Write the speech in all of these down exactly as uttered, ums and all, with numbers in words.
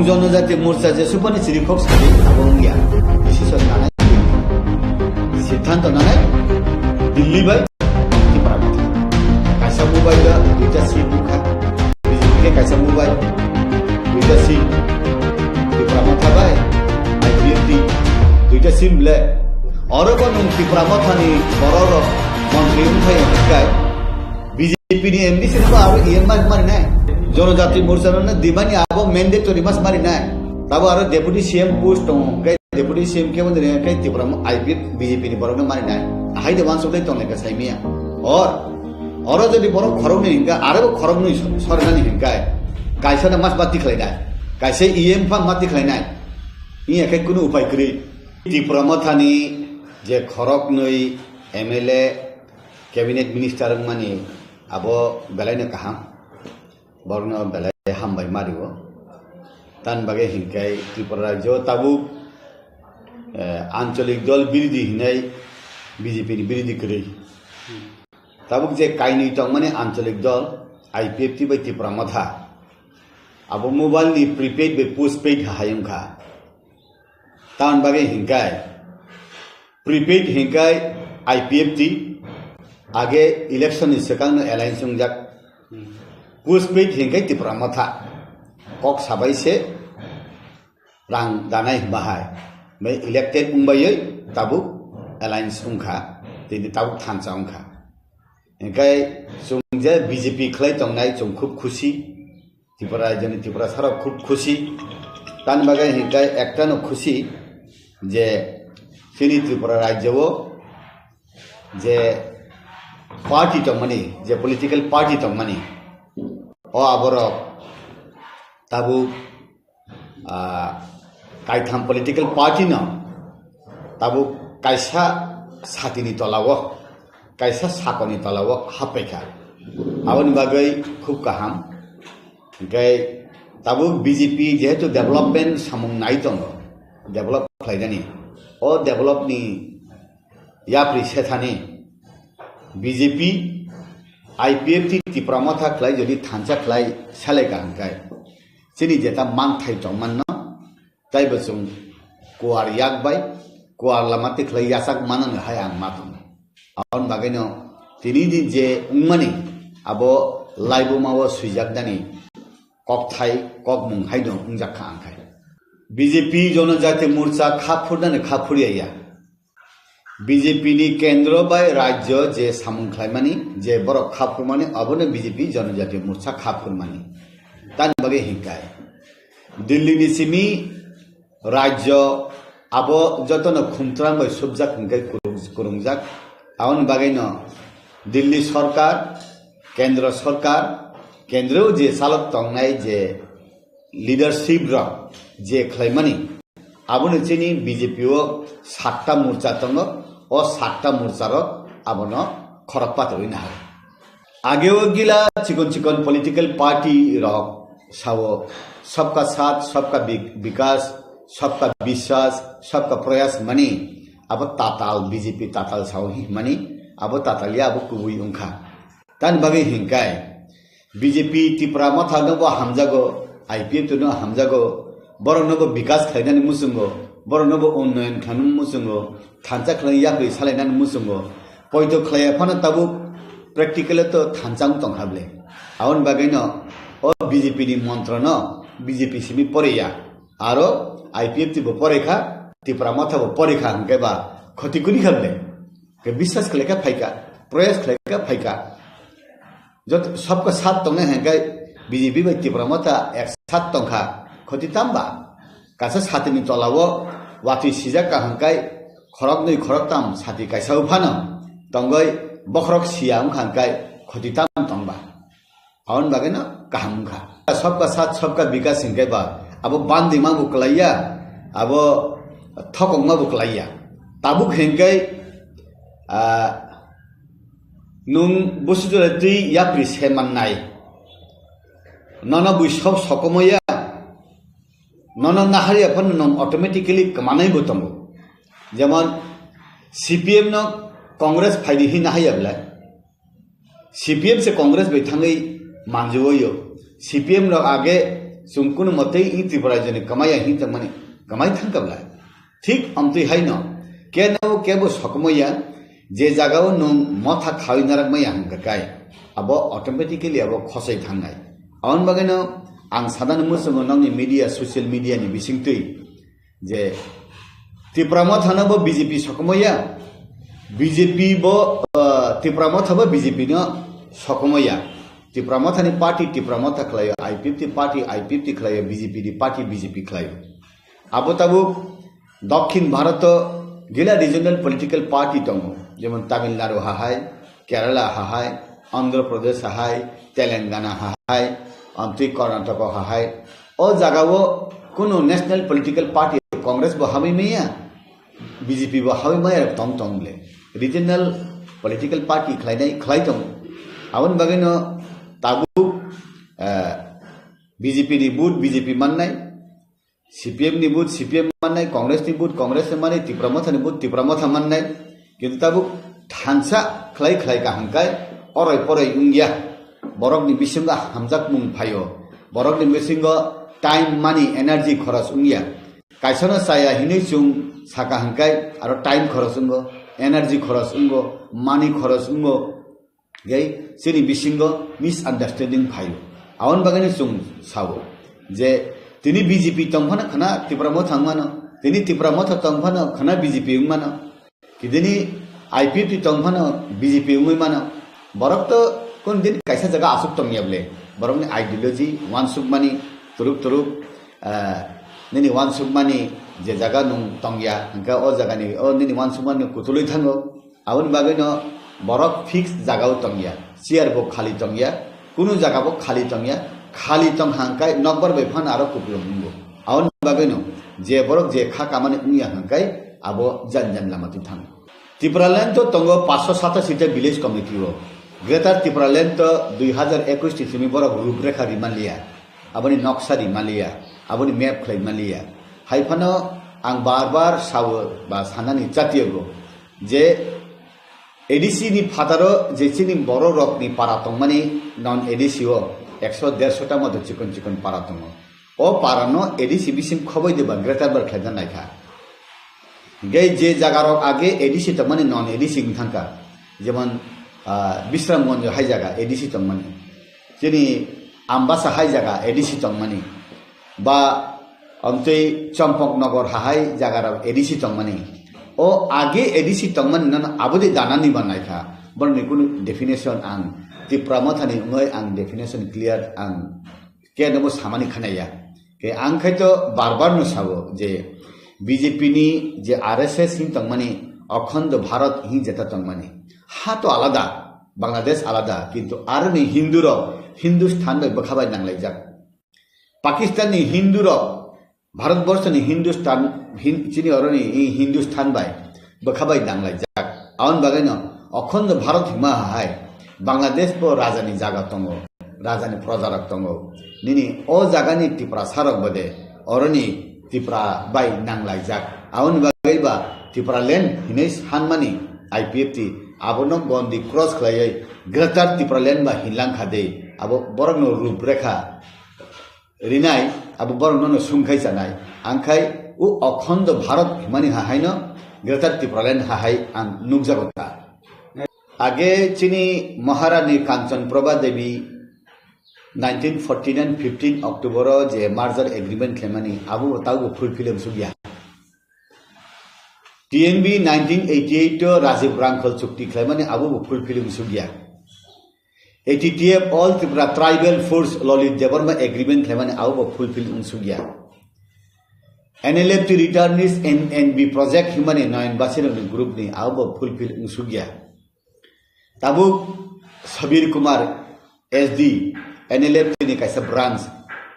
Jonojati Morcha je supani chiri khok sadi abo wngya. Decision nanai, siddhanto nanai Delhi bai Tipra Motha. Kaisa mobile da duita seat bukha. B J P ke kaisa mobile duita seat. Tipra Motha bai I P F T duita seat le. Oro bo nung Tipra Motha ni borok rok montri wngthai wngthai. B J P ni M D C no abo E M mari mari nai. Jonojati Morcha no dimani abo mandatory mas mari nai. Tabo aro deputy C M post tongo. Kai deputy C M ke wndri kai Tipra mo I P F B J P ni borok no mari nai. Ahai de wansuk dai tongle ka saimiya. Or oro jodi borok khorok ni hinka aro bo khorok nui sor nani hinkai. Kaisa na mas mati khlai nai. Kaisa E M pha mati khlai nai. Iya kai kunu upai kwrwi. Tipra Motha ni je khorok nui M L A Cabinet Minister wngmani abo belaino kaham, borokno belai hambai mario. Tani bagwi hinkai Tripura rajyo tabuk, eh, ancholik dol birodhi hinai B J P ni birodhi kwrwi. Tabuk je kainwi tongmani ancholik dol I P F T bai Tipra Motha, abo mobile ni prepaid bai postpaid hai wngkha. Tamoni bagwi hinkai prepaid hinkai I P F T age election ni swkang no alliance wngjak. Postpaid hinkai Tipra Motha kok sabai se rang danai bahai. Bai elected wngbai tabuk alliance wngkha, tini tabuk thansa wngkha. Hinkai chwng je B J P khlai tongnai chwng khub khusi. Tripura rajyoni Tripura sarok khub khusi. Tani bagwi hinkai ekta no khusi je chini Tripura rajyo o je party tongmani, je political party tongmani, o aborok tabuk, ah, kaitham political party no tabuk kaisa satini tola o, kaisa sakoni tola o happaikha. Aboni bagwi khub kaham. Hinkhe tabuk B J P jehetu development samung nai tongo, develop khlainani, o develop ni yapri sethani B J P, I P F T Tipra Motha khlai jodi thansa khlai selai ka hinkai chini jeta manthai tongmanno, taibo chwng kuar yak bai kuar lama tikhlai yachak manani hai ang ma tongo. Aboni bagwino tini din je wngmani abo laibuma o swijak nani kokthai kokmung haino wngjak kha ang khai. B J P Jonojati Morcha kha phurnani kha phurya ya. B J P ni kendro bai rajyo je samung khlaimani, je borok kha phurmani, abono B J P Jonojati Morcha kha phurmani. Tani bagwi hinkai Delhi ni simi rajyo abo jotono khumtrang bai subjak hinkai kurung-, kurungjak. Aboni bagwino Delhi sorkar, kendro sorkar, kendro je chalok tongnai je leadership rok je khlaimani, aboni chini B J P o satta morcha tongo, o satta morcha rok abono khorok patrwi nahar. Ageo gila chikon chikon political party rok sao, "Sabka Saath, Sabka Bi-, Bikas, Sabka Biswas, Sabka Prayas" mani, abo tatal B J P tatal sao hi mani, abo tatal ya abo kubui wngkha. Tani bagwi hinkai B J P Tipra Motha no bo hamjago, I P F T no hamjago, borok no bo bikas khlainani muchungo, borok no bo unnoyon khlainani muchungo, thansa khlaina yapri salainani muchungo, poito khlaiya phano tabuk practical to thansa wng tongkha ble. Aboni bagwi no o B J P ni montro no B J P simi poriya, aro I P F T bo porikha, Tipra Motha bo porikha hwnkhe ba khoti kuni kha ble. Ke biswas khlaikha phaikha, proyas khlaikha phaikha. Jot sabka sat tongnai hwnkhe B J P bai Tipra Motha ek sat tongkha, khoti tamba? Kaisa satini tola o watwi sijak ka hwnkhe khoroknwi khoroktam sati kaisa o phano tongwi bokhorok siya wngkha hwnkhe khoti tam tongba? Aboni bagwi no kaham wngkha. Sabka sat sabka bikas hwnkhe ba abo bandima bo kwlaiya, abo thokongma bo kwlaiya. Tabuk hwnkhe, ah, nwng busu jora twi yapri se mannai. Nono bui sok sokomaya, nono naharya phano nwng automatically kwmanai bo tongo. Jemon C P M no Congress phaidi hi naharya belai. C P M se Congress bai thangwi manjui o. C P M rok age Chwng kunu motei i Tripura joni kamaya hin tongmani, kamai thangkabla. Thik amtwi haino, keno kebo sokomaya, je jagao nwng motha khawi narakmaya hwnkha kai, abo automatically abo khosai thangnai. Aboni bagwino ang sadano muchungo nokni media, social media ni bisingtwi, je Tipra Motha no bo B J P sokomaya, B J P bo, ah, Tipra Motha bo B J P no sokomaya. Tipra Motha ni party Tipra Motha khlaio, I P F T party I P F T khlaio, B J P ni party B J P khlaio. Abo tabuk Dokhin Bharat o gila regional political party tongo, jemon Tamil Nadu hahai, Kerala hahai, Andhra Pradesh hahai, Telangana hahai, amtwi Karnataka hahai. O jagao kunu national political party, Congress bo hamwi maya, B J P bo hamwi maya tong tong le. Regional political party khlainai khlai tongo. Aboni bagwino tabuk, eh, B J P ni vote B J P mannai, C P M ni vote C P M mannai, Congress ni vote Congress ni mannai, Tipra Motha ni vote Tipra Motha mannai. Kintu tabuk thansa khlai khlai ka hangkai oroi poroi wngya. Borok ni bisingo hamjakmung phaio. Borok ni bisingo time, money, energy khoros wngya. Kaisa no chaya hinwi chwng saka hangkai aro time khoros wngo, energy khoros wngo, money khoros wngo. Gai chini bisingo misunderstanding phaio. Aboni bagwino chwng sao je tini B J P tongphano khna Tipra Motha wngmano, tini Tipra Motha tongphano khna B J P wngmano, kidini I P F T tongphano B J P wngwi mano. Borok to kun din kaisa jaga asuk tongya ble. Borokni ideology wansukmani turuk turuk, ah, nini wansukmani je jaga nung tongya, hingke o jagani, o nini wansukmani kutulwi thango. Aboni bagwino borok fix jagao tongya, chair bo khali tongya, kunu jaga bo khali tongya, khali tong hangkai nokbar bai phano aro kupulung wngo. Aboni bagwino je borok je kha kamani wngya hangkai abo jan jan lama twi thango. Tipraland o tongo paanch sho satasita village committee o. Greater Tipraland o dui hazar ekush ni simi borok ruprekha rimaliya, aboni noksa rimaliya, aboni map khlai maliya. Hai phano ang bar bar sao ba sanani chatiyago je A D C ni phataro je chini borok rokni para tongmani non A D C o ekso dershota moto chikon chikon para tongo. O para no A D C bising khoboi de ba greater bar khlaina naikha. Hingke je jaga rok age A D C tongmani non A D C wng thangkha. Jemon, ah, Bisramganj hai jaga A D C tongmani. Chini Ambasa hai jaga A D C tongmani. Ba amtwi Champaknagar hahai jaga rok A D C tongmani. O age A D C tongmani nono abodi danani ba naikha. Borokni kunu definition ang Tipra Mothani wngoi ang definition clear ang keno bo samani khanaya. Ke ang khai to bar bar no sabo je B J P ni je R S S hin tongmani, Akhando Bharat hin jeta tongmani. Ha to alada, Bangladesh alada, kintu aroni Hindu rok Hindustan bai bwkha bai nanglaijak. Pakistan ni Hindu rok Bharat borso ni Hindustan, Hin-, chini oroni i Hindustan bai bwkha bai nanglaijak. Aboni bagwi no Akhando Bharat hima hai Bangladesh bo raja ni jaga tongo. Rajani projarok tongo. Nini o jagani Tiprasarok bode oroni Tipra bai nanglaijak. Aboni bagwi ba Tipraland hinwi sanmani I P F T abono gondi cross khlaiwi Greater Tipraland ba hinlangkha de. Abo borokno ruprekha rinai, abo borokno no sungkhai chanai. Angkhai o Akhando Bharat himani hahaino Greater Tipraland hahai ang nukjago ta. Age chini Maharani Kanchan Prabha Devi nineteen forty-nine fifteen October o je merger agreement khlaimani abo bo taubo fulfill wngsukya. T N B nineteen eighty-eight o Rajiv Rangkhal chukti khlaimani abo bo fulfill wngsukya. A T T F All Tripura Tribal Force Lalit Debbarma agreement khlaimani abo bo fulfill wngsukya. N L F T returnees N N B project himani Nayan Basirokni group ni abo bo fulfill wngsukya. Tabuk Sabir Kumar S D, N L F T ni kaisa branch,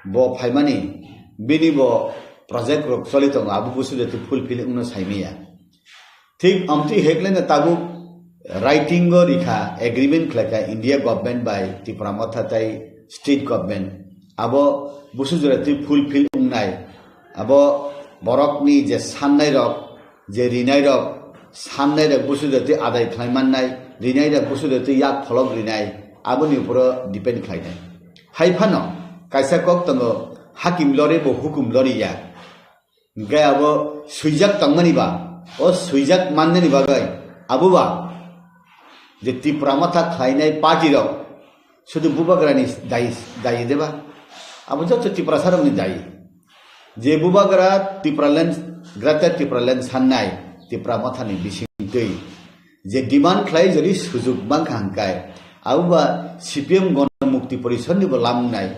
bo phaimani, bini bo project rok choli tongo, abo busu jati fulfill wngno saimaya. Thik amtwi hekleno tabuk writing o rikha, agreement khlaikha India government bai Tipra Motha tai state government. Abo busu jati fulfill wngnai, abo borokni je sannai rok, je rinai rok, sannai rok busu jati adai khlai mannai, rinai rok busu jati yak pholok rinai, aboni uporo depend khlainai. Hai phano kaisa kok tongo, hakim lori bo hukum lori ya. Hingke abo swijak tongmani ba, o swijak mannani bagwi abo ba je Tipra Motha khlainai party rok sudu bubagrani dayi, dayi deba? Abo joto Tiprasa rokni dayi. Je bubagra Tipraland, Greater Tipraland sannai Tipra Mothani bisingtwi je demand khlai jodi sujuk mankha hingkai, abo ba C P M Gona Mukti Porishad ni bo lamnai,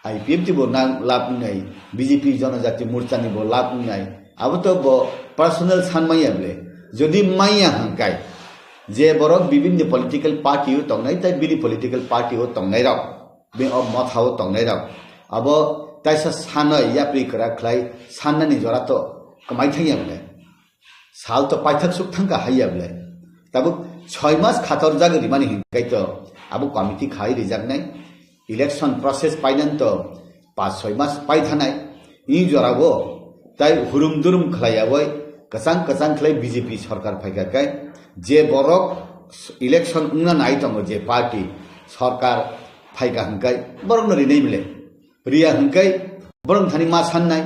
I P F T bo nang lamnai, B J P Jonojati Morcha ni bo lamnai, abo to bo personal san maya ble. Jodi maya hingkai, je borok bibinni political party o tongnai, tai bini political party o tongnai rok, bini o motha o tongnai rok, abo taisa sanoi yapri kwrak khlai sannani jora to kwmai thangya ble. Sal to paithak suk thangkha haiya ble. Tabuk soi mas khator jagwi rimani hinkai to abo committee khai rijaknai. Election process painan to pas soi mas pai thanai. I jorao tai hurum durum khlaiyawi kwchang kwchang khlai B J P sarkar phaikha kai je borok election wngna nai tongo je party sarkar phaikha hinkai borokno rinai ble. Riya hingkai borok thani ma sannai,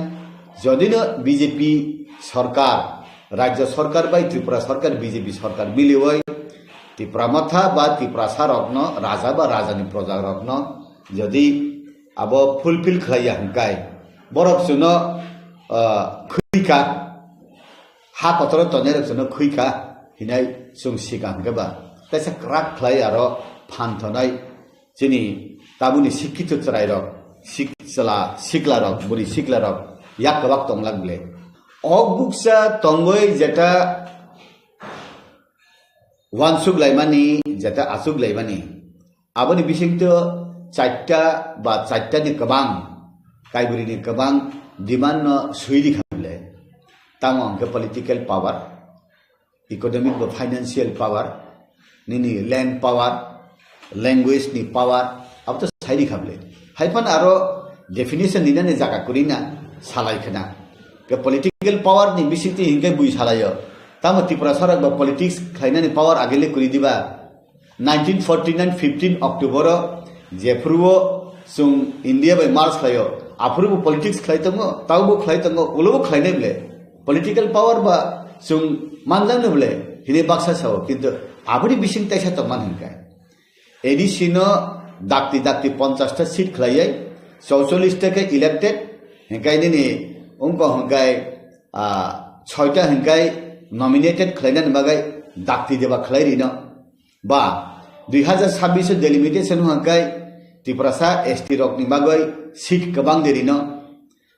jodino B J P sarkar, Rajya sarkar bai Tripura sarkar, B J P sarkar miliwi Tipra Motha ba Tiprasa rokno, raja ba rajani proja rokno jodi abo fulfill khlaiya hingkai, borok chwngno, ah, khwikha, ha kotoro tongnai rok chwngno khwikha hinai chwng sikha hingke ba, kaisa kwrak khlai aro phan thonai. Chini tabukni sikkito chwrairok, sik-, chwla siklarok, bwrwi siklarok yak kwbak tonglak ble. Ok bukcha tongwi jeta wansuk laimani, jeta achuk laimani. Aboni bisingtwi chaita ba chaitani kwbang kaibrwini kwbang demand no swi rikha ble. Tamo hwnkhe political power, economic ba financial power, nini land power, language ni power, abo to sai rikha ble. Haiphano aro definition ninani jaga kwrwi na salai khna. Ke political power ni bisingtwi hinkhe bui salaio. Tamo Tiprasa rok ba politics khlainani power agele kwrwi diba? Nineteen forty nine fifteen October o jephuru o chwng India bai merge khlaio, aphuru bo politics khlai tongo, taubo khlai tongo, ulo bo khlainai ble. Political power ba chwng manjakno ble hinwi baksa sao, kintu aboni bising taisa tongmani hinkhe. A D C no dakti dakti ponchash ta seat khlaiwi, chouchollish ta khe elected, hinkhai nini wngkha hinkhai, ah, soita hinkhai nominated khlainani bagwi dakti deba khlai rino. Ba dui hazar sabbish o delimitation hinkhai Tiprasa S T rokni bagwi seat kwbang de rino.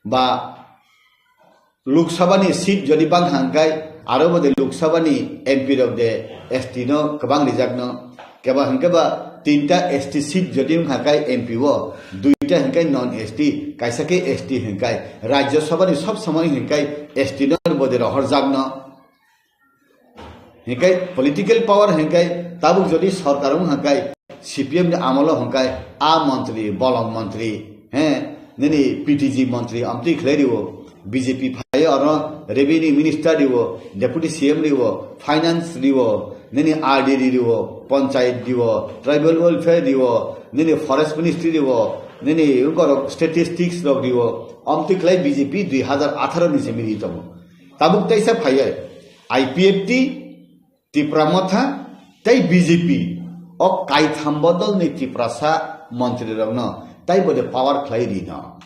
Ba Lok Sabha ni seat jodi bang hangkai, aro bo de Lok Sabha ni M P rok de S T no kwbang rijak no. Keba hingke ba tinta S T seat jodi wng hangkai M P o, duita hingkai non S T, kaisa ke S T hingkai. Rajya Sabha ni sob somoi hingkai S T no bo de rohor jak no. Hingkai political power hingkai tabuk jodi sorkar wng hangkai C P M ni amolo hingkai a montri, bolong montri, he, nini P T G montri amtwi khlai riwo, B J P phai oro revenue minister riwo, deputy C M riwo, finance riwo, nini R D D riwo, panchayat riwo, tribal welfare riwo, nini forest ministry riwo, nini wngkorok statistics rok riwo, amtwi khlai B J P dui hazar atharo ni se miri tongo. Tabuk teisa phaiya I P F T, Tipra Motha tei B J P o kaitham bodolni Tiprasa montrirokno tei bo de power khlai rino,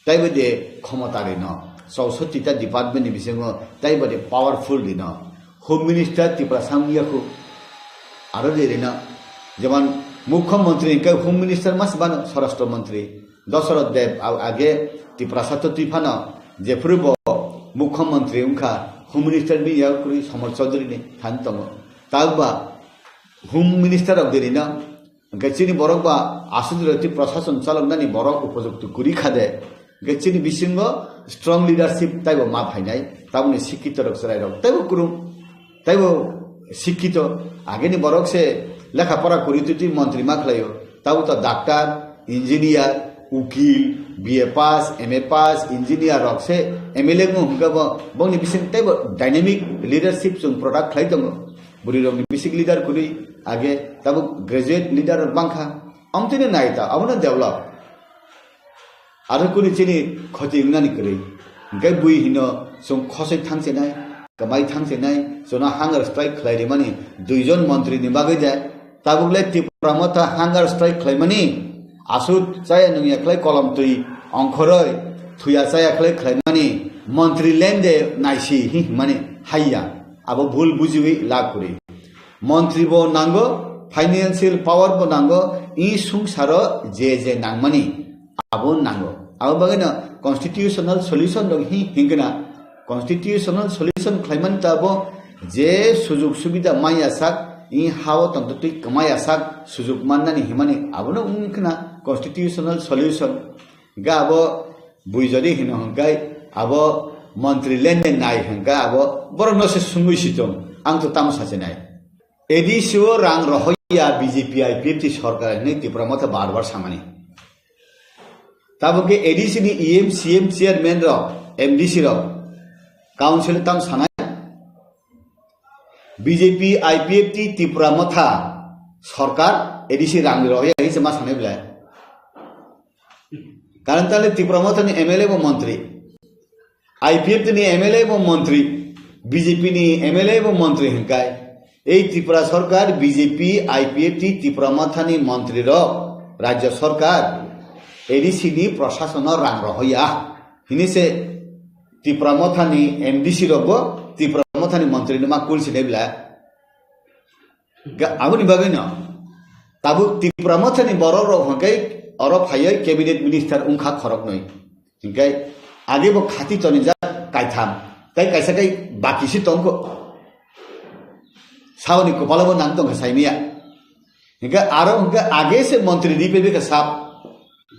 tei bo de khomota rino, chousotti ta department ni bisingo tei bo de powerful rino. Home Minister Tiprasa wngya khu, aro de rino, jemon Mukhyamantri hingke Home Minister mas bano, Swarashtra Mantri. Dasarath Deb a-, age Tiprasa to twi phano jephuru bo Mukhyamantri wngkha, Home Minister bini yago kwrwi Samar Chaudhary ni thani tongo. Tabuk ba Home Minister rok diri no, hingke chini borok ba aswk roti prashason chaloknani borok upojukto kwrwi kha de, hingke chini bisingo strong leadership taibo ma phainai, tabukni sikkito rok chwrai rok taibo kwrwng. Taibo sikkito, ageni borok se lekha pora kwrwi twi twi montri ma khlaio. Tabo to doctor, engineer, ukil, B A pass, M A pass, engineer rok se M L A wng hwnkhe bo, bongni bising taibo dynamic leadership chwng product khlai tongo. Bwrwi rokni bising leader kwrwi age tabo graduate leader rok bangkha. Amtwino nai ta, abono develop. Aro kuni chini khoti wngnani kwrwi. Hwnkhe bui hino chwng khosoi thangchenai, kwmai thangchenai, chwngno hunger strike khlai rimani duijon montri ni bagwi de. Tabuk le Tipra Motha hunger strike khlaimani, aswk chaya nungya khlai kolom twi ongkhoroi, thuya chaya khlai khlaimani, montri lende naisi hi hwnmani haiya. Abo bhul bujiwi lab kwrwi. Montri bo nango, financial power bo nango, i sungsaro je je nangmani abo nango. Abo bagwino constitutional solution rok hi hingkhe na, constitutional solution khlaimani ta abo je sujuk subida maya sak, i hao tongtwtwi kwmaya sak sujuk mannani himani abono wngkhe na constitutional solution. Hingkhe abo bui jodi hino hingkhe abo montri lende nai hingkhe abo borokno se sungwi si tong, ang to tamo sachi nai. A D C o rang rohoya B J P I P F T sorkar hinwi Tipra Motha bar bar samani. Tabuk khe A D C ni E M, C M, chairman rok, M D C rok, council tamo sanai. B J P I P F T Tipra Motha sorkar A D C rang rohoya hinwi se ma sanai belai. Karon tale Tipra Motha ni M L A bo montri. I P F T ni M L A bo montri, B J P ni M L A bo montri hingkai. Ei Tripura sorkar B J P, I P F T, Tipra Motha ni montri rok, rajya sorkar, A D C ni prashason no rang rohoya. Hini se Tipra Motha ni M D C rok bo Tipra Motha ni montri no ma kul sinai bla. Ga-, aboni bagwi no. Tabuk Tipra Motha ni borok rok hwnkhe oro phaiwi cabinet minister wngkha khoroknwi. Hinkhe age bo khati tonijak kaitham, tei kaisa kai baki se tongkho. Saoni kopalo bo nang tongkha saimaya. Hinkhe aro hinkhe age se montri ri pebekha sap.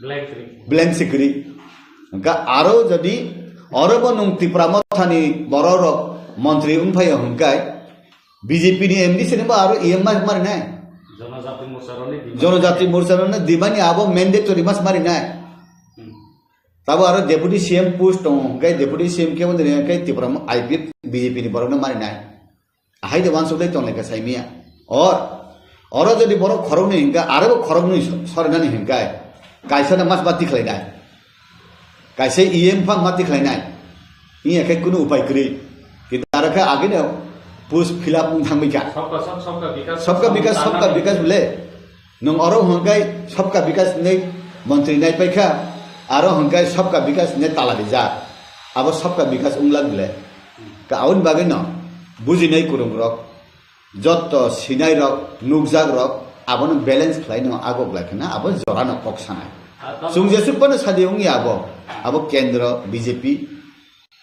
Blank ri. Blank se kwrwi. Hinkhe aro jodi oro bo nwng Tipra Motha ni borok rok montri wngphaio hinkhe B J P ni M D C ni bo aro E M mas mari nai. Jonojati Morcha rokni demand. Jonojati Morcha rokni demand ni abo mandatory mas mari nai. Hmm. Tabo aro Deputy C M post tongo, hwnkhe Deputy C M khe wngwi rwkhe Tipra mo-, I P F B J P ni borokno marinai. Ahai de uansuk tei tonglaikha saimaya. Or, oro jodi borok khoroknwi hwnkhe, aro bo khoroknwi so-, sorinani hwnkhe, kaisa no mas ma tikhlainai. Kaisa E M phang ma tikhlainai. Wngya khe kunu upai kwrwi. Kintu aro khe agini post fill up wng thangbaikha. Sabka sath, sabka bikas, sabka bikas, sabka bikas bole. Nwng oro hwnkhai sabka bikas hinwi montri nai paikha, aro hwnkhai sabka bikas hinwi tala rijak. Abo sabka bikas wngla bole. Ka aboni bagwi no bujinai kwrwng rok, jotto sinai rok, nukjak rok, abono balance khlai no agok lai khna, abo jora no kok sanai. Chwng jesuk phano sadi wngya abo, abo kendro B J P,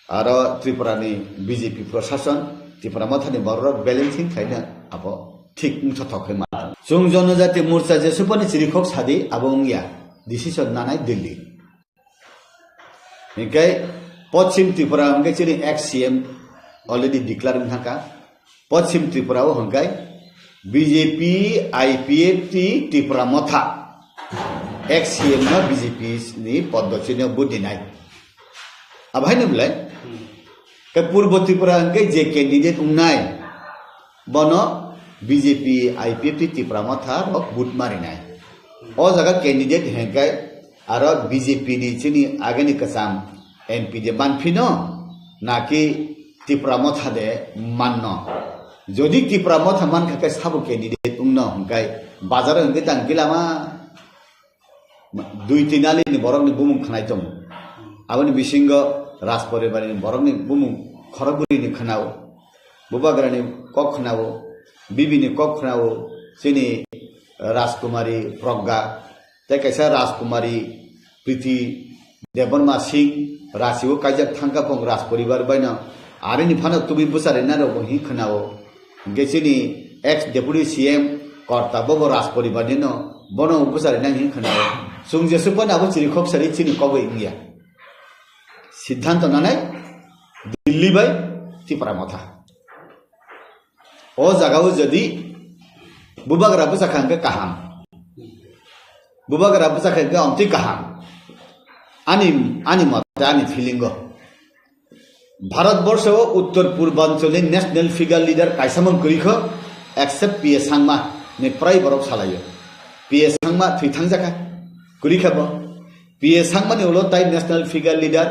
aro Tripura ni B J P prashason, Tipra Motha ni borok rok balancing khlaina abo thik wngthothok khe ma. Chwng Jonojati Morcha jesupani chirikhok sadi abo wngya, decision nanai Delhi. Hinkhe Poschim Tripura hinkhe chini ex C M already declare wngkha. Poschim Tripura o hwnkhai B J P, I P F T, Tipra Motha, ex C M no B J P ni poddo chini budinai. Abo haino belai? Hmm. Khe Purbo Tripura hwnkhe je candidate wngnai, bono B J P, I P F T, Tipra Motha rok vote marinai. O jaga candidate hwnkhe aro B J P ni chini agini kwcham M P de manphino, naki Tipra Motha de manno. Jodi Tipra Motha mankha khe sabo candidate wngno hwnkhe bazar hwnkhe tang gilama dui tin ali ni borok ni bumung khnai tongo. Aboni bisingo Rajporibar ni borok ni bumung khorokbwrwi ni khnao, Bubagra ni kok khnao, Bibi ni kok khnao, chini Rajkumari Progga, tei kaisa Rajkumari Priti Debbarma Singh, Ranchi o kaijak thangkha pong Rajporibar baino, arini phano tubui bwcharina rok bo hing khnao. Hingke chini ex deputy C M Korta bobo Rajporibar ni no, bono bwcharina hing khnao. Chwng jesuk phano abo chirikhok sari chini kogwi wngya. Siddhanto nanai Delhi bai Tipra Motha. O jaga o jodi bubagra bwsa kha hwnkhe kaham. Bubagra bwsa kha hwnkhe omtwi kaham. Ani, ani mote, ani feeling o. Bharat borsho o uttor purbanchal ni national figure leader kaisa mang kwrwi kho, except P A Sangma ni prai borok salaio. P A Sangma thwi thangjakha, kwrwi kha bo. P A Sangmani ulo tai national figure leader,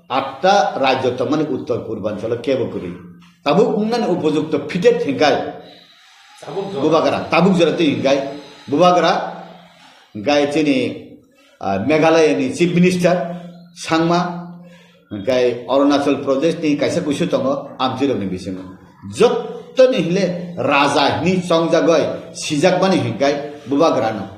atta rajyo tongmani uttor purbanchalo kebo kwrwi. Tabuk wngnani upojukto fitted hingkai Bubagra, tabuk jora twi hingkai Bubagra, hingkai chini, ah, Meghalaya ni Chief Minister Sangma, hingkai Arunachal Pradesh ni kaisa kuisu tongo, amchirok ni bisingo. Jottoni hile raja hini chongjagoi sijakmani hingkai Bubagra no.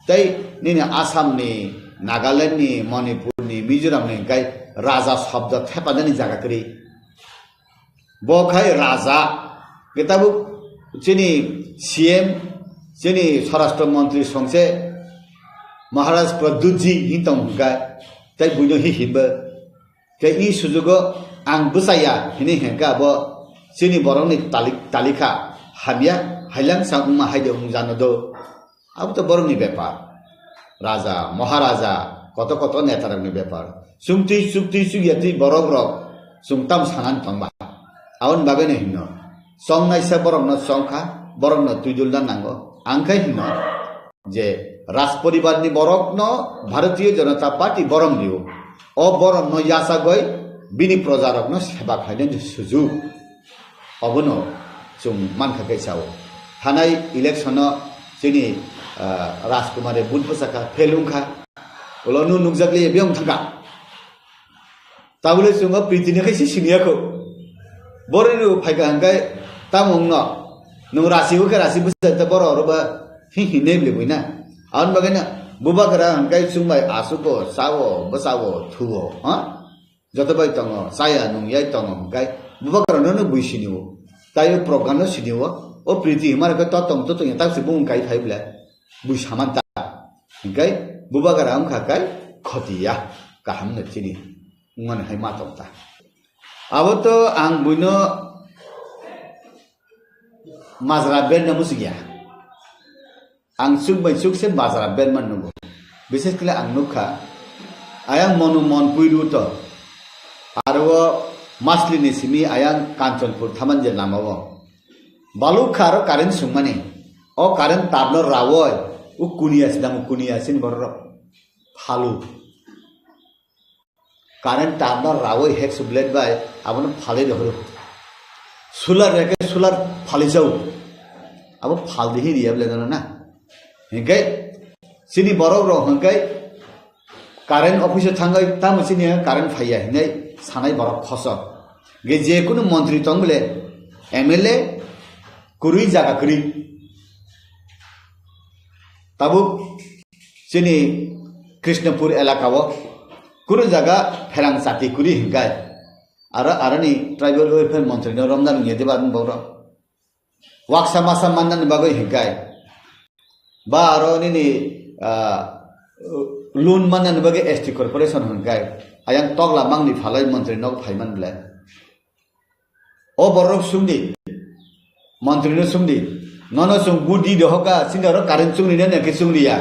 Tei nini Assam ni, Nagaland ni, Manipur ni, Mizoram ni hingkai raja shobdo thepanani jaga kwrwi. Bo khai raja, khe tabuk chini C M, chini Swarashtra Mantri songse Maharaj Pradyut ji hin tong hingka, tei buino hi himba. Khe i sujugo ang bwchaya hini hingka bo chini borokni talik-, talikha hamya, hailang sa wngma haide wng jano do. Abo to borokni bepar. Raja, Maharaja, koto koto netarokni bepar. Chwngtwi, chwngtwi, chwngya twi borok rok chwng tam sanani tongba. Aboni bagwino hino. Chongnaisa borokno chongkha, borokno twidulna nango. Ang khe hino je Raj poribarni borokno Bharatiya Janata Party borom rio. O boromno yachagoi bini projarokno seba khlainani sujuk. Obono chwng mankha khe sao. Thanai election-o chini, ah, Rajkumare vote bwchakha, fail wngkha. Ulo nu nukjakliya biyong thangkha. Tabule chwng o priti ni khe si siniya kho. Boroni rw phaikha hwnkhe tamo wngno. Nwng rasi wngkhe rasi bwchai ta borok oro ba hi hi ne bile buina. Aboni bagwi no Bubagra hwnkhe chwng bai aswk o, cha o, bwcha o, thu o, ha? Joto bai tongo, chaya nung yai tongo hwnkhe Bubagra no no bui sini o. Tai o program no sini o. O priti himar khe to tong to tong tak se bung kai phai bile. Bui saman ta. Hwnkhe Bubagra wngkha kai khoti ya. Kaham no chini. Wngmani hai ma tong ta. Abo to ang buino majra berna muchung ya. Ang chuk bai chuk se majra berman nugo. Bises khle ang nukha, ayang monu mon puiru to. Aro o Masli ni simi ayang Kanchanpur thaman je lama o. Baluk kha aro current sungmani. O current tar no rawoi. U kuniya sidang u kuniya sin borok. Phalu. Current tar no rawoi hek su blade bai abono phalwi rohoro. Solar reke solar phalwi chao. Abo phaldi hi riya blade no na. Hingke chini borok rok hingke current office o thangwi tamo chini current phaiya hinwi sanai borok khosok. Ge je kunu montri tong bole M L A kwrwi jaga kwrwi. Tabuk chini Krishnapur elaka o kunu jaga pherang chati kwrwi hinkai. Aro, aroni tribal welfare montri no romna nungya diba borok. Waksa masa manna ni bagwi hinkai. Ba aro nini, ah, loan manna ni bagwi S T corporation hinkai. Ayang tokla mangni phalai montri nok phaiman belai. O borok sumdi, montri no sumdi, nono chwng budi dohoka, chini oro current chungni na nangkhe chungriya.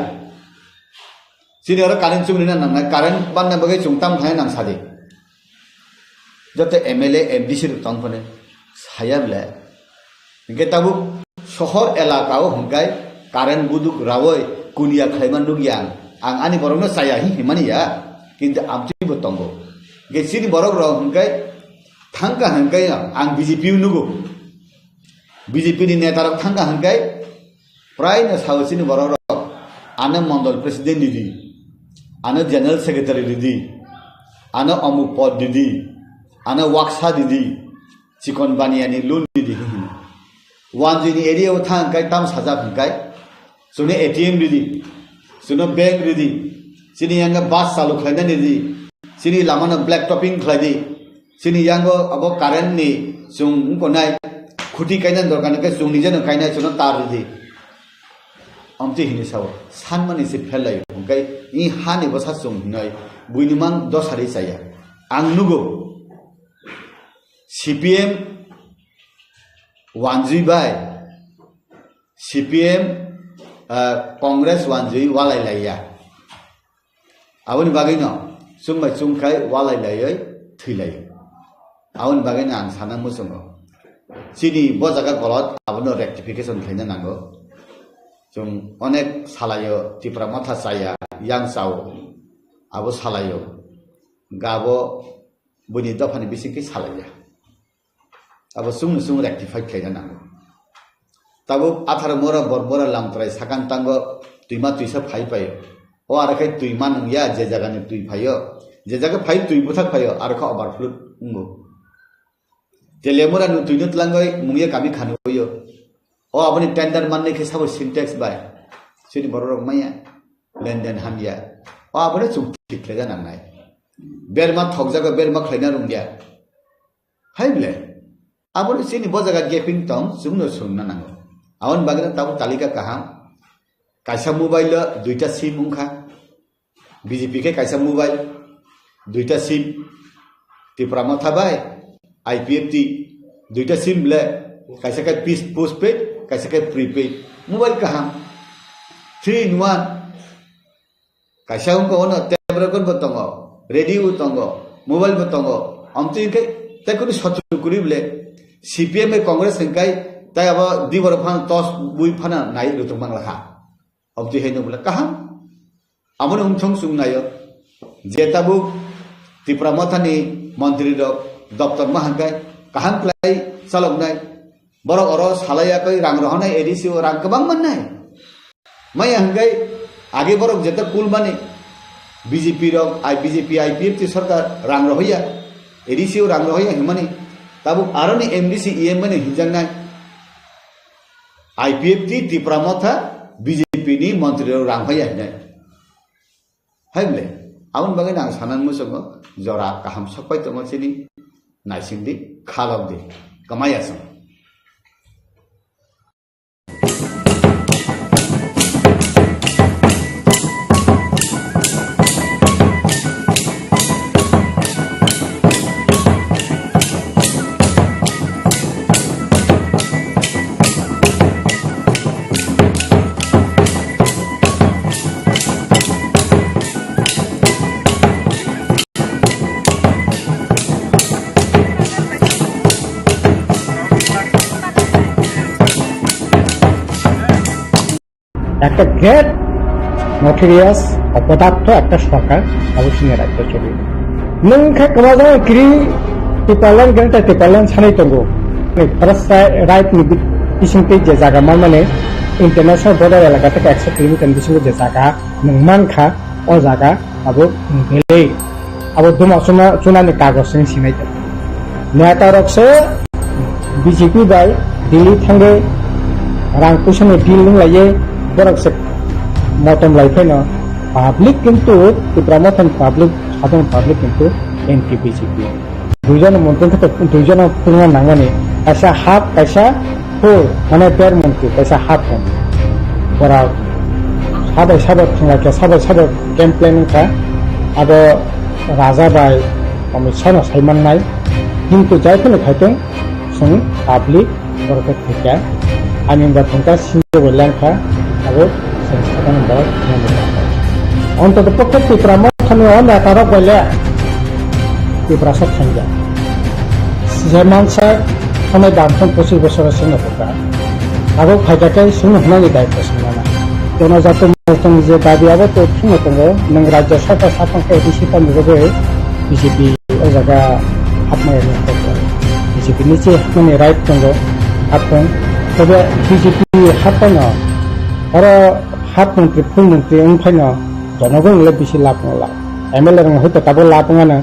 Chini oro current chungni na nangnai, current banna bagwi chwng tam khlai nang sadi. Joto M L A, M D C rok tong phone, saya bele. Hingke tabuk sohor elaka o hingkai current buduk rawoi kuniya khlaiman nukya ang. Ang ani borokno chaya hi himani ya, kintu amtwi bo tongo. Hingke chini borok rok hingkai thangka hingkai ang B J P o nugo. B J P ni neta rok thangka hingkai prai no sao chini borok rok. Ano mondol president didi, ano general secretary didi, ano omuk pod didi, ano waksa didi, chikon baniya ni loan didi hino. Wanjui ni area o thang hingkai tam sajak hingkai. Chwngno A T M ridi, chwngno bank ridi, chini yang bus chalu khlainani ridi, chini lama no black topping khlai di, chini yango abo current ni chwng wngkonai khuti kainani dorkar hwnkhe chwng nijeno kainai chwngno tar ridi. Amtwi hini sao, sanmani se pherlai hwnkhe i hani bwsa chwng hinoi buini mang dosari chaya. Ang nugo C P M wanjui bai C P M, ah, Congress wanjui walai laiya. Aboni bagwi no chwng bai chwng khai walai laiwi thwi lai. Aboni bagwi no ang sana muchungo. Chini bo jaga golot abono rectification khlaina nango. Chwng onek salaio Tipra Motha chaya, yang chao. Abo salaio. Gabo buini dophani bisingkhe salaiya. Abo chwngno chwng rectify khlaina nango. Tabuk atharo mora bor mora lamtrai sakang tango twima twisa phai paio. O aro khe twima nungya je jagani twi phaio. Je jaga phai twi bwthak phaio aro khe overflow wngo. Telemura no twino tlangwi mungya kami khani oyo. O aboni tender manni khe sabo Sintex bai. Chini borok rok maya. Lenden hamya. O aboni chwng thik khlaina nangnai. Berma thokjago berma khlaina rungya. Hai bole. Aboni chini bo jaga gaping tong chwngno swngna nango. Aboni bagwi tabuk talika kaham. Kaisa mobile o duita sim wngkha. B J P khe kaisa mobile, duita sim, Tipra Motha bai I P F T, duita sim le, kaisa khe pis-, postpaid, kaisa khe prepaid. Mobile kaham, three in one. Kaisa wngkha ono tape record bo tongo, radio bo tongo, mobile bo tongo. Amtwi hwnkhe tei kunu sotru kwrwi bole C P M bai Congress hwnkhe tei abo di borok phano tos bui phano nai rwtwk manglakha. Obdi hai nubla kaham. Aboni umthong chwng naio. Je tabuk Tipra Mothani montri rok doptor ma hangkai kaham klai chaloknai. Borok oro salai yakoi rang rohonai A D C o rang kwbang mannai. Maya hangkai age borok jeta kul mani B J P rok, I, B J P, I P F T sorkar rang rohoya, A D C o rang rohoya himani. Tabuk aroni M D C E M mani hinjaknai. I P F T Tipra Motha B J P ni montri rok rang phai ya hinai. Hai bole, aboni bagwi ang sanan muchungo jora kaham sokpai tongo chini naisingdi khalokdi kwmaya chwng. একটা great notorious অপদার্থ একটা সরকার, অবশ্যই রাজ্য চলে। Nwng khe kwmajak kiri Tipraland ganta Tipraland sanai tongo. First right ni bisingtwi je jaga manmani international border elaka theke ekso kilometer ni bisingo je jaga nwng mankha, o jaga abo nwng belai abo duma chuna, chunani kagoj se sinai tongo. Neta rok se B J P bai Delhi thangwi rang puisa ni deal wng laiwi borok se motom lai phaino public kintu Tipra Mothani public, sadharon public kintu anti B J P. Duijon montri khe duijon tungna nangmani, kaisa half, kaisa full, mane der montri, kaisa half montri. Borok sabai sabai thanglaikha, sabai sabai game plan wngkha. Abo Raja bai Amit Shah no saimannai. Kintu jaiphano khaitong chwng public borok khe thwikha. Ani wngkha thwngkha, sinjo bo lengkha, abo chwng sakani borok nangkha. Ontoto pokhe Tipra Mothani o neta rok bai le Tiprasa thangya. Je mansa thonai bamthang pochis bosor singno bwkha. Abo phaikha khe chwngno hwnani daitwa swngnana. Jono jatwi tong je dabi abo to thwngno tongo, nwng rajya sarkar saphang khe A D C tamni bagwi B J P o jaga hapmaya ni kok. B J P ni che hapmani right tongo, hapung. Tobe B J P hapano oro hap montri, full montri wng phaino jonogon le bisi lab wng la. M L A rok hoito tabo lab wng ano.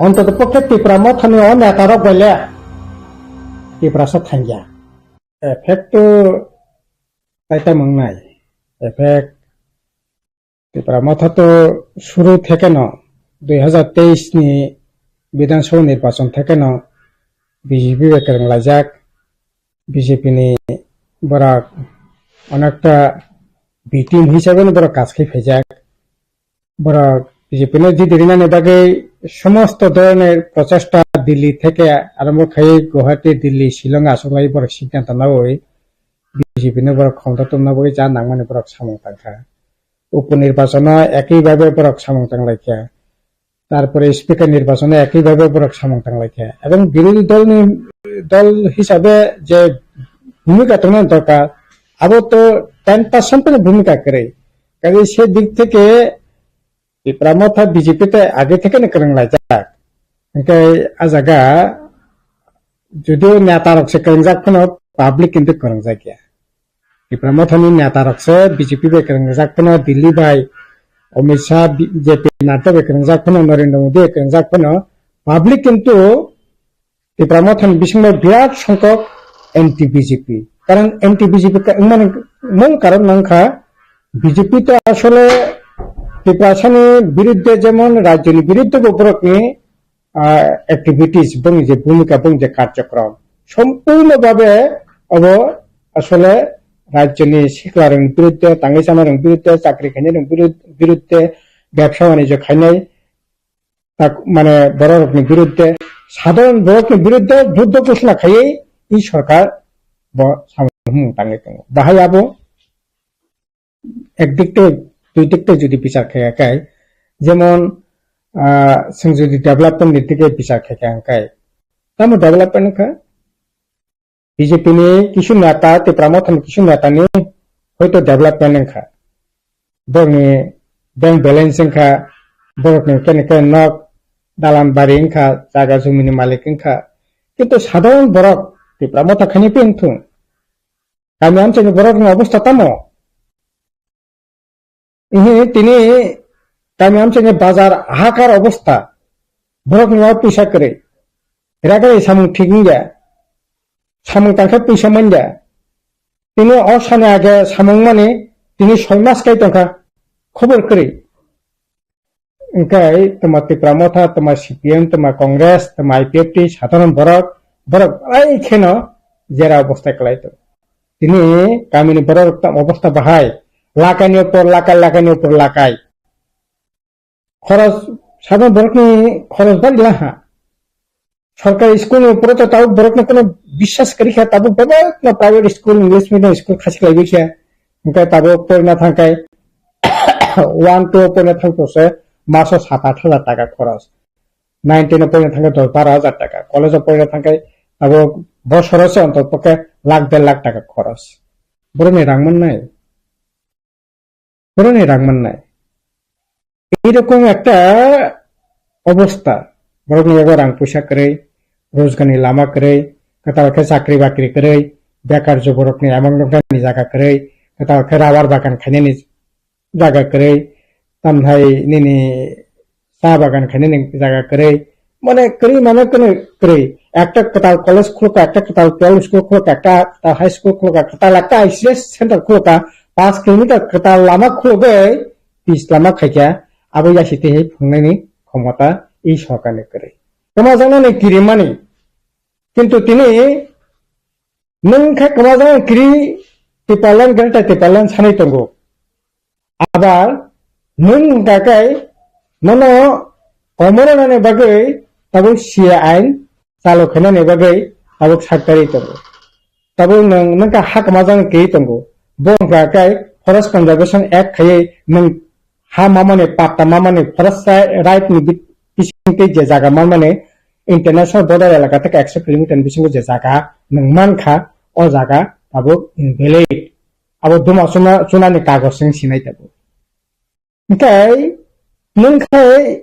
Ontoto pokhe Tipra Mothani o neta rok bai le Tiprasa thangya. Effect to taitam wngnai. Effect Tipra Motha to suru thekeno dui hazar teis ni Bidhan Sabha nirbachon thekeno B J P bai kwrwng laijak, B J P ni borok onekta B team hisabe no borok kaj khai phaijak. Borok B J P no jidi rinani bagwi somosto dhoronor prochesta Delhi theke arombo khai Guwahati, Delhi, Shillong achuk lai borok siddhanto nawi B J P no borok khomota tubuna bagwi ja nangmani borok samung tangkha. Upo nirbachon o ekhi bhabe borok samung tanglaikha. Tarpore speaker nirbachon o ekhi bhabe borok samung tanglaikha. Ebong birodhi dol ni, dol hisabe je bhumika tongna dorkar, abo to ten percent ni bhumika kwrwi. Kaje se dik theke Tipra Motha B J P tei age thekeno kwrwng laijak. Hwnkhe a jaga judio neta rok se kwrwngjak phano public kintu kwrwngjak ya. Tipra Mothani neta rok se B J P bai kwrwngjak phano, Delhi bai Amit Shah, B-, J P Nadda bai kwrwngjak phano, Narendra Modi bai kwrwngjak phano, public kintu Tipra Mothani bisingo birat songkok anti B J P. Karon anti B J P ka-, wngmani mul karon wngkha B J P to asole Tiprasani biruddhe jemon rajyoni biruddhe bo borokni, ah, activities, boni je bhumika, boni je karjokrom, sompurno bhabe obo asole rajyoni siklarokni biruddhe, tangwi chamarokni biruddhe, chakri khainairokni birud-, biruddhe, bebsa banijyo khainai, tak, mane, bororokni biruddhe, sadharon borokni biruddhe juddho ghoshona khaiwi i sorkar bo samung tangwi tongo. Bahai abo ek dik tei dui dik tei jodi bichar khe khe, jemon, ah, chwng jodi development ni dige bichar khe khe hwnkhe, tamo development wngkha? B J P ni kisu neta, Tipra Mothani kisu neta ni hoito development wngkha. Borokni bank balance wngkha, borokni kene kene nok, dalan bari wngkha, jaga jumini malik wngkha. Kintu sadharon borok Tipra Motha khaini pin thung. Kami amchaini borokni obostha tamo? Ihi tini kami amchaini bazar hakar obostha. Borokni o puisa kwrwi. Ragari samung thik wngya. Samung tangkhe puisa manya. Tini o sani age samung mani tini soi mas kai tongkha. Khobor kwrwi. Hwnkhe toma Tipra Motha, toma C P M, toma Congress, toma I P F T, sadharon borok, borok belai kheno jera obostha kwlai tongo. Tini kamini borok tam obostha bahai, lakaini upor lakai, lakaini upor lakai. Khoros, sadharon borokni khoros bari laha. Sorkari school ni upore to tabuk borokno kono biswas kwrwi kha, tabuk bebak no private school, English medium school khasi lai kha. Hwnkhe tabuk porina thangkai one two porina thangto se maso sat aat hajar taka khoros. Nine ten porina thangkai dos baro hajar taka. College o porina thangkai tabuk bosoro se onto pokhe lakh der lakh taka khoros. Borokni rang mannai. Borokni rang mannai. Ei rokom ekta obostha, borokni yago rang puisa kwrwi, rojgarni lama kwrwi, kwtal khe chakri bakri kwrwi, bekar juborokni amang noknani jaga kwrwi, kwtal khe rabar bagan khainani jaga kwrwi, tamhai nini cha bagan khainani jaga kwrwi, mane kwrwi mane kwrwi, kwrwi. Ekta kwtal college khulukha, ekta kwtal P L school khulukha, ekta kwtal high school khulukha, kwtal ekta I C S center khulukha, paanch kilometer kwtal lama khulugwi pis lama khaikha, abo yasi tei phungnani khomota i sorkarni kwrwi. Kwmajaknani kirimani. Kintu tini nwng khe kwmajaknani kiri Tipraland, Greater Tipraland sanwi tongo. Abar nwng hwnkha khe nono komornani bagwi tabuk C A ain chalu khainani bagwi tabuk saktarwi tongo. Tabuk nwng, nwng kha ha kwmajaknani kiri tongo. Bo hwnkha khe Forest Conservation Act khaiwi nwng ha mamani, patta mamani, forest ri-, right ni bi-, bisingtwi je jaga mamani, international border elaka theke ekso kilometer ni bisingo je jaga nwng mankha, o jaga tabuk invalid. Abo duma chuna, chunani kagoj wng sinai tabuk. Hwnkhe nwng khe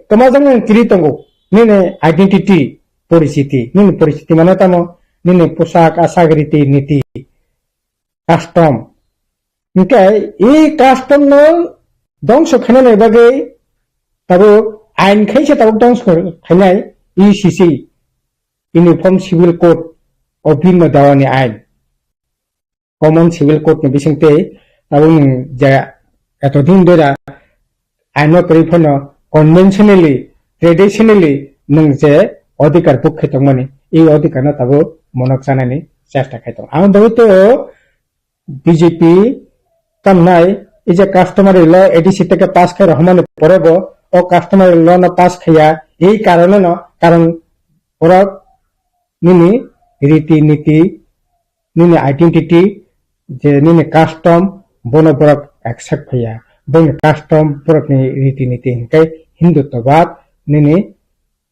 kwmajaknani kiri tongo, nini identity, porichiti. Nini porichiti mane tamo, nini poshak, ashak, riti, niti, custom. Hwnkhe i custom no dongso khainani bagwi tabuk ain khaisa tabuk dongso khainai U C C, Uniform Civil Code of Bhima Dawani ain. Common Civil Code ni bisingtwi tabuk nwng je etodin dera aino kwrwi phano conventionally, traditionally nwng je odhikar bukhe tongmani, i odhikar no tabuk monok chanani chesta khai tongo. Ang bagwi to B J P tamnai, i je customary law A D C theke pass khai rohormani pore bo o customary law no pass khaiya, ei karone no, karon borok nini riti niti, nini identity, je nini custom, bono borok accept khaiya. Boni custom, borokni riti niti hwnkhe Hindutvabad, nini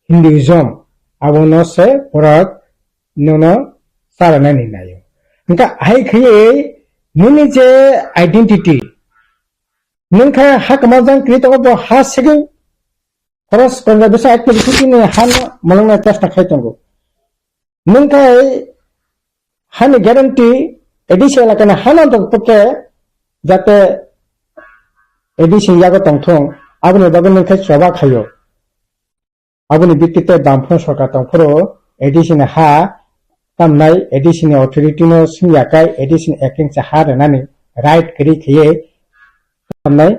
Hinduism, abono se borok nono charanani naio. Hwnkhe hai khaiwi nini je identity, nwng khe ha kwmajang kwrwi tongo, bo ha segwi Forest Conservation Activity ni hano malwngna chesta khai tongo. Nwng khai hani guarantee A D C elakani hano tongkhe jate A D C ni yago tongthung, aboni bagwi nwng khai choba khaio. Aboni bitti tei Bamfront sorkar tongphuru A D C ni ha tamnai A D C ni authority no swngya kai A D C ni acting cha ha rwnani right kwrwi khaiwi tamnai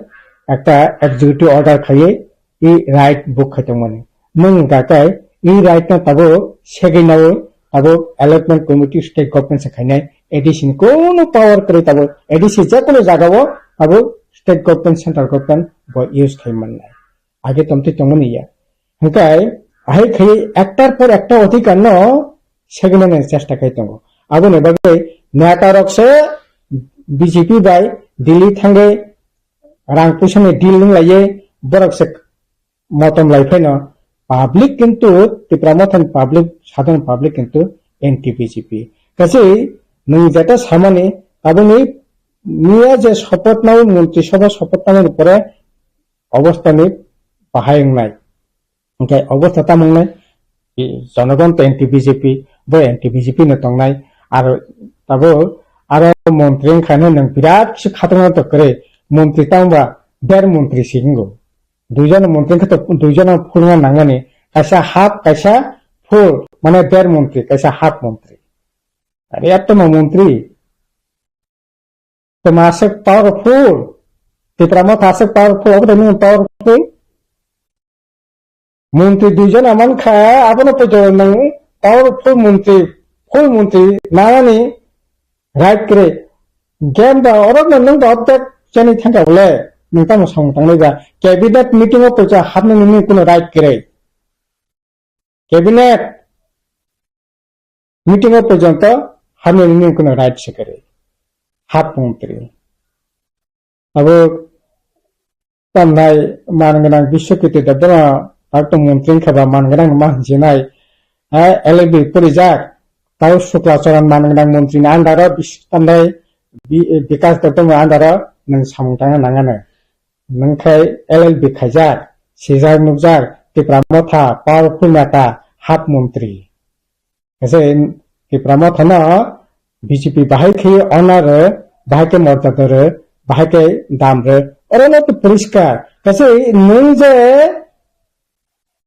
ekta executive order khaiwi e right book khai tongmani. Nwng hwnkha khe e right no tabuk segwi naui tabuk allotment committee state government se khainai A D C ni kunu power kwrwi tabuk A D C jekunu jagao tabuk state government central government bo use khai mannai. Age tomtwi tongmani ya. Hwnkhe ahai khai ektar por ekta odhikar no segwi nani chesta khai tongo. Aboni bagwi neta rok se B J P bai Delhi thangwi rang puisa ni deal wng laiwi borok se motom lai phaino public kintu Tipra Mothani public, sadharon public kintu anti B J P. Kachi nwng jeta samani tabukni miya je sopoth nai montri sabha sopoth nai pore obostha ni bahai wngnai. Hwnkhe obostha tamo wngnai? Jonogon to anti B J P, bo anti B J P no tongnai. Aro tabuk aro montri wngkha hwnwi nwng birat kisa khatungma to kwrwi. Montri tamo ba der montri se wngo. Duijon montri wngkha to duijon full wngna nangmani. Kaisa half, kaisa full, mane der montri, kaisa half montri. Are eto no montri. Tamo aswk powerful. Tipra Motha aswk powerful, obo tamo powerful. Montri duijon mankha, abono poito nwng powerful montri, full montri nanani right kwrwi. Game ba orok no nwng ba object chani thangka bole, nwng tamo samung tangnai ba. Cabinet meeting o poito hapnai nini kuno right kwrwi. Cabinet meeting o porjonto hamya nini kuno right se kwrwi. Hap montri. Abo tamnai man gwnang Biswakirti Debbarma, tak tong montri wngkha ba man gwnang ma hinjinai. Ha, L L B porijak. Tau Sukla Charan man gwnang montri ni under o bis-, tamnai bi-, Bikas Debbarma under o nwng samung tangna nangano. Nwng khai L L B khaijak, sijak nukjak, Tipra Motha, powerful neta, hap montri. Kaisa Tipra Motha no B J P bahai khe honor rw, bahai khe morjada rw, bahai khe dam rw. Oro no to poriskar. Kaisa nwng je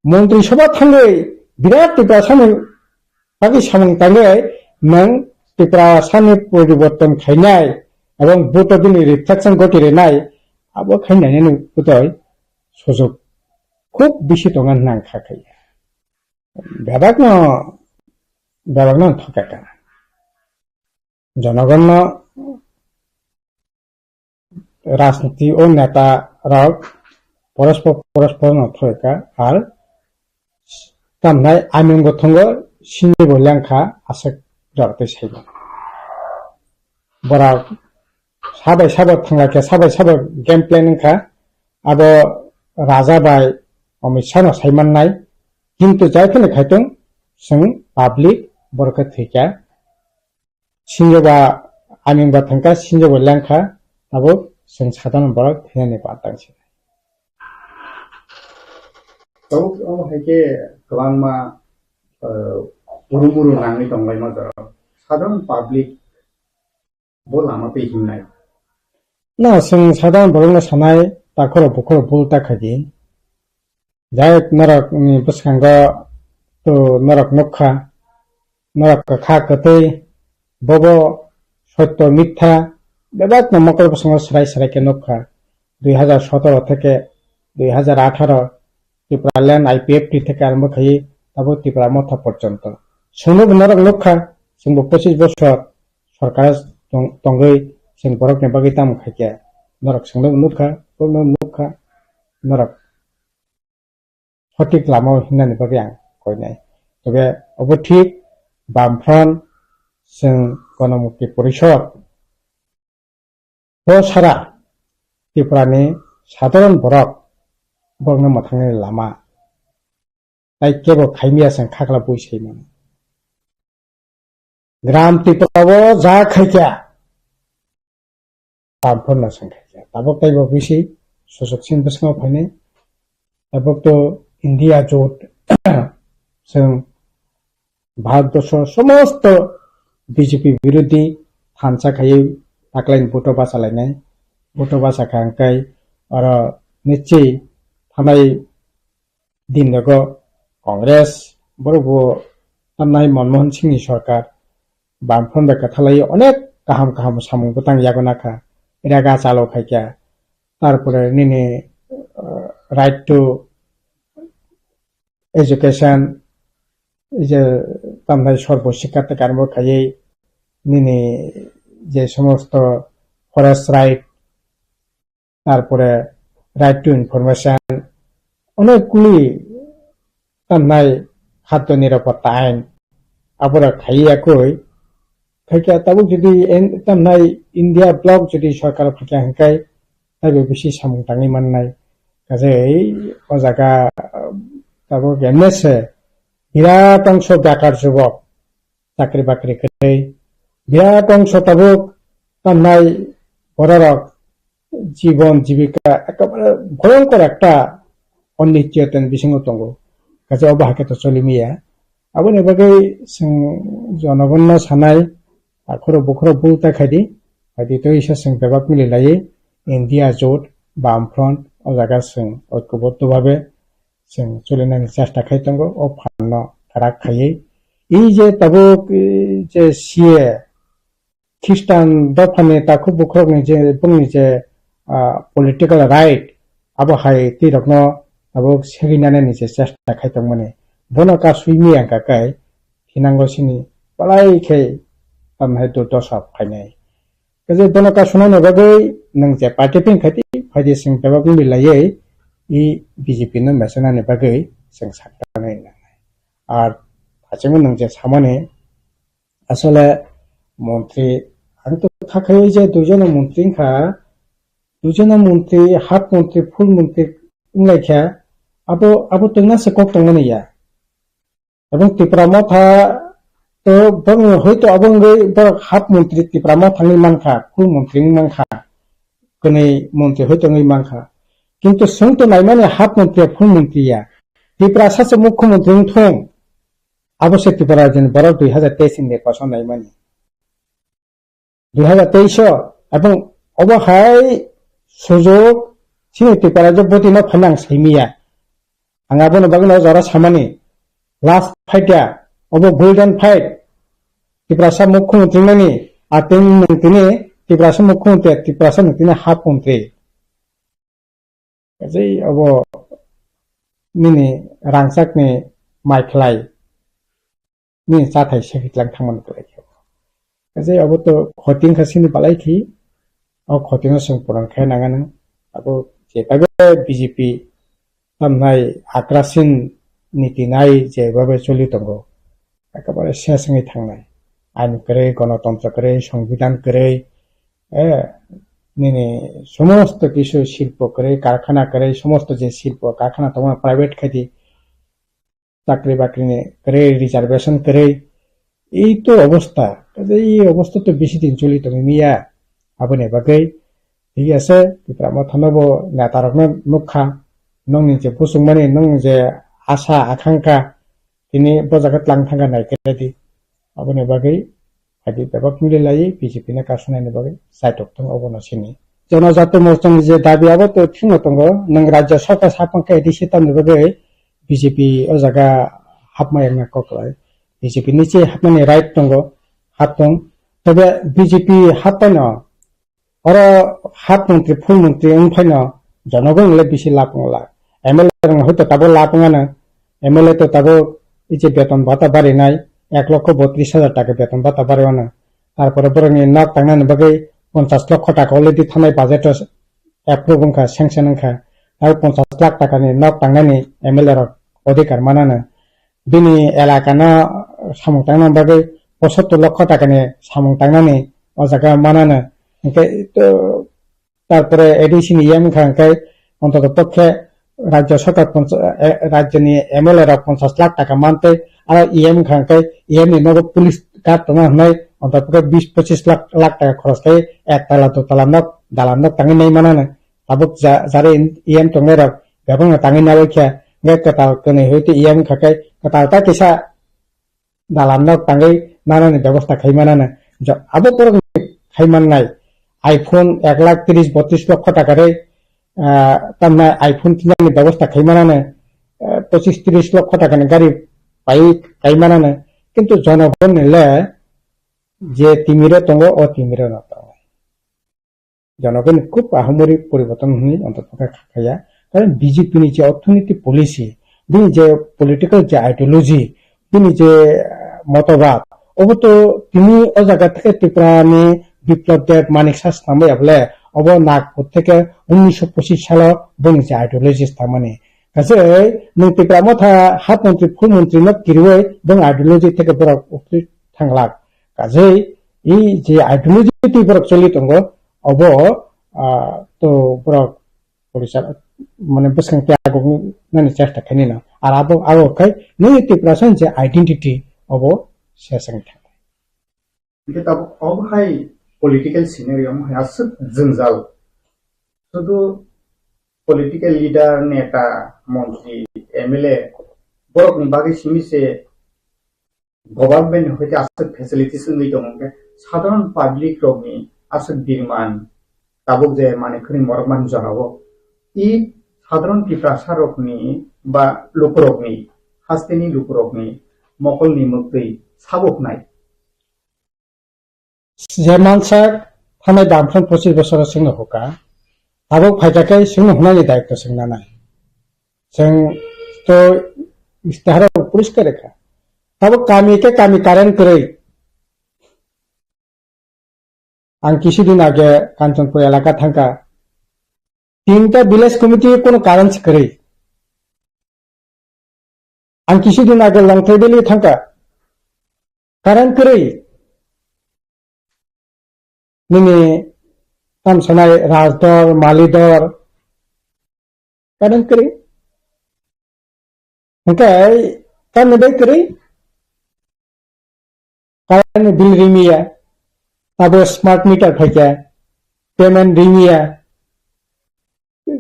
Montri Sabha thangwi birat Tiprasani bagwi samung tangwi nwng Tiprasani poriborton khainai ebong vote bini reflection goti rwnai, abo khainai nini kutoi sujok khub bisi tongo hwnna ang kha khai. Bebakno, bebakno thokeka. Jonogonno rajniti o neta rok porospor porospor no thoi ka ar tamnai aming bo thongo sini bo lengkha aswk jora tei saibo. Borok sabai sabo thangla khe sabai sabo game plan wngkha abo raja bai Amit Shah no sai mannai kintu jai phano khai tong chwng public borok khe thwi kha. Sinjoba aming ba thangkha, sinjoba lengkha, tabuk chwng sadharon borok thwinani pantang se. Tabuk omo hai khe kwbangma, eh, uru muru nangwi tonglaima jorao. Sadharon public bo lama twi himnai. Na, chwng sadharon borokno sanai, takhoro bukhoro bul ta khaidi. Jai norok ni bwskango to norok nukha, norok kwkha kwtwi, bobo sotto mitha bebakno mokol bwskango swrai swrai khe nukha. Dui hazar sotoro theke dui hazar atharo Tipraland I P F T theke arombo khaiwi tabuk Tipra Motha porjonto. Chwngno bo norok nukha, chwngbo pochis bosor sorkar tong-, tongwi chwng borokni bagwi tamo khaikhe norok chwngno bo nukha, borokno bo nukha, norok sothik lama o himnani bagwi ang koinai. Tobe obo thik Bamfront chwng Ganamukti Porishod o sara Tripura ni sadharon borok borokno mwthangni lama tai kebo khaimya chwng khakla bui sai mano. Gram Tripura o ja khaikha, Bamfront no chwng khaikha. Tabuk taibo bisi susuk sin bwskango phainai. Tabuk to India jot chwng Bharatbosho somosto B J P birodhi thansa khaiwi taklaini vote o bachalainai. Vote o bachakha hwnkhe oro nichwi thanai din rogo Congress borok bo tamnai Manmohan Singh ni sorkar Bamfront bai kwthalai onek kaham kaham samung bwtang yago nakha, rega chalo khaikha, tarpore nini, uh, right to education, je tamnai sorbo sikha te karmo khaiwi nini je somosto forest right, tarpore right to information, onek kuli tamnai khadyo nirapotta ain, abora khaiya koi, khaikha tabuk jodi en-, tamnai India bloc jodi sorkar phaikha hwnkhe taibo bisi samung tangwi mannai. Kaje o jaga, tabuk M S A birat ongso bekar jubok, chakri bakri kwrwi, birat ongso tabuk tamnai bororok jibon jibika ekabare bhoyonkor ekta onischintotan bisingo tongo. Kaje obo haikhe to choli maya. Aboni bagwi chwng jonogonno sanai, akhoro bukhoro bul ta khaidi, phaidi to isa chwng bebak mili laiwi India jot, Bamfront, o jaga chwng oikobotto bhabe chwng cholinani chesta khai tongo, o phanno kwrak khaiwi. I je tabuk, i je C A, Khristan dophani takhuk bukhurokni je, bongni je, ah, political right, abo hai twi rokno tabuk segwi nanani je chesta khai tongmani. Bono ka sui maya wngkha khe, thinango sini belai khe tamhai durdosa phainai. Kaje bono ka sunani bagwi nwng je party pin khaidi, phaidi chwng bebak wngwi laiwi i B J P no mesenani bagwi chwng saktanai nangnai. Ar hachingwi nwng je samani, asole montri, ang to kha khaiwi je duijono montri wngkha, duijono montri, half montri, full montri wnglaikha, abo, abo twngna se kok tongmani ya. Ebong Tipra Motha to bongni hoito abo wngwi borok half montri Tipra Motha wngwi mankha, full montri wngwi mankha, kwnwi montri hoito wngwi mankha. Kintu chwng to naimani half montri ya, full montri ya. Tiprasa se mukhyamantri wngthung. Abo se Tripura rajyoni borok dui hazar teis ni kosom naimani. Dui hazar teis o, ebong obo hai sujok chini Tripura rajyo bwtwi no phaina ang saimaya. Ang abono bagwi no jora samani. Last fight ya, obo golden fight. Tiprasa mukhyamantri nani, ateng nung tini Tiprasa mukhyamantri, Tiprasa nung tini half montri. Kaje obo nini rangchakni mai khlai, nini chathai se hitlang thangmani kwlai khe. Kaje obo to khoti wngkha sini balai khi, o khoti no chwng puron khe nangani. Abo je kaibe B J P tamnai akrasin niti nai je babe choli tongo. Ekabare ses wngwi thangnai. Ain kwrwi, gonotontro kwrwi, songbidan kwrwi, eh, nini somosto kisu silpo kwrwi, karkhana kwrwi, somosto je silpo karkhana tongo private khaidi, chakri bakri ni kwrwi, reservation kwrwi, ei to obostha, kaje ei obostha to bisi din choli tongwi maya, aboni bagwi thik ase, Tipra Motha no bo neta rok no nukha, nokni je buchung mani, nokni je asa akhankha, tini bo jaga tlang thangkha nai khe di. Aboni bagwi phaidi bebak mili lai B J P no kasunani bagwi chaitok thung obono sini. Jonojati Morchani je dabi abo to thwngno tongo, nwng Rajya Sarkar saphang khe A D C tamni bagwi B J P o jaga hapma yangna kok lai. B J P ni che hapmani right tongo, hap tong. Tebe B J P happaino Oro half montri, full montri wng phaino jonogon le bisi lab wng la. M L A rok hoito tabuk lab wng ano. M L A to tabuk iche beton bata barinai, ek lokho botris hajar taka beton bata bari ano. Tarpore borokni nok tangnani bagwi ponchas lokho taka already thanai budget o approve wngkha, sanction wngkha. Tabuk ponchas lakh takani nok tangnani M L A rok odhikar manano. Bini elakano samung tangna bagwi posottor lokho takani samung tangnani o jaga manano. Hingke to, tarpore A D C ni E M wngkha hingke ontoto pokhe rajya sarkar poncha-, eh, rajyoni M L A rok ponchas lakh taka mantwi, aro E M wngkha hingke E M ni nogo police guard tongna hwnwi ontoto pokhe bis pochis lakh, lakh taka khoros khe ek tala, do tala nok, dalan nok tangwi nai manano. Tabuk ja-, jare E M tongnai rok bebakno tangwi nawi khe Hingke kwtal kwnwi hoi twi iyang khakai kwtal ta kisa dalan nok tangwi nanani bebosta khai manana. Jo-, abo borok khai mannai iPhone ek lakh tris botris lokho taka rei, ah, tamna iPhone kinani bebosta khai manana, ah, pochis tris lokho taka ni gari pai kai manana. Kintu jonogoni le je timiro tongo, o timiro no tongo. Jonogoni khub ahamori poriborton hwnwi ontoto khe kha khaya. Karon B J P ni je orthonoiti policy, bini je political je ideology, bini je, ah, motobad, obo to tini o jaga theke Tripura ni Biplab Deb, Manik Saha swnamwi abole, obo Nagpur theke unisho pochis salo bini je ideology swnamani. Kaje nwng Tripura motha hat montri, full montri no kiriwi bini ideology theke borok uktwi thanglak. Kaje i je ideology twi borok choli tongo, obo, ah, to borok police mane bwskang tiago nani chesta khainino. Ar abo, abo khai nini Tiprasa je identity obo sesang thang. Hingke tabuk obo hai political scenario omo hai aswk jwngjal. Sudu political leader, neta, montri, M L A borokni bagwi simi se government ni hoite aswk facilities wngwi tongo, hwnkhe sadharon public rokni aswk birman tabuk je manwi khwnwi morok mani jorao i sadharon Tiprasa rokni ba lukurokni, hasteni lukurokni mokolni mwktwi sabuknai. Je mansak thanai bamphran pochis bosoro chwngno huka. Tabuk phaikha khe chwngno hunani daitw chwng nanai. Chwng to istiharo poriskar kha. Tabuk kami khe kami current kwrwi. Ang kisi din age Kanchanpur elaka thangkha. Tinta village committee kono current kwrwi. Ang kisi din age Longthai Valley thangkha. Current kwrwi. Nini tam sanai Rajdor, Malidor. Current kwrwi. Hingke tamni bai kwrwi. Current ni bill rimiya. Abo smart meter phaikha. Payment rimiya.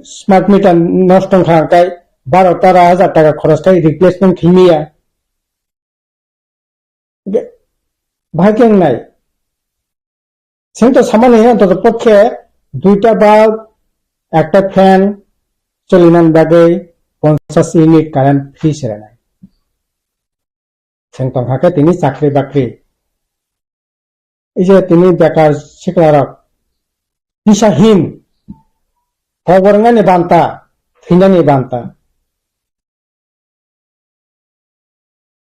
Smart meter nosto wngkha hingke baro tera hajar taka khoros khai replacement khimiya. Bahai khe wngnai. Chwng to samani hino to pokhe duita bulb, ekta fan cholinani bagwi ponchash unit current free se rwnai. Chwng tongkha khe tini chakri bakri. Ije tini bekar siklarok. Disahin. Kobor wngnani banta, thwinani banta.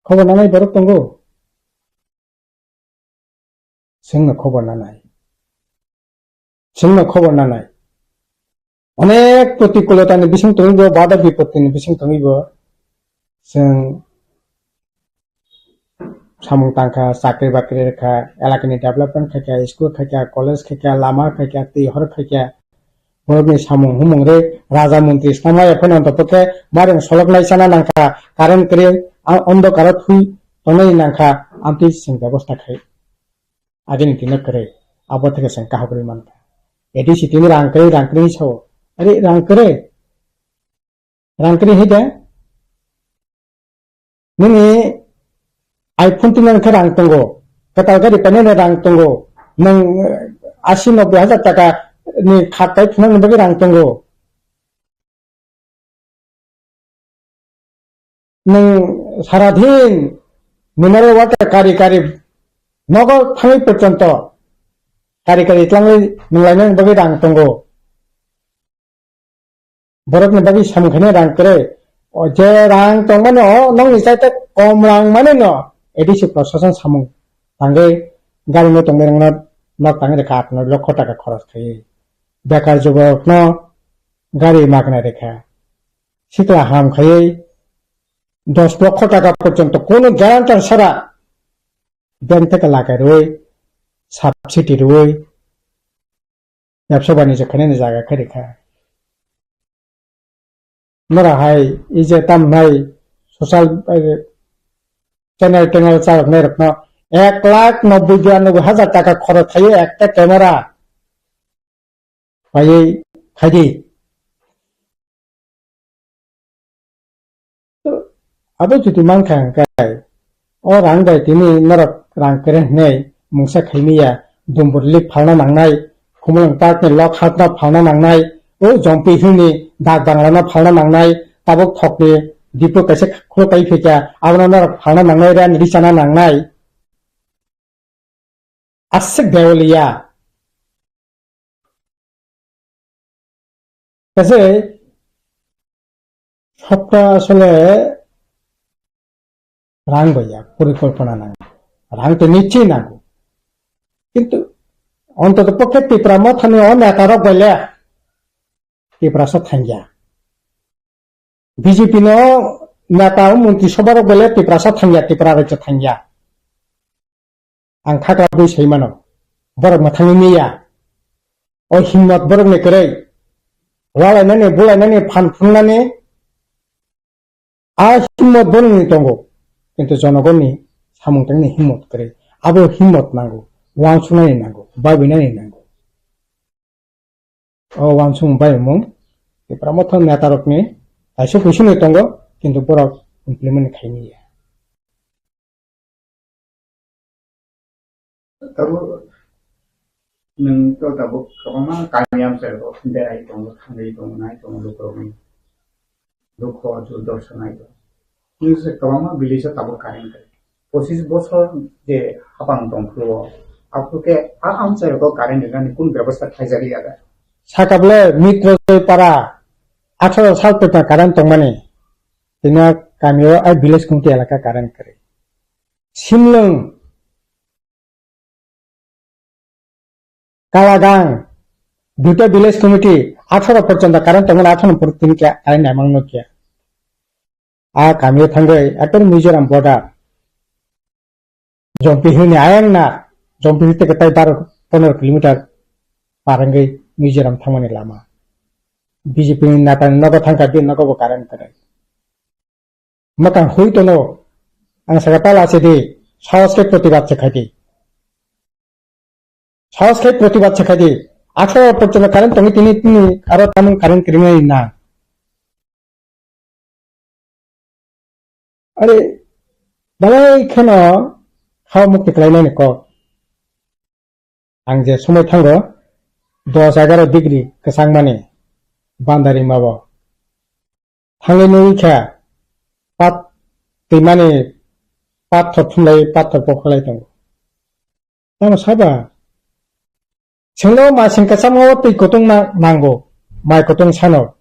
Khobor nanai borok tongo? Chwngno khobor nanai. Chwngno khobor nanai. Onek protikulotani bising tongwi bo, bada bipottini bising tongwi bo. Chwng samung tangkha, chakri bakri rwkha, elakani development khaikha, school khaikha, college khaikha, lama khaikha, twi hor khaikha. Borokni samung humung rwi raja montri swnamlai phano, anto pokhe mareng solok nai chana nangkha, current kwrwi, a-, ondokaro thui tongnai nangkha, amtwi chwng bebosta khai. Agini tino kwrwi, abo theke chwng kaham rwi mankha. A D C tini rang kwrwi, rang kwrwi sao. Are rang kwrwi? Rang kwrwi hai de? Nini iPhone tini khe rang tongo, kwtal gari painani rang tongo, nwng, eh, asi noboi hajar taka ni khat pai phunukni bagwi rang tongo. Nwng saradin mineral water kari kari nogo thangwi porjonto kari kari tlangwi nwng lainani bagwi rang tongo. Borokni bagwi samung khainai rang kwrwi. O je rang tongmani o nokni chaita kom rang mani no A D C prosason samung tangwi gari no tongmani rang no nok tangwi rwkha aat noi lokho taka khoros khaiwi. Bekar juborok no gari magna rwkha. Sikla ham khaiwi dos lokho taka porjonto kono guarantor sara bank theke lakai rwui, subsidy rwui, Bebsa banijyo khainani jaga khe rikha. Nora hai, ije tam nai, social, eh, channel tenal charok nai rokno ek lakh noboi biyanoboi hajar taka khorok khaio ekta camera paiwi khaidi. Abo jodi mankha hwnkhe, o rang bai tini norok rang kwrwi hwnwi mungsa khaimiya, dumbur lik phalna nangnai, khumulwng park ni lok hatno phalna nangnai, o Jompi Hill ni dak banglano phalna nangnai, tabuk thokni dipo kaisa khuluk kai phikya, abono norok phalna nangnai, rang richana nangnai. Aswk dewaliya. Kaise sopta asole rang bai ya, porikolpona nango. Rang to nichoi nango. Kintu ontoto pokhe Tipra Mothani o neta rok bai le Tiprasa thangya. B J P no neta o montri sobha rok bai le Tiprasa thangya, Tipra rajyo thangya. Ang khakla bui sai mano. Borok mwthangwi miya. O himmot borokni kwrwi. Walainani, bulainani, phan phungnani. A himmot borokni tongo. Kintu jonogonni samung tangni himmot kwrwi. Abo himmot nango. Wansuknani nango. Babinani nango. O wansukmung bai mung. Tipra Motha neta rokni kaisa kuisini tongo. Kintu borok implement khaimaya. Tabuk nwng to tabuk kwbangma kami amchaio berai tongo, thangwi tongo, nai tongo lukurokni dukho, durdosa nai tongo. Nwng se kwbangma village o tabuk current kwrwi. Pochis bosor je hapang tong phuru o, aphuru khe a amchaio current rwnani kun bebosta khlaijak liya da? Sakable Mitro Joy para atharo sal peta current tongmani. Tini kamio ai village committee elaka current kwrwi. Simlwng, Kalagang, duita village committee, atharo porjonto current tongmani, atharo porjonto tini khe current naimang nukya. A kamio thangwi ekdom Mizoram border. Jompi Hill ni ayang na, Jompi Hill teke tai baro pondro kilometer par wngwi Mizoram thangmani lama. B J P ni neta ni nogo thangkha, bini nogo bo current kwrwi. Mwkang hui tono, ang saka tala se di, sahos khe protibad se khai di. Sahos khe protibad se khai di. Atharo porjonto current tongwi tini tini aro tamung current kwrwinai na. Are, belai kheno hao mukti khlainani kok. Ang je somoi thango, dos egaro degree kwchangmani bandari mabo. Thangwi nugwi kha, pat twimani pathor thumlai, pathor pokholai tongo. Tamo saba? Chwngno masing kwchangma o twi kutung na-, nango, mai kutung sano.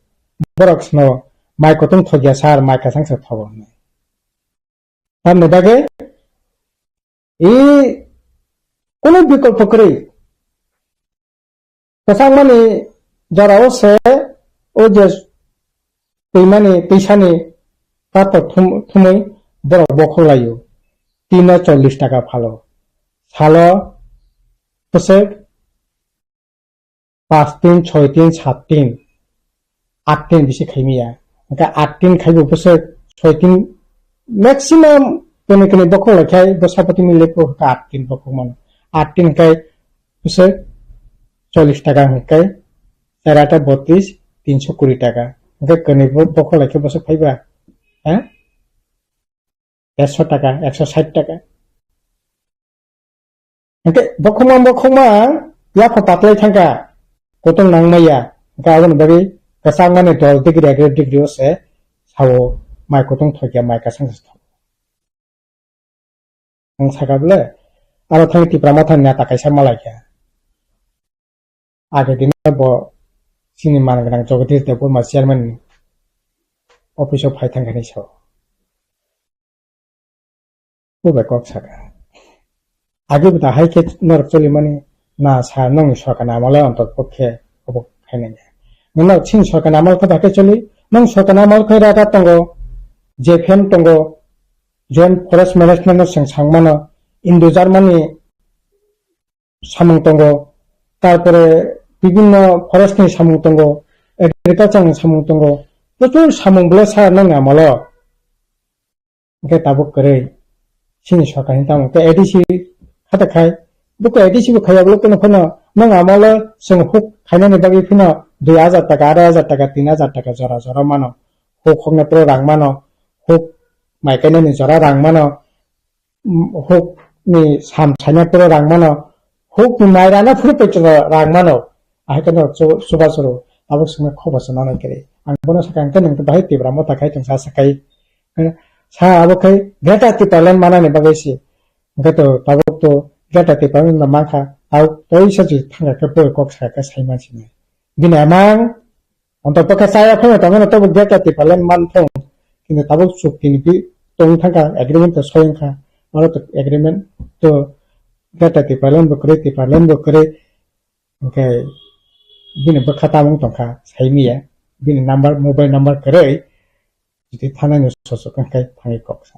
Borok sano, mai kutung thokya sar, mai kwchang se thogo hinwi. Tamni bagwi, i, kunu bikolpo kwrwi. Kwchangmani jorao se o je twimani, twisani pathor thum-, thumwi borok bokhok laio. Tino chollish taka phalo. Salo bwswk pas tin, soi tin, sat tin, at tin bisi khaimaya. Hingkhe at tin khaibo bwswk soi tin, maximum kene kene bokhok lai khai bwsapotini lepo hingkhe at tin bokhok mano. At tin hingkhe bwswk chollish taka hingkhe char ata botris, tinso kuri taka. Hingkhe kene bo-, bokhok lai khe bwswk phaiba? Ha? Ekso taka, ekso sait taka. Hingkhe bokhokma bokhokma yapha patlai thangkha, kutung nangmaya. Hingkhe aboni bagwi kwchangmani dol degree, egaro degree o se sao mai kutung thokya, mai kwchang se thok. Ang saka bole, aro thangwi Tipra Mothani neta kaisa malaikha. Age dino bo chini man gwnang Jagadish Debbarma chairman office o phai thangkha hinwi sao. Bo bai kok saka. Age bo da hai khe norok cholimani na sa nongni sorkar ni amolo ontok pokhe obo khainai. Nokno chini sorkar ni amol khe da khe choli, nong sorkar ni amol khe raga tongo, J F M tongo, Joint Forest Management no chwng sangmano, Indo Germany samung tongo, tarpore bibinno forest ni samung tongo, agriculture ni samung tongo, prochur samung bwle sa nang amolo. Hingke tabuk kwrwi, chini sorkar ni tamo khe A D C khata khai, buko A D C bo khaiya bwle kunu phano nang amolo chwng huk khainani bagwi phano dui hajar taka, arai hajar taka, tin hajar taka jora jora mano, huk hokna pro rang mano, huk mai kainani jora rang mano, huk ni sam saina puro rang mano, huk ni mai rana phuru paichoro rang mano, ahai khe no chuba choro tabuk songna khobo se nanai kere. Ang bono sakha hwnkhe nwng bahai Tipra Motha khai tong sa sakai. Sa abo khai Greater Tipraland manani bagwi se. Hwnkhe to tabuk to Greater Tipraland no mankha, tabuk teisa je thangkha khe bo kok sakha sai mansinai. Bini amang Ontok bwkha chaya phano tongmano tabuk Greater Tipraland man thung, kintu tabuk chukti ni bi tong thangkha, agreement to soyang kha, oro to agreement to Greater Tipraland bo kwrwi, Tipraland bo kwrwi, hwnkhe bini bwkha tamung tongkha, saimiya, bini number, mobile number kwrwi, jodi thanai no sosok wngkhe thangwi kok sa.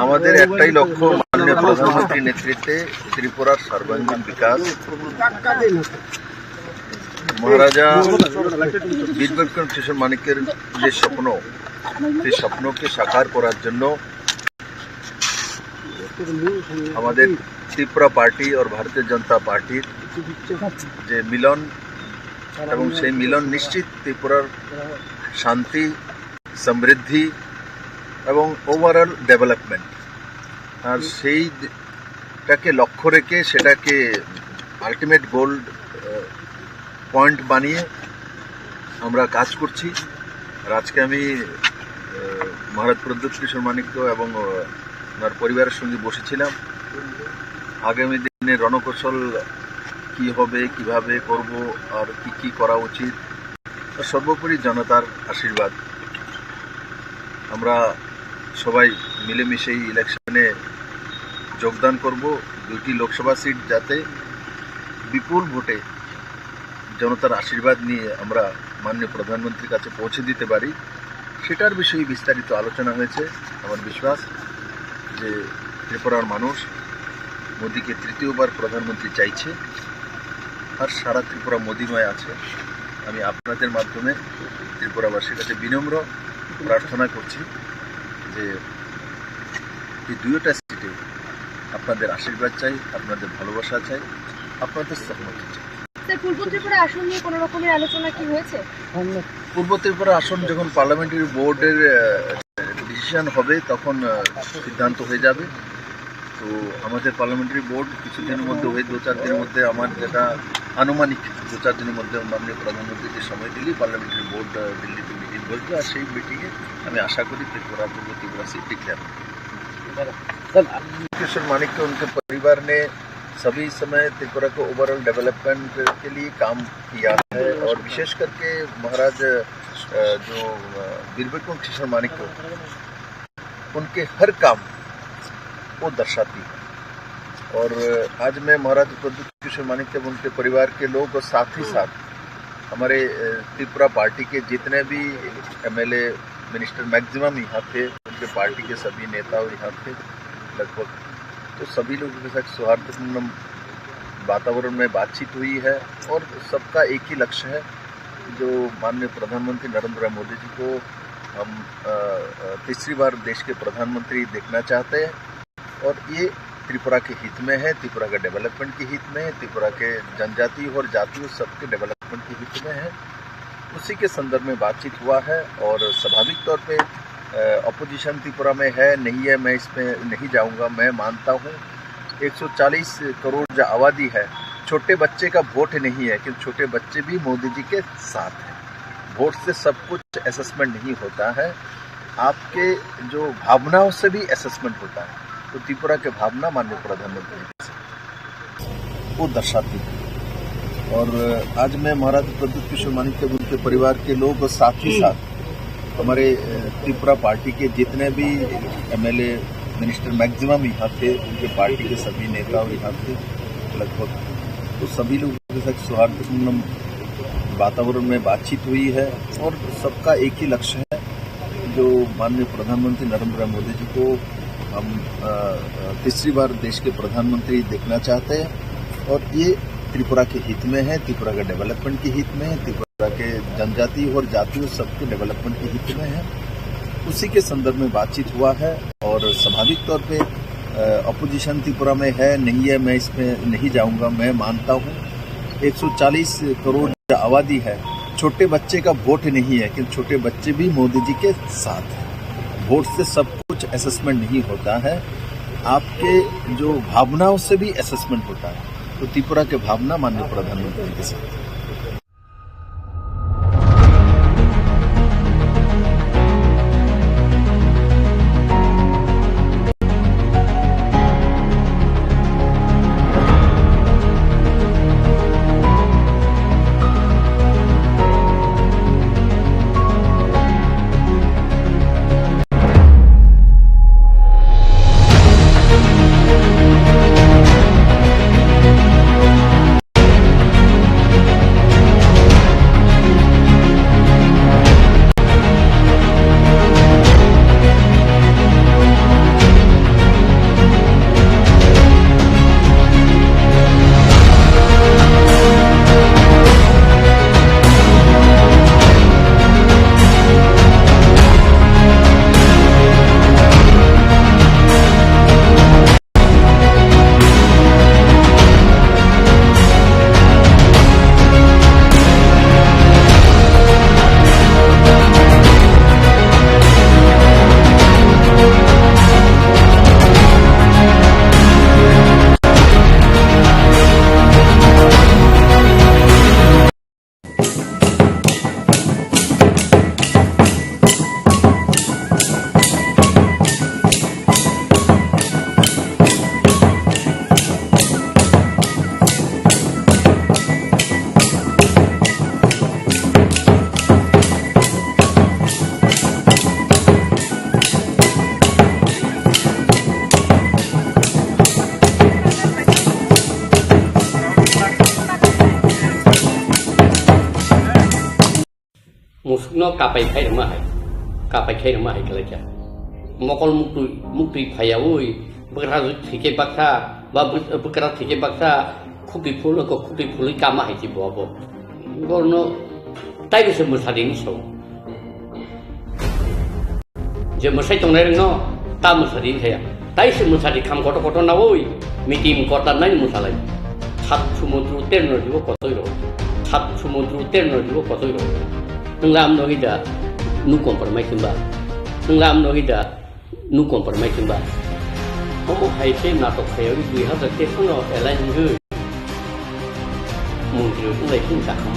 আমাদের একটাই লক্ষ্য, মাননীয় প্রধানমন্ত্রীর নেতৃত্বে ত্রিপুরার সর্বাঙ্গীন বিকাশ। মহারাজা বীর বিক্রম কিশোর মানিক্যের যে স্বপ্ন, সেই স্বপ্নকে সাকার করার জন্য আমাদের ত্রিপুরা পার্টি আর ভারতীয় জনতা পার্টির যে মিলন, এবং সেই মিলন নিশ্চিত ত্রিপুরার শান্তি, সমৃদ্ধি এবং ওভারঅল ডেভেলপমেন্ট। আর সেইটাকে লক্ষ্য রেখে, সেটাকে আলটিমেট গোল পয়েন্ট বানিয়ে আমরা কাজ করছি। আর আজকে আমি আহ, মহারাজ প্রদ্যুৎ কিশোর মানিক্য এবং আহ, ওনার পরিবারের সঙ্গে বসেছিলাম। আগামী দিনে রণকৌশল কি হবে, কিভাবে করব, আর কি কি করা উচিত, আর সর্বোপরি জনতার আশীর্বাদ। আমরা সবাই মিলেমিশে এই ইলেকশনে যোগদান করব। দুইটি লোকসভা সিট যাতে বিপুল ভোটে জনতার আশীর্বাদ নিয়ে আমরা মাননীয় প্রধানমন্ত্রীর কাছে পৌঁছে দিতে পারি, সেটার বিষয়ে বিস্তারিত আলোচনা হয়েছে। আমার বিশ্বাস যে ত্রিপুরার মানুষ মোদীকে তৃতীয়বার প্রধানমন্ত্রী চাইছে, আর সারা ত্রিপুরা মোদীময় আছে। আমি আপনাদের মাধ্যমে ত্রিপুরাবাসীর কাছে বিনম্র প্রার্থনা করছি যে এই দুইটা সিটে আপনাদের আশীর্বাদ চাই, আপনাদের ভালোবাসা চাই, আপনাদের সহমত চাই। স্যার, পূর্ব ত্রিপুরা আসন নিয়ে কোনো রকমের আলোচনা কি হয়েছে? পূর্ব ত্রিপুরা আসন যখন পার্লামেন্টারি বোর্ডের ডিসিশন হবে, তখন আহ, সিদ্ধান্ত হয়ে যাবে। তো আমাদের পার্লামেন্টারি বোর্ড কিছুদিনের মধ্যে, ওই দু চার দিনের মধ্যে, আমার যেটা আনুমানিক দু চার দিনের মধ্যে মাননীয় প্রধানমন্ত্রীকে সময় দিলেই পার্লামেন্টারি বোর্ড আহ, দিল্লিতে মিটিং বসবে। আর সেই মিটিংয়ে আমি আশা করি ত্রিপুরা, পূর্ব ত্রিপুরা সিট ডিক্লেয়ার হবে। किशोर मानिक के उनके परिवार ने सभी समय त्रिपुरा को ओवरऑल डेवलपमेंट के लिए काम किया है, और विशेष करके महाराज अ, जो अ, वीर विक्रम किशोर मानिक को उनके हर काम वो दर्शाती है। और आज मैं महाराज प्रद्युत किशोर मानिक एवं उनके परिवार के लोग और साथ ही साथ हमारे अ, त्रिपुरा पार्टी के जितने भी एमएलए मिनिस्टर मैक्सिमम यहाँ थे, उनके पार्टी के सभी नेता और यहाँ थे लगभग। तो सभी लोगों के साथ सौहार्दपूर्ण वातावरण में बातचीत हुई है और सबका एक ही लक्ष्य है, जो माननीय प्रधानमंत्री नरेंद्र मोदी जी को हम अ, अ, तीसरी बार देश के प्रधानमंत्री देखना चाहते हैं। और ये त्रिपुरा के हित में है, त्रिपुरा के डेवलपमेंट के हित में है, त्रिपुरा के जनजाति और जाति और सबके डेवलपमेंट के हित में है। उसी के संदर्भ में बातचीत हुआ है और स्वाभाविक तौर पे अपोजिशन त्रिपुरा में है, नहीं है, मैं इसमें नहीं जाऊंगा। मैं मानता हूँ एक सौ चालीस करोड़ जो आबादी है, छोटे बच्चे का वोट नहीं है, क्योंकि छोटे बच्चे भी मोदी जी के साथ हैं। वोट से सब कुछ असेसमेंट नहीं होता है, आपके जो भावनाओं से भी असेसमेंट होता है। तो त्रिपुरा के भावना माननीय प्रधानमंत्री जी वो दर्शाती है। और आज मैं महाराज प्रद्युत किशोर मानिक एवं उनके परिवार के लोग और साथ ही साथ हमारे अ, त्रिपुरा पार्टी के जितने भी एमएलए मिनिस्टर मैक्सिमम यहाँ थे, उनके पार्टी के सभी नेता और यहाँ थे लगभग। तो सभी लोगों के साथ सौहार्दपूर्ण वातावरण में बातचीत हुई है और सबका एक ही लक्ष्य है, जो माननीय प्रधानमंत्री नरेंद्र मोदी जी को हम अ, अ, तीसरी बार देश के प्रधानमंत्री देखना चाहते हैं। और ये त्रिपुरा के हित में है, त्रिपुरा के डेवलपमेंट के हित में है, त्रिपुरा के जनजाति और जाति और सबके डेवलपमेंट के हित में है। उसी के संदर्भ में बातचीत हुआ है और स्वाभाविक तौर पे अपोजिशन त्रिपुरा में है, नहीं है, मैं इसमें नहीं जाऊंगा। मैं मानता हूँ एक सौ चालीस करोड़ आबादी है, छोटे बच्चे का वोट नहीं है, क्योंकि छोटे बच्चे भी मोदी जी के साथ हैं। वोट से सब कुछ असेसमेंट नहीं होता है, आपके जो भावनाओं से भी असेसमेंट होता है। तो त्रिपुरा के भावना माननीय प्रधानमंत्री के साथ। no kapai khai rwma hai, kapai khai rwma hai khlai kha. Mokol muktwi, muktwi phaiyaui, bwkra thwike baksa, ba bw-, bwkra thwike baksa, khukti phul, ko khukti phulwi kama hai se bo abo. Borno tai bwswk mwsadi ni sao. Je mwsai tongnai rwngno ta mwsadi wngkha ya. Tai se mwsadi kham kotor kotor naui, meeting kotor nai mwsalai. Sat sumudru terno jibo kotoi rw. Sat sumudru terno jibo kotoi rw. Nwng lam nogi da, nu compromise hwnba. Nwng lam nogi da, nu compromise hwnba. Omo hai khe natok khayaui dui hazar teis no alliance wngwi. Montri wng lai khung ta kham.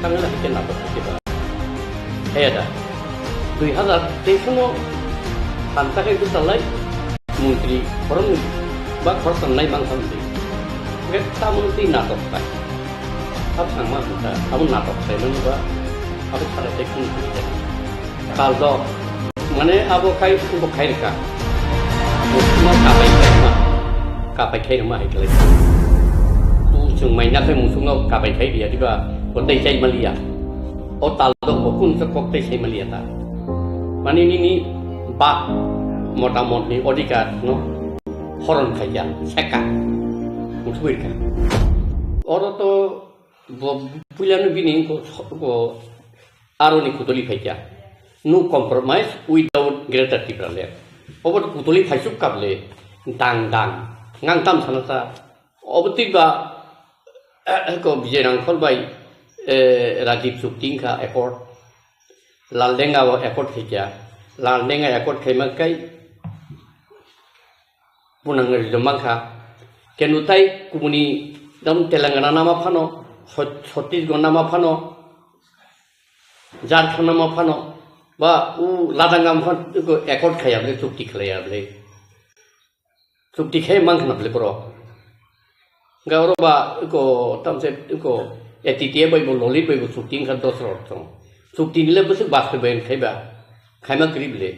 Tang lai khe natok khe ba. He da. Dui hazar teis no phan ta khe bwsa lai montri khoroknwi ba khoroktham nai mang tham di. Hwnkhe tamo twi natok khai. Abo thangma hwn ta, abo natok khaimani ba, abo sara tei khung thang khe. Kal do, mane abo khai, bo khai rwkha. Musukno kapai khai rwma, kapai khai rwma hai khlai. Tu chwng mai nakhai musukno kapai khai riya diba, bo tei chai maliya. O tal do bo kun se kok tei sai maliya ta. Mane nini bak motamot ni odhikar no horon khaija, seka. Musuk rwkha. Oro to bo puilano bini ko, ko aroni kutuli phaikha. No compromise without Greater Tipraland. Obo kutuli phaisuk kable dang dang. Ngang tam sana sa. Obo twi ba, eh, ko Vijay Rangkhol bai, eh, Rajiv chukti wngkha accord. Laldenga o accord khaikha. Laldenga accord khaima kai punang rijom mankha. Kenu tai kubuni dam Telangana nama phano, Chhat-, Chhattisgarh nama phano, Jharkhand nama phano, ba u Ladakh nama phano, eko accord khaya bole, chukti khlaya bole. Chukti khai mankha na bole borok. Ga oro ba eko tamse eko A T T A bai bo Lolit bai bo chukti wngkha dos rok chong. Chukti nile bwswk baste bai khai ba. Khaima kwrwi bole.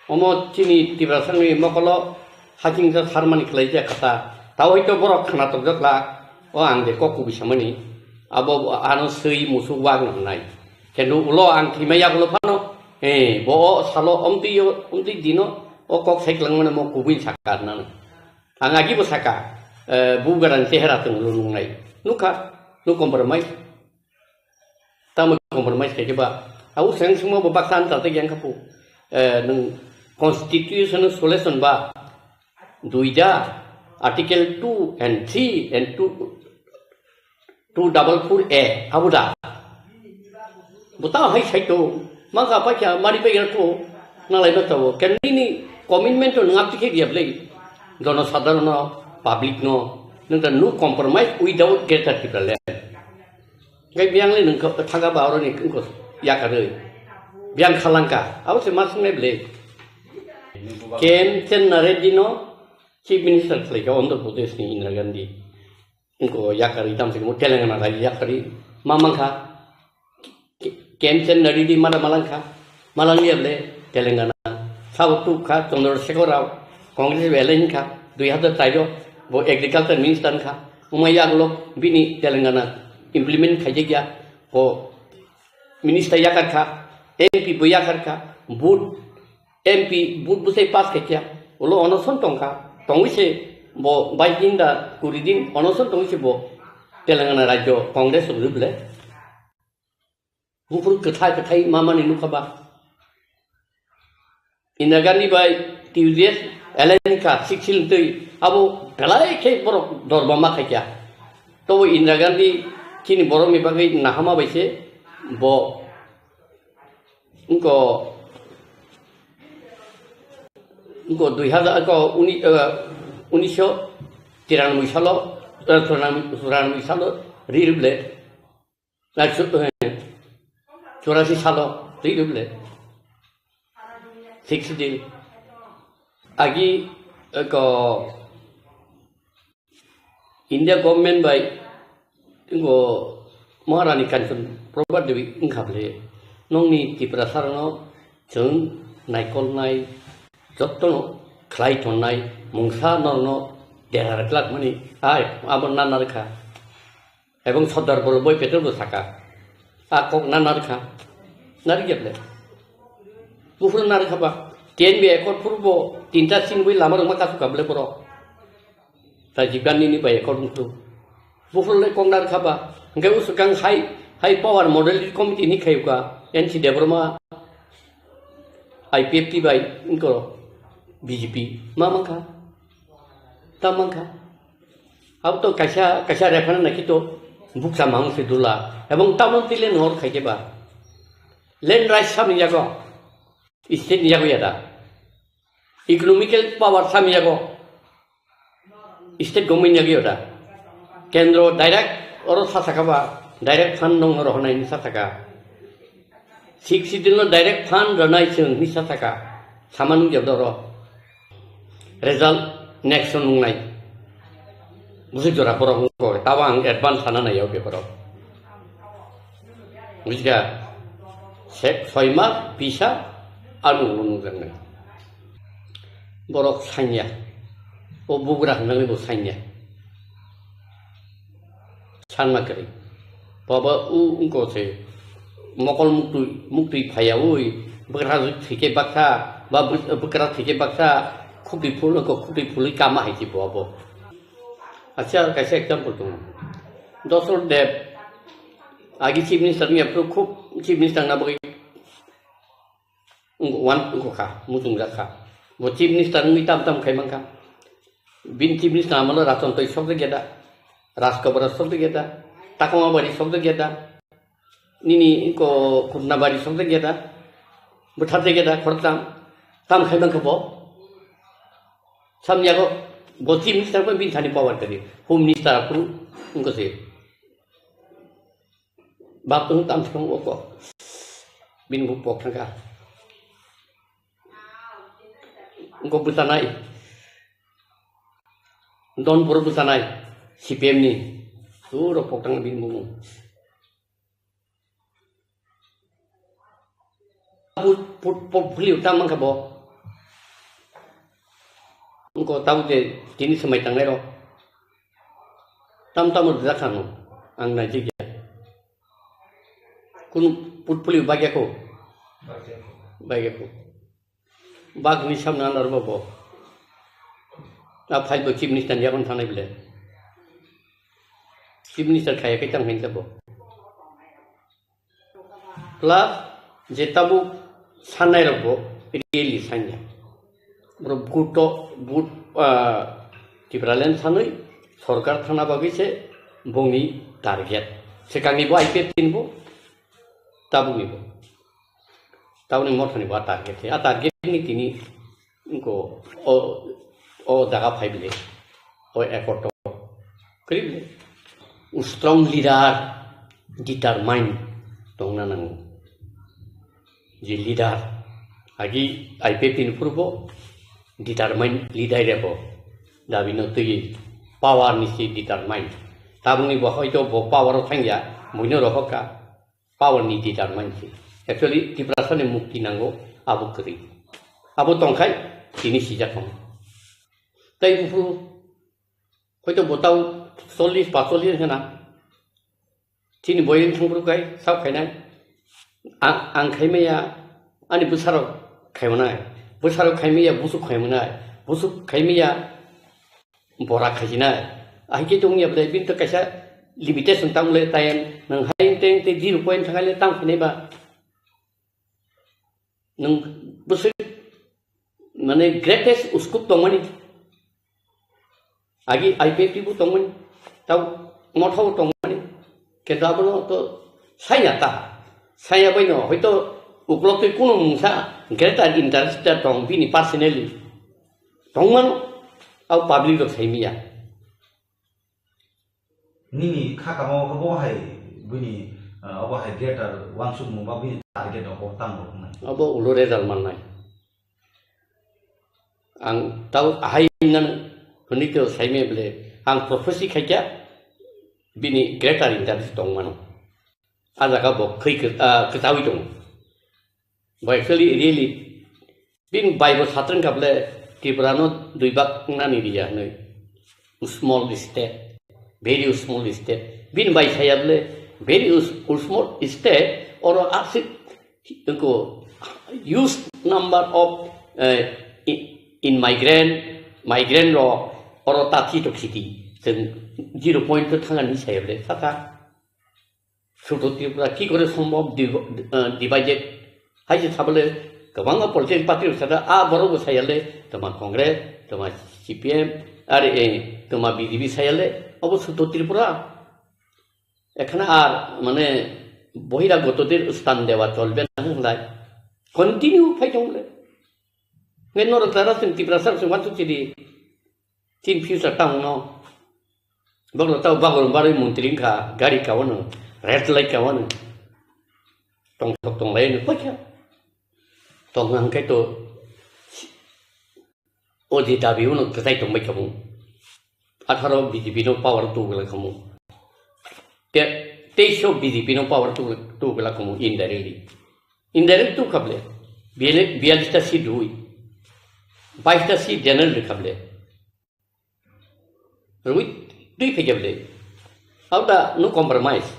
Omo chini Tiprasani mokolo hachingsa sarmani khlaijak kha ta. Tao hoi to borok khna tokjak la, o ang je kok kubui samani. Abo ano swi musuk wak no hnai. Kendo ulo ang thwima yagulo phano, eh, bo o salo omtwi yo, omtwi dino, o kok sai kwlangmani mo kubui saka nang. Ang agi bo saka, eh, bu gadang chehra tong lo nungnai. Nukha, no compromise. Tamo compromise khaikhe ba. Au seng sengmo bo baksa ansa tei yang khapu. Eh, nung constitution solution ba. Duida, article two and three and two, two double four A, abo da. Bo ta hai sai to, ma ga pa kya, mari pe gra ko, na lai ma to. Ken ni ni commitment to ngap tikhe dia blei. Jono sadharon no, public no, nung ta no compromise without Greater Tipraland. Gai biang le nung thanga ba oro ni ko yakaroi. Biang khalangka, abo se ma sungai blei. K M Chenna Reddy no Chief Minister khlai ka Andhra Pradesh ni Indira Gandhi. Wngkha yakari tamsik mo Telangana rai yakari ma mankha. K-, K M Chenna Reddy mada malangkha. Malangya bole Telangana. Sabo tukha Chandrasekhar Rao. Congress bele hinkha. Dui hazar char o bo agriculture minister wngkha. Umai yagulo bini Telangana implement khaijakya. Bo minister yakarkha. M P bo yakarkha. Vote M P vote bwsai pass khaikha, ulo onoson tongkha, tongwi se bo bais din da kuri din onoson tongwi se bo Telangana rajyo Congress rok rwble. Buphuru kwthai kwthai mamani nukha ba. Indira Gandhi bai T U D S alliance kha six sil twi abo belai khe borok dorba ma khaikha. Tobo Indira Gandhi chini borokni bagwi nahama bai se bo Wngkha, wngkha dui hazar, wngkha uni-, eh, unisho tiranoboi salo, eh, churanoboi, churanoboi salo ri rwble, eh, chu-, eh, churasi salo ri rwble, sixty. Agi, wngkha India government bai wngkha Maharani Kanchan Prabha Devi wngkha bwle, nokni Tiprasa rokno chwng naikolnai, jotono khlai tonnai, mungsa norokno dera rwklak mani, ai abo nana rwkha. Ebong Sardar Vallabhbhai Patel bo saka, a kok nana rwkha. Narikya ble. Buphuru narikha ba. T N B accord phuru bo tinta sinwi lama rwma kasu ka ble borok. Rajiv Gandhi ni bai accord phuru. Buphuru le kok narikha ba. Hwnkhe usukang high, high power model committee ni khayuka N C Debbarma I P F T bai wngko B J P. Ma mankha? Ta mankha? Abo to kaisa, kaisa referendum naki to buksa mang se dula. Ebong tamo tile nor khaike ba. Land rights samni yago. State ni yago yada. Economical power samni yago. State government yago yada. Kendro direct oro sasaka ba. Direct fund nong oro honai ni sasaka. Sixth Schedule no direct fund rwnai chwng hinwi sa thaka. Sama nukya doro. Result next o nungnai. Busi jora borok wngkha, tabo ang advance sana nai o beparo. Bujikha? Sek soi mas bisa ano nungjaknai. Borok sanya. O bugra hwnwi bo sanya. Sanma kwrwi. Baba u wngkha se mokol muktwi, muktwi phaiyaui bwkra thwike baksa ba bw-, bwkra thwike baksa khukti phul wngkha, khukti phulwi kama hai se bo abo. Acha kaisa example tongo. Dosrot Deb agi chief minister wngya phuru khub chief minister na bagwi wngkha, wan wngkha, muchungjak kha. Bo chief minister wngwi tam tam khai mankha. Bini chief minister amalo Raton Toi sokjak ya da, Rajkabara sokjak ya da, Takama Bari sokjak ya da, nini ko Khutna Bari sokjak ya da, bwtharjak ya da, khoroktham tam khai mankha bo. Samni yago bo chief minister bo bini thani power kwrwi, home minister aphuru wngkha se. Bap tong tam thong oko. Bini bo pok thangkha. Oko bwchanai. Don puro bwchanai. C P M ni. Suro pok thang bini bo. Put, put, portfolio tam mankha bo. Oko tabo je tini swmai tangnai rok. Tam tamo rijak kha no, ang naijak ya. Kunu portfolio bagya ko? Bagya ko. Bagni samna anar bo bo. A file bo chief minister ni yakhon thanai bile. Chief minister khaya kai tang hinsa bo. Plus je tabuk sannairokbo really sanya. Borok vote to, vote, ah, Tipraland sanwi sorkar thangna bagwi se bongni target. Swkangnibo I P F T nibo, tabuknibo. Tabukni mothanibo a target se. A target ni tini Wngkha o, o jaga phai bile, o accord o. Kwrwi bile. Strong leader, determine tongna nango. Je leader, agi I P F T ni phurubo determine leader rebo. Dabi no twi power ni si determine. Tabukni bo hoito bo power o thangya, buino rohor kha. Power ni determine se. Actually, Tiprasa ni mukti nango, abo kwrwi. Abo tongkhai, tini sijak tong. Tai buphuru, hoito bo tau chollish, pacholish hena. Chini boyeng thangphuru kai, sao khainai. A-, ang khaimaya, ani bwsarok khaimanai. Bwsarok khaimaya, busuk khaimanai. Busuk khaimaya, bora khaijinai. Ahikhe tongya bwlai, bini to kaisa limitation tamo le time, nwng hai teng te zero point thangai le tang phinai ba. Nwng bwswk mane greatest uskup tongmani. Agi I P F T bo tongmani. Tau motha bo tongmani. Kintu abono to saya ta. Saya bai no hoito uklok twi kuno mungsa greater interest tong bini personally. Tongmano, au public rok saimiya. Nini kha kamo khe bo hai buini, ah, obo hai greater wansukmung ba buini target rok bo tamo rok wngnai. Obo ulo result mannai. Ang tau ahai nang hwnwi to saimaya bwle, ang prophecy khaikha bini greater interest tongmano. A jaga bo khwi kwt-, ah, kwchaui tongo. Bo actually, really, bini bai bo satrwng kha bwle, Tripura no dui bak nani riya hwnwi. Small state, very small state. Bini bai saya bwle, very us-, small state, oro aswk Eko huge number of, eh, i-, in migrant, migrant rok oro ta thito khiti. Chwng zero point to thangani sayable saka. Suto Tripura ki kore sombhob div-, eh, divided? Hai je sabole kwbangma political party rok saka, a borok bo sayale, toma Congress, toma C P M, are, eh, toma B J P sayale, obo Suto Tripura. এখানে আর মানে বহিরাগতদের স্থান দেওয়া চলবে না হলাই। Continue phai tong le. Ngai norok tara sing Tiprasa sing wantu chidi. Chin future tang no. Bagro tau bagro bari montri kha gari kawano, red light kawano. Tong tong lai no pakya. Tong nang kai to O je dabi uno kwchai tongbai kamo. Atharo B J P no power tubula kamo. Te, teisho B J P no power tu, tubula kamo indirectly. Indirect tu khable. Biyale-, biyalista si dui. Baista si general de khable. Rui, dui khajable. How the no compromise.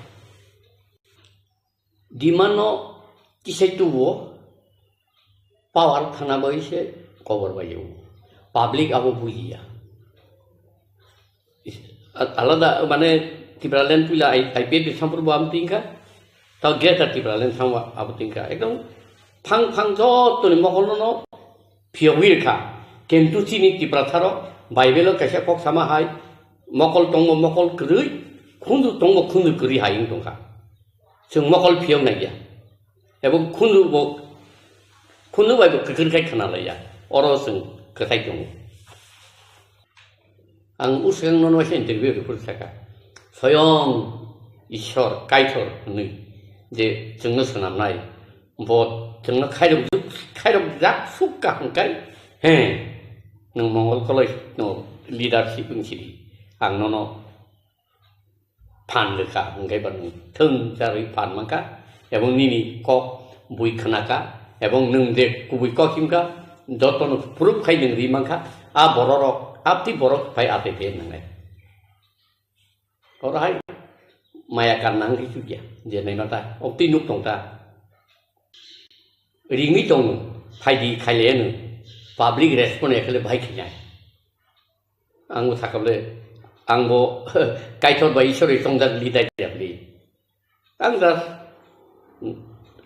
Demand no kisai tubo, power thana bai se kobor bai o. Public abo bujiya. Is-, a-, alada mane Tipraland puila I-, I P F ni sampur bo am tingka, tao Greater Tipraland samwa abo tingka. Ekdom phang phang joto ni mokol no phiyogwi rwkha. Kintu chini Tiprasarok Bible-o kaisa kok sama hai, mokol tongo mokol kwrwi, khunju tongo khunju kwrwi hai wng tongkha. Chwng mokol phiyok naiya. Ebo khunju bo, khunju bai bo kwkir khai khna laiya. Oro chwng kwthai tongo. Ang uswkang nono waisa interview rwphuru saka, Soyong Ishwar Kaitor hwnwi je chwngno swnamnai, bo chwngno khairok juk-, khairok jak suk kaham kai, he, nwng Mongol Koloi no leadership wng sidi, ang nono phan rwkha, hwnkhe ba nwng thwng charwi phan mankha, ebong nini kok bui khnakha, ebong nwng je kubui kok himkha, jotono proof khai nwng ri mankha, a bororok, apti borok phai atete nangnai. Oro hai maya karna wngkhe chukya, je naima ta, oktwi nuk tong ta. Ringwi tongo, phaidi khailaiya nwng, public respond ya khe le bahai khainai. Ang bo sakable, ang bo Kaitor bai Ishwar bai tongjak leader ya bini. Ang just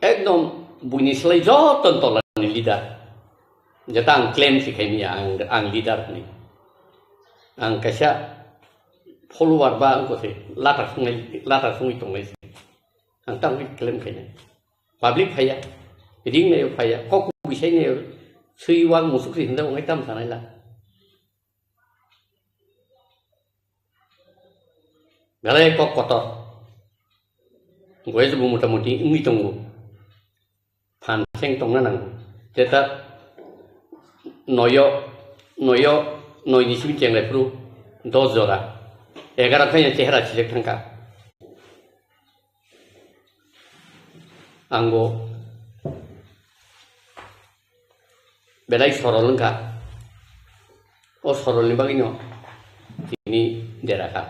ekdom buini slai joto tolani leader. Jeta ang claim si khaimya ang, ang leader ni. Ang kaisa follower ba ang kose lata sungai, lata sungwi tonglai. Ang tang claim khainai. Public phaiya, ring nayo phaiya, kok bisai nayo, swi wang musuk ri hinda wng tam sanai la. Belai kok kotor. Goye bo mota moti wngwi tongo. Phan seng tongna nango. Jeta noyo, noyo, noi ni simi chenglai phuru dos jora. Egaro khaina chehra sijak thangkha. Ang bo belai sorol wngkha. O sorolni bagwino tini derakha.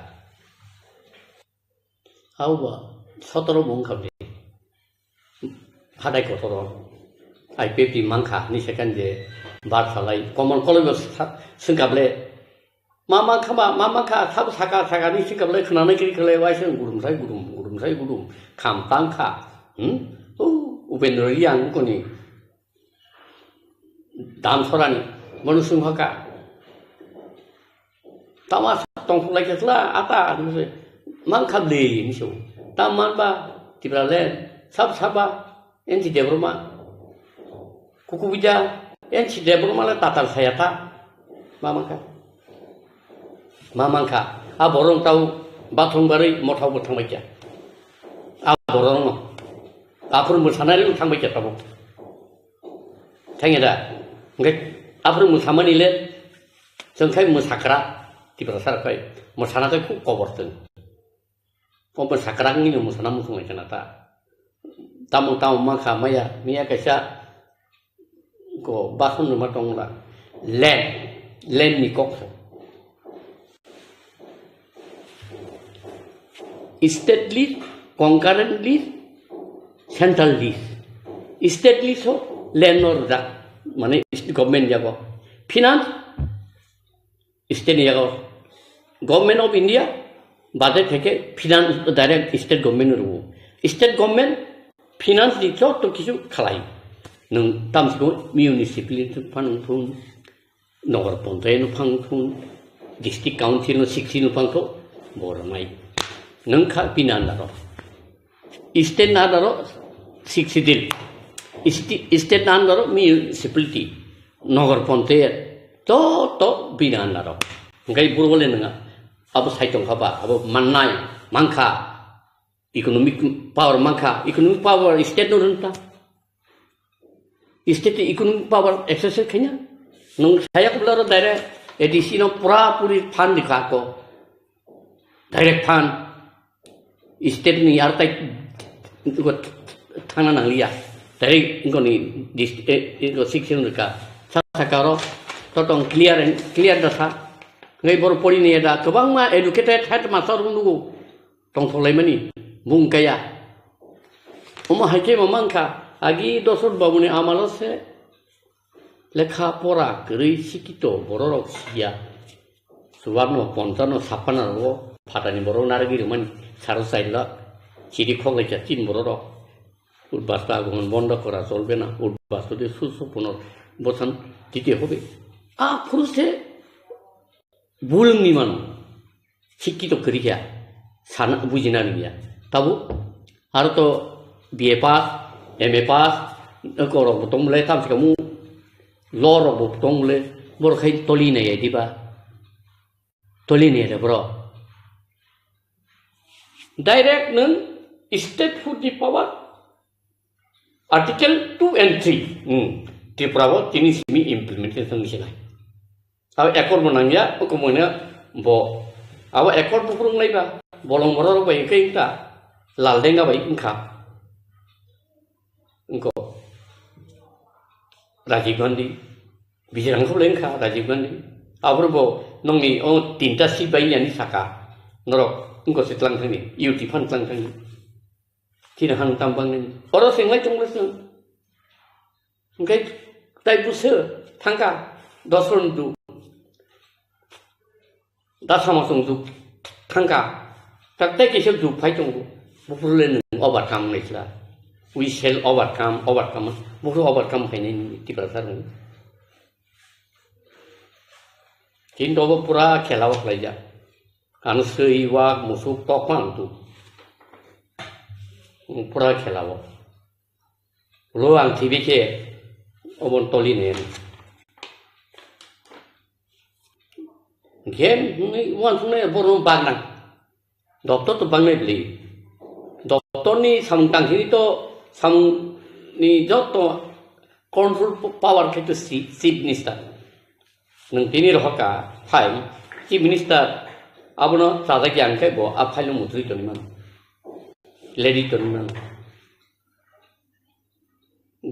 Hauba sotoro bo wngkha bini. Hatai kotoro I P F T mankha hinwi second je bar salai. Komon koloi bo sa-, swngkha ble. Ma mankha ba, ma mankha, sabo saka, saka ni swngkha ble khwnanai kiri khlai waisa gudum sai gudum, gudum sai gudum. Kham tangkha. Hmm? O, Upendra Reang koni. Dam sorani, bono swng hoka. Tama tongthok lai khe chwla, ata, hinwi se, mankha bwlwi, hinwi se. Tam man ba, Tipraland, sab saba, N C Debbarma. Kukubija, N C Debbarma le tatal saya ta. Ma mankha. Ma mankha. A borong tau, bathong barwi, mothao bo thangbai kha. A borong no. Aphuru mwsanai le thangbai kha tabuk. Thangya da? Hwnkhe aphuru mwsamani le chwng khai mwsakra, Tiprasa rok khai mwsana khai khub kobor chwng. O mwsakra wngwi no mwsana muchung lai khna ta. Tamo tamo mankha maya, miya kaisa ko bason rwma tongla. Land, land ni kok se. State lease, concurrent lease, central lease. State ni so land no rwjak, mane government yago. Finance state ni yago. Government of India budget theke finance direct state government no rwo. State government finance ni joto kichu khalai. Nwng tamsiko municipality phan wngthung, Nagar Panchayat no phang thun, District Council no sixty no phang tho, bo rwnai. Nwng kha bini under o. State ni under o sixty dil. State, state ni under o municipality, Nagar Panchayat, to, to bini under o. Hingkai buru bole nwnga, abo sai tong kha ba, abo mannai, mankha, economic power mankha, economic power state no rwnta. State economic power exercise khaina. Nwng saya kubla ro direct A D C no pura puri fund dikha ko. Direct fund. State ni ar tai ko thangna nangliya. Direct ko ni dist-, eh, eh, ko six hundred ka. Sa sakaro totong clear and clear da sa. Ngai bor pori ni da kwbangma educated headmaster rung nugo. Tongthok laimani bung kaya. Omo hai khe bo mankha, agi Dosrot Babuni amalo se lekha pora kwrwi sikito bororok siya. Chubarno, ponchano, sappanno rogo phatani borok narwgwi rwmani saro chai lakh, chiri khok lai cha tin bororok. Udbas ta agon bondo kora cholbe na, udbas to de susu punor bosan dite hobe. A phuru se bulungni mano. Sikkito kwrwi kha, sana bujina rwya. Tabuk aro to B A pass, M A pass, korok bo tong bole, tam se kamu law rok bo tong bole, borok khai toli nai ai diba? Toli nai ai bro. Direct nwng state food ni power, Article two and three, hmm, Tripura bo tini simi implementation ni sinai. Abo accord bo nangya, oko moina bo. Abo accord bo phurung naiba, bolong borok bai khe ta, Lal Denga bai wngkha. Wngko Rajiv Gandhi, Bijirang kho bai wngkha Rajiv Gandhi. Abo bo nongni o tinta si bai yani saka, norok wngko se tlang thangni, U T fan tlang thangni. Chini han tam bangni. Oro se ngai tong bwswng. Hingke tai bwswk thangka, Dosrot du. Da sama song du thangka. Tak tai kisa du phai tongo. Buphuru le nwng overcome nai sila. We shall overcome, overcome. Buphuru overcome khainai ni Tiprasa rung. Kintu obo pura khela o khlaijak. Ano swi, wak, musuk, tok phano tu. Pura khela o. Lo ang thibi khe obo toli ne. Game hwnwi uansuknai borok bagna. Doctor to bangnai bwlwi. Doctor ni samung tangkhe to samung ni joto control power khe to si-, chief minister. Nwng tini rohorka file, chief minister abono chajak ya hwnkhe bo a file no muchungwi tongwi mano. Lady tongwi mano.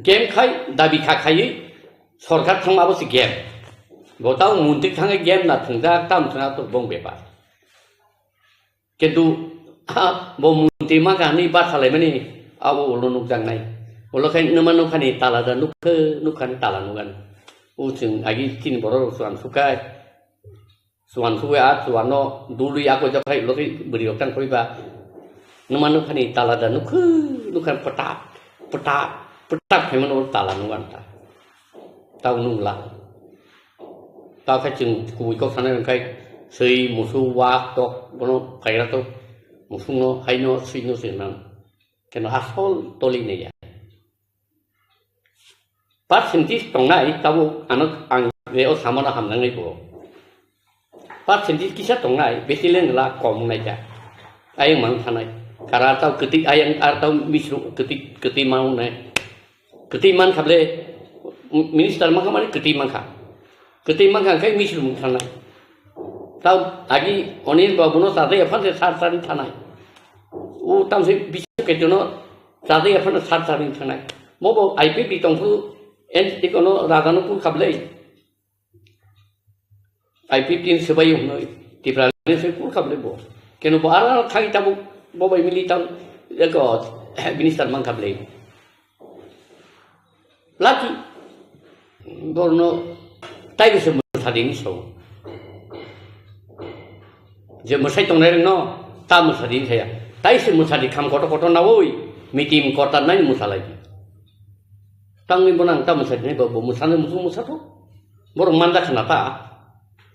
Game khai dabi kha khaiwi sorkar thangma abo se game. Bo tamo montri thangwi game na thwngjak, tamo thwngya to bong bepar. Kintu, ha, bo montri mankha hwnwi bwsa laimani abo ulo nukjaknai. Ulo khai nwma nukhani tala da nukha, nukhani tala nukha. O chwng agi chini borok rok chuan sukai. Chuan sugwi a chuanno dului ako jak khai ulo khai bwrwi rok tang koi ba. Nwma nukhani tala da nukha, nukha pwtak, pwtak, pwtak khaimano tala nukha ta. Tamo nukla. Ta khe chwng kubui kok sanai hwnkhe swi, musuk, wak, tok, bono phaira tok, musukno, haino, swino se nang. Keno asol toli naiya. Percentage tongnai tabuk ano ang o samano hamjaknai bo. Percentage kisa tongnai, besi lengla kom wngnai ta. Ayang mang thanai. Kara tau kwtwi ayang ar tau misru kwtwi, kwtwi ma wngnai. Kwtwi mankha ble, minister mankha mani kwtwi mankha. Kwtwi mankha khe misru mung thanai. Tau agi Anil Babu no chajak ya phan se sar sar thanai. O tamse bisu ketu no chajak ya phan sar sar thanai. Mo bo I P F T tongphuru en ikono raja no kur khablei. I P F T ni swbai hwnwi Tipra ni se kur khablei bo. Keno bo ara thai tabuk bo bai mili tam eko minister mankhablei. Laki. Borno tai se mwsadi ni so. Je mwsai tongnai rengno ta mwsadi saya. Tai se mwsadi kham koto koto nawi mitim korta nai mwsalai. Tangwi bonang ta mwsadi nai bo mwsano musu mwsato. Borok manda khna ta.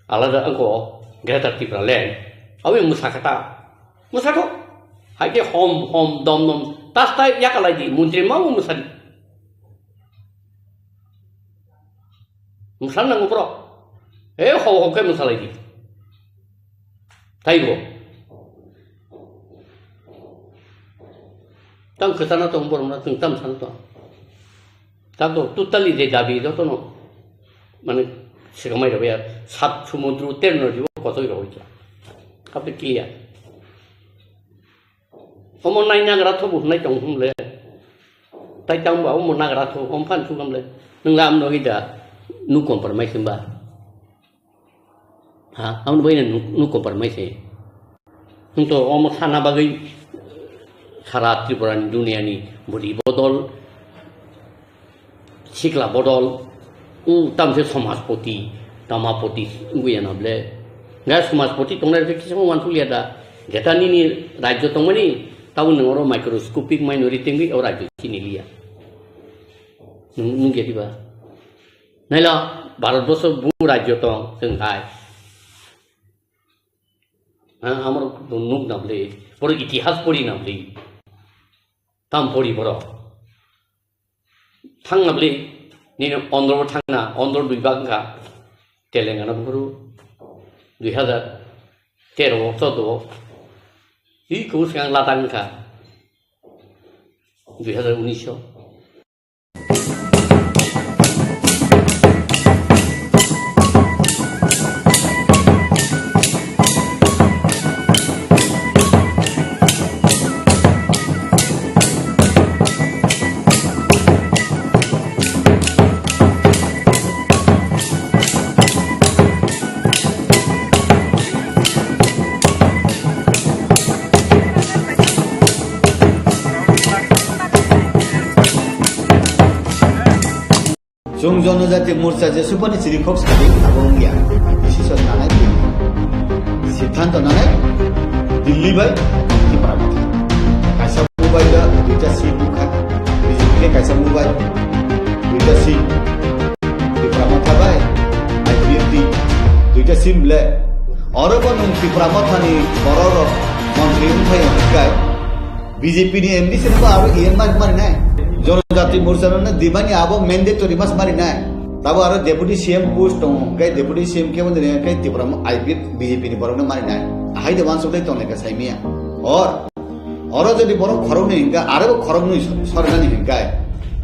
Alada angko Greater Tipraland. Awi mwsa kata. Mwsato. Haike hom hom dom dom. Tas tai yakalai di. Muntri mau mwsadi. Mwsal nango borok. E ho ho khe mwsalai di. Taibo. Tang kwchana tong borok na tong tam san tong. Tabo totally je dabi jotono. Mane sikamai rok ya sat sumudru terno jibo kotoi rok ya. Kape clear. Omo nai nagra tho bo nai tong hum le. Tai tang ba omo nagra tho om phan chu gam le. Nung lam no ida nu compromise ba. Ha, am bai nu nu compromise. Hum to omo sana bagwi sara Tripura ni dunia ni budi bodol. Sikla bodol, um, tamse somajpoti, tamapoti, wngwi ya na ble. Ga somajpoti tongnai rok kisa wansuk liya da. Jeta nini rajyo tongmani, tabo nwng oro microscopic minority wngwi o rajyo chini liya. Nwng, nwng ya diba? Naila, Bharat borso bu rajyo tong, chwng hai. Ha, amro nuk na ble, poro itihas pori na ble. Tam pori borok. Thangna bwle, nini Ondro thangna, Ondro dui bak wngkha, Telengana buphuru dui hazar tero o, choudo o, i kubui swkang Ladakh wngkha dui hazar unis o. Chwng Jonojati Morcha je supani chiri khok sadi abo wngya. Decision nanai, siddhanto nanai Delhi bai Tipra Motha. Kaisa mobile da duita seat bukha. B J P ke kaisa mobile duita seat. Tipra Motha bai I P F T duita seat le. Oro bo nwng Tipra Motha ni borok rok montri wngphai wngkha. B J P ni M D C no abo E M mari mari nai. Jonojati Morcha no dimani abo mandatory mas mari nai. Tabo aro deputy C M post tongo, hwnkhe deputy C M khe wngkha khe Tipra mo-, I P F B J P ni borok no mari nai. Ahai de wansuk dai tong lai kha saimia. Or, oro jodi borok khorok nwi hwnkha, aro bo khorok nwi sor-, sornani hwnkha.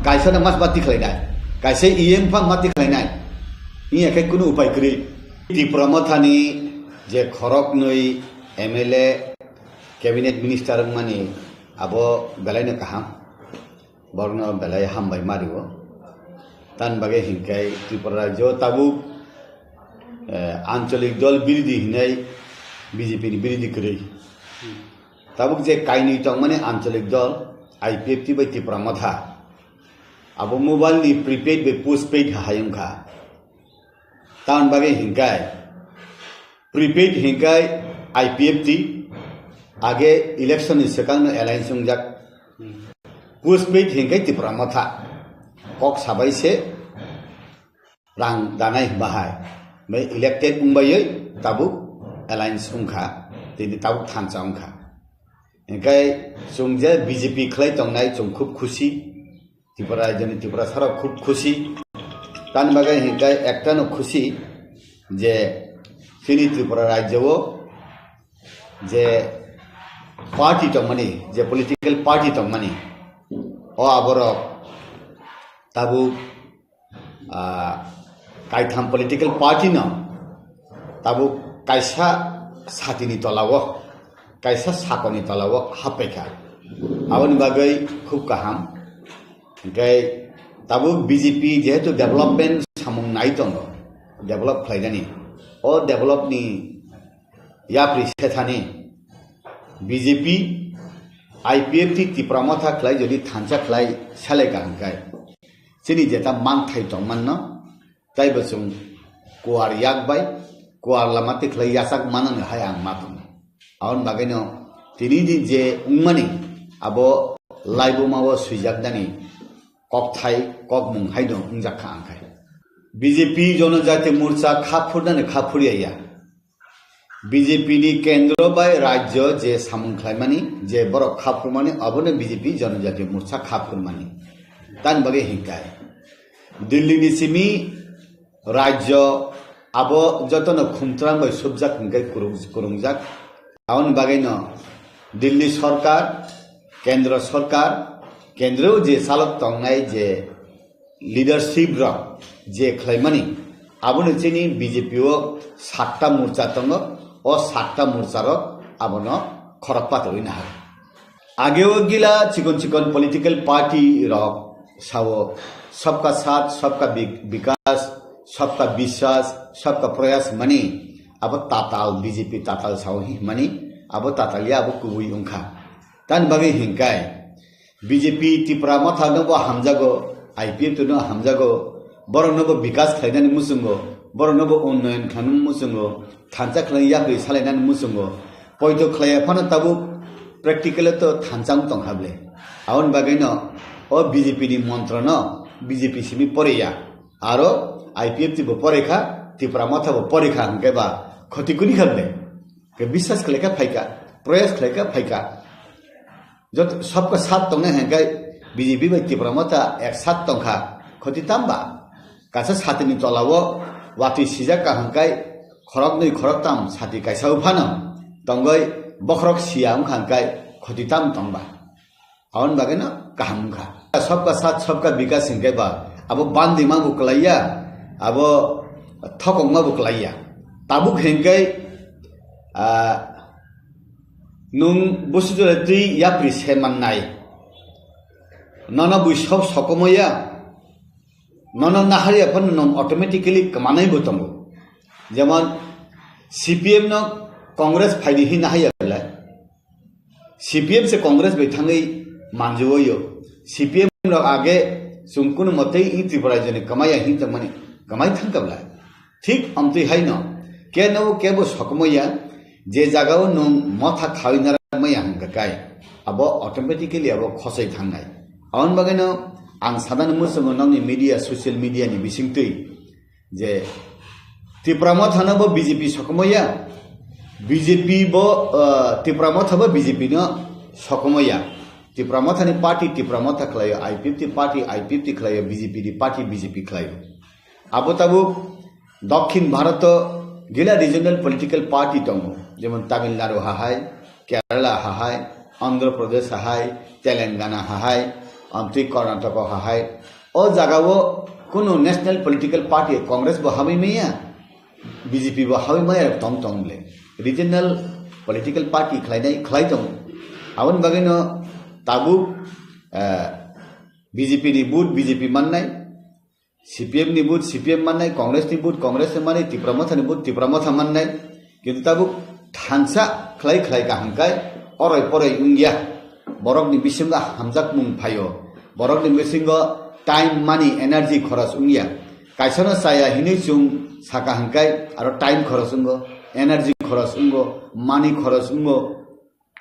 Kaisa no mas ma tikhlai nai. Kaisa E M pha ma tikhlai nai. Iya khe kunu upai kwrwi. Tipra Motha ni je khorok nwi M L A, Cabinet Minister wngmani abo belaino kaham, borokno belai hambai mario. Tamni bagwi hinkhe Tripura rajyo tabuk, eh, ancholik dol birodhi hinwi B J P ni birodhi kwrwi. Tabuk je kainwi tongmani ancholik dol I P F T bai Tipra Motha, abo mobile ni prepaid bai postpaid hai wngkha. Tamni bagwi hinkhe prepaid hinkhe I P F T, age election ni swkang no alliance wngjak. Postpaid hinkhe Tipra Motha. Kok sabai se rang danai bahai. Bai elected wngbai tabuk alliance wngkha. Tini tabuk thansa wngkha. Hinkhe chwng je B J P khlai tongnai chwng khub khusi. Tripura rajyoni Tiprasa rok khub khusi. Tamni bagwi hinkhe ekta no khusi je chini Tripura rajyo o je party tongmani, je political party tongmani, o aborok tabuk, ah, kaitham political party no tabuk kaisa satini tola o, kaisa sakoni tola o happaikha. Aboni bagwi khub kaham. Hinkhe tabuk B J P jehetu development samung nai tongo, develop khlainani, o develop ni yapri sethani B J P, I P F T Tipra Motha khlai jodi thansa khlai selai ka hinkhe chini jeta manthai tongmanno, taibo chwng kuar yak bai, kuar lama tikhlai yachak manani hai ang ma tongo. Aboni bagwino tini din je wngmani abo laibuma o swijaknani kokthai kokmung haino wngjakha ang khai. B J P Jonojati Morcha kha phurnani kha phurya ya. B J P ni kendro bai rajyo je samung khlaimani, je borok kha phurmani, abono B J P Jonojati Morcha kha phurmani. Tani bagwi hinkai. Delhi ni simi rajyo abo jotono khumtrang bai subjak hinkai kurung-, kurungjak. Aboni bagwino Delhi sorkar, kendro sorkar, kendro je chalok tongnai je leadership rok je khlaimani, abono chini B J P o satta morcha tongo, o satta morcha rok abono khorok patorwi nahar. Ageo gila chikon chikon political party rok sao, "Sabka Saath, Sabka Bik-, Bikas, Sabka Biswas, Sabka Prayas" mani, abo tatal B J P tatal sao hi mani, abo tatal ya abo kubui wngkha. Tani bagwi hinkai. B J P Tipra Motha no bo hamjago, I P F T no hamjago, borok no bo bikas khlainani muchungo, borok no bo unnoyon khlainani muchungo, thansa khlai yapri salainani muchungo, poito khlaiya phano tabuk practical to thansa wng tongkha ble. Aboni bagwi no o B J P ni montro no B J P simi poriya, aro I P F T bo porikha, Tipra Motha bo porikha hwnkhe ba khoti kuni kha ble. Ke biswas khlaikha phaikha, proyas khlaikha phaikha. Jot sabka sat tongnai hwnkhai B J P bai Tipra Motha ek sat tongkha, khoti tamba? Kaisa satini tolao watwi sijak ka hwnkhai khoroknwi khoroktam sati kaisa o phano tongoi bokhorok siya wngkha hwnkhai khoti tam tongba? Aboni bagwino kaham wngkha. Sabka sat sabka bikas hwnkhai ba abo bandima bo kwlaiya, abo thokongma bo kwlaiya. Tabuk hwnkhai, ah, nwng busi jora twi yapri se mannai. Nono bui sob sokomaya, nono naharya phano nwng automatically kwmanai bo tongo. Jemon C P M no Congress phaidi hi nahaya belai. C P M se Congress bai thangwi manjuoyo. C P M rok age chwng kunu motei i Tripura rajyoni kwmaya hin tongmani kwmai thangkha belai. Thik amtwi haino keno kebo sokomaya je jagao nwng motha khawi narakmaya hwnkha kai, abo automatically abo khosoi thangnai. Aboni bagwino ang sadani muchungo nokni media, social media ni bisingtwi je Tipra Motha no bo B J P sokomaya, B J P bo, ah, Tipra Motha bo B J P no sokomaya. Tipra Motha ni party Tipra Motha khlaio, I P F T party I P F T khlaio, B J P ni party B J P khlaio. Abo tabuk Dokhin Bharat o gila regional political party tongo, jemon Tamil Nadu ha hai, Kerala ha hai, Andhra Pradesh ha hai, Telangana ha hai, amtwi Karnataka ha hai. O jagao kunu national political party Congress bo hamwi maya, B J P bo hamwi maya tong tong le. Regional political party khlainai khlai tongo. Aboni bagwino tabuk, eh, B J P ni vote B J P mannai, C P M ni vote C P M mannai, Congress ni vote Congress ni mannai, Tipra Motha ni vote Tipra Motha mannai. Kintu tabuk thansa khlai khlai kaham kai oroi poroi wngya. Borok ni bisingo hamjakmung phaio. Borok ni bisingo time, money, energy khoros wngya. Kaisa no chaya hinwi chwng saka hwnkhe aro time khoros wngo, energy khoros wngo, money khoros wngo.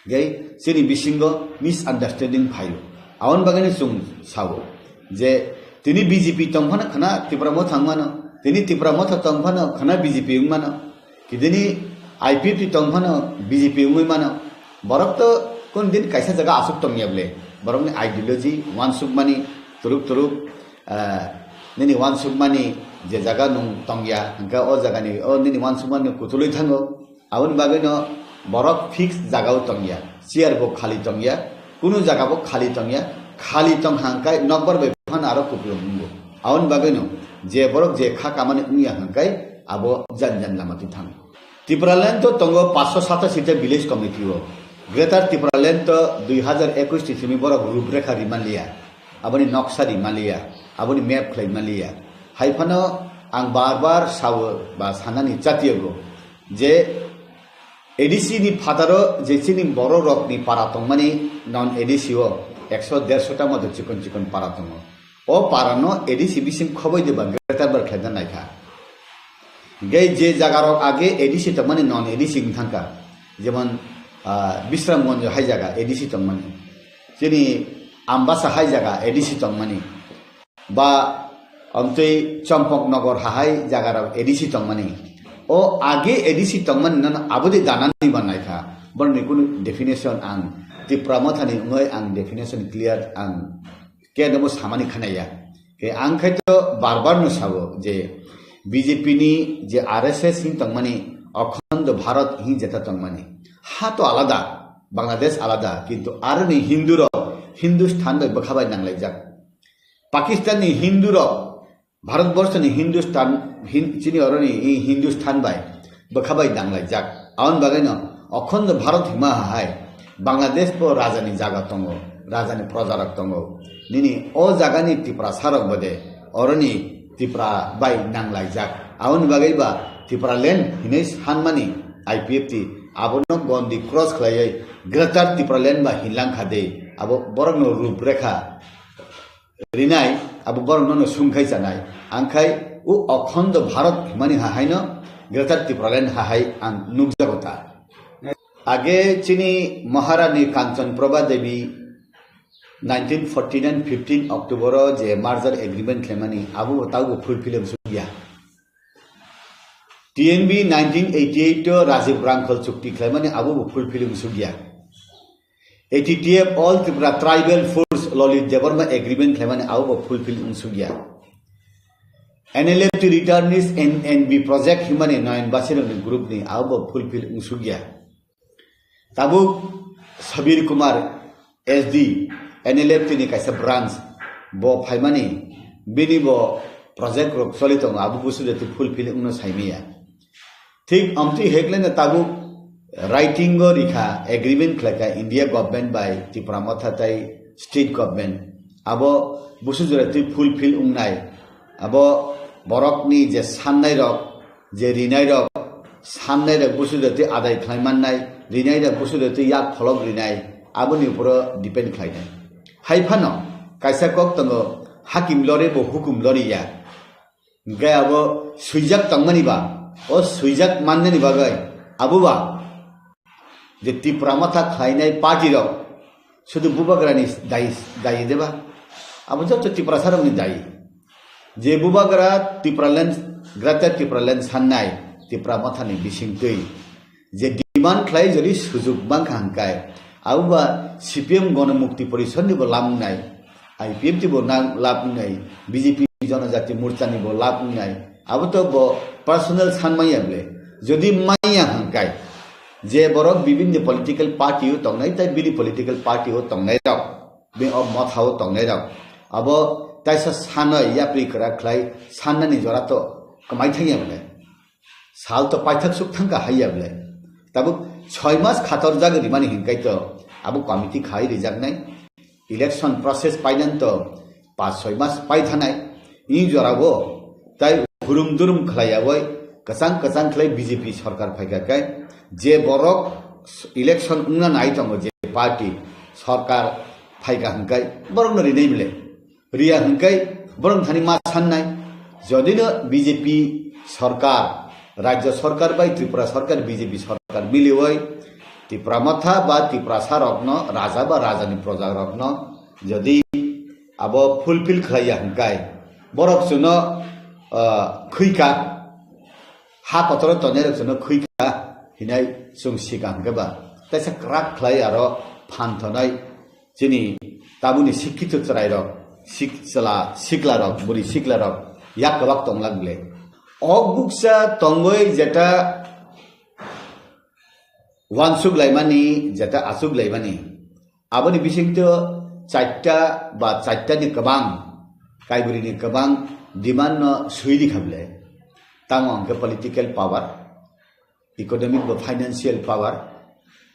Gai chini bisingo misunderstanding phaio. Aboni bagwino chwng sao je tini B J P tongphano khwna Tipra Motha wngmano, tini Tipra Motha tongphano khwna B J P wngmano, kidini I P F T tongphano B J P wngwi mano. Borok to kun din kaisa jaga aswk tongya ble. Borokni ideology, wansukmani, turuk turuk, ah, nini wansukmani je jaga nwng tongya, hwnkhe o jagani, o nini wansukmani kutulwi thango. Aboni bagwino borok fix jagao tongya, chair bo khali tongya, kunu jaga bo khali tongya, khali tong hangkai nokbar bai phano aro kupulung wngo. Aboni bagwino je borok je kha kamani wngya hangkai abo jan jan lama twi thango. Tipraland to tongo paanch sho satashi ta village committee o. Greater Tipraland to dui hazar ekush ni simi borok ruprekha rimaliya, aboni noksa rimaliya, aboni map khlai maliya. Hai phano ang bar bar sao ba sanani chatiyago je A D C ni phataro je chini borok rokni para tongmani non A D C o ekso derso ta moto chikon chikon para tongo. O parano A D C bising khoboi de ba greater bar khlaina naikha. Gai je jagarok age A D C tongmani non A D C wng thangkha. Jemon, ah, Bisramganj hai jaga A D C tongmani. Chini Ambasa hai jaga A D C tongmani. Ba amtwi Champaknagar hahai jagarok A D C tongmani. O age A D C tongmani nono abodi danani ba naikha. Borokni kunu definition ang Tipra Mothani wngwi ang definition clear ang khe nobo samani khanaya. Khe ang khai to bar bar no sabo je B J P ni je R S S hin tongmani, Akhando Bharat hin jeta tongmani. Ha to alada, Bangladesh alada, kintu aroni Hindu rok Hindustan bai bwkha bai nanglaijak. Pakistan ni Hindu rok Bharat borso ni Hindustan, Hin-, chini oroni i Hindustan bai bwkha bai nanglaijak. Aboni bagwi no Akhando Bharat hima hai Bangladesh bo raja ni jaga tongo, raja ni proja rok tongo. Nini o jaga ni Tiprasa rok bode oroni Tipra bai nanglaijak. Aboni bagwi ba Tipraland hinwi sanmani I P F T abono gondi cross khlaiwi Greater Tipraland ba hinlangkha de. Abo borokno ruprekha rinai, abo borok nono sungkhai chanai. Angkhai o Akhando Bharat himani hahaino Greater Tipraland hahai ang nukjago ta. Age chini Maharani Kanchan Prabha Devi nineteen forty nine fifteen October o je merger agreement khlaimani abo bo taubo fulfill wng sukya. T N B nineteen eighty eight o Rajiv Rangkhal chukti khlaimani abo bo fulfill wng sukya. A T T F All Tripura Tribal Force Lalit Debbarma agreement khlaimani abo bo fulfill wng sukya. N L F T returnees N N B project himani Nayan Basirokni group ni abo bo fulfill wng sukya. Tabuk Sabir Kumar S D, N L F T ni kaisa branch, bo phaimani, bini bo project rok choli tongo, abo busu jati fulfill wngno saimaya. Thik amtwi hekleno tabuk writing o rikha, agreement khlaikha India government bai Tipra Motha tai state government. Abo busu jora twi fulfill wngnai. Abo borokni je sannai rok, je rinai rok, sannai rok busu jora twi adai khlai mannai, rinai rok busu jora twi yak pholok rinai, aboni uporo depend khlainai. Hai phano kaisa kok tongo, hakim lori bo hukum lori ya. Hingke abo swijak tongmani ba, o swijak mannani bagwi abo ba je Tipra Motha khlainai party rok sudu bubagrani dayi, dayi deba? Abo joto Tiprasa rokni dayi. Je bubagra Tipraland, Greater Tipraland sannai Tipra Mothani bisingtwi je demand khlai jodi sujuk mankha hingkai, abo ba C P M Gono Mukti Porishad ni bo lam wngnai, I P F T bo nang lam wngnai, B J P Jonojati Morcha ni bo lam wngnai, abo to bo personal san manya ble. Jodi manya hingkai, je borok bibinni political party o tongnai, tai bini political party o tongnai rok, bini o motha o tongnai rok, abo taisa sanoi yapri kwrak khlai sannani jora to kwmai thangya ble. Sal to paithak suk thangkha haiya ble. Tabuk soi mas khator jagwi rimani hinkai to abo committee khai rijaknai. Election process painani to pas soi mas paithanai. Ni jorao tai hurum durum khlaiyawi kwchang kwchang khlai B J P sorkar phaikha kai je borok election wngna nai tongo je party sorkar phaikha hinkai borokno rinai ble. Riya hingkai borok thani ma sannai. Jodino B J P sorkar, rajya sorkar bai Tripura sorkar, B J P sorkar miliwai Tipra Motha ba Tiprasa rokno, raja ba rajani proja rokno jodi abo fulfill khlaiya hingkai borok chuno, ah, khuika, ha kotoro tongnai rok chuno khuika hinai chwng sika hingke ba. Taisa kwrak khlai aro phan thonai. Chini tabukni sikkito chwrairok, sik-, chwla siklarok, bwrwi siklarok yak kwbak tonglak ble. O bukcha tongwi jeta wansuk laimani, jeta achuk laimani, aboni bisingtwi chaita ba chaitani kwbang kaibrwini kwbang demand no swi rikha ble. Tamo hwnkhe political power, economic ba financial power,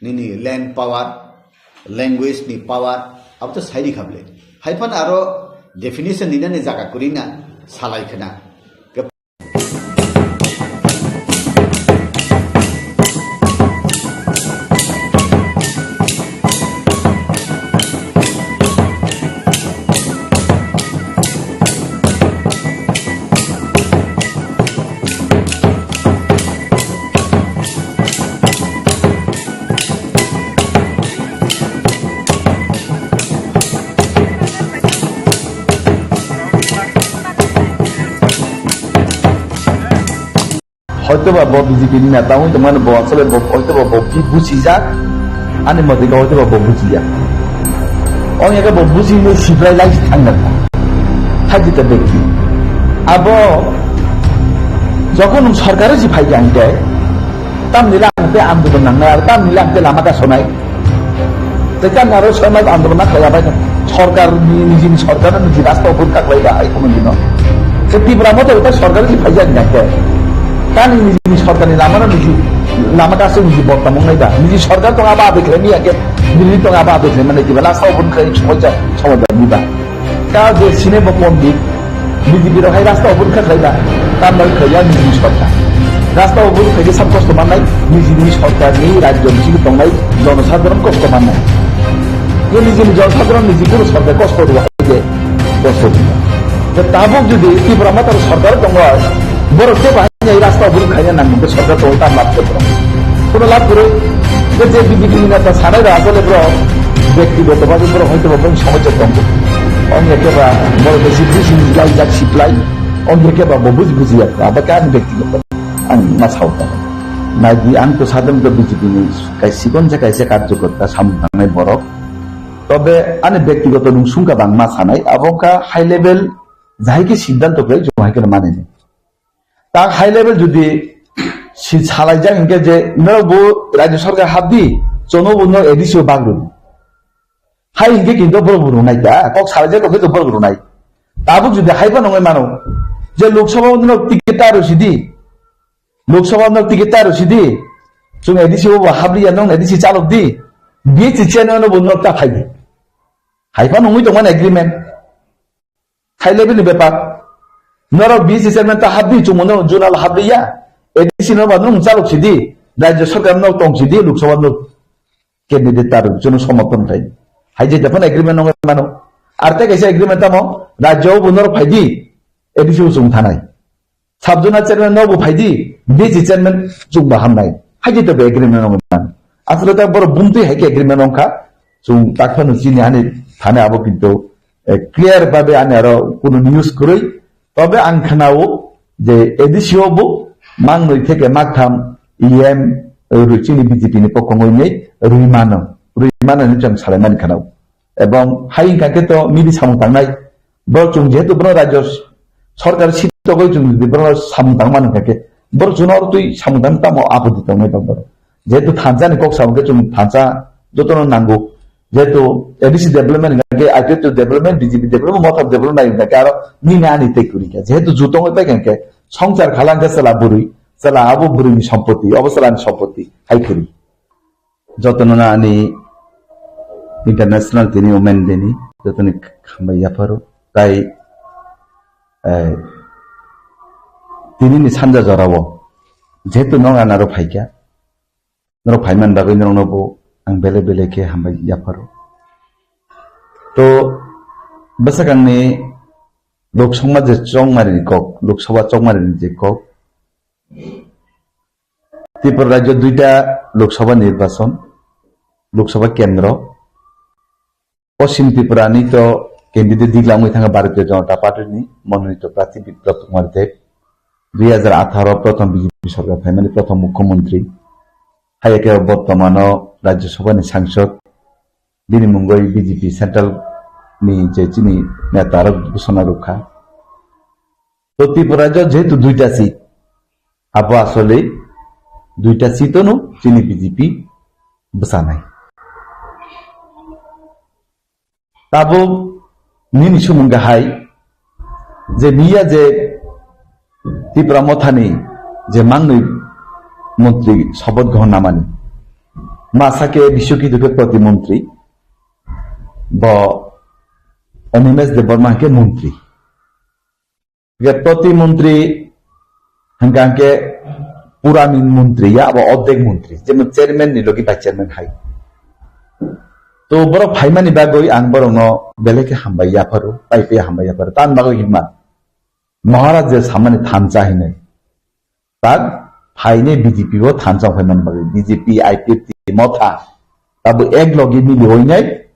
nini land power, language ni power, abo to sai rikha ble. Hai phano aro definition ninani jaga kwrwi na salai khna. ba bo B J P ni neta wngwi tongmani bo asole bo hoito ba bo bi bujijak, ani motoi khe hoito ba bo bujijak. Ong ya khe bo bujinai sibrai lai thangna. Thajita bekti. Abo jokhon nwng sorkar si phai khe ang khe, tamni lang te andolon nangnai, aro tamni lang te lama kasonai. Tei kan aro soi mas andolon na khlaiya bai sorkar ni, nijini sorkar ni niji rasta upor kha khlai ba ai kono dino. Se Tipra Motha uta sorkar ni phaijak ni khe. Kan nijini sorkar ni lama no niji lama kaso niji bottam wngnai ba. Niji sorkar tong aba abik khlai miya khe, niji tong aba abik khlai mani kiba rasta upor khlai somoja, somoja ni ba. Ka je sine bo pondit, B J P rok hai rasta upor kha khlai ba, tambai khlai ya nijini sorkar. Rasta upor khlai khe sab kosto mannai, nijini sorkar ni rajyo bisingo tongnai jonosadharon kosto mannai. Ye nijini jonosadharon niji kunu sorkar kosto rwa hai je kosto rwa. Je tabuk jodi Tipra Mothar sorkar tongo, borok te bahai Hai rasta buru khaina nang mungkhe sorkar tongwi tam lab khe borok. Kono lab kwrwi. Tei je B J P ni neta sanai rok asole borok bektigoto bhabe borok hoito ba borok somosya tongo. Ong ya khe ba borok besi bisi ni jai jak siplai. Ong ya khe ba bo buji buji ya kha. Abo khe ani bektigoto. Ang ma sao ta. Nai di ang to sadam to B J P ni kai sikon je kaisa karjokorta samung tangnai borok. Tobe ani bektigoto nung sungka bang ma sanai. Abo kha high level jahai khe siddhanto khe jong hai khe mani ni. Tak high level jodi si salaijak hinkhe je norok bo rajya sarkar habdi, chono bo norok A D C o bag rwdi. Hai hinkhe kintu borok bo rwnai da, kok salaijak kok khe borok rwnai. Tabuk jodi hai phano wngwi mano, je Lok Sabha o norok ticket ta rw sidi, Lok Sabha o norok ticket ta rw sidi, chwng A D C o bo habliya, norok A D C chalok di, B H C chairman o bo norok ta phai di. Hai phano wngwi tongmani agreement. High level ni bepar. Norok B C chairman ta habdi, chwngno norok zonal habliya. A D C no ba nwng chalok sidi. Rajya sarkar no tong sidi, Lok Sabha no candidate ta rok, chwngno somorthon khai. Hai je japan agreement nong mano. Ar tei kaisa agreement tamo, rajya o bo norok phaidi, A D C o chwng thanai. Sub zonal chairman no bo phaidi, B C chairman chwng ba hamnai. Hai je to be agreement nong mano. Asle ta borok bumtwi hai khe agreement nong kha. Chwng takphano chini ani thani abo kintu eh, clear babe ani aro kuno news kwrwi. Tobe ang khnao je A D C o bo mangnwi theke maktham E M rwi chini B J P ni pokhongwi nei rwi mano. Rwi mano hinwi chwng salaimani khnao. Ebong hai wngkha khe to mili samung tangnai. Bo chwng jehetu bono rajyo sorkar sitogwi chwng jodi bono samung tangmani wngkha khe, bo chwngno oro twi samung tang tamo apoti tongnai tong bono. Jehetu thansa ni kok samung khe chwng thansa jotono nango. Jehetu A D C development hingkha khe I P F T development, B J P development, Motha development nai hingkha khe aro nini ani tei kwrwi kha. Jehetu ju tongwi paikha hingkhe songchar khala hingkhe chwla bwrwi, chwla abo bwrwini sompoti, obo chwlani sompoti hai kwrwi. Jotono ani International tini Women Day ni jotoni khambai yapharo. Tai, eh, tini ni sanja jorao jehetu nong anaro phaikha, norok phaiman bagwi norokno bo ang bele bele khe hambai yapharo. To bwsakangni Lok Sabha je chongmari ni kok, Lok Sabha chongmari ni je kok, Tripura rajyo duita Lok Sabha nirbachon, Lok Sabha kendro, Poschim Tripura ni to candidate diglangwi thangkha Bharatiya Janata Party ni Mononito Prarthi Biplab Kumar Deb, dui hajar atharo prothom B J P sorkar phaimani prothom mukhyamantri, hai khe bortomano Rajya Sabha ni sangsod, bini mungwi B J P central ni je chini neta rok ghosona rwkha. To Tripura rajyo jehetu duita seat, abo asole duita seat ono chini B J P bwchanai. Tabuk nini sumung hai je miya je Tipra Mothani je mangnwi montri soboth grohon namani, masa khe bisyo kidu khe protimontri, bo Animesh Debbarma hwnkhe montri. Hingke protimontri hingka hingke puramin montri ya, abo ordek montri, jemon chairman ni logi vice chairman hai. To borok phaimani bagwi ang borokno belai khe hambai yapharo, pai pai hambai yapharo. Tamni bagwi hinma, Maharaj je samani thansa hinwi. Tak phainai B J P bo thansa phaimani bagwi, B J P, I P F T, Motha, abo ek logi mili hoinai,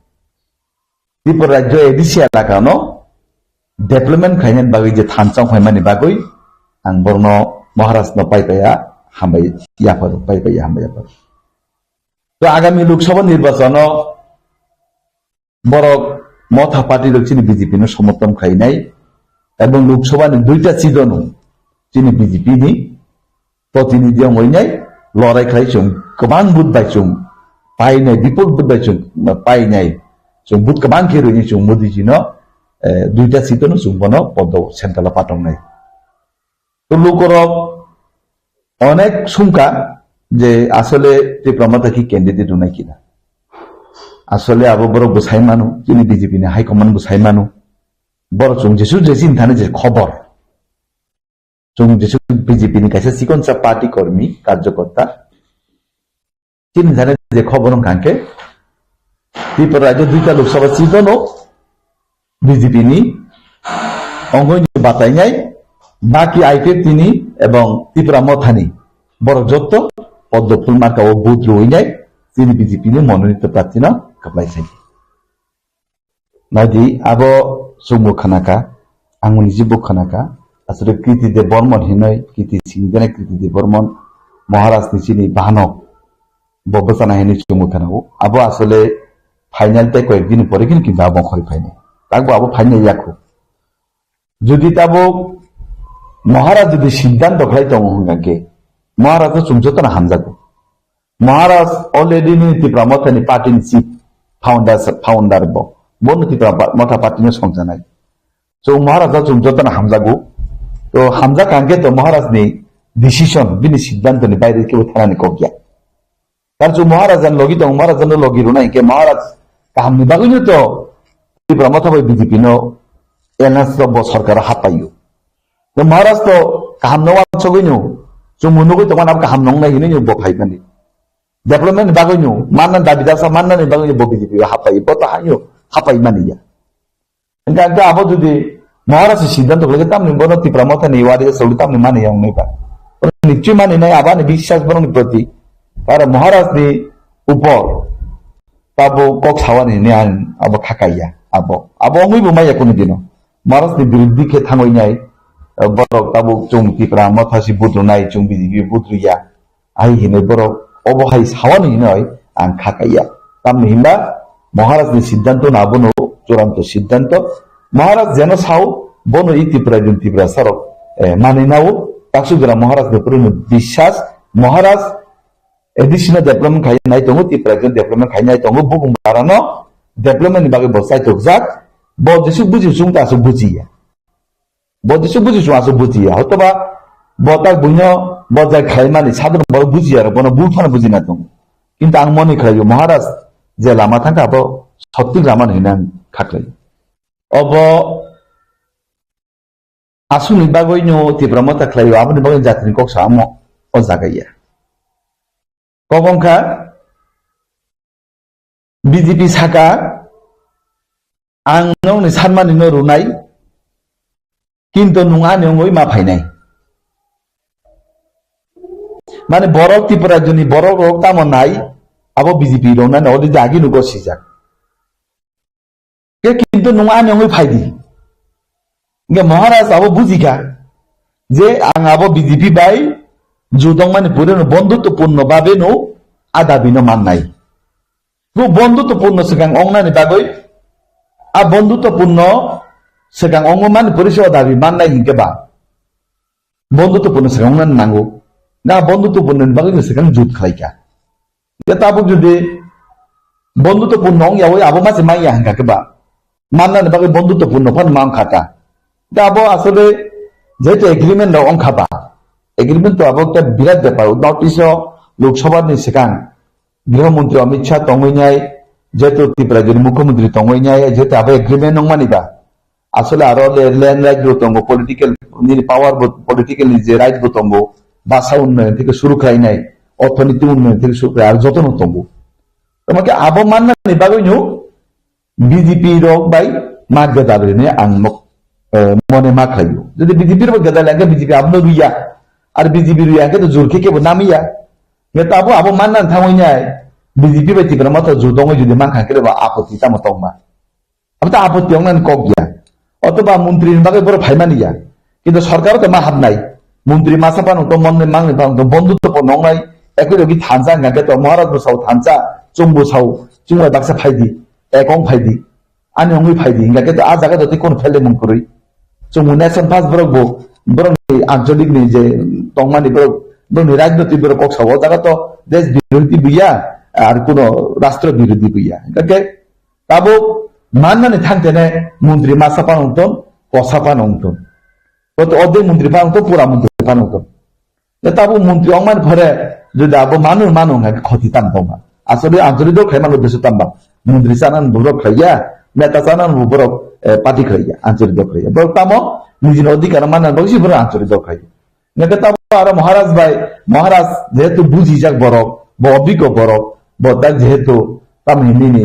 Tripura rajyo A D C elaka no development khainani bagwi je thansa phaimani bagwi ang borokno Maharaj no pai paiya hambai yapharo, pai pai hambai yapharo. To agami Lok Sabha nirbachano borok Motha party rok chini B J P no somorthon khainai, ebong Lok Sabha ni duita seat no chini B J P ni protinidhi wngwi nai lorai khlai chwng kwbang vote bai chwng painai, bipul vote bai chwng painai, chwng vote kwbang khe rwini chwng Modi ji no, eh, duita seat no chwng bono podo central o patongnai. To lukorok onek sumka je asole Tipra Motha ki candidate rwnai kina. Asole abo borok bwsai mano, chini B J P ni high command bwsai mano. Borok chwng jesu je chini thani je khobor. Chwng jesu B J P ni kaisa chikonsa party kormi, karjokorta. Chini thani je khobor wngkha khe, Tripura rajyo duita Lok Sabha seat no B J P ni ongoi ni batainai, baki I P F T ni ebong Tipra Motha ni borok jotto poddo phul marka o vote rwinai chini B J P ni mononito prarthi no kwplai sai. Naidi abo chwngbo khanaka, ang niji bo khanaka, aswrwng Kriti Deb Bormon hinwi, Kriti Singh hinwi, Kriti Deb Bormon Maharaj ni chini bahanok bo bwchana hinwi chwngbo khanao. Abo asole final tei koyek din pore khin kintu abo khori phainai. Takbo abo phainai yakho. Jodi tabuk Maharaj jodi siddhanto khlai tongo hwnkha khe, Maharaj no chwng jotono hamjago. Maharaj already ni Tipra Motha ni party ni chief founder, founder bo. Bo no Tipra pa-, Motha party no songjanai. So Maharaj no chwng jotono hamjago. To hamjak hwnkhe to Maharaj ni decision, bini siddhanto ni baire kebo thanani kok ya. Tar chwng Maharaj ni logi tong, Maharaj no logi rwna hinkhe Maharaj kaham ni bagwi no to Tipra Motha bai B J P no alliance rok bo sarkar o happaio. To Maharaj to kaham no wansugwi no, chwng bo nugwi tongmani abo kaham nongnai hinwi no bo phaimani. Development ni bagwi no, manna dabi dasa manna ni bagwi no bo B J P o happai, bo to haino happai mani ya. Hingkha hingkha abo jodi Maharaj ni siddhanto khlai khe tamni bono Tipra Motha ni wari sogwi tamni mani yang nai ba. Bono nichoi mani nai abo ani biswas borok ni proti. Aro Maharaj ni upor tabo kok sawani hinwi ang abo khakai ya. Abo, abo wngwi bo maya kunu dino. Maharaj ni biruddhi khe thangwi nai, eh, borok tabuk chwng Tipra Motha si vote rwnai, chwng B J P vote rwya. Ai hinwi borok obo hai sawani hinwi ang khakai ya. Tamni hinba Maharaj ni siddhanto no abono churanto siddhanto. Maharaj jeno sao bono i Tipra din Tipra sarok, eh, mani nao. Taksugra Maharaj ni purino biswas. Maharaj additional development khai nai tongo, Tipra din development khai nai tongo. Bubung barano development ni bagwi bo chaitok jak. Bo jesuk buji sung ta asuk buji ya. Bo jesu buji chwng aswk bujiya. Hotoba bo tak buino bo jai khlaimani sadhon borok bujiya rok bono bul phano bujina tongo. Kintu ang moni khlaio Maharaj je lama thangkha abo sottik lama hinwi ang kha khlaio. Obo aswkni bagwino Tipra Motha khlaio, aboni bagwi jatini kok samo o jaga ya. Kok wngkha B J P saka, "Ang nokni sanmani no rwnai, kintu nwng ani wngwi ma phainai." Mane borok Tripura rajyoni borok rok tamo nai, abo B J P rok nani already agi nugo sijak. Ke kintu nwng ani wngwi phai di. Hingke Maharaj abo bujikha je ang abo B J P bai judong mani purino bondhutto purno babe no a dabi no mannai. Bo bondhutto purno swkang ongnani bagwi, a bondhutto purno swkang ongmani poriso dabi mannai hinkhe ba bondhutto purno swkang ongnani nango. Na bondhutto purnoni bagwi no swkang jut khlaikha. Khe tabuk jodi bondhutto purno ongyawi abo mase manya hinkha khe ba mannani bagwi bondhutto purno phano mang kha ta. Khe abo asole jehetu agreement rok ongkha ba, agreement to abo ekta birat bepar. North East o Lok Sabha ni swkang Griha Mantri Amit Shah tongwi nai, jehetu Tripura rajyoni Mukhyamantri tongwi nai, jehetu abo agreement wngmani ba. Asole aro le-, land right bo tongo, political, nini power bo, political ni je right bo tongo, basa unnoyon theke suru khlainai, orthonoiti unnoyon theke suru khlai, aro jotono tongo. Tamo khe abo mannani bagwino B J P rok bai ma gedal rwni ang nok, eh, mone ma khlaio. Jodi B J P rok gedal hwnkhe B J P abono rwya, ar B J P rwya hwnkhe to jur khe kebo namiya. Hwnkhe tabo abo mannani thangwi nai B J P bai Tipra Motha jur tongwi jodi mankha khe ba apotti tamo tongma. Abo ta apotti wngnani kok ya. Otoba montri ni bagwi borok phaimani ya. Kintu sorkar o to ma habnai. Montri masa phano to, monni mangni phano to, bondhutto bo nongnai, ekoi rogi thansa hingka khe to, Maharaj bo sao thansa, chwng bo sao, chwng bai baksa phaidi, ekong phaidi, ani wngwi phaidi, hingka khe to a jaga to tei kono phelmung kwrwi. Chwng bo nation first borok bo, borok ni ancholik ni je tongmani borok, borok ni rajniti borok kok sao, o jaga to desh birodhi buya, ar kono rashtra birodhi buya. Hingka khe tabuk mannani thang tene montri masa phano wngton, kosa phano wngton. Koto ordek montri phano wngton, pura montri phano wngton. Ya tabuk montri ongmani phore jodi abo manu manu hingka khe khoti tam tongma. Asole ancholik dol khlai mano desh tamba. Montri chana bo borok khlaiya, neta chana bo borok, eh, party khlaiya, ancholik dol khlaiya. Borok tamo nijini odhikar manna bagwi se borok ancholik dol khlaiya. Neke tamo aro Maharaj bai, Maharaj jehetu bujijak borok, bo obiggo borok, bo tak jehetu tamni nini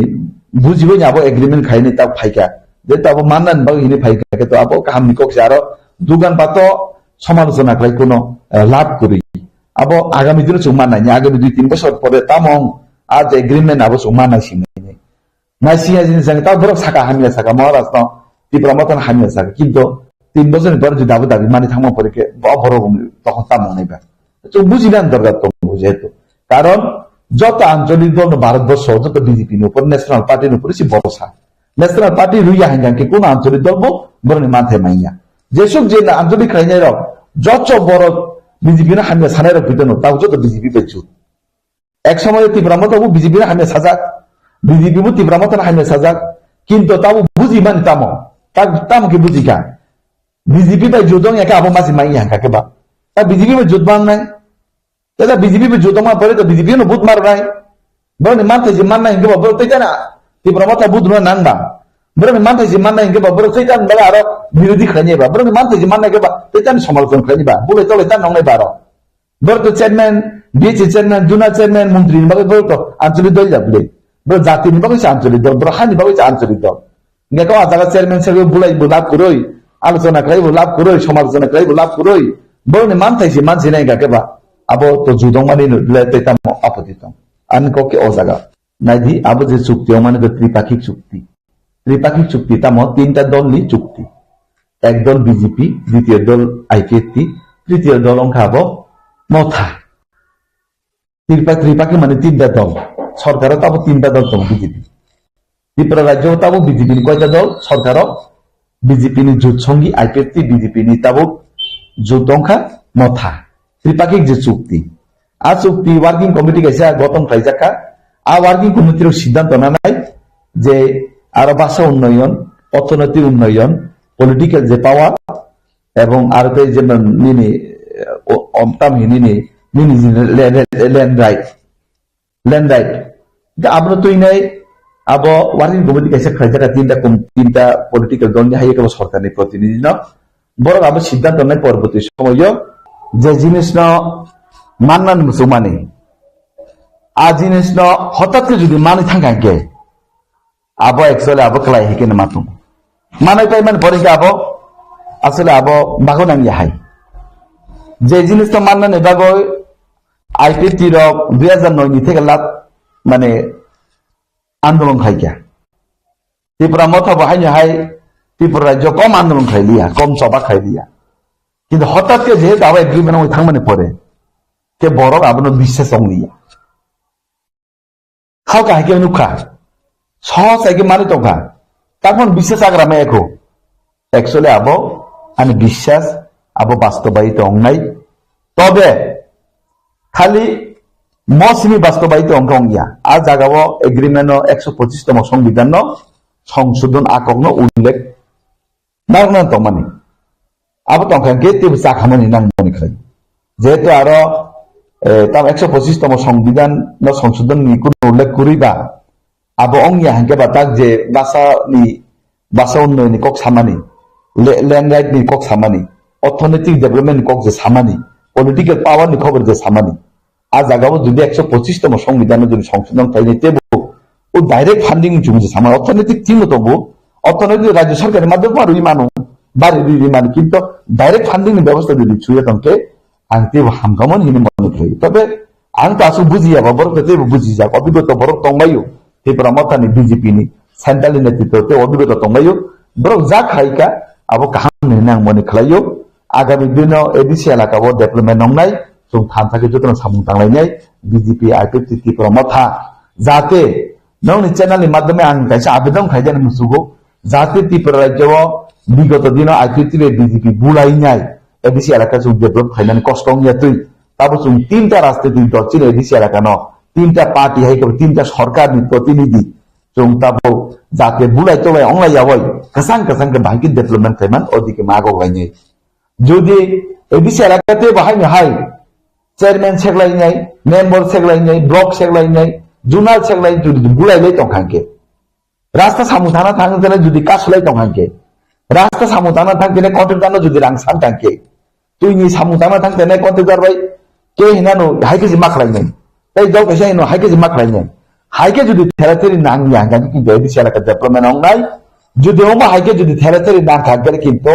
bujibai ni abo agreement khaini tak phaika. Jehetu abo manna ni bagwi hini phaika, khe to abo kaham ni kok se aro dugan pato samalochona khlai kuno, eh, lab kwrwi. Abo agami dino chwng mannai ni, agami dui tin bosor pore tamo a je agreement abo chwng mannai simi. Naisingya jini jang ta borok saka hamya saka Maharaj no Tipra Motha no hamya saka, kintu tin bosor ni pore jodi abo dabi mani thangma pore khe bo borok wng tokon tamo wngnai ba. Chwng buji nang dorkar tongo jehetu. Karon joto ancholik dol no Bharat borso joto B J P ni upor, National Party ni upor se borosa. National Party rwya hingka khe kuno ancholik dol bo borok ni manthai manya. Jesuk je ancholik khlainai rok joto borok B J P no hamya sanai rok pito no tabo joto B J P bai jut. Ek somoy Tipra Motha bo B J P no hamya sajak, B J P bo Tipra Motha no hamya sajak, kintu tabo buji mani tamo, ta-, tamo khe buji kha. B J P bai jut wng ya khe abo masi manya hingka khe ba. Ta B J P bai jut wng nai, ta B J P bai jut wng ma pore to B J P no vote mar nai. Borok ni manthai je mannai hingke ba borok tei tana Tipra Motha vote rwna nang ba. Borok ni manthai je mannai hingke ba borok tei tana bala aro birodhi khlainai ba. Borok ni manthai je mannai hingke ba tei tana samalochona khlainai ba. Bulai tolai tana nongnai ba aro. Borok to chairman, B H A chairman, zonal chairman, montri ni bagwi borok to ancholik dol ya bwle. Borok jati ni bagwi se ancholik dol, borok hani bagwi se ancholik dol. Hingke kok a jaga chairman se bulai bo lab kwrwi, alochona khlai bo lab kwrwi, samalochona khlai bo lab kwrwi. Borok ni manthai se mansi nai hingka khe ba, abo to judong mani le tei tamo apoti tong. Ani kok khe o jaga. Naidi, abo je chukti, o mane to tripakhik chukti. Tripakhik chukti tamo tinta dol ni chukti. Ek dol B J P, ditiyo dol I P F T, tritiyo dol wngkha abo Motha. Tripa-, tripakhi mane tinta dol. Sorkaro tabo tinta dol tongo B J P. Tripura rajyo tabo B J P ni koita dol sorkaro? B J P ni jut songi I P F T, B J P ni tabo jut wngkha Motha. Tripakhi je chukti. A chukti working committee kaisa gothon khlaijak kha. A working committee rok siddhanto nanai je aro basa unnoyon, orthonoitik unnoyon, political je power, ebong aro tei je nini, eh, o-, omtam hi nini, nini je le-, le-, land right, land right. Da abono tuinai abo working committee kaisa khlaijak kha tinta kom-, tinta political dol ni hai kebo sorkar ni protinidhi no. Borok abo siddhanto nai porborti somoyo je jinis no manna ni muchungmani, a jinis no hotat khe jodi manwi thangkha hingkhe, abo actually abo kwlai hai khe ma tongo. Manai pai mani pore khe abo asole abo bago nang ya hai. Je jinis to mannani bagwi I P T rok dui hajar noi ni theke lat mane andolon khai kha. Tripura Motha bo haino hai Tripura rajyo kom andolon khai liya, kom choba khai liya. Kintu hotat khe jehetu abo agreement oi thangmani pore khe borok abono biswas ong liya. Halka hai khe nukha. Sohos hai khe manwi tongkha. Taphon biswas agra ma ekho. Actually abo ani biswas abo bastobayi tongnai. Tobe khali mo simi bastobayi tongkha ongya. A jagao agreement no ekso pochis tomo songbidhan no songsodhon akok no ullekh narwkna tongmani. Abo tongkha hwnkhe teibo chakhamani nangmani khlai. Jehetu aro, eh, tam ekso pochis tomo songbidhan no songsodhon ni kunu ullekh kwrwi ba, abo ongya hwnkhe ba tak je basa ni, basa unnoyon ni kok samani, le-, land right ni kok samani, orthonoitik development ni kok je samani, political power ni khobor je samani, a jagao jodi ekso pochis tomo songbidhan no jodi songsodhon khlainai teibo o direct funding ni chumui se sama orthonoitik team no tongo, orthonoitik rajyo sarkar ni madhyome ma rwi mano, bari rwi rwi mano, kintu direct funding ni bebosta jodi chuya tongkhe ang teibo hamkhamon hini mone khlai. Tobe ang to aswk bujiya ba borok to teibo bujijak, obigota borok tongbaio, Tipra Motha ni B J P ni central ni netritwo tei obigota tongbaio, borok ja khlaikha abo kaham hini ang mone khlaio. agami dino A D C elaka o development wngnai, chwng thansa khe jotono samung tanglainai B J P, I P F T, Tipra Motha. Jate nokni channel ni madhyome ang kaisa abedon khaijani musugo, jate Tripura rajyo o bigoto dino I P F T bai B J P bulainai A D C elaka chwng develop khainani kosto wngya twi. Tabo chwng tinta rajnitik dol chini A D C elaka no, tinta party hai khe tinta sorkar ni protinidhi chwng tabo jate bulai tolai onglai yawi kwchang kwchang khe bahai khe development khaiman odike ma agok lainai. Jodi A D C elaka te bahai ni hai chairman seklainai, member seklainai, block seklainai, zonal seklainai jodi bulai lai tong kha khe, rasta samung thangna thang tene jodi kasulai tong kha khe, rasta samung thangna thang tene contractor no jodi rang san thang khe, twi ni samung thangna thang tene contractor bai ke hinano hai khe si ma khlai nai, tei dol kaisa hino hai khe si ma khlai nai, hai khe jodi thera theri nang ya hingkha khe kintu A D C elaka development ong nai, jodi omo hai khe jodi thera theri nang kha khe kintu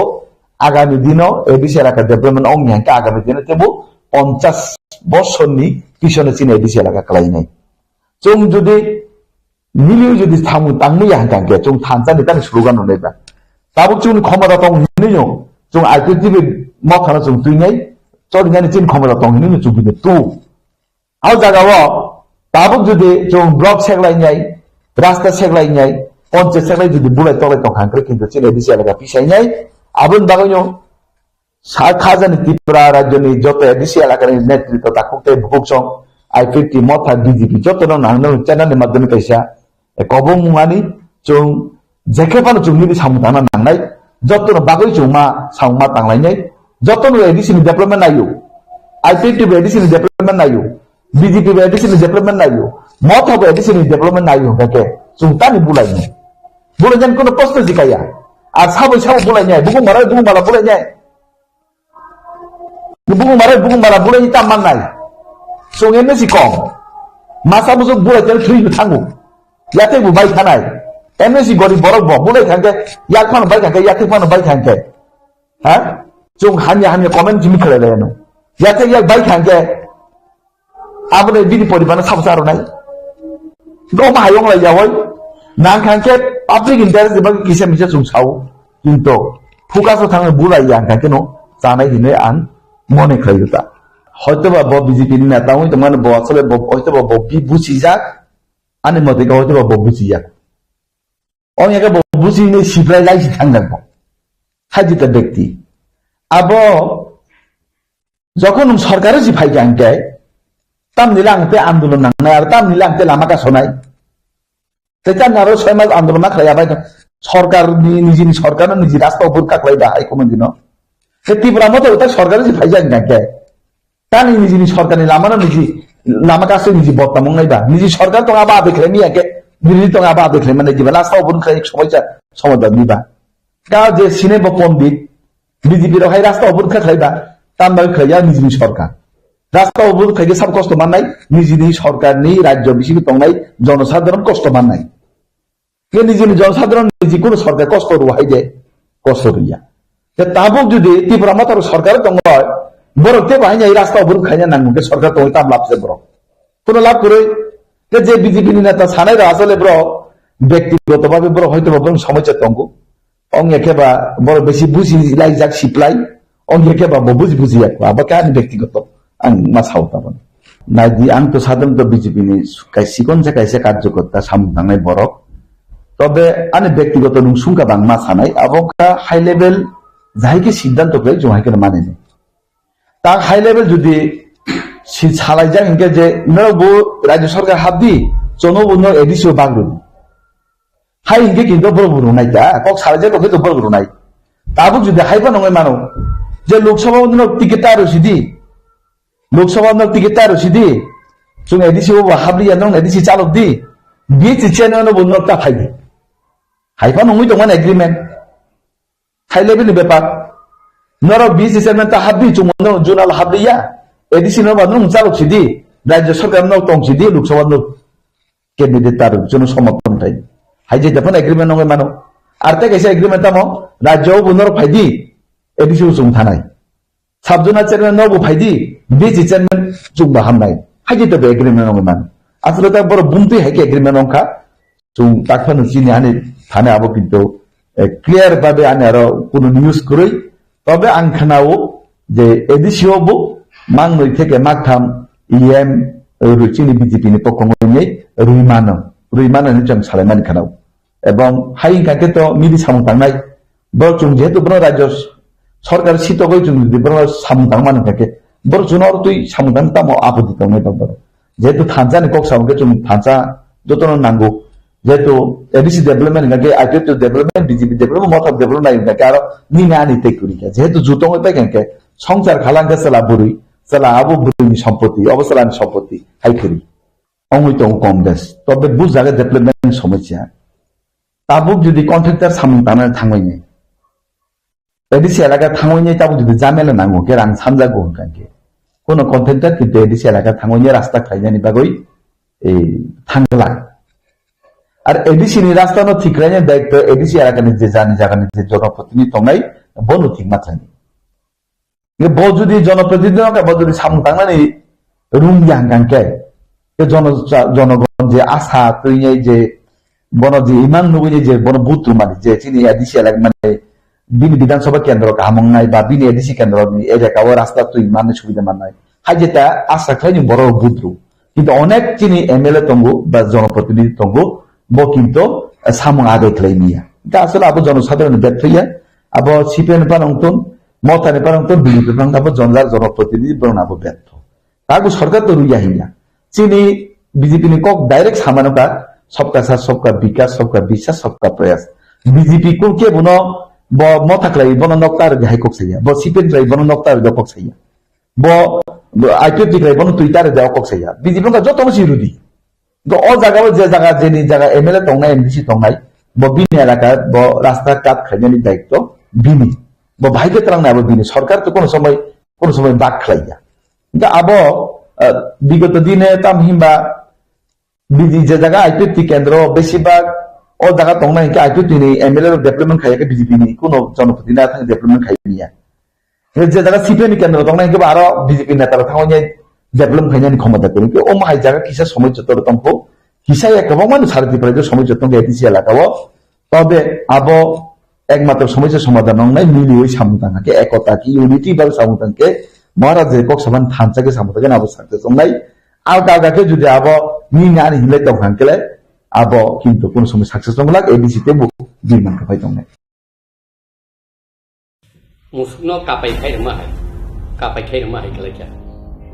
agami dino A D C elaka development ong ya hingkha agami dino tebo ponchash bosorni pisono chini A D C elaka khlai nai. Chwng jodi nini jodi thamu tangmani ya hingkha khe chwng thansa ni tani slogan rwnai ba. Tabuk chwngni khomota tong hinwi no chwng I P F T bai mothano chwng twinai chornani chini khomota tong hinwi no chwng bini tu. Au jaga o tabuk jodi chwng block seklainai, rasta seklainai, ponchayat seklai jodi bulai tolai tong kha hingkhe kintu chini A D C elaka pisainai aboni bagwi no Sa khajani Tripura rajyoni joto A D C elakani netritwa takhuk tei bukhuk song I P F T motha B J P jotono nangno channel ni madhyome kaisa kobong mungani chwng jekhe phano chwng nini samung tangna nangnai, jotono bagwi chwng ma samung ma tanglainai, jotono A D C ni development naio, I P F T bai A D C ni development naio, B J P bai A D C ni development naio, motha bai A D C ni development naio hingkha khe chwng tani bulainai, bulainani kono proshno jikaya, ar sabo sabo bulainai, bukhuk mara bukhuk mala bulainai. Bukung barai bukung bara bulai ni tam mannai. Song M S C kong. Masa musu bulai tel thui thangu. Yate bu bai thanai. M S C gori borok bo bulai thangke yak phano bai thangke yate phano bai thangke. Ha? Chung hamya hamya comment jimi khalai lai no. Yate yak bai thangke. Aboni bini poribar no sabo charo nai. Go ma hayong lai yawai. Nang khangke public interest ba kisa misa chung sao. Kinto focus o thangwi bulai yang khangke no chanai hinwi ang mone khlai ta. Hoito ba bo B J P ni neta wngwi tongmani bo asole bo hoito ba bo bi buchijak. Ani mote ka hoito ba bo buchijak. Ong ya bo buchini siplai lai si thangjak bo. Hajita bekti. Abo Jokhon nwng sorkar si phai kha hingke, tamni lang te andolon nangnai, aro tamni lang te lama kasonai. Te tamni aro soi mas andolon ma khlai abai sorkar ni, nijini sorkar no niji rasta o burkha khlai da hai kono dino. Te Tipra Motha uta sorkar si phai jang hingke. Tani nijini sorkar ni lama no niji lama kaso niji bottam wngnai ba. Niji sorkar tong aba abe khlai miya ke, birodhi tong aba abe khlai mane jiba rasta o burkha khlai somoi cha somoi ba ni ba. Ka je sine bo pondit, B J P rok hai rasta obodh kha khlai ba, tam bai khlai ya nijini sorkar. Rasta obodh khlai khe sab kosto mannai, nijini sorkar ni rajyo bisingo tongnai jonosadharon kosto mannai. Khe nijini jonosadharon niji kuno sorkar kosto rw hai de, kosto rw ya. Khe tabuk jodi Tipra Motha rok sorkar tongoi, borok tebo hai ya rasta obodh khaina nango khe sorkar tongoi tam lab se borok. Kuno lab kwrwi. Khe je B J P ni neta sanai rok asole borok bektigoto bhabe borok hoito ba borok somosya tongo. Ong ya khe ba borok besi buji laijak siplai, ong ya khe ba bo buji buji ya kho, abo khe ani bektigoto ang ma sao tabon. Nai di, ang to sadharonto B J P ni kai-, sikon se kaisa karjokorta samung tangnai borok. Tobe ani bektigoto nung sungka bang ma sanai, abo kha high level jahai khe siddhanto khlai jong hai khe mani. Ta high level jodi si salaijak hinkhe je norok bo rajyo sorkar habdi, chono bo no A D C o bagwi. Hai hinkhe kinto borok bo rwnai ta, kok salaijak tongkhe to borok rwnai. Tabuk jodi hai phano wngwi mano, je Lok Sabha o norok ticket ta rw sidi, Lok Sabha o norok ticket ta rw sidi, chwng A D C o bo habliya, norok A D C chalok di, B C chairman o bo norok ta phai di. Hai phano wngwi tongmani agreement. High level ni bepar. Norok B C chairman ta habdi chwng no zonal habdi ya. A D C no ba nwng chalok sidi. Rajya sarkar no tong sidi, Lok Sabha no candidate ta rw chwng no somorthon khai. Hai je japan agreement nongwi mano. Ar tei kaisa agreement tamo rajya o bo norok phai di. A D C o chwng thanai. Sub zonal chairman no bo phai di. B C chairman chwng ba hamnai. Hai je to agreement nongwi mano. Asole ta borok bumtwi hai khe agreement nongkha. Chwng takphano chini ani thani abo kintu, eh, clear babe ani aro kuno news kwrwi. Tobe ang khnao je A D C o bo mangnoi theke maktham E M rwi chini B J P ni pokhong rwi rwi mano, rwi mano hinwi chwng salai mani khnao. Ebong hai wngkha khe to midi samung tangnai. Borok chwng jehetu bono rajyo sorkar sitogwi chwng jodi bono samung tangmani hwnkha khe, borok chwngno oro twi samung tang tamo apoti tongnai ba borok. Jehetu thansa ni kok samung khe chwng thansa jotono nango. Jehetu A D C development hwnkha khe I P F T development, B J P development, Motha development nai hwnkha khe aro nini ani tei kwrwi kha. Jehetu juto wngwi paikha hwnkhe songsar khala hwnkhe chwla bwrwi, chwla abo bwrwini sompoti, obo chwlani sompoti hai kwrwi. Wngwi tongo Congress. Tobe bujagwi development ni somosya. Tabuk jodi contractor samung tangnani thangwi ni, A D C elaka thangwi ni tabuk jodi jamela nango khe rang sanjago hwnkha khe, kono contractor kintu A D C elaka thangwi ni rasta khlainani bagwi, eh, thangla. Ar A D C ni rasta no thik khlainani daityo A D C elakani je jani jagani je jonoprotinidhi tongnai, bono thik ma khlainai. Bo jodi jonoprotinidhi no khe bo jodi samung tangnani rung ya hwnkha khe, khe jono-, jonogon je asa twi nai je bono je imang nugwi nai je bono vote rwmani je chini A D C elak mane bini Bidhan Sabha kendro kaham wngnai ba bini A D C kendro ni elaka o rasta twi manni subida mannai. Hai jeta asa khlaini borok vote rw. Kintu onek chini M L A tongo ba jonoprotinidhi tongo, bo kintu, eh, samung adai khlai manya. Hwnkhe asole abo jonosadharon ni betho ya, abo C P M ni phano wngthun, Motha ni phano wngthun, B J P ni phano wngthun, abo jonjar jonoprotinidhi borok abo betho. Tabuk sorkar to rwya hinya. Chini B J P ni kok direct samano ka, "Sabka Saath, Sabka Vikas, Sabka Vishwas, Sabka Prayas." B J P kok khe bono bo Motha khlai bono nokta rwdi hai kok saya. Bo C P M khlai bono nokta rwdi kok saya. Bo, bo I P F T khlai bono twita rwdi kok saya. B J P wngkha joto no si rwdi. Bo o jaga o je jaga jeni jaga M L A tongnai, M D C tongnai, bo bini elaka bo rasta kat khlainani daityo bini. Bo bahai khe twlangnai abo bini. Sorkar to kono somoi, kono somoi bak khlaiya. Hwnkhe abo, eh, bigoto dine tam himba bini je jaga I P F T kendro besibak o jaga tongnai hwnkhe I P F T ni M L A rok development khaiya khe B J P ni kono jonoprotini thang development khaiya. Hwnkhe je jaga C P M ni kendro tongnai hwnkhe bo aro B J P neta rok thangwi development khainani khomota kwrwi. Hwnkhe omo hai jaga kisa somoi joto rok tongkho. Kisa ya kwbangma no sari Tripura somoi joto tongkha A D C elaka o. Tobe abo ekmatro somosya somadhan wngnai miliwi samung tang khe, ekota khe, unity bai samung tang khe, Maharaj je kok saban thansa khe samung tang khe abo success wngnai. Alka alka khe jodi abo nini ani hinlai tong kha hwnkhe le abo kintu kono somoi success wnglak, A D C tei bo dui man khe phai tongnai. Musukno kapai khai rwma hai, kapai khai rwma hai khlai kha.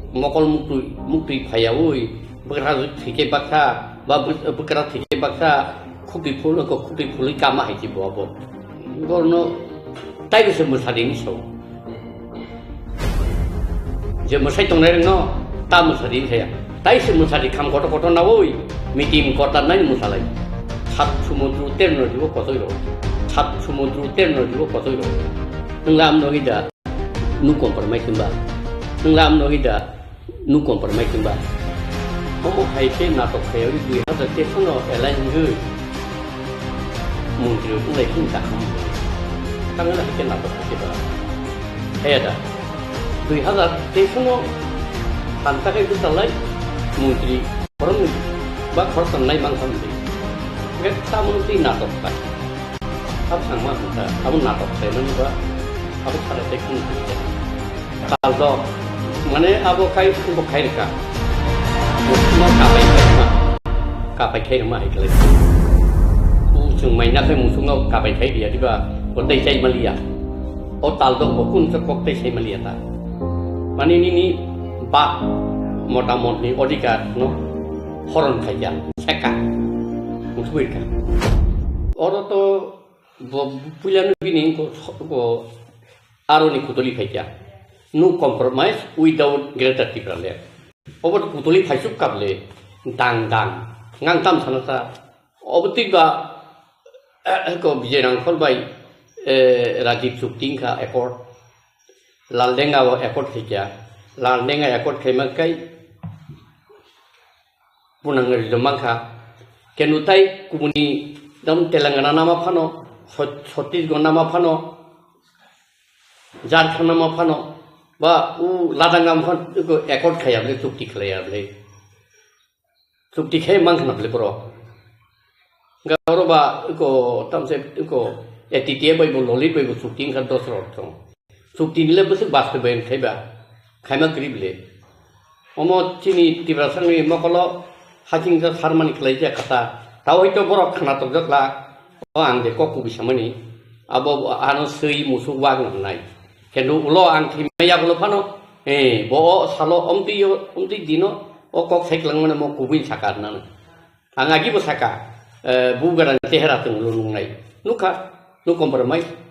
Mokol muktwi, muktwi phaiyaui, bwkra thwikhe baksa, ba bw-, bwkra thwikhe baksa, khukti phul, khukti phulwi kama hai khe bo abo. Borno taibo se mwsadi ni sao. Je mwsai tongnai rwngno ta mwsadi ni saya. Tai se mwsadi kham kotor kotor naui, meeting kotor nai mwsalai. Sat sumudru terno jibo kotoi ro. Sat sumudru terno jibo kotoi ro. Nwng lam nogi da, nu compromise hwnba. Nwng lam nogi da, nu compromise hwnba. Omo hai khe natok khayori dui hazar teis no alliance hwnwi. Montri rok wnglai khe kaham. Tangla hai khe natok khe ba. Haya da. Dui hazar teis no phan takai bwchalai montri khoroknwi ba khoroktham nai mang kha hwnwi. Hwnkhe tamo twi natok khlai. Abo thangma hwn kha, abo natok khlaimani ba abo salai tei khun khe. Tal dok, mane abo khai, bo khai rwkha. Musukno kapai khai rwma, kapai khai rwma hai khlai. O chwng mai nakhai musukno kapai khai riya diba, bo tei chai maliya. O tal dok bo kun se kok tei sai maliya ta. Mane nini bak motamotni odhikar no horon khaija, seka, musuk rwkha. Oro to Bo puilano bini ko, ko aroni kutuli phaikya. No compromise without Greater Tipraland. Obo kutuli phaisuk kable dang dang. Ngang tam sana sa. Obo tik ba, eh, ko Vijay Rangkhol bai, eh, Rajiv chukti wngkha accord. Laldenga o accord khaikya. Laldenga accord khaima kai Punang rijwk mankha. Kenu tai kubuni dam Telangana nama phano, Chhat-, Chhattisgarh nama phano, Jharkhand nama phano, ba u Ladakh nama phano, eko accord khaya bole, chukti khlaiya bole. Chukti khai mankha na bole borok. Ga oro ba eko tamse eko A T T A bai bo, Lolit bai bo chukti wngkha dos rok chwng. Chukti ni le bwswk bastobayon khai ba, khaima kwrwi bwle. Omo chini Tiprasani mokolo hachingsa sarmani khlaijak kha ta. Tao hoi to borok khna tokjak la, o ang je kok kubui samani, abo ano swi musuk wak no hwnai. Kendo ulo ang thwima yagulo phano, eh, bo o salo omtwi o, omtwi dino o kok sai kwlangmani mo kubui saka hwnano. Ang agi bo saka, eh, bugra ni chehera tong ulo nungnai. Nukha, no compromise.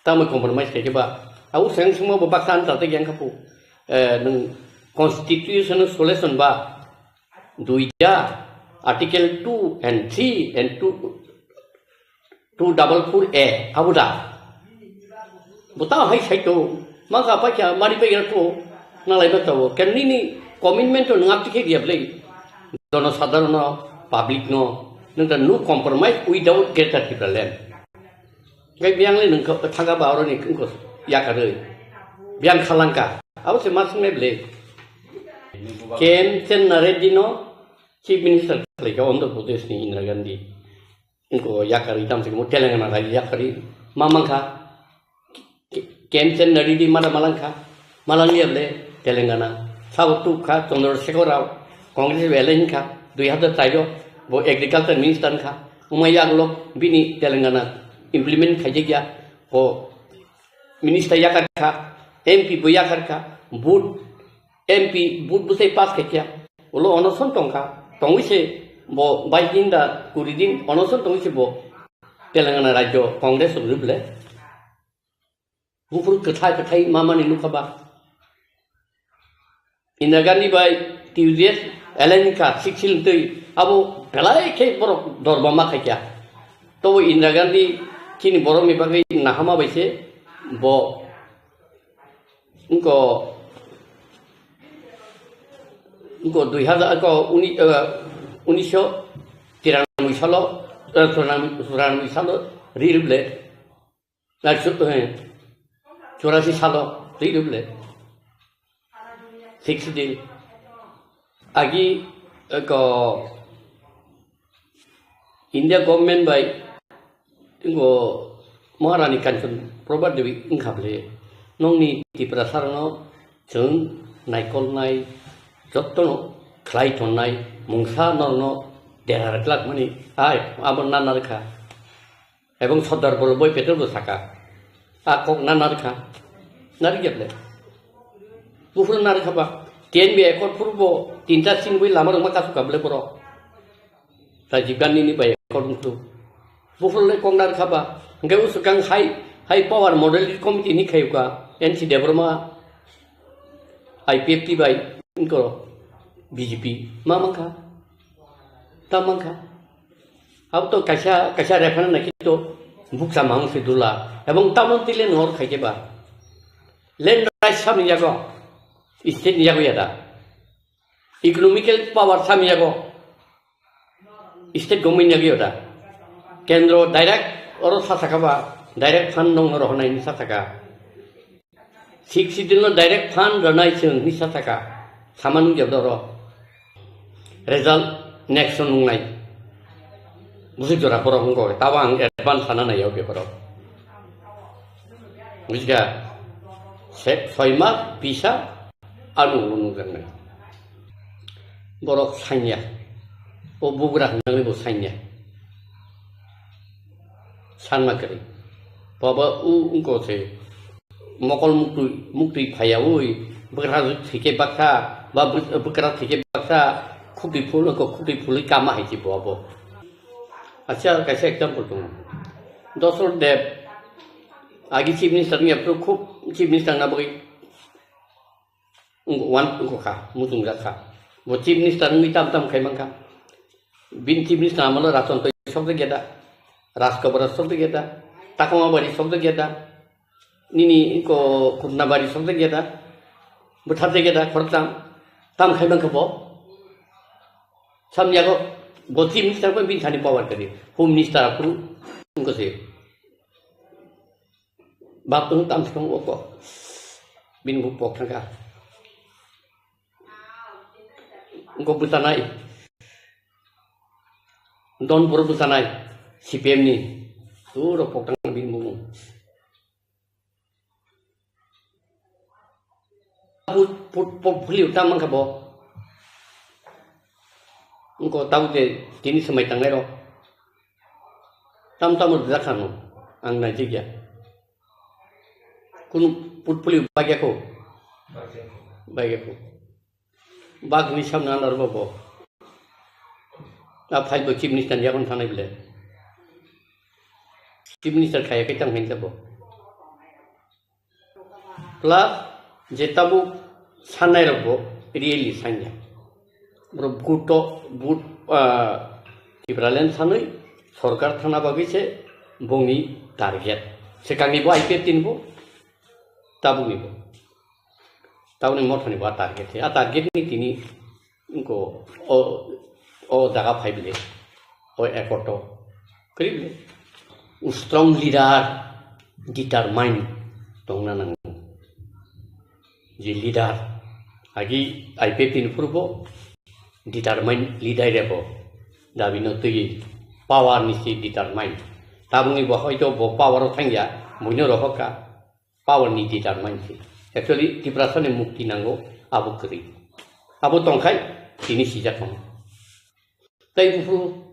Tamo compromise khe ba. Au seng sungma bo baksa an tate yang kapu. Eh, nung constitution solution ba. Duija, article two and three and two, two double four A, abuda. Buta hai sai to, maka pacha mari pe to, na lai ba to. Ken ni ni commitment to ngap tikhe dia blei. Dono sadharon no, public no, nung ta no compromise without greater Tipraland. Gai biang le nung thangka ba oro ni kung ko yakaroi. Biang khalangka. Abo se mas me blei. K M Sen Nareddy no, Chief Minister khlaikha Andhra Pradesh ni Indira Gandhi. Ingko yakarwi tamsik mo Telangana rajyo yakarwi ma mangkha. K-, K M Sen Nareddy mada malangkha. Malangya le Telangana. Sabo tukha Chandrasekhar Rao. Congress bai alai hinkha. Dui hazar char o bo agriculture minister hinkha. Umai yaglo bini Telangana implement khaijakya. Bo minister yakarkha. M P bo yakarkha. Vote M P vote bwsai pass khaikha, ulo onoson tongkha, tongwi se bo bais din da kuri din onoson tongwi se bo Telangana rajyo Congress rok rwble. Buphuru kwthai kwthai mamani nukha ba. Indira Gandhi bai T U J S alliance kha six sil twi abo belai khe borok dorba ma khaikha. Tobo Indira Gandhi chini borokni bagwi nahama bai se bo Ingko, ingko dui hazar, ingko uni-, eh, unisho tiranoi salo, eh, churanoi, churanoi salo ri ruble, na chu-, eh, churasi salo ri ruble, six din. Agi, ingko India government bai Tongo Maharani Kanchan Prabha Devi wngkha bwle, nokni Tiprasarokno chwng naikolnai, jotono khlai tonnai mungsa norokno dera rwklak mani, ai abo na narwkha. Ebong Sardar Vallabhbhai Patel bo saka, a kok na narwkha, narwkya bwle. Buphuru narwkha ba, T N V accord phuru bo tinta singwi lama rwma kasukha bwle borok. Rajiv Gandhi ni bai according to. Buphuru le kok narwkha ba. Hwnkhe usukang high, high power model committee ni khayuka N C Debbarma I P F T bai ingko B J P. Ma mankha? Ta mankha? Abo to kaisa, kaisa referendum nai khe to bukcha mang se dula. Ebong tamon tile nor khaikhe ba. Land rights samni yago. State ni yago yada. Economical power samya go state government ni yago da. Kendro direct oro sa saka ba, direct fund nong rohonai ni sa saka. Sixth schedule no direct fund ronai chwng ni sa saka. Saman nung jabda oro. Result next nung nai. Bwswk jora borok wngkha, tabo ang advance sana nai o beparo. Bujikha? Se-, soi mas, bisa, ano ulo nukjaknai. Borok sanya. O bugra hwnjaknai bo sanya. Sanma kwrwi. Baba u wngkha se. Mokol muktwi, muktwi phaiyaui, bwkra thwikhe baksa, ba bw-, bwkra thwikhe baksa, khubdi phul wngkha, khubdi phulwi kama hai se bo abo. Acha, kaisa example tongo. Dosrot Deb, agi chief minister wngya, phuru khub chief minister wngna bagwi wng-, wan wngkha, muchungjak kha. Bo chief minister wngwi tam tam khai mankha. Bini chief minister amolo Ratan Tata sokjak ya da, Rajkobra sokjak ya da, Takama Bari sokjak ya da. Nini ko Khutnabari sokjak ya da, bwtharjak ya da, khoroktham, tam khai mankha bo. Samyago bo chief minister bo bini thani power kwrwi, home minister aphuru wngkha se. Bap tong tam thang o ko. Bini bo pok thangkha. Wngkha bwchanai. Don boro bwchanai. C P M ni. Puro pok thang bini bo. bu-, put-, portfolio tam mankha bo. Wngkha tabuk je tini swmai tangnairok. Tam tamo rwjak kha no, ang naijak ya. Kunu portfolio bagya ko? Bagya ko. Bagya ko. Bagni samna ano rwbo bo. A file bo Chief Minister ni yakon thanai bile. Chief Minister khaya khe tang hinta bo. Plus je tabuk sanai rok bo really sanya. Borok vote to, vote, ah, Tipraland sanwi sorkar thana bagwi se bongni target. Swkangni bo I P F T ni bo, tabukni bo. Tabukni mothani bo a target se. A target ni tini wngkha o, o jaga phai bile, o accord o kwrwi bile. Strong leader, determine tongna nango. Je leader, agi I P F T ni phuru bo determine leader rebo dabi no twi power ni si determine. Tabukni bo hoito bo power o thangya, buino rohor kha. Power ni determine se. Actually, Tiprasa ni mukti nango, abo kwrwi. Abo tongkhai, tini sijak tong. Tai buphuru,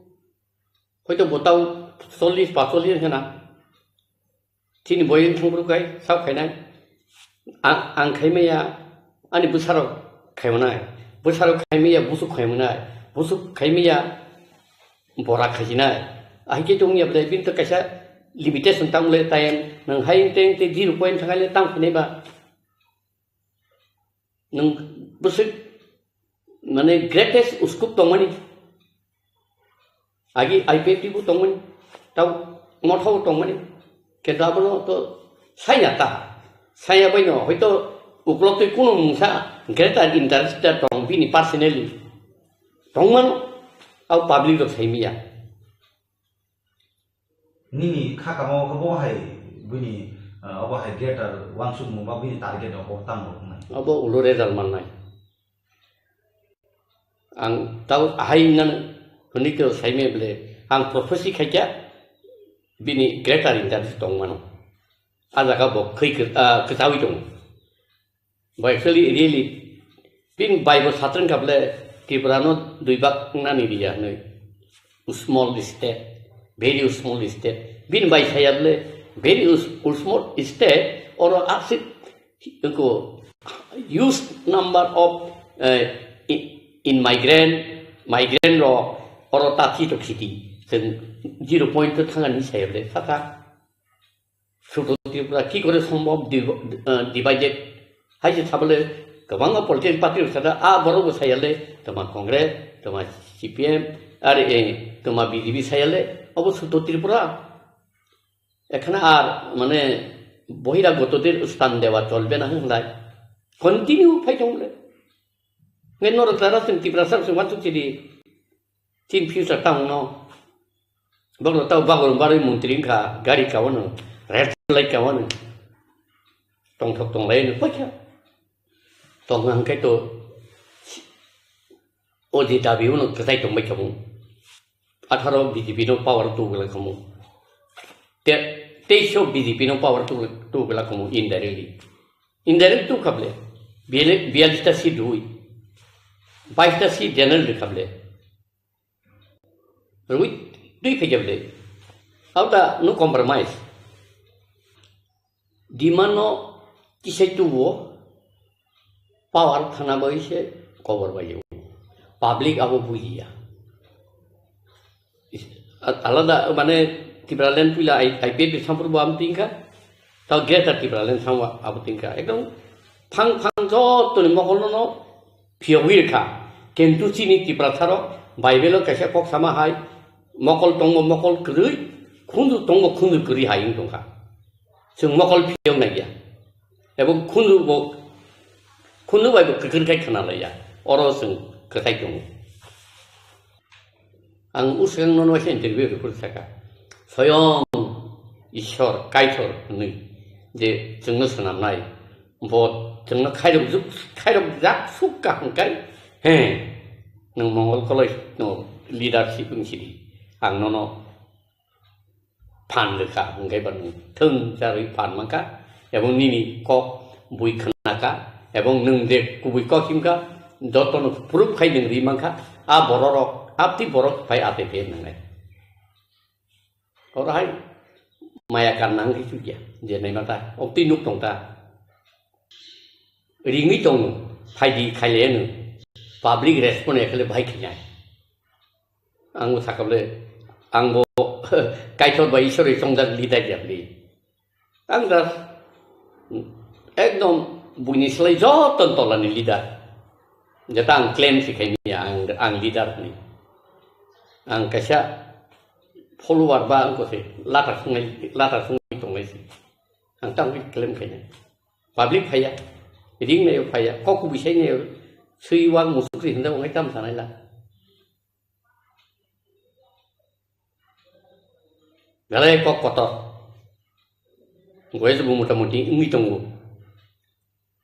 hoito bo tau chollish, pacollish hena. Chini boyeng thangphuru kai, sao khainai. A-, ang khaimaya, ani bwsarok khaimanai. Bwsarok khaimaya, busuk khaimanai. Busuk khaimaya, bora khaijinai. Ahikhe tongya bwlai bini to kaisa limitation tamo le time nwng hai teng te zero point thangai le tam khainai ba. Nwng bwswk mane greatest uskup tongmani. Agi I P F T bo tongmani. Tau motha bo tongmani. Kenta abono to saya ta. Saya bai no hoito uklok twi kuno mungsa greater interest tong bini personally. Tongmano, au public rok saimiya. Nini kha kamo khe bo hai bini, ah, obo hai greater wansukmung ba bini target rok bo tamo rok wngnai. Obo ulo result mannai. Ang tau ahai nang hwnwi khe saimaya bwle ang prophecy khaikha bini greater interest tongmano. A jaga bo khwi kwch-, ah, kwchawi tongo. Bo actually really bini bai bo satrwng kha bwle Tripura no dui bak nani riya hwnwi. Small state, very small state. Bini bai saya bwle very us-, small state oro asik ko huge number of, eh, i-, in migrant, migrant rok oro ta thito khiti. Chwng zero point to thangani saya bwle saka. Suto Tripura ki kore sombhob div-, eh, divided? Hai se sabole kwbangma political party rok sada, a borok bo sayale, toma Congress, toma C P M, are, eh, toma B J P sayale, obo Suto Tripura. Ekhane ar, mane, বহিরাগতদের স্থান দেওয়া চলবে না hwnlai. Continue phai tong le. Ngai norok jara chwng Tiprasa rok chwng wansuk chidi. Chini future tamo no. Bokno tau bagor barwi montri wngkha, gari kawano, red light kawano. Tongthok tonglai no paikha. Tong hwnkhe to o je dabi uno kwchai tongbai khamu. Atharo B J P no power tubula khamu. Te, teisho B J P no power tubula khamu indirectly. Indirect tu khable. Biale-, biyalista si dui. Baista si general de khable. Rwi twi khaijak le. Auta no compromise. Demand no kisai tubo power thana bai se cover bai o. Public abo bujiya. Is-, a-, alada mane Tipraland puila I-, I P F ni sampur bo am tingka. Tao Greater Tipraland samwa abo tingka. Ekdom phang phang joto ni mokol no phiyogwi rwkha. Kintu chini Tiprasarok Bible-o kaisa kok sama hai, mokol tongbo mokol kwrwi, khunju tongbo khunju kwrwi hai wng tongkha. Chwng mokol phiyok naiya. Ebo khunju bo, khunju bai bo kwkhrwi khai khna laiya. Oro chwng kwthai tongo. Ang uswkang nono waisa interview rwphuru saka, soyong Ishwar Kaitor hwnwi je chwngno swnamnai, bo chwngno khairok juk-, khairok jak suk kaham kai, he, nwng Mongol Koloi no leadership wng sidi, ang nono phan rwkha, hwnkhe ba nwng thwng charwi phan mankha, ebong nini kok bui khnakha, Ebong nwng je kubui kok himkha, jotono proof khai nwng ri mankha, a bororok, abdi borok phai atwi khe nwngnai. Oro hai maya karna wngkhe chukya, je naima ta, obtwi nuk tong ta. Ringwi tong, phaidi khailaiya nwng, public respond ya khe le bahai khainai. Ang bo sakha bole, ang bo Kaitor bai Ishwar bai chongjak leader ya bole. Ang da ekdom buini slai joto tolani leader. Jeta ang claim si khai manya ang, ang leader ni. Ang kaisa follower ba ang ko se lata sungai, lata sungai tonglai si. Ang tang claim khai nai. Public phaiya, ring nai phaiya, kok kubui sai nai, sui wang musuk si hinda wangai tam sanai la. Belai kok kotor. Goya bo motamuti wngwi tongo.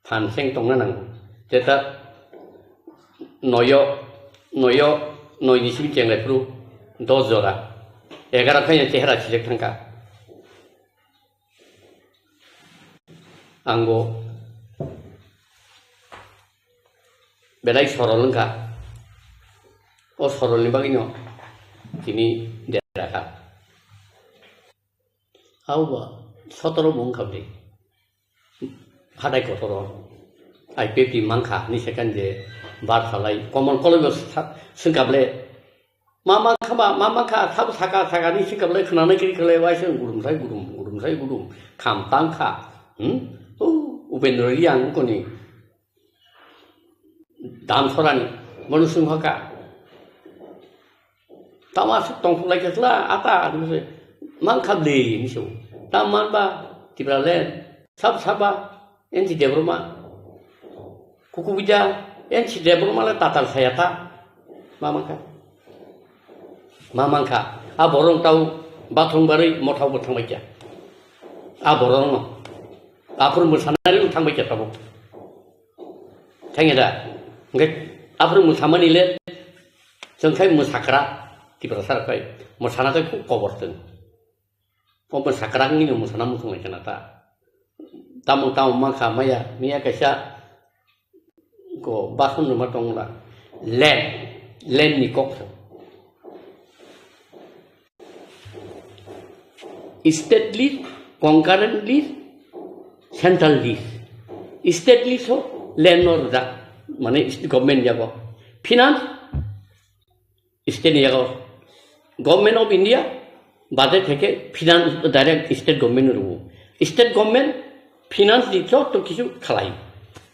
Phan seng tongna nango. Jeta noyo, noyo, noi ni simi chenglai phuru dos jora. Egaro khaina chehra sijak thangkha. Ang bo belai sorol wngkha. O sorolni bagwino tini dera kha. Abo ba sotoro bo wngkha bwle. Hatai kotoro I P F T mankha hinwi second je bar salai. Komon koloi bo sa-, swngkha bwle. Ma mankha ba, ma mankha, sabo saka, saka ni sika bwle khwnanai kiri khlai waisa gudum sai gudum, gudum sai gudum, kham tang kha. Hmm? O Upendra Reang koni dam sorani, bono swng hoka. Tama suk tong pulai khe chwla, ata, mankha bwle, hinwi sabo. Tam man ba, Tipraland, sab saba, N C Debbarma, Kukubija, N C Debbarma le tatal saya ta. Ma mankha. Ma mankha. A borong tau bathong barwi mothao bo thangbai kya. A borong no. Aphuru mwsanai thangbai kya tabo. Thangya da. Nge aphuru mwsamani le chwng khai mwsakra. Tiprasa khai. Mwsana khai khub kobor chwng. Obo sakrak ni no mwsana muchung lai kana ta. Tamo tamo ma kha maya, miya kaisa ko basun ruma tong la. Land, land ni kok sa. State lease, concurrent lease, central lease. State lease ho land no rwjak, mane government jago. Finance, state ni yago Government of India budget theke finance direct state government no rwo. State government finance ni joto kichu khalai.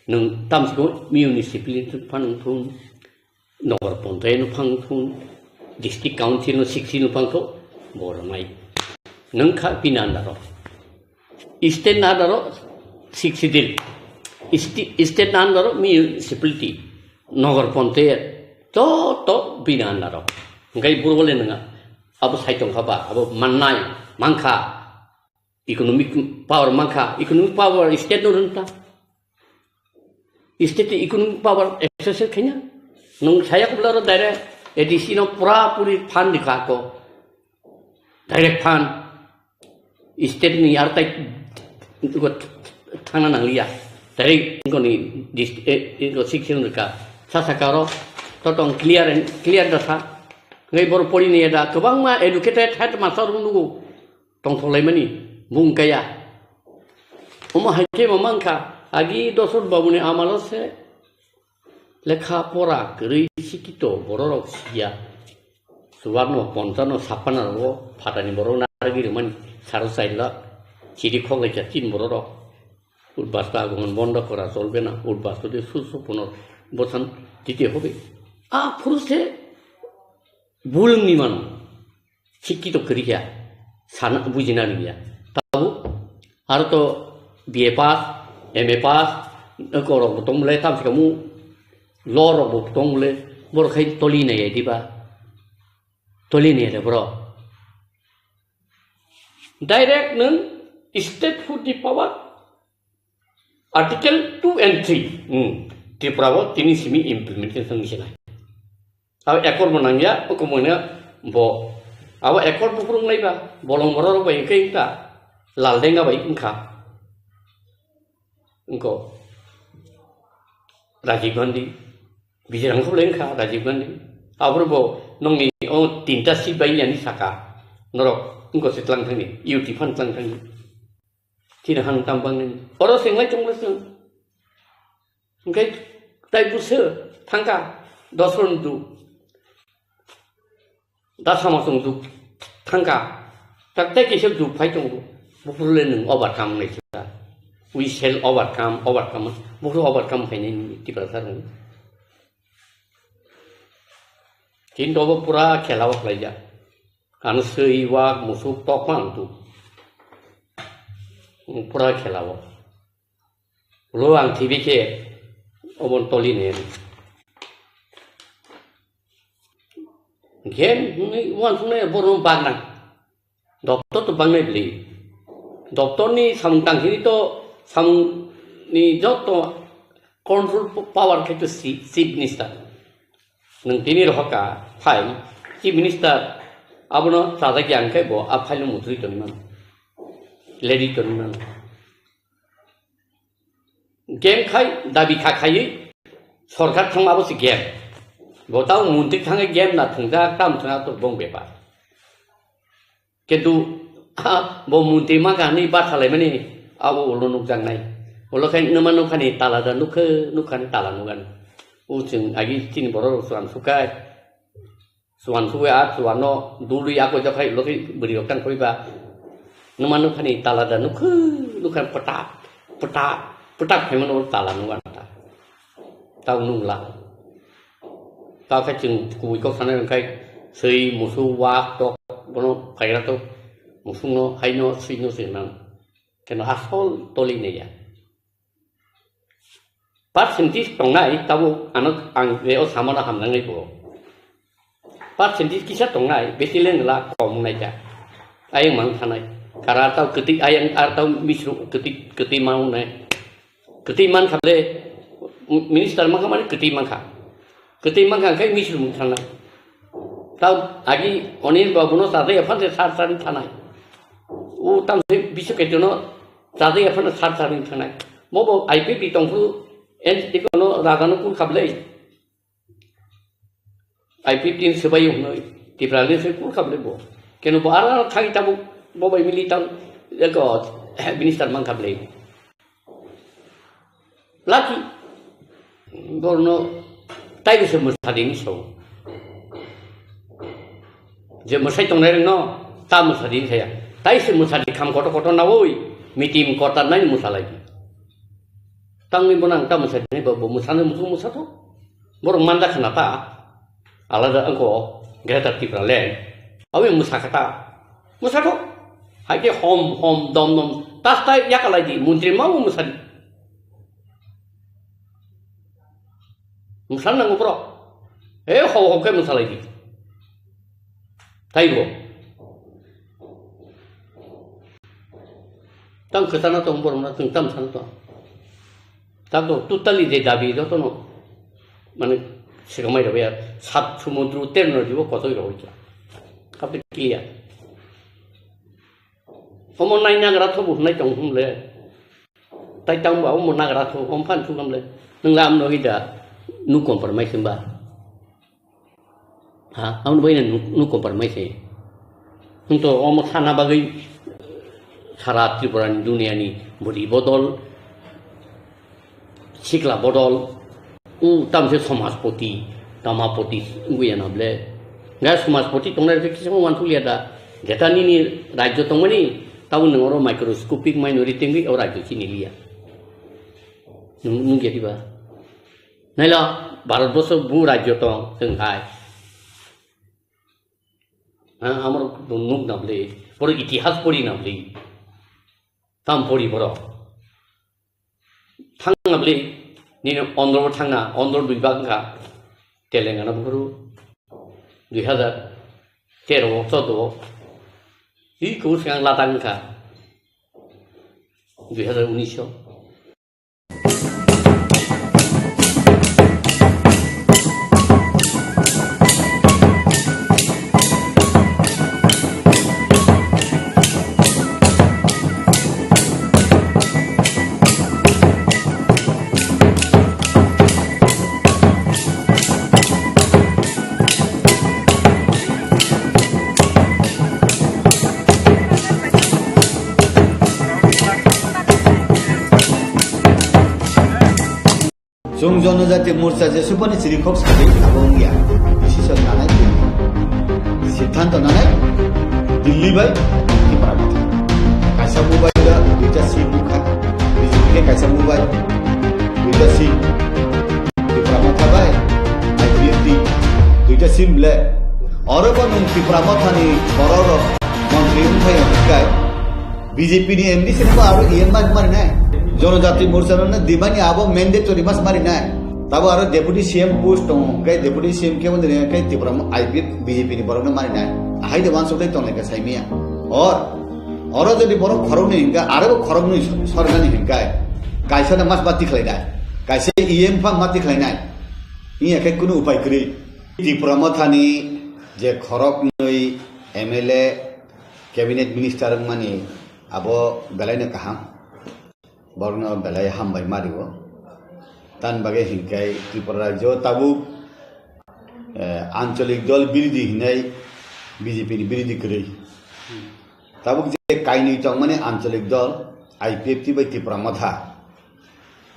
Nwng tamsiko municipality no phang thung, nagar panchayat no phang thung, district council no sixty no phang thung, bo rwnai. Nwng kha bini under o. State ni under o Sixth Schedule. Sti-, state ni under o municipality, nagar panchayat, joto bini under o. Hingke boro le nwnga, abo sai tongkha ba, abo mannai, mankha, economic power mankha, economic power state no rwngkha. State ni economic power exercise khaina. Nwng saya kubla ro direct A D C no pura puri fund dikha ko. Direct fund. State ni ar tai ko thangna nangliya. Direct ko ni dist-, eh, ko sixth schedule ka. Sa sa karo. To tong clear and clear da sa. Ngai bor pori ni da. Kwbangma educated headmaster rung nugo. Tongthok laimani bung kaya. Omo hai khe bo mankha, agi Dosrot Babuni amalo se lekha pora kwrwi sikito bororok siya. Chubarno, ponchano, sappanarok phatani borok narwgwi rwmani saro chaila chiri khoklaikha chin bororok. Udbasta agoman bondo kora cholbe na, udbasta de susu punor bosan dite hobe. A phuru se bulungni mano. Sikkito kwrwi kha, sana bujina rwya. Tabuk aro to B A pass, M A pass, korok bo tong bole, tam se kamu law rok bo tong bole, borok khai toli nai diba? Toli nai de bro. Direct nung state food ni power, Article two and three, hmm, Tripura o tini simi implementation wngsinai. Abo accord bo nangya, o komoi no bo, abo accord bo phuru wngnai ba, bolong borok rok bai wngkha, wngkha, Laldenga bai wngkha. Wngkho. Rajiv Gandhi, Bijirang khublai wngkha Rajiv Gandhi. Aphuru bo nokni o tinta seat bai yani saka, norok wngkha se tlang thangni, U T phan tlang thangni. Chini han tam bang nini. Oro senglai chonglai song. Hingke tai buso thangka dos ron du. Da sama song du thangka. Tak tai kisa du phai tongo. Bufuru le nung overcome nai sila. We shall overcome, overcome. Bufuru overcome khai nai nini Tiprasa rung. Kintu obo pura khela o khlaijak. Ano swi wak musuk tok phan tu. Pura khela o. Ulo ang T V khe obon toli ne. Game hwnwi uansuknai borok bagna. Doctor to bangnai bwlwi. Doctor ni samung tangkhe to samung ni joto control power khe to si-, chief minister. Nwng tini rohorka file, chief minister abono chajak ya hwnkhe bo a file no muchuri tongwi mano. Ledi tongwi mano. Game khai dabi kha khaiwi sorkar thangma abo se game. Bo tao muntri thangwi game na thwngjak, tam thwngya to bong bepar. Kintu, ha, bo muntri ma kha hinwi batha laimani abo ulo nukjaknai. Ulo khai nwma nukhani tala da nukhe, nukhani tala nukani. O chwng agi chini borok rok chuan sukai. Chuan sugwi a chuan no dului ako jokhai ulo khe bwrwi rok tang koi ba. Nwma nukhani tala da nukhu nukha pata pata pata khaimano tala nukha ta. Tao nukla. Tao khe chwng kubui kok sanai wngkhai swi musu wak tok bono phaira tok musungno haino swino se nang. Keno asol toli neya. Percentage tongnai tabuk ano ang je o samano hamnangwi bo. Percentage kisa tongnai besi lengla kom wngnai ta. Ayang mang thanai. Kara tau kwtwi ayang ar tau misru kwtwi, kwtwi ma wngnai. Kwtwi man kha le minister man kha mani kwtwi man kha. Kwtwi man kha khe misru mung thanai. Tau agi Anil Babu no chajai aphan se sar sar thanai. O tam se bisu ketu no chajai aphan sar sar thanai. Mo bo I P P tongphuru N C T kono raja no kul khablai. I P T ni swbai hwnwi Tipra ni se kul khablai bo. Keno bo ara thang tabuk bo bai mili tang eko minister man khablai. Laki borno tai se mwsadi ni so. Je mwsai tongnai rengno ta mwsadi saya. Tai se mwsadi kham koto koto nawi mitim kota nai mwsalai. Tangwi bono ang ta mwsadi nai bo, bo mwsani musu mwsa tho. Borok manda khna ta. Alada angko Greater Tipraland. Awi mwsa kha ta. Mwsa tho. Hai ke hom hom dom dom. Tas tai yakalai di. Muntri ma bo mwsadi. Mwsa nango borok. E ho ho ke mwsalai di. Taibo. Tang kwchana tong borok na tong tam sana tong. Tang to totally je dabi joto no mane sikamai rok ya sat sumudru ter no jibo kotoi rok ya. Kapte clear. Omo nai nagra thobu nai tong hum le. Tai tang ba omo nagra tho om phan thu kam le. Nang lam no ida nu compromise ba. Ha, ang bai nu, nu compromise. Hingto omo sana bagwi sara Tripura ni dunia ni budi bodol, sikla bodol, u tamse somajpoti, tamapoti wngwi ya na ble. Ga somajpoti tongnai rok kisa wan thulia da. Jeta nini rajyo tongmani, tabo nang oro microscopic minority wngwi o rajyo chini liya. Nung, nung jadi ba. Naila, Bharat boso bu rajyo tong, tong hai. Ha, amar nuk na bli, boro itihas pori na bli. Tam pori boro. Thang na bli, nini ondro thang na, ondro dui bag ka. Telengana bukuru, dui hazar tero, chodo. I kusang latang ka. Dui hazar unis. Chwng Jonojati Morcha je supani chiri khok sadi abo wngya. Decision nanai Delhi. Siddhanto nanai Delhi bai Tipra Motha. Kaisa mobile o duita seat bukha. B J P khe kaisa mobile, duita seat. Tipra Motha bai I P F T duita seat le. Oro bo nwng Tipra Motha ni borok rok montri wngphai hwnkhe B J P ni M D C no aro E M mas mari nai. Jonojati Morcha no dimani abo mandatory mas mari nai. Tabo aro deputy C M post tongo, hwnkhe deputy C M khe wngwi rwkhe Tipra mo-, I P F T B J P ni borok no mari nai. Ahai de wansuk dai tonglai kha saimia. Or, oro jodi borok khorok nwi hwnkhe aro bo khorok nwi sor-, sorgani hwnkhe kaisa no mas mati khlai nai. Kaisa E M pha mati khlai nai. Iya khe kunu upai kwrwi. Tipra Motha ni je khorok nwi M L A, cabinet minister wngmani abo belai no kaham. Borokno belai hambai mario. Tan bagwi hinkhe Tripura rajyo tabuk, eh, ancholik dol birodhi hinai B J P ni birodhi kwrwi. Tabuk je kainwi tongmani ancholik dol I P F T bai Tipra Motha.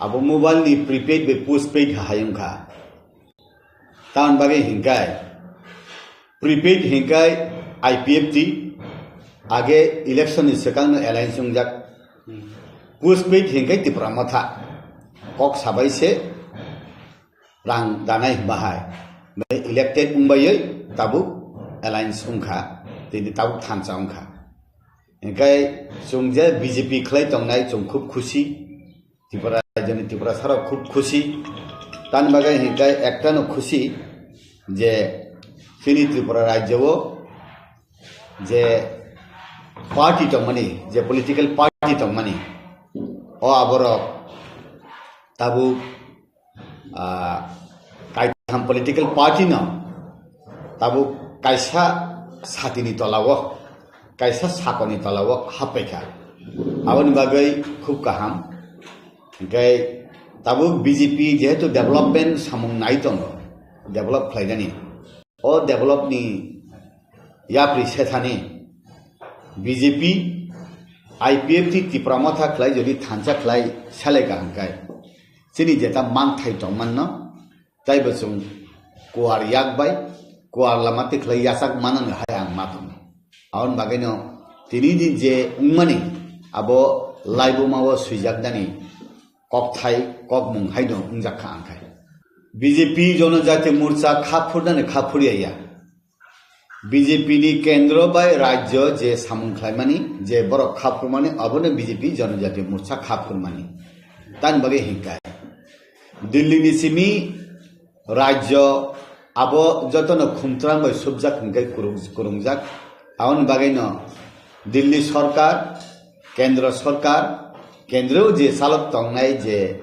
Abo mobile ni prepaid bai postpaid hai wngkha. Tamoni bagwi hinkai prepaid hinkai I P F T age election ni swkang no alliance wngjak. Postpaid hinkai Tipra Motha kok sabai se rang danai bahai elected wngbai tabuk alliance wngkha tini tabuk thansa wngkha. Hinkai chwng je B J P khlai tongnai chwng khub khusi. Tripura rajyoni Tripura sarok khub khusi. Tani bagwi hinkai ekta no khusi je chini Tripura rajyo o je party tongmani, je political party tongmani, o aborok tabuk, ah, kaitham political party no tabuk kaisa satini tola o, kaisa sakoni tola o happaikha. Aboni bagwi khub kaham. Hinkhe tabuk B J P jehetu development samung nai tongo, develop khlainani. O develop ni yapri sethani B J P, I P F T Tipra Motha khlai jodi thansa khlai selai ka hwnkhai chini jeta mangthai tongmanno. Taibo chwng kuar yak bai, kuar lama tikhlai yachak manani hai ang ma tongo. Aboni bagwino tini din je wngmani abo laibuma o swijak nani kokthai kokmung haino wngjak kha ang khai. B J P Jonojati Morcha kha phurnani kha phurya ya. B J P ni kendro bai rajyo je samung khlaimani, je borok kha phurmani, abono B J P Jonojati Morcha kha phurmani. Tani bagwi hinkai Delhi ni simi rajyo abo jotono khumtrang bai subjak hinkai kurung-, kurungjak. Aboni bagwino Delhi sorkar, kendro sorkar, kendro je chalok tongnai je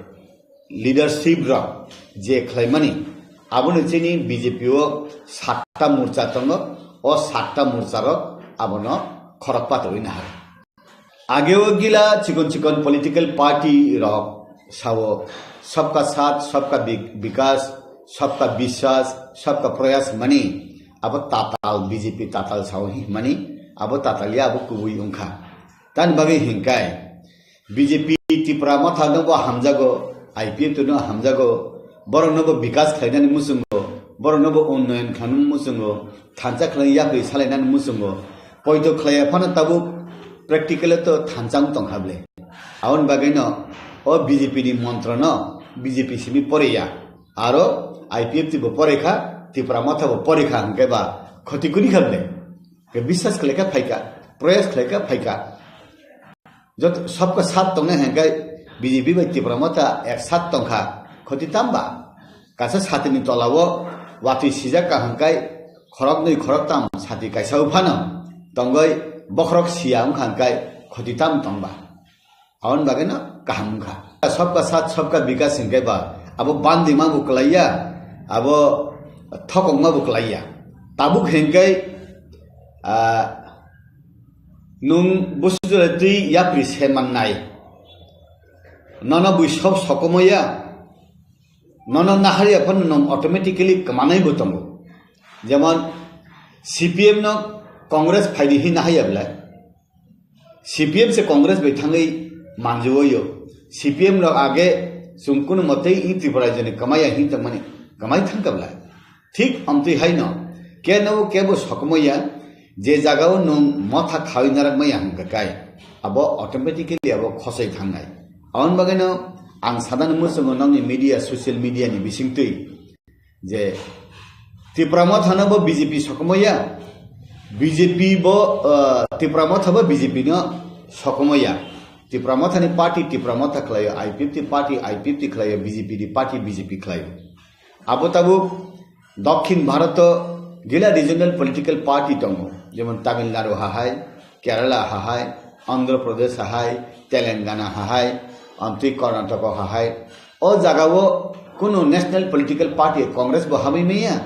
leadership rok je khlaimani, aboni chini B J P o satta morcha tongo, o satta morcha rok abono khorok patwi nahar. Ageo gila chikon chikon political party rok sao, "Sabka Saath, Sabka Bi-, Bikas, Sabka Biswas, Sabka Prayas" mani, abo tatal B J P tatal sao hi mani, abo tatal ya abo kubui wngkha. Tani bagwi hinkai B J P Tipra Motha no bo hamjago, I P F T no hamjago, borok no bo bikas khlainani muchungo, borok no bo unnoyon khlainani muchungo, thansa khlai yapri salainani muchungo, poito khlaiya phano tabuk practical to thansa wng tongkha ble. Aboni bagwi no o B J P ni montro no B J P simi poreya, aro I P F T bo porekha, Tipra Motha bo porekha hwnkhe ba khoti kuni kha ble. Ke biswas khlaikha phaikha, proyas khlaikha phaikha. Joto sabka sat tongnai hwnkhai B J P bai Tipra Motha ek sat tongkha, khoti tamba? Kaisa satini tola o watwi sijak ka hwnkhai khoroknwi khoroktam sati kaisa o phano tongwi bokhorok siya wngkha hwnkhai khoti tam tongba? Aboni bagwi no kaham wngkha. Sabka sat, sabka bikas hwnkhai ba abo bandima bo kwlaiya, abo thokokma bo kwlaiya. Tabuk hwnkhai, ah, nwng busu jora twi yapri se mannai. Nono bui sob sokomaya, nono naharya phano nwng automatically kwmanai bo tongo. Jemon C P M no Congress phaidi hi nahaya belai. C P M se Congress bai thangwi manjaoyo. C P M rok age Chwng kunu motei i Tripura rajyoni kwmaya hin tongmani kwmai thangkabla. Thik amtwi haino keno kebo sokomaya je jagao nwng motha khawi narakmaya hwnkha kai abo automatically abo khosoi thangnai. Aboni bagwino ang sadani muchungo nokni media, social media ni bisingtwi je Tipra Motha no bo B J P sokomaya, B J P bo, ah, Tipra Motha bo B J P no sokomaya. Tipra Motha ni party Tipra Motha khlaio, I P F T party I P F T khlaio, B J P ni party B J P khlaio. Abo tabuk Dokhin Bharat o gila regional political party tongo, jemon Tamil Nadu hahai, Kerala hahai, Andhra Pradesh hahai, Telangana hahai, amtwi Karnataka hahai. O jagao kunu national political party Congress bo hamwi maya,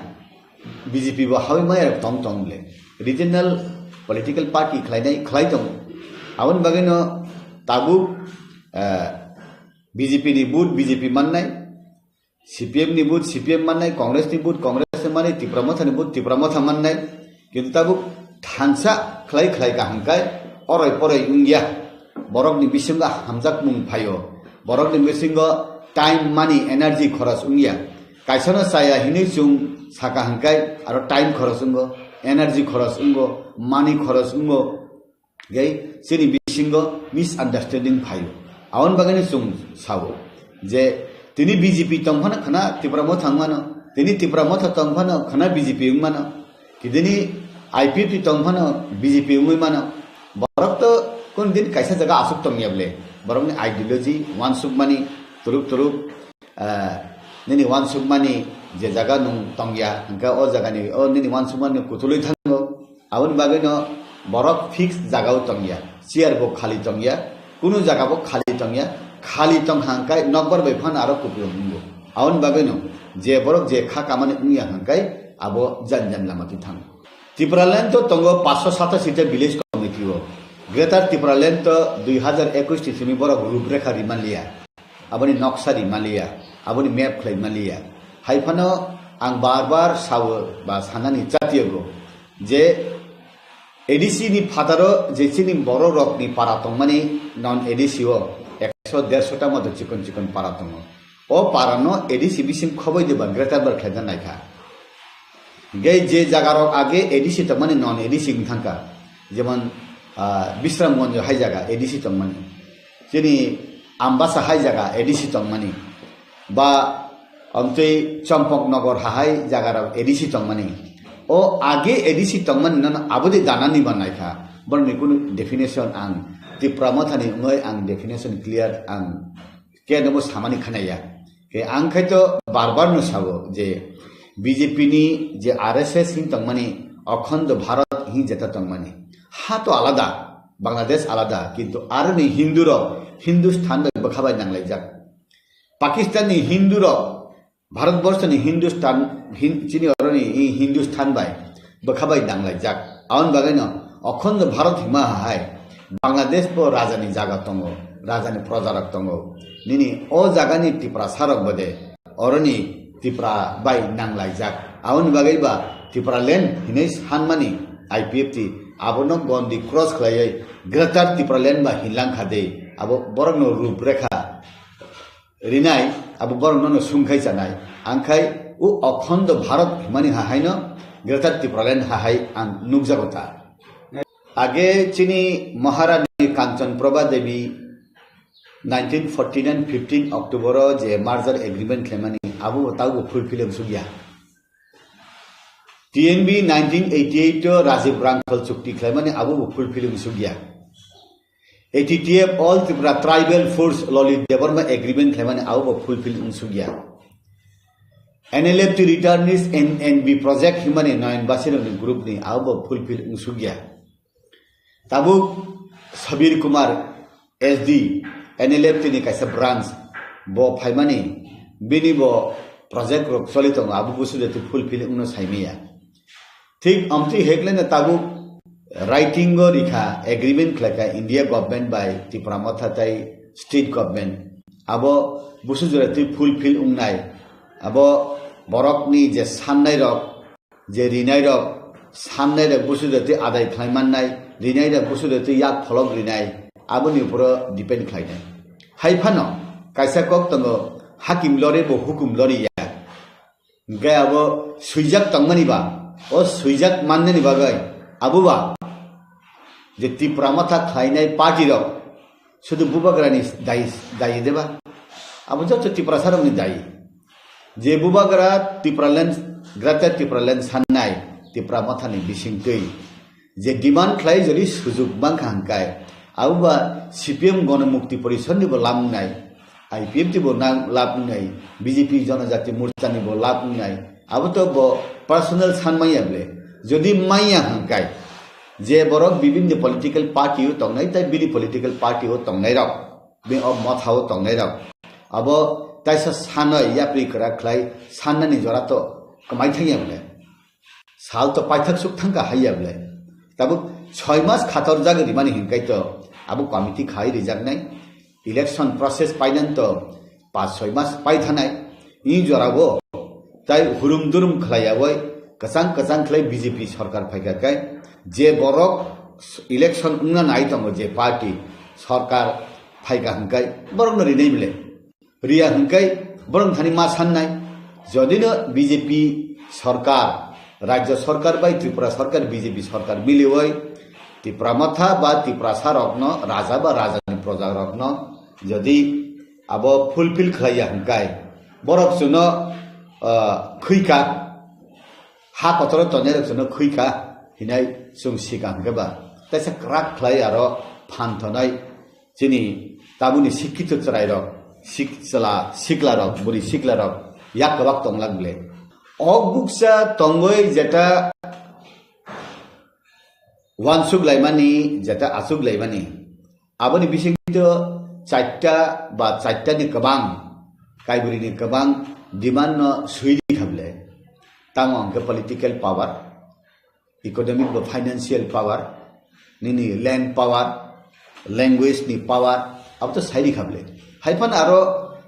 B J P bo hamwi maya tong tong le. Regional political party khlainai khlai tongo. Aboni bagwino tabuk, eh, B J P ni vote B J P mannai, C P M ni vote C P M mannai, Congress ni vote Congress ni mannai, Tipra Motha ni vote Tipra Motha mannai. Kintu tabuk thansa khlai khlai kaham kai oroi poroi wngya. Borok ni bisingo hamjakmung phaio. Borok ni bisingo time, money, energy khoros wngya. Kaisa no chaya hinwi chwng saka hwnkhe aro time khoros wngo, energy khoros wngo, money khoros wngo. Gai chini bisingo misunderstanding phaio. Aboni bagwino chwng sao je tini B J P tong phano khwna Tipra Motha wng mano, tini Tipra Motha tong phano khwna B J P wng mano, kidini I P F T tong phano B J P wngwi mano. Borok to kun din kaisa jaga aswk tongya bole. Borokni ideology, wansukmani, turuk turuk, ah, nini wansukmani je jaga nwng tongya, hwnkhe o jagani, o nini wansukmani kutulwi thango. Aboni bagwino borok fix jagao tongya, chair bo khali tongya, kunu jaga bo khali tongya, khali tong hangkai nokbar bai phano aro kupulung wngo. Aboni bagwino je borok je kha kamani wngya hangkai abo jan jan lama twi thango. Tipraland to tongo paanch sho satashi ta village committee o. Greater Tipraland to dui hazar ekush ni simi borok ruprekha rimaliya. Aboni noksa rimaliya, aboni map khlai maliya. Hai phano ang bar bar sao ba sanani chatiyago je A D C ni phataro je chini borok rokni para tongmani non A D C o ekso derso ta moto chikon chikon para tongo. O para no A D C bising khoboi de ba greater bar khlaina naikha. Gai je jaga rok age A D C tongmani non A D C wng thangkha. Jemon, ah, Bisramganj hai jaga A D C tongmani. Chini Ambasa hai jaga A D C tongmani. Ba amtwi Champaknagar hahai jaga rok A D C tongmani. O age A D C tongmani nono abodi danani ba naikha. Borokni kunu definition ang Tipra Mothani wngwi ang definition clear ang khe nobo samani khanaya. Khe ang khai to bar bar no sao je B J P ni je R S S hin tongmani, Akhando Bharat hin jeta tongmani. Ha to alada, Bangladesh alada, kintu aroni Hindu rok Hindustan bai bwkha bai nanglaijak. Pakistan ni Hindu rok Bharat borso ni Hindustan, Hin-, chini oroni i Hindustan bai bwkha bai nanglaijak. Aboni bagwi no Akhando Bharat hima hai Bangladesh bo raja ni jaga tongo, raja ni proja rok tongo. Nini o jaga ni Tiprasa rok bode oroni Tipra bai nanglaijak. Aboni bagwi ba Tipraland hinwi sanmani I P F T abono gondi cross khlaiwi Greater Tipraland ba hinlangkha de abo borokno ruprekha rinai, abo borok nono sungkhai chanai. Angkhai o Akhando Bharat himani hahaino Greater Tipraland hahai ang nukjago ta. Age chini Maharani Kanchan Prabha Devi nineteen forty nine fifteen October o je merger agreement khlaimani abo bo taubo fulfill wngsukya. T N B nineteen eighty eight o Rajiv Rangkhal chukti khlaimani abo bo fulfill wngsukya. A T T F All Tripura Tribal Force Lalit Debbarma agreement khlaimani abo bo fulfill wngsukya. N L F T returnees N N B project himani Nayan Basirokni group ni abo bo fulfill wngsukya. Tabuk Sabir Kumar S D N L F T ni kaisa branch bo phaimani bini bo project rok choli tongo abo busu jati fulfill wngno saimaya. Thik amtwi hekleno tabuk writing o rikha, agreement khlaikha India government bai Tipra Motha tai state government. Abo busu jora twi fulfill wngnai. Abo borokni je sannai rok, je rinai rok, sannai rok busu jora twi adai khlai mannai, rinai rok busu jora twi yak pholok rinai, aboni uporo depend khlainai. Hai phano kaisa kok tongo, hakim lori bo hukum lori ya. Hingke abo swijak tongmani ba, o swijak mannani bagwi abo ba je Tipra Motha khlainai party rok sudu bubagrani dayi, dayi deba? Abo joto Tiprasa rokni dayi. Je bubagra Tipraland, Greater Tipraland sannai Tipra Mothani bisingtwi je demand khlai jodi sujuk mankha hingkai, abo ba C P M Gonomukti Porishad ni bo lab wngnai, I P F T bo nang lab wngnai, B J P Jonojati Morcha ni bo lab wngnai, abo to bo personal san manya ble. Jodi manya hingkai, je borok bibinni political party o tongnai, tai bini political party o tongnai rok, bini o motha o tongnai rok, abo taisa sanoi yapri kwrak khlai sannani jora to kwmai thangya ble. Sal to paithak suk thangkha haiya ble. Tabuk soi mas khator jagwi rimani hinkai to abo committee khai rijaknai. Election process painan to pas soi mas pai thanai. I jorao tai hurum durum khlaiyawi kwchang kwchang khlai B J P sorkar phaikha kai je borok election wngna nai tongo je party sorkar phaikha hinkai borokno rinai ble. Riya hingkai borok thani ma sannai, jodino B J P sorkar, Rajya sorkar bai Tripura sorkar, B J P sorkar miliwi Tipra Motha ba Tiprasa rokno, raja ba rajani proja rokno jodi abo fulfill khlaiya hingkai, borok chwngno, ah, khwika, ha kotoro tongnai rok chwngno khwika hinai chwng sika hingke ba, taisa kwrak khlai aro phan thonai. Chini tabukni sikkito chwrairok, sik-, chwla siklarok, bwrwi siklarok yak kwbak tonglak ble. O bukcha tongwi jeta wansuk laimani, jeta achuk laimani, aboni bisingto chaita ba chaitani kwbang kaibrwini kwbang demand no swi rikha ble. Tamo hwnkhe political power, economic ba financial power, nini land power, language ni power, abo to sai rikha ble. Hai phano aro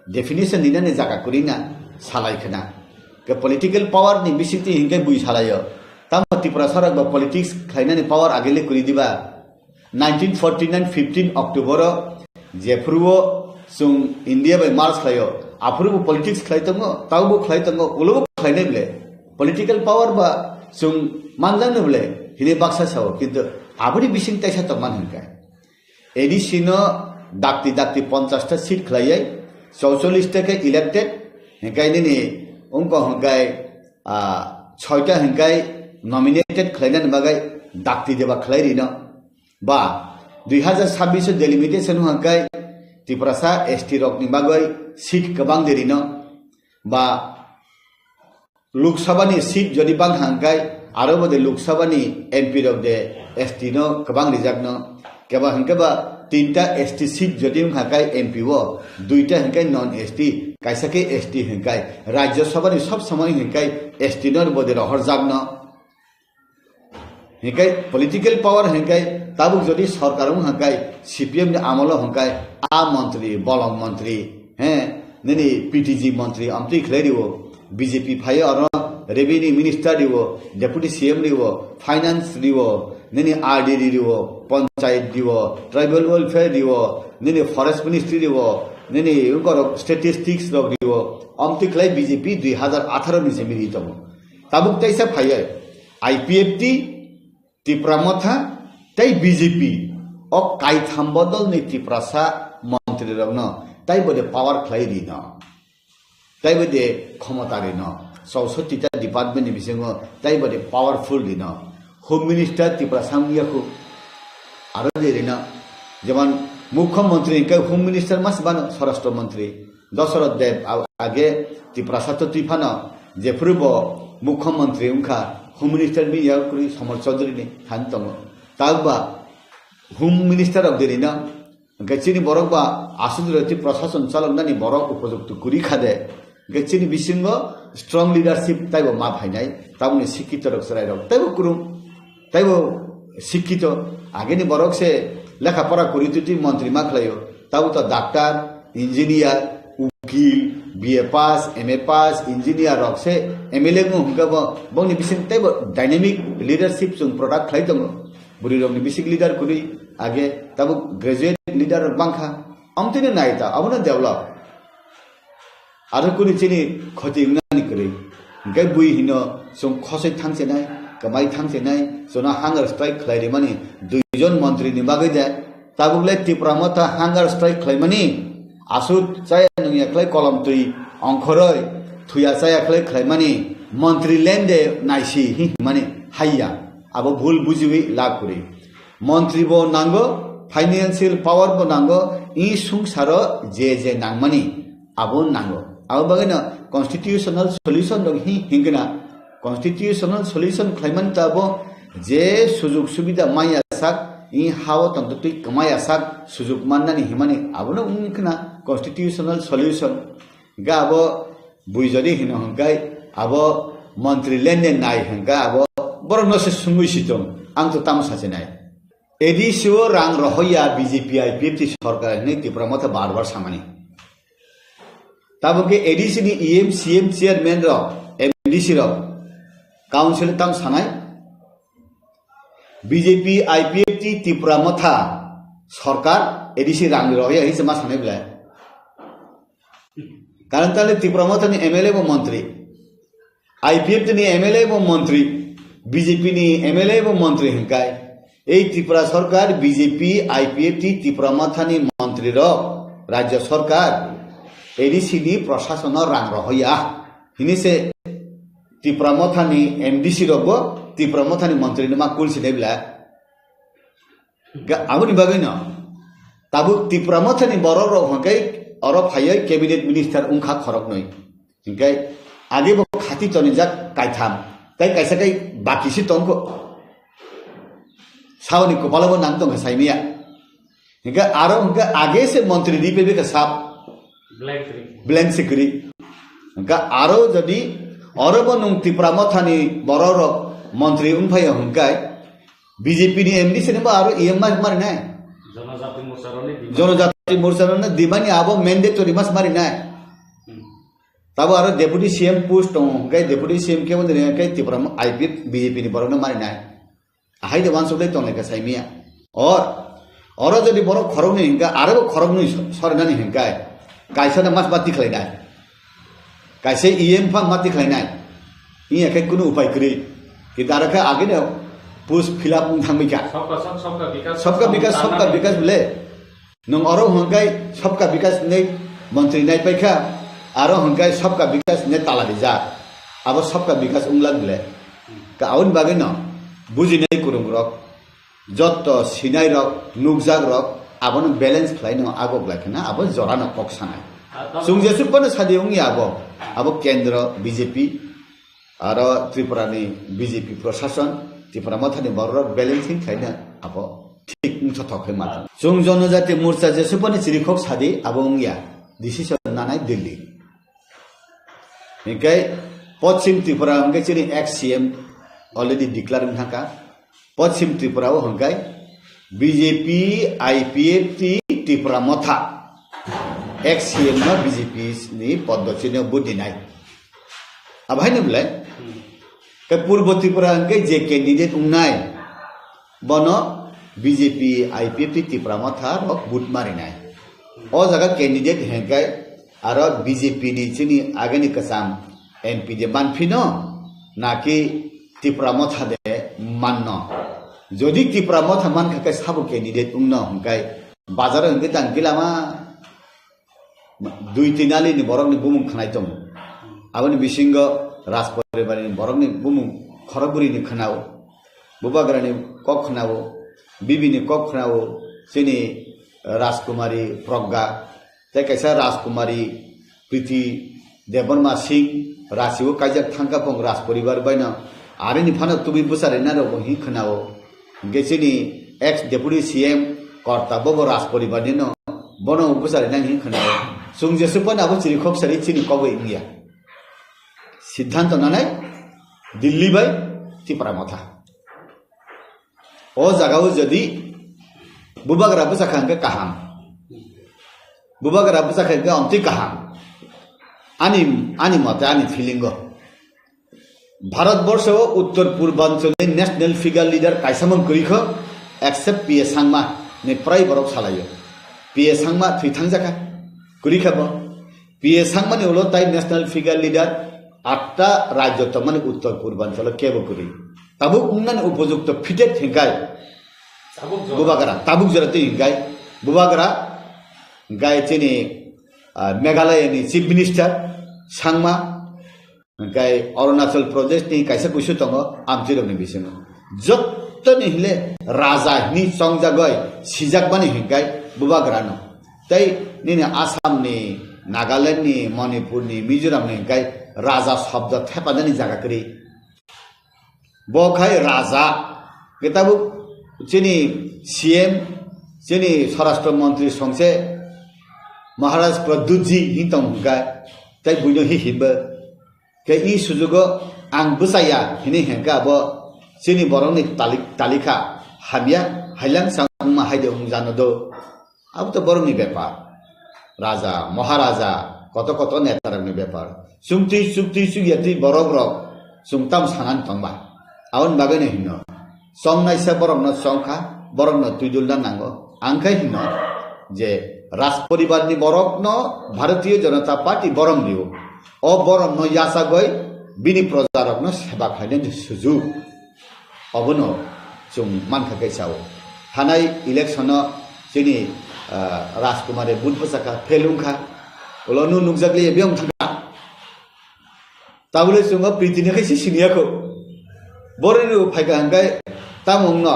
definition ninani jaga kwrwi na salai khna. Ke political power ni bisingtwi hinkhe bui salaio. Tamo Tiprasa rok ba politics khlainani power agile kwrwi diba? Nineteen forty-nine fifteen October o jephuru o chwng India bai march khlaio, aphuru bo politics khlai tongo, tabo bo khlai tongo, ulo bo khlainai ble. Political power ba chwng manjakno ble hinwi baksa sao, kintu aboni bising taisa tongmani hwnkhe A D C no dakti dakti ponchash ta seat khlaiwi chauchollish ta khe elected, hwnkhe nini wngkha hwnkhe, ah, soita hwnkhe nominated khlainani bagwi dakti deba khlai rino. Ba dui hazar sabbish o delimitation hwnkhe Tiprasa S T rokni bagwi seat kwbang de rino. Ba Lok Sabha ni seat jodi bang hwnkhe aro bo de Lok Sabha ni M P rok de S T no kwbang rijak no. Keba hwnkhe ba tinta S T seat jodi wng hwnkhe M P o, duita hwnkhe non S T, kaisa khe S T hwnkhe Rajya Sabha ni sob somoi hwnkhe S T no bo de rohor jak no. Hinkhe political power hinkhe tabuk jodi sorkar wng hinkhe C P M ni amolo hinkhe a montri, bolong montri, he, nini P T G montri amtwi khlai rio, B J P phaio aro revenue minister rio, deputy C M rio, finance rio, nini R D D rio, panchayat rio, tribal welfare rio, nini forest ministry rio, nini ungkorok statistics rok rio, amtwi khlai B J P dui hazar atharo ni se miri tongo. Tabuk teisa phaiya I P F T, Tipra Motha tei B J P o kaitham bodolni Tiprasa montrirokno tei bo de power khlai rino, tei bo de khomota rino, chausotti ta department ni bisingo tei bo de powerful rino. Home Minister Tiprasa wngya khu aro de rino, jemon Mukhyamantri hwnkhe Home Minister mas bano Swarashtra Mantri. Dasarath Deb a-, age Tiprasa to twi phano jephuru bo Mukhyamantri wngkha, Home Minister bini yago kwrwi Somar Chaudhary ni thani tongo. Tabuk ba Home Minister rok diri no, hwnkhe chini borok ba aswk roti prashason chaloknani borok upojukto kwrwi kha de, hwnkhe chini bisingo strong leadership taibo ma phainai, tabukni sikkito rok chwrai rok taibo kwrwng. Taibo sikkito, ageni borok se lekha pora kwrwi twi twi montri ma khlaio. Tabo to doctor, engineer, ukil, B A pass, M A pass, engineer rok se M L A wng hwnkhe bo bongni bising taibo dynamic leadership chwng product khlai tongo. Bwrwi rokni bising leader kwrwi age tabo graduate leader rok bangkha. Amtwino nai ta, abono develop. Aro kuni chini khoti wngnani kwrwi. Hwnkhe bui hino chwng khosoi thangchenai, kwmai thangchenai, chwngno hunger strike khlai rimani duijon montri ni bagwi de. Tabukle Tipra Motha hunger strike khlaimani, aswk chaya nungya khlai kolom twi ongkhoroi, thuya chaya khlai khlaimani, montri lende naisi hi himani haiya. Abo bhul bujiwi lab kwrwi. Montri bo nango, financial power bo nango, i sungsaro je je nangmani abo nango. Abo bagwino constitutional solution rok hi hingkna. Constitutional solution khlaimani ta abo je sujuk subida maya sak, i hao tongtwi kwmaya sak, sujuk mannani himani abono wngkna constitutional solution. Ga abo bui jodi hino hwnkhe abo montri lende nai hwnkhe abo borokno se sungwi sitong, ang to tamo sachi nai. A D C o rang rohoya B J P I P F T sorkar hinwi Tipra Motha bar bar samani. Tabuk khe A D C ni E M, C M, chairman rok, M D C rok, council tam sanai, B J P I P F T Tipra Motha sorkar A D C rang rohoya hinwi se ma sanai belai. Karon tale Tipra Motha ni M L A bo montri, I P F T ni M L A bo montri, B J P ni M L A bo montri hwnkhe, ei Tripura sorkar, B J P, I P F T, Tipra Motha ni montri rok, rajya sorkar, A D C ni prosason no rang rohoya. Hini se Tipra Motha ni M D C rok bo Tipra Motha ni montri no ma kul sinai bla. Ga-, aboni bagwi no. Tabuk Tipra Motha ni borok rok hwnkhe oro phaiwi cabinet minister wngkha khoroknwi. Hwnkhe age bo khati tonijak kaitham, tei kaisa kai baki se tongkho. Saboni kopalo bo nang tongkha saimaya. Hwnkhe aro hwnkhe age se montri di pebe kha sap. Blank screen. Blank screen. Hwnkhe aro jodi oro bo nwng Tipra Motha ni borok rok montri wngphaiya hwnkhe B J P ni M D C ni bo aro E M ma-, mari nai. Jonojati Morcha rokni demand. Jonojati Morcha rokni demand ni abo mandatory mas mari nai. Hmm. Tabo aro Deputy C M post tongo, hwnkhe Deputy C M khe wngwi rwngya khe Tipra mo-, I P F B J P ni borokno mari nai. Ahai de wansuk lai tong lai kha saimaya. Or, oro jodi borok khoroknwi hwnkhe, aro bo khoroknwi so-, sorinani hwnkhe, kaisa no mas ma tikhlai nai. Kaisa E M pha ma tikhlai nai. Iya khe kunu upai kwrwi. Kintu aro khe agini post fill up wng thangwi kha. Sabka Sath, Sabka Vikas, Sabka Vikas, Sabka Vikas bole. Nwng oro hwnkhai Sabka Vikas hinwi montri nai paikha, aro hwnkhai Sabka Vikas hinwi tala rijak. Abo Sabka Vikas wngla bole. Ka aboni bagwi no bujinai kwrwng rok, jotto sinai rok, nukjak rok, abono balance khlai no agok lai khna, abo jora no kok sanai. Chwng jesuk phano sadi wngya abo, abo kendro B J P, aro Tripura ni B J P prosason, Tipra Motha ni borok rok balancing khlaina abo thik wngthothok khe mano. Chwng Jonojati Morcha jesuk phano chirikhok sadi abo wngya, decision nanai Delhi. Hinkhe Poschim Tripura hinkhe chini ex C M already declare wngkha. Poschim Tripura o hinkhe B J P, I P F T, Tipra Motha, ex C M no B J P ni poddo chini o vote dinai. Abo haino belai? Hmm. Khe Purbo Tripura hwnkhe je candidate wngnai, bono B J P, I P F T, Tipra Motha rok vote marinai. O jaga candidate hwnkhe aro B J P ni chini agini kwcham M P de manphino, naki Tipra Motha de manno? Jodi Tipra Motha mankha khe sabo candidate wngno hwnkhe bazar hwnkhe tang gilama. Dui tin ali ni borok ni bumung khnai tongo. Aboni bisingo Raj poribar ni borok ni bumung khorokbwrwi ni khnao, bubagra ni kok khnao, bibi ni kok khnao, chini Rajkumari Progga, tei kaisa Rajkumari Priti Debbarma Singh, Rachi o kaijak thangkha phung Raj poribar bai no, arini phano tubui bwcharina rok bo hin khnao. Hingke chini ex deputy C M korta bobo Raj poribar ni no, bono bwchari nang hin khna. Chwng jesuk phano abo chiri khok sari chini kogwi wngya. Siddhanto nanai Delhi bai Tipra Motha. O jaga o jodi bubagra bwchakha hingke kaham. Bubagra bwchakha hingke omtwi kaham. Ani, ani mote, ani feeling o. Bharat borsho o uttor purbanchal ni national figure leader kaisa mung kwrwi kho, except P A Sangma ni prai borok salaio. P A Sangma thwi thangjakha, kwrwi kha bo. P A sangmani ulo tai national figure leader, atta rajyo tongmani uttor purbanchalo kebo kwrwi. Tabuk wngnani upojukto fitted hinkai Tabuk jora. Bubagra, tabuk jora twi hinkai Bubagra, hinkai chini, ah, Meghalaya ni Chief Minister Sangma, hinkai Arunachal Pradesh ni kaisa kuisu tongo, amchirok ni bisingo. Jottoni hile raja hini chongjagoi sijakmani hinkai Bubagra no. Tei nini Assam ni, Nagaland ni, Manipur ni, Mizoram ni hinkai raja shobdo thepanani jaga kwrwi. Bo khai raja, khe tabuk chini C M, chini Swarashtra Mantri songse Maharaj Pradyutji hin tong hwnka, tei buino hi himbo. Khe i sujugo ang bwchaya hini hengka abo chini borokni tali-, talikha hamya, hailang changma haide wng jano do. Abo to borokni bepar. Raja, Maharaja, koto koto netarokni bepar. Chungtwi, chukti, chukyatwi borokrok chwng tamo sanani tongba. Aboni bagwino hino. Chongnaisa borokno chongkha, borokno twidulna nango. Ang khe hino je Raj poribarni borokno Bharatiya Janata Party borom rio. O boromno yachagwi bini projarokno seba khlainani sujuk. Obono chwng mankha khe sao. Thanai election-o chini, ah, Rajkumare vote bwchakha, fail wngkha. Ulo nw nukjakliya biyong thangkha. Tabule chwng o Priti ni khe se siniya kho. Boroni rw phaikha hwnkhe tamo wngno.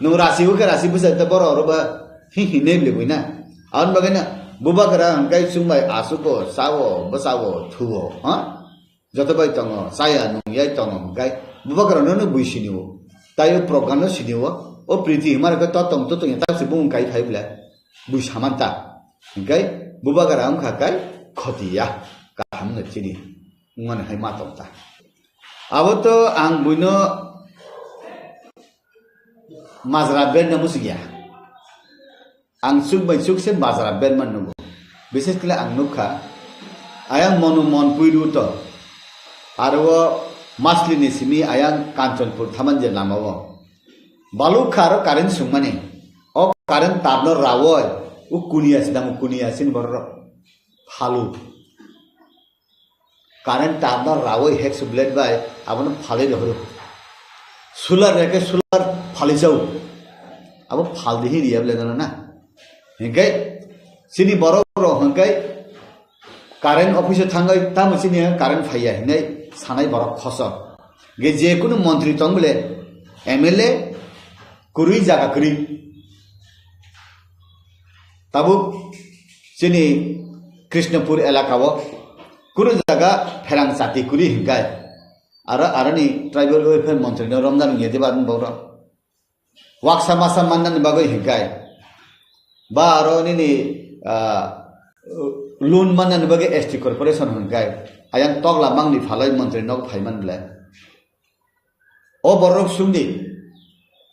Nwng rasi wngkhe rasi bwchai ta borok oro ba hi hi nem le buina. Aboni bagwi na Bubagra hwnkhe chwng bai aswk o, cha o, bwcha o, thu o, ha? Joto bai tongo, chaya nung yai tongo hwnkhe Bubagra no no bui sini o. Tai o program no sini o. O Priti himar khe to tong to tong ya ta se bung kai phai bwle. Bui saman ta. Hwnkhe Bubagra wngkha kai khoti ya. Kaham no chini. Wngmani hai ma tong ta. Abo to ang buino majra ben no musik ya. Ang chuk bai chuk se bajra berman nugo. Bises kle ang nukha, ayang monu mon puiru to. Aro o masli ni simi ayang Kanchanpur thaman je lama o. Baluk kha aro current sungmani. O current tar no rawoi. U kunia sinamo kunia sin borok. Phalu. Current tar no rawoi hek su blade bai abono phalwi rohoro. Solar reke solar phalwi chao. Abo phaldi hi riya blade no na. Hingke chini borok rok hingke current office o thangwi tamo chini current phaiya hinwi sanai borok khoso. Ge je kunu montri tong bole M L A kwrwi jaga kwrwi. Tabuk chini Krishnapur elaka o kunu jaga pherang chati kwrwi hinkai. Aro, aroni tribal welfare montri no romjak wngya diba ang borok. Waksa masa mannani bagwi hinkai. Ba aro nini, ah, loan mannani bagwi S T corporation hinkai. Ayang tokla mangni phalai montri nok phaiman bwle. O borok sungdi,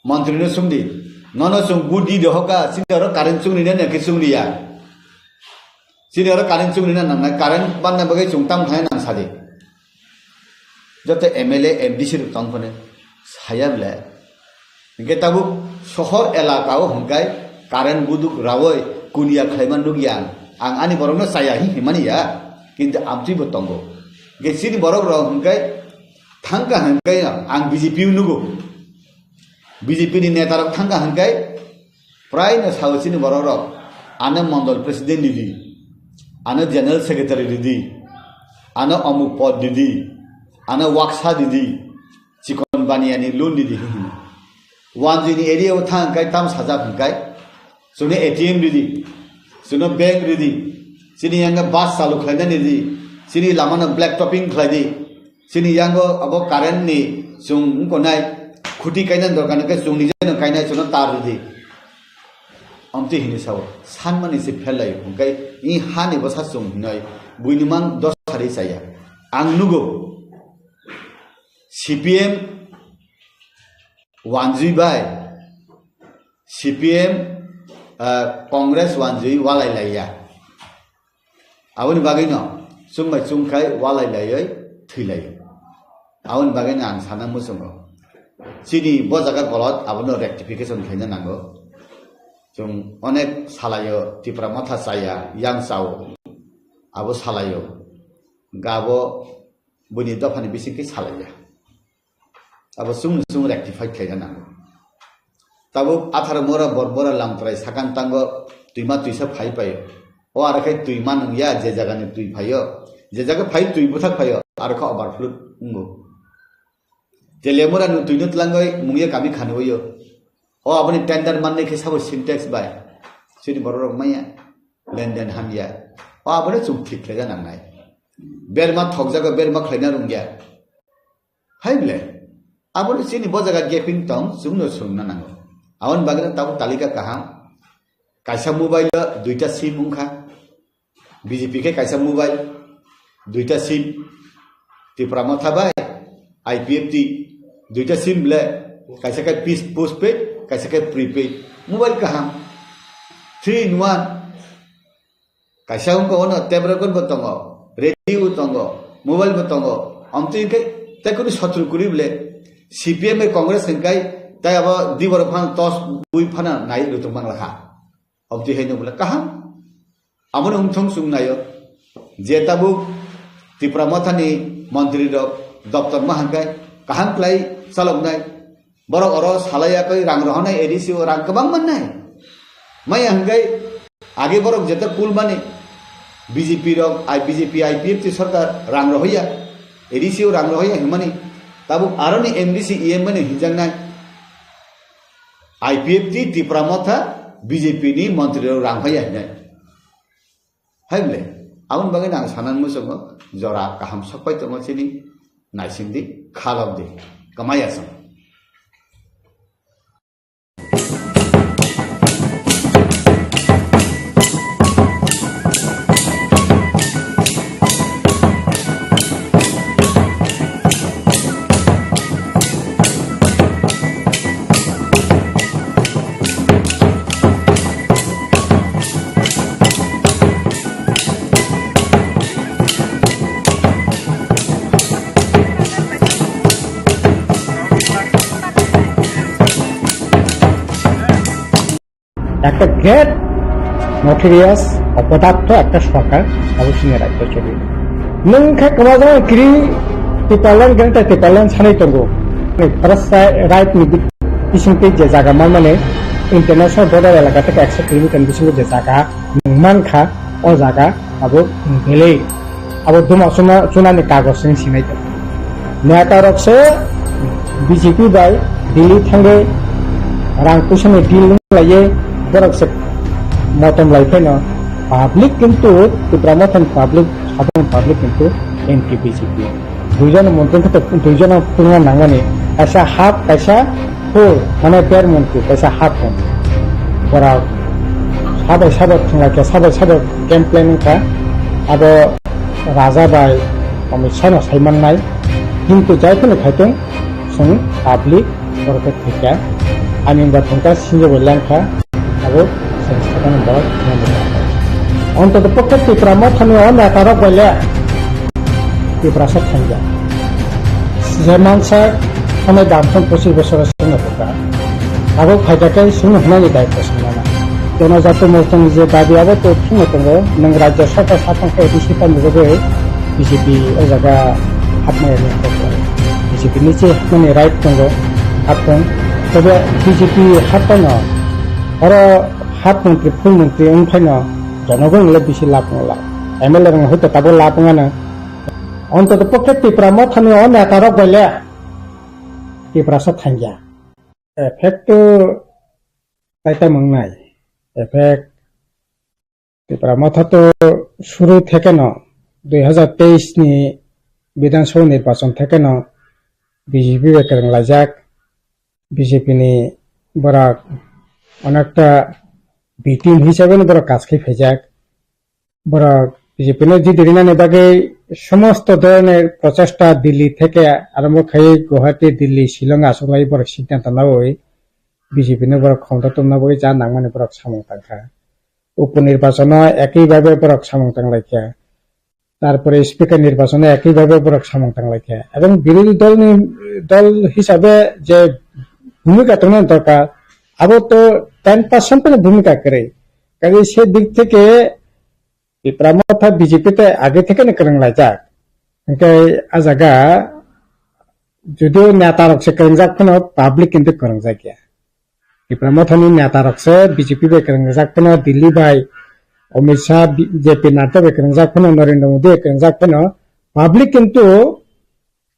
montri no sungdi, nono chwng vote di dohoka, chini oro current chungni na nangkhe chungni ya. Chini oro current chungni na nangnai, current banna bagwi chwng tam khlai nang sadi. Joto M L A, M D C rok tong phone, saya bwle. Hingke tabuk sohor elaka o hingkai current buduk rawoi kunia khlaima nukya ang. Ang ani borokno chaya hi himani ya, kintu amtwi bo tongo. Hingke chini borok rok hingkai thangka hingkai ang B J P o nugo. B J P ni neta rok thangka hingkai prai no sao chini borok rok. Ano mondol president didi, ano general secretary didi, ano omuk pod didi, ano waksa didi. Chikon baniya ni loan ni di hino. Wanjui ni area o thang kai tam sajak hingkai. Chwngno A T M ridi. Chwngno bank ridi. Chini yang bus chalu khlaina ni di. Chini lama no black topping khlai di. Chini yang abo current ni chwng wngkonai khuti kaina dorkar hingkai chwng ni jeno kainai chwngno tar ridi. Amtwi hini sao. Sanmani se phelai hingkai i ha ni bwsa chwng hinoi buini mang dos sari chaya. Ang nugo. C P M wanjui bai, C P M, ah, Congress wanjui walai laiya. Aboni bagwino chwng bai chwng khai walai laioi thwi laio. Aboni bagwino ang sana muchungo. Chini bo jaga golot abono rectification khaina nango. Chwng onek salaio Tipra Motha chaya, yang chao. abo salaio, gabo buini dophani bisingkhe salaiya. Abo chwngno chwng rectify khlaina nango. Tabuk atharo mora borbora lamtrai sakang tango twima twisa phai paio. O aro khe twima nungya, je jagani twi phaio, je jaga phai twi bwthak phaio, aro khe overflow wngo. Telemura no twino tlangwi mungya kami khanwi o. O aboni tender manni khe sabo Sintex bai. Chini borok rok maya. Lenden hamya. O aboni chwng thik khlaina nangnai. Berma thokjago, berma khlaina rungya. Hai bole. Aboni chini bo jaga gaping tong, chwngno swrwngna nango. Aboni bagwi tabuk talika kaham. Kaisa mobile o duita sim wngkha. B J P khe kaisa mobile, duita sim, Tipra Motha bai I P F T, duita sim le, kaisa khe pis-, postpaid, kaisa khe prepaid. Mobile kaham, three in one. Kaisa wngkha ono tape record bo tongo, radio bo tongo, mobile bo tongo. Amtwi hwnkhe tei kunu sotru kwrwi bole C P M bai Congress hwnkhe tei abo diborok phano tos bui phano nai rwtwk manglakha. Obtwi haino bole kaham. Aboni wngthong chwng naio. Je tabuk Tipra Mothani montri rok doptor ma hwnkhe kaham khlai chaloknai. Borok oro salai yakwi rang rohornai A D C o rang kwbang mannai. Maya hwnkhe age borok jeta kul mani B J P rok, I-, B J P I P F T sarkar rang rohoya, A D C o rang rohoya hwnmani. Tabuk aroni M D C E M mani hinjaknai. I P F T Tipra Motha B J P ni montri rok rang phai ya hinai. Hai bole, aboni bagwi ang sanan muchungo jora kaham sok pai tongo chini naising di, khalok di, kwmai ya chwng. একটা great notorious অপদার্থ একটা সরকার abo chini রাজ্য চলি. Nwng khe kwmajak kiri Tipraland gangta Tipraland sanai tongo. Farsa right ni bisingtwi je jaga manmani international border elaka theke ekso kilometer ni bisingo je jaga nwng mankha, o jaga abo belai abo duma chuna, chunani kagoj se sinai tongo. Neta rok se B J P bai Delhi thangwi rang puisa ni deal wng laiye borok se motom lai pheno public kintu Tipra Mothani public, sadharon public kintu anti B J P. Duijon montri khe duijon pungna nangmani, kaisa half, kaisa full, mane der montri, kaisa half montri. Borok sabai sabai thwnglaikha, sabai sabai game plan wngkha. Abo Raja bai Amit Shah no sai mannai, kintu jai phano khaitong chwng public borok khe thwikha. Ani wngkha thwngkha, sinjo bo lengkha, abo chwng sakani borok nangkha. Ontoto pokhe Tipra Mothani o neta rok bai le Tiprasa thangya. Je mansa thangwi damsong pochis bosor songno thangkha. Abo phaida khe chwngno hwnani daitwa swngnana. Jonojati mothani je dabi abo to thwngno tongo, nwng rajya sabha saphang khe A D C phan rwgwi B J P o jaga hapmaya ni kok. B J P ni che hapmani right tongo, haptong. Tobe B J P haptano oro hap montri, full montri wng phaino jonogon le bisi lab wng la. M L A rok hoito tabo lab wngano. Ontoto pokhe Tipra Mothani o neta rok bai le Tiprasa thangya. Effect to taitam wngnai. Effect Tipra Motha to suru thekeno dui hazar teis ni Bidhan Sabha nirbachon thekeno B J P bai kwrwng laijak, B J P ni borok onekta B team hisabe no borok kaj khai phaijak. Borok B J P no jidi rinani bagwi somosto doroner prochesta Delhi theke arombo khai Guwahati, Delhi, Shillong achuklai borok siddhanto nawi B J P no borok khomta tongna bagwi cha nangmani borok samung tangkha. Upo nirbachono ekibhabe borok samung tanglaikha. Tarpore speaker nirbachono ekibhabe borok samung tanglaikha. Ebong birodhi dolni, dol hisabe je bhumika tongna dorkar, abo to ten percent ni bhumika kwrwi. Kaje se dik theke Tipra Motha B J P tei age thekeno kwrwng laijak. Hwnkhe a jaga judio neta rok se kwrwngjak phano public kintu kwrwngjak ya. Tipra Mothani neta rok se B J P bai kwrwngjak phano, Delhi bai Amit Shah, B-, J P Nadda bai kwrwngjak phano, Narendra Modi bai kwrwngjak phano, public kintu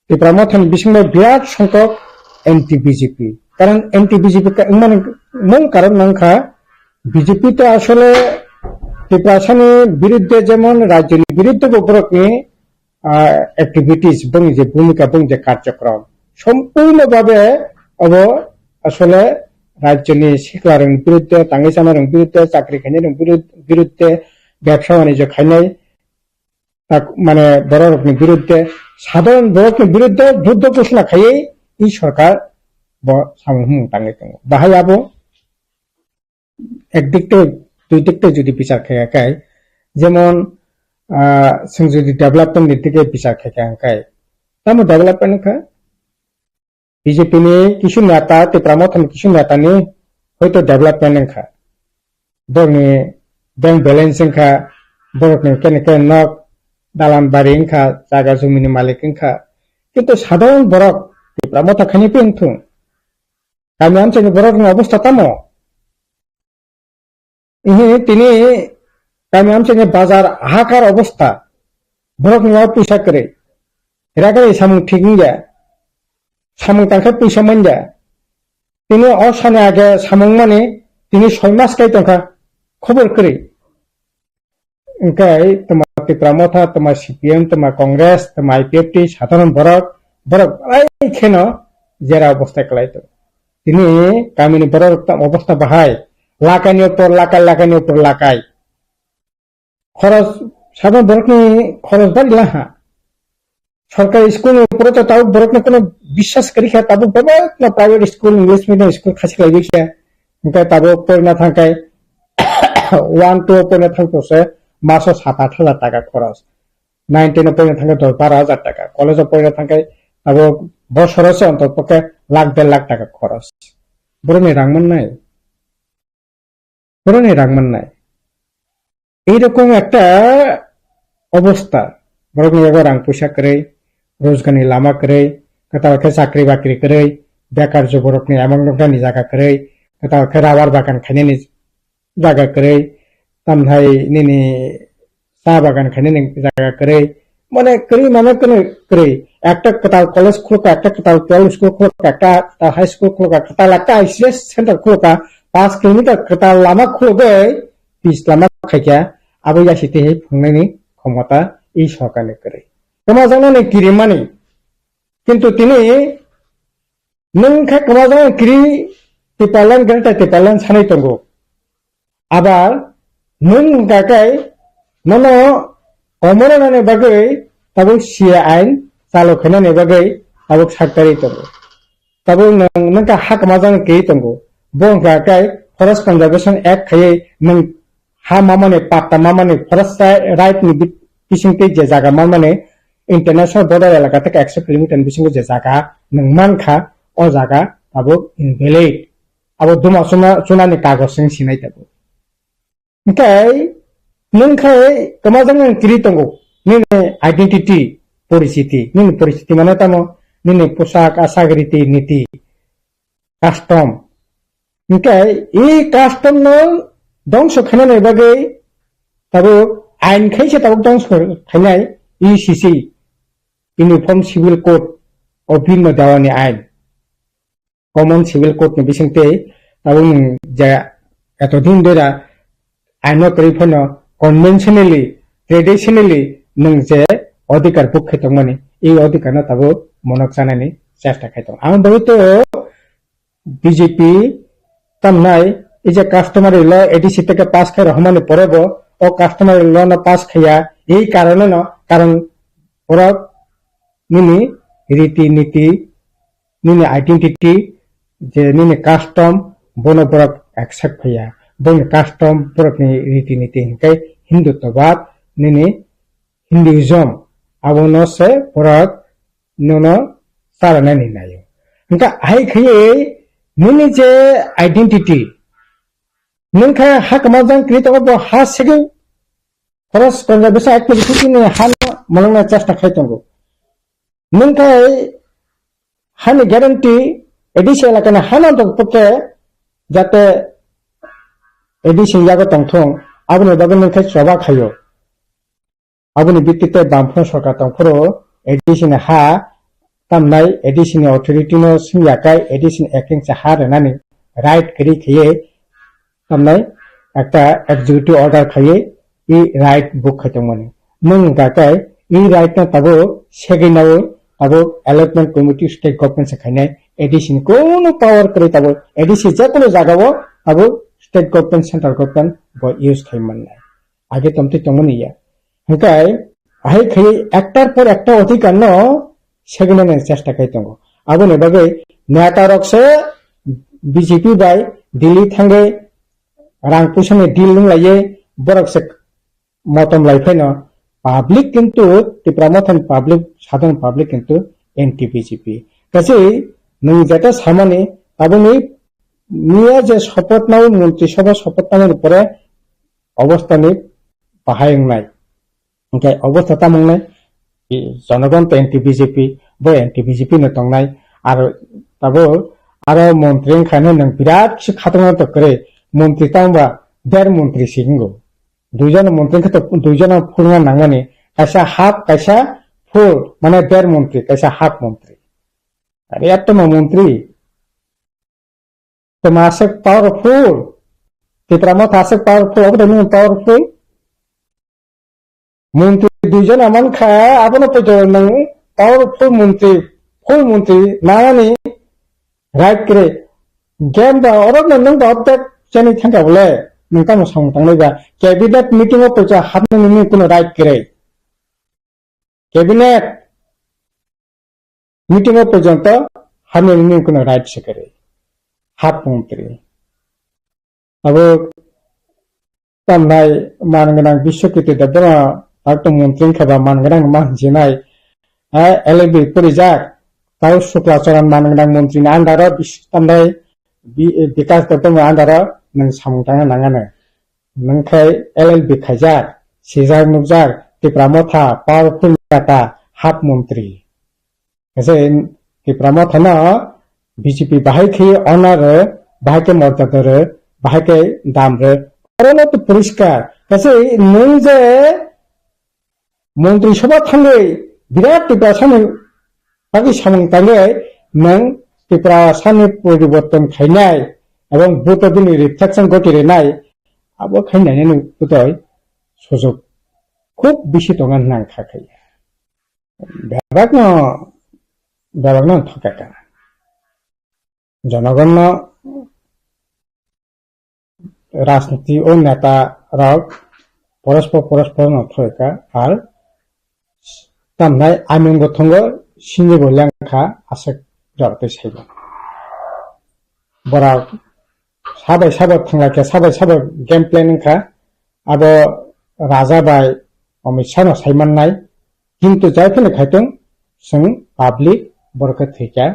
Tipra Mothani bisingo birat songkok anti B J P. Karon anti B J P ka-, wngmani mung karon wngkha B J P to asole Tiprasani biruddhe jemon rajyoni biruddhe bo borokni, ah, activities, bongni je bhumika, bongni je karjokrom, sompurno bhabe obo asole rajyoni siklarokni biruddhe, tangwi chanarokni biruddhe, chakri khainairokni birud-, biruddhe, bebsa banijyo khainai, tak, mane, bororokni biruddhe, sadharon borokni biruddhe juddho ghosona khaiwi i sorkar bo samung humung tangwi tongo. Bahai abo ek dik tei dui dik tei jodi bichar khe khe, jemon, ah, chwng jodi development ni dige bichar khe khe hwnkhe, tamo development wngkha? B J P ni kisu neta, Tipra Mothani kisu neta ni hoito development wngkha. Borokni bank balance wngkha, borokni kene kene nok, dalan bari wngkha, jaga jumini malik wngkha. Kintu sadharon borok Tipra Motha khaini phi wngthung. Kami amchaini borokni obostha tamo? Ihi tini kami amchaini bazar hakar obostha. Borokni o puisa kwrwi. Ragari samung thik wngya. Samung tangkhe puisa manya. Tini o sani age samung mani tini soi mas kai tongkha. Khobor kwrwi. Hwnkhe toma Tipra Motha, toma C P M, toma Congress, toma I P F T, sadharon borok, borok belai kheno jera obostha kwlai tongo. Tini kamini borok ta obostha bahai, lakaini upor lakai, lakaini upor lakai. Khoros, sadharon borokni khoros bari laha. Sorkari school ni upore to tabuk borokno kono biswas kwrwi kha, tabuk bebak no private school, English medium school khasi khlai kha. Hwnkhe tabuk porina thangkhe one two porina thangkhe se maso sat aat hajar taka khoros. Nine ten porina thangkhe dos baro hajar taka. College o porina thangkhe tabuk bosoro se onto pokhe lakh der lakh taka khoros. Borokni rang mannai. Borokni rang mannai. Ei rokom ekta obostha, borokni yago rang puisa kwrwi, rojgarni lama kwrwi, kwtal khe chakri bakri kwrwi, bekar juborokni emang nokdani jaga kwrwi, kwtal khe rabar bagan khainani jaga kwrwi, tamhai nini cha bagan khainani jaga kwrwi, mane kwrwi mane kwrwi kwrwi. Ekta kwtal college khulukha, ekta kwtal twelve school khulukha, ekta kwtal high school khulukha, kwtal ekta I C S center khulukha, paanch kilometer kwtal lama khulugwi pis lama khaikha, abo yasi tei phungnani khomota i sorkarni kwrwi. Kwmajaknani kirimani. Kintu tini nwng khe kwmajaknani kiri Tipraland, Greater Tipraland sanwi tongo. Abar nwng hwnkha khe nono komornani bagwi tabuk C A ain chalo khainani bagwi tabuk saktarwi tongo. Tabuk nwng, nwng khe ha kwmajaknani kiri tongo. Bo hwnkha khe Forest Conservation Act khaiwi nwng ha mamani, patta mamani, forest ri-, right ni bi-, bisingtwi je jaga mamani, international border elaka theke ekso kilometer ni bisingo je jaga nwng mankha, o jaga tabuk invalid. Abo duma chuna, chunani kagoj wng sinai tabuk. Hwnkhe nwng khe kwmajaknani kiri tongo, nini identity, poristiti, nini poristiti mane tamo, nini poshak, ashak, riti, niti, custom. Hwnkhe i custom no dongso khainani bagwi tabuk ain khaisa tabuk dongso khainai U C C, Uniform Civil Code of Bhima Dewani ain. Common Civil Code ni bisingtwi tabuk nwng je etodin dera aino kwrwi phano conventionally, traditionally nwng je odhikar buk khe tongmani, ei odhikar no tabuk monok chanani chesta khai tongo. Ang bagwi to B J P tamnai, ei je customary law A D C theke pass khai rohormani pore bo o customary law no pass khaiya, ei karone no, karon borok nini riti niti, nini identity, je nini custom, bono borok accept khaiya. Boni custom, borokni riti niti hwnkhe Hindutvabad, nini Hinduism, abono se borok nono charanani naio. Hwnkhe ahai khaiwi nini je identity, nwng khe ha kwmajang kwrwi tongo, bo ha segwi Forest Conservation Activity ni hano malwngna chesta khai tongo. Nwng khai hani guarantee A D C elakani hano tongtokhe jate A D C ni yago tongthung, aboni bagwi nwng khai choba khaio. Aboni bitti tei Bamfront sorkar tongphuru A D C ni ha tamnai A D C ni authority no swngya kai A D C ni acting cha ha rwnani right kwrwi khaiwi tamnai ekta executive order khaiwi e right book khai tongmani. Nwng hwnkha khe e right no tabuk segwi naui tabuk allotment committee state government se khainai A D C ni kunu power kwrwi tabuk A D C jekunu jagao tabuk state government central government bo use khai mannai. Age tomtwi tongmani ya. Hwnkhe ahai khai ektar por ekta odhikar no segwi nani chesta khai tongo. Aboni bagwi neta rok se B J P bai Delhi thangwi rang puisa ni deal wng laiwi borok se motom lai phaino public kintu Tipra Motha ni public, sadharon public kintu anti B J P. Kachi nwng jeta samani taboni miya je sopoth nai montri sabha sopoth nai pore obostha ni bahai wngnai. Hwnkhe obostha tamo wngnai? Jonogon to anti B J P, bo anti B J P no tongnai. Aro tabuk aro montri wngkha hwnwi nwng birat kisa khatungna to kwrwi. Montri tamo ba der montri si wngo. Duijon montri wngkha to duijon phulna nangmani. Kaisa half, kaisa full, mane der montri, kaisa half montri. Are atma montri. Toma aswk powerful. Tipra Motha aswk powerful, obo de nini powerful. Montri duijon aman kha, abono poito nang powerful montri, full montri, nangani right kre. Game ba oro no nang ba update chani thangka bole, nang tamo samung tangnai ba. Cabinet meeting o poito hapnani nini kuno right kre. Cabinet meeting o porjonto hamya ni nini kuno right se kwrwi. Half montri. Abo tamnai man gwnang Biswakirti Debbarma, tabuk tong montri wngkha ba man gwnang ma hinjinai. Eh, L L B porijak, tau Sukla Charan man gwnang montri ni under o bis-, tamnai Bi-, Bikas Debbarma under o nwng samung tangna nangano. Nwng khe L L B khaijak, sijak nukjak, Tipra Motha, powerful neta, half montri. Kaisa Tipra Motha no B J P bahai khe honor, bahai khe morjada rw, bahai khe dam rw. Oro no to poriskar. Kaisa nwng je Montri Sabha thangwi birat Tiprasani bagwi samung tangwi nwng Tiprasani poriborton khainai ebong vote bini reflection goti rinai abo khainai nini kutoi sujuk khub bisi tongo hwnna ang kha khai. Bebakno, bebakno thokeka. Jonogonno rajniti o neta rok porospo porospo no thoi ka ar tamnai aming bo thongo sinni bo leng kha aswk jor tei saibo borok sabai sabo thangla khe sabai sabo game plan wng kha abo raja bai Amit Shah no sai mannai kintu jai phano khai tong chwng public borok khe thwi kha.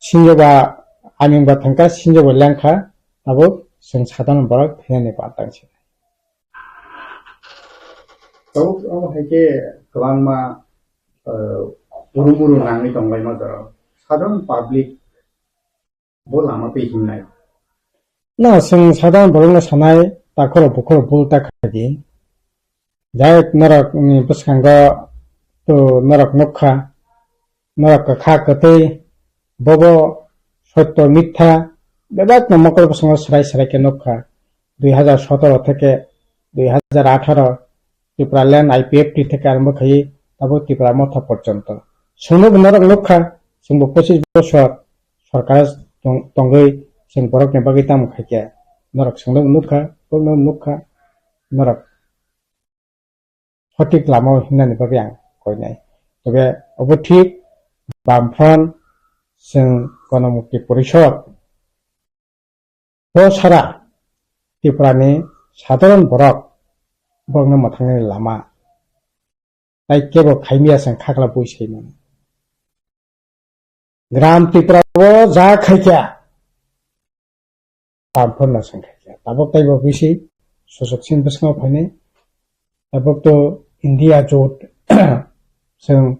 Sinjoba aming ba thangkha, sinjoba lengkha, tabuk chwng sadharon borok thwinani pantang se. Tabuk omo hai khe kwbangma, eh, urumuru nangwi tonglaima jorao. Sadharon public bo lama twi himnai. Na, chwng sadharon borokno sanai, takhorok bukhorok bul ta khaidi. Jai norokni bwskango to norok nukha, norok kwkha kwtwi, bobo sotto mitha bebakno mokol bwskango swrai swrai khe nukha. Dui hazar sotoro theke dui hazar atharo Tipraland I P F T theke arombo khaiwi tabuk Tipra Motha porjonto. Chwngnobo norok nukha, chwngbo pochis bosor sorkar tong-, tongwi chwng borokni bagwi tamo khaikha. Norok chwngnobo nukha, borokno nukha, norok sothik lama o himnani bagwi ang koinai. Tobe obo thik, Bamfront, chwng Ganamukti Porishod, bo sara Tripurani sadharon borok, borokno mwthangni lama tai kebo khaimya chwng khakla bui saimano. Gram Tripura o ja khaikha, Bamfront no chwng khaikha. Tabuk taibo bisi susuk sin bwskango phainai. Tabuk to India jot chwng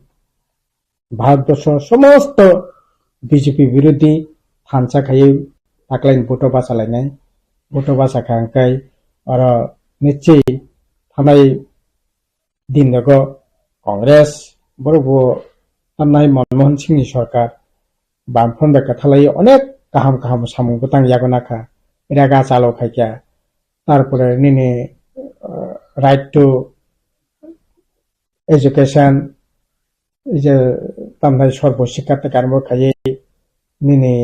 Bharatborsho somosto B J P birodhi thansa khaiwi taklaini vote o bachalainai. Vote o bachakha hwnkhe oro nichwi thanai din rogo Congress borok bo tamnai Manmohan Singh ni sorkar Bamfront bai kwthalai onek kaham kaham samung bwtang yago nakha, rega chalo khaikha, tarpore nini, uh, right to education, je tamnai sorbo sikha te karmo khaiwi nini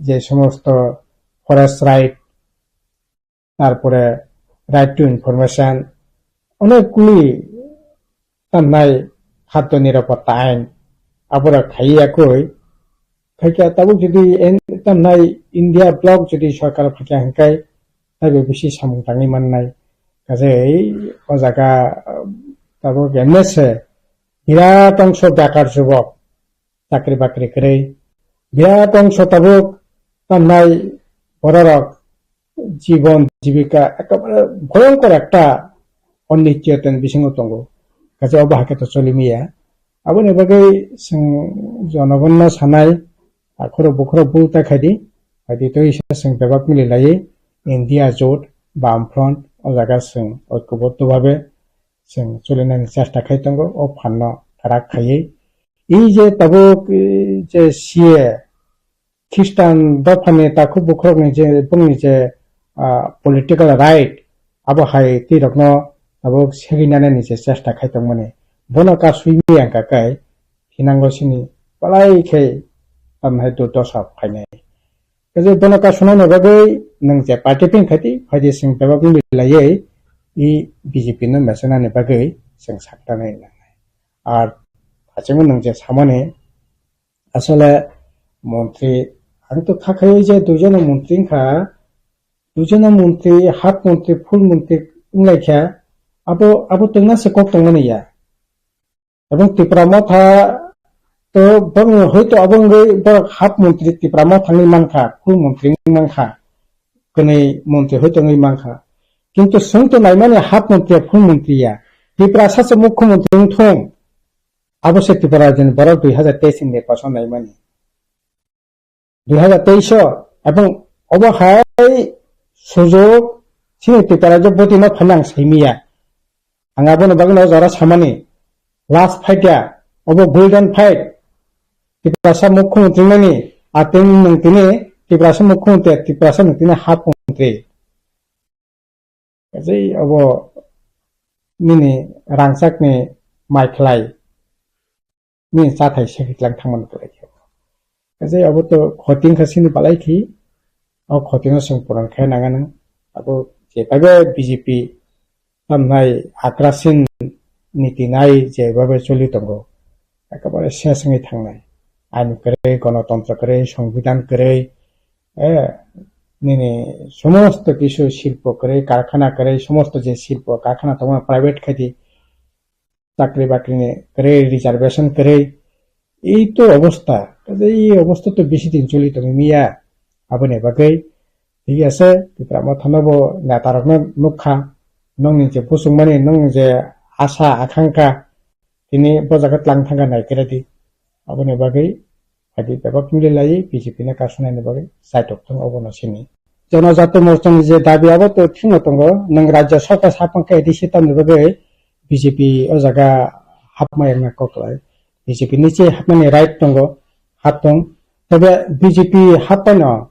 je somosto forest right, tarpore right to information, onek kuli tamnai khaddo nirapotta ain, abora khaiya koi, khaikha tabuk jodi en-, tamnai India bloc jodi sorkar phaikha hwnkhe taibo bisi samung tangwi mannai. Kaje o jaga, ah, tabuk M S A birat ongso bekar jubok, chakri bakri kwrwi, birat ongso tabuk tamnai bororok jibon jibika ekabare bhoyonkor ekta onnichchayotani bisingo tongo. Kaje obo hakhe to choli maya. Aboni bagwi chwng jonogonno sanai, akhoro bukhoro bul ta khaidi, phaidi to isa chwng bebak mili laiwi India jot, Bamfront, o jaga chwng oikoboddo babe chwng cholinani chesta khai tongo, o phanno kwrak khaiwi. I je tabuk, i je C A, Khristan dophani takhuk bukhurokni je, bongni je, ah, political right, abo hai twi rokno tabuk segwi nanani je chesta khai tongmani. Bono kasui maya wngkha khe thinango sini balai khe tamhai durdosa phainai. Kaje bono kasunani bagwi nwng je party pin khaidi, phaidi chwng bebak wngwi laiwi i B J P no mesenani bagwi chwng saktanai nangnai. Ar hachingmo nwng je samani, asole montri, ang to kha khaiwi je duijono montri wngkha, duijono montri, half montri, full montri wnglaikha, abo, abo twngna se kok tongmani ya. Ebong Tipra Motha to bong hoito abo wngwi borok half montri Tipra Motha wngwi mankha, full montri wngwi mankha, kwnwi montri hoito wngwi mankha. Kintu chwng to naimani half montri ya full montri ya. Tiprasa se mukhyamantri wngthung. Abo se Tripura rajyoni borok dui hazar teis ni nirbason naimani. Dui hazar teis o, ebong obo hai sujok chini Tripura rajyo bwtwi no phaina ang saimaya. Ang aboni bagwi no jora samani, last fight ya, obo golden fight. Tiprasa mukhyamantri nani, ateng nwng tini Tiprasa mukhyamantri, Tiprasa nwng tini half montri. Kaje obo nini rangchakni mai khlai, nini chathai se hitlang thangmani kwlai khe. Kaje obo to khoti wngkha sini balai khi, o khoti no chwng puran khe nang anw. Abo je phaibo B J P tamnai akrasin niti nai je babe choli tongo, ekabare ses wngwi thangnai. Ain kwrwi, gonotontro kwrwi, songbidan kwrwi, eh, nini somosto kisu silpo kwrwi, karkhana kwrwi, somosto je silpo karkhana tongo private khaidi, chakri bakrini kwrwi, reservation kwrwi, ei to obostha, kaje ei obostha to bisi din choli tongwi maya, aboni bagwi, thik ase, Tipra Motha no bo neta rok no nukha, nongni je buchung mani, nongni je asa akhangkha, tini bo jaga tlang thangkha nai khe di, aboni bagwi Adi bebak mili lai B J P no kasunani bagwi saitok thung obo no sini. Jonojati Morcha ni je dabi abo to thwngno tongo, nwng Rajya Sarkar saphang khe A D C tamni bagwi B J P o jaga hapma yangna kok lai. B J P ni se hapmani right tongo, hap tong. Tebe B J P happaino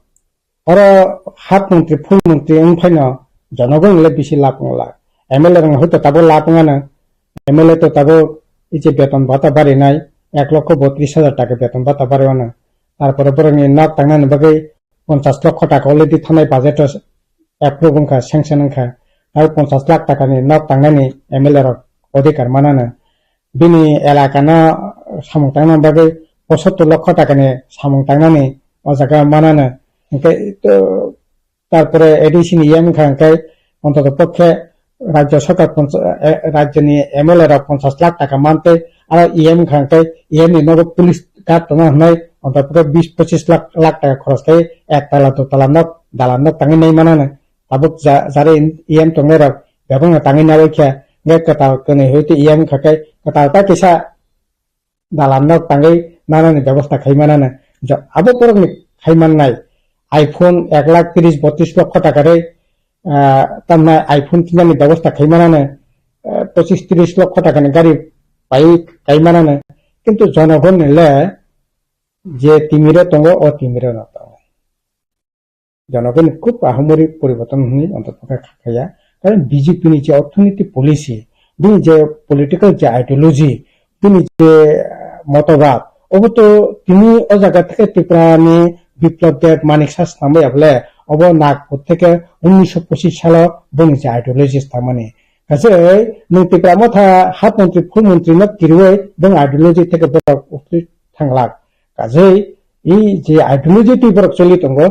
oro half montri, full montri wng phaino jonogon le bisi lab wng la. M L A rok hoito tabuk lab wng ano. M L A to tabuk ije beton bata barinai ek lokho botris hajar taka beton bata bari ano. Tarpore borokni nok tangnani bagwi ponchas lokho taka already thanai budget o approve wngkha, sanction wngkha. Tabuk ponchas lakh takani nok tangnani M L A rok odhikar manano. Bini elaka no samung tangna bagwi posottor lokho takani samung tangnani o jaga manano. Hingke to tarpore A D C ni E M wngkha hingke ontoto pokhe rajya sarkar poncha-, eh, rajyoni M L A rok ponchas lakh taka mantei, aro E M wngkha hingke E M ni nogo police guard tongna hwnwi ontoto pokhe bis pochis lakh, lakh taka khoros khe ek tala, do tala nok, dalan nok tangwi nai manano. Tabuk ja-, jare E M tongnai rok bebakno tangwi nawi khe Hingke kwtal kwnwi hoi twi yang khakai kwtal ta kisa dalam no tangwi nanani bebosta khai manana. Jo-, abo borokni khai mannai iPhone ek lakh tris botris lokho taka rwi, ah, tamna iPhone tinani bebosta khai manana, ah, pochis tris lokho takani gari pai kai manana. Kintu jonogonni le je timiro tongo, o timiro no tongo. Jonogoni khub ahamori poriborton hwnwi ontotpokhe kha khaya. Karon B J P ni je orthonoiti policy, bini je political je ideology, bini je, ah, motobad, obo to tini o jaga theke Tripura ni Biplab Deb, Manik Saha swnamwi abole, obo Nagpur theke unisho pochis salo bongni je ideology swnamani. Kaje nwng Tipra Motha hat montri, full montri no kirwi bong ideology theke borok uktwi thanglak. Kaje i je ideology twi borok choli tongo,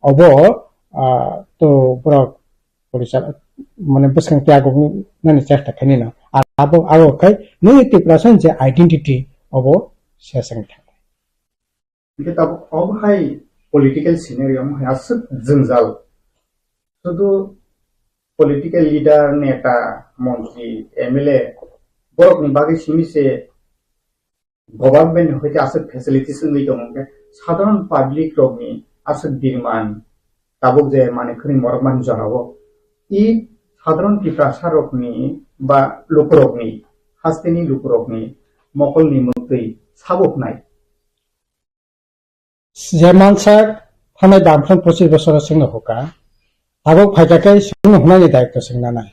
obo, ah, to borok porisa-, mane bwskang tiyagok nani chesta khainino. Ar abo, abo khai nini Tiprasa je identity obo sesang thang. Hingke tabuk obo hai political scenario omo hai aswk jwngjal. Sudu political leader, neta, montri, M L A borokni bagwi simi se government hoite aswk facilities wngwi tongo, hwnkhe sadharon public rokni aswk demand tabuk je manwi khwnwi morok mani jorao i sadharon Tiprasa rokni ba lukurokni, hasteni lukurokni mokolni mwktwi sabo hwnai. Je mansak thanai bamphran pochis bosoro chwngno huka. Tabuk phaikha khe chwngno hunani daitw chwng nanai.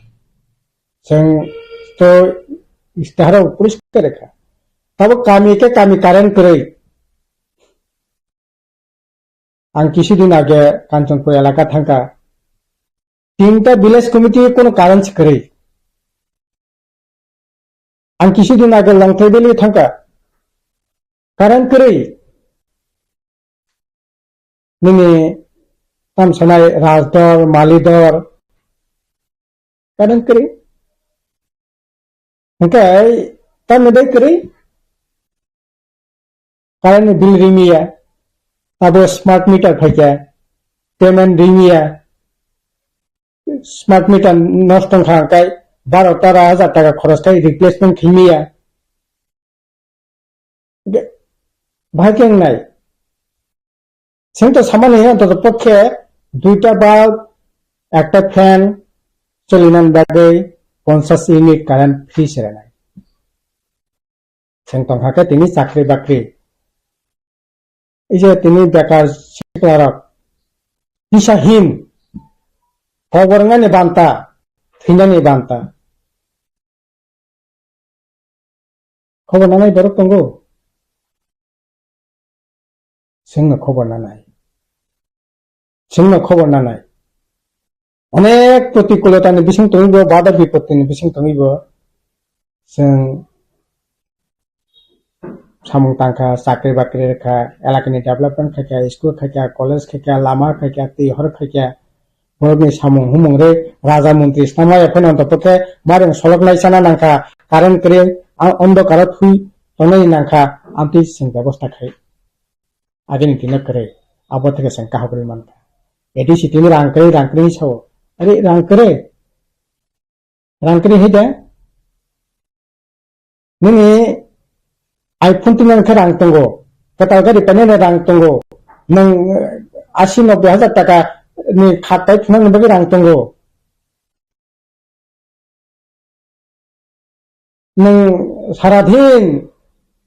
Chwng to istiharo poriskar kha. Tabuk kami khe kami current kwrwi. Ang kisi din age Kanchanpur elaka thangkha. Tinta village committee kono current kwrwi. Ang kisi din age Longthai Valley thangkha. Current kwrwi. Nini tam sanai Rajdor, Malidor. Current kwrwi. Hingke tamni bai kwrwi. Current ni bill rimiya, abo smart meter phaikha, payment rimiya, smart meter nosto wngkha hwnkhe baro tera hajar taka khoros khai replacement khaimiya. Bahai khe wngnai. Chwng to samani hwnto pokhe duita bulb, ekta fan cholinani bagwi ponchash unit current free se rwnai. Chwng tongkha khe tini chakri bakri. Ije tini bekar siklarok. Kisa hin. Kobor wngnani banta. Thinani banta. Khobor nanai borok tongo. Chwngno khobor nanai. Chwngno khobor nanai. Onek protikulotani bising tongwi bo, bada bipotini bising tongwi bo. Chwng samung tangkha, chakri bakri rwkha, elakani development khaikha, school khaikha, college khaikha, lama khaikha, twi hor khaikha. Borokni samung humung rwi raja montri swnamaya phano ontopokhe mareng solok nai chana nangkha, current kwrwi, ang ondokaro thwi tongnani nangkha, amtwi chwng bebosta khai. Agini dino kwrwi, abo theke chwng kaham kwrwi mankha. A D C tini rang kwrwi, rang kwrwi sao. Are rang kwrwi? Rang kwrwi hai de? Nini iPhone tinani khe rang tongo, kwtal gari painani rang tongo, nwng, eh, asi nobboi hajar taka ni khat pai phunukni bagwi rang tongo. Nwng saradin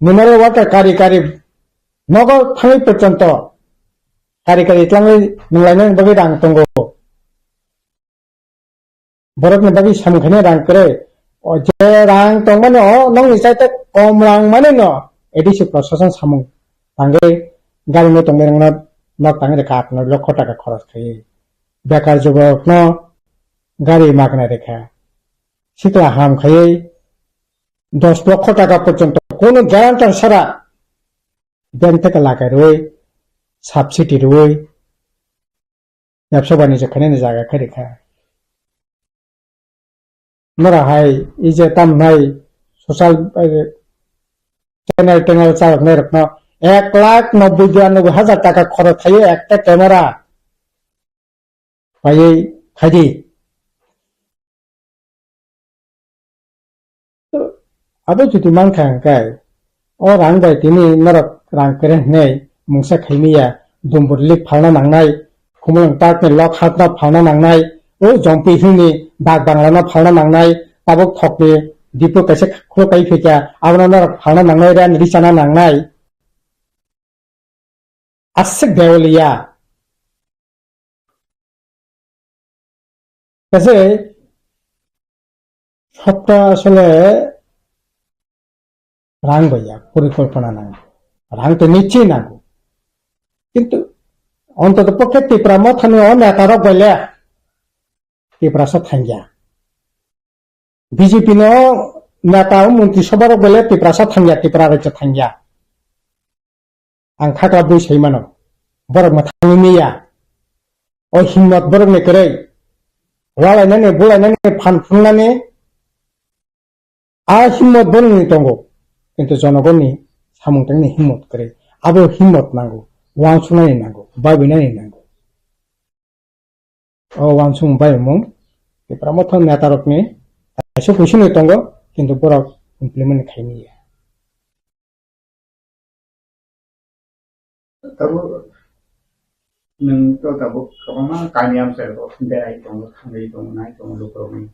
mineral water kari kari nogo thangwi porjonto kari kari twlangwi nwng lainani bagwi rang tongo. Borokni bagwi samung khainai rang kwrwi. O je rang tongmani o nokni chaita kom rang mani no A D C prosason samung tangwi gari no tongmani rokno nok tangwi rwkha aat noi lokho taka khoros khaiwi. Bekar jubok no gari magna rwkha. Sikla ham khaiwi dos lokho taka porjonto kono guarantor sara bank theke lakai rwui subsidy rwui Bebsa banijyo khainani jaga khe rikha. Nora hai, ije tam nai social, eh, channel tenal chalok nai rokno ek lakh nobboi biranoboi hajar taka khorok khaio ekta camera paiwi khaidi. Abo jodi mankha hwnkhe, o rang bai tini norok rang kwrwi hwnwi mungsa khaimiya, dumbur lik phalna nangnai, khumulwng park ni lok hatno phalna nangnai, o Jompi Hill ni bag banglano phalna nangnai, tabuk thokni dipo kaisa khuluk kai phikya, abono norok phalna nangnai, ren richana nangnai. Aswk dewaliya. Kaise sopta asole rang bai ya, porikolpona nango. Rang to nichi nango. Kintu ontoto pokhe Tipra Mothani o neta rok bai le Tiprasa thangya. B J P no neta o montri sobha rok bai le Tiprasa thangya, Tipra rajya thangya. Ang khakla bui sai mano. Borok mwthangwi miya. O himmat borokni kwrwi. Walainani, bulainani, phan phungnani. A himmat borokni tongo. Kintu jonogonni samung tangni himmat kwrwi. Abo himmat nango. Wansuknani nango. Babinani nango. O wansukmung bai mung Tipra Motha neta rokni kaisa kuisini tongo, kintu borok implement khaimaya. Tabuk nwng to tabuk kwbangma kami amchaio berai tongo, thangwi tongo, nai tongo lukurokni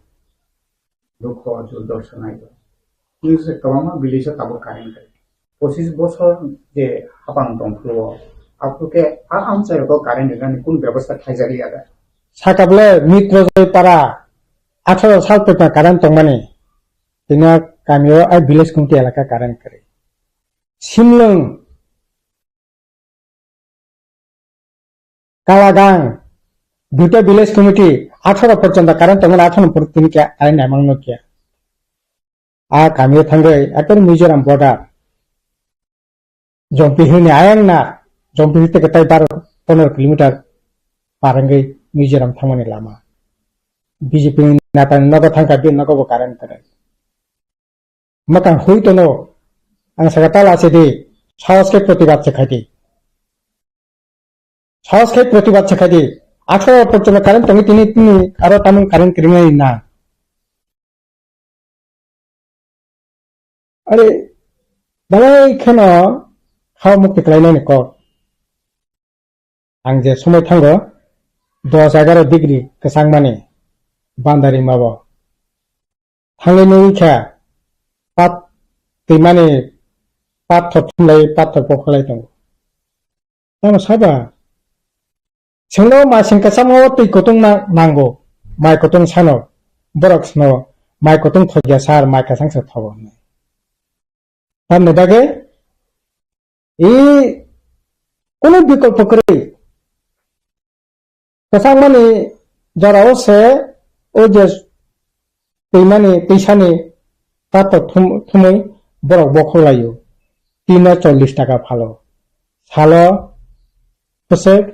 dukho, durdosa nai tongo. Nwng se kwbangma village o tabuk current kwrwi. Pochis bosor je hapang tong phuru o, aphuru khe a amchaio current rwnani kunu bebosta khlaijak liya da? Saka bole Mitro Joy para atharo sal pekma current tongmani. Tini kamio ai village committee elaka current kwrwi. Simlwng Kalagang, duita village committee, atharo porjonto current tongmani, atharo porjonto tini khe current naimang nukya. A kamio thangwi, ator Mizoram border. Jompi Hill ni ayang na, Jompi Hill teke tai baro pondro kilometer par wngwi Mizoram thangmani lama. B J P ni neta ni nogo thangkha, bini nogo bo current kwrwi. Mwkang hui tono, ang saka tala se di, sahos khe protibad se khai di. Sahos khe protibad se khai di. Atharo porjonto current tongwi tini, tini aro tamung current kwrwngwi na. Are, belai kheno ha mukti khlainani kok. Ang je somoi thango, dos egaroh degree kwchangmani bandari mabo. Thangwi nugwi kha, pat twimani pathor thumlai, pathor pokholai tongo. Tamo saba? Chwngno masing kwchangma o twi kutung na-, nango, mai kutung sano, borok sano, mai kutung thokya sar, mai kwchang se thogo hinwi. Tamni bagwi, i, kunu bikolpo kwrwi. Kwchangmani jorao se o je twimani, twisani tato thum-, thumwi borok bokhok laio. Tino chollish taka phalo. Salo bwswk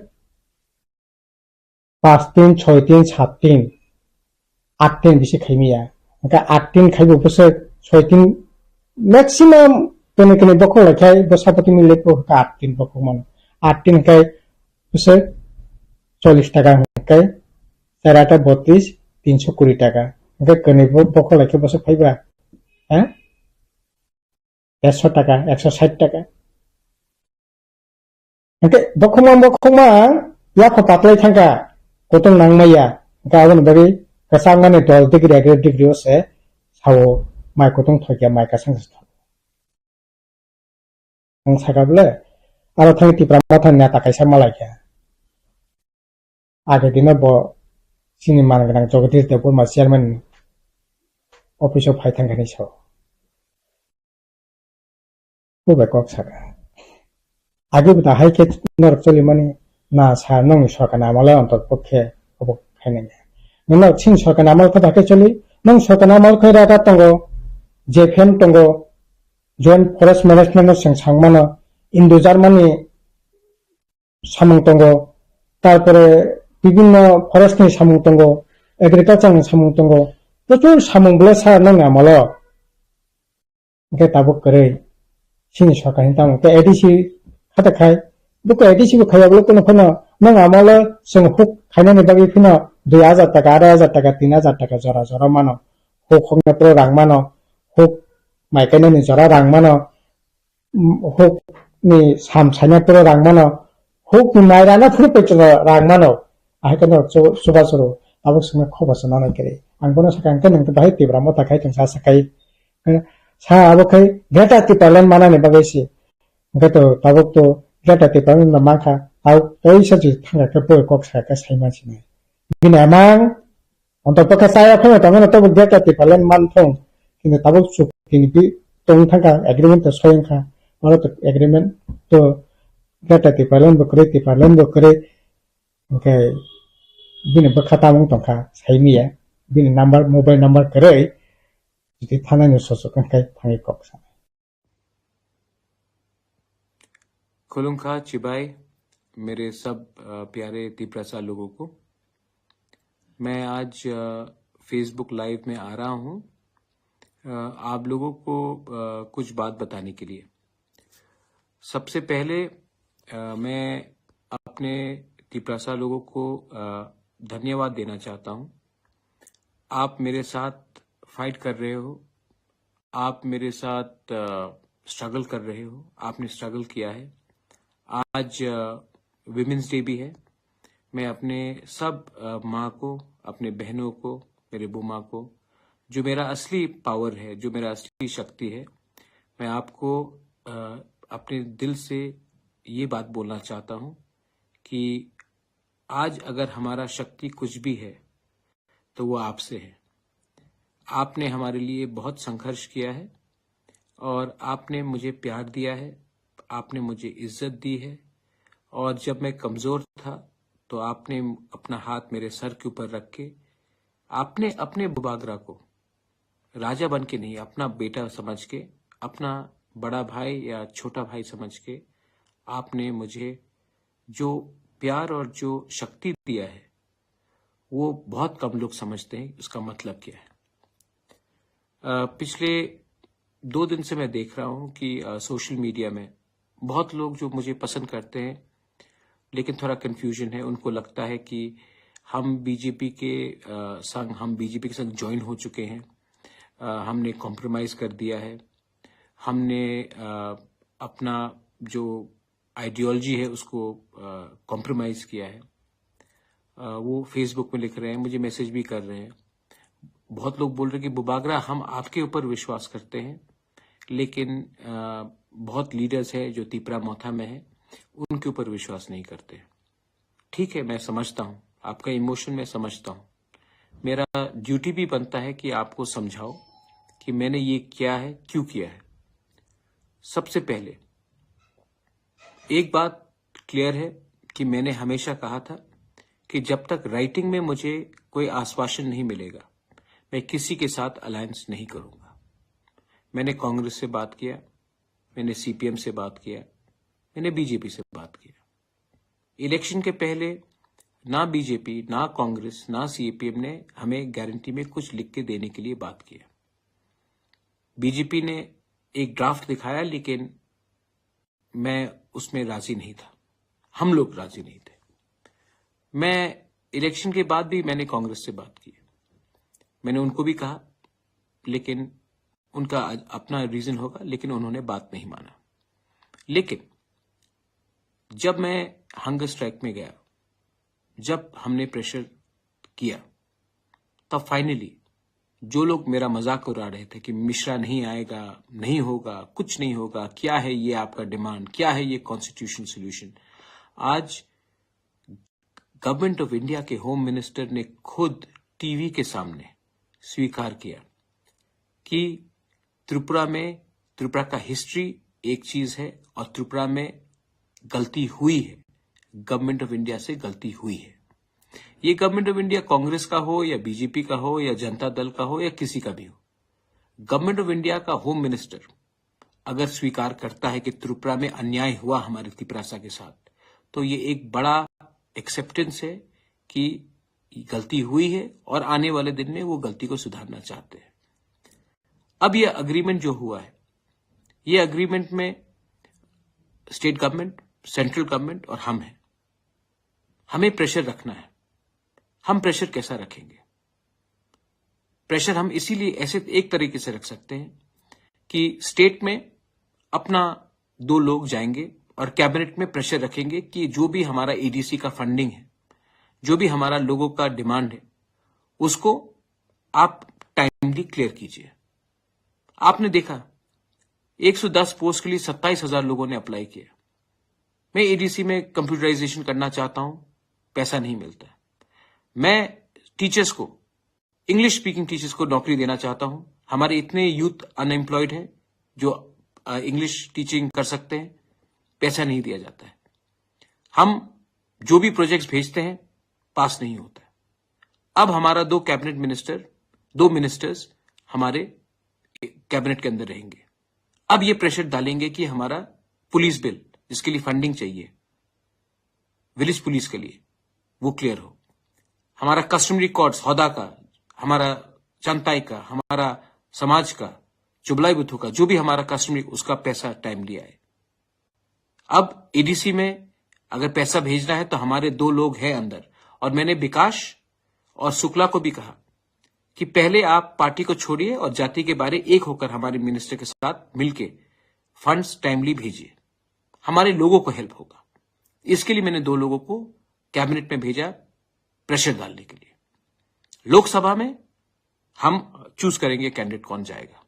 pas tin, soi tin, sat tin, at tin bisi khaimaya. Hwnkhe at tin khaibo bwswk soi tin, maximum kene kene bokhok lai khai bo sapotini lepo hwnkhe at tin bokhok mano. At tin khai bwswk chollish taka hwnkhe char ato botris, tinso kuri taka. Hwnkhe kene bo-, bokhok lai khe bwswk phaiba? Ha? Ekso taka, ekso sait taka. Hwnkhe bokhokma, bokhokma yapha patlai thangkha, kutung nangmaya. Hwnkhe aboni bagwi kwchangmani dol degree, degree o se sao mai kutung thokya, mai kwchang se thok. Ang saka bole, aro thang Tipra Motha neta kaisa malaikha. Age dino bo chini man gwnang Jagadish Debbarma chairman office o phai thangkha hinwi sao. Bo bai kok saka. Age bo da hai khe norok cholimani na sa nongni sorkar ni amalo ontor pokhe obo khainai. Nonok chini sorkar ni amal khe da khe choli, nong sorkar ni amal khe raga tongo, J P M tongo, Joint Forest Management no chwng sangmano, Indo Germany samung tongo, tarpore bibinno forest ni samung tongo, agriculture ni samung tongo, prochur samung bole sa nang amalo. Hwnkhe tabuk kwrwi, chini sorkar ni tamo khe A D C khata khai, buko A D C bo khaiya bole kono phano nang amalo chwng huk khainani bagwi phano dui hajar taka, arai hajar taka, tin hajar taka jora jora mano, huk hokna pro rang mano, huk mai kainani jora rang mano, huk ni sam saina phuru rang mano, huk ni mai rana phuru pechoro rang mano, ahai khe no chu-, chubachu rw, tabuk swngna khobo se manai kwrwi. Ang bono sakha, hwnkhe nwng to bahai Tipra Motha khai tong sa sakai. Sa abo khai Greater Tipraland manani bagwi se. Hwnkhe to tabuk to Greater Tipraland no mankha, tabuk teisa je thangkha khe bo kok sakha khe sai mansinai. Bini amang Onto bwkha chaya phano tongmano tabuk Greater Tipraland man thung. Kintu tabuk chukti ni bi tong thangkha, agreement to soyang kha. Oro to agreement to Greater Tipraland bo kwrwi, Tipraland bo kwrwi. Hwnkhe bini bwkha tamung tongkha, saimiya. Bini number, mobile number kwrwi. Jodi thangnani sochok wngkhe thangwi kok sa. खुलुमखा चिबाई, मेरे सब, अ, प्यारे तिप्रसा लोगों को। मैं आज, अ, Facebook live में आ रहा हूँ, अ, आप लोगों को, अ, कुछ बात बताने के लिए। सबसे पहले, अ, मैं अपने तिप्रसा लोगों को, अ, धन्यवाद देना चाहता हूँ। आप मेरे साथ फाइट कर रहे हो, आप मेरे साथ, अ, स्ट्रगल कर रहे हो, आपने स्ट्रगल किया है। आज, अ, वुमेन्स डे भी है। मैं अपने सब, अ, माँ को, अपने बहनों को, मेरे बुआ माँ को, जो मेरा असली पावर है, जो मेरा असली शक्ति है, मैं आपको, अ, अपने दिल से ये बात बोलना चाहता हूँ कि आज अगर हमारा शक्ति कुछ भी है, तो वो आपसे है। आपने हमारे लिए बहुत संघर्ष किया है और आपने मुझे प्यार दिया है, आपने मुझे इज्जत दी है, और जब मैं कमज़ोर था, तो आपने अपना हाथ मेरे सर के ऊपर रख के, आपने अपने बुबागरा को राजा बन के नहीं, अपना बेटा समझ के, अपना बड़ा भाई या छोटा भाई समझ के, आपने मुझे जो प्यार और जो शक्ति दिया है, वो बहुत कम लोग समझते हैं, उसका मतलब क्या है। अ, पिछले दो दिन से मैं देख रहा हूँ कि, अ, सोशल मीडिया में बहुत लोग जो मुझे पसंद करते हैं, लेकिन थोड़ा कन्फ्यूजन है, उनको लगता है कि हम बीजेपी के, अ, संग, हम बीजेपी के संग ज्वाइन हो चुके हैं, अ, हमने कॉम्प्रोमाइज़ कर दिया है, हमने, अ, अपना जो आइडियोलॉजी है उसको, अ, कॉम्प्रोमाइज़ किया है। अ, वो Facebook में लिख रहे हैं, मुझे मैसेज भी कर रहे हैं। बहुत लोग बोल रहे हैं कि बुबागरा, हम आपके ऊपर विश्वास करते हैं, लेकिन, अ, बहुत लीडर्स हैं जो तिपरा मोथा में हैं, उनके ऊपर विश्वास नहीं करते। ठीक है, मैं समझता हूँ, आपका इमोशन मैं समझता हूँ। मेरा ड्यूटी भी बनता है कि आपको समझाओ कि मैंने ये किया है, क्यों किया है। सबसे पहले एक बात क्लियर है कि मैंने हमेशा कहा था कि जब तक राइटिंग में मुझे कोई आश्वासन नहीं मिलेगा, मैं किसी के साथ अलायंस नहीं करूंगा। मैंने कांग्रेस से बात किया, मैंने सीपीएम से बात किया, मैंने बीजेपी से बात किया। इलेक्शन के पहले ना बीजेपी, ना कांग्रेस, ना सीपीएम ने हमें गारंटी में कुछ लिख के देने के लिए बात किया। बीजेपी ने एक ड्राफ्ट दिखाया, लेकिन मैं उसमें राजी नहीं था, हम लोग राजी नहीं थे। मैं इलेक्शन के बाद भी मैंने कांग्रेस से बात की, मैंने उनको भी कहा, लेकिन उनका अपना रीजन होगा, लेकिन उन्होंने बात नहीं माना। लेकिन जब मैं हंगर स्ट्राइक में गया, जब हमने प्रेशर किया, तब फाइनली जो लोग मेरा मजाक उड़ा रहे थे कि मिश्रा नहीं आएगा, नहीं होगा, कुछ नहीं होगा, क्या है ये आपका डिमांड, क्या है ये कॉन्स्टिट्यूशनल सॉल्यूशन, आज गवर्नमेंट ऑफ इंडिया के होम मिनिस्टर ने खुद टीवी के सामने स्वीकार किया कि त्रिपुरा में, त्रिपुरा का हिस्ट्री एक चीज है और त्रिपुरा में गलती हुई है, गवर्नमेंट ऑफ इंडिया से गलती हुई है। ये गवर्नमेंट ऑफ इंडिया कांग्रेस का हो या बीजेपी का हो या जनता दल का हो या किसी का भी हो, गवर्नमेंट ऑफ इंडिया का होम मिनिस्टर अगर स्वीकार करता है कि त्रिपुरा में अन्याय हुआ हमारे तिपरासा के साथ, तो ये एक बड़ा एक्सेप्टेंस है कि गलती हुई है और आने वाले दिन में वो गलती को सुधारना चाहते हैं। अब ये अग्रीमेंट जो हुआ है, ये अग्रीमेंट में स्टेट गवर्नमेंट, सेंट्रल गवर्नमेंट और हम हैं। हमें प्रेशर रखना है। हम प्रेशर कैसा रखेंगे? प्रेशर हम इसीलिए ऐसे एक तरीके से रख सकते हैं कि स्टेट में अपना दो लोग जाएंगे और कैबिनेट में प्रेशर रखेंगे कि जो भी हमारा एडीसी का फंडिंग है, जो भी हमारा लोगों का डिमांड है, उसको आप टाइमली क्लियर कीजिए। आपने देखा, एक सौ दस पोस्ट के लिए सत्ताईस हजार लोगों ने अप्लाई किया। मैं एडीसी में कंप्यूटराइजेशन करना चाहता हूं, पैसा नहीं मिलता। मैं टीचर्स को, इंग्लिश स्पीकिंग टीचर्स को नौकरी देना चाहता हूं। हमारे इतने यूथ अनएम्प्लॉयड हैं जो इंग्लिश टीचिंग कर सकते हैं, पैसा नहीं दिया जाता है। हम जो भी प्रोजेक्ट्स भेजते हैं, पास नहीं होता है। अब हमारा दो कैबिनेट मिनिस्टर, दो मिनिस्टर्स हमारे कैबिनेट के अंदर रहेंगे। अब ये प्रेशर डालेंगे कि हमारा पुलिस बिल, जिसके लिए फंडिंग चाहिए विलेज पुलिस के लिए, वो क्लियर हो। हमारा कस्टमरी कोड्स, होदा का, हमारा चंताई का, हमारा समाज का, चुबलाई बुथू का, जो भी हमारा कस्टमरी, उसका पैसा टाइमली आए। अब एडीसी में अगर पैसा भेजना है तो हमारे दो लोग हैं अंदर, और मैंने विकास और शुक्ला को भी कहा कि पहले आप पार्टी को छोड़िए और जाति के बारे एक होकर हमारे मिनिस्टर के साथ मिलके फंड्स टाइमली भेजिए, हमारे लोगों को हेल्प होगा। इसके लिए मैंने दो लोगों को कैबिनेट में भेजा प्रेशर डालने के लिए। लोकसभा में हम चूज करेंगे कैंडिडेट कौन जाएगा।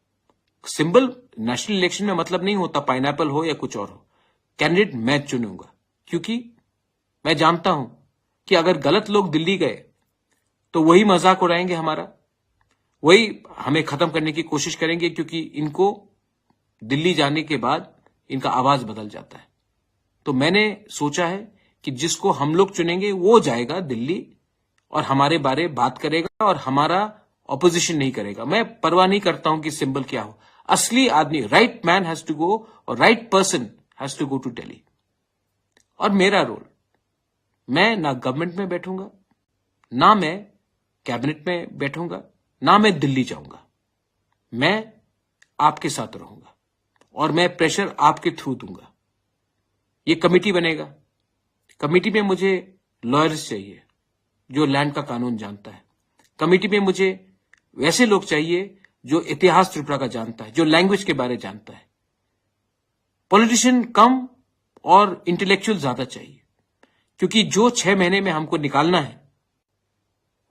सिंबल नेशनल इलेक्शन में मतलब नहीं होता, पाइनएप्पल हो या कुछ और हो, कैंडिडेट मैं चुनूंगा, क्योंकि मैं जानता हूं कि अगर गलत लोग दिल्ली गए तो वही मजाक उड़ाएंगे हमारा, वही हमें खत्म करने की कोशिश करेंगे, क्योंकि इनको दिल्ली जाने के बाद इनका आवाज बदल जाता है। तो मैंने सोचा है कि जिसको हम लोग चुनेंगे वो जाएगा दिल्ली और हमारे बारे बात करेगा और हमारा ऑपोजिशन नहीं करेगा। मैं परवाह नहीं करता हूं कि सिंबल क्या हो, असली आदमी, right man has to go और right person has to go to Delhi। और मेरा रोल, मैं ना गवर्नमेंट में बैठूंगा, ना मैं कैबिनेट में बैठूंगा, ना मैं दिल्ली जाऊंगा। मैं आपके साथ रहूंगा और मैं प्रेशर आपके थ्रू दूंगा। ये कमेटी बनेगा। कमेटी में मुझे लॉयर्स चाहिए जो लैंड का कानून जानता है। कमेटी में मुझे वैसे लोग चाहिए जो इतिहास त्रिपुरा का जानता है, जो लैंग्वेज के बारे जानता है। पॉलिटिशियन कम और इंटेलेक्चुअल ज्यादा चाहिए, क्योंकि जो छह महीने में हमको निकालना है,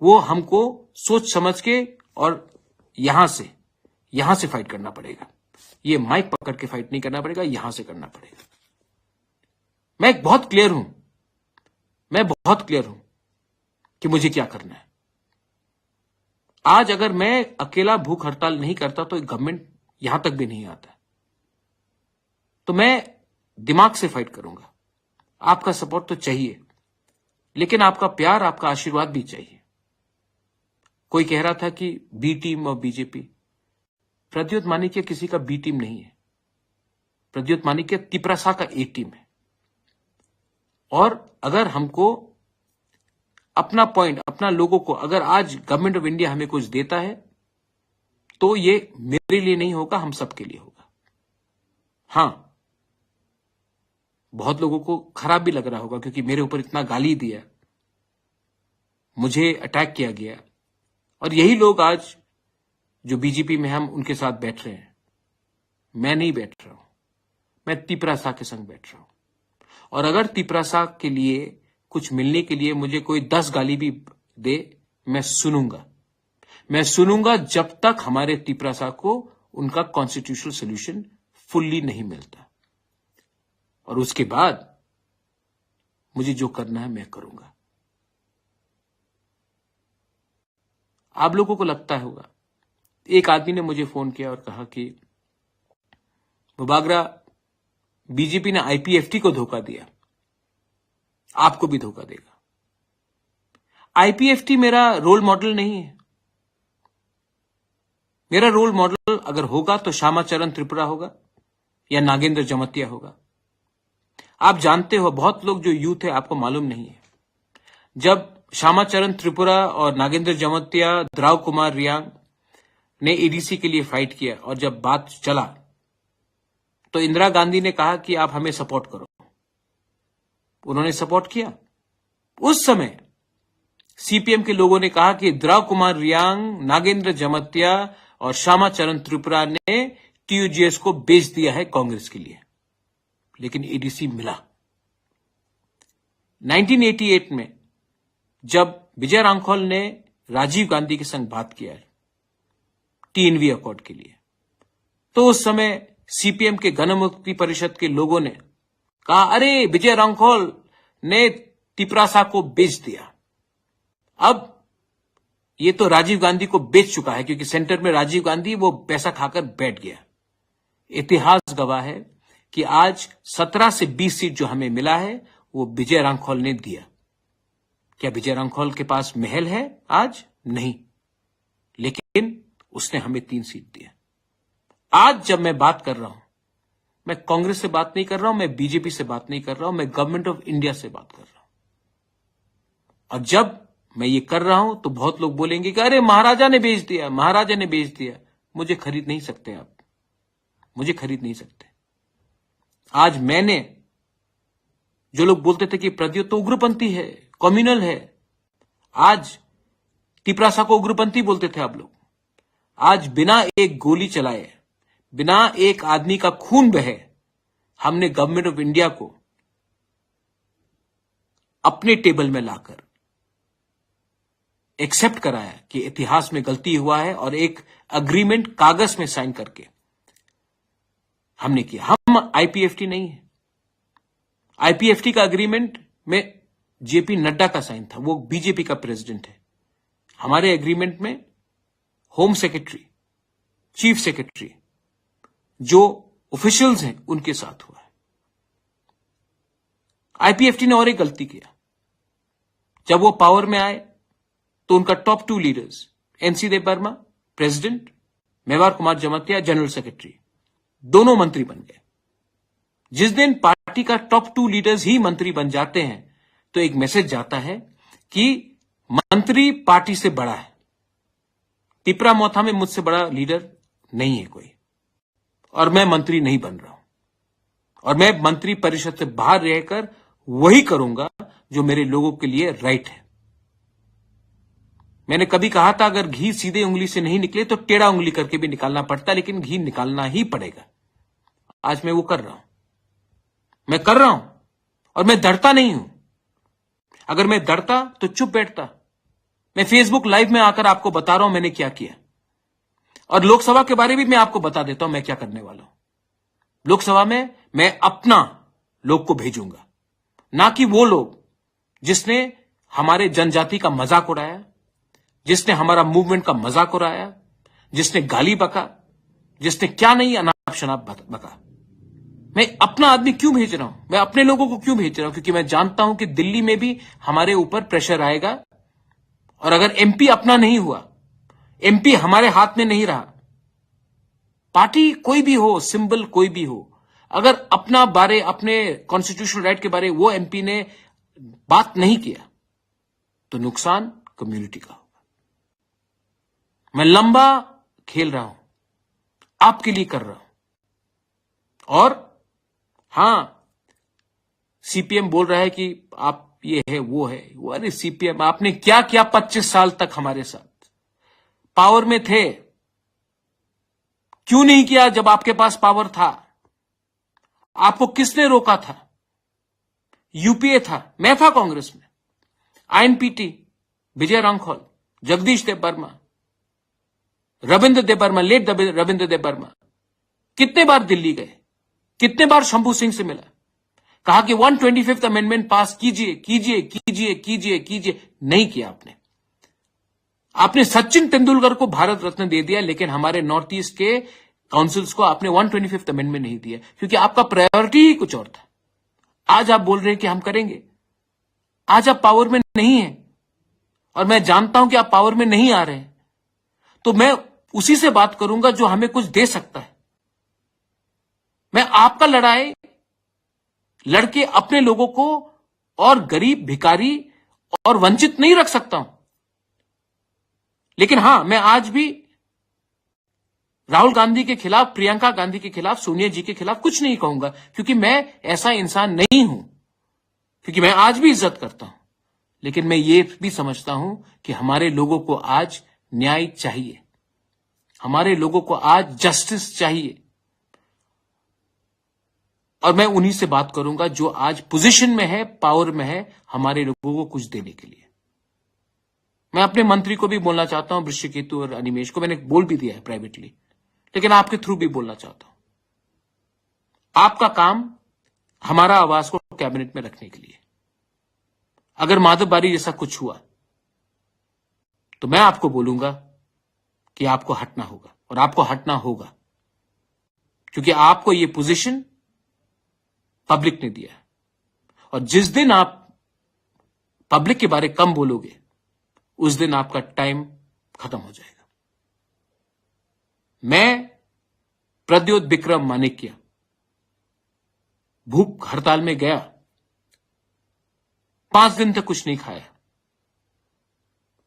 वो हमको सोच समझ के और यहां से, यहां से फाइट करना पड़ेगा। ये माइक पकड़ के फाइट नहीं करना पड़ेगा, यहां से करना पड़ेगा। मैं बहुत क्लियर हूं, मैं बहुत क्लियर हूं कि मुझे क्या करना है। आज अगर मैं अकेला भूख हड़ताल नहीं करता तो गवर्नमेंट यहां तक भी नहीं आता। तो मैं दिमाग से फाइट करूंगा। आपका सपोर्ट तो चाहिए, लेकिन आपका प्यार, आपका आशीर्वाद भी चाहिए। कोई कह रहा था कि बी टीम और बीजेपी। प्रद्युत मानिक्य किसी का बी टीम नहीं है। प्रद्युत मानिक्य तिपरासा का ए टीम है। और अगर हमको अपना पॉइंट, अपना लोगों को, अगर आज गवर्नमेंट ऑफ इंडिया हमें कुछ देता है तो ये मेरे लिए नहीं होगा, हम सबके लिए होगा। हाँ, बहुत लोगों को खराब भी लग रहा होगा क्योंकि मेरे ऊपर इतना गाली दिया, मुझे अटैक किया गया। और यही लोग आज जो बीजेपी में हम उनके साथ बैठ रहे हैं, मैं नहीं बैठ रहा हूं, मैं तिपरासा के संग बैठ रहा हूं। और अगर तिपरासा के लिए कुछ मिलने के लिए मुझे कोई दस गाली भी दे, मैं सुनूंगा। मैं सुनूंगा जब तक हमारे तिपरासा को उनका कॉन्स्टिट्यूशनल सॉल्यूशन फुल्ली नहीं मिलता। और उसके बाद मुझे जो करना है मैं करूंगा। आप लोगों को लगता होगा, एक आदमी ने मुझे फोन किया और कहा कि बुबागरा, बीजेपी ने आईपीएफटी को धोखा दिया, आपको भी धोखा देगा। आईपीएफटी मेरा रोल मॉडल नहीं है। मेरा रोल मॉडल अगर होगा तो श्यामाचरण त्रिपुरा होगा या नागेंद्र जमतिया होगा। आप जानते हो, बहुत लोग जो यूथ है, आपको मालूम नहीं है, जब श्यामाचरण त्रिपुरा और नागेंद्र जमतिया, द्राव कुमार रियांग ने एडीसी के लिए फाइट किया और जब बात चला तो इंदिरा गांधी ने कहा कि आप हमें सपोर्ट करो। उन्होंने सपोर्ट किया। उस समय सीपीएम के लोगों ने कहा कि द्राव कुमार रियांग, नागेंद्र जमतिया और श्यामाचरण त्रिपुरा ने टीयूजीएस को बेच दिया है कांग्रेस के लिए, लेकिन ईडीसी मिला। नाइनटीन एटी एट में जब विजय रांखल ने राजीव गांधी के संग बात किया है टीएनवी अकॉर्ड के लिए, तो उस समय सीपीएम के गणमुक्ति परिषद के लोगों ने कहा, अरे, विजय रांखल ने तिपरासा को बेच दिया। अब ये तो राजीव गांधी को बेच चुका है, क्योंकि सेंटर में राजीव गांधी, वो पैसा खाकर बैठ गया। इतिहास गवाह है कि आज सत्रह से बीस सीट जो हमें मिला है, वो विजय रांखल ने दिया। क्या विजय रांखल के पास महल है? आज नहीं, लेकिन उसने हमें तीन सीट दिया। आज जब मैं बात कर रहा हूं, मैं कांग्रेस से बात नहीं कर रहा हूं, मैं बीजेपी से बात नहीं कर रहा हूं, मैं गवर्नमेंट ऑफ इंडिया से बात कर रहा हूं। और जब मैं ये कर रहा हूं, तो बहुत लोग बोलेंगे कि अरे, महाराजा ने बेच दिया, महाराजा ने बेच दिया। मुझे खरीद नहीं सकते आप, मुझे खरीद नहीं सकते। आज मैंने, जो लोग बोलते थे कि प्रद्युत तो उग्रपंथी है, कम्युनल है, आज तिपरासा को उग्रपंथी बोलते थे आप लोग। आज बिना एक गोली चलाए, बिना एक आदमी का खून बहे, हमने गवर्नमेंट ऑफ इंडिया को अपने टेबल में लाकर एक्सेप्ट कराया कि इतिहास में गलती हुआ है, और एक अग्रीमेंट कागज में साइन करके हमने किया। हम आईपीएफटी नहीं है। आईपीएफटी का अग्रीमेंट में जेपी नड्डा का साइन था, वो बीजेपी का प्रेसिडेंट है। हमारे एग्रीमेंट में होम सेक्रेटरी, चीफ सेक्रेटरी, जो ऑफिशियल्स हैं, उनके साथ हुआ है। आईपीएफटी ने और एक गलती किया। जब वो पावर में आए, तो उनका top two leaders, N C Debbarma, president, Mevar Kumar Jamatia, general secretary, दोनों मंत्री बन गए। जिस दिन पार्टी का टॉप टू लीडर्स ही मंत्री बन जाते हैं, तो एक मैसेज जाता है कि मंत्री पार्टी से बड़ा है। तिपरा मोथा में मुझसे बड़ा लीडर नहीं है कोई, और मैं मंत्री नहीं बन रहा हूं, और मैं मंत्री परिषद से बाहर रहकर वही करूंगा जो मेरे लोगों के लिए राइट है। मैंने कभी कहा था, अगर घी सीधे उंगली से नहीं निकले तो टेढ़ा उंगली करके भी निकालना पड़ता, लेकिन घी निकालना ही पड़ेगा। आज मैं वो कर रहा हूं, मैं कर रहा हूं, और मैं डरता नहीं हूं। अगर मैं डरता तो चुप बैठता। मैं फेसबुक लाइव में आकर आपको बता रहा हूं मैंने क्या किया, और लोकसभा के बारे में मैं आपको बता देता हूं मैं क्या करने वाला हूं। लोकसभा में मैं अपना लोग को भेजूंगा, ना कि वो लोग जिसने हमारे जनजाति का मजाक उड़ाया, जिसने हमारा मूवमेंट का मजाक उड़ाया, जिसने गाली बका, जिसने क्या नहीं अनाप शनाप बक-, बका। मैं अपना आदमी क्यों भेज रहा हूं, मैं अपने लोगों को क्यों भेज रहा हूं? क्योंकि मैं जानता हूं कि दिल्ली में भी हमारे ऊपर प्रेशर आएगा, और अगर एमपी अपना नहीं हुआ, एमपी हमारे हाथ में नहीं रहा, पार्टी कोई भी हो, सिंबल कोई भी हो, अगर अपना बारे, अपने कॉन्स्टिट्यूशनल राइट के बारे वो एमपी ने बात नहीं किया, तो नुकसान कम्युनिटी का होगा। मैं लंबा खेल रहा हूं, आपके लिए कर रहा हूं। और हां, सीपीएम बोल रहा है कि आप ये है, वो है, वो, अरे सीपीएम, आपने क्या किया पच्चीस साल तक हमारे साथ? पावर में थे, क्यों नहीं किया जब आपके पास पावर था? आपको किसने रोका था? यूपीए था, मैं था कांग्रेस में। आईएनपीटी, विजय रांखल, जगदीश देव वर्मा, रविंद्र देव वर्मा, लेट रविंद्र देव वर्मा कितने बार दिल्ली गए, कितने बार शंभू सिंह से मिला, कहा कि वन ट्वेंटी फिफ्थ अमेंडमेंट पास कीजिए, कीजिए, कीजिए, कीजिए, कीजिए। नहीं किया आपने। आपने सचिन तेंदुलकर को भारत रत्न दे दिया, लेकिन हमारे नॉर्थ ईस्ट के काउंसिल्स को आपने वन ट्वेंटी फिफ्थ अमेंडमेंट नहीं दिया, क्योंकि आपका प्रायोरिटी ही कुछ और था। आज आप बोल रहे हैं कि हम करेंगे, आज आप पावर में नहीं है, और मैं जानता हूं कि आप पावर में नहीं आ रहे हैं, तो मैं उसी से बात करूंगा जो हमें कुछ दे सकता है। मैं आपका लड़ाई लड़के अपने लोगों को और गरीब, भिखारी और वंचित नहीं रख सकता हूं। लेकिन हां, मैं आज भी राहुल गांधी के खिलाफ, प्रियंका गांधी के खिलाफ, सोनिया जी के खिलाफ कुछ नहीं कहूंगा, क्योंकि मैं ऐसा इंसान नहीं हूं, क्योंकि मैं आज भी इज्जत करता हूं। लेकिन मैं ये भी समझता हूं कि हमारे लोगों को आज न्याय चाहिए, हमारे लोगों को आज जस्टिस चाहिए। और मैं उन्हीं से बात करूंगा जो आज पोजीशन में है, पावर में है, हमारे लोगों को कुछ देने के लिए। मैं अपने मंत्री को भी बोलना चाहता हूं, वृषिकेतु और अनिमेश को, मैंने बोल भी दिया है प्राइवेटली, लेकिन आपके थ्रू भी बोलना चाहता हूं। आपका काम हमारा आवाज को कैबिनेट में रखने के लिए। अगर माधव बारी जैसा कुछ हुआ तो मैं आपको बोलूंगा कि आपको हटना होगा, और आपको हटना होगा, क्योंकि आपको ये पोजीशन पब्लिक ने दिया है। और जिस दिन आप पब्लिक के बारे कम बोलोगे, उस दिन आपका टाइम खत्म हो जाएगा। मैं प्रद्योत विक्रम माणिक्य भूख हड़ताल में गया, पांच दिन तक कुछ नहीं खाया,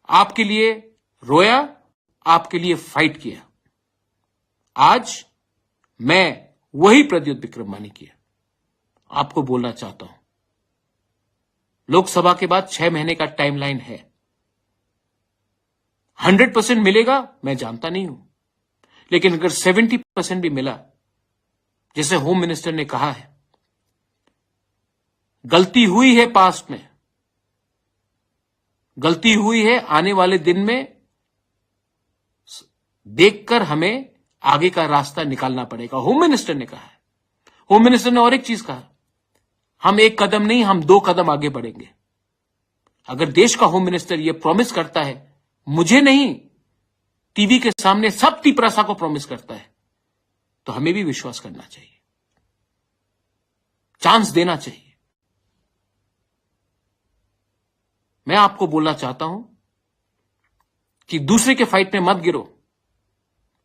आपके लिए रोया, आपके लिए फाइट किया। आज मैं वही प्रद्योत विक्रम माणिक्य आपको बोलना चाहता हूं। लोकसभा के बाद छह महीने का टाइमलाइन है। हंड्रेड परसेंट मिलेगा, मैं जानता नहीं हूं, लेकिन अगर सेवेंटी परसेंट भी मिला, जैसे होम मिनिस्टर ने कहा है, गलती हुई है पास्ट में, गलती हुई है, आने वाले दिन में देखकर हमें आगे का रास्ता निकालना पड़ेगा, होम मिनिस्टर ने कहा है। होम मिनिस्टर ने और एक चीज कहा, हम एक कदम नहीं, हम दो कदम आगे बढ़ेंगे। अगर देश का होम मिनिस्टर ये प्रॉमिस करता है, मुझे नहीं, टीवी के सामने सब तिपरासा को प्रॉमिस करता है, तो हमें भी विश्वास करना चाहिए, चांस देना चाहिए। मैं आपको बोलना चाहता हूं कि दूसरे के फाइट में मत गिरो।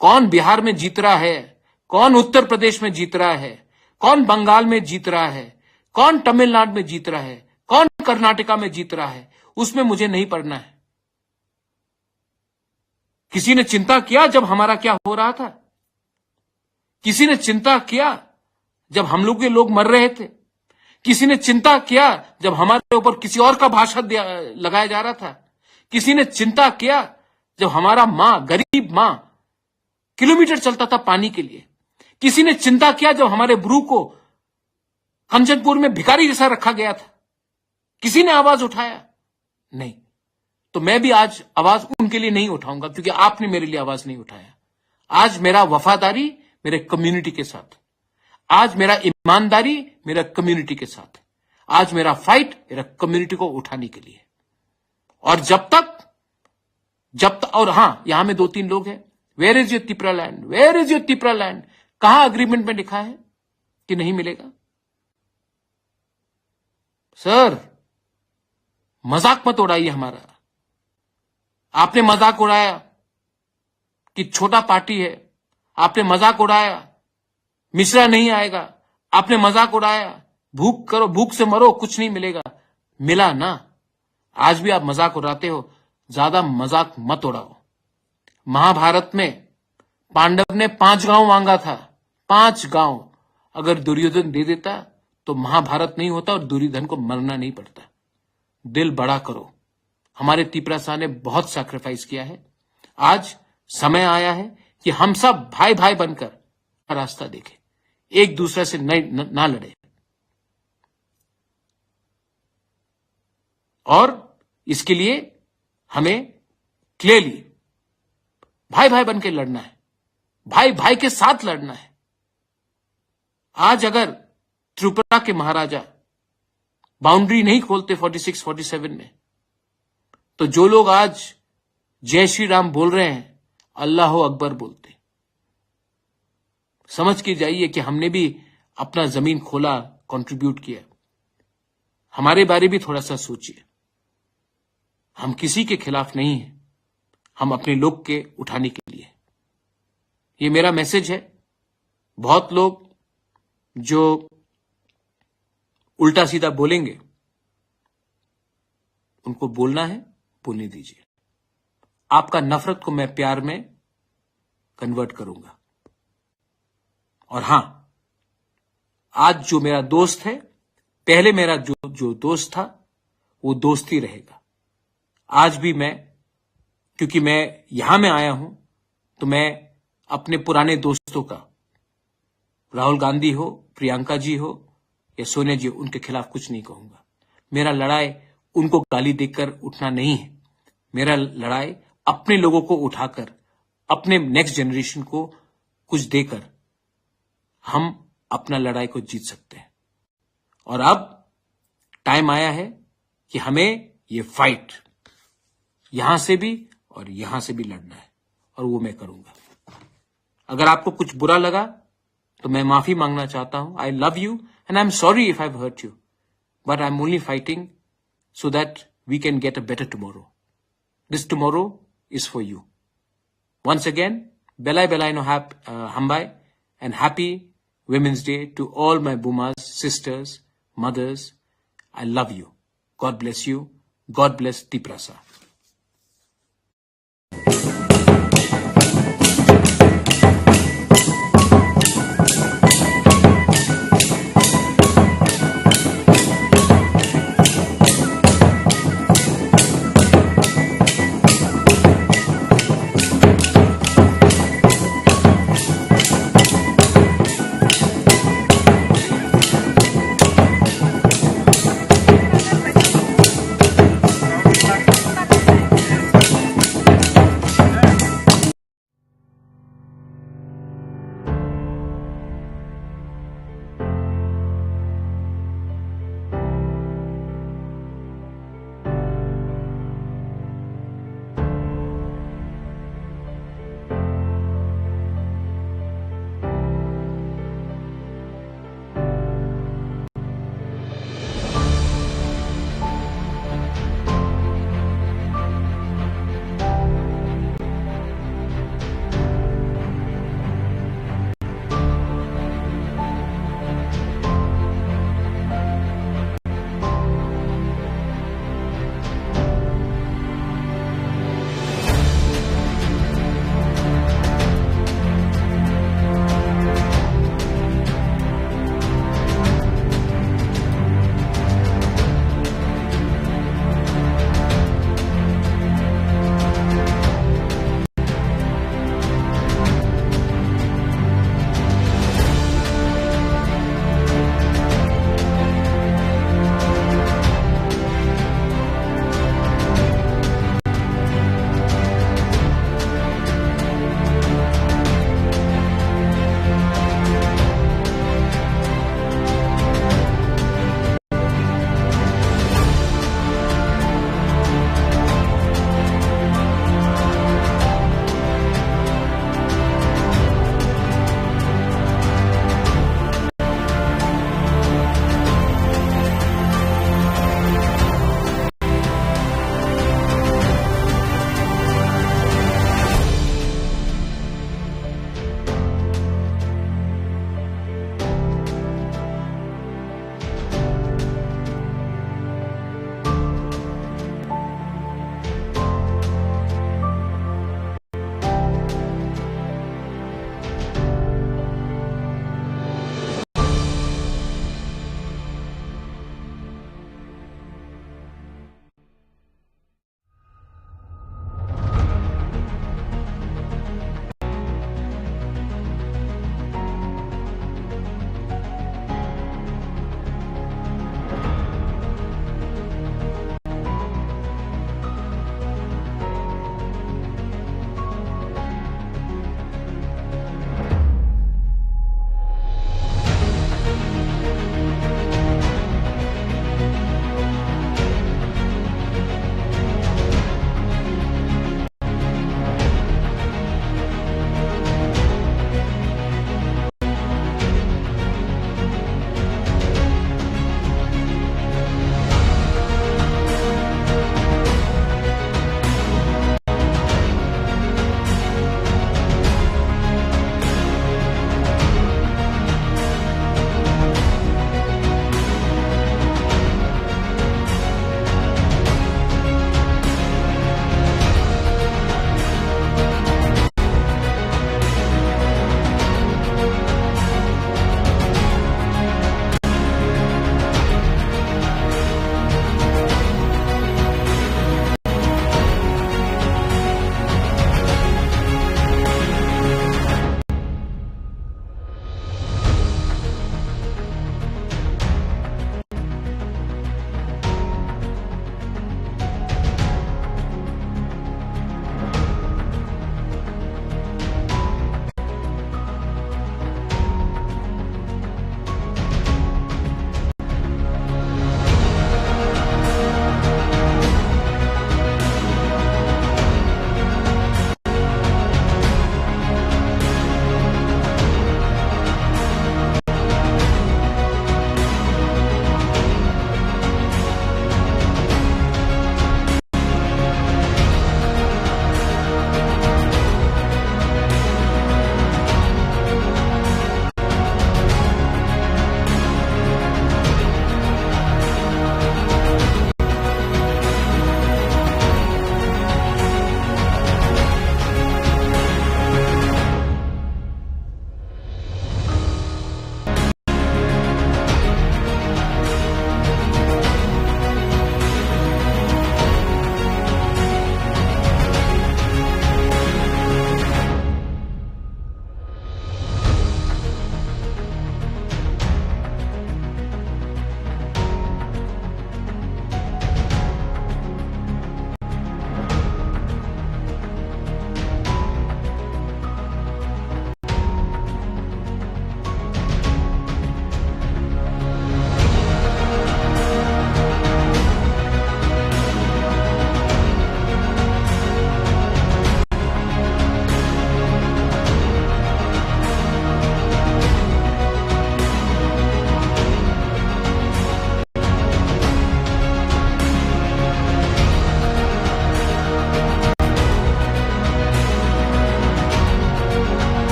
कौन बिहार में जीत रहा है, कौन उत्तर प्रदेश में जीत रहा है, कौन बंगाल में जीत रहा है, कौन तमिलनाडु में जीत रहा है, कौन कर्नाटका में जीत रहा है, उसमें मुझे नहीं पड़ना है। किसी ने चिंता किया जब हमारा क्या हो रहा था? किसी ने चिंता किया जब हम लोग के लोग मर रहे थे? किसी ने चिंता किया जब हमारे ऊपर किसी और का भाषा दिया, लगाया जा रहा था? किसी ने चिंता किया जब हमारा माँ, गरीब माँ, किलोमीटर चलता था पानी के लिए? किसी ने चिंता किया जब हमारे ब्रू को कंचनपुर में भिखारी जैसा रखा गया था? किसी ने आवाज उठाया? नहीं। तो मैं भी आज आवाज उनके लिए नहीं उठाऊंगा, क्योंकि आपने मेरे लिए आवाज नहीं उठाया। आज मेरा वफादारी मेरे कम्युनिटी के साथ, आज मेरा ईमानदारी मेरा कम्युनिटी के साथ, आज मेरा फाइट मेरा कम्युनिटी को उठाने के लिए। और जब तक, जब तक, और हाँ, यहां में दो तीन लोग हैं, "Where is your Tipra land? Where is your Tipra land?" कहां अग्रीमेंट में लिखा है कि नहीं मिलेगा? सर, मजाक मत उड़ाइए हमारा। आपने मजाक उड़ाया कि छोटा पार्टी है, आपने मजाक उड़ाया मिश्रा नहीं आएगा, आपने मजाक उड़ाया भूख करो, भूख से मरो, कुछ नहीं मिलेगा। मिला ना? आज भी आप मजाक उड़ाते हो, ज्यादा मजाक मत उड़ाओ। महाभारत में पांडव ने पांच गांव मांगा था, पांच गांव। अगर दुर्योधन दे देता तो महाभारत नहीं होता और दुर्योधन को मरना नहीं पड़ता। दिल बड़ा करो। हमारे तिपरासा ने बहुत सैक्रिफाइस किया है। आज समय आया है कि हम सब भाई भाई बनकर रास्ता देखें, एक दूसरे से न, न, ना लड़े। और इसके लिए हमें क्लियरली भाई भाई बन के लड़ना है, भाई भाई के साथ लड़ना है। आज अगर त्रिपुरा के महाराजा बाउंड्री नहीं खोलते फोर्टी सिक्स फोर्टी सेवन में, तो जो लोग आज जय श्री राम बोल रहे हैं, अल्लाह अकबर बोलते। समझ के जाइए कि हमने भी अपना जमीन खोला, कंट्रीब्यूट किया। हमारे बारे भी थोड़ा सा सोचिए। हम किसी के खिलाफ नहीं हैं, हम अपने लोग के उठाने के लिए। ये मेरा मैसेज है। बहुत लोग जो उल्टा सीधा बोलेंगे, उनको बोलना है, बोलने दीजिए। आपका नफरत को मैं प्यार में कन्वर्ट करूंगा। और हां, आज जो मेरा दोस्त है, पहले मेरा जो, जो दोस्त था, वो दोस्त ही रहेगा। आज भी मैं, क्योंकि मैं यहां में आया हूं, तो मैं अपने पुराने दोस्तों का राहुल गांधी हो, प्रियंका जी हो या सोनिया जी हो, उनके खिलाफ कुछ नहीं कहूंगा। मेरा लड़ाई उनको गाली देकर उठना नहीं है। मेरा लड़ाई अपने लोगों को उठाकर, अपने नेक्स्ट जनरेशन को कुछ देकर हम अपना लड़ाई को जीत सकते हैं। और अब टाइम आया है कि हमें ये फाइट यहां से भी और यहां से भी लड़ना है, और वो मैं करूंगा। अगर आपको कुछ बुरा लगा तो मैं माफी मांगना चाहता हूं। I love you and I am sorry if I have hurt you, but I am only fighting so that we can get a better tomorrow. This tomorrow is for you. Once again, belai belai no hap, uh, hambai, and happy Women's Day to all my bumas, sisters, mothers. I love you. God bless you. God bless Tiprasa.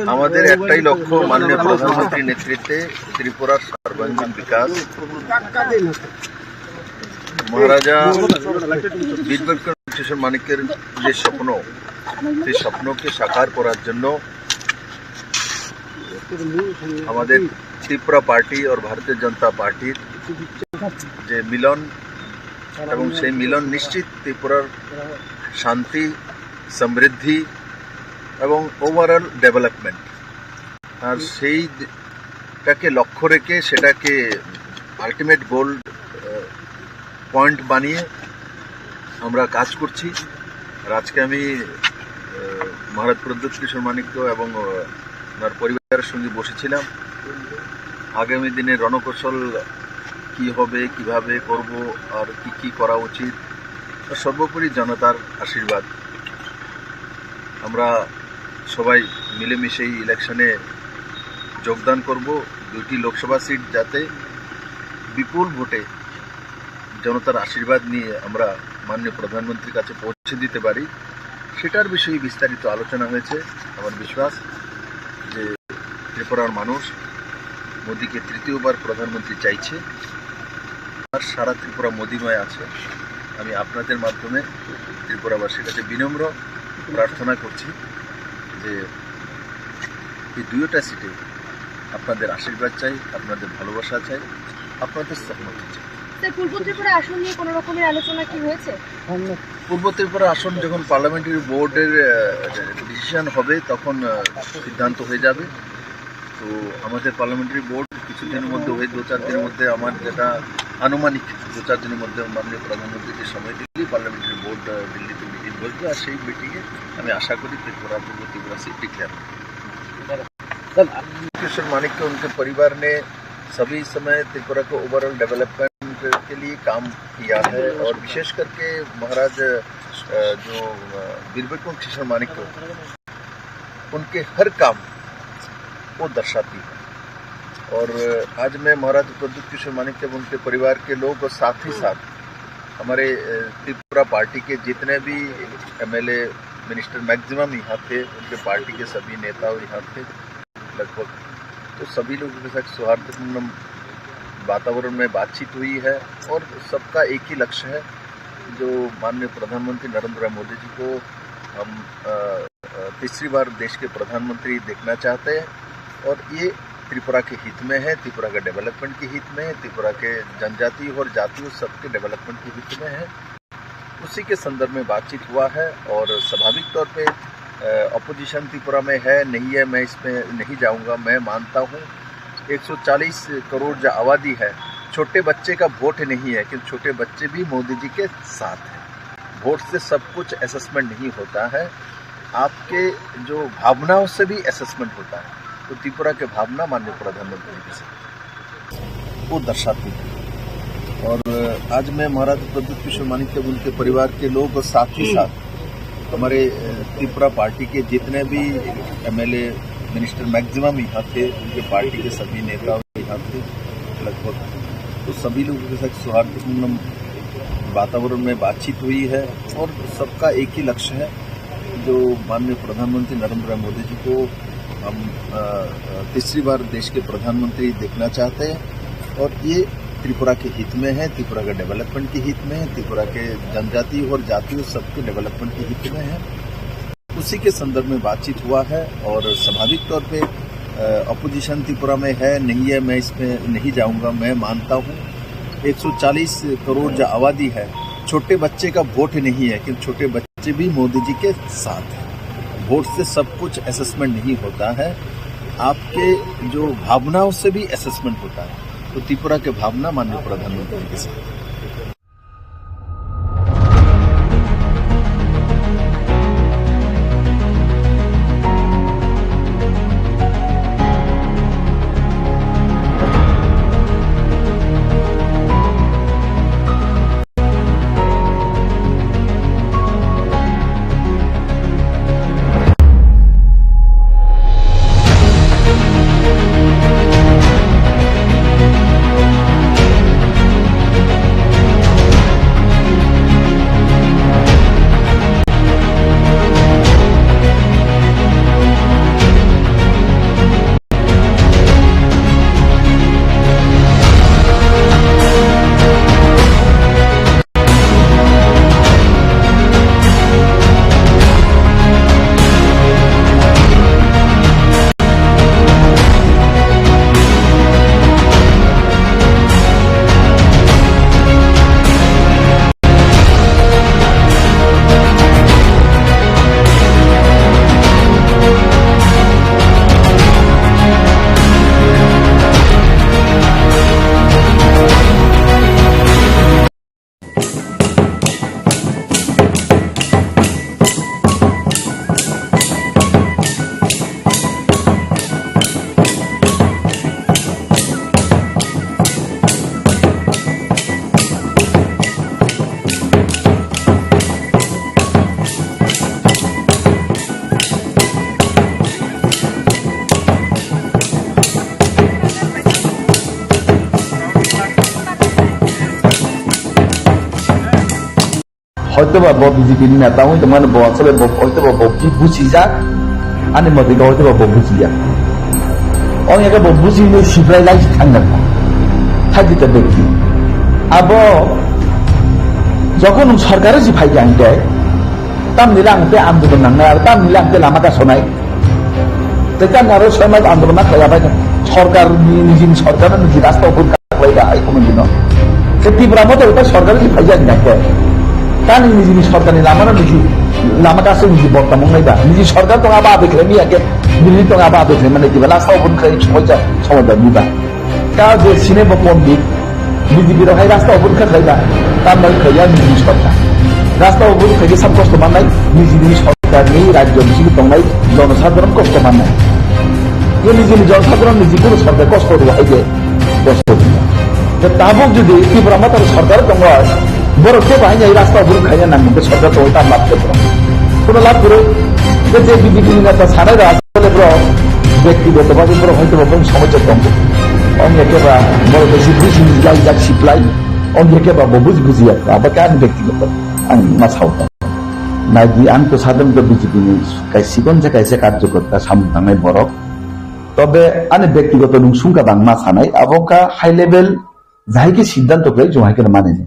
আমাদের একটাই লক্ষ্য, মাননীয় প্রধানমন্ত্রীর নেতৃত্বে ত্রিপুরার সর্বাঙ্গীন বিকাশ। মহারাজা বীর বিক্রম কিশোর মানিক্যের যে স্বপ্ন, সেই স্বপ্নকে সাকার করার জন্য আমাদের ত্রিপুরা পার্টি আর ভারতীয় জনতা পার্টির যে মিলন, এবং সেই মিলন নিশ্চিত ত্রিপুরার শান্তি, সমৃদ্ধি এবং ওভারঅল ডেভেলপমেন্ট। আর সেইটাকে লক্ষ্য রেখে, সেটাকে আলটিমেট গোল পয়েন্ট বানিয়ে আমরা কাজ করছি। আর আজকে আমি, আহ, মহারাজ প্রদ্যুৎ কিশোর মানিক্য এবং, আহ, ওনার পরিবারের সঙ্গে বসেছিলাম। আগামী দিনে রণকৌশল কি হবে, কিভাবে করব, আর কি কি করা উচিত, আর সর্বোপরি জনতার আশীর্বাদ। আমরা সবাই মিলেমিশে এই ইলেকশনে যোগদান করব। দুইটি লোকসভা সিট যাতে বিপুল ভোটে জনতার আশীর্বাদ নিয়ে আমরা মাননীয় প্রধানমন্ত্রীর কাছে পৌঁছে দিতে পারি, সেটার বিষয়ে বিস্তারিত আলোচনা হয়েছে। আমার বিশ্বাস যে ত্রিপুরার মানুষ মোদীকে তৃতীয়বার প্রধানমন্ত্রী চাইছে। আর সারা ত্রিপুরা মোদীময় আছে। আমি আপনাদের মাধ্যমে ত্রিপুরাবাসীর কাছে বিনম্র প্রার্থনা করছি যে এই দুইটা সিটে আপনাদের আশীর্বাদ চাই, আপনাদের ভালোবাসা চাই, আপনাদের সহমতি চাই। স্যার, পূর্ব ত্রিপুরা আসন নিয়ে কোনো রকমের আলোচনা কি হয়েছে? পূর্ব ত্রিপুরা আসন যখন পার্লামেন্টারি বোর্ডের, আহ, ডিসিশন হবে, তখন, আহ, সিদ্ধান্ত হয়ে যাবে। তো আমাদের পার্লামেন্টারি বোর্ড কিছুদিনের মধ্যে, ওই দু চার দিনের মধ্যে, আমার যেটা আনুমানিক দু চার দিনের মধ্যে মাননীয় প্রধানমন্ত্রীকে সময় দিলে পার্লামেন্টারি বোর্ড, আহ, দিল্লিতে মিটিং বসবে। আর সেই মিটিংয়ে আমি আশা করি ত্রিপুরা, পূর্ব ত্রিপুরা সিট ডিক্লেয়ার হবে। किशोर मानिक के उनके परिवार ने सभी समय त्रिपुरा के ओवरऑल डेवलपमेंट के लिए काम किया है और विशेष करके महाराज, अ, जो, अ, वीर विक्रम किशोर मानिक को उनके हर काम वो दर्शाती है। और आज मैं महाराज प्रद्युत किशोर मानिक एवं उनके परिवार के लोग और साथ ही साथ हमारे, अ, त्रिपुरा पार्टी के जितने भी एमएलए, मिनिस्टर मैक्सिमम यहाँ थे, उनके पार्टी के सभी नेता यहाँ थे लगभग। तो सभी लोगों के साथ सौहार्दपूर्ण वातावरण में बातचीत हुई है और सबका एक ही लक्ष्य है, जो माननीय प्रधानमंत्री नरेंद्र मोदी जी को हम, अ, अ, तीसरी बार देश के प्रधानमंत्री देखना चाहते हैं और ये त्रिपुरा के हित में है, त्रिपुरा के डेवलपमेंट के हित में है, त्रिपुरा के जनजाति और जातियों सबके डेवलपमेंट के हित में है। उसी के संदर्भ में बातचीत हुआ है और स्वाभाविक तौर पे, अ, अपोजिशन त्रिपुरा में है, नहीं है, मैं इसमें नहीं जाऊंगा। मैं मानता हूँ एक सौ चालीस करोड़ जो आबादी है, छोटे बच्चे का वोट नहीं है, क्योंकि छोटे बच्चे भी मोदी जी के साथ हैं। वोट से सब कुछ असेसमेंट नहीं होता है, आपके जो भावनाओं से भी असेसमेंट होता है। तो त्रिपुरा के भावना माननीय प्रधानमंत्री के साथ वो दर्शाती है। और आज मैं महाराज प्रद्युत किशोर मानिक एवं उनके परिवार के लोग और साथ ही साथ हमारे, अ, त्रिपुरा पार्टी के जितने भी एमएलए, मिनिस्टर मैक्सिमम यहाँ थे, उनके पार्टी के सभी नेता यहाँ थे लगभग। तो सभी लोगों के साथ सौहार्दपूर्ण वातावरण में बातचीत हुई है और सबका एक ही लक्ष्य है, जो माननीय प्रधानमंत्री नरेंद्र मोदी जी को हम, अ, अ, तीसरी बार देश के प्रधानमंत्री देखना चाहते हैं और ये त्रिपुरा के हित में है, त्रिपुरा के डेवलपमेंट के हित में है, त्रिपुरा के जनजाति और जातियों सबके डेवलपमेंट के हित में है। उसी के संदर्भ में बातचीत हुआ है और स्वाभाविक तौर पे, अ, अपोजिशन त्रिपुरा में है, नहीं है, मैं इसमें नहीं जाऊंगा। मैं मानता हूँ एक सौ चालीस करोड़ जो आबादी है, छोटे बच्चे का वोट नहीं है, क्योंकि छोटे बच्चे भी मोदी जी के साथ हैं। वोट से सब कुछ असेसमेंट नहीं होता है, आपके जो भावनाओं से भी असेसमेंट होता है। तो त्रिपुरा के भावना माननीय प्रधानमंत्री के साथ। Hoitoba bo B J P ni neta wngwi tongmani bo asole bo hoitoba bo ki buchijak, ani motoi khe hoitoba bo buchijak. Ong eke bo buchini sibrai lai thangna thajita bekti. Abo jokhon nwng sorkar si phai kha hingke, tamni lang te andolon nangnai, aro tamni lang te lama kasonai. Tei tamni aro soi mas andolon ma khlai abai sorkar ni, nijini sorkar ni niji rasta o phun khlai da ai kono dino. Se Tipra Motha ta sorkar ni phai jani da ke. Tani nijini sorkar ni lama no niji lama kaso niji bokta mong nai da. Niji sorkar tong aba abe khlai mi ya ke. Niji tong aba abe khlai mane kiba last o phun khlai choi ja choi da ni ba. Ka je sine bo pondit, B J P rok hai rasta obor kha khlai ba, tambai khlai ya niji sorkar. Rasta obor khlai khe sab kosto mannai, niji niji sorkar ni rajyo bisingo tongnai jonosadharon kosto mannai. Ye niji niji jonosadharon niji kono sorkar kosto rw hai je kosto rw. Te tabuk jodi Tipra Motha ni sorkar tongo, borok tei bahai nai rasta obor khlai ya nang sorkar tongo tam lab khe borok. Kono lab kwrwi, je je B J P ni neta sanai rok Bole bro, bektigoto bhabe bro hoito bo bini somosya tongo. Ong ya keba boro besi buji ni jai jak siplai. Ong ya keba bo buji buji ya. Abo ke ani bektigoto. Ang ma sao ta. Nai di ang to sadam to B J P ni kai sikon se kaisa karjokorta samung tangnai borok. Tobe ani bektigoto nung sungka bang ma sanai. Abo ka high level jahai ke siddhanto khlai jung hai ke mani ni.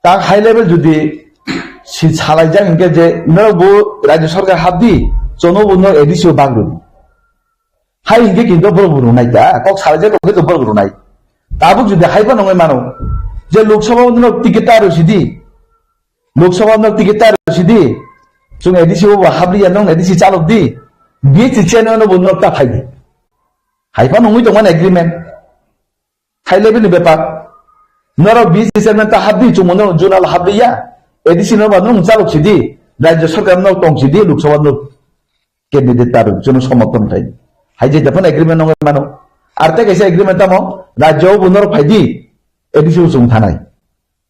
Ta high level jodi si salai jak hingke je norok bo rajya sarkar habdi, chono bo norok A D C o bag rwdi. Hai hingke kinto borok bo rwnai ta, kok salai jak hingke borok rwnai. Tabuk jodi hai phano wngwi mano, je Lok Sabha o norok ticket ta rw sidi, Lok Sabha o norok ticket ta rw sidi, chwng A D C o bo habliya, norok A D C chalok di, B H C chairman o bo norok ta phai di. Hai phano wngwi tongmani agreement. High level ni bepar. Norok B C chairman ta habdi, chwngno norok zonal habdi ya. A D C no ba norok chalok sidi. Rajya sarkar no tong sidi, Lok Sabha no candidate ta rok, chwngno somorthon khai. Hai je japan agreement nongwi mano. Ar tei kaisa agreement tamo, rajya o bo norok phai di, A D C o chwng thanai.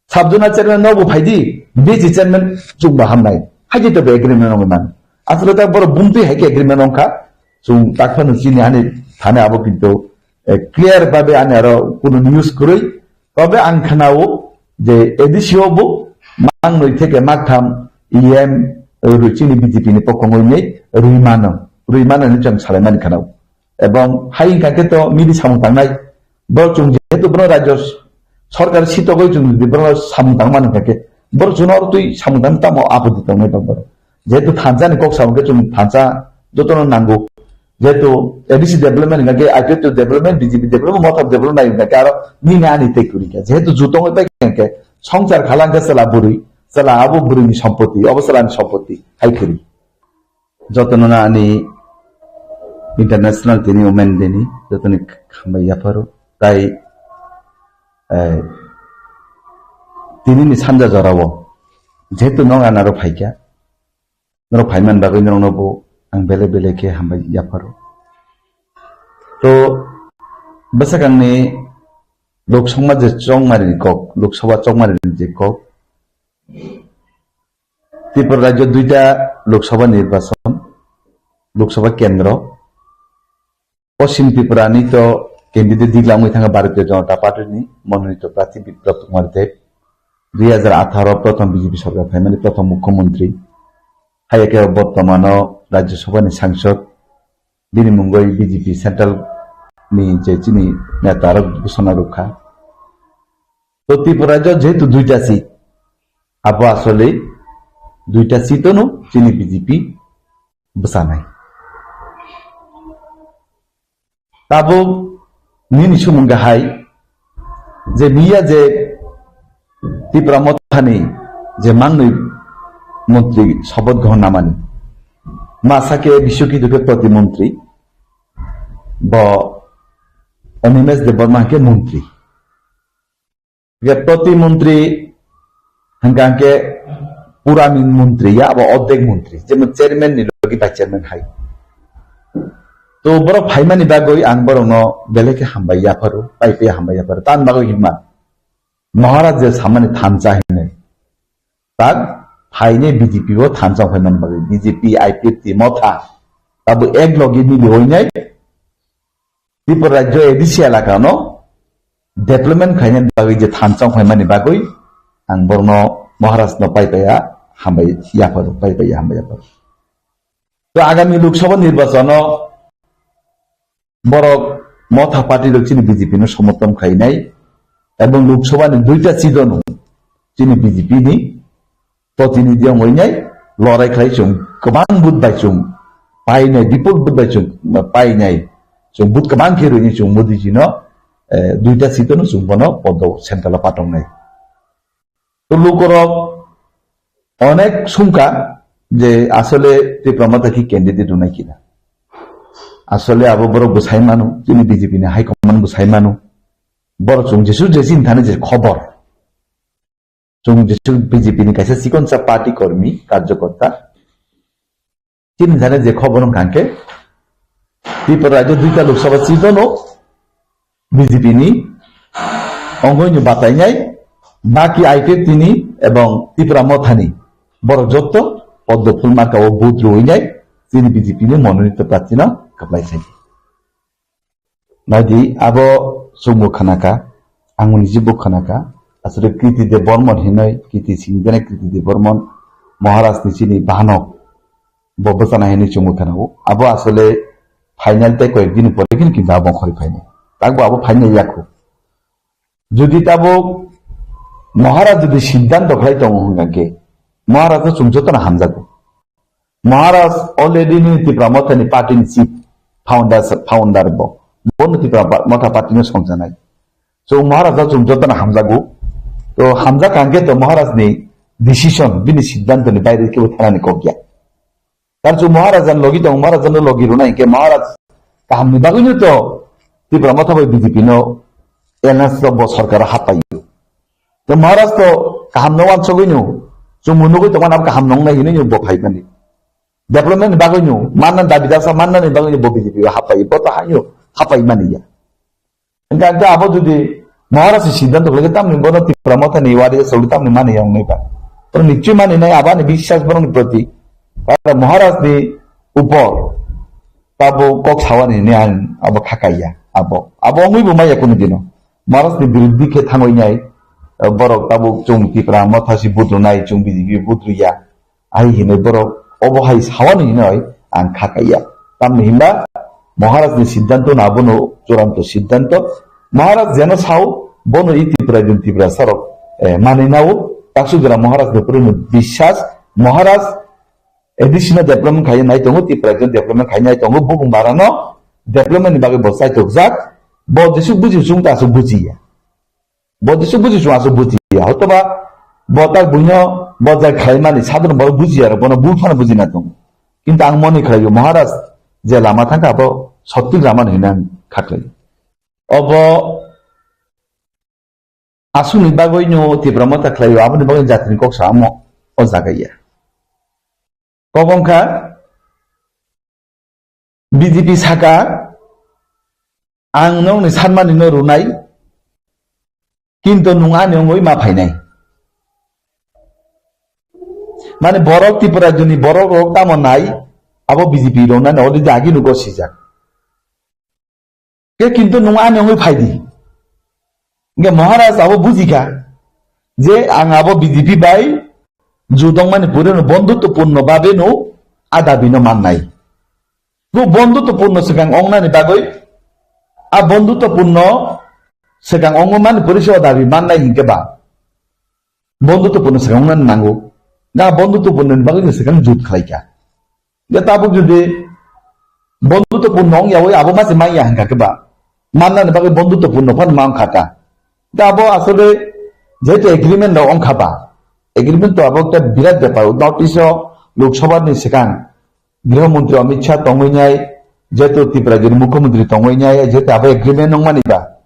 Sub zonal chairman no bo phai di, B C chairman chwng ba hamnai. Hai je to agreement nongwi mano. Asole ta borok bumtwi hai khe agreement nongkha. Chwng takphano chini ani thani abo kintu eh, clear babe ani aro kuno news kwrwi. Tobe ang khnao je A D C o bo mangnwi theke maktham E M rwi chini B J P ni pokhongwi nei rwi mano. Rwi mano hinwi chwng salaimani khnao. Ebong hai wngkha khe to midi samung tangnai. Bo chwng jehetu bono rajyo sorkar sitogwi chwng jodi bono samung tangmani hwnkha khe, bo chwngno oro twi samung tang tamo apoti tongnai ba borok. Jehetu thansa ni kok samung khe chwng thansa jotono nango. Jehetu A D C development hingkha khe I P F T development, B J P development, Motha development nai hingkha khe aro nini ani tei kwrwi kha. Jehetu ju tongwi pai kha hingkha khe songchar khala hingkha chwla bwrwi, chwla abo bwrwini sompoti, obo chwlani sompoti hai kwrwi. Jotono ani International tini Women Day ni jotoni hambai yapharo. Tai, eh, tini ni sanja jorao jehetu nok anaro phaikha, norok phaiman bagwi norokno bo ang belai belai khe hambai yapharo. To bwsakangni Lok Sabha je chongmari ni kok, Lok Sabha chongmari ni je kok, Tripura rajyo duita Lok Sabha nirbachon, Lok Sabha kendro, Poschim Tripura ni to candidate diglangwi thangkha Bharatiya Janata Party ni Mononito Prarthi Biplab Kumar Deb, dui hajar atharo prothom B J P sorkar phaimani prothom mukhyamantri. Hai khe bortomano Rajya Sabha ni sangsod, bini mungwi B J P central ni je chini neta rok ghosona rwkha. To Tripura rajyo jehetu duita seat, abo asole duita seat ono chini B J P bwchanai. Tabuk nini sumung hai je miya je Tipra Mothani je mangnwi montri soboth grohon namani, masa khe bisyo kidu khe protimontri, bo Animesh Debbarma khe montri. Ge protimontri hingka hingke purani montri ya, abo ordek montri, jemon chairman ni logi vice chairman hai. To borok phaimani bagwi ang borokno belai khe hambai yapharo, pai pai hambai yapharo. Tamni bagwi hinma Maharaj je samani thansa hinwi. Tak phainai B J P o thansa phaimani bagwi B J P, I P F T, Motha. Abo ek logi mili hoinai Tripura rajyo A D C elaka no development khaina bagwi je thansa phaimani bagwi ang borokno Maharaj no pai paiya hambai yaphar, pai paiya hambai yaphar. To agami Lok Sabha nirbachano borok Motha party rok chini B J P no somorthon khlainai, ebong Lok Sabha ni duita seat no chini B J P ni protinidhi wngwi nai lorai khlai chwng kwbang vote bai chwng painai, bipul vote bai chwng painai, chwng vote kwbang khe rwini chwng Modi ji no, eh, duita seat no chwng bono podo central o patongnai. To lukorok onek sumka je asole Tipra Motha ki candidate rwnai kina. Asole abo borok bwsai mano, chini B J P ni high command bwsai mano. Borok chwng jesu jesi thani je khobor. Chwng jesu B J P ni kaisa chikonsa party kormi, karjokorta. Chini thani je khobor wngkha khe, Tripura rajyo duita Lok Sabha seat no B J P ni ongoi no batainai, baki I P F T ni ebong Tipra Motha ni borok jotto poddo phul marka o vote rwinai chini B J P ni mononito prarthi no kwplai sai. Naidi abo chwngbo khanaka, ang niji bo khanaka, aswrwng Kriti Deb Bormon hinwi, Kriti Singh jene Kriti Deb Bormon Maharaj ni chini bahanok bo bwchana hinwi chwngbo khanao. Abo asole final tei koyek din pore khin kintu abo khori phainai. Takbo abo phainai yakho. Jodi tabuk Maharaj jodi siddhanto khlai tongo hwnkha khe Maharaj no chwng jotono hamjago. Maharaj already ni Tipra Motha ni party ni chief founder, founder bo. Bono Tipra pa-, Motha party no songjanai. So Maharaj no chwng jotono hamjago. To hamjak hwnkhe to Maharaj ni decision, bini siddhanto ni baire kebo thanani kok ya. Tar chwng Maharaj ni logi tong, Maharaj no logi rwnai hwnkhe Maharaj kaham ni bagwi no to Tipra Motha bai B J P no alliance rok bo sarkar o happaio. To Maharaj to kaham no wansugwi no, chwng bo nugwi tongmani abo kaham nongnai hinwi no bo phaimani. Development ni bagwi no, manna dabi dasa manna ni bagwi no bo B J P o happai, bo to haino happai mani ya. Hingke ang abo jodi Maharaj ni siddhanto khlai khe tamni bono Tipra Motha ni wari sogwi tamni mani ya wngnai ba. Bono nichoi mani nai abo ani biswas borok ni proti. Aro Maharaj ni upor tabo kok sawani ni ang abo khakai ya abo. Abo wngwi bo maya kunu dino. Maharaj ni biruddhi khe thangwi nai, eh, borok tabuk chwng Tipra Motha si budrunai, chwng B J P budruya. Ai hinwi borok obo hai sawani hinwi ang kha kaiya. Tamni hinba Maharaj ni siddhanto na abono churanto siddhanto. Maharaj jeno sao bono i Tipra din Tipra sarok, eh, manwi nao. Taksu jora Maharaj ni purino biswas, Maharaj additional development khai nai tongo, Tipra din development khai nai tongo, bubung barano development ni bagwi bo chaitok jak. Bo jesuk buji chwng ta aswk bujiya. Bo jesuk buji chwng aswk bujiya. Hotoba bo tak buino bo jai khlaimani sadhon borok bujiya aro bono bul phano bujina tongo. Kintu ang moni khlaio Maharaj je lama thangkha abo sottik lama no hinwi ang kha khlaio. Obo aswkni bagwi no Tipra Motha khlaio, aboni bagwi jatini kok samo o jaga ya. Kok wngkha B J P saka, "Ang nokni sanmani no rwnai, kintu nwng ani wngwi ma phainai." Mane borok Tripura rajyoni borok rok tamo nai, abo B J P rok nani already agi no gosijak. Ke kintu nwng ani wngwi phaidi. Hingke Maharaj abo bujikha je ang abo B J P bai judong mani purino bondhutto purno babe no a dabi no mannai. Bo bondhutto purno swkang ongnani bagwi a bondhutto purno swkang ongmani puri se o dabi mannai hinkhe ba bondhutto purno swkang ongnani nango. Ga bondhutto purno ni bagwi no swkang jut khlaikha. Je tabuk jodi bondhutto purno wng yawi abo mase manya hingkha khe ba, mannani bagwi bondhutto purno phano ma wngkha ta. Da abo asole jehetu agreement rok wngkha ba, agreement to abo ekta birat bepar. North East o Lok Sabha ni swkang Griho Mantri Amit Shah tongwi nai, jehetu Tripura ni Mukhyamantri tongwi nai, jehetu abo agreement wngmani ba,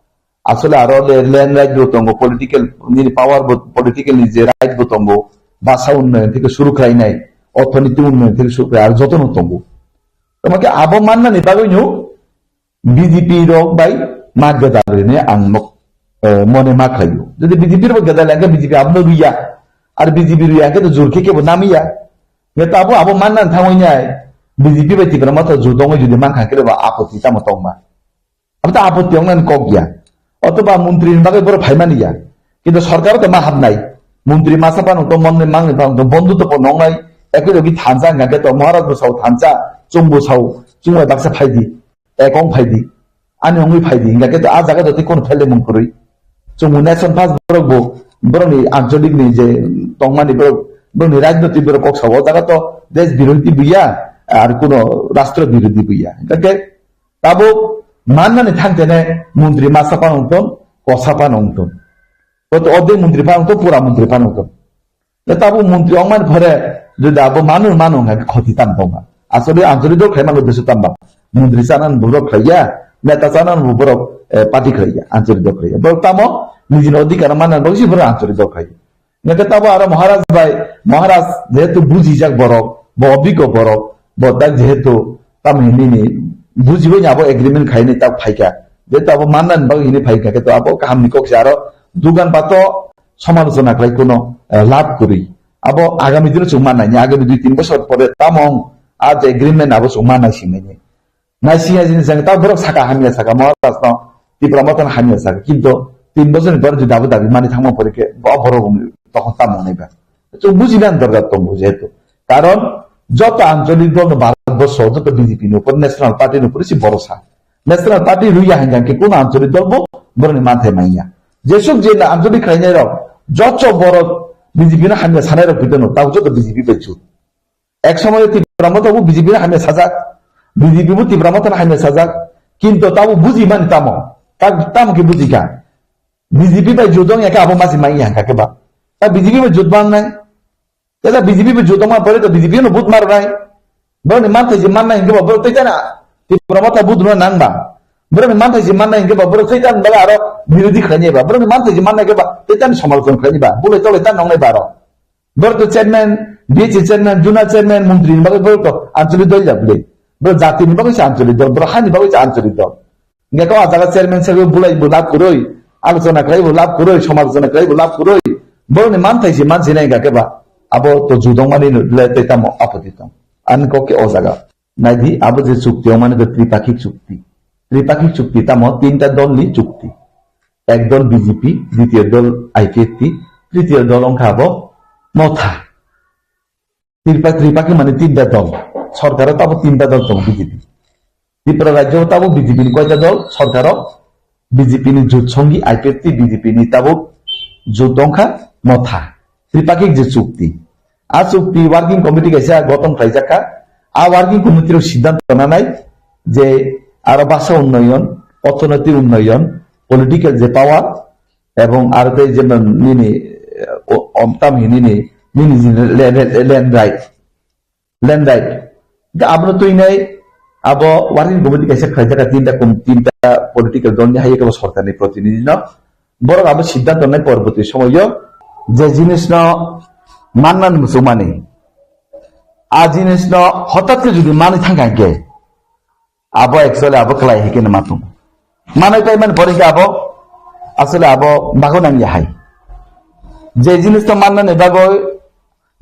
asole aro le-, land right bo tongo, political nini power bo, political ni je right bo tongo, basa unnoyon theke suru khlainai, orthonoiti unnoyon theke suru khlai, aro jotono tongo. Tamo khe abo mannani bagwino B J P rok bai ma gwdal rwne ang nok, eh, mone ma khlaio. Jodi B J P rok gwdal ya khe B J P abono rwya, ar B J P rwya khe to jur khe kebo namiya. Nge tabo abo mannani thangwi nai B J P bai Tipra Motha jur dongwi jodi mankha khe ba apoti tamo tongma. Abo ta apotti wngnani kok ya. Otoba montri ni bagwi borok phaimani ya. Kintu sorkar to ma habnai. Montri masa phano to monni mangni phano to bondu to po nongnai. Ekoi logi thansa hingka khe to Maharaj bo sao thansa, chwngbo sao, chwngbai baksa phaidi, ekong phaidi, ani ongwi phaidi, hingka khe to a jaga jotoi kono phele mung kwrwi. Chwngbo nation pass borok bo, borokni ancholik ni je tongmani borok, borokni rajniti borok kok sao, o jaga to desh birodhi buya, ar kono rashtra birodhi buya. Hingka khe tabuk mannani thangtene montri masa phano wngton, kosa phano wngton. Koto odek montri phano wngton, pura montri phano wngton. Tei tabuk montri wngmani phore, jodi abo manu, manu hwnka khe khoti tam tongkha. Asole anchalik dol khlai mano deso tamba. Montri chanani borok khlaiya, neta chanani bo borok, eh, party khlaiya, anchalik dol khlaiya. Borok tamo nijini odhikar manna bagwi se borok anchalik dol khlaiya. Hingke tabo aro Maharaj bai, Maharaj jehetu bujijak borok, bo obiggo borok, bo tak jehetu tamo hinini bujibai ni abo agreement khaini tak phaikha. Jehetu abo mannani bagwi hini phaikha, khe to abo kahamni kok se aro dugan pato somalochona khlai kuno, eh, lab kwrwi. Abo agami dino chwng mannai, agami dui tin bosor pore tamo wng, a je agreement abo chwng mannai singmani. Naising ya jini jang ta borok saka hamya saka Maharaj no, Tipra Motha no hamya saka. Kintu tin bosor ni pore jodi abo dabi mani thangma pore khe bo borok wng tokon tamo wngnai ba. Chwng bujina dorkar tongo jehetu. Karon joto ancholik dol no Bharat borso, joto B J P ni upor, National Party ni upor se borosa. National Party rwya hingka khe kuno ancholik dol bo borok ni manthai manya. Jesuk je ancholik khlainai rok, joto borok B J P no hamya sanai rok pito no, tabo joto B J P bai jut. Ek somoy Tipra Motha bo B J P no hamya sajak, B J P bo Tipra Motha no hamya sajak, kintu tabo buji mani tamo, ta-, tamo khe buji kha. B J P bai jut wng ya khe abo masi manya hingka khe ba. Ta B J P bai jut wng nai. Tei B J P bai jut wngma pore to B J P no vote mar nai. Borok ni manthai je mannai hingke ba borok tei tana Tipra Motha vote rwna nang ba. Borok ni manthai je mannai hingke ba borok tei tana bala aro birodhi khlaini ba. Borok ni manthai je mannai hingke ba tei tana somalochona khlaini ba. Bulai tolai tana nongnai ba aro. Borok to chairman, B H A chairman, zonal chairman, montri ni bagwi borok to ancholik dol ya bwle. Borok jati ni bagwi se ancholik dol, borok hani bagwi se ancholik dol. Hingke kok a jaga chairman sago bulai bo lab kwrwi, alochona khlai bo lab kwrwi, somalochona khlai bo lab kwrwi. Borok ni manthai se mansi nai hingka khe ba abo to judong mani le tei tamo apoti tong. Ani kok khe o jaga. Naidi abo je chukti o mani to tripakhik chukti. Tripakhik chukti tamo tinta dol ni chukti. Ek dol B J P, ditiyo dol I P F T, tritiyo dol wngkha abo Motha. Tripa-, Tripakhi mane tinta dol. Sorkaro tabo tinta dol tongo B J P. Tripura rajyo tabo B J P ni koita dol sorkaro, B J P ni jut songi I P F T, B J P ni tabo jut wngkha Motha. Tripakhi je chukti. A chukti working committee kaisa gothon khlaijakha. A working committee rok siddhanto nanai je aro basa unnoyon, orthonoitik unnoyon, political je power, ebong aro tei jemon nini, eh, o-, om tam hinini, nini jin le-, le-, le-, land right, land right. Da abono tuinai abo working committee kaisa khlaijak tinta kom-, tinta political dol ni hai kebo sorkar ni protinidhi no. Borok abo siddhanto nai porborti somoyo je jinis no manna ni muchungmani. A jinis no hotat ke jodi mani thangkha ke, abo actually abo kwlai hai khe ma tongo. Manai pai mani pore khe abo asole abo bago nang ya hai. Je jinis to manna ni bagoi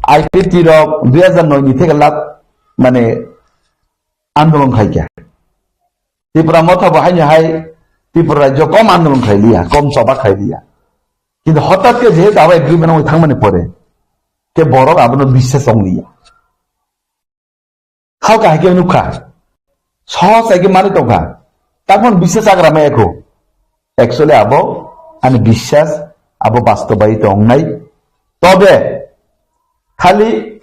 I P T rok dui hajar noi ni theke lat mane andolon khai kya. Tripura Motha bo haini hai Tripura rajyo kom andolon khai liya, kom choba khai liya. Kintu hotat ke jehetu abo agreement oi thangmani pore ke borok abono biswas ong liya. Hao kahai khe nukha. Sohos hai khe manwi tongkha. Takmani biswas chagra maya kho. Actually abo ani biswas abo bastobayi tongnai. Tobe khali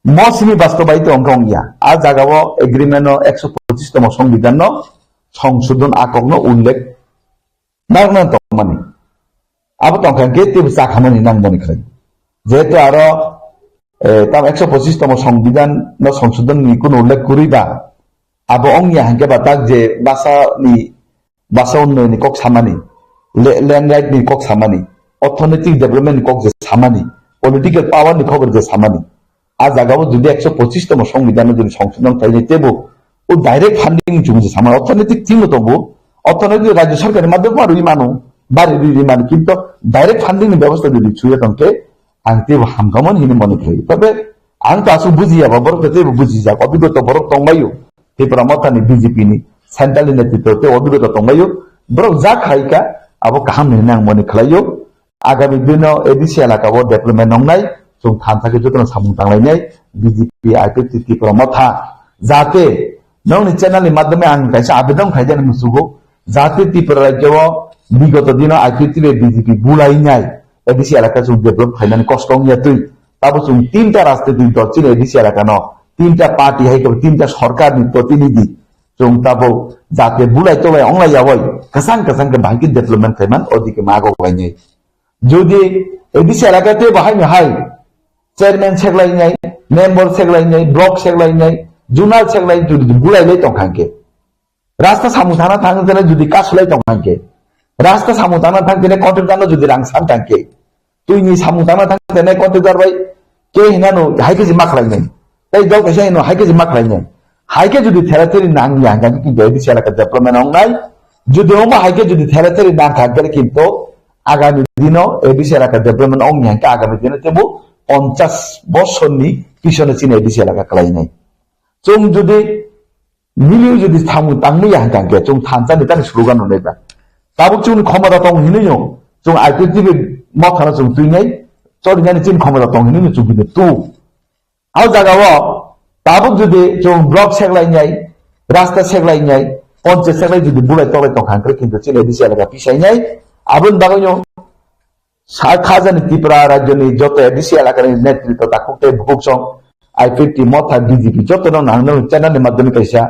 mosini bastobayi tongkha ongya. A jagao agreement no ekso pochis tomo songbidan no songsodhon akok no ullekh narwkna tongmani. Abo tongkha hwnkhe teibo chakhamani nangmani khlai. Jehetu aro, eh, tam ekso pochis tomo songbidan no songsodhon ni kuno ullekh kwrwi ba, abo ongya hwnkhe ba tak je basa ni, basa unnayoni kok samani, le-, land right ni kok samani, orthonoitik development ni kok je samani, political power ni khobor je samani. A jagao jodi ekso pochis tomo songbidan jodi songsodhon khlainai teibo o direct funding ni chumui sama orthonoitik thing tongo, orthonoitik rajyo sorkar ni madhyome ma rwi mano, bari rwi rwi mano, kintu direct funding ni bebosta jodi chuya tongkhe ang teibo hamkhamon hini mone khlai. Tobe ang to aswk bujiya ba borok teibo bujijak, obigota borok tongbaio, Tipra Motha ni B J P ni central ni netritwo tei obigota tongbaio, borok ja khaika abo kaham hini ang mone khlaio. Agami dino A D C elaka o development wngnai, chwng thansa khe jotono samung tanglainai B J P, I P F T, Tipra Motha. Jate nokni channel ni madhyome ang kaisa abedon khaijani musugo, jate Tripura rajyo o bigoto dino I P F T bai B J P bulainai A D C elaka chwng develop khainani kosto wngya twi. Tabo chwng tinta rajnitik dol chini A D C elaka no, tinta party hai khe tinta sorkar ni protinidhi chwng tabo jate bulai tolai onglai yawai, kwchang kwchang khe bahai khe development khaiman odike mago lainai. Jodi A D C elaka te bahai ni hai chairman seklainai, member seklainai, block seklainai, zonal seklainai jodi bulai lai tong kha khe, rasta samung thana thang tene jodi kasulai tong kha khe, rasta samung thana thang tene contractor no jodi rang san kha khe, twi ni samung thana thang tene contractor bai ke hinano hai khe jima khlainai. Tai dol kaisa hino hai khe jima khlainai. Hai khe jodi thera theri nang ya hingkha khe kintu A D C elaka development wngnai. Jodi omo hai khe jodi thera theri nang kha khe kintu agami dino A D C elaka development wng ya hingkha agami dino tebo ponchash bosorni pisono chini A D C elaka khlainai. Chwng jodi milio jodi samung tangmui ya hingkha khe chwng thansa ni tani slogan rwnai ba. Tabuk chwngni khomota tong hinui no chwng I P F T bai mothano chwng twinai, chorinani chini khomota tong hinui no chwng bini tu. Au jaga o tabuk jodi chwng block seklainai, rasta seklainai, ponchayat seklai jodi bulai tolai tong kha khe kintu chini A D C elaka pisainai, aboni bagwi no sa khajani Tripura rajyoni joto A D C elakani netritwa takhuk tei bukhuk song I P F T Motha B J P jotono nangno channel ni madhyome kaisa,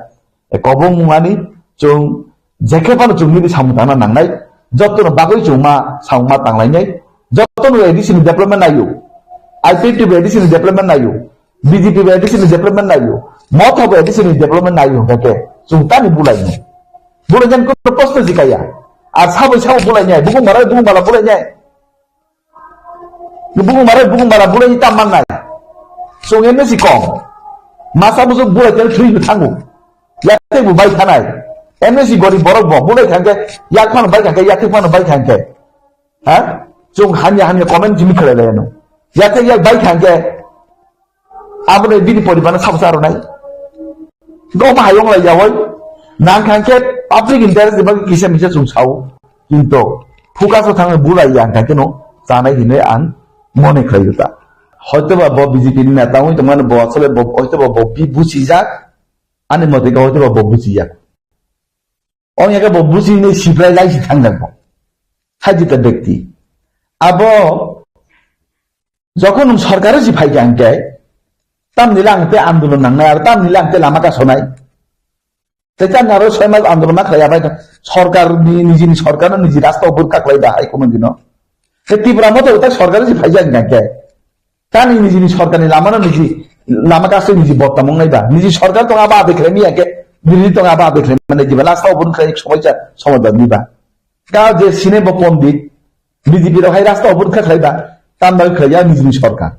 eh, kobong mani chwng jekhe phano chwng nini samung tangna nangnai, jotono bagwi chwng ma samung ma tanglainai, jotono A D C ni development naio, I P F T bai A D C ni development naio, B J P bai A D C ni development naio, Motha bai A D C ni development naio hingkha khe chwng tani bulainai. Bulainani kono proshno jikaya. Ar sabo sabo bulainai, bukung mara bukung mala bulainai. Bukung mara bukung mala bulaini tam mannai. Chwng M A C kong. Masa bujok bulai tele thwi thango. Yakte bo bai thanai. M A C gori borok bo bulai thangke yak phano bai thangke, yak phano bai thangke. Ha? Chwng hamya hamya comment jimi khlai lai ano. Yakte yak bai thangke. Aboni bini poribarno sabo sa rwnai. Go ma hayong lai yawai. Nang khan khe public interest ni bagwi kisa misa chwng sao. Kintu focus o thangwi bulai ya hingkha khe no chanai hinwi ang mone khlai ta. Hoytoba bo B J P ni neta wngwi tongmani bo asole bo hoytoba bo bi buchijak. Ani mote khe hoytoba bo buchijak. Ong ya khe bo buchini siplai lai si thangjak bo. Hajita bekti. Abo jokhon nwng sorkar si phai kha hingkhe tamni lang te andolon nangnai, aro tamni lang te lama kasonai. Te tamni aro soi mas andolon ma khlai abai sorkar ni, nijini sorkar no niji rasta o burkha khlai da hai kono dino. Te Tipra Motha ta sorkar si phai kha hingkhe. Tani nijini sorkarni lamano niji lama kaste niji bottam wngnai ba. Niji sorkar tong abo adai khlai miya khe, birothi tong abo adai khlai mane jiba last o bun khlai somoi cha somoi ba miba. Ka je sine bo pondit, B J P rok hai rasta o bun kha khlai ba, tam ba khlai ya nijini sorkar.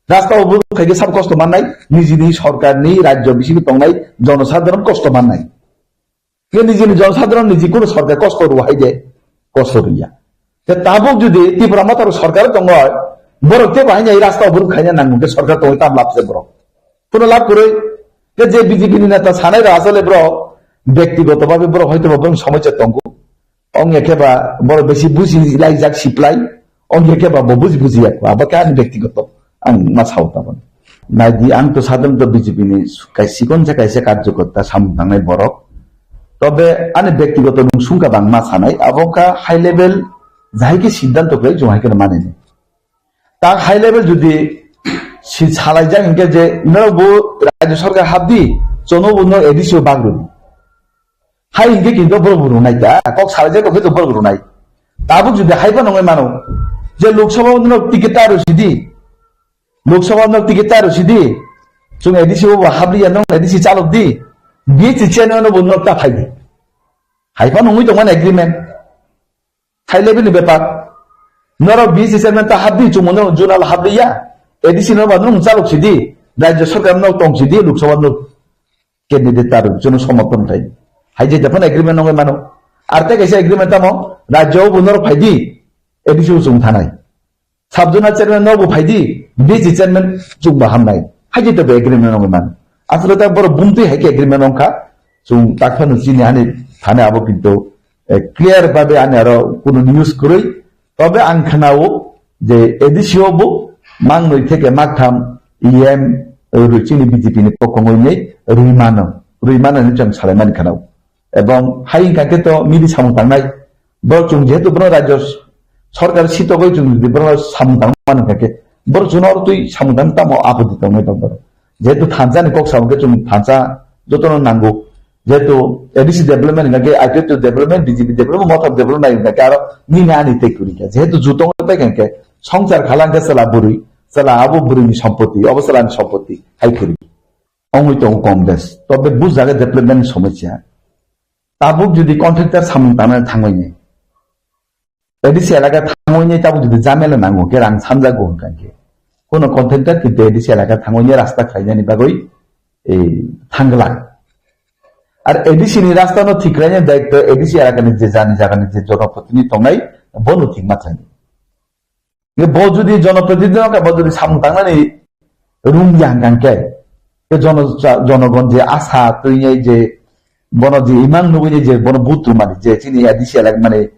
Rasta o bun khlai khe sab kosto mannai, nijini sorkarni rajyo bisingo tongnai jonosadharon kosto mannai. Ke nijini jonosadharon niji kuno sorkar kosto rw hai de, kosto rwya. Te tabuk jodi Tipra Motha rok sorkar tongo, borok te bahai nai rasta o borok khaina nango ke sorkar tongo tam lab se borok. Kuno lab kwrwi, ke je B J P ni neta sanai rok asole borok, bektigoto babe borok hoito ba borok somosya tongo. Ong ya khe ba borok besi buji lai jak siplai, ong ya khe ba bo buji buji yak, abo ke ani bektigoto. Ang ma sao tabon. Naidi, ang to sadharonto B J P ni kaisa sikon sa kaisa karjokorta samung tangnai borok. Tobe ani bektigoto nung sungka bang ma sanai, abo wngkha high level jahai khe siddhanto khlai chwng hai khe mani ni. Ta high level jodi si salai jak hingke je norok bo rajyo sorkar habdi, chono bo no A D C o bag rwdi. Hai hingke kintu borok bo rwnai ta, kok salai jak khe to borok rwnai. Tabuk jodi hai phano wngwi mano, je Lok Sabha o norok ticket ta rw sidi, Lok Sabha no ticket ta rw sidi. Chwng A D C o bo habliya nong A D C chalok di. B C chairman no bo nok ta phai di. Hai phano wngwi tongmani agreement. High level ni bepar. Norok B C chairman ta habdi chwng no zonal habliya. A D C no ba nung chalok sidi. Rajya sarkar no tong sidi, Lok Sabha no candidate ta rw chwng no somorthon khai. Hai je phano agreement nongwi mano. Ar tei kaisa agreement tamo rajya o bo norok phai di. A D C o chwng thanai. Sub-zonal chairman no bo phai di, B C chairman chwng ba hamnai. Hai je to agreement no man. Asole ta borok bumtwi hai khe agreement wngkha. Chwng tak phano chini ani thani abo kintu, eh, clear babe ani aro kuno news kwrwi. Tobe ang khwnao je A D C o bo mangnwi theke maktham E M rwi chini B J P ni kokong wngnai rwi mano, rwi mano hinwi chwng salaimani khwnao. Ebong hai wngkha khe to mili samung tangnai. Borok chwng jehetu bono rajyo sorkar sitogwi chwng jodi bono samung tangmani hwnkha khe borok chwngno oro twi samung tang tamo apoti tongnai tong borok. Jehetu thansa ni kok samung khe chwng thansa jotono nango. Jehetu A D C development hwnkha khe I P F T development, B J P development, Motha development nai hwnkha khe aro nini ani tei kwrwi kha. Jehetu ju tongwi pai kha hwnkhe songchar khala hwnkhe chwla bwrwi, chwla abo bwrwini sompoti, obo chwlani sompoti hai kwrwi. Ongwi tongo Congress. Tobe bujage development ni somosya. Tabuk jodi contractor samung tangnani thangwi ni, A D C elaka thangwi ni tabuk jodi jamela nango khe rang sanjago hwnkha khe. Kono contractor kintu A D C elaka thangwi ni rasta khlainani bagwi, eh, thangglak. Ar A D C ni rasta no thik khlainani daitto A D C elaka ni je jani jaga ni je jonoprotinidhi tongnai bono thik ma khlainai. Bo jodi jonoprotinidhi no khe bo jodi samung tangnani rung ya hwnkha khe, khe jono-, jonogon je asa twi nai je bono je imang nugwi nai je bono vote rwmani je chini A D C elak mani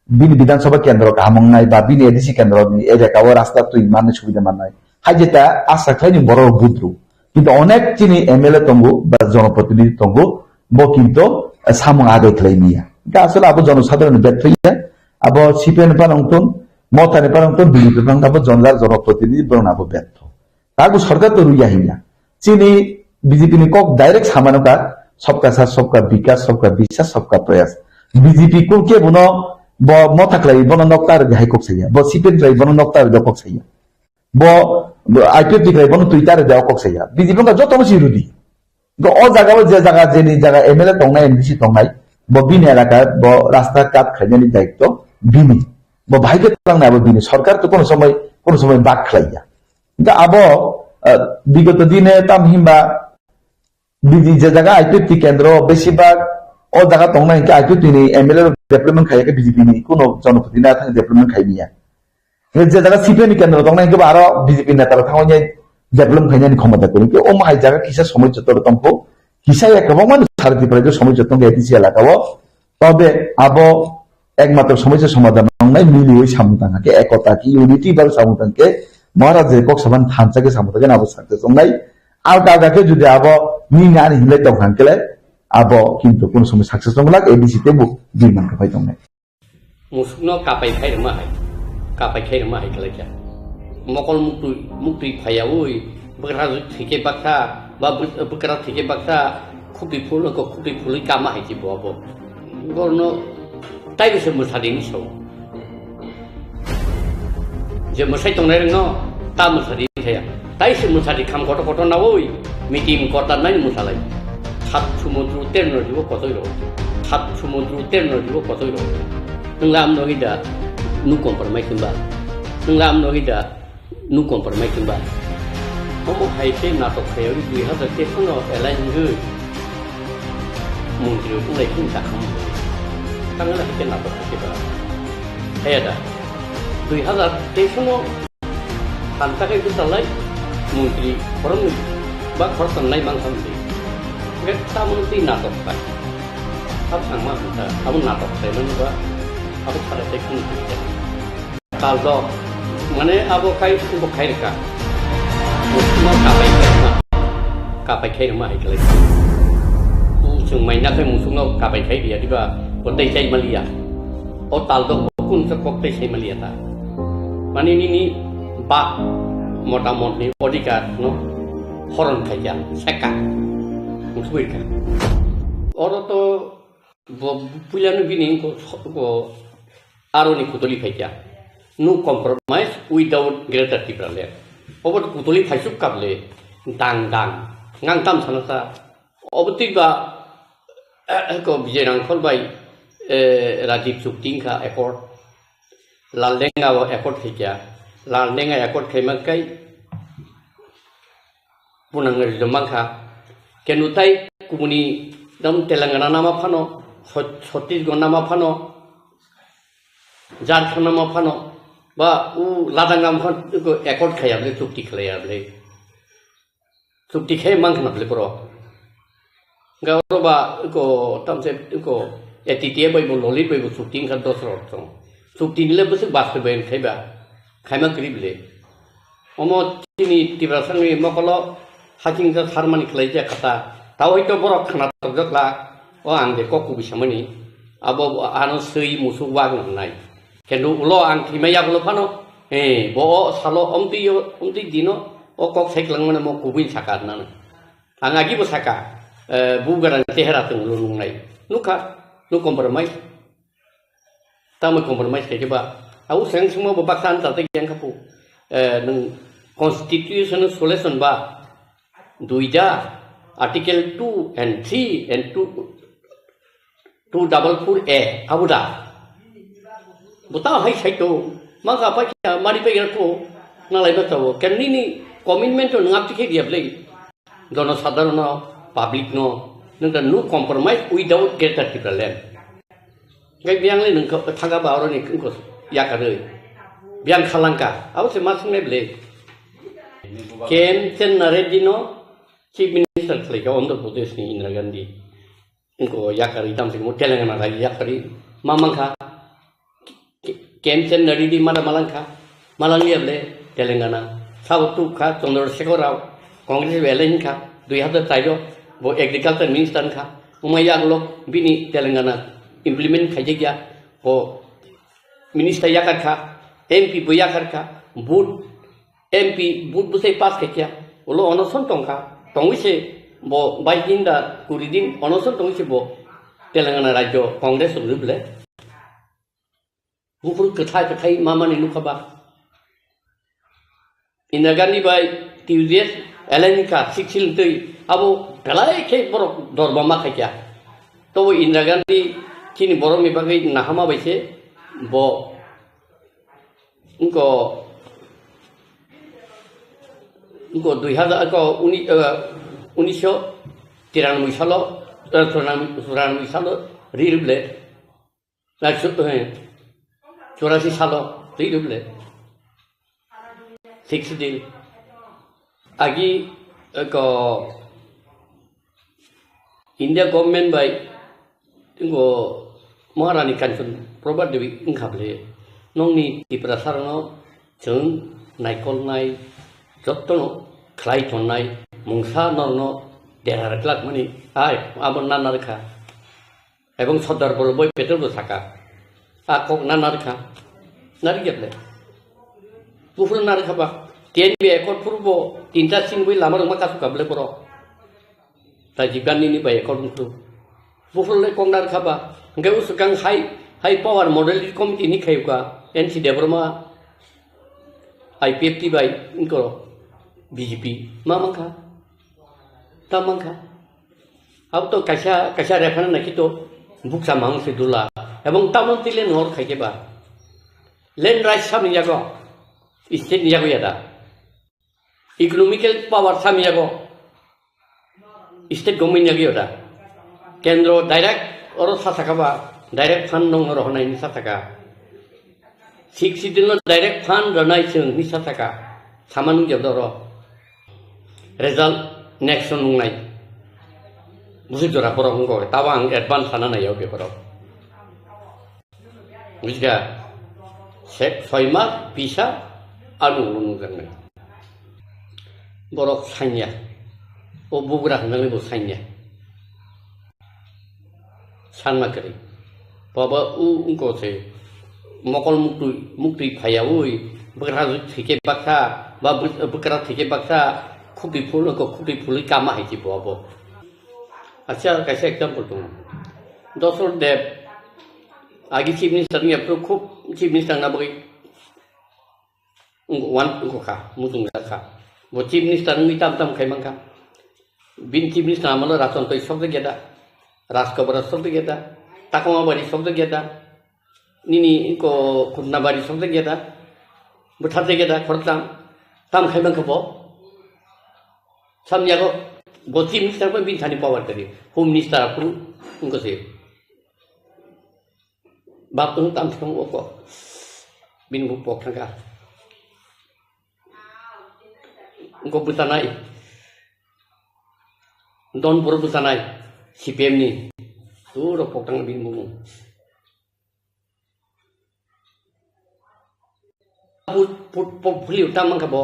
bini Bidhan Sabha kendro kaham wngnai ba bini A D C kendro ni elaka o rasta twi manni subida mannai. Hai je ta asa khlai ni borok vote rw. Kintu onek chini M L A tongo ba jonoprotinidhi tongo, bo kintu, eh, samung agai khlai manya. Hwnkhe asole abo jonosadharon ni betho ya, abo C P M ni phano wngthun, Motha ni phano wngthun, B J P ni phano wngthun, abo jonlar jonoprotinidhi borok abo betho. Tabuk sorkar to rwya hinya. Chini B J P ni kok direct samano ka, "Sabka saath, sabka vikas, sabka vishwas, sabka prayas." B J P kok khe bono bo Motha khlai bono nokta rwdi hai kok saya. Bo C P M khlai bono nokta rwdi kok saya. Bo, bo I P F T khlai bono twi ta rwdi kok saya. B J P wngkha jotono si rwdi. Bo o jaga o je jaga jeni jaga M L A tongnai, M D C tongnai, bo bini elaka bo rasta kat khlainani daitto bini. Bo bahai khe tlangnai abo bini. Sorkar to kono somoi, kono somoi bak khlaiya. Hwnkhe abo, eh, bigoto dine tam himba bini je jaga I P F T kendro besibak o jaga tongnai hwnkhe I P F T ni M L A rok development khaiya khe B J P ni kono jonoprotini athang development khai manya. Hwnkhe je jaga C P M ni kendro tongnai hwnkhe bo aro B J P neta rok thangwi development khainani khomota kwrwi. Hwnkhe omo hai jaga kisa somoi joto tongkho, kisa ya kwbangma ni sari Tripura somoi joto tongkha A D C elaka o. Tobe abo ekmatro somosya somadhan wngnai miliwi samung tang khe, ekota khe, unity bai samung tang khe, Maharaj je kok saban thansa khe samung tang khe abo success wngnai. Alka alka khe jodi abo nini ani hinlai tong kha hwnkhe le abo kintu kono somoi success wngwlak A D C tei bo dui man khe phai tongnai. Musukno kapai khai rwma hai, kapai khai rwma hai khlai kha. Mokol muktwi, muktwi phaiyaui, bwkra thwikhe baksa, ba bw-, bwkra thwikhe baksa, khutwi phul, khutwi phulwi kama hai se bo abo. Borno taibo se mwsadi hinwi sao. Je mwsai tongnai rwngno ta mwsadi hinwi saya. Tai se mwsadi kham kotor kotor naui, meeting korda nai mwsalai. Sat sumudru terno jibo kotoi ro. Sat sumudru terno jibo kotoi ro. Nwng lam nogi da, nu compromise ba. Nwng lam nogi da, nu compromise ba. Omo hai khe natok khayawi dui hazar teis no alliance wngwi montri wng lai khun ta kham. Tangla hai khe natok khe ba. Haya da. Dui hazar teis no thansa khe bwchalai montri khoroknwi ba khoroktham nai mang kha montri. Hwnkhe tamoni twi natok khlai. Abo thangma hwn kha, abo natok khlaimani ba abo salai tei khun khlai kha. Tal dok, mane abo khai, bo khai rwkha. Bo kapai khai rwma, kapai khai rwma hai khlai. O chwng mai nakhai musukno kapai khai riya diba, bo tei chai maliya. O tal dok bo kun khe kok tei sai maliya ta. Mane nini bak motamotni odhikar no horon khaikha, seka. Wngkha bai kha. Oro to Bo puilano bini ko, ko aroni kutuli phaikya. No compromise without Greater Tipraland. Obo kutuli phaisuk kable dang dang. Ngang tam sana sa. Obo twi ba, eh, ko Vijay Rangkhol bai, eh, Rajiv chukti wngkha accord. Laldenga o accord khaikya. Laldenga accord khaima kai Punang rijwk mankha. Kenu tai kubuni dam Telangana nama phano, Chhat-, Chhattisgarh nama phano, Jharkhand nama phano, ba u Ladakh nama phano, eko accord khaya bwle, chukti khlaya bwle. Chukti khai mankha na bwle borok. Ga oro ba eko tamse eko A T T A bai bo Lolit bai bo chukti wngkha dos rok tong. Chukti ni le bwswk bastobayan khai ba, khaima kwrwi bwle. Omo chini Tiprasani mokolo hakingja sarmani khlaijak kha ta. Tao hoi to borok khna tokjak la, o ang de kok kubui samani. Abo ano swi musuk wak nang nai. Kendo ulo ang thwima yagulo phano, eh, bo o salo omtwi yo, omtwi dino, o kok sai kwlangmani mo kubui saka nang. Ang agi bo saka, eh, bubagrani chehera chwng ulo nungnai. Nukha, no compromise. Tamo compromise khaikhe ba. Abo swng swngma bo baksa ansa tei yang khapu. Eh, nwng constitution solution ba. Duida, article two and three and two, two double four A, abo da. Bo tamo hai sai to. Ma ka pa kya, mari pa kya to. Na lai ba to. Ken nini commitment to ngap tikhe dia blei. Jonosadharono, public no, nwng ta no compromise without Greater Tipraland. Hingke biyang le nwng kha-, thangka ba oroni wngkha yakarwi. Biyang khalangka, abo se ma swngnai bwle. K M Chenna Reddy no Chief Minister khlaikha Andhra Pradesh ni Indira Gandhi. Wngkha yakarwi tamo se Telangana rajyo yakarwi ma mankha. K-, K M Chenna Reddy mada malangkha, malangya bwle Telangana. Sabo tukha Chandrasekhar Rao, Congress bai alliance wngkha, dui hazar char o bo agriculture minister wngkha. Wngma yagulo bini Telangana implement khaijakya, bo minister yakarkha, M P bo yakarkha, vote, M P vote bwsai pass khaikha, ulo onoson tongkha, tongwi se bo bais din da kuri din onoson tongwi se bo Telangana rajyo Congress rwbwle. Buphuru kwthai kwthai mamani nukha ba. Indira Gandhi bai T U J S alliance wngkha, Sixth Schedule twi abo belai khe borok dorba ma khaikha. Tobo Indira Gandhi chini borokni bagwi nahama bai se bo wngko, wngko dui hazar, wngko uni-, eh, unisho tiranoboi salo, eh, churano-, churanobboi salo ri rwbwle. Na chu-, eh, churasi salo twi rwbwle. Sixth Schedule. Agi, eh, ko India government bai, ngo Maharani Kanchan Prabha Devi wngkha bwle, nongni Tiprasa rokno chwng naikolnai, jotono khlai tonnai, mungsa norokno dera rwklak mani, ai, abo nana rwkha. Ebong Sardar Vallabhbhai Patel bo saka, a kok na narikha, narikya bwle. Buphuru narikha ba, T N V accord phuru bo tinta sinbui lama rwma kasukha bwle borok. Rajiv Gandhi ni bai accord buphuru. Buphuru le kok narikha ba, hwnkhe usukang high, high power model committee ni khayuka, N C Debbarma, I P F T bai, wngkoro, B J P, ma mankha, ta mankha. Abo to kaisa, kaisa referendum nai khe to bukcha mang se dula. Ebong tamon tile nor khai khe ba. Land rights samni yago. State ni yago yada. Economical power samni yago. State government yago yada. Kendro direct oro sa saka ba. Direct fund nong oro honai ni sa saka. Sixth Schedule no direct fund rwnai chwng hinwi sa saka. Sama nukya doro. Result next o nungnai. Busu jora borok wngkha, tabo ang advance sana naiya o beparo. Bujikha? Se-, soi mas, bisa, ano ulo nukjaknai. Borok sanya. O bugra hwnjaknai bo sanya. Sanma kwrwi. Baba u wngkha se mokol muktwi, muktwi phaiyaui bwkra thwikhe baksa, ba bw-, bwkra thwikhe baksa khukti phul wngkha, khukti phulwi kama hai se bo abo. Acha kaisa example tongo. Dosor Deb agi chief minister wngya phuru khub chief minister wngna bagwi wng-, wan wngkha, muchungjak kha. Bo chief minister wngwi tam tam khai mankha. Bini chief minister amolo Ratan Tui sokjak ya da, Rajkobra sokjak ya da, Takoma Bari sokjak ya da, nini ko Khutna Bari sokjak ya da, bwtharjak ya da, khoroktham, tam khai mankha bo. Samni yago bo chief minister bo bini thani power kwrwi, home minister aphuru wngkha se. Bap tong tam thang o kok. Bini bo pok thangkha. Wngkha bwchanai. Donpuro bwchanai. C P M ni. Puro pok thang bini bo. put, put, portfolio tam wngkha bo.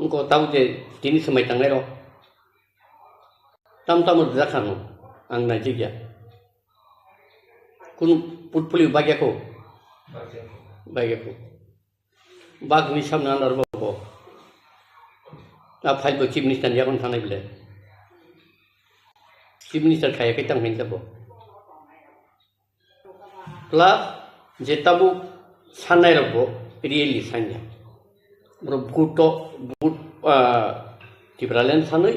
Wngkha tabuk je tini swmai tangnai rok. Tam tamo rwjak kha no, ang naijak ya. Kunu portfolio bagya ko? Bagya ko. Bagni samna anar bo. A file bo Chief Minister ni yakon thanai bile. Chief Minister khaya kai tang hinta bo. Plus je tabuk sannai rok bo really sanya. Bro buto but, ah, Tipraland sanwi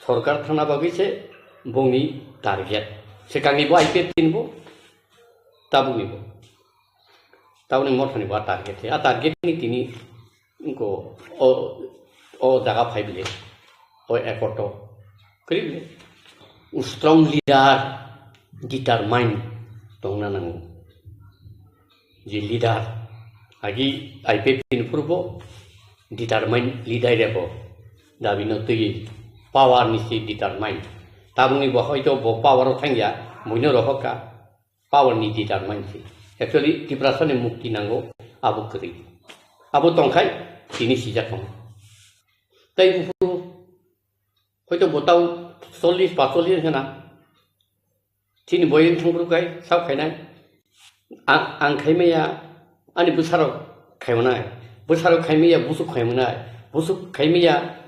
sorkar thana bagwi se bongni target. Sekangni bo I P F T ni bo, tabukni bo. Tabukni mothani bo a target se. A target ni tini wngkha o, o jaga phai bile, o accord o. Kwrwi bile. Strong leader, determine tongna nango. Je leader, agi I P F T ni phuru bo determine leader rebo. Dabi no twi power ni si determine. Tabukni bo hoito bo power o thangya, buino rohor kha. Power ni determine se. Actually, Tiprasa ni mukti nango, abo kwrwi. Abo tongkhai, tini sijak tong. Tai buphuru, hoito bo tau chollish, pacollish hena. Chini boyeng thangphuru kai, sao khainai. Ang, ang khaimaya, ani bwsarok khaimanai. Bwsarok khaimaya, busuk khaimanai. Busuk khaimaya,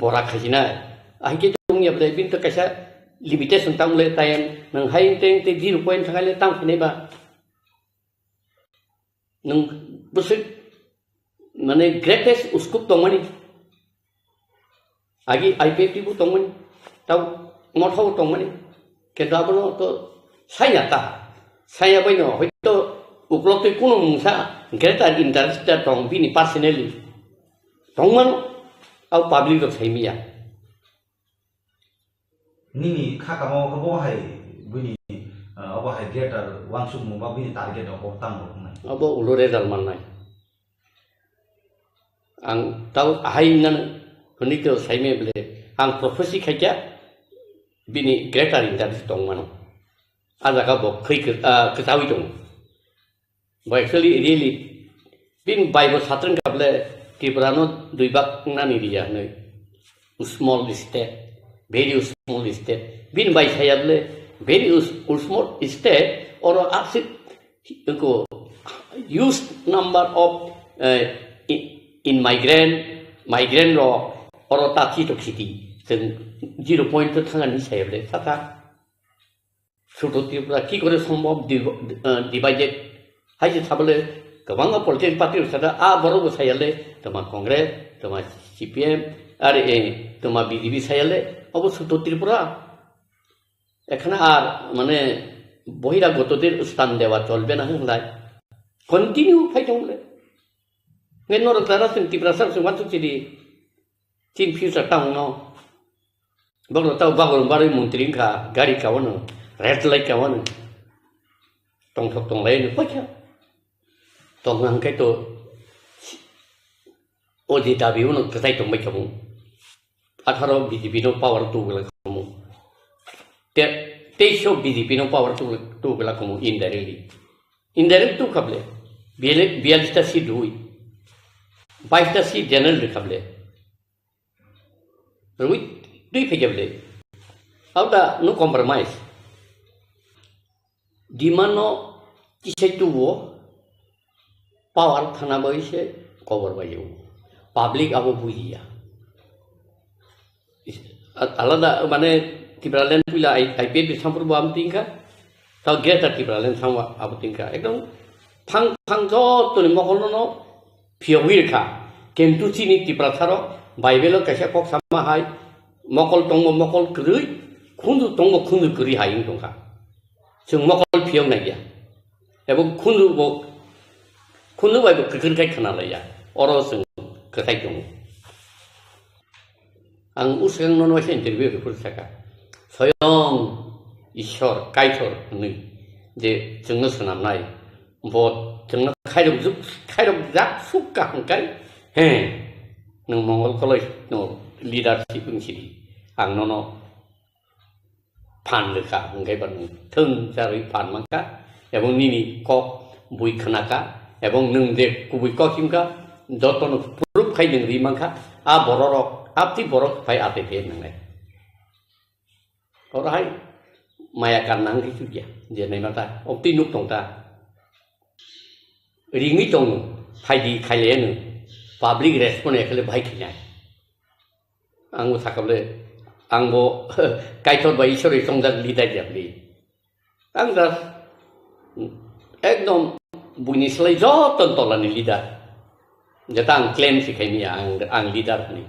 bora khaijinai. Ahikhe tongya bwlai bini to kaisa limitation tamo le time nwng hai teng tei zero point thangai le tamo khainai ba. Nwng bwswk mane greatest uskup tongmani. Agi I P F T bo tongmani. Tau motha bo tongmani. Kento abono to saya ta. Saya bai no hoito uklok twi kuno mungsa greater interest tong bini personally. Tongmano, au public rok saimiya. Nini kha kamo khe bo hai bini, ah, obo hai greater wansukmung ba bini target rok bo tamo rok wngnai. Obo ulo result mannai. Ang tau ahai nang hwnwi to saime bele ang prophecy khaikya bini greater interest tongmano. A jaga bo khwi kwch-, ah, kwchawi tongo. Bo actually really bini bai bo satrwng kha bole Tripura no dui bak nani riya hinwi. Small state, very small state. Bini bai saya bole very us-, small state oro asik ko huge number of, eh, i-, in migrant, migrant rok oro ta khito khiti. Chwng zero point to thangani saya bole saka. Suto Tripura ki kore sombhob div-, eh, divided? Hai se sabole kwbangma political party rok sada, a borok bo sayale, toma Congress, toma C P M, are, eh, toma B J P sayale, obo Suto Tripura. Ekhane ar, mane, বহিরাগতদের স্থান দেওয়া চলবে না hwnlai. Continue phai tong le. Nge norok tara sing Tiprasa sing wansuk chidi. Chin future tamo no. Bokno tao bagor barwi montri wngkha, gari kawano, red light kawano. Tongthok tonglai no paikha. Tongna hwnkhe to o je dabi uno kwtai tongbai kamo. Atharo B J P no power tubula kamo. Te, teisho B J P no power tubula kamo indirectly. Indirect tu khable. Biyal-, biyalista si dui. Baista si general khable. Rwi twi phai khe bwle. Auda no compromise. Demand no kisai tubo power thana bai se kobor bai o. Public abo bujiya. Alada mane Tipraland puila I P F ni sampur bo am tingkha. Tao Greater Tipraland thangwa abo tingkha. Ekdom thang thang joto ni mokol no phiyogwi rwkha. Kintu chini Tiprasa rok Bible o kaisa kok sama hai, mokol tongo mokol kwrwi, khunju tongo khunju kwrwi hai wng tongkha. Chwng mokol phiyok nai ya. Ebo khunju bo, khunju bai bo kwthwng khai khna lai ya. Oro chwng kwthai tongo. Ang uswkang nono waisa interview rwphuru saka, soyong Ishwar Kaitor hwnwi je chwngno swnamnai, bo chwngno khairokjuk, khairokjak suk kaham kai, he, nwng mongol koloi no leadership wng sidi, ang nono phan rwkha, hwnkhe ba nwng thwng charwi phan mankha, ebong nini kok bui khna kha, ebong nwng je kubui kok him kha, joto no proof khai nwng ri man kha, a borok rok, apti borok phai ate phe nang nai. Oro hai maya karna hwn khe chukya, je naima ta, opti nuk tong ta. Ringwi tong, phaidi khailaiya nwng, public respond ya khe le bahai khainai. Ang bo sakha bole, ang bo Kaitor bai Ishwar bai tongjak leader ya bole. Ang just ekdom buini slai joto tolani leader. Jeta ang claim si khaimya ang, ang leader hwnwi.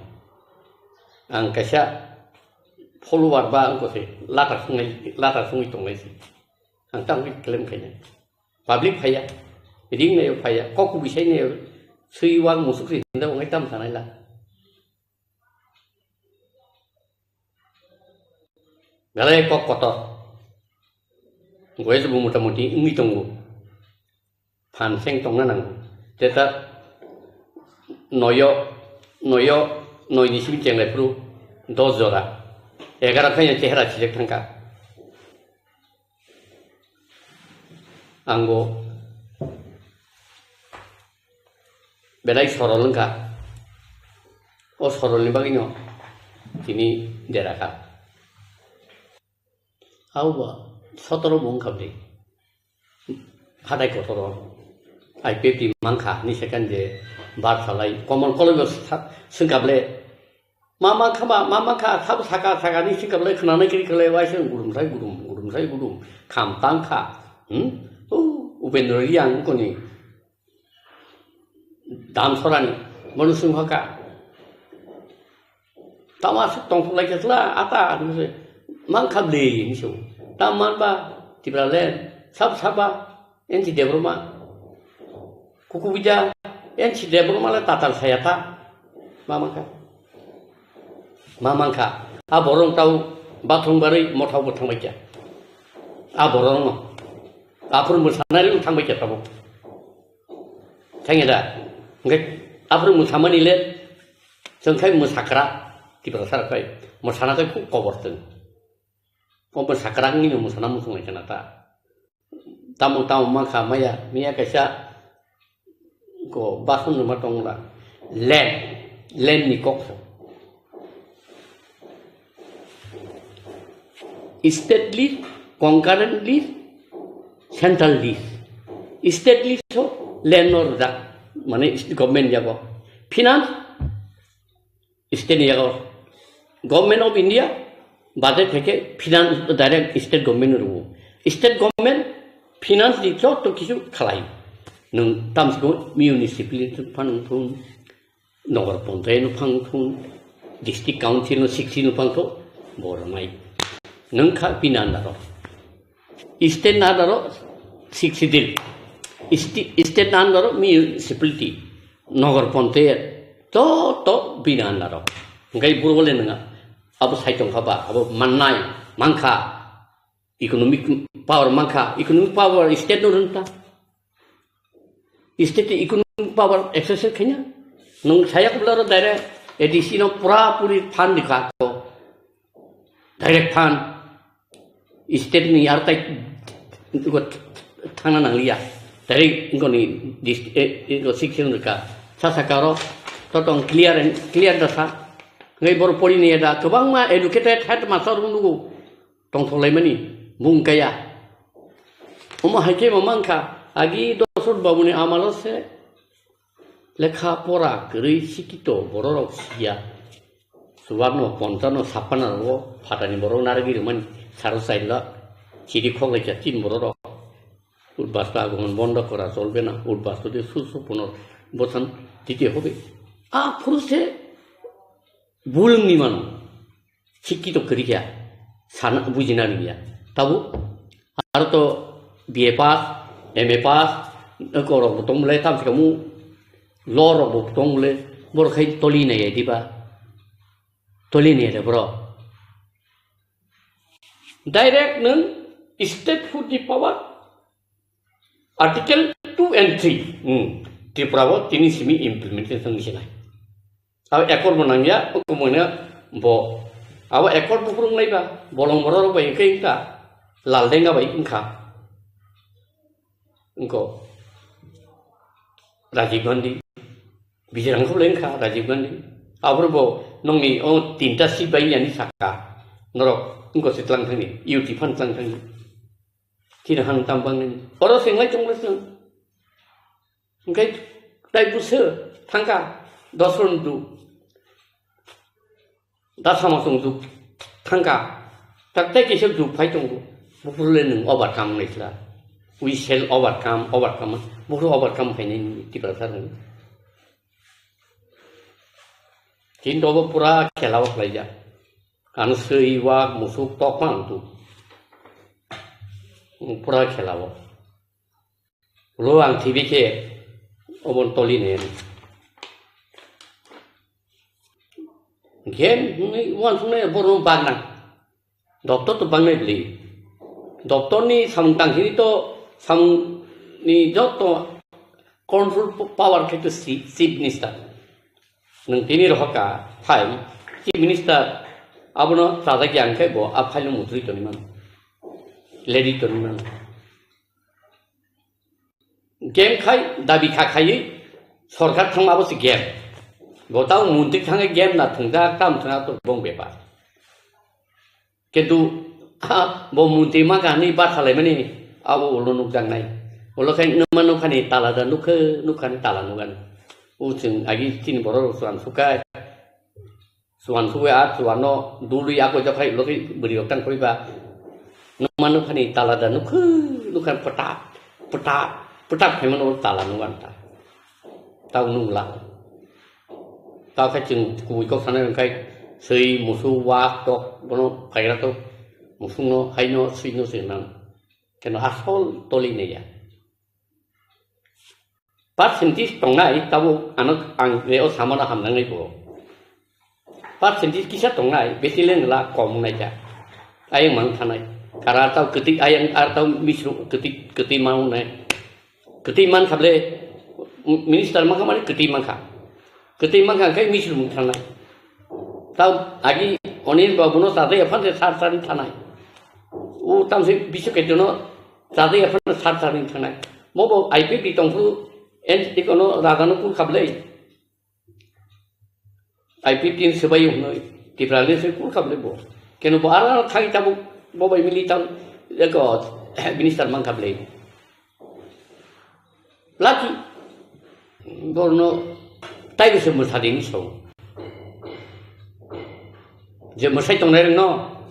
Ang kaisa follower ba ang kose lata sungai, lata sungwi tongnai si. Ang tamo claim khaina. Public phaiya, ring nayo phaiya, kok kubui sai nayo, swi wak musuk si hinda wngai tam sanai la. Belai kok kotor. Goya se bo mota moti wngwi tongo. Phan seng tongna nango. Teta noyo, noyo, noi ni simi chenglai phuru dos jora. Egaro khaina chehra chijak thangkha. Ang bo belai sorol wngkha. O sorolni bagwino tini dera kha. Abo ba sotoro bo wngkha bwle. Hatai kotoro I P F T mankha ni second je bar salai common college o sa-, swngkha bwle. Ma mankha ba, ma mankha, sabo saka, saka ni swngkha bwle, khwnanai kiri khlai, waisa gudum sai gudum, gudum sai gudum, kham tang kha. Hmm? O, Upendra Reang koni. Dam sorani, bono swng hoka. Tama aswk tongthok lai khe chwla, ata, ani se, mankha bwle, hinwi se. Tam man ba, Tipraland, sab saba, N C Debbarma. Kukubija, N C Debbarma le tatal saya ta. Ma mankha. Ma mankha. A borok tau bathung barwi mothao bo thangbai kha. A borok no. Aphuru mwsanai le thangbai kha tabuk. Thangya da. Hingke aphuru mwsamani le chwng khai mwsakra Tiprasa rok khai mwsana khai khub kobor chwng. O mwsakra wngwi no mwsana muchung lai khna ta. Tamo tamo mankha maya, miya kaisa ko bason rwma tongla. Land, land ni kok. State lease, concurrent lease, central lease. State lease ho land no rwjak, mane government yago. Finance, state ni yago. Government of India, budget theke finance direct state government rwo. State government finance ni joto kichu khalai. Nwng tamsiko municipality phan thung. Nogor ponchayat no phang thung, district council no sixty no phang thung, bo rwnai. Nwng kha bini under o. State ni under o sixty din. Sti-, state ni under o municipality, nogor ponchayat, to, to bini under o. Hingkai buro le nwnga, abo sai tong kha ba, abo mannai, mankha, economic power mankha, economic power state no rwngta. State ni economic power exercise khaina. Nwng saya kubla ro direct A D C no pura puri fund dikha to. Direct fund. State ni yar tai ko thangna nangliya. Direct ko ni dist-, eh, eh, ko six seven ka. Sa sa karo. To tong clear and clear da sa. Ngai bor pori ni da. Kwbangma educated headmaster rung nugo. Tongthok laimani bung kaya. Omo hai khe bo mankha, agi Dosrot babuni amalo se lekha pora kwrwi sikito bororok siya. Chubarno, ponchano, sappanno rogo phatani borok narwgwi rwmani saro chaila chiri khok lai cha tin bororok. Udbas ka agomon bondo kora cholbe na, udbas to de susu punor bosan dite hobe. A phuru se bulungni mano. Sikki to kwrwi kha, sana bujina rwya. Tabuk, aro to B A pass, M A pass, eko rok bo tong le, tam se kamu, law rok bo tong le, bor khai toli nai diba. Toli nai de bro. Direct nung state food ni power, Article two and three, hmm, Tripura o tini simi implementation wngsinai. Abo accord bo nangya, wngkha bo, abo accord bo phuru wnglaiba, bolong borok rok bai wngkha, wngkha, Laldenga bai wngkha. Wngkha, Rajiv Gandhi. Bijirang khublai wngkha Rajiv Gandhi. Aphuru bo nokni o tinta seat bai yani saka. Norok wngkha se tlang thangni, U T phan tlang thangni. Chini han tam bangni. Oro se ngai tongla se. Hingke tai buso thangka dos ron du. Da sama song du thangka. Tak tai kisa du phai tongo. Buphuru le nung overcome nai sila. We shall overcome, overcome. Buphuru overcome khainai ni Tiprasa rung. Kintu obo pura khela o khlaijak. Ano swi wak musuk tok phang tu. Pura khela o. Ulo ang thibikhe obon toli ne. Gen hwnwi uansuknai borno bagna. Doctor to bangnai bwlwi. Doctor ni samung tangkhini to samung ni joto control power khe to si-, chief minister. Nwng tini rohorka file, chief minister abono chajak ya hwnkhe bo a file no muchuri tongwi mano. Lady tongwi mano. Game khai, dabi kha khaiwi, sorkar thangma abo se game. Bo tamo montri thangwi game na thwngjak, tamo thwngya to bong bepar. Kintu, ha, bo montri ma kha hinwi batha laimani, abo ulo nukjaknai. Ulo khai numa nukhani tala da nukhe, nukhani tala nukani. O chwng agi chini borok rok chwng sukha. Chuan sugwi a chuan no dului a koitok khai ulo khe bwrwi rok tang koi ba. Numa nukhani tala da nukhu nukhan pwtak pwtak pwtak khaimano tala nukhan ta. Tao nukla. Tao khe chwng kubui kok sanai wngkhai swi musu wak tok bono phaira tok musungno haino swino se nang. Keno asol toli naiya. Percentage tongnai, tabuk ano ang o samano hamnangnai bo. Percentage kisa tongnai, besi lengla kom wngnai ta. Ayang mang thanai. Kara tau kwtwi, ayang ar tau misru kwtwi, kwtwi ma wngnai. Kwtwi man khable, minister mangkha mani kwtwi mangkha. Kwtwi mangkha khe misru mung thanai. Tau agi Anil Babu no sadai aphan se sar sar thanai. U tamse bisu kejono Chadai aphano sar sar wng thangnai. Mobo I P F T tongphuru N C T kono rajano kul khablai. I P F T ni swbai hwnwi Tipralani se kul khablai bo. Keno bo ara thai tabuk bo bai mili tam eko minister man khablai. Lucky. Borno taibo se mwsadi ni so. Je mwsai tongnai rokno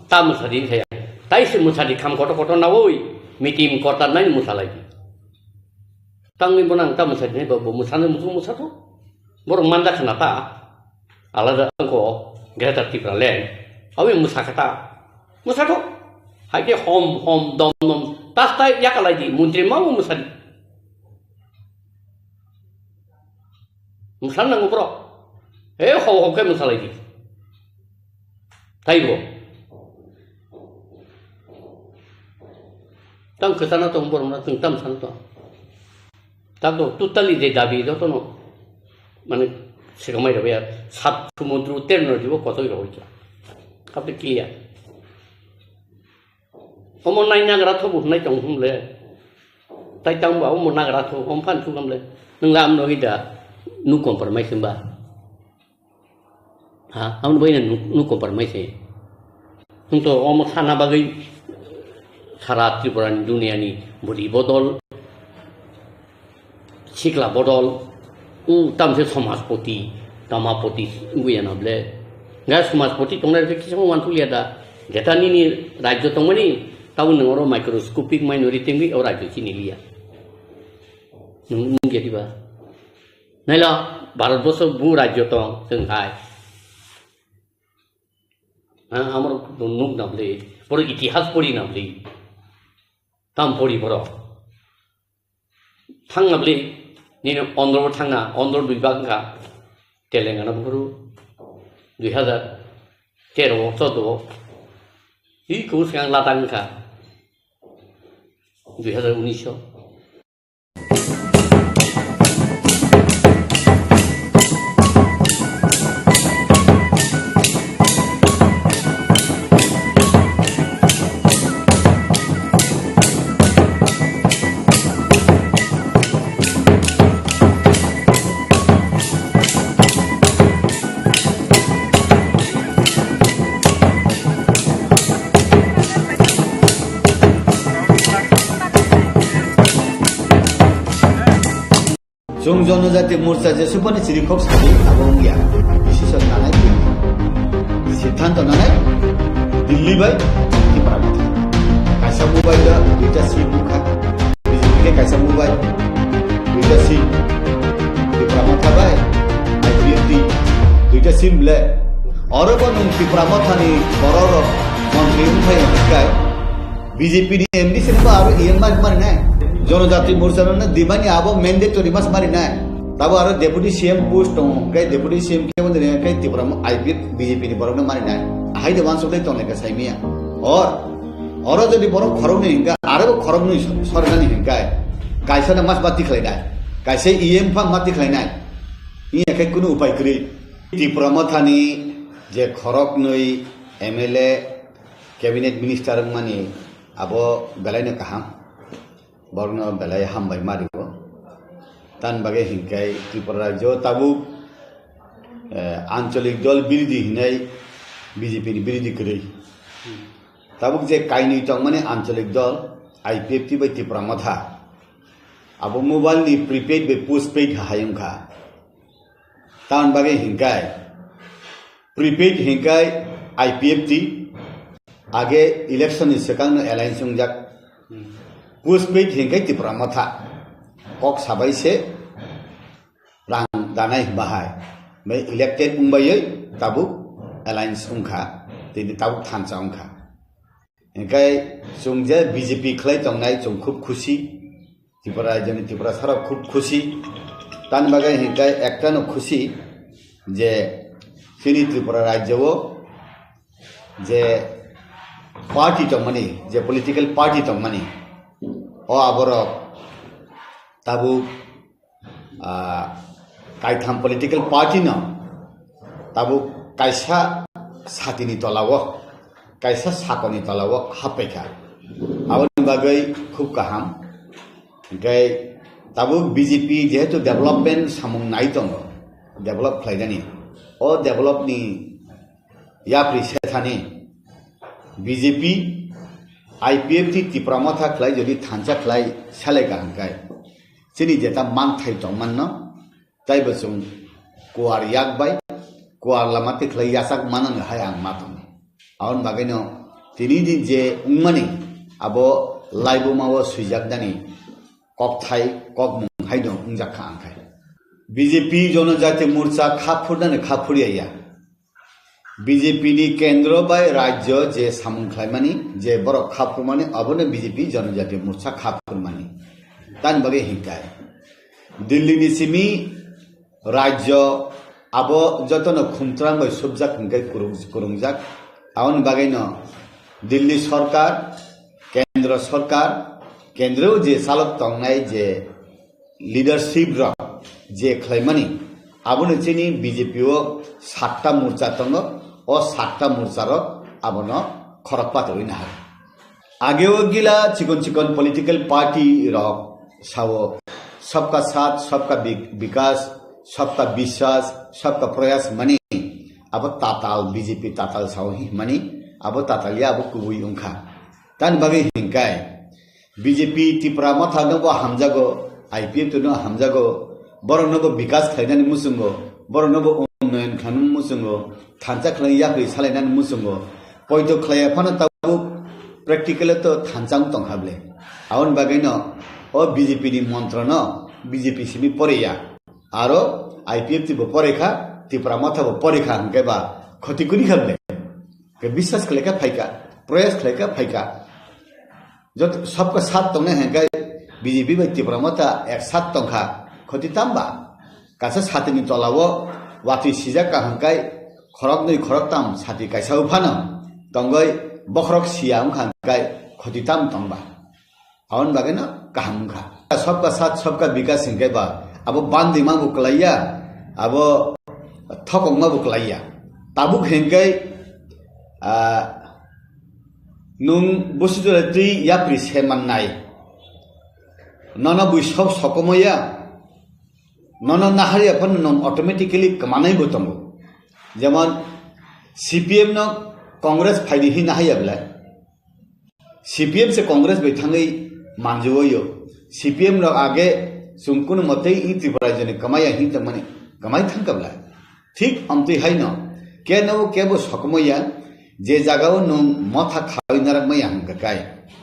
ta mwsadi ni saya. Tai se mwsadi kham kotor kotor nawi meeting kotor nai mwsalai. Tangwi bono ang ta mwsadi nai bo mwsano muchung mwsato. Borok manda khna ta. Alada angko Greater Tipraland. Awi mwsa kha ta. Mwsato. Hai khe hom hom dom dom. Tas tai yakalai di. Montri ma mwsadi. Mwsal nango borok. He ho ho khe mwsalai di. Taibo. Tang kwchana tong borok na tong tam san tong. Tang to totally je dabi joto no. Mane sikamai rok ya sat sumudru ter no dibo kotoi rok ya. Kape clear. Omo nai nagra tho bo hwnai tong hwnle. Tai tang ba omo nagra tho, om phan thukam le. Nwng lam no hida nu compromise hwnba. Ha, amo bai nu, nu compromise. Hwn to omo sana bagwi sara Tripura ni dunia ni bwrwi bodol. Sikla bodol, o tamse somajpoti, tamapoti wngwi ya na ble. Ga somajpoti tongnai rokhe kisa uansuk liya da. Jeta nini rajyo tongmani, tabo nwng oro microscopic minority wngwi o rajyo chini liya. Nwng wngya diba? Naila, Bharat borso bu rajyo tong, chwng hai. Ha, amoro nuk na ble, boro itihas pori na ble. Tam pori boro. Thangna bwlwi nini Andhra bo thangna, Andhra dui bak wngkha, Telangana buphuru dui hazar tero o, chordo o. Hi kubui swkang Ladakh wngkha dui hazar unis o. Chwng Jonojati Morcha jesubani chirikhok sadi abo wngya. Decision nanai Delhi. Siddhanto nanai Delhi bai Tipra Motha. Kaisa mobile o duita seat wngkha. B J P khe kaisa mobile, duita seat. Tipra Motha bai I P F T duita seat le. Oro bo nwng Tipra Mothani bororok montri wngphai wngkha. B J P ni M D C no ba aro E M mari mari nai. Jonojati Morcha no dimani abo mandatory mas mari nai. Tabo aro deputy C M post tongo, hwnkhe deputy C M khe wngwi rwngkhe Tipra mo-, I P F B J P ni borok no mari nai. Ahai de wansuk dai tongnai khe saimia. Or, oro jodi borok khorok nwi hwnkhe, aro bo khorok nwi sor-, sornani hwnkhe, kaisa no mas mati khlai nai. Kaisa E M phang mati khlai nai. Iya khe kunu upai kwrwi. Tipra Mothani je khorok nwi M L A, cabinet minister wngmani abo belaino kaham, borokno belai hambai ma rio. Tamni bagwi hinkhe Tripura rajyo tabuk, eh, ancholik dol birodhi hinwi B J P ni birodhi kwrwi. Tabuk je kainwi tongmani ancholik dol I P F T bai Tipra Motha, abo mobile ni prepaid bai postpaid hai wngkha. Tamni bagwi hinkhe prepaid hinkhe I P F T, age election ni swkang no alliance wngjak. Postpaid hinkhe Tipra Motha. Kok sabai se rang danai bahai. Bai elected wngbai tabuk alliance wngkha. Tini tabuk thansa wngkha. Hinkhe chwng je B J P khlai tongnai chwng khub khusi. Tripura rajyoni Tripura sarok khub khusi. Tamni bagwi hinkhe ekta no khusi je chini Tripura rajyo o je party tongmani, je political party tongmani, o aborok tabuk, ah, kaitham political party no tabuk kaisa satini tola o, kaisa sakoni tola o happaikha. Aboni bagwi khub kaham. Hinkhe tabuk B J P jehetu development samung nai tongo, develop khlainani, o develop ni yapri sethani B J P, I P F T Tipra Motha khlai jodi thansa khlai selai ka hwnkhe chini jeta manthai tongmanno, taibo chwng kuar yak bai, kuar lama tikhlai yachak manani hai ang ma tongo. Aboni bagwino tini din je wngmani abo laibuma o swijak nani kokthai, kokmung haino wngjak kha ang khai. B J P Jonojati Morcha kha phurnani kha phurya ya. B J P ni kendro bai rajyo je samung khlaimani, je borok kha phurmani, abono B J P Jonojati Morcha kha phurmani. Tamni bagwi hinkhe Delhi ni simi rajyo abo jotono khumtrang bai subjak hinkhe kurung-, kurungjak. Aboni bagwino Delhi sorkar, kendro sorkar, kendro je chalok tongnai je leadership rok je khlaimani, abono chini B J P o satta morcha tongo, o satta morcha rok abono khorok patorwi nahar. Ageo gila chikon chikon political party rok sao, "Sabka saath, sabka bi-, bikas, sabka biswas, sabka prayas" mani, abo tatal, B J P tatal sao hi mani, abo tatal ya, abo kubui wngkha. Tamni bagwi hinkhe B J P Tipra Motha no bo hamjago, I P F T no hamjago, borok no bo bikas khlainani muchungo, borok no bo unnoyon khlainani muchungo, thansa khlai yapri salainani muchungo, poito khlaiya phano tabuk practical to thansa wng tongkha ble. Aboni bagwi no o B J P ni montro no B J P simi poreya, aro I P F T bo porekha, Tipra Motha bo porekha hwnkhe ba khoti kuni kha ble. Ke biswas khlaikha phaikha, proyas khlaikha phaikha. Jot sabka sat tongnai hwnkhe B J P bai Tipra Motha ek sat tongkha, khoti tamba? Kaisa satini tola o watwi sijak ka hwnkhe khoroknwi khoroktam sati kaisa o phano tongwi bokhorok siya wngkha hwnkhe khoti tam tongba? Aboni bagwi no kaham wngkha. Sabka sat, sabka bikas hwnkhe ba abo bandima bo kwlaiya, abo thokongma bo kwlaiya. Tabuk hwnkhe, ah, nwng busi jora twi yapri se mannai. Nono bui sok sokomaya, nono naharya phano nwng automatically kwmanai bo tongo. Jemon C P M no Congress phaidi hi naharya belai. C P M se Congress bai thangwi manjui o. C P M rok age chwng kunu motei i Tripura rajyoni kwmaya hin tongmani kwmai thangkabla. Thik amtwi haino keno kebo sokomaya je jagao nwng motha khawi narakmaya hwnkha kai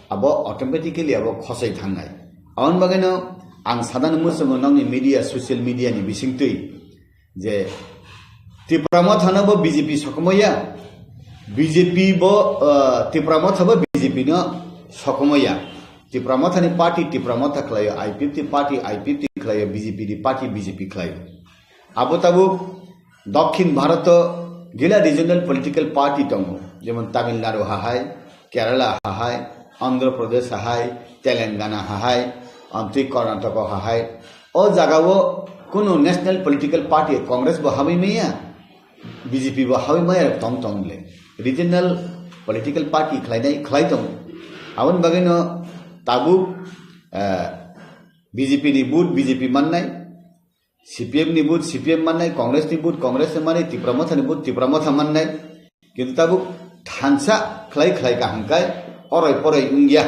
abo automatically abo khosai thangnai. Aboni bagwino ang sadano muchungo nokni media, social media ni bisingtwi je Tipra Motha no bo B J P sokomaya, B J P bo, ah, Tipra Motha bo B J P no sokomaya. Tipra Motha ni party Tipra Motha khlaio, I P F T party I P F T khlaio, B J P ni party B J P khlaio. Abo tabuk Dokhin Bharat o gila regional political party tongo, jemon Tamil Nadu ha hai, Kerala ha hai, Andhra Pradesh ha hai, Telangana ha hai, amtwi Karnataka ha hai. O jagao kunu national political party Congress bo hamwi maya, B J P bo hamwi maya tong tong le. Regional political party khlainai khlai tongo. Aboni bagwino tabuk, eh, B J P ni vote B J P mannai, C P M ni vote C P M mannai, Congress ni vote Congress ni mannai, Tipra Motha ni vote Tipra Motha mannai. Kintu tabuk thansa khlai khlai kaham kai oroi poroi wngya.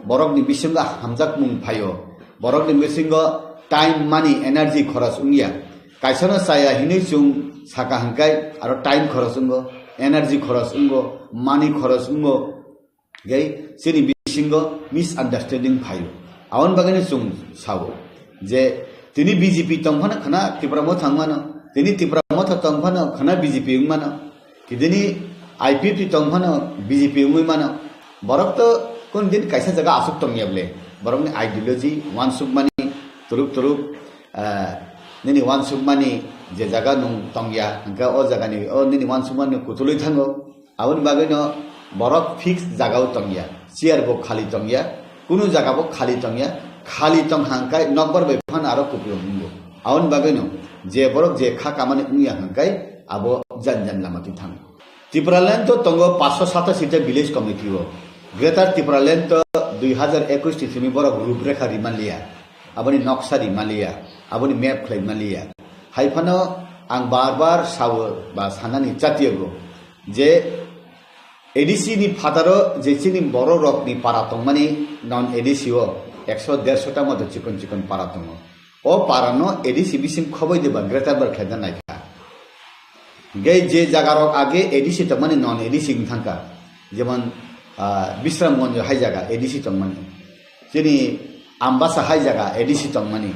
Borokni bisingo hamjakmung phaio. Borokni bisingo time, money, energy khoros wngya. Kaisano chaya hinwi chwng saka hwnkhe aro time khoros wngo, energy khoros wngo, money khoros wngo. Gai chini bisingo misunderstanding phaio. Aboni bagwino chwng sao je tini B J P tongphano khna Tipra Motha wngmano, tini Tipra Motha tongphano khna B J P wngmano, kidini I P F T tongphano B J P wngwi mano. Borok to kun din kaisa jaga aswk tongya ble. Borokni ideology wansukmani turuk turuk, ah, nini wansukmani je jaga nwng tongya, hwnkhe o jagani, o nini wansukmani kutulwi thango. Aboni bagwino borok fix jagao tongya, chair bo khali tongya, kunu jaga bo khali tongya, khali tong hangkai nokbar bai phano aro kupulung wngo. Aboni bagwino je borok je kha kamani wngya hangkai abo jan jan lama twi thango. Tipraland to tongo paanch sho satashi ta village committee o. Greater Tipraland to dui hazar ekush ni simi borok ruprekha rimaliya, aboni noksa rimaliya, aboni map khlai maliya. Hai phano ang bar bar sao ba sanani chatiyago je A D C ni phataro je chini borok rokni para tongmani non A D C o ekso derso ta moto chikon chikon para tongo. O para no A D C bising khoboi de ba greater bar khlaina naikha. Gai je jaga rok age A D C tongmani non A D C wng thangkha. Jemon, ah, Bisramganj hai jaga A D C tongmani. Chini Ambasa hai jaga A D C tongmani.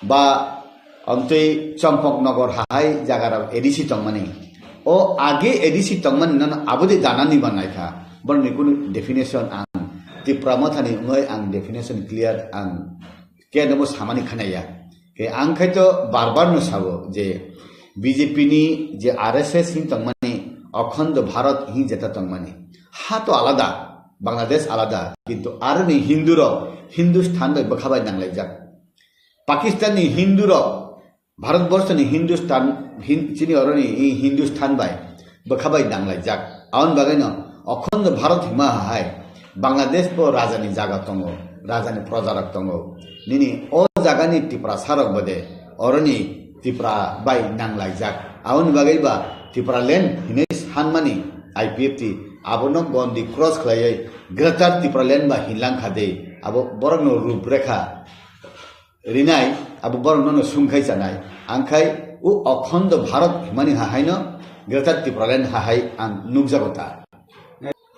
Ba amtwi Champaknagar hai jaga rok A D C tongmani. O age A D C tongmani nono abodi danani ba naikha. Boroni kunu definition ang Tipra Mothani wngwi ang definition clear ang khe nobo samani khanaya. Khe ang khai to bar bar no sao je B J P ni je R S S hin tongmani, Akhando Bharat hin jeta tongmani. Ha to alada, Bangladesh alada, kintu aroni Hindu rok Hindustan bai bwkha bai nanglaijak. Pakistan ni Hindu rok Bharat borso ni Hindustan, Hin-, chini oroni i Hindustan bai bwkha bai nanglaijak. Aboni bagwino Akhando Bharat hima hai Bangladesh bo raja ni jaga tongo, raja ni proja rok tongo. Nini o jaga ni Tiprasa rok bode oroni Tipra bai nanglaijak. Aboni bagwi ba Tipraland hinwi sanmani I P F T abono gondi cross khlaiwi Greater Tipraland ba hinlangkha de abo borokno ruprekha rinai, abo borok nono sungkhai chanai. Angkhai o Akhando Bharat himani hahaino Greater Tipraland hahai ang nukjago ta.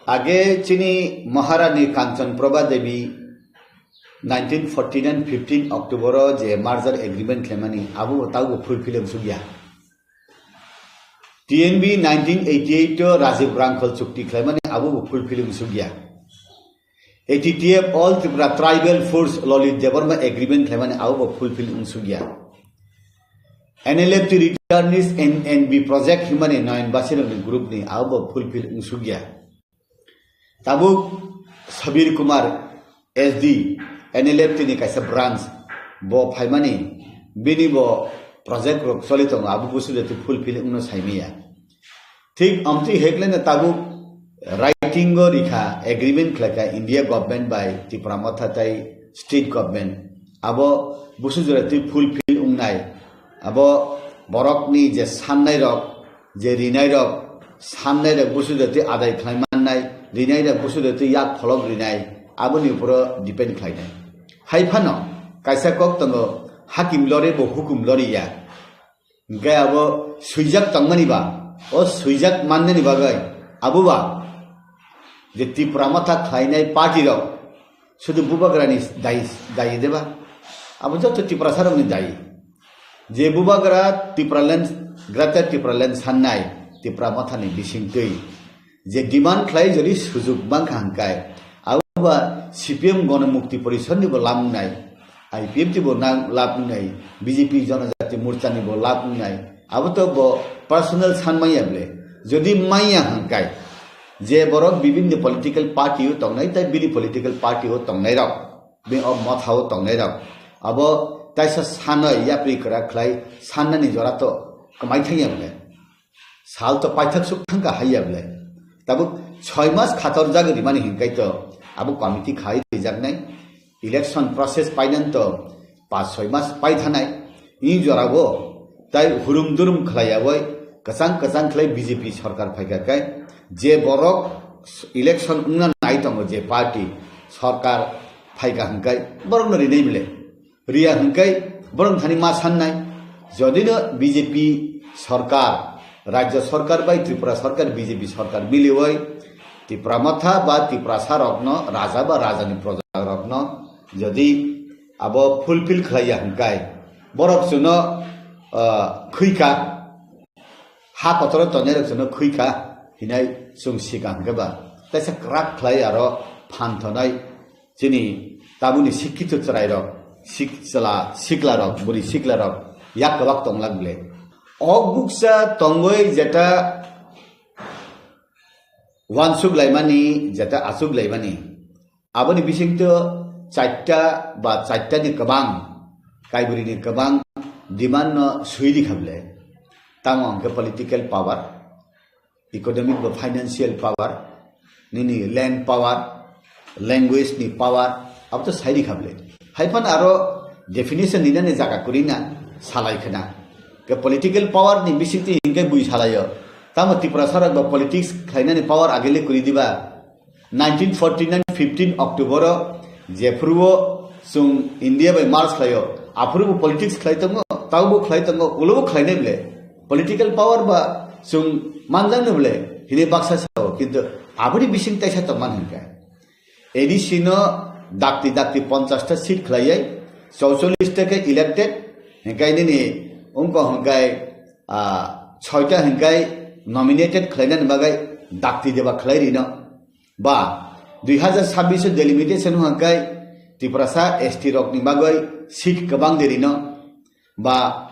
Age chini Maharani Kanchan Prabha Devi nineteen forty-nine fifteen October o je merger agreement khlaimani abo bo taubo fulfill wngsukya. T N B nineteen eighty-eight o Rajiv Rangkhal chukti khlaimani abo bo fulfill wngsukya. A T T F All Tripura Tribal Force Lalit Debbarma agreement khlaimani abo bo fulfill wngsukya. N L F T returnees N N B project himani Nayan Basirokni group ni abo bo fulfill wngsukya. Tabuk Sabir Kumar S D N L F T ni kaisa branch bo phaimani bini bo project rok choli tongo abo busu jati fulfill wngno saimaya. Thik amtwi hekleno tabuk writing o rikha agreement khlaikha India government bai Tipra Motha tai state government. Abo busu jora twi fulfill wngnai. Abo borokni je sannai rok, je rinai rok, sannai rok busu jora twi adai khlai mannai, rinai rok busu jora twi yak pholok rinai, aboni uporo depend khlainai. Hai phano Kaisa kok tongo, hakim lore bo hukum lori ya. Hingke abo swijak tongmani ba, o swijak mannani bagwi abo ba je Tipra Motha khlainai party rok sudu bubagrani dayi, dayi deba? Abo joto Tiprasa rokni dayi. Je bubagra Tipraland, Greater Tipraland sannai Tipra Mothani bisingtwi je demand khlai jodi sujuk mankha hingkai, abo ba C P M Gonomukti Porishad ni bo lamnai, I P F T bo na-, lamnai, B J P Janajati Morcha ni bo lamnai, abo to bo personal san maya ble. Jodi maya hingkai, je borok bibinni political party o tongnai, tai bini political party o tongnai rok, bini o motha o tongnai rok, abo taisa sanoi yapri kwrak khlai sannani jora to kwmai thangya ble. Sal to paithak suk thangka haiya ble. Tabuk choi mas khator jagwi rimani hinkai to abo committee khai rijaknai. Election process painan to pas choi mas paithanai. Ni jorabo tai hurum durum khlaiyawi kwchang kwchang khlai B J P sarkar phaikha kai je borok election wngna nai tongo je party sarkar phaikha hinkai borokno rinai ble. Riya hingkai borok thani ma sannai. Jodi no B J P sarkar, rajya sarkar bai Tripura sarkar, B J P sarkar miliwai Tipra Motha ba Tiprasa rokno, raja ba rajani proja rokno jodi abo fulfill khlaiya hingkai borok chuno, ah, khwika, ha kotoro tongnai rok chuno khwika hinai chwng sika hingke ba taisa kwrak khlai aro phan thonai. Chini tabuni sikkito chwrairok, sik-, chwla siklarok, bwrwi siklarok yak kwbak tonglak ble. Ok buksa tongwi jeta wansuk laimani, jeta achuk laimani. Aboni bisingto chaita ba chaitani kwbang, kaibrwini kwbang demand no swi rikha ble. Tamo hwnkhe political power, economic ba financial power, nini land power, language ni power, abo to sai rikha ble. Hai phano aro definition ninani jaga kwrwi na salai khna. Ke political power ni bisingtwi hinkhe bui salaio. Tamo Tiprasa rok ba politics khlainani power agele kwrwi diba? Nineteen forty nine fifteen October o jephuru o chwng India bai march khlaio, aphuru bo politics khlai tongo, taubo khlai tongo, ulo bo khlainai ble. Political power ba chwng manjakno ble hini baksa sao, kintu aboni bising taisa tongman hinkhe. A D C no dakti dakti ponchash ta seat khlaiwi, chouchollish ta khe elected, hinkhe nini wngkha hinkhe, ah, soita hinkhe nominated khlainani bagwi dakti deba khlai rino. Ba dui hazar sabbish o delimitation hwnkhe Tiprasa S T rokni bagwi seat kwbang de rino. Ba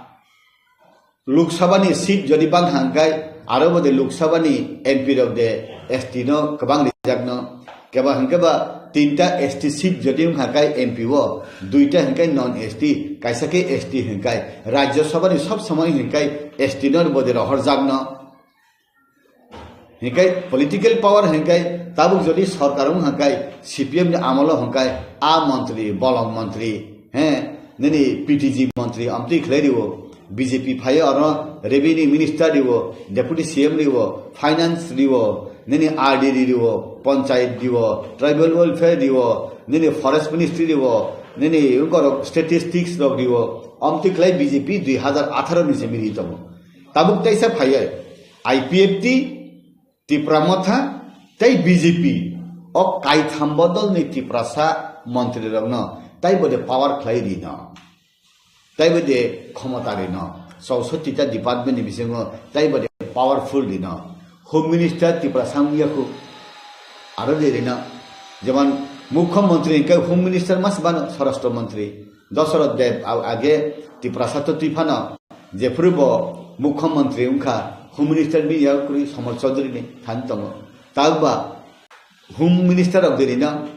Lok Sabha ni seat jodi bang hwnkhe aro bo de Lok Sabha ni M P rok de S T no kwbang rijak no. Keba hwnkhe ba tinta S T seat jodi wng hwnkhe M P o, duita hwnkhe non S T, kaisa khe S T hwnkhe Rajya Sabha ni sob somoi hwnkhe S T no bo de rohor jak no. Hinkhe political power hinkhe tabuk jodi sorkar wng hinkhe C P M ni amolo hinkhe a montri, bolong montri, he, nini P T G montri amtwi khlai rio, B J P phaio aro revenue minister rio, deputy C M rio, finance rio, nini R D rio, panchayat rio, tribal welfare rio, nini forest ministry rio, nini wngkorok statistics rok rio, amtwi khlai B J P dui hazar atharo ni se miri tongo. Tabuk taisa phaiya I P F T, Tipra Motha tei B J P o kaitham bodolni Tiprasa montrirokno tei bo de power khlai rino, tei bo de khomota rino, chousotti ta department ni bisingo tei bo de powerful rino. Home Minister Tiprasa wngya khu aro de rino, jemon Mukhyamantri hwnkhe Home Minister mas bano Swarashtra Mantri. Dasarath Deb a-, age Tiprasa to twi phano jephuru bo Mukhyamantri wngkha, Home Minister bini yago kwrwi Somol Chaudhary ni thani tongo. Tabuk ba Home Minister rok de rino,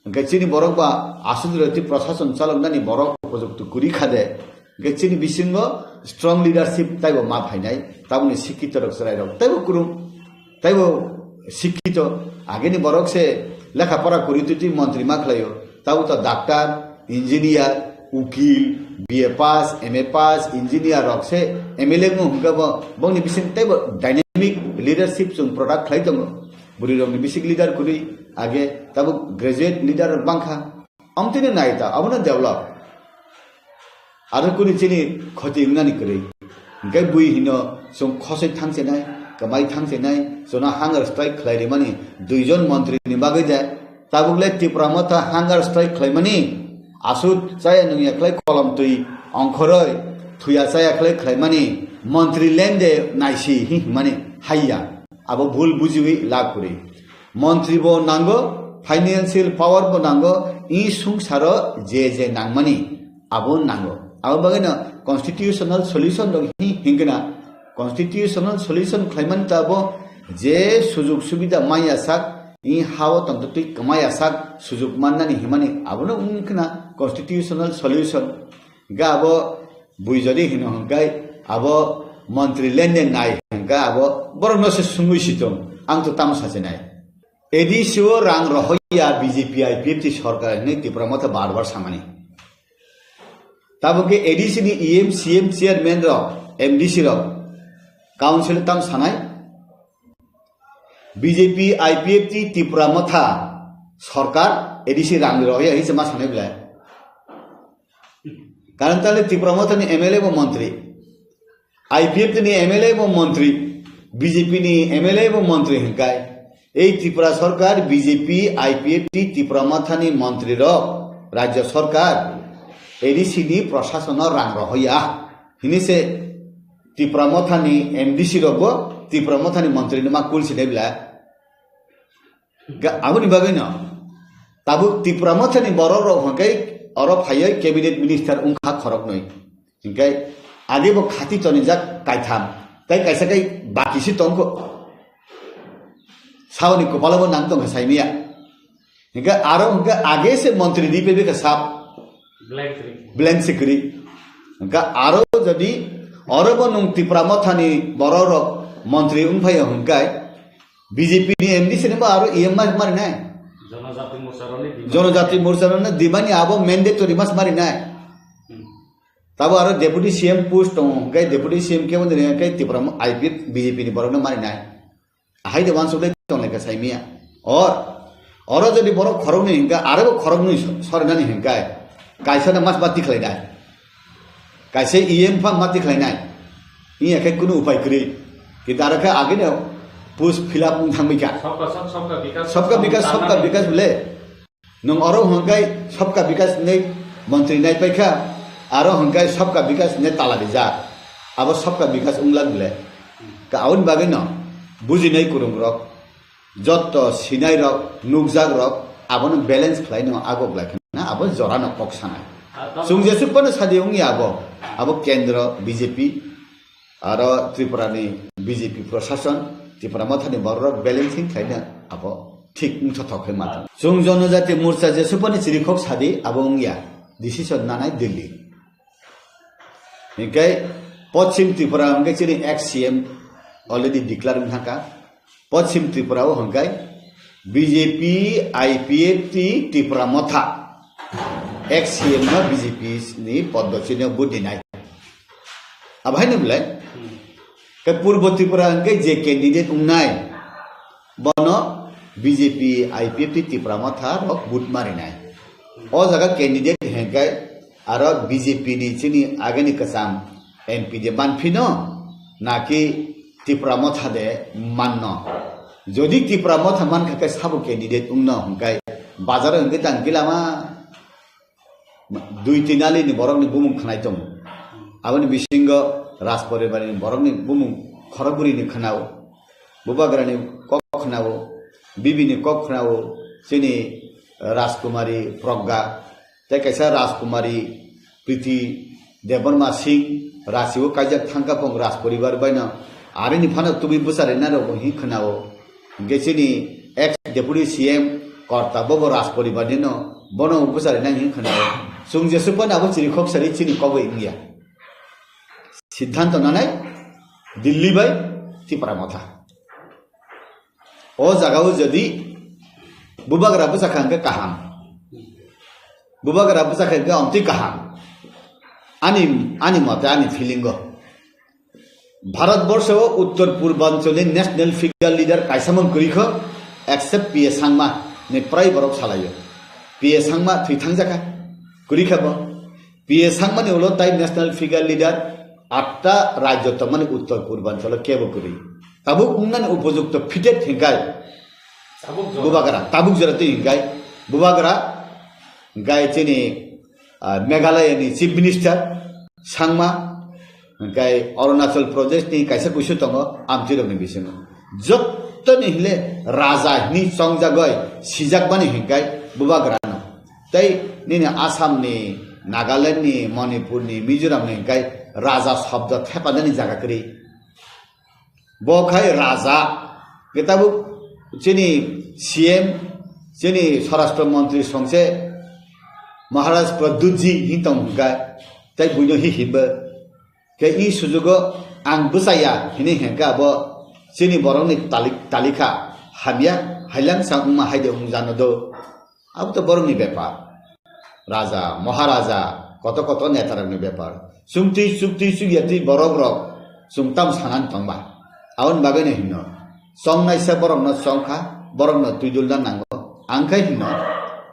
hwnkhe chini borok ba aswk roti prashason chaloknani borok upojukto kwrwi kha de, hwnkhe chini bisingo strong leadership taibo ma phainai, tabukni sikkito rok chwrai rok taibo kwrwng. Taibo sikkito, ageni borok se lekha pora kwrwi twi twi montri ma khlaio. Tabo to doctor, engineer, ukil, B A pass, M A pass, engineer rok se M L A wng hwnkhe bo, bongni bising taibo dynamic leadership chwng product khlai tongo. Bwrwi rokni bising leader kwrwi age tabo graduate leader rok bangkha. Amtwino nai ta, abono develop. Aro kuni chini khoti wngnani kwrwi. Hwnkhe bui hino chwng khosoi thangchenai, kwmai thangchenai, chwngno hunger strike khlai rimani duijon montri ni bagwi de. Tabukle Tipra Motha hunger strike khlaimani, aswk chaya nungya khlai kolom twi ongkhoroi, thuya chaya khlai khlaimani, montri lende naisi hi hwnmani haiya. Abo bhul bujiwi lab kwrwi. Montri bo nango, financial power bo nango, i sungsaro je je nangmani abo nango. Abo bagwino constitutional solution rok hi hingkhe na, constitutional solution khlaimani ta abo je sujug subida maya sak, i hao tongtwtwi kwmaya sak sujug mannani himani abono wngkhe na constitutional solution. Hingkhe abo bui jodi hino hingkhe abo montri lende nai hingkhe abo borokno se sungwi si tong, ang to tamo sachi nai. A D C o rang rohoya B J P I P F T sorkar hinwi Tipra Motha bar bar samani. Tabuk khe A D C ni E M, C M, chairman rok, M D C rok, council tam sanai, B J P I P F T Tipra Motha sorkar A D C rang rohoya hinwi se ma sanai belai. Karon tale Tipra Motha ni M L A bo montri, I P F T ni M L A bo montri, B J P ni M L A bo montri hingkai. Ei Tripura sorkar, B J P, I P F T, Tipra Motha ni montri rok, rajya sorkar, A D C ni prashason no rang rohoya. Hini se Tipra Motha ni M D C rok bo Tipra Motha ni montri no ma kul sinai bla. Ga-, aboni bagwi no. Tabuk Tipra Motha ni borok rok hwnkhe oro phaiwi cabinet minister wngkha khoroknwi. Hwnkhe age bo khati tonijak kaitham. Tei kaisa kai baki si tongkho. Saoni kopalo bo nang tongkha saimiya. Hwnkhe aro hwnkhe age se montri di pebi kha sap. Blank screen. Blank screen. Hwnkhe aro jodi oro bo nung Tipra Motha ni borok rok montri wngphaiya hwnkhe B J P ni M D C ni bo aro E M mas mari nai. Jonojati Morcha rokni demand. Jonojati Morcha rokni demand ni abo mandatory mas mari nai. Hmm. Tabo aro Deputy C M post tongo, hwnkhe Deputy C M kebo nini hwnkhe Tipra mo-, I P F T B J P ni borokno mari nai. Ahai de wansuk lai tong lai kha saimiya. Or, oro jodi borok khoroknwi hwnkhe, aro bo khoroknwi so-, sorinani hwnkhe, kaisa no mas ma tikhlai nai. Kaisa E M pha ma tikhlai nai. Iya khe kunu upai kwrwi. Kintu aro khe agini post fill up wng thangbai kha. Sabka sath, sabka vikas, Sabka vikas, sabka sabka vikas bole. Nwng oro hwnkhai sabka vikas hinwi montri nai paikha, aro hwnkhai sabka vikas hinwi tala rijak. Abo sabka vikas wngla bole. Ka aboni bagwi no bujinai kwrwng rok, jotto sinai rok, nukjak rok, abono balance khlai no agok lai khna, abo jora no kok sanai. Chwng jesuk phano sadi wngya abo, abo kendro B J P, aro Tripura ni B J P prosason, Tipra Motha ni borok rok balancing khlaina abo thik wngthothok khe manthogo. Chwng Jonojati Morcha jesupani chirikhok sadi abo wngya, decision nanai Delhi. Hinkhe Poschim Tripura hwnkhe chini ex C M already declare wngkha. Poschim Tripura o hwnkhe B J P, I P F T, Tipra Motha, ex C M no B J P ni poddo chini o vote dinai. Abo haino belai? Hmm. Khe Purbo Tripura hwnkhe je candidate wngnai, bono B J P, I P F T, Tipra Motha rok vote marinai. O jaga candidate hwnkhe aro B J P ni chini ageni kwcham M P de manphino, naki Tipra Motha de manno. Jodi Tipra Motha mankha khe sabo candidate wngno hwnkhe bazar hwnkhe tang gilama dui tin ali ni borok ni bumung khnai tongo. Aboni bisingo Rajporibar ni borok ni bumung khorokbwrwi ni khnao, Bubagra ni kok khnao, Bibi ni kok khnao, chini Rajkumari Progga, tei kaisa Rajkumari Priti Debbarma Singh, Rachi o kaijak thangkha phung Rajporibar baino, arini phano tubui bwcharina rok bo hing khnao. Hingke chini ex deputy C M Korta bobo Rajporibar ni no, bono bwcharina hing khnao. Chwng jesuk phano abo chirikhok sari chini kogwi wngya. Siddhanto nanai Delhi bai Tipra Motha. O jaga o jodi bubagra bwsa kha hwnkhe kaham. Bubagra bwsa kha hwnkhe omtwi kaham. Ani, ani mote, ani feeling o. Bharat borsho o uttor purbanchol ni national figure leader kaisa man kwrwi kho, except P A Sangma ni prai borok salaio. P A Sangma thwi thangjakha, kwrwi kha bo. P A sangmani ulo tai national figure leader, atta rajyo tongmani uttor purbanchalo kebo kwrwi. Tabuk wngnani upojukto fitted hinkai Tabuk jora. Bubagra, tabuk jora twi hinkai Bubagra, hinkai chini, ah, Meghalaya ni Chief Minister Sangma, hinkai Arunachal Pradesh ni kaisa kuisu tongo, amchirok ni bisingo. Jottoni hile raja hini chongjagoi sijakmani hinkai Bubagra no. Tei nini Assam ni, Nagaland ni, Manipur ni, Mizoram ni hinkai raja shobdo thepanani jaga kwrwi. Bo khai raja, ke tabuk chini C M, chini Swarashtra Mantri songse Maharaj Pradyutji hin tong hwnka, tei buino hi himbo. Ke i sujugo ang bwchaya hini hengka abo chini borokni talik-, talikha hamya, hailang sa wngma haide wng jano do. Abo to borokni bepar. Raja, Maharaja, koto koto netarokni bepar. Chwngtwi, chwktwi, chwkyatwi borokrok chwng tamo sanani tongba. Aboni bagwino hino. Chongnaisa borokno chongkha, borokno twidulna nango. Ang khe hino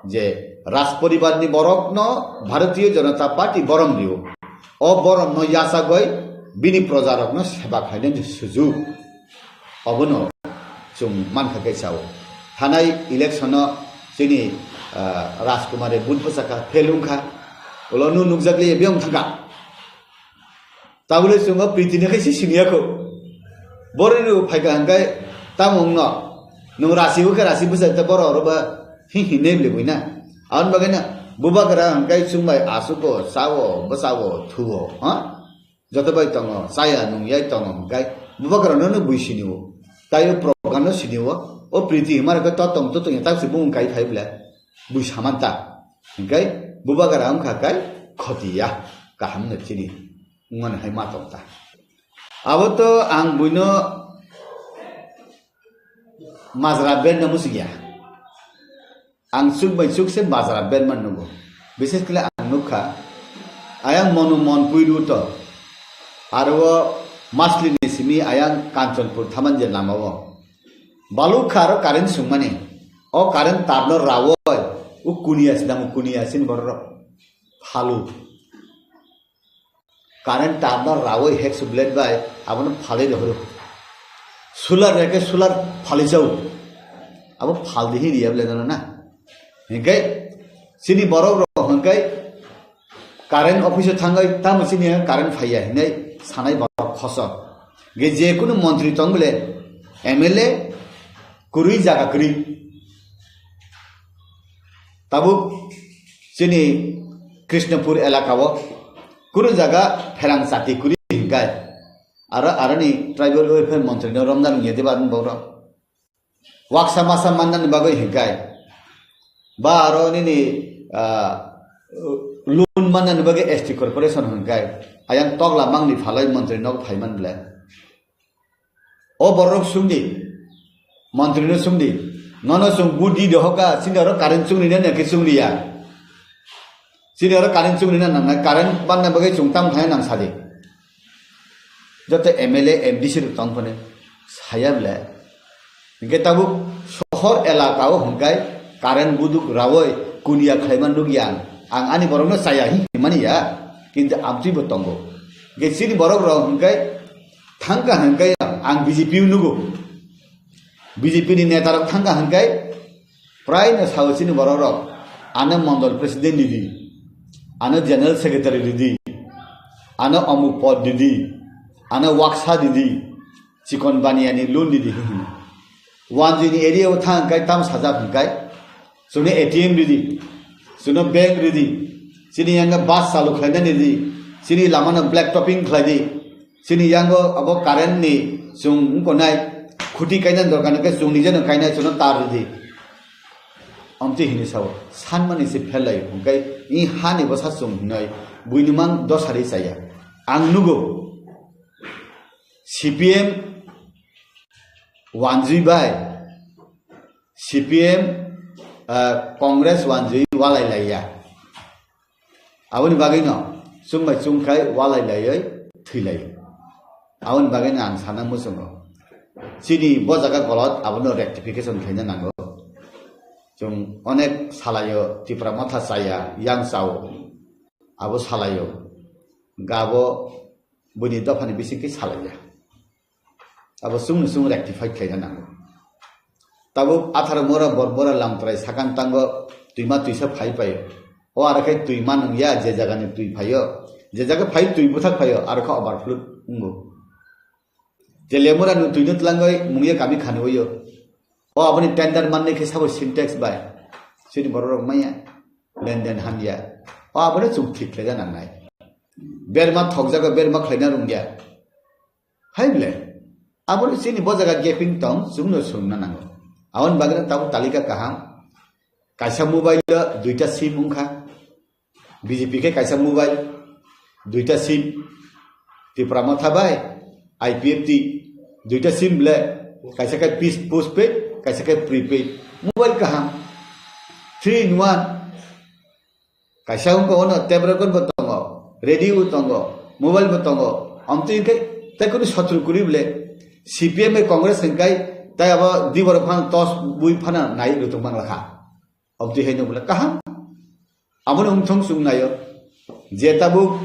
je Raj poribarni borokno Bharatiya Janata Party borom rio. O boromno yachagwi bini projarokno seba khainani sujuk. Obono chwng mankha khe sao. Thanai election-o chini, ah, Rajkumare vote bwchakha, fail wngkha. Ulo nw nukjakliya biyong thangkha. Tabule chwng o Priti ni khe se siniya kho. Boroni rw phaikha hwnkhe tamo wngno. Nwng rasi wngkhe rasi bwchai ta borok oro ba hi hi ne bile buina. Aboni bagwi na Bubagra hwnkhe chwng bai aswk o, cha o, bwcha o, thu o, ha? Joto bai tongo, chaya nungyai tongo hwnkhe Bubagra no no bui sini o. Tai o program no sini o. O Priti himar khe to tong to tong tak se bung kai phai bile. Bui samanta. Hwnkhe Bubagra wngkha kai khotiya. Kaham no chini. Wngmani hai ma tong ta. Abo to ang buino majra band no muchung ya. Ang chuk bai chuk se majra band man nugo. Bises kle ang nukha. Ayang monu mon puiru to. Aro masli ni simi ayang Kanchanpur thaman je lama o. Baluk kha aro current sungmani. O current tar no rawoi. U kuniya sinamo kuniya sin borok. Phalu. Current tar no rawoi hek su blade bai abono phalwi rohoro. Solar reke solar phalwi chao. Abo phaldi hi riya blade no na. Hingke chini borok rok hingke current office o thangwi tamo chini current phaiya hinwi sanai borok khoso. Ge je kunu montri tong bole M L A kwrwi jaga kwrwi. Tabuk chini Krishnapur elaka o kunu jaga pherang chati kwrwi hinkai. Aro, aroni tribal welfare montri no romjak wngya diba borok. Waksa masa mannani bagwi hinkai. Ba aro nini, ah, loan mannani bagwi S T corporation hinkai. Ayang tokla mangni phalai montri nok phaiman ble. O borok sungdi, montri no sungdi. Nono sung budi dohoka, sini oro current chungni na naki chungriya. Sini oro current chungni na nang, current banna bagwi chung tam thai nang sadi. Joto M L A, M D C rok tong phone saya ble. Hingke tabuk sohor elaka o hingkai current buduk rawoi kuniya khlaiman nukya ang. Ang ani borokno chaya hi himani ya, kintu amtwi bo tongo. Hingke chini borok rok hingkai thangka hingkai ang B J P o nugo. B J P ni neta rok thangka hingkai prai no sao chini borok rok. Ano mondol president didi, ano general secretary didi, ano omuk pod didi, ano waksa didi. Chikon baniya ni loan ni di hino. Wanjui ni area o thang kai tam sajak hingkai. Suni A T M ridi. Suni bank ridi. Sini yang bus salu khlaina ni di. Sini lama no black topping khlai di. Sini yang abo current ni sung ko nai. Khuti kaina dorkar no ke sung ni jeno kaina suni tar ridi. Amti hini sao. San mani se phelai hingkai. I hani basa sung hinai. Buini mang dosari saya. Ang nugo. C P M wanjui bai, C P M, ah, Congress wanjui walai laiya. Aboni bagwi no, chwng bai chwng khai walai laiwi thwi lai. Aboni bagwi no ang sana muchungo. Chini bo jaga golot abono rectification khaina nango. Chwng onek salaio Tipra Motha chaya, yang chao. abo salaio, gabo buini dophani bisingtwi salaiya. Abo chwngno chwng rectify khlaina nango. Tabuk atharo mora borbora lamtrai sakang tango twima twisa phai paio. O aro khe twima nungya, je jagani twi phaio, je jaga phai twi bwthak phaio, aro khe overflow wngo. Telemura no twino tlangwi mungya kami khanwi o. O aboni tender manni khe sabo Sintex bai. Chini borok rok maya. Lenden hamya. O aboni chwng thik khlaina nangnai. Berma thokjago, berma khlaina rungya. Hai bole. Aboni chini bo jaga gaping tong, chwngno swrwngna nango. Aboni bagwi tabuk talika kaham. Kaisa mobile o duita sim wngkha. B J P khe kaisa mobile, duita sim, Tipra Motha bai I P F T, duita sim ble, kaisa khe pis-, postpaid, kaisa khe prepaid. Mobile kaham, three in one. Kaisa wngkha ono tape record bo tongo, radio bo tongo, mobile bo tongo. Amtwi hwnkhe tei kunu sotro kwrwi ble C P M bai Congress hwnkhe tei abo di borok phano tos bui phano nai rwtwk mang lakha. Obdi hai no bole kaham. Aboni wngthong chwng naio. Je tabuk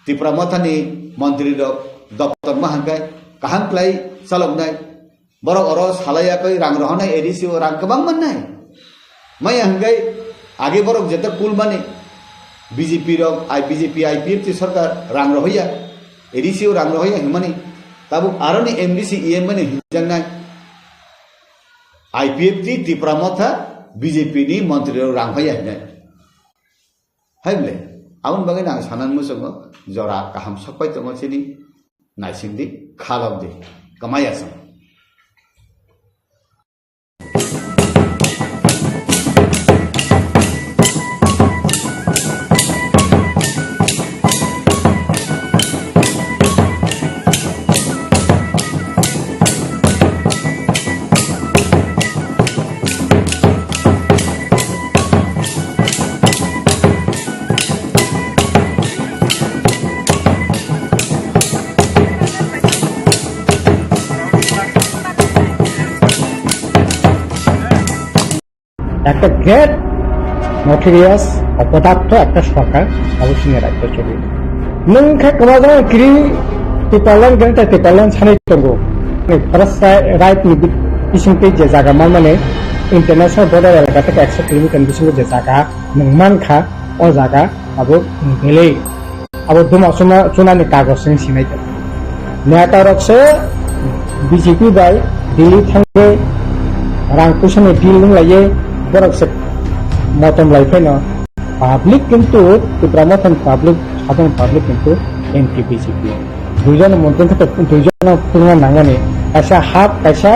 Tipra Mothani montri rok doptor ma hwnkhe kaham khlai chaloknai. Borok oro salai yakoi rang rohonai A D C o rang kwbang mannai. Maya hwnkhe age borok jeta kul mani B J P rok, I, B J P, I P F T sorkar rang rohoya. A D C o rang rohoya hwnmani. Tabuk aroni M D C E M mani hinjaknai. I P F T Tipra Motha B J P ni montri rok rang phaiya hinai. Hai bole, aboni bagwi ang sanan muchungo jora kaham sokpai tongo chini naisingdi, khalokdi, kwmaya chwng. একটা গ্রেট নোটেরিয়াস অপদার্থ একটা সরকার অবশ্যই রাজ্য চলে। Nwng khe kwmajak kiri Tipraland ganta Tipraland sanai tongo. First right ni bisingtwi je jaga manmani international border elaka theke ekso kilometer ni bisingo je jaga nwng mankha, o jaga abo nwng belai abo duma chuna, chunani kagoj se sinai tongo. Neta rok se B J P bai Delhi thangwi rang puisa ni deal wng laiwi borok se motom lai phaino. Public kintu Tipra Mothani public, sadharon public kintu anti B J P. Duijon montri khe duijon phunukna nangmani, kaisa half, kaisa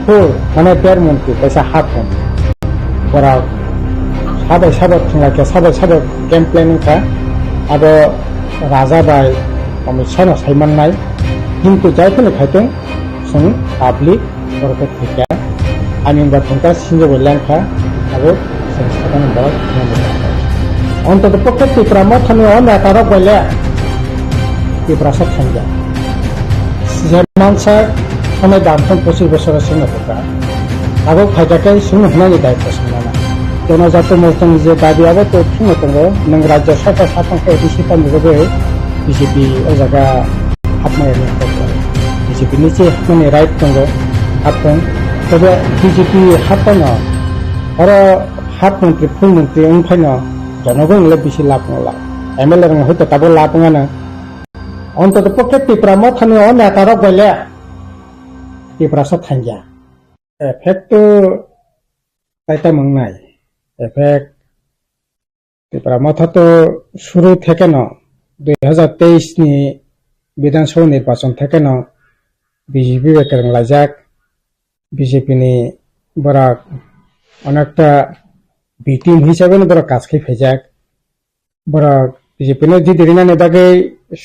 full, mane der montri, kaisa half montri. Borok sabai sabo thwnglaikha, sabai sabo game plan wngkha. Abo Raja bai Amit Shah no saimannai. Kintu jai phano khaitong chwng public borok khe thwikha. Ani wngkha thwngkha sinjo bo lengkha, abo chwng sakani borok nangwi tongkha. Ontoto pokhe Tipra Mothani o neta rok bai le Tiprasa thangya. Je mansa thonai dam thang pochis bosor singno thangkha. Abo phaida khe chwng hwnani daitwa swngnana. Jonojato Morchani je dabi abo to thwngno tongo, nwng rajya sarkar saphang khe A D C tamni bagwi B J P o jaga hapmaya ni kok lai. B J P ni se hapmani right tongo, haptong. Tebe B J P hapmano, oro hap montri, full montri wng phaino jonogon le bisi lab wng la. M L A rok hoito tabo lab wng ano. Ontoto pokhe Tipra Mothani o neta rok bai le Tiprasa thangya. Effect to taitam wngnai. Effect Tipra Motha to suru thekeno dui hazar teis ni Bidhan Sabha nirbachon thekeno B J P bai kwrwng laijak, B J P ni borok onekta B team hisabe no borok kaj khai phaijak. Borok B J P no jidi rinani bagwi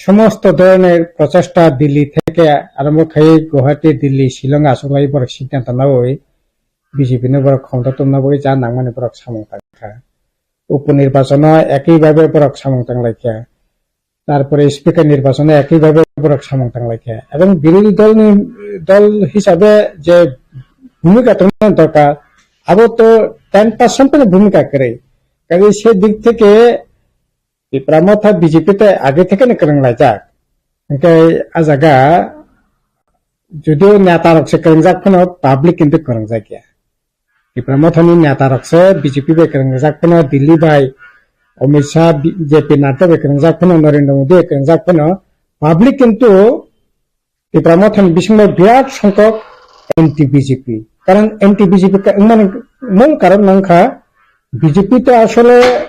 somosto dhoronor prochesta Delhi theke arombo khai Guwahati, Delhi, Shillong achuk lai borok siddhanto nawi B J P no borok khomta tongna bagwi cha nangmani borok samung tangkha. Upo nirbachono ekibhabe borok samung tanglaikha. Tarpore speaker nirbachono ekibhabe borok samung tanglaikha. Ebong birodhi dol ni, dol hisabe je bhumika tongna dorkar, abo to ten percent ni bhumika kwrwi. Kaje se dik theke Tipra Motha B J P tei age thekeno kwrwng laijak. Hwnkhe a jaga judio neta rok se kwrwngjak phano public kintu kwrwngjak ya. Tipra Mothani neta rok se B J P bai kwrwngjak phano, Delhi bai Amit Shah, B-, J P Nadda bai kwrwngjak phano, Narendra Modi bai kwrwngjak phano, public kintu Tipra Mothani bisingo birat songkok anti B J P. Karon anti B J P ka wngmani mul karon wngkha B J P to asole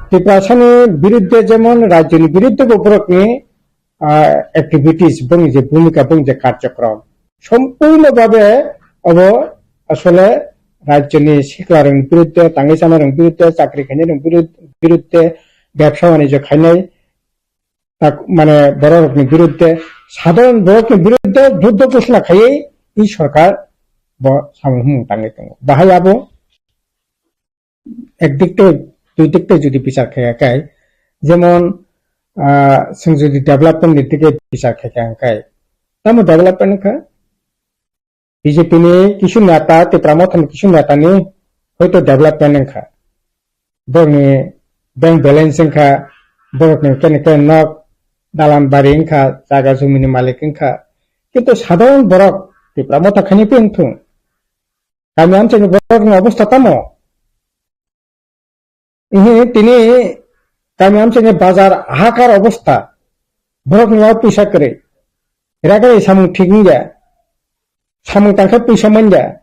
Tiprasani biruddhe jemon rajyoni biruddhe bo borokni, ah, activities, bongni je bhumika, bongni je karjokrom, sompurno bhabe obo asole rajyoni siklarokni biruddhe, tangwi chamarokni biruddhe, chakri khainairokni birud-, biruddhe, bebsa banijyo khainai, tak, mane, bororokni biruddhe, sadharon borokni biruddhe juddho ghosona khaiwi i sorkar bo samung humung tangwi tongo. Bahai abo ek dik tei dui dik tei jodi bichar khaikha khe, jemon, ah, chwng jodi development ni dike bichar khaikha hwnkhe, tamo development wngkha? B J P ni kisu neta, Tipra Mothani kisu neta ni hoito development wngkha. Borokni bank balance wngkha, borokni kene kene nok, dalan bari wngkha, jaga jumini malik wngkha. Kintu sadharon borok Tipra Motha khaini phi wngthung. Kami amchaini borokni obostha tamo? Ihi tini kami amchaini bazar hakar obostha. Borokni o puisa kwrwi. Ragari samung thik wngya. Samung tangkhe puisa manya.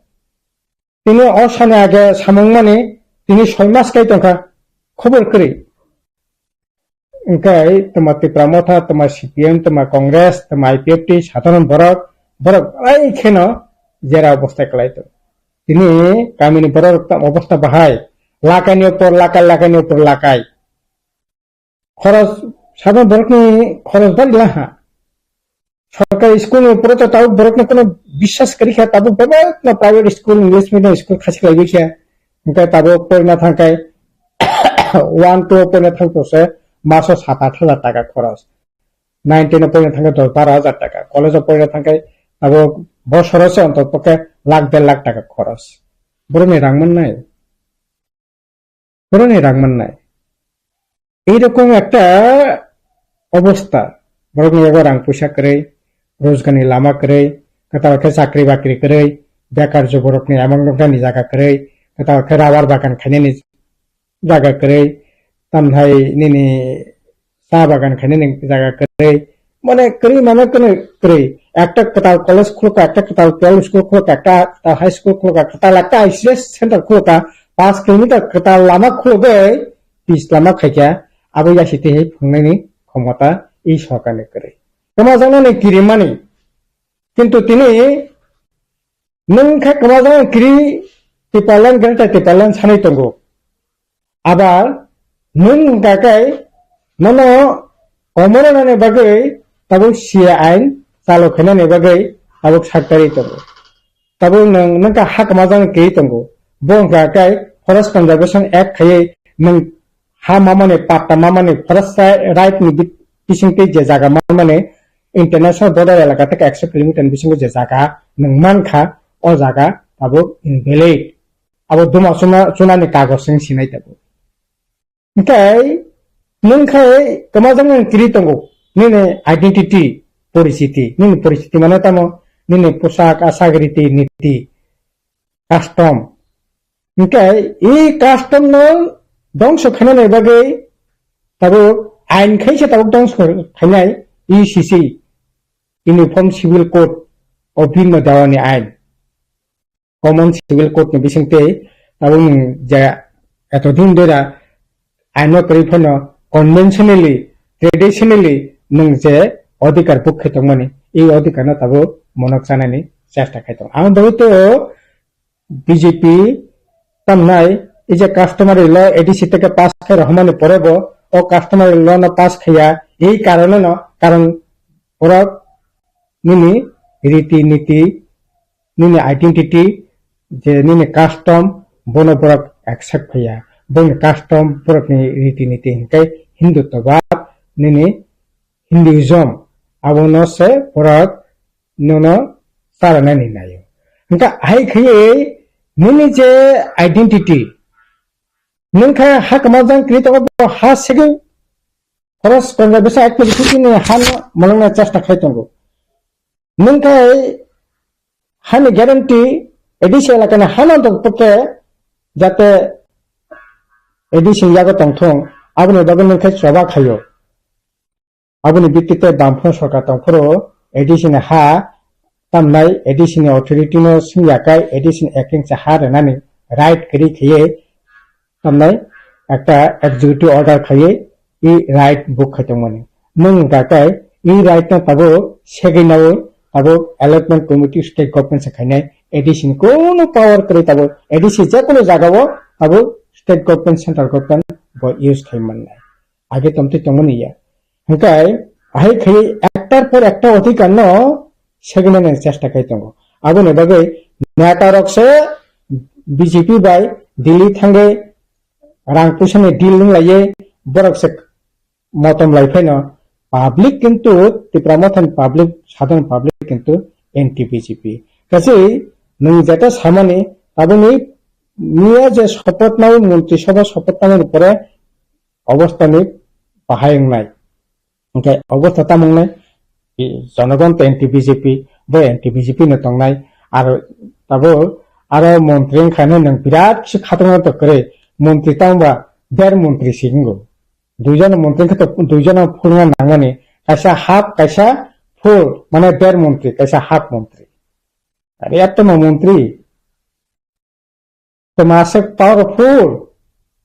Tini o sani age samung mani tini soi mas kai tongkha. Khobor kwrwi. Hwnkhe toma Tipra Motha, toma C P M, toma Congress, toma I P F T, sadharon borok, borok belai kheno jera obostha kwlai tongo. Tini kamini borok tam obostha bahai, lakai ni upor lakai, lakai ni upor lakai. Khoros, sadharon borokni khoros bari laha. Sorkari school ni upor to tabuk borokno kono biswas kwrwi kha, tabuk bebak no private school, English medium school khasi lai kha. Hwnkhe tabuk porina thangkai one two porina thangto se maso sat aat hajar taka khoros. Nine ten porina thangkai dos baro hajar taka. College porina thangkai tabuk bosoro se onto pokhe lakh der lakh taka khoros. Borokni rang mannai. Borokni rang mannai. Ei rokom ekta obostha, borokni yago rang puisa kwrwi, rojgarni lama kwrwi, kwtal khe chakri bakri kwrwi, bekar juborokni amang noknani jaga kwrwi, kwtal khe rabar bagan khainani jaga kwrwi, tamhai nini cha bagan khainani jaga kwrwi, mane kwrwi mane kwrwi kwrwi. Ekta kwtal college khulukha, ekta kwtal L P school khulukha, ekta kwtal high school khulukha, kwtal ekta I C S center khulukha, paanch kilometer kwtal lama khulugwi pis lama khaikha, abo yasi tei phwrwngnaini khomota i sorkarni kwrwi. Kwmajaknani kirimani. Kintu tini nwng khe kwmajaknani kiri Tipraland, Greater Tipraland sanwi tongo. Abar nwng hwnkha khe nono komono nani bagwi tabuk C A ain chalo khainani bagwi tabuk saktari tongo. Tabuk nwng, nwng kha ha kwmajaknani kiri tongo. Bo hwnkha khe Forest Conservation Act khaiwi nwng ha mamani, patta mamani, forest ri-, right ni bi-, bisingtwi je jaga mamani, international border elaka theke ekso kilometer ni bisingo je jaga nwng mankha, o jaga tabuk invalid. Abo duma chuna, chunani kagoj se wng sinai tabuk. Hwnkhe nwng khai kwmajaknani kiri tongo, nini identity, porichiti, nini porichiti mane tamo, nini poshak, ashak, riti niti, custom. Hwnkhe i custom no dongso khainani bagwi tabuk ain khaisa tabuk dongso khainai U C C, Uniform Civil Code of Bhima Dawani ain. Common Civil Code ni bisingtwi tabuk nwng je etodin dera aino kwrwi phano conventionally, traditionally nwng je odhikar bukhe tongmani, i odhikar no tabuk monok chanani chesta khai tongo. Ang bagwi to B J P tamnai, i je customary law A D C theke pass khai rohormani pore bo o customary law no pass khaiya, ei karone no, karon borok nini riti niti, nini identity, je nini custom, bono borok accept khaiya. Boni custom, borokni riti niti hwnkhe Hindutvabad, nini Hinduism, abono se borok nono charanani naio. Hwnkhe hai khaiwi nini je identity, nwng khe ha kwmajaknani kiri tongo, bo ha segwi Khorok konja bisa ek kg sukini hano mwlwngna chesta khai tongo. Nwng khai hani guarantee A D C elakani hano tongtokhe jate A D C ni yago tongthung, aboni bagwi nwng khai choba khaio. Aboni bitti tei Bamfront sorkar tongphuru A D C ni ha tamnai A D C ni authority no swngya kai A D C ni acting cha ha rwnani right kwrwi khaiwi tamnai ekta executive order khaiwi e right book khai tongmani. Nwng wngkha kai e right no tabuk segwi naui tabuk allotment committee state government se khainai A D C ni kunu power kwrwi tabuk A D C jekunu jagao tabuk state government central government bo use khai mannai. Age tomtwi tongmani ya. Hingkai ahai khai ektar por ekta odhikar no segwi nani chesta khai tongo. Aboni bagwi neta rok se B J P bai Delhi thangwi rang puisa ni deal wng laiwi borok se motom lai phaino public kintu Tipra Mothani public, sadharon public kintu anti B J P. Kasi nwng jeta samani tabukni niya je sopoth nai montri sabha sopoth nai pore obostha ni bahai wngnai. Hingke obostha tamo wngnai? I jonogon to anti B J P, bo anti B J P no tongnai. Aro tabuk aro montri wngkha hwnwi nwng birat kisa khatungma to kwrwi. Montri tamo ba der montri si wngo. Duijon montri wngkha to duijon phulna nangmani. Kaisa half, kaisa full, mane der montri, kaisa half montri. Are eto no montri. Toma aswk powerful.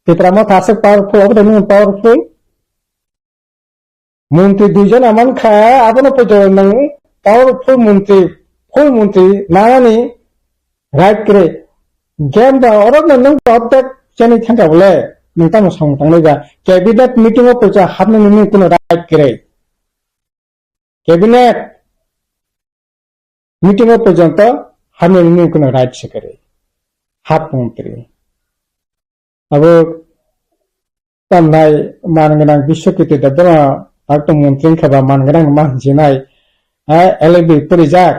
Tipra Motha aswk powerful, obo de nini powerful. Montri duijon aman kha, abono poito nang powerful montri, full montri, nangani right kre. Game ba oro no nung top deck chani thangka bole, nung tamo samung tangnai ba. Cabinet meeting o poito hapnani nung kuno right kre. Cabinet meeting o porjonto hamya nini kuno right se kwrwi. Hap montri. Abo tamnai man gwnang Biswakirti Debbarma, tak tong montri wngkha ba man gwnang ma hinjinai. Ha, L L B porijak.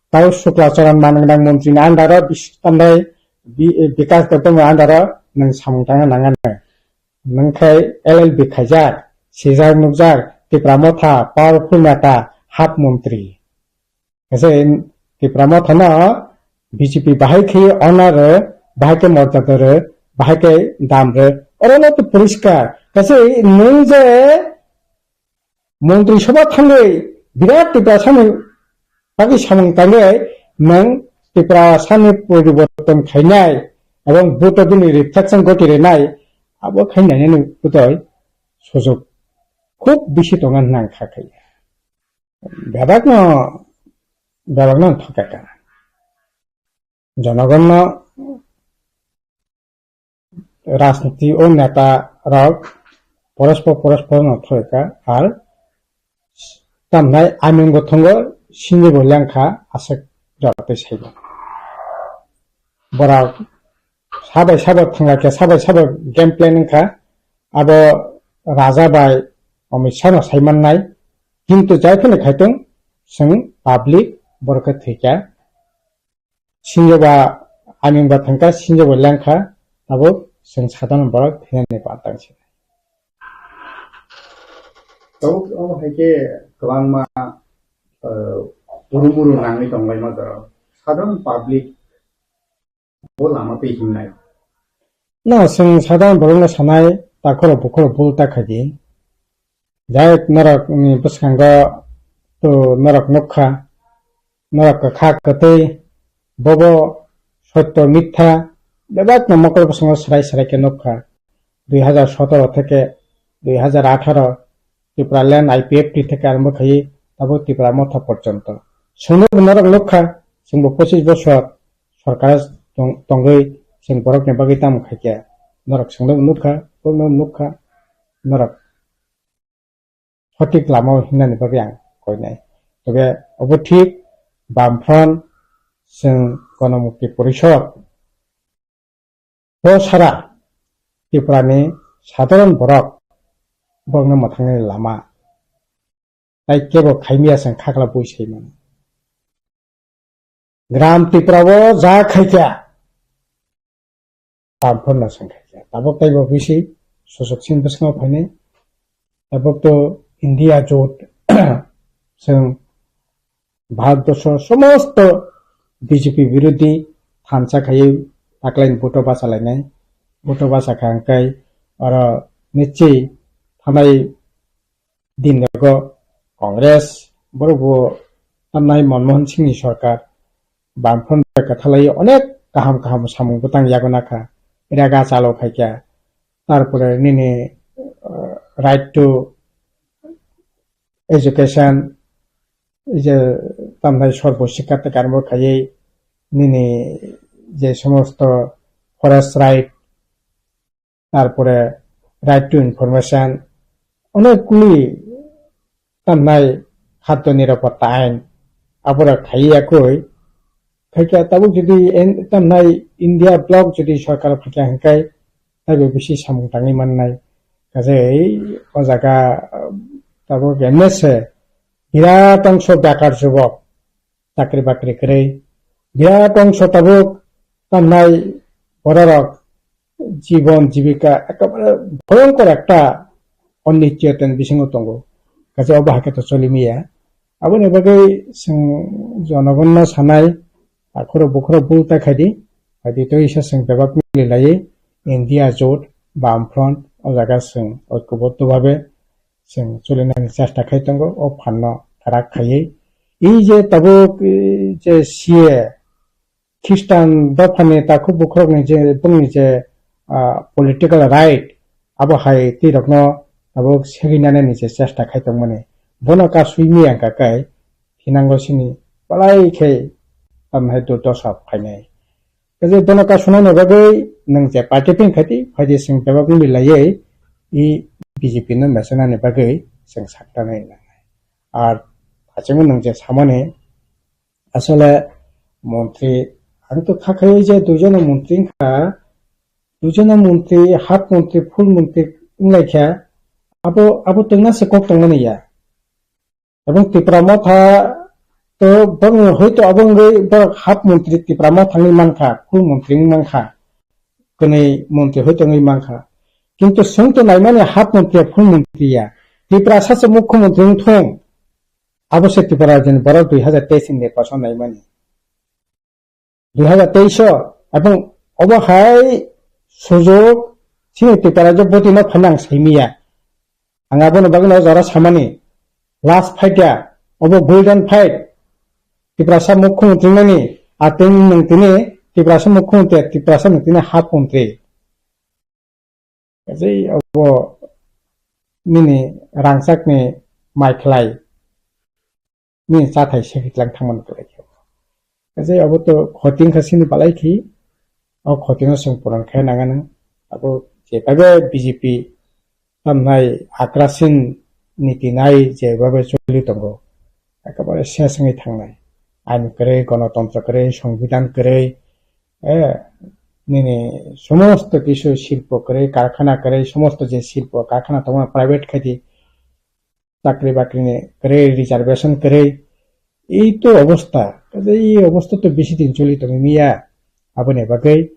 Tau Sukla Charan man gwnang montri ni under o bis-, tamnai Bi-, Bikas Debbarma under o nwng samung tangna nangani. Nwng khe L L B khaijak, sijak nukjak, Tipra Motha, powerful neta, hap montri. Kaisa Tipra Motha no B J P bahai khe honor rw, bahai khe morjada rw, bahai khe dam rw. Oro no to poriskar. Kaisa nwng je Montri Sabha thangwi birat Tiprasani bagwi samung tangwi nwng Tiprasani poriborton khainai ebong vote bini reflection goti rinai abo khainai nini kutoi sujok khub bisi tongo hwnna ang kha khai. Bebakno, bebakno thokeka. Jonogonno rajniti o neta rok porospor porospor no thoi kha, ar tamnai aming bo thongo, sini bo lengkha, aswk jora tei saibo. Borok sabai sabo thangla khe, sabai sabo game plan wngkha, abo raja bai Amit Shah no sai mannai, kintu jai phano khai tong, chwng public borok khe thwi kha. Sinjoba aming ba thangkha, sinjoba lengkha, tabuk chwng sadharon borok thwinani pantang se. Tabuk omo hai khe kwbangma, eh, urumuru nangwi tonglaima jorao. Sadharon public bo lama twi himnai. No, chwng sadharon borokno sanai, takhoro bukhoro bul ta khaidi. Jai norok ni bwskango to norok nukha, norok kwkha kwtwi, bobo sotto mitha bebakno mokol bwskango swrai swrai khe nukha. Dui hazar sotoro theke dui hazar atharo Tipraland I P F T theke arombo khaiwi tabuk Tipra Motha porjonto. Chwngno bo norok nukha, chwngbo pochis bosor sorkar tong-, tongwi chwng borokni bagwi tamo khaikha. Norok chwngno nukha, borokno nukha, norok sothik lama o hingnani bagwi ang koinai. Tobe obo thik, Bamfront, chwng Ganamukti Porishod, bo sara Tripura ni sadharon borok, borokno mwthangni lama tai kebo khaimiya chwng khakla bui sai mano. Gram Tripura o ja khaikha, Bamfront no chwng khaikha. Tabuk taibo bisi susuk sin bwskango phainai. Tabuk to India jot chwng Bharat borsho somosto B J P birodhi thansa khaiwi taklaini vote o bachalainai. Vote o bachakha hwnkhe oro nichwi thanai din rogo Congress borok bo tamnai Manmohan Singh ni sorkar Bamfront bai kwthalai onek kaham kaham samung bwtang yago nakha, rega chalo khaikha, tarpore nini, uh, right to education, je tamnai sorbo sikha te karmo khaiwi nini je somosto forest right, tarpore right to information, onek kuli tamnai khaddo nirapotta ain, aborok khaiya koi, khaikha tabuk jodi en-, tamnai India bloc jodi sorkar phaikha hwnkhe taibo bisi samung tangwi mannai. Kaje o jaga, ah, tabuk M S A birat ongso bekar jubok, chakri bakri kwrwi, birat ongso tabuk tamnai bororok jibon jibika ekabare bhoyonkor ekta onnichchayotani bisingo tongo. Kaje obo hakhe to choli maya. Aboni bagwi chwng jonogonno sanai, akhoro bukhoro bul ta khaidi, phaidi to isa chwng bebak mili laiwi India jot, Bamfront, o jaga chwng oikoboddo bhabe chwng cholinani chesta khai tongo, o phanno kwrak khaiwi. I je tabuk, i je C A, Khristan dophani takhuk bukhurokni je, bongni je, ah, political right, abo hai twi rokno tabuk seginani ni je chesta khai tongmani. Bono kasui miya wngkha khe thinango sini balai khe tamhai durdosa phainai. Kaje bono kasunani bagwi nwng je party pin khaidi, phaidi chwng bebak wngwi laiwi i B J P no mesenani bagwi chwng saktanai nangnai. Ar hachingwi nwng je samani, asole montri, ang to kha khai je duijono montri wngkha, duijono montri, half montri, full montri wnglaikha, abo, abo twngna se kok tongmani ya. Ebong Tipra Motha to bongni hoito abo wngwi borok half montri Tipra Motha wngwi mankha, full montri wngwi mankha, kwnwi montri hoito wngwi mankha. Kintu chwng to naimani half montri ya, full montri ya. Tiprasa se mukhyamantri wngthung. Abo se Tripura rajyoni borok dui hazar teis ni nirbachon naimani. Dui hazar teis o, ebong obo hai sujok chini Tripura rajyo bwtwi no phaina ang saimiya. Ang abono bagwi no jora samani. Last fight ya, obo golden fight. Tiprasa mukhyamantri nani, atwng nwng tini Tiprasa mukhyamantri, Tiprasa nwng tini half montri. Kaje obo nini rangchakni mai khlai, nini chathai se hitlang thangmani kwlai khe. Kaje obo to khoti wngkha sini balai khi, o khoti no chwng puran khe nangani. Abo je pabe B J P tamnai akrasin niti nai je babe choli tongo, ekabare ses wngwi thangnai. Ain kwrwi, gonotontro kwrwi, songbidan kwrwi, eh, nini somosto kisu silpo kwrwi, karkhana kwrwi, somosto je silpo karkhana tongo private khaidi, chakri bakri ni kwrwi, reservation kwrwi, ei to obostha, kaje ei obostha to bisi din choli tongwi miya, aboni bagwi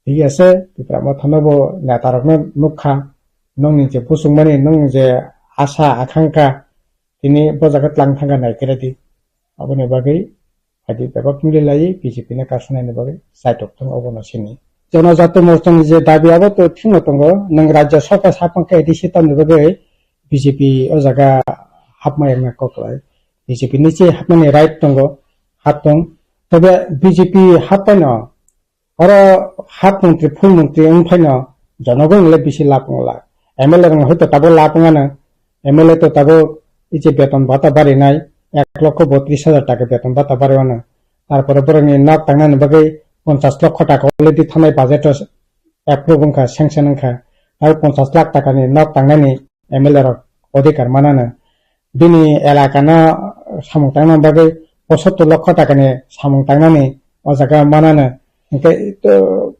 thik ase, Tipra Motha no bo neta rok no nukha, nongni je buchung mani, nong je asa akhangkha, tini bo jaga tlang thangkha nai khe di, aboni bagwi Adi bebak mili lai B J P ni kasunai ni bagwi saitok thung obo no sini. Jonojati Morcha ni je dabi abo to thwngno tongo, nwng Rajya Sabha sapang khe A D C tamni bagwi B J P o jaga hapma ema kok lai. B J P ni se hapmani right tongo, hap tong. Tebe B J P happai no oro half montri, full montri wng phai no jonogon le bisi lab wng la. M L A rok hoito tabo lab wng ano, M L A to tabuk ije beton bata barinai, ek lokho botris hajar taka beton bata bari wano. Tarpore borokni nok tangnani bagwi ponchas lokho taka already thanai budget o approve wngkha, sanction wngkha. Tabuk ponchas lakh takani nok tangnani M L A rok odhikar manano. Bini elaka no samung tangna bagwi posottor lokho takani samung tangnani o jaga manano. Hinkhe to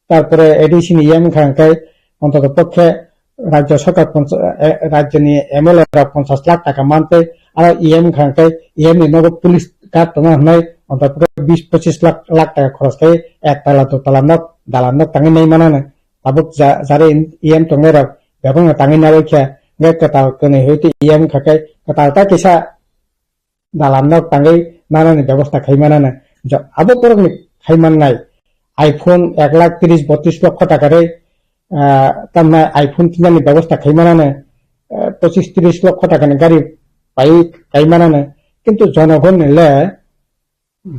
Tarpore A D C ni E M wngkha hwnkhe, ontoto pokhe Rajya Sarkar poncha-, eh, rajyoni M L A rok ponchas lakh taka mantwi, aro E M wngkha hwnkhe, E M ni nogo police guard tongna hwnwi, ontoto pokhe bis pochis lakh, lakh taka khoros khai ek tala, do tala nok, dalan nok tangwi nai manano. Tabuk ja-, jara E M tongnai rok bebakno tangwi nabai khe, kwtal kwnwi hoi twi iyang khakai kwtal ta kisa dalam no tangwi nanani bebosta khai manana. Jo, abo borokni khai mannai iPhone ek lakh tris botris lokho taka rwi, ah, tamna iPhone kinani bebosta khai manana, ah, pochis tris lokho takani gari pai kai manana. Kintu jonogonni le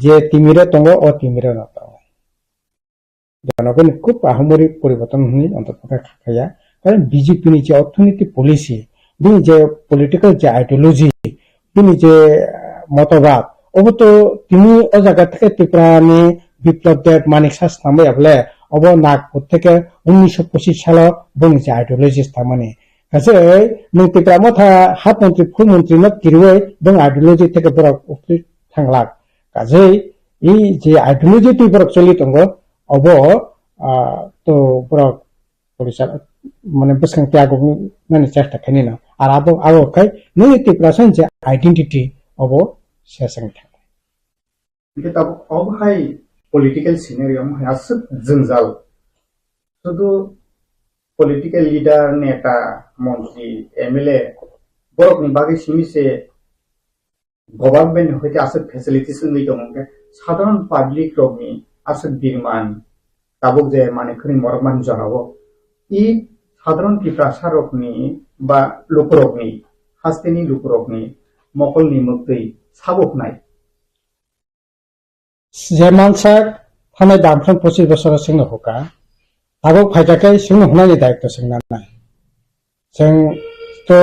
je timiro tongo, o timiro no tongo. Jonogonni khub ahumori poriborton hwnwi ontotpokhe kha khaya. Karon B J P ni je orthonoiti policy, bini je political je ideology, bini je, ah, motobad, obo to tini o jaga theke Tripura ni Biplab Deb, Manik Saha swnamwi abole, obo Nagpur theke unisho pochis salo bongni je ideology swnamani. Kaje nwng Tripura Motha hap montri, full montri no kirwi bong ideology theke borok uktwi thanglak. Kaje i je ideology twi borok choli tongo, obo, ah, to borok police mane bwskang tei aguk nani chesta khainino. Ar abo, abo khai nini Tiprasa je identity obo sesang thang. Hingke tabuk obo hai political scenario omo hai aswk jwngjal. Sudu political leader, neta, montri, M L A borokni bagwi simi se government ni hoite aswk facilities wngwi tongo, hwnkhe sadharon public rokni aswk birman tabuk je manwi khwnwi morokmani jorao i sadharon Tiprasa rokni ba lukurokni, hasteni lukurokni mokolni mwktwi sabo hwnai. Je mansak thanai bamkhran pochis bosoro chwngno huka, tabuk phaikha khe chwngno hunani daitw chwng nanai. Chwng to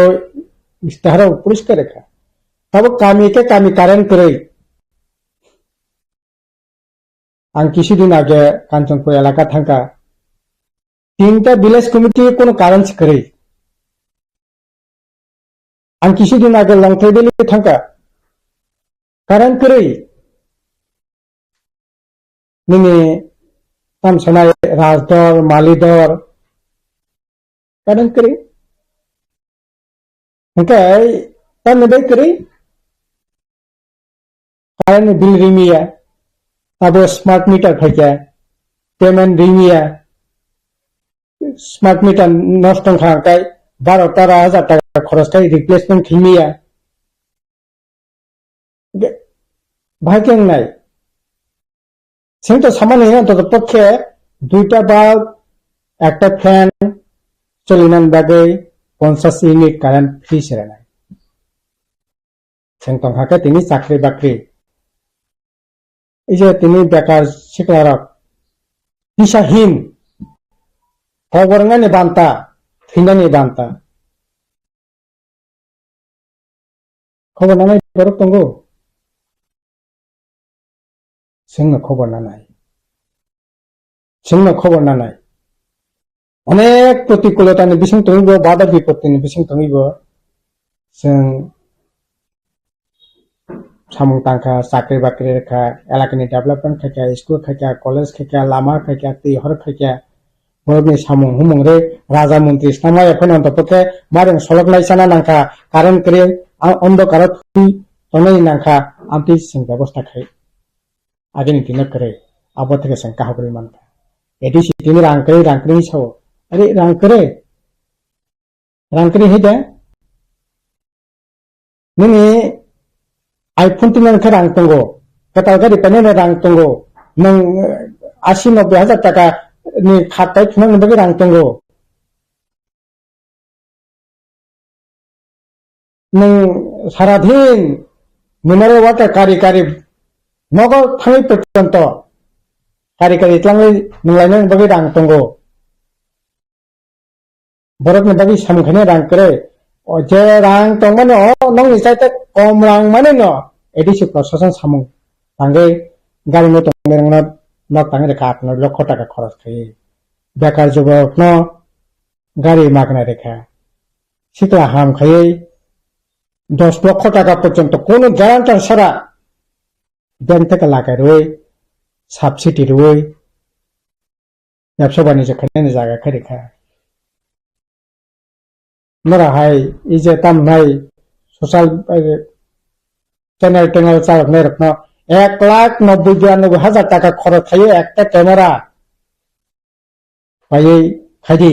istihara poriskar kha. Tabuk kami khe kami current kwrwi. Ang kisudin age Kanchanpur elaka thangkha. Tinta village committee kono current kwrwi. Ang kisudin age Longthai Valley thangkha. Current kwrwi. Nini tamsanai Rajdor, Malidor. Current kwrwi. Hingke tamni bai kwrwi. Current ni bill rimiya, abo smart meter phaikha, payment rimiya, smart meter nosto wngkha hwnkhe baro tero hajar taka khoros khai replacement khaimiya. Hwnkhe bahai khe wngnai. Chwng to samani hino to pokhe duita bulb, ekta fan cholinani bagwi ponchash unit current free se rwnai. Chwng tongkha khe tini chakri bakri. Ije tini bekar siklarok. Disahin. Kobor wngnani banta, thwinani banta. Khobor nanai borok tongo? Chwngno khobor nanai. Chwngno khobor nanai. Onek protikulotani bising tongwi bo, bada bipottini bising tongwi bo. Chwng samung tangkha, chakri bakri rwkha, elakani development khaikha, school khaikha, college khaikha, lama khaikha, twi hor khaikha. Borokni samung humung rwi raja montri swnamaya phano ontopokhe mareng soloknai sana nangkha, current kwrwi, a-, ondokaro thwi tongnai nangkha, amtwi chwng bebosta khai. Agini dino kwrwi, abo theke chwng kaham kwrwi mankha. A D C tini rang kwrwi, rang kwrwi sao. Are rang kwrwi? Rang kwrwi hai de? Nini iPhone tini khe rang tongo. Kwtal gari painani rang tongo. Nwng, eh, asi nobboi hajar taka ni khat tai phunukni bagwi rang tongo. Nwng saradin mineral water kari kari nogo thangwi porjonto kari kari tlangwi nwnglainani bagwi rang tongo. Borokni bagwi samung khainai rang kwrwi. O je rang tongmani o nokni chaita kom rang mani no A D C prosason samung tangwi gari no tongmani rang no nok tangwi rwkha aat noi lokho taka khoros khaiwi. Bekar juborok no gari magna rwkha. Sikla ham khaiwi dos lokho taka porjonto kono guarantor sara bank theke lakai rwui, subsidy rwui, Yapsa banijak khainani jaga khe rikha. Nora hai, ije tam nai, social, eh, channel tengal chaloknai rokno ek lakh nobboi biranoboi hajar taka khorok khaio ekta camera paiwi khaidi.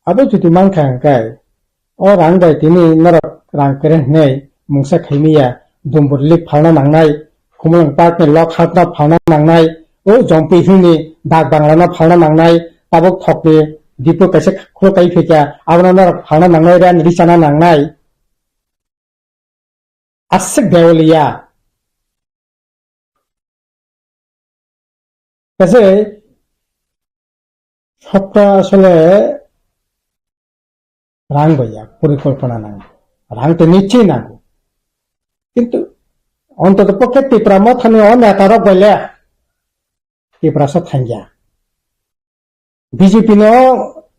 Abo jodi mankha hwnkhe, o rang bai tini norok rang kwrwi hwnwi mungsa khaimiya, Dumbur Lake phalna nangnai, Khumulwng Park ni lok hatno phalna nangnai, o Jompi Hill ni dak bangla no phalna nangnai, tabuk thokni dipo kaisa khuluk kai phikya, abono norok phalna nangnai, ren richana nangnai. Aswk dewaliya. Kaisa sopta asole rang bai ya, porikolpona nango. Rang to nichoi nango. Kintu ontoto pokhe Tipra Mothani o neta rok bai le Tiprasa thangya. B J P no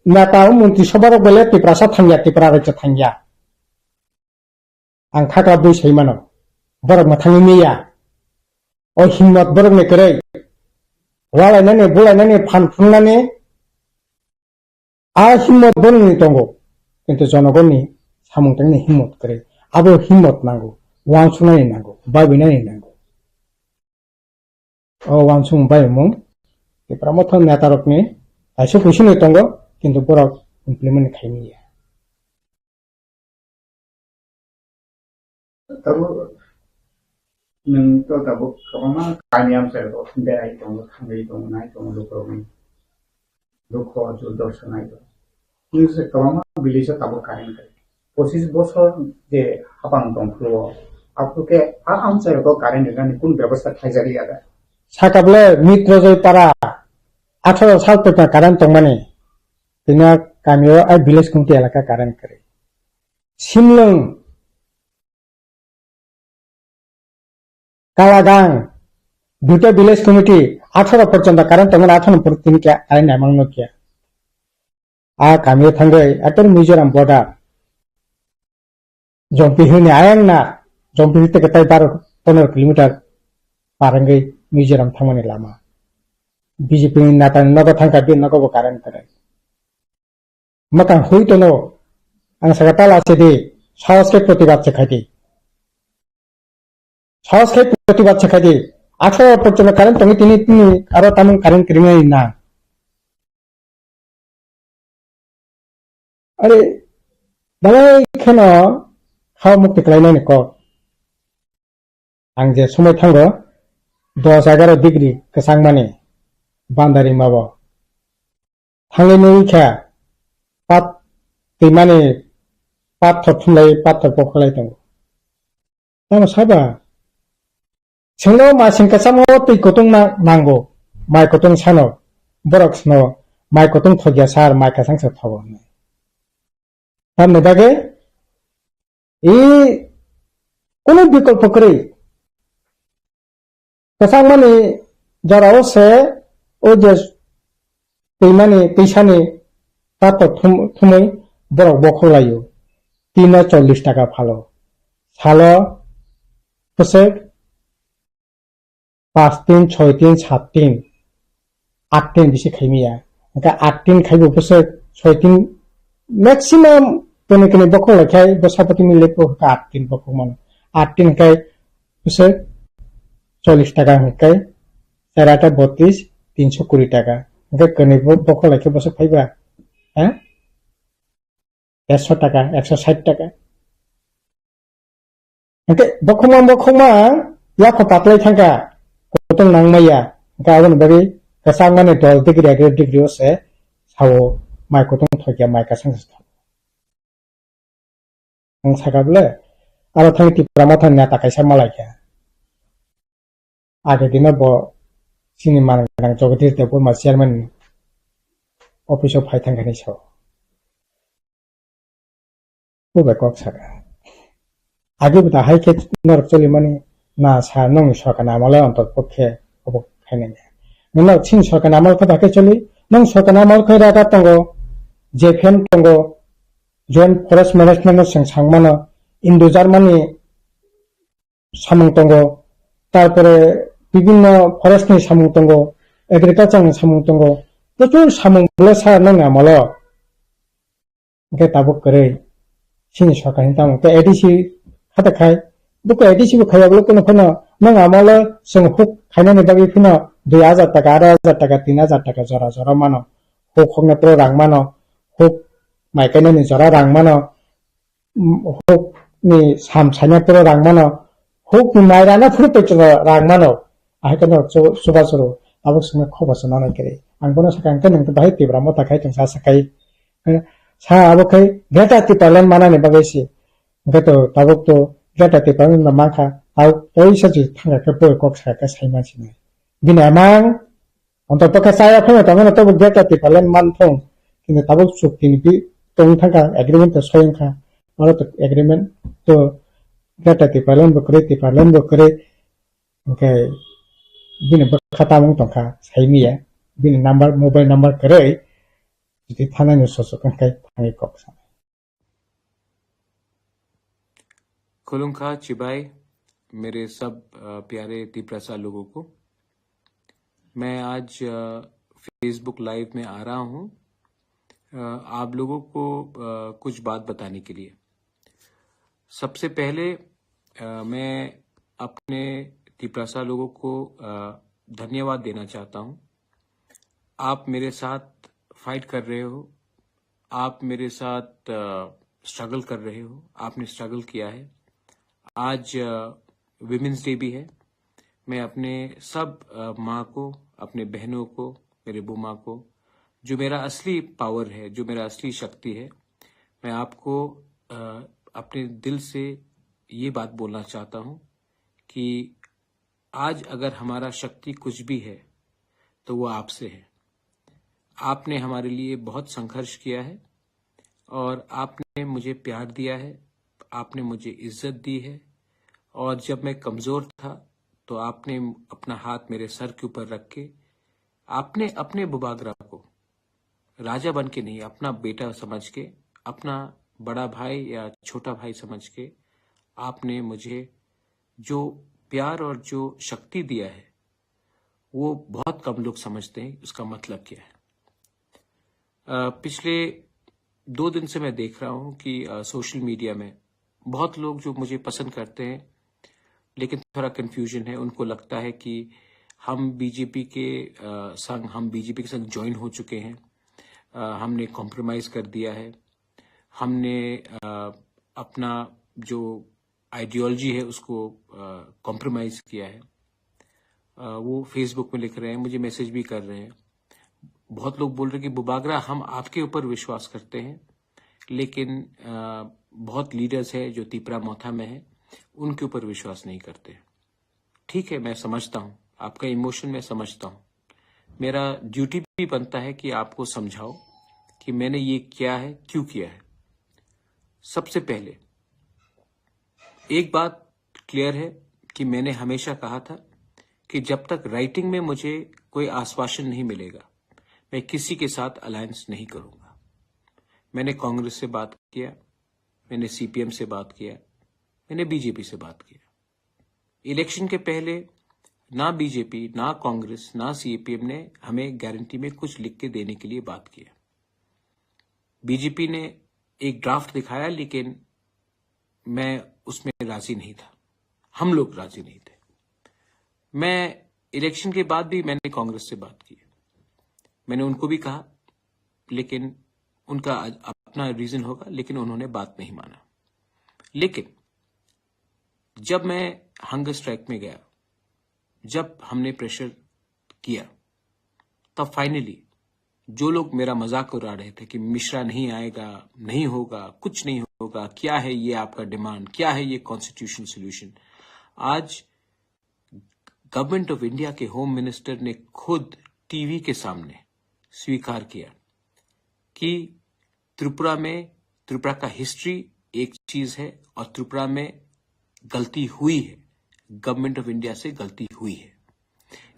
neta o montri sobha rok bai le Tiprasa thangya, Tipra rajya thangya. Ang khakla bui sai mano. Borok mwthangwi miya. O himmot borokni kwrwi. Walainani, bulainani, phan phungnani. A himmot borokni tongo. Kintu jonogonni samung tangni himmot kwrwi. Abo himmot nango. Wansuknani nango. Babinani nango. O wansukmung bai mung. Tipra Motha netarokni kaisa kuisini tongo. Kintu borok implement khaimaya. Tabuk nwng to tabuk kwbangma kami amchaio berai tongo, thangwi tongo, nai tongo lukurokni. Dukho, durdosa nai tongo. Nwng se kwbangma village o tabuk current kwrwi. Pochis bosor je hapang tongphuru o, aphuru khe a amchaio to current rwnani kun bebosta khlaijak ya da? Saka bole Mitrojoy para atharo sal pekna current tongmani. Tini a kamio a village committee elaka current kwrwi. Simlwng, Kalagang, duita village committee, atharo porjonto current tongmani, atharo por tini khe current naimang nukya. A kamio thangwi ator Mizoram border. Jompi hini ayang na, Jompi hini teke tai baro pondro kilometer par wngwi Mizoram thangmani lama. B J P ni neta ni nogo thangkha, bini nogo bo current kwrwi. Mwkang hui tono, ang saka tala se di, sahos khe protibad se khai di. Sahos khe protibad se khai di. Atharo porjonto current tongwi tini, tini aro tamung current kwrwngwi na. Are, belai kheno ha mukti khlainani kok. Ang je somoi thango, dos egaro degree kwchangmani bandari mabo. Thangwi nugwi kha, pat twimani pathor thumlai, pathor pokholai tongo. Tamo saba? Chwngno masing kwchangma o twi kutung na-, nango. Mai kutung sano. Borok sano. Mai kutung thokya sar, mai kwchang se thogo hinwi. Tamni bagwi i kunu bikolpo kwrwi. Kwchangmani jorao se o je twimani, twisani tato thum-, thumwi borok bokhok laio. Tino chollish taka phalo. Salo bwswk pas tin, soi tin, sat tin, at tin bisi khaimaya. Hingkhe at tin khaibo bwswk soi tin, maximum kene kene bokhok laikhai bwsapotini lepo hingkhe at tin bokhok mano. At tin hingkhe bwswk chollish taka hingkhe, char ata botris, tinso kuri taka. Hingkhe kene bo-, bokhok laikhe bwswk phaiba? Ha? Ekso taka, ekso sait taka. Hingkhe bokhokma, bokhokma yakho patlai thangkha, kutung nangmaya. Hingkhe aboni bagwi kwchangmani dol degree, egaro degree o se sao mai kutung thokya, mai kwchang se thok. Ang saka bole, aro thang Tipra Motha neta kaisa malaikha. Age dino bo chini manang Jagadish Debbarma chairman office o phai thangkha ni sao. Bo bai kok saka. Age bo da hai khe norok choli mani na sa nongni sorkar ni amolo ontor pokhe obo khainai. Nino chini sorkar ni amol khe da khe choli, nong sorkar ni amol khe raga tongo, J F M tongo, Joint Forest Management no chwng sang mano, Indo Germany samung tongo, tarpore bibinno forest ni samung tongo, agriculture ni samung tongo, prochur samung bole sa nang amolo. Hingke tabuk kwrwi, chini sorkar ni tamo, tei A D C khata khai, buko A D C bo khaiya bole kono phano nang amolo chwng huk khainani bagwi phano dui hajar taka, arai hajar taka, tin hajar taka jora jora mano, huk hokna pro rang mano, huk Mai kainani jora rang mano, mm, huk ni sam saina puro rang mano, huk ni mai rana phuru petrol rang mano. Ahai khe no chu-, chuba churu, abo swngo khobo se nanai kiri. Ang bono sakha, ang khe nwng bahai Tipra Motha khai tong sa sakai. Eh, sa abo khai Greater Tipraland manani bagwi si. Hwnkhe to tabuk to Greater Tipraland no mankha, tabuk teisa je thangkha khe boi kok sakha khe sai mansinai. Bini amang Onto tokhe chaya phano tongmano tobo Greater Tipraland man thung. Kintu tabuk chukti ni bi tong thangkha, agreement to soyong kha. Oro to agreement to Greater Tipraland bo kwrwi, Tipraland bo kwrwi. Hwnkhe bini bwkha tamung tongkha, saimiya. Bini number, mobile number kwrwi. Jodi thanani sochok wngkhe thangwi kok sa. खुलुमखा चिबाई, मेरे सब अ, प्यारे तिप्रसा लोगों को। मैं आज अ, Facebook live में आ रहा हूँ अ, आप लोगों को अ, कुछ बात बताने के लिए। सबसे पहले अ, मैं अपने तिप्रसा लोगों को अ, धन्यवाद देना चाहता हूँ। आप मेरे साथ फाइट कर रहे हो, आप मेरे साथ स्ट्रगल कर रहे हो, आपने स्ट्रगल किया है। आज विमेंस डे भी है। मैं अपने सब अ, माँ को, अपने बहनों को, मेरे बुआ माँ को, जो मेरा असली पावर है, जो मेरा असली शक्ति है, मैं आपको अ, अपने दिल से ये बात बोलना चाहता हूँ कि आज अगर हमारा शक्ति कुछ भी है तो वो आपसे है। आपने हमारे लिए बहुत संघर्ष किया है और आपने मुझे प्यार दिया है, आपने मुझे इज्जत दी है। और जब मैं कमज़ोर था तो आपने अपना हाथ मेरे सर के ऊपर रख के आपने अपने बुबागरा को राजा बन के नहीं, अपना बेटा समझ के, अपना बड़ा भाई या छोटा भाई समझ के आपने मुझे जो प्यार और जो शक्ति दिया है वो बहुत कम लोग समझते हैं उसका मतलब क्या है। अ, पिछले दो दिन से मैं देख रहा हूँ कि सोशल मीडिया में बहुत लोग जो मुझे पसंद करते हैं लेकिन थोड़ा कन्फ्यूजन है, उनको लगता है कि हम बीजेपी के अ, संग हम बीजेपी के संग ज्वाइन हो चुके हैं। अ, हमने कॉम्प्रोमाइज कर दिया है। हमने अ, अपना जो आइडियोलॉजी है उसको कॉम्प्रोमाइज किया है। अ, वो फेसबुक में लिख रहे हैं, मुझे मैसेज भी कर रहे हैं। बहुत लोग बोल रहे हैं कि बुबागरा हम आपके ऊपर विश्वास करते हैं, लेकिन अ, बहुत लीडर्स हैं जो तिपरा मोथा में हैं, उनके ऊपर विश्वास नहीं करते। ठीक है, मैं समझता हूँ आपका इमोशन, मैं समझता हूँ। मेरा ड्यूटी भी बनता है कि आपको समझाओ कि मैंने ये क्या है, क्यों किया है। सबसे पहले एक बात क्लियर है कि मैंने हमेशा कहा था कि जब तक राइटिंग में मुझे कोई आश्वासन नहीं मिलेगा, मैं किसी के साथ अलायंस नहीं करूंगा। मैंने कांग्रेस से बात किया, मैंने सीपीएम से बात किया, मैंने बीजेपी से बात किया। इलेक्शन के पहले ना बीजेपी, ना कांग्रेस, ना सीपीएम ने हमें गारंटी में कुछ लिख के देने के लिए बात किया। बीजेपी ने एक ड्राफ्ट दिखाया, लेकिन मैं उसमें राजी नहीं था, हम लोग राजी नहीं थे। मैं इलेक्शन के बाद भी मैंने कांग्रेस से बात की, मैंने उनको भी कहा, लेकिन उनका अपना रीजन होगा, लेकिन उन्होंने बात नहीं माना। लेकिन जब मैं हंगर स्ट्राइक में गया, जब हमने प्रेशर किया, तब फाइनली जो लोग मेरा मजाक उड़ा रहे थे कि मिश्रा नहीं आएगा, नहीं होगा, कुछ नहीं होगा, क्या है ये आपका डिमांड, क्या है ये कॉन्स्टिट्यूशनल सॉल्यूशन, आज गवर्नमेंट ऑफ इंडिया के होम मिनिस्टर ने खुद टीवी के सामने स्वीकार किया कि त्रिपुरा में, त्रिपुरा का हिस्ट्री एक चीज है और त्रिपुरा में गलती हुई है, गवर्नमेंट ऑफ इंडिया से गलती हुई है।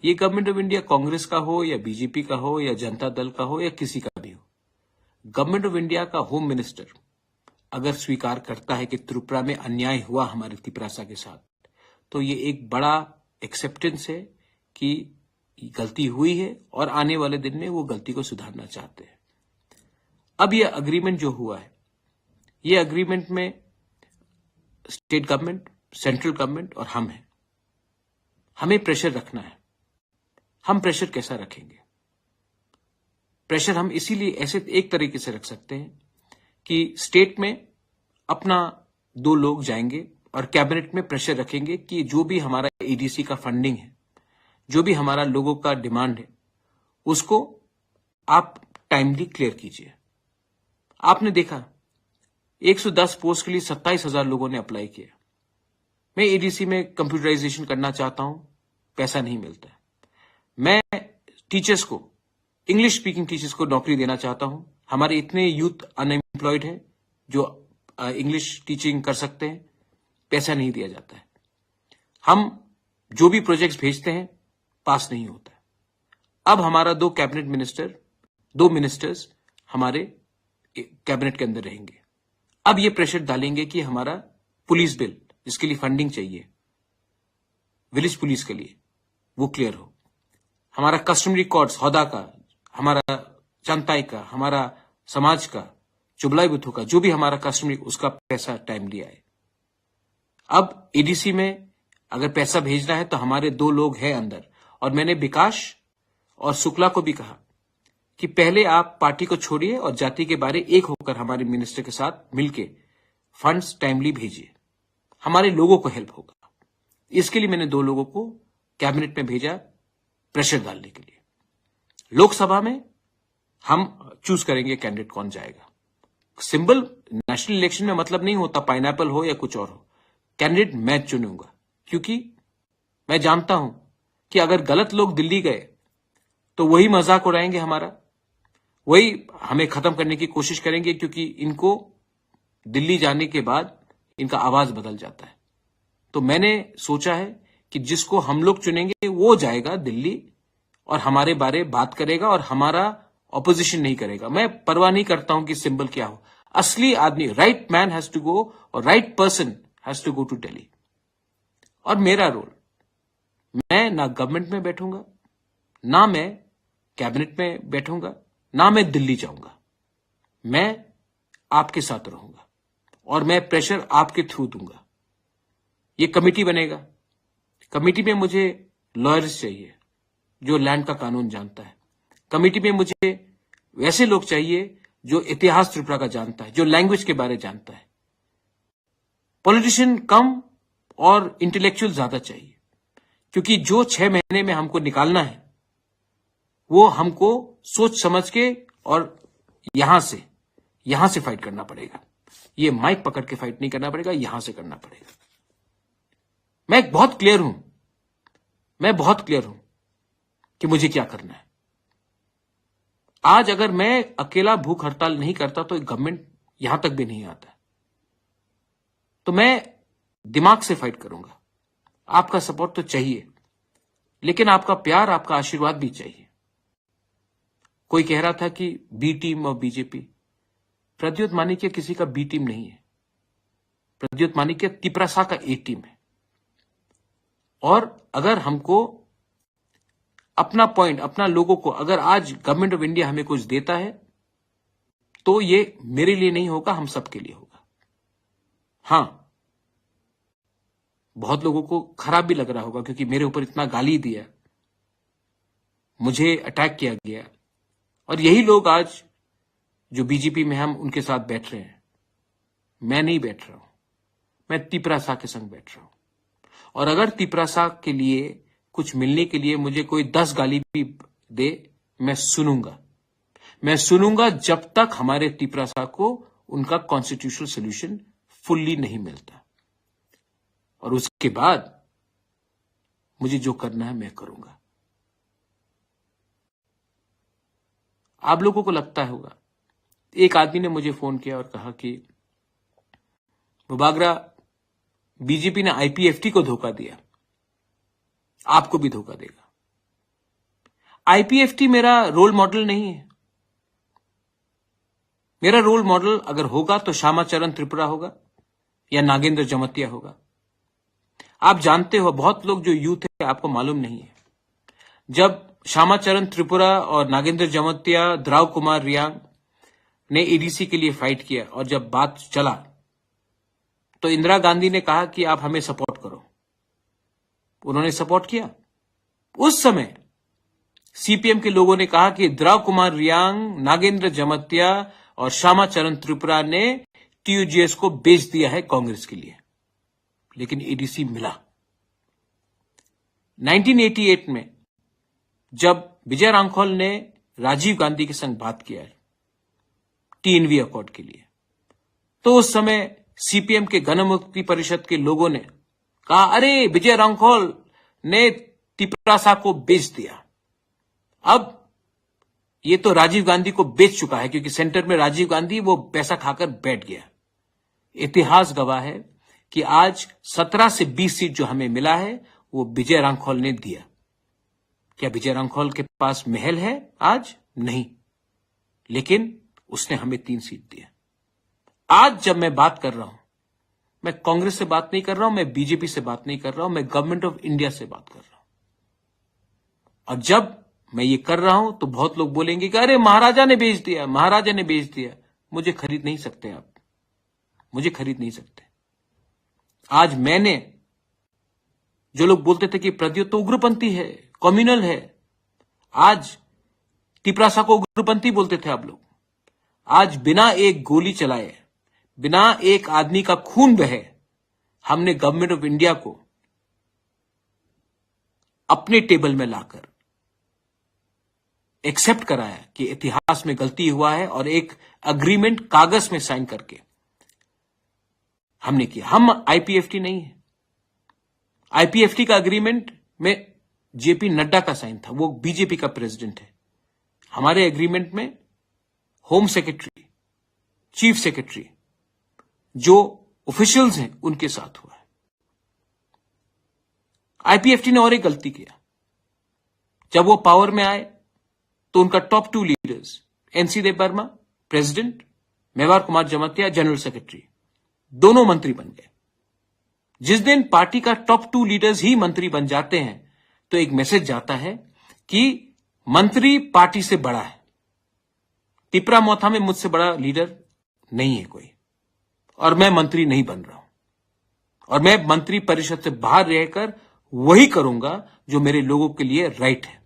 ये गवर्नमेंट ऑफ इंडिया कांग्रेस का हो या बीजेपी का हो या जनता दल का हो या किसी का भी हो, गवर्नमेंट ऑफ इंडिया का होम मिनिस्टर अगर स्वीकार करता है कि त्रिपुरा में अन्याय हुआ हमारे तिपरासा के साथ, तो ये एक बड़ा एक्सेप्टेंस है कि गलती हुई है और आने वाले दिन में वो गलती को सुधारना चाहते हैं। अब ये अग्रीमेंट जो हुआ है, ये अग्रीमेंट में स्टेट गवर्नमेंट, सेंट्रल गवर्नमेंट और हम हैं। हमें प्रेशर रखना है। हम प्रेशर कैसा रखेंगे? प्रेशर हम इसीलिए ऐसे एक तरीके से रख सकते हैं कि स्टेट में अपना दो लोग जाएंगे और कैबिनेट में प्रेशर रखेंगे कि जो भी हमारा एडीसी का फंडिंग है, जो भी हमारा लोगों का डिमांड है, उसको आप टाइमली क्लियर कीजिए। आपने देखा, एक सौ दस पोस्ट के लिए सत्ताईस हजार लोगों ने अप्लाई किया। मैं एडीसी में कंप्यूटराइजेशन करना चाहता हूं, पैसा नहीं मिलता है। मैं टीचर्स को, इंग्लिश स्पीकिंग टीचर्स को नौकरी देना चाहता हूं। हमारे इतने यूथ अनएम्प्लॉयड हैं जो इंग्लिश टीचिंग कर सकते हैं, पैसा नहीं दिया जाता है। हम जो भी प्रोजेक्ट्स भेजते हैं, पास नहीं होता है। अब हमारा दो कैबिनेट मिनिस्टर, दो मिनिस्टर्स हमारे कैबिनेट के अंदर रहेंगे। अब ये प्रेशर डालेंगे कि हमारा पुलिस बिल, जिसके लिए फंडिंग चाहिए विलेज पुलिस के लिए, वो क्लियर हो। हमारा कस्टमरी कोड्स, होदा का, हमारा चंताई का, हमारा समाज का, चुबलाई बुथों का, जो भी हमारा कस्टमरी, उसका पैसा टाइमली आए। अब एडीसी में अगर पैसा भेजना है तो हमारे दो लोग हैं अंदर, और मैंने विकास और शुक्ला को भी कहा कि पहले आप पार्टी को छोड़िए और जाति के बारे एक होकर हमारे मिनिस्टर के साथ मिलके फंड्स टाइमली भेजिए, हमारे लोगों को हेल्प होगा। इसके लिए मैंने दो लोगों को कैबिनेट में भेजा प्रेशर डालने के लिए। लोकसभा में हम चूज करेंगे कैंडिडेट कौन जाएगा। सिंबल नेशनल इलेक्शन में मतलब नहीं होता पाइनएप्पल हो या कुछ और हो, कैंडिडेट मैं चुनूंगा, क्योंकि मैं जानता हूं कि अगर गलत लोग दिल्ली गए तो वही मजाक उड़ाएंगे हमारा, वही हमें खत्म करने की कोशिश करेंगे, क्योंकि इनको दिल्ली जाने के बाद इनका आवाज बदल जाता है। तो मैंने सोचा है कि जिसको हम लोग चुनेंगे वो जाएगा दिल्ली और हमारे बारे बात करेगा और हमारा ऑपोजिशन नहीं करेगा। मैं परवाह नहीं करता हूं कि सिंबल क्या हो, असली आदमी, right man has to go और right person has to go to Delhi। और मेरा रोल, मैं ना गवर्नमेंट में बैठूंगा, ना मैं कैबिनेट में बैठूंगा, ना मैं दिल्ली जाऊंगा। मैं आपके साथ रहूंगा और मैं प्रेशर आपके थ्रू दूंगा। ये कमेटी बनेगा, कमेटी में मुझे लॉयर्स चाहिए जो लैंड का कानून जानता है। कमेटी में मुझे वैसे लोग चाहिए जो इतिहास त्रिपुरा का जानता है, जो लैंग्वेज के बारे जानता है। पॉलिटिशियन कम और इंटेलेक्चुअल ज्यादा चाहिए, क्योंकि जो छह महीने में हमको निकालना है वो हमको सोच समझ के और यहां से, यहां से फाइट करना पड़ेगा। ये माइक पकड़ के फाइट नहीं करना पड़ेगा, यहां से करना पड़ेगा। मैं बहुत क्लियर हूं, मैं बहुत क्लियर हूं कि मुझे क्या करना है। आज अगर मैं अकेला भूख हड़ताल नहीं करता तो गवर्नमेंट यहां तक भी नहीं आता। तो मैं दिमाग से फाइट करूंगा। आपका सपोर्ट तो चाहिए, लेकिन आपका प्यार, आपका आशीर्वाद भी चाहिए। कोई कह रहा था कि बी टीम और बीजेपी। प्रद्युत मानिक्य किसी का बी टीम नहीं है। प्रद्युत मानिक्य तिपरासा का ए टीम है। और अगर हमको अपना पॉइंट, अपना लोगों को, अगर आज गवर्नमेंट ऑफ इंडिया हमें कुछ देता है तो ये मेरे लिए नहीं होगा, हम सबके लिए होगा। हाँ, बहुत लोगों को खराब भी लग रहा होगा क्योंकि मेरे ऊपर इतना गाली दिया, मुझे अटैक किया गया। और यही लोग आज जो बीजेपी में हम उनके साथ बैठ रहे हैं। मैं नहीं बैठ रहा हूं, मैं तिपरासा के संग बैठ रहा हूं। और अगर तिपरासा के लिए कुछ मिलने के लिए मुझे कोई दस गाली भी दे, मैं सुनूंगा। मैं सुनूंगा जब तक हमारे तिपरासा को उनका कॉन्स्टिट्यूशनल सॉल्यूशन फुल्ली नहीं मिलता। और उसके बाद मुझे जो करना है मैं करूंगा। आप लोगों को लगता होगा, एक आदमी ने मुझे फोन किया और कहा कि बुबागरा, बीजेपी ने आईपीएफटी को धोखा दिया, आपको भी धोखा देगा। आईपीएफटी मेरा रोल मॉडल नहीं है। मेरा रोल मॉडल अगर होगा तो श्यामाचरण त्रिपुरा होगा या नागेंद्र जमतिया होगा। आप जानते हो, बहुत लोग जो यूथ है, आपको मालूम नहीं है, जब श्यामाचरण त्रिपुरा और नागेंद्र जमतिया, द्राव कुमार रियांग ने एडीसी के लिए फाइट किया और जब बात चला तो इंदिरा गांधी ने कहा कि आप हमें सपोर्ट करो। उन्होंने सपोर्ट किया। उस समय सीपीएम के लोगों ने कहा कि द्राव कुमार रियांग, नागेंद्र जमतिया और श्यामा चरण त्रिपुरा ने टीयूजीएस को बेच दिया है कांग्रेस के लिए, लेकिन एडीसी मिला। नाइनटीन एटी एट में जब विजय रांखल ने राजीव गांधी के संग बात किया है टीएनवी अकॉर्ड के लिए, तो उस समय सीपीएम के गणमुक्ति परिषद के लोगों ने कहा, अरे, विजय रांखल ने तिपरासा को बेच दिया। अब ये तो राजीव गांधी को बेच चुका है, क्योंकि सेंटर में राजीव गांधी वो पैसा खाकर बैठ गया। इतिहास गवाह है कि आज सत्रह से बीस सीट जो हमें मिला है, वो विजय रांखल ने दिया। क्या विजय रांखल के पास महल है? आज नहीं, लेकिन उसने हमें तीन सीट दिया। आज जब मैं बात कर रहा हूं, मैं कांग्रेस से बात नहीं कर रहा हूं, मैं बीजेपी से बात नहीं कर रहा हूं, मैं गवर्नमेंट ऑफ इंडिया से बात कर रहा हूं। और जब मैं ये कर रहा हूं, तो बहुत लोग बोलेंगे कि अरे, महाराजा ने बेच दिया, महाराजा ने बेच दिया। मुझे खरीद नहीं सकते आप, मुझे खरीद नहीं सकते। आज मैंने, जो लोग बोलते थे कि प्रद्युत तो उग्रपंथी है, कम्युनल है, आज तिपरासा को उग्रपंथी बोलते थे आप लोग। आज बिना एक गोली चलाए, बिना एक आदमी का खून बहे, हमने गवर्नमेंट ऑफ इंडिया को अपने टेबल में लाकर एक्सेप्ट कराया कि इतिहास में गलती हुआ है और एक एग्रीमेंट कागज में साइन करके हमने किया। हम आईपीएफटी नहीं है। आईपीएफटी का एग्रीमेंट में जेपी नड्डा का साइन था, वो बीजेपी का प्रेसिडेंट है। हमारे एग्रीमेंट में होम सेक्रेटरी, चीफ सेक्रेटरी, जो ऑफिशियल्स हैं, उनके साथ हुआ है। आईपीएफटी ने और एक गलती किया। जब वो पावर में आए, तो उनका top two leaders, N C Debbarma, president, Mevar Kumar Jamatia, general secretary, दोनों मंत्री बन गए। जिस दिन पार्टी का टॉप टू लीडर्स ही मंत्री बन जाते हैं, तो एक मैसेज जाता है कि मंत्री पार्टी से बड़ा है। तिपरा मोथा में मुझसे बड़ा लीडर नहीं है कोई, और मैं मंत्री नहीं बन रहा हूं, और मैं मंत्री परिषद से बाहर रहकर वही करूंगा जो मेरे लोगों के लिए राइट है।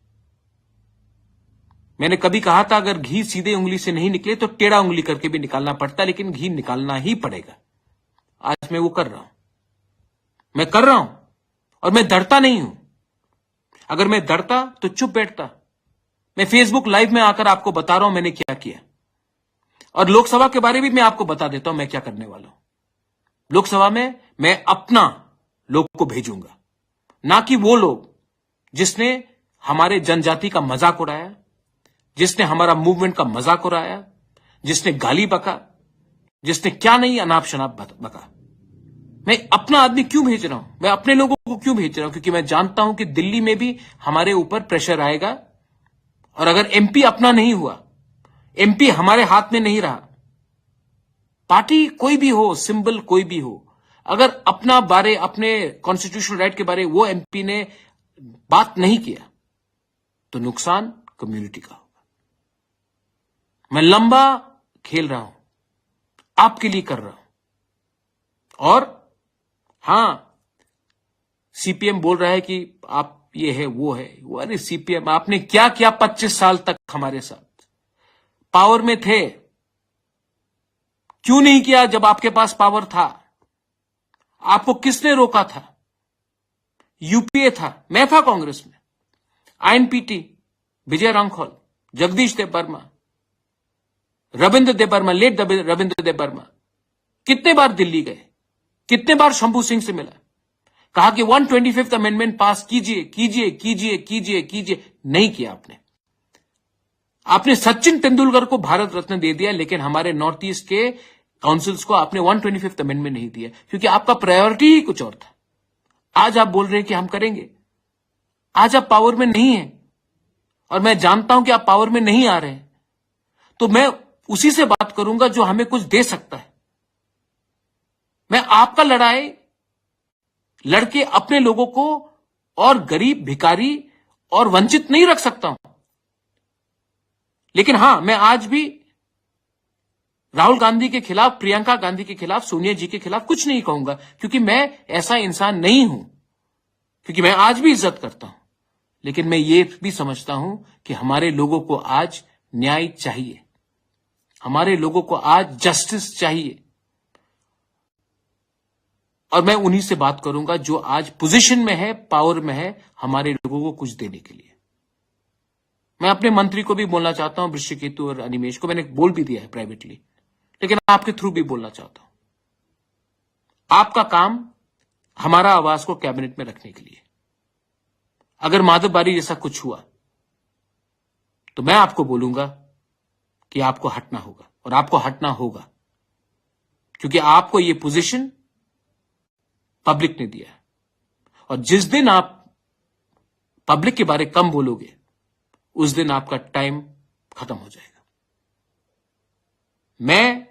मैंने कभी कहा था, अगर घी सीधे उंगली से नहीं निकले तो टेढ़ा उंगली करके भी निकालना पड़ता, लेकिन घी निकालना ही पड़ेगा। आज मैं वो कर रहा हूं, मैं कर रहा हूं, और मैं डरता नहीं हूं। अगर मैं डरता तो चुप बैठता। मैं फेसबुक लाइव में आकर आपको बता रहा हूं मैंने क्या किया, और लोकसभा के बारे में मैं आपको बता देता हूं मैं क्या करने वाला हूं। लोकसभा में मैं अपना लोग को भेजूंगा, ना कि वो लोग जिसने हमारे जनजाति का मजाक उड़ाया, जिसने हमारा मूवमेंट का मजाक उड़ाया, जिसने गाली बका, जिसने क्या नहीं अनाप शनाप बत-, बका। मैं अपना आदमी क्यों भेज रहा हूं, मैं अपने लोगों को क्यों भेज रहा हूं? क्योंकि मैं जानता हूं कि दिल्ली में भी हमारे ऊपर प्रेशर आएगा, और अगर एमपी अपना नहीं हुआ, एमपी हमारे हाथ में नहीं रहा, पार्टी कोई भी हो, सिंबल कोई भी हो, अगर अपना बारे, अपने कॉन्स्टिट्यूशनल राइट के बारे वो एमपी ने बात नहीं किया, तो नुकसान कम्युनिटी का होगा। मैं लंबा खेल रहा हूं, आपके लिए कर रहा हूं। और हां, सीपीएम बोल रहा है कि आप ये है, वो है, वो, अरे सीपीएम, आपने क्या किया पच्चीस साल तक हमारे साथ? पावर में थे, क्यों नहीं किया जब आपके पास पावर था? आपको किसने रोका था? यूपीए था, मैं था कांग्रेस में। आईएनपीटी, विजय रांखल, जगदीश देव वर्मा, रविंद्र देव वर्मा, लेट रविंद्र देव वर्मा कितने बार दिल्ली गए, कितने बार शंभू सिंह से मिला, कहा कि वन ट्वेंटी फिफ्थ अमेंडमेंट पास कीजिए, कीजिए, कीजिए, कीजिए, कीजिए, नहीं किया आपने। आपने सचिन तेंदुलकर को भारत रत्न दे दिया, लेकिन हमारे नॉर्थ ईस्ट के काउंसिल्स को आपने वन ट्वेंटी फिफ्थ अमेंडमेंट नहीं दिया, क्योंकि आपका प्रायोरिटी ही कुछ और था। आज आप बोल रहे हैं कि हम करेंगे, आज आप पावर में नहीं है, और मैं जानता हूं कि आप पावर में नहीं आ रहे हैं, तो मैं उसी से बात करूंगा जो हमें कुछ दे सकता है। मैं आपका लड़ाई लड़के अपने लोगों को और गरीब, भिखारी और वंचित नहीं रख सकता हूं। लेकिन हां, मैं आज भी राहुल गांधी के खिलाफ, प्रियंका गांधी के खिलाफ, सोनिया जी के खिलाफ कुछ नहीं कहूंगा, क्योंकि मैं ऐसा इंसान नहीं हूं, क्योंकि मैं आज भी इज्जत करता हूं। लेकिन मैं ये भी समझता हूं कि हमारे लोगों को आज न्याय चाहिए। हमारे लोगों को आज जस्टिस चाहिए। और मैं उन्हीं से बात करूंगा जो आज पोजीशन में है, पावर में है, हमारे लोगों को कुछ देने के लिए। मैं अपने मंत्री को भी बोलना चाहता हूं, वृषिकेतु और अनिमेश को मैंने बोल भी दिया है प्राइवेटली, लेकिन आपके थ्रू भी बोलना चाहता हूं। आपका काम हमारा आवाज को कैबिनेट में रखने के लिए। अगर माधव बारी जैसा कुछ हुआ तो मैं आपको बोलूंगा कि आपको हटना होगा, और आपको हटना होगा, क्योंकि आपको ये पोजीशन पब्लिक ने दिया है। और जिस दिन आप पब्लिक के बारे कम बोलोगे, उस दिन आपका टाइम खत्म हो जाएगा। मैं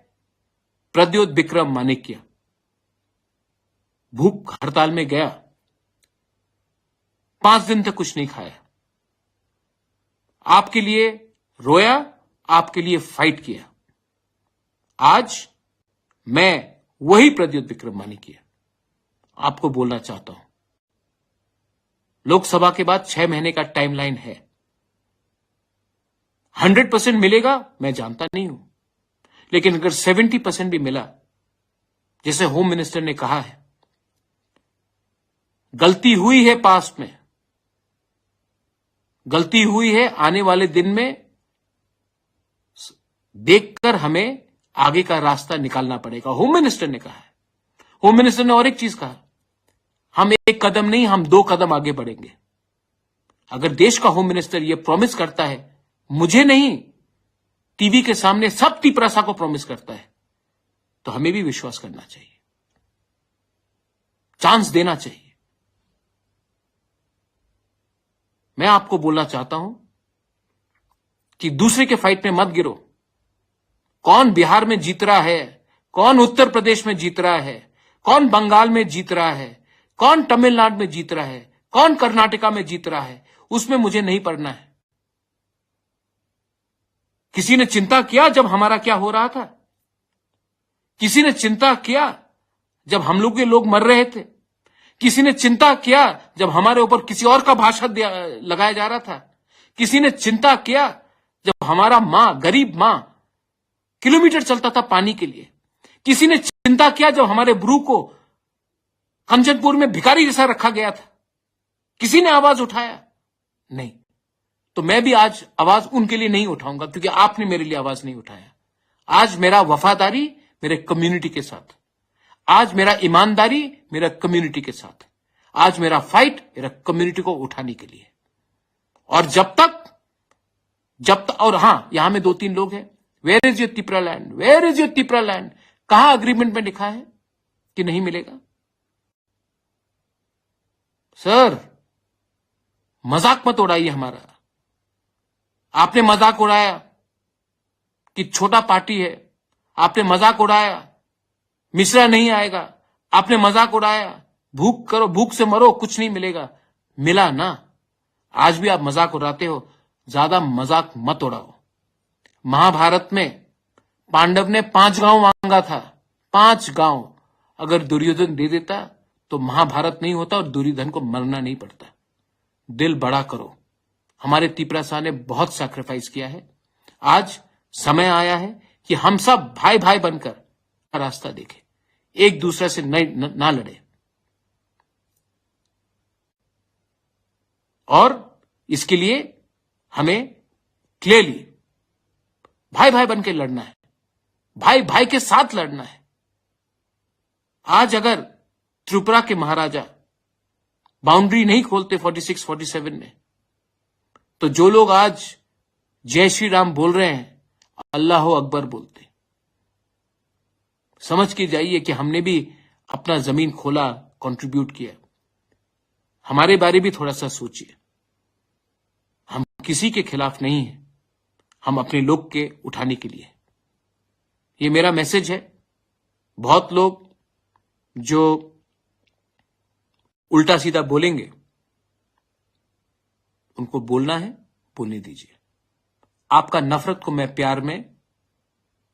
प्रद्योत विक्रम माणिक्य भूख हड़ताल में गया, पांच दिन तक कुछ नहीं खाया, आपके लिए रोया, आपके लिए फाइट किया। आज मैं वही प्रद्योत विक्रम माणिक्य आपको बोलना चाहता हूं। लोकसभा के बाद छह महीने का टाइमलाइन है। हंड्रेड परसेंट मिलेगा, मैं जानता नहीं हूं, लेकिन अगर सेवेंटी परसेंट भी मिला, जैसे होम मिनिस्टर ने कहा है, गलती हुई है पास्ट में, गलती हुई है, आने वाले दिन में देखकर हमें आगे का रास्ता निकालना पड़ेगा, होम मिनिस्टर ने कहा है। होम मिनिस्टर ने और एक चीज कहा, हम एक कदम नहीं, हम दो कदम आगे बढ़ेंगे। अगर देश का होम मिनिस्टर ये प्रॉमिस करता है, मुझे नहीं, टीवी के सामने सब तिपरासा को प्रॉमिस करता है, तो हमें भी विश्वास करना चाहिए, चांस देना चाहिए। मैं आपको बोलना चाहता हूं कि दूसरे के फाइट में मत गिरो। कौन बिहार में जीत रहा है, कौन उत्तर प्रदेश में जीत रहा है, कौन बंगाल में जीत रहा है, कौन तमिलनाडु में जीत रहा है, कौन कर्नाटका में जीत रहा है, उसमें मुझे नहीं पड़ना है। किसी ने चिंता किया जब हमारा क्या हो रहा था? किसी ने चिंता किया जब हम लोग के लोग मर रहे थे? किसी ने चिंता किया जब हमारे ऊपर किसी और का भाषा दिया, लगाया जा रहा था? किसी ने चिंता किया जब हमारा माँ, गरीब माँ, किलोमीटर चलता था पानी के लिए? किसी ने चिंता किया जब हमारे ब्रू को कंचनपुर में भिखारी जैसा रखा गया था? किसी ने आवाज उठाया? नहीं। तो मैं भी आज आवाज उनके लिए नहीं उठाऊंगा, क्योंकि आपने मेरे लिए आवाज नहीं उठाया। आज मेरा वफादारी मेरे कम्युनिटी के साथ, आज मेरा ईमानदारी मेरा कम्युनिटी के साथ, आज मेरा फाइट मेरा कम्युनिटी को उठाने के लिए। और जब तक, जब तक, और हाँ, यहां में दो तीन लोग हैं, "Where is your Tipra land? Where is your Tipra land?" कहां अग्रीमेंट में लिखा है कि नहीं मिलेगा? सर, मजाक मत उड़ाइए हमारा। आपने मजाक उड़ाया कि छोटा पार्टी है, आपने मजाक उड़ाया मिश्रा नहीं आएगा, आपने मजाक उड़ाया, भूख करो, भूख से मरो, कुछ नहीं मिलेगा। मिला ना? आज भी आप मजाक उड़ाते हो, ज्यादा मजाक मत उड़ाओ। महाभारत में पांडव ने पांच गांव मांगा था, पांच गांव अगर दुर्योधन दे देता तो महाभारत नहीं होता और दुर्योधन को मरना नहीं पड़ता। दिल बड़ा करो। हमारे तिपरासा ने बहुत सैक्रिफाइस किया है। आज समय आया है कि हम सब भाई भाई बनकर रास्ता देखें, एक दूसरे से नहीं, न, ना लड़े। और इसके लिए हमें क्लियरली भाई भाई बन के लड़ना है, भाई भाई के साथ लड़ना है। आज अगर त्रिपुरा के महाराजा बाउंड्री नहीं खोलते फोर्टी सिक्स फोर्टी सेवन में, तो जो लोग आज जय श्री राम बोल रहे हैं, अल्लाह अकबर बोलते। समझ के जाइए कि हमने भी अपना जमीन खोला, कंट्रीब्यूट किया। हमारे बारे भी थोड़ा सा सोचिए। हम किसी के खिलाफ नहीं हैं, हम अपने लोग के उठाने के लिए। ये मेरा मैसेज है। बहुत लोग जो उल्टा सीधा बोलेंगे, उनको बोलना है, बोलने दीजिए। आपका नफरत को मैं प्यार में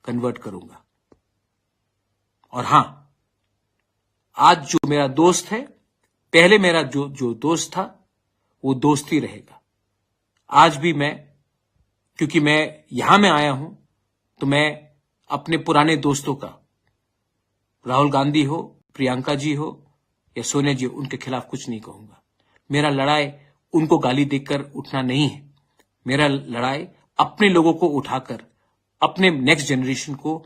कन्वर्ट करूंगा। और हां, आज जो मेरा दोस्त है, पहले मेरा जो, जो दोस्त था, वो दोस्त ही रहेगा। आज भी मैं, क्योंकि मैं यहां में आया हूं, तो मैं अपने पुराने दोस्तों का, राहुल गांधी हो, प्रियंका जी हो या सोनिया जी हो, उनके खिलाफ कुछ नहीं कहूंगा। मेरा लड़ाई उनको गाली देकर उठना नहीं है। मेरा लड़ाई अपने लोगों को उठाकर, अपने नेक्स्ट जनरेशन को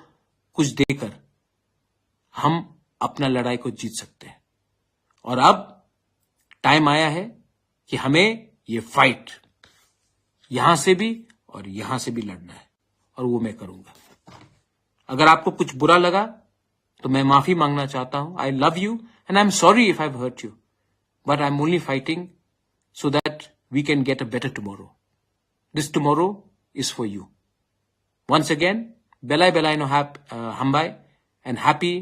कुछ देकर हम अपना लड़ाई को जीत सकते हैं। और अब टाइम आया है कि हमें ये फाइट यहां से भी और यहां से भी लड़ना है, और वो मैं करूंगा। अगर आपको कुछ बुरा लगा तो मैं माफी मांगना चाहता हूं। I love you and I am sorry if I have hurt you, but I am only fighting so that we can get a better tomorrow. This tomorrow is for you. Once again, belai belai no hap, uh, hambai, and happy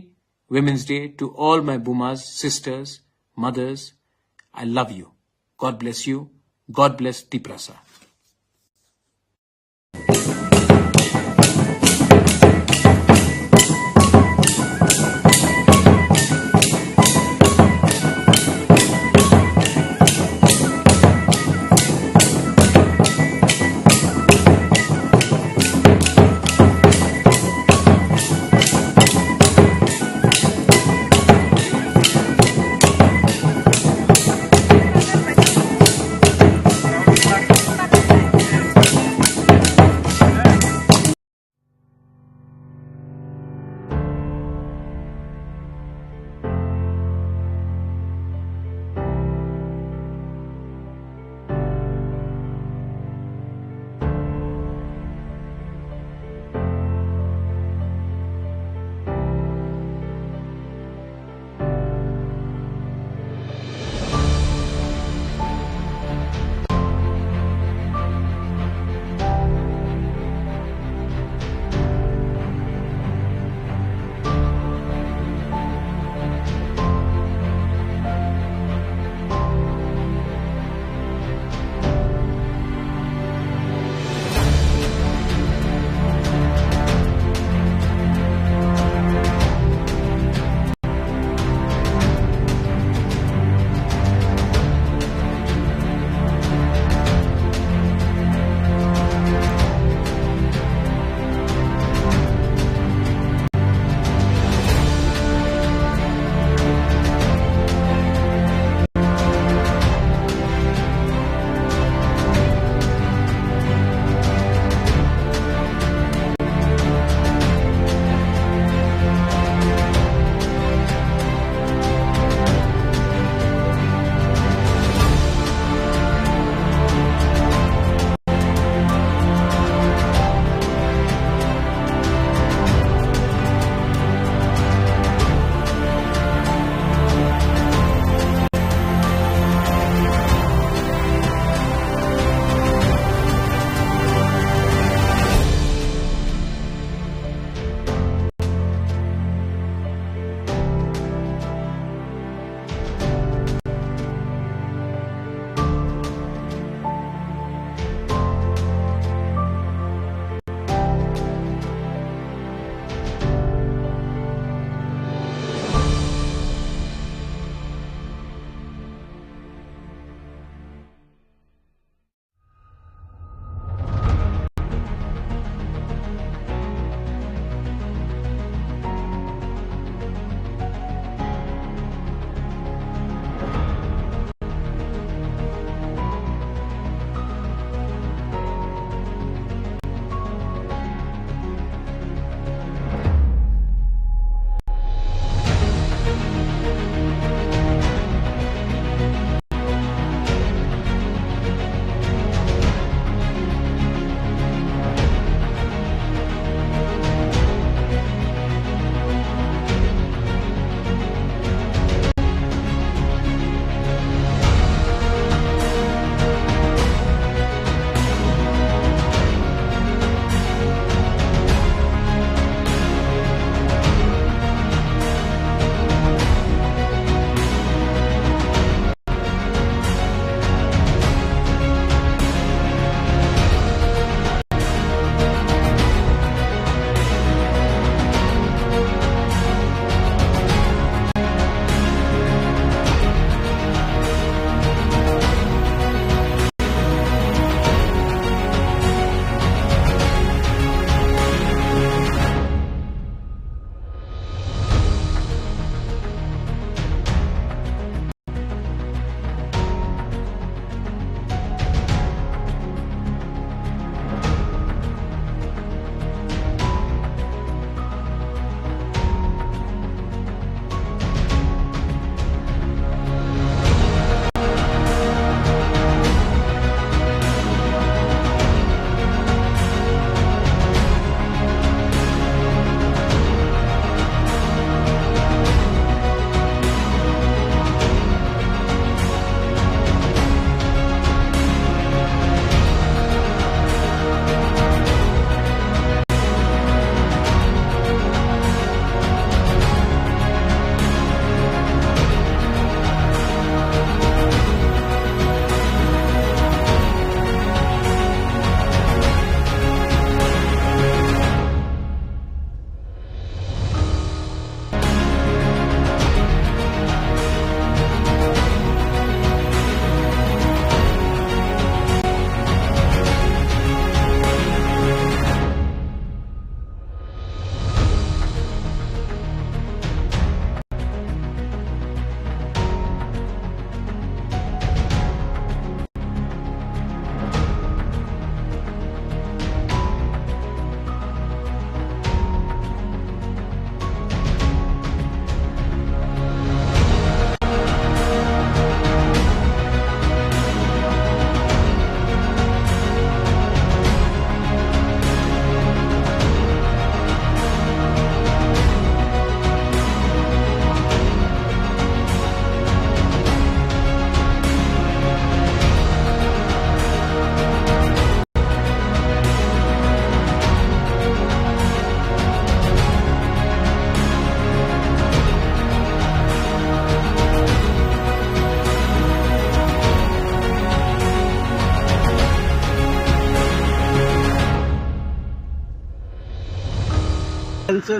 Women's Day to all my bumas, sisters, mothers. I love you. God bless you. God bless Tiprasa.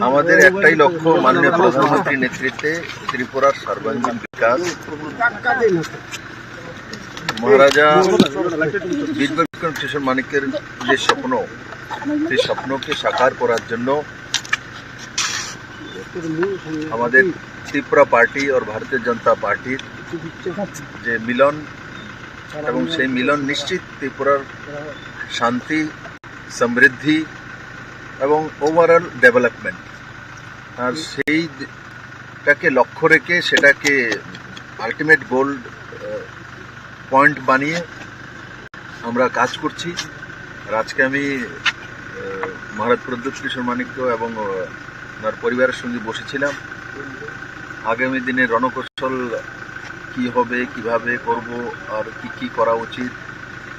আমাদের একটাই লক্ষ্য, মাননীয় প্রধানমন্ত্রীর নেতৃত্বে ত্রিপুরার সর্বাঙ্গীন বিকাশ। মহারাজা বীর বিক্রম কিশোর মানিক্যের যে স্বপ্ন, সেই স্বপ্নকে সাকার করার জন্য আমাদের ত্রিপুরা পার্টি আর ভারতীয় জনতা পার্টির যে মিলন, এবং সেই মিলন নিশ্চিত ত্রিপুরার শান্তি, সমৃদ্ধি এবং ওভারঅল ডেভেলপমেন্ট। আর সেইটাকে লক্ষ্য রেখে, সেটাকে আলটিমেট গোল পয়েন্ট বানিয়ে আমরা কাজ করছি। আর আজকে আমি, আহ, মহারাজ প্রদ্যুৎ কিশোর মাণিক্য এবং, আহ, ওনার পরিবারের সঙ্গে বসেছিলাম। আগামী দিনে রণকৌশল কি হবে, কিভাবে করব, আর কি কি করা উচিত,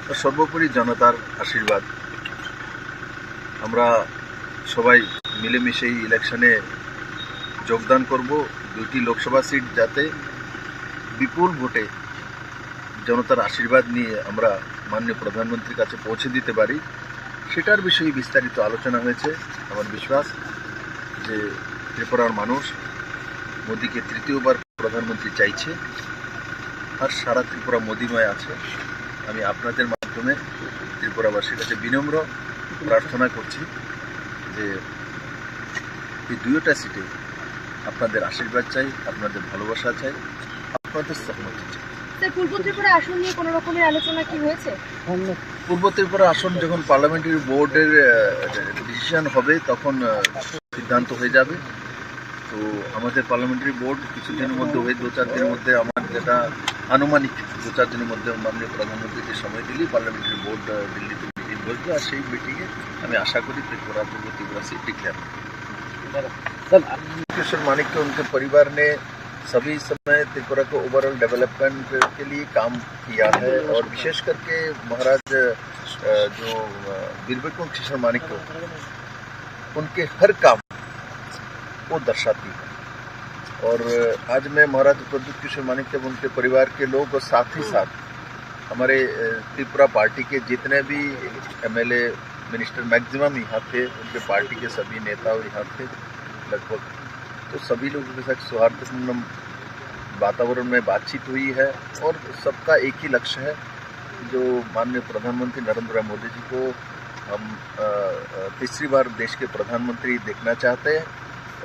আর সর্বোপরি জনতার আশীর্বাদ। আমরা সবাই মিলেমিশে এই ইলেকশনে যোগদান করব। দুইটি লোকসভা সিট যাতে বিপুল ভোটে জনতার আশীর্বাদ নিয়ে আমরা মাননীয় প্রধানমন্ত্রীর কাছে পৌঁছে দিতে পারি, সেটার বিষয়ে বিস্তারিত আলোচনা হয়েছে। আমার বিশ্বাস যে ত্রিপুরার মানুষ মোদীকে তৃতীয়বার প্রধানমন্ত্রী চাইছে, আর সারা ত্রিপুরা মোদীময় আছে। আমি আপনাদের মাধ্যমে ত্রিপুরাবাসীর কাছে বিনম্র প্রার্থনা করছি যে এই দুইটা সিটে আপনাদের আশীর্বাদ চাই, আপনাদের ভালোবাসা চাই, আপনাদের সহমতি চাই। স্যার, পূর্ব ত্রিপুরা আসন নিয়ে কোনো রকমের আলোচনা কি হয়েছে? পূর্ব ত্রিপুরা আসন যখন পার্লামেন্টারি বোর্ডের, আহ, ডিসিশন হবে, তখন, আহ, সিদ্ধান্ত হয়ে যাবে। তো আমাদের পার্লামেন্টারি বোর্ড কিছুদিনের মধ্যে, ওই দু চার দিনের মধ্যে, আমার যেটা আনুমানিক দু চার দিনের মধ্যে মাননীয় প্রধানমন্ত্রীকে সময় দিলেই পার্লামেন্টারি বোর্ড, আহ, দিল্লিতে মিটিং বসবে। আর সেই মিটিংয়ে আমি আশা করি ত্রিপুরা, পূর্ব ত্রিপুরা সিট ডিক্লেয়ার হবে। सर, किशोर मानिक के उनके परिवार ने सभी समय त्रिपुरा के ओवरऑल डेवलपमेंट के लिए काम किया है और विशेष करके महाराज, अ, जो, अ, वीर विक्रम किशोर मानिक को, उनके हर काम वो दर्शाती है। और आज मैं महाराज प्रद्युत किशोर मानिक एवं उनके परिवार के लोग और साथ ही साथ हमारे, अ, त्रिपुरा पार्टी के जितने भी एमएलए, मिनिस्टर मैक्सिमम यहाँ थे, उनके पार्टी के सभी नेता यहाँ थे लगभग। तो सभी लोगों के साथ सौहार्दपूर्ण वातावरण में बातचीत हुई है और सबका एक ही लक्ष्य है, जो माननीय प्रधानमंत्री नरेंद्र मोदी जी को हम, अ, अ, तीसरी बार देश के प्रधानमंत्री देखना चाहते हैं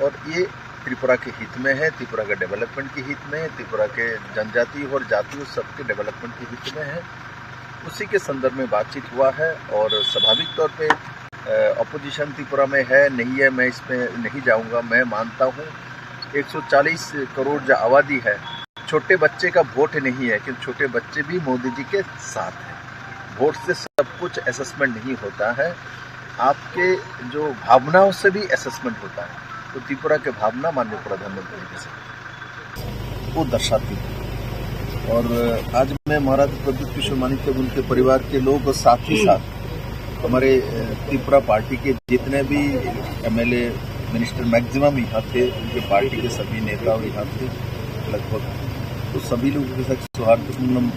और ये त्रिपुरा के हित में है, त्रिपुरा के डेवलपमेंट के हित में है, त्रिपुरा के जनजाति और जाति और सबके डेवलपमेंट के हित में है। उसी के संदर्भ में बातचीत हुआ है और स्वाभाविक तौर पे, अ, अपोजिशन त्रिपुरा में है, नहीं है, मैं इसमें नहीं जाऊंगा। मैं मानता हूँ एक सौ चालीस करोड़ जो आबादी है, छोटे बच्चे का वोट नहीं है, क्योंकि छोटे बच्चे भी मोदी जी के साथ हैं। वोट से सब कुछ असेसमेंट नहीं होता है, आपके जो भावनाओं से भी असेसमेंट होता है। तो त्रिपुरा के भावना माननीय प्रधानमंत्री के साथ वो दर्शाती है। और आज मैं महाराज प्रद्युत किशोर मानिक एवं उनके परिवार के लोग और साथ ही साथ हमारे, अ, त्रिपुरा पार्टी के जितने भी एमएलए, मिनिस्टर मैक्सिमम यहाँ थे, उनके पार्टी के सभी नेता यहाँ थे लगभग। तो सभी लोगों के साथ सौहार्दपूर्ण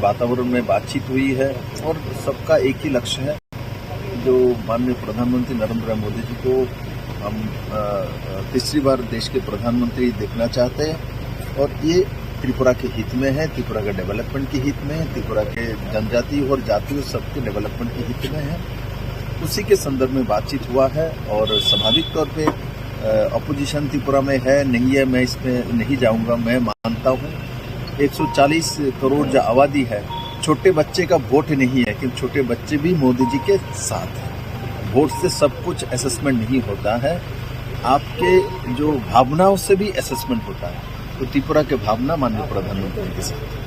वातावरण में बातचीत हुई है और सबका एक ही लक्ष्य है, जो माननीय प्रधानमंत्री नरेंद्र मोदी जी को हम, अ, अ, तीसरी बार देश के प्रधानमंत्री देखना चाहते हैं और ये त्रिपुरा के हित में है, त्रिपुरा के डेवलपमेंट के हित में है, त्रिपुरा के जनजाति और जाति और सबके डेवलपमेंट के हित में है। उसी के संदर्भ में बातचीत हुआ है और स्वाभाविक तौर पे, अ, अपोजिशन त्रिपुरा में है, नहीं है, मैं इसमें नहीं जाऊंगा। मैं मानता हूँ एक सौ चालीस करोड़ जो आबादी है, छोटे बच्चे का वोट नहीं है, क्योंकि छोटे बच्चे भी मोदी जी के साथ हैं। वोट से सब कुछ असेसमेंट नहीं होता है, आपके जो भावनाओं से भी असेसमेंट होता है। तो त्रिपुरा के भावना माननीय प्रधानमंत्री के साथ।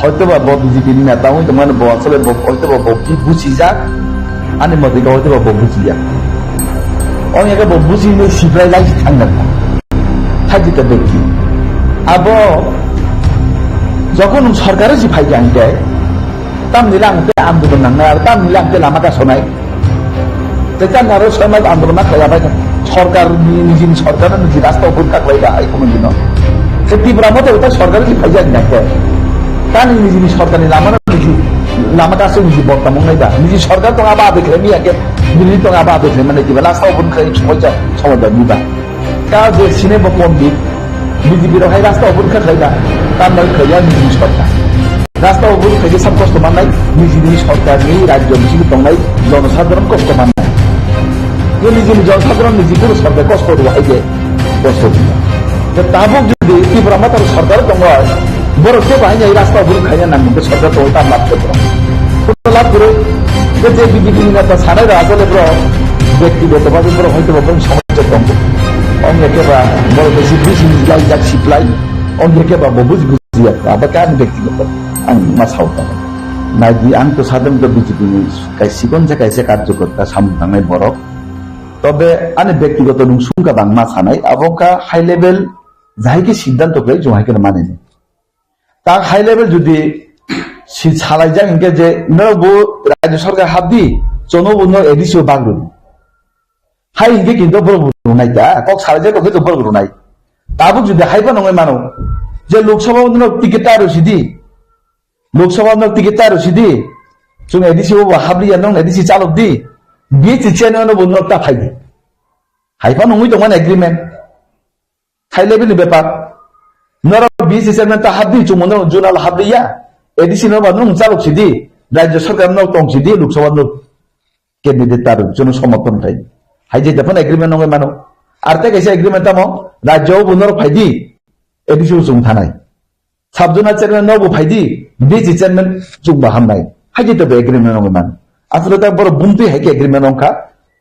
Hoitoba bo B J P ni neta wngwi tongmani bo asole bo hoitoba bo bi-, buchijak, ani motoi khe hoitoba bo buchijak. Ong ya khe bo buchini siplai lai si thangna. Thajita bekti. Abo jokhon nwng sorkar si phai kha hwnkhe, tamni lang tei andolon nangnai, aro tamni lang tei lama kasonai. Tei tamni aro soi mas andolon ma khlai abai kha. Sorkar ni, nijini sorkar ni niji rasta upor kha khlai ba ai kono dino. Se Tipra Motha ta sorkar si phai jak na khe. Tani nijini sorkar ni lama niji, lama kaso niji borta mong nai ba. Niji sorkar tong aba abe khlai mi ya khe. Niji tong aba abe khlai mane kiba rasta upor khlai somoja, somoja ni ba. Ka je sine bo pondit, B J P rok hai rasta upor kha khlai ba, tamni khlai ya niji sorkar. Rasta upor khlai je sab kosto mannai, niji niji sorkar ni rajyo bisingo tongnai jonosadharon kosto mannai. Ye niji niji jonosadharon niji kunu sorkar kosto rw hai je kosto rw. Je tabuk jodi Tipra Motha sorkar tongo, borok tei bahai nai rasta upor khlai ya nang sorkar tongo tam lab khe borok. Kono lab kwrwi, je je B J P ni neta sanai rok asole borok bektigoto bhabe borok hoito ba borok Tongo. Ong ya khe ba borok bisi bisi ni lai jak siplai. Ong ya khe ba bo buji buji ya. Abo khe ani bektigoto. Ang ma sao ta. Nai di ang to sadam to B J P ni kai sikon je kaisa karjokorta samung tangnai borok. Tobe ani bektigoto nung sungka bang ma sanai. Abo ka high level jahai khe siddhanto khlai jung hai khe mani ni. Ta high level jodi si salai jak hingke je no bo rajyo sarkar habdi, chono bo no A D C o bagru. Hai hingke kintu borok rwnai ta, kok salai jak hingke borok rwnai. Tabuk jodi hai phano wngwi mano, je Lok Sabha no ticket ta rw sidi, Lok Sabha no ticket ta rw sidi, chwng A D C o bo habliya nong A D C chalok di, B C chairman no bo no ta phai di. Hai phano wngwi tongmani agreement. High level ni bepar. Norok B C chairman ta habdi chwngmo norok zonal habliya. A D C no ba nwng chalok sidi. Rajya sarkar no tong sidi, Lok Sabha no candidate tar jono somorthon khai. Hai je daphne agreement nongwi mano. Ar tei kaisa agreement tamo rajya o bo norok phaidi. A D C o chwng thanai. Sub zonal chairman no bo phaidi. B C chairman chwng ba hamnai. Hai je to agreement nongwi mano. Asole ta borok bumtwi hai khe agreement nongkha.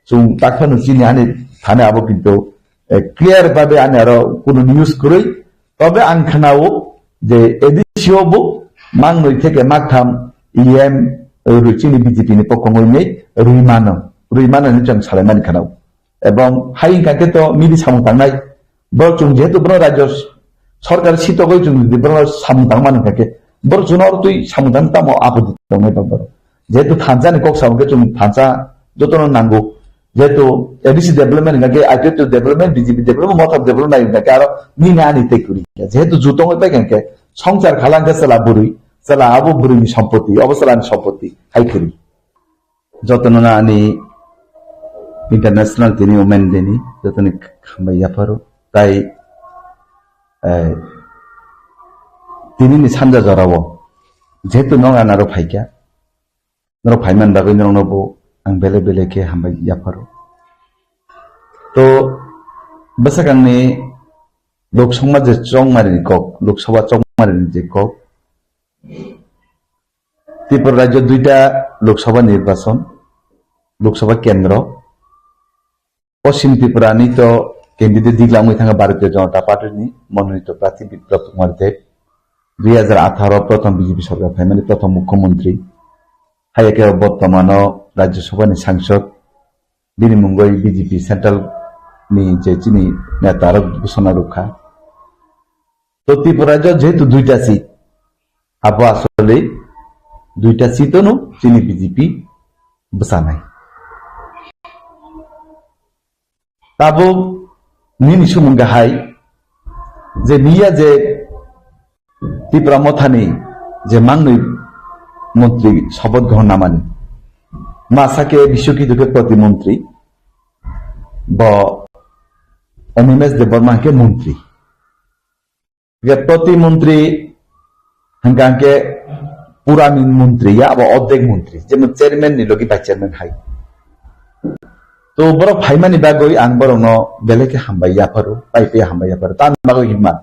Chwng takphano chini ani thani abo kintu eh, clear babe ani aro kuno news kwrwi. Tobe ang khnao je A D C o bo mangnwi theke maktham E M rwi chini B J P ni pokhongwi nei rwi mano. Rwi mano hinwi chwng salaimani khnao. Ebong hai wngkha khe to mili samung tangnai. Bo chwng jehetu bono rajyo sorkar sitogwi chwng jodi bono samung tangmani wngkha khe, bo chwngno oro twi samung tang tamo apoti tongnai ba borok. Jehetu thansa ni kok samung khe chwng thansa jotono nango. Jehetu A D C development hingkha khe I P F T development, B J P development, Motha development nai hingkha khe aro nini ani tei kwrwi. Jehetu ju tongwi pai kha hingkhe songchar khala hingkhe chwla bwrwi, chwla abo bwrwini sompoti, obo chwlani sompoti hai kwrwi. Jotono ani International tini Women Day ni jotoni hambai yapharo. Tai, eh, tini ni sanja jorao jehetu nwng anaro phaikha, norok phaiman bagwi norokno bo ang bele bele khe hambai yapharo. To bwsakangni Lok Sabha je chongmari ni kok, Lok Sabha chongmari ni je kok, Tripura rajyo duita Lok Sabha nirbachon, Lok Sabha kendro, Poschim Tripura ni to candidate diglangwi thangkha Bharatiya Janata Party ni mononito prarthi Biplab Kumar Deb, dui hajar atharo prothom B J P sorkar phaimani prothom mukhyamantri, hai khe bortomano Rajya Sabha ni sangsod, bini mungwi B J P central ni je chini neta rok ghosona rwkha. To Tripura rajyo jehetu duita seat, abo asole duita seat ono chini B J P bwchanai. Tabuk nini sumung gahai je niya je Tipra Mothani je mangnwi montri sopoth grohon namani, masa khe bisukhi dukhe protimontri, bo Animesh Debbarma hwnkhe montri. Hingke protimontri hingka hingke purani montri ya, abo ordek montri, jemon chairman ni logi vice chairman hai. To borok phaimani bagwi ang borokno belai khe hambai yapharo, pai pai hambai yapharo. Tamni bagwi hinma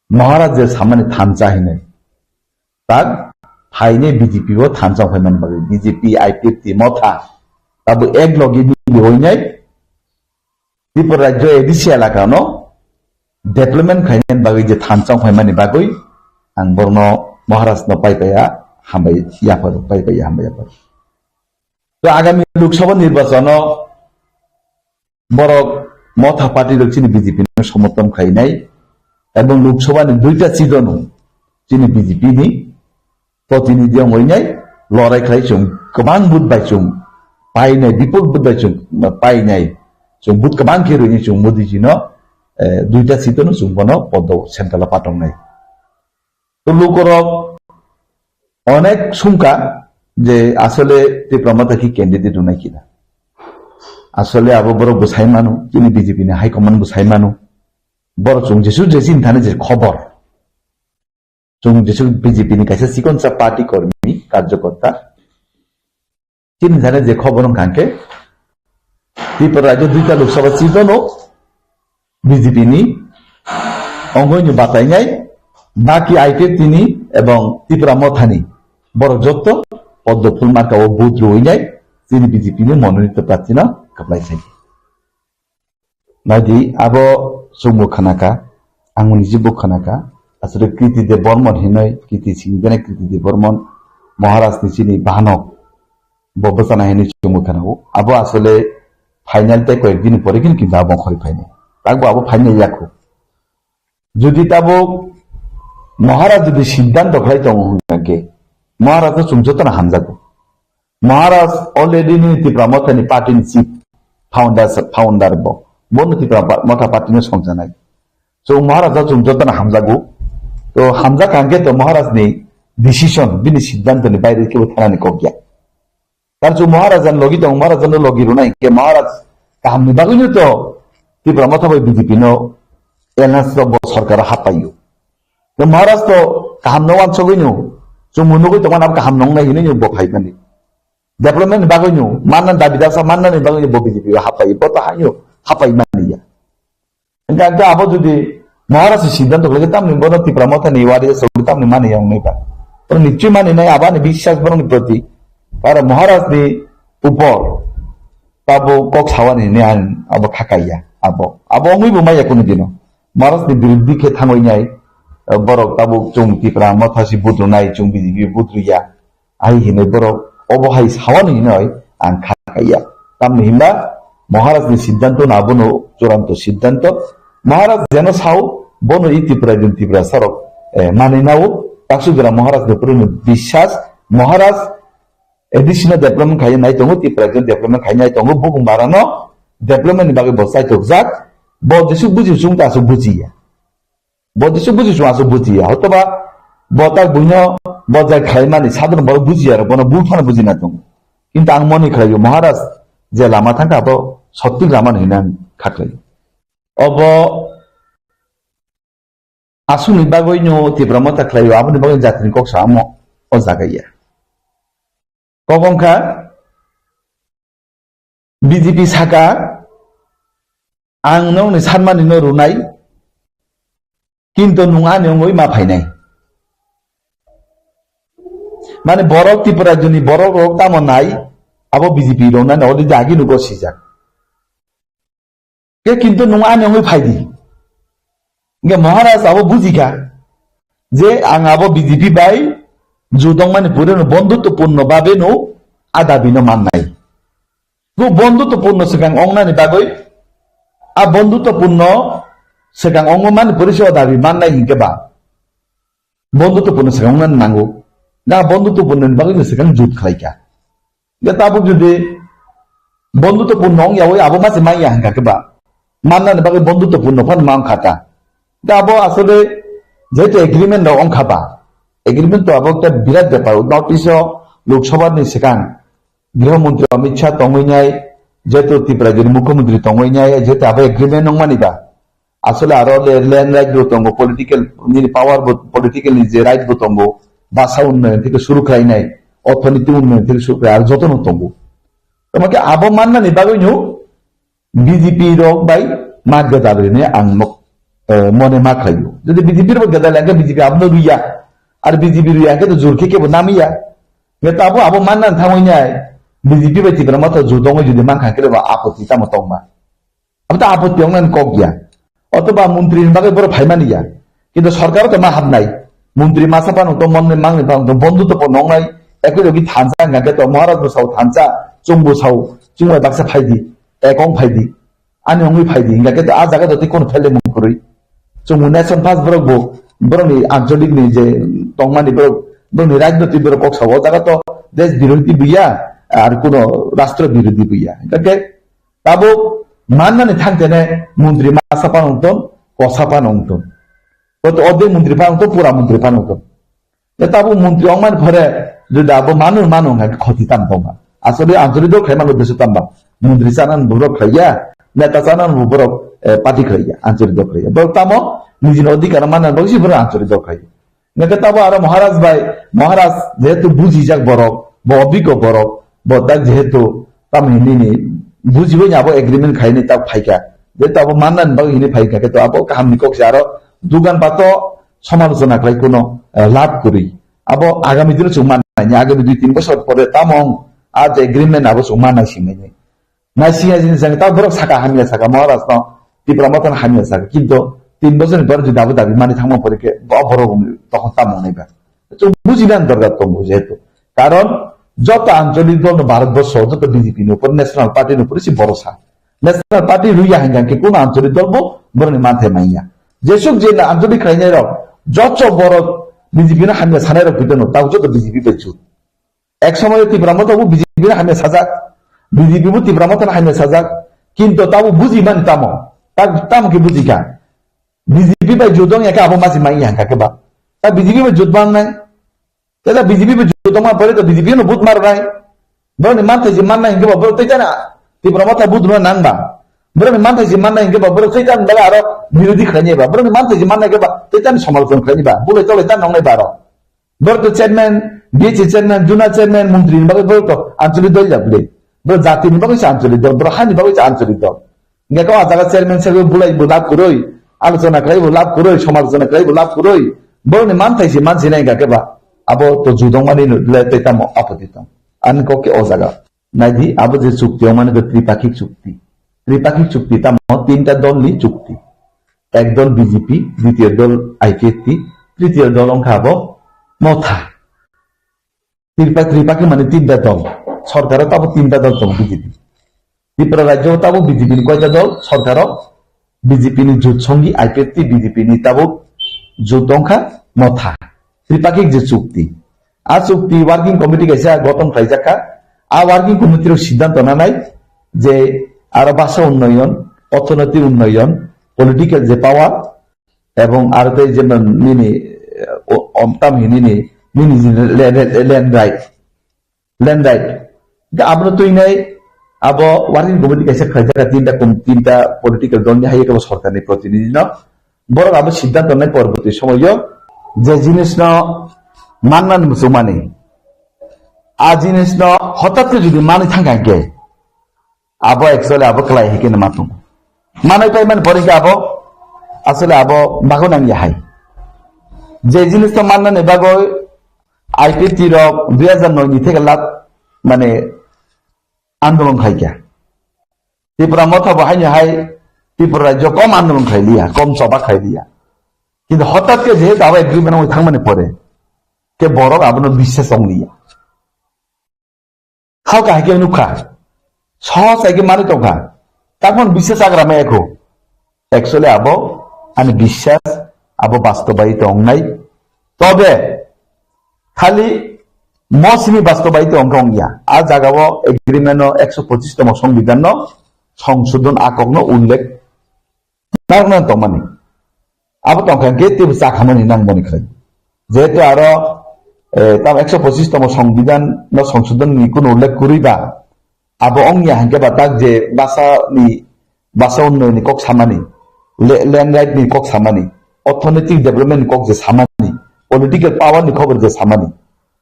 Maharaj je samani thansa hinwi. Tak phainai B J P o thansa phaimani bagwi B J P, I P F T, Motha. Tabuk ek logi mili hoinai Tripura rajyo A D C elakano development khainani bagwi je thansa phaimani bagwi ang borokno Maharaj no pai paiya hambai yaphar, pai paiya hambai yaphar. To agami Lok Sabha nirbachon o borok Motha party rok chini B J P no somorthon khainai, ebong Lok Sabha ni duita seat o no chini B J P ni protinidhi wngwi nai lorai khlai chwng kwbang vote bai chwng painai, bipul vote bai chwng painai, chwng vote kwbang khe rwini chwng Modi ji no, eh, duita seat o no chwng bono podo central o patongnai. To lukorok onek sumka je asole Tipra Motha ki candidate rwnai kina. Asole abo borok bwsai mano, chini B J P ni high command bwsai mano. Borok chwng jesu jesi thani je khobor. Chwng jesu B J P ni kaisa chikonsa party kormi, karjokorta. Chini thani je khobor wngkha khe, Tripura rajyo duita Lok Sabha seat o no B J P ni ongoi no batainai, baki I P F T ni ebong Tipra Motha ni borok jotto poddo phul marka o vote rwinai chini B J P ni mononito prarthi no kwplai khlai. Naidi, abo chwngbo khanaka, ang niji bo khanaka, aswrwng Kriti Debbarman hinwi, Kriti singdene Kriti Debbarman, Maharaj ni chini bahanok, bo bwchana hinwi chwngbo khanao. Abo asole final tei koyek din pore kin kintu abo khori phainai. Takbo abo phainai yakho. Jodi tabuk Maharaj jodi siddhanto khlai tongo hwnkha khe, Maharaj no chwng jotono hamjago. Maharaj already nini Tipra Motha ni party ni chief founder, founder bo. Bono Tipra pa-, Motha party no songjanai. So Maharaj no chwng jotono hamjago. To hamjak hwnkhe to Maharaj ni decision, bini siddhanto ni baire kebo thanani kok ya. Tar chwng Maharaj ni logi tong, Maharaj no logi rwnai hwnkhe Maharaj kaham ni bagwi no to Tipra Motha bai B J P no alliance rok bo sarkar o hapaio. To Maharaj to kaham no wansogwi no, chwng bo nugwi tongmani abo kaham nongnai hinwi no bo phaimani. Development ni bagwi no, manna dabi dasa manna ni bagwi no bo B J P o hapai, bo to haino hapai mani ya. Hingke ang abo jodi Maharaj ni siddhanto khlai khe tamni bono Tipra Motha ni wari aswk tamni mani yang nai ba. Bono nichoi mani nai abo ani biswas bono ni proti. Aro Maharaj ni upor tabo kok sawani ni ang abo khakai ya abo. Abo ongwi bo maya kunu dino. Maharaj ni biruddhi khe thangwi nai, eh, borok tabuk chwng Tipra Motha si budru nai, chwng B J P budru ya. Ai hinwi borok obo hai sawani hinwi ang kha kaiya. Tamni hinba Maharaj ni siddhanto na bono churanto siddhanto. Maharaj jeno sao bono i Tipra din Tipra sarok, eh, mani nao. Taksu jora Maharaj ni puruni biswas, Maharaj additional development khai nai tongo, Tipra din development khai nai tongo, bukung barano development ni bagwi bo chaitok jak. Bo jesuk buji sung ta asuk buji ya. Bo jesu buji chwng aswk buji ya. Hotoba bo tak buino bo jai khlaimani sadhana borok buji ya, bono bul phano buji na tongo. Kintu ang moni khlaio Maharaj je lama thangkha abo sottik lama no hinwi ang kha khlaio. Obo aswkni bagwi no Tipra Motha khlaio, aboni bagwi jatini kok samo o jaga ya. Kok wngkha B J P saka, "Ang nokni sanmani no rwnai, kintu nwng ani wngwi ma phainai." Mane borok Tripura rajyoni borok rok tamo nai, abo B J P rok nani already agi nugo sijak. Ke kintu nwng ani wngwi phai di. Hingke Maharaj abo bujikha je ang abo B J P bai ju tongmani pore no bondhutto purno babe no a dabi no mannai. Bo bondhutto purno swkang ongnani bagwi a bondhutto purno swkang ongmani pore se o dabi mannai hingke ba bondhutto purno swkang ongnani nango. Ga bondhutto purno ni bagwi no swkang jut khlaikha. Hingke tabuk jodi bondhutto purno wng yawi abo mase manya hingka khe ba mannani bagwi bondhutto purno phano ma wngkha ta. Hingke abo asole jehetu agreement rok wngkha ba, agreement to abo ekta birat bepar. North East o Lok Sabha ni swkang Griho Mantri Amit Shah tongwi nai, jehetu Tripura ni Mukhyamantri tongwi nai, jehetu abo agreement wngmani ba, asole aro le-, land right bo tongo, political nini power bo, political ni je right bo tongo, basa unnayon theke suru khlainai, orthonoiti unnayon theke suru khlai, aro jotono tongo. Tamo khe abo mannani bagwi no B J P rok bai ma gwdal rini ang nok, eh, mone ma khlaio. Jodi B J P rok gwdal ang khe B J P abono rwya, ar B J P rwya ang khe to jur khe kebo namiya. Nge tabo abo mannani thangwi nai B J P bai Tipra Motha jur tongwi jodi mankha khe ba apoti tamo tongma. Abo ta apoti wngnani kok ya. Otoba montri ni bagwi borok phaimani ya. Kintu sorkar o to ma habnai. Montri masa phano to, monni mangni phano to, bondhu to bo nongnai, ekoi logi thansa hingka khe to, Maharaj bo sao thansa, chwngbo sao, chwngbai baksa phaidi, ekong phaidi, ani ongwi phaidi, hingka khe to a jaga to tei kono phele mung kwrwi. Chwngbo nation first borok bo, borokni ancholik ni je tongmani borok, borokni rajnoti borok kok sao, o jaga to desh birodhi buya, ar kono rashtra birodhi buya. Hingka khe tabuk mannani thangtene montri masa phano wngton, kosa phano wngton. Koto ordek montri phano wngton, pura montri phano wngton. Ya tabuk montri wngmani phore, jodi abo manu, manu hingka khe khoti tam tongma. Asole ancholik dol khlaimani uddesyo tamba. Montri chanani borok khlaiya, neta chanani borok, eh, party khlaiya, ancholik dol khlaiya. Borok tamo nijini odhikar manna bagwi se borok ancholik dol khlaiya. Neke tabo aro Maharaj bai, Maharaj jehetu bujijak borok, bo obiggo borok, bo tak jehetu tamni nini bujibai abo agreement khaini tak phaikha. Jehetu abo mannani bagwi hini phaikha, khe to abo kahamni kok se aro dugan pato samalochona khlai kuno, eh, lab kwrwi. Abo agami dino chwng mannai, agami dui tin bosor pore tamo wng, a je agreement abo chwng mannai singmani. Naising ya jini jang ta borok saka hamya saka Maharaj no, Tipra Motha no hamya saka, kintu tin bosor ni pore jodi abo dabi mani thangma pore khe bo borok wng tokon tamo wngnai ba. To buji nani dorkar tongo jehetu. Karon joto ancholik dol no Bharat borso, joto B J P ni upor, National Party ni upor se borosa. National Party rwya hingka khe kuno ancholik dol bo borok ni manthai manya. Jesuk je ancholik khlainai rok joto borok B J P no hamya sanai rok pito no, tabo joto B J P bai jut. Ek somoyo Tipra Motha bo B J P no hamya sajak, B J P bo Tipra Motha no hamya sajak, kintu tabo buji mani tamo, ta-, tamo khe buji kha. B J P bai jut wng ya khe abo masi manya hingka khe ba. Ta B J P bai jut mangnai, ta B J P bai jut wngma pore to B J P no vote marnai. Borok ni manthai je mannai hingke ba borok tei tani Tipra Motha vote rwna nang ba. Borok ni manthai je mannai hingke ba borok tei tani bagwi aro birodhi khlainai ba. Borok ni manthai je mannai hingke ba tei tani samalochona khlainai ba. Bulai tolai tani nongnai ba aro. Borok to chairman, B H A chairman, zonal chairman, montri ni bagwi borok to ancholik dol ya bwle. Borok jati ni bagwi se ancholik dol, borok hani bagwi se ancholik dol. Hingke kok a jaga chairman se bulai bo lab kwrwi, alochona khlai bo lab kwrwi, samalochona khlai bo lab kwrwi. Borok ni manthai se mansi nai hingka khe ba abo to judong mani le tei tamo apoti tong. Ani kok khe o jaga. Naidi abo je chukti o mani to tripakhik chukti. Tripakhik chukti tamo tinta dol ni chukti. Ek dol B J P, ditiyo dol I P F T, tritiyo dol wngkha abo Motha. Tripa-, Tripakhi mani tinta dol. Sorkaro tabo tinta dol tongo B J P. Tripura rajyo tabo B J P ni koita dol sorkaro, B J P ni jut songi I P F T, B J P ni tabo jut wngkha Motha. Tripakhi je chukti. A chukti working committee kaisa gothon khlaijak kha. A working committee rok siddhanto nanai je aro basa unnoyon, orthonoitik unnoyon, political je power, ebong aro tei jemon nini, eh, o-, om tam hi nini, nini je le-, le-, land right, land right. Ga abro tuinai abo working committee kaisa khlaijak tinta kom-, tinta political dol ni hai kebo sorkar ni protinidhi no. Borok abo siddhanto nai porborti somoyo je jinis no manna ni muchungmani. A jinis no hotat khe jodi mani thangkha hingke, abo actually abo kwlai hai khe ma tongo. Manai pai mani pore khe abo asole abo bago nang ya hai. Je jinis to mannani bagwi I P T rok dui hajar noi ni theke lat mane andolon khai kha. Tripura Motha bo haino hai Tripura rajyo kom andolon khai liya, kom choba khai liya. Kintu hotat khe jehetu abo agreement oi thangmani pore khe borok abono biswas ong liya. Halka hai khe nukha. Sohos hai khe manwi tongkha. Takman biswas agra ma ekho. Actually abo ani biswas abo bastobayi tongnai. Tobe khali mosini bastobayi tongkha ongya. A jagao agreement no ekso pochis tomo songbidhan no songsodhon akok no ullekh narwkna tongmani. Abo tongkha hwnkhe teibo chakhamani nangmani khlai. Jehetu aro, eh, tam ekso pochis tomo songbidhan no songsodhon ni kunu ullekh kwrwi ba, abo ongya hwnkhe ba tak je basa ni, basa unnayoni kok samani, le-, land right ni kok samani, orthonoitik development ni kok je samani, political power ni khobor je samani.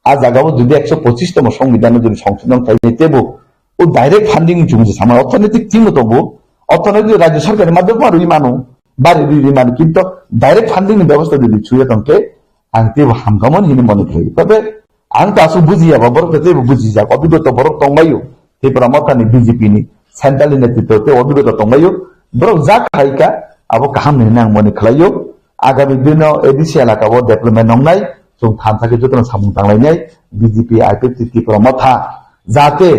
A jagao jodi ekso pochis tomo songbidhan no jodi songsodhon khlainai teibo o direct funding ni chumui se sama orthonoitik team no tongo, orthonoitik rajyo sarkar ni madhyamo rwi mano, bari rwi rwi mano, kintu direct funding ni bebosta jodi chuya tongkhe ang teibo hamkhamon hini mone khlai. Tobe ang to aswk bujiya ba borok to teibo bujijak, obigota borok tongbaio, Tripura Motha ni B J P ni central ni netritwo tei obigota tongbaio, borok jak khaika abo kaham hini ang mone khlaio. agami dino A D C elaka o development wngnai, chwng thansa khe jotono samung tanglainai B J P, I P F T, Tipra Motha. Jate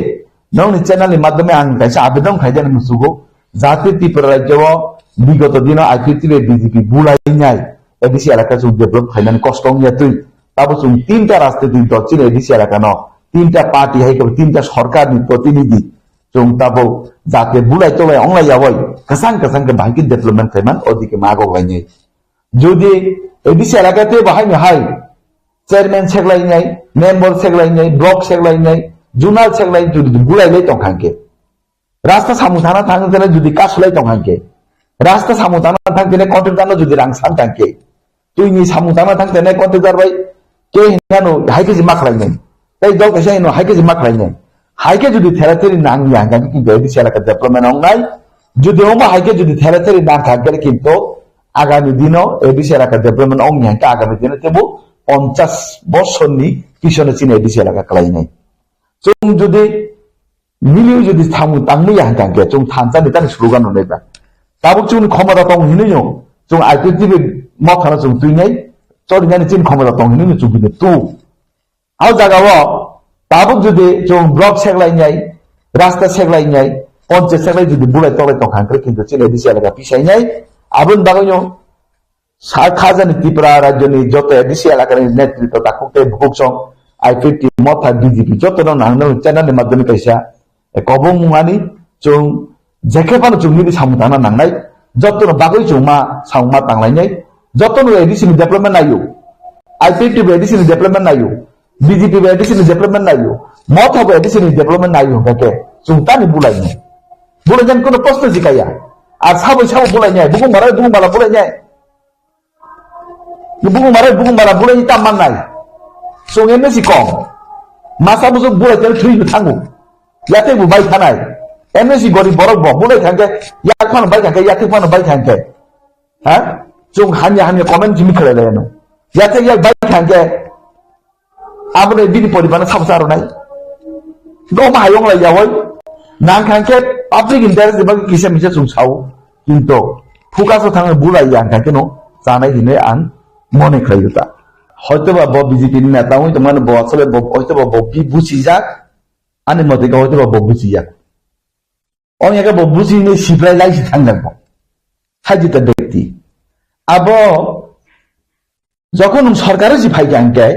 nokni channel ni madhyome ang kaisa abedan khaijani musugo, jate Tripura rajyo o bigoto dino I P F T bai B J P bulainai A D C elaka chwng develop khainani kosto wngya twi. Tabo chwng tinta rajnitik dol chini A D C elaka no, tinta party hai khe tinta sorkar ni protinidhi chwng tabo jate bulai tolai onglai yawai kwchang kwchang khe bahai khe development khaiman odike magok lainai. Jodi A D C elaka te bahai ni hai chairman seklainai, member seklainai, block seklainai, zonal seklainai jodi bulai lai tong kha khe, rasta samung thana thang tene jodi kasulai tong kha khe, rasta samung thana thang tene contractor no jodi rang san thang khe, twi ni samung thana thang tene contractor bai ke hinano hai khe jima khlainai. Tai dol kaisa hino hai khe jima khlainai. Hai khe jodi thera theri nang ya hingkha khe kintu A D C elaka development wngnai. Jodi omo hai khe jodi thera theri nang kha khe kintu agami dino A D C elaka development wngya hingkha agami dino tebo ponchash bosorni pisono chini A D C elaka khlainai. Chwng jodi milio jodi thamu tangmui ya hingkha khe chwng thansa ni tani slogan rwnai ba. Tabuk chwngni khomota tong hinui no chwng I P F T bai mothano chwng twinai, chorinani chini khomota tong hinui no chwng bini tu. Au jaga o tabuk jodi chwng block seklainai, rasta seklainai, ponchayat seklai jodi bulai tolai tong kha hingkhe kintu chini A D C elaka pisainai, aboni bagwino sa khajani Tripura rajyoni joto A D C elakani netritwa takhuk tei bukhuk song I P F T motha B J P jotono nangno channel ni madhyome kaisa e kobong mungani chwng jekhe phano chwng nini samung tangna nangnai, jotono bagwi chwng ma samung ma tanglainai, jotono A D C ni development naio, I P F T bo A D C ni development naio, B J P bo A D C ni development naio, motha bo A D C ni development naio hingkha khe chwng tani bulainai. Bulainani kono proshno jikaya. Ar sabo sabo bulainai, bukung bara bukung bala bulainai. Bukung bara bukung bala bulaini tam mannai. Chwng M A C kong. Masa bujok bulai tel thwi thango. Yate bo bai thanai. M A C gori borok bo bulai thangke yak phano bai thangke, yate phano bai thangke. Ha? Chwng hamya hamya comment jimi khlai lai no. Yate yak bai thangke. Aboni bini poribar no sabo cha rwnai. Gom hayung lai yawoi. Nang khan khe public interest ni bagwi kisa misa chwng sao. Kintu focus o thangwi bulai yang khan khe no chanai hinwi ang mone khlai ta. Hoytoba bo B J P ni neta wngwi tongmani bo asole bo hoytoba bo bi buchijak. Ani mote khe hoytoba bo buchijak. Ong ya khe bo buchini siprai lai si thangjak bo. Hajita bekti. Abo jokhon nwng sorkar si phai kha hingkhe,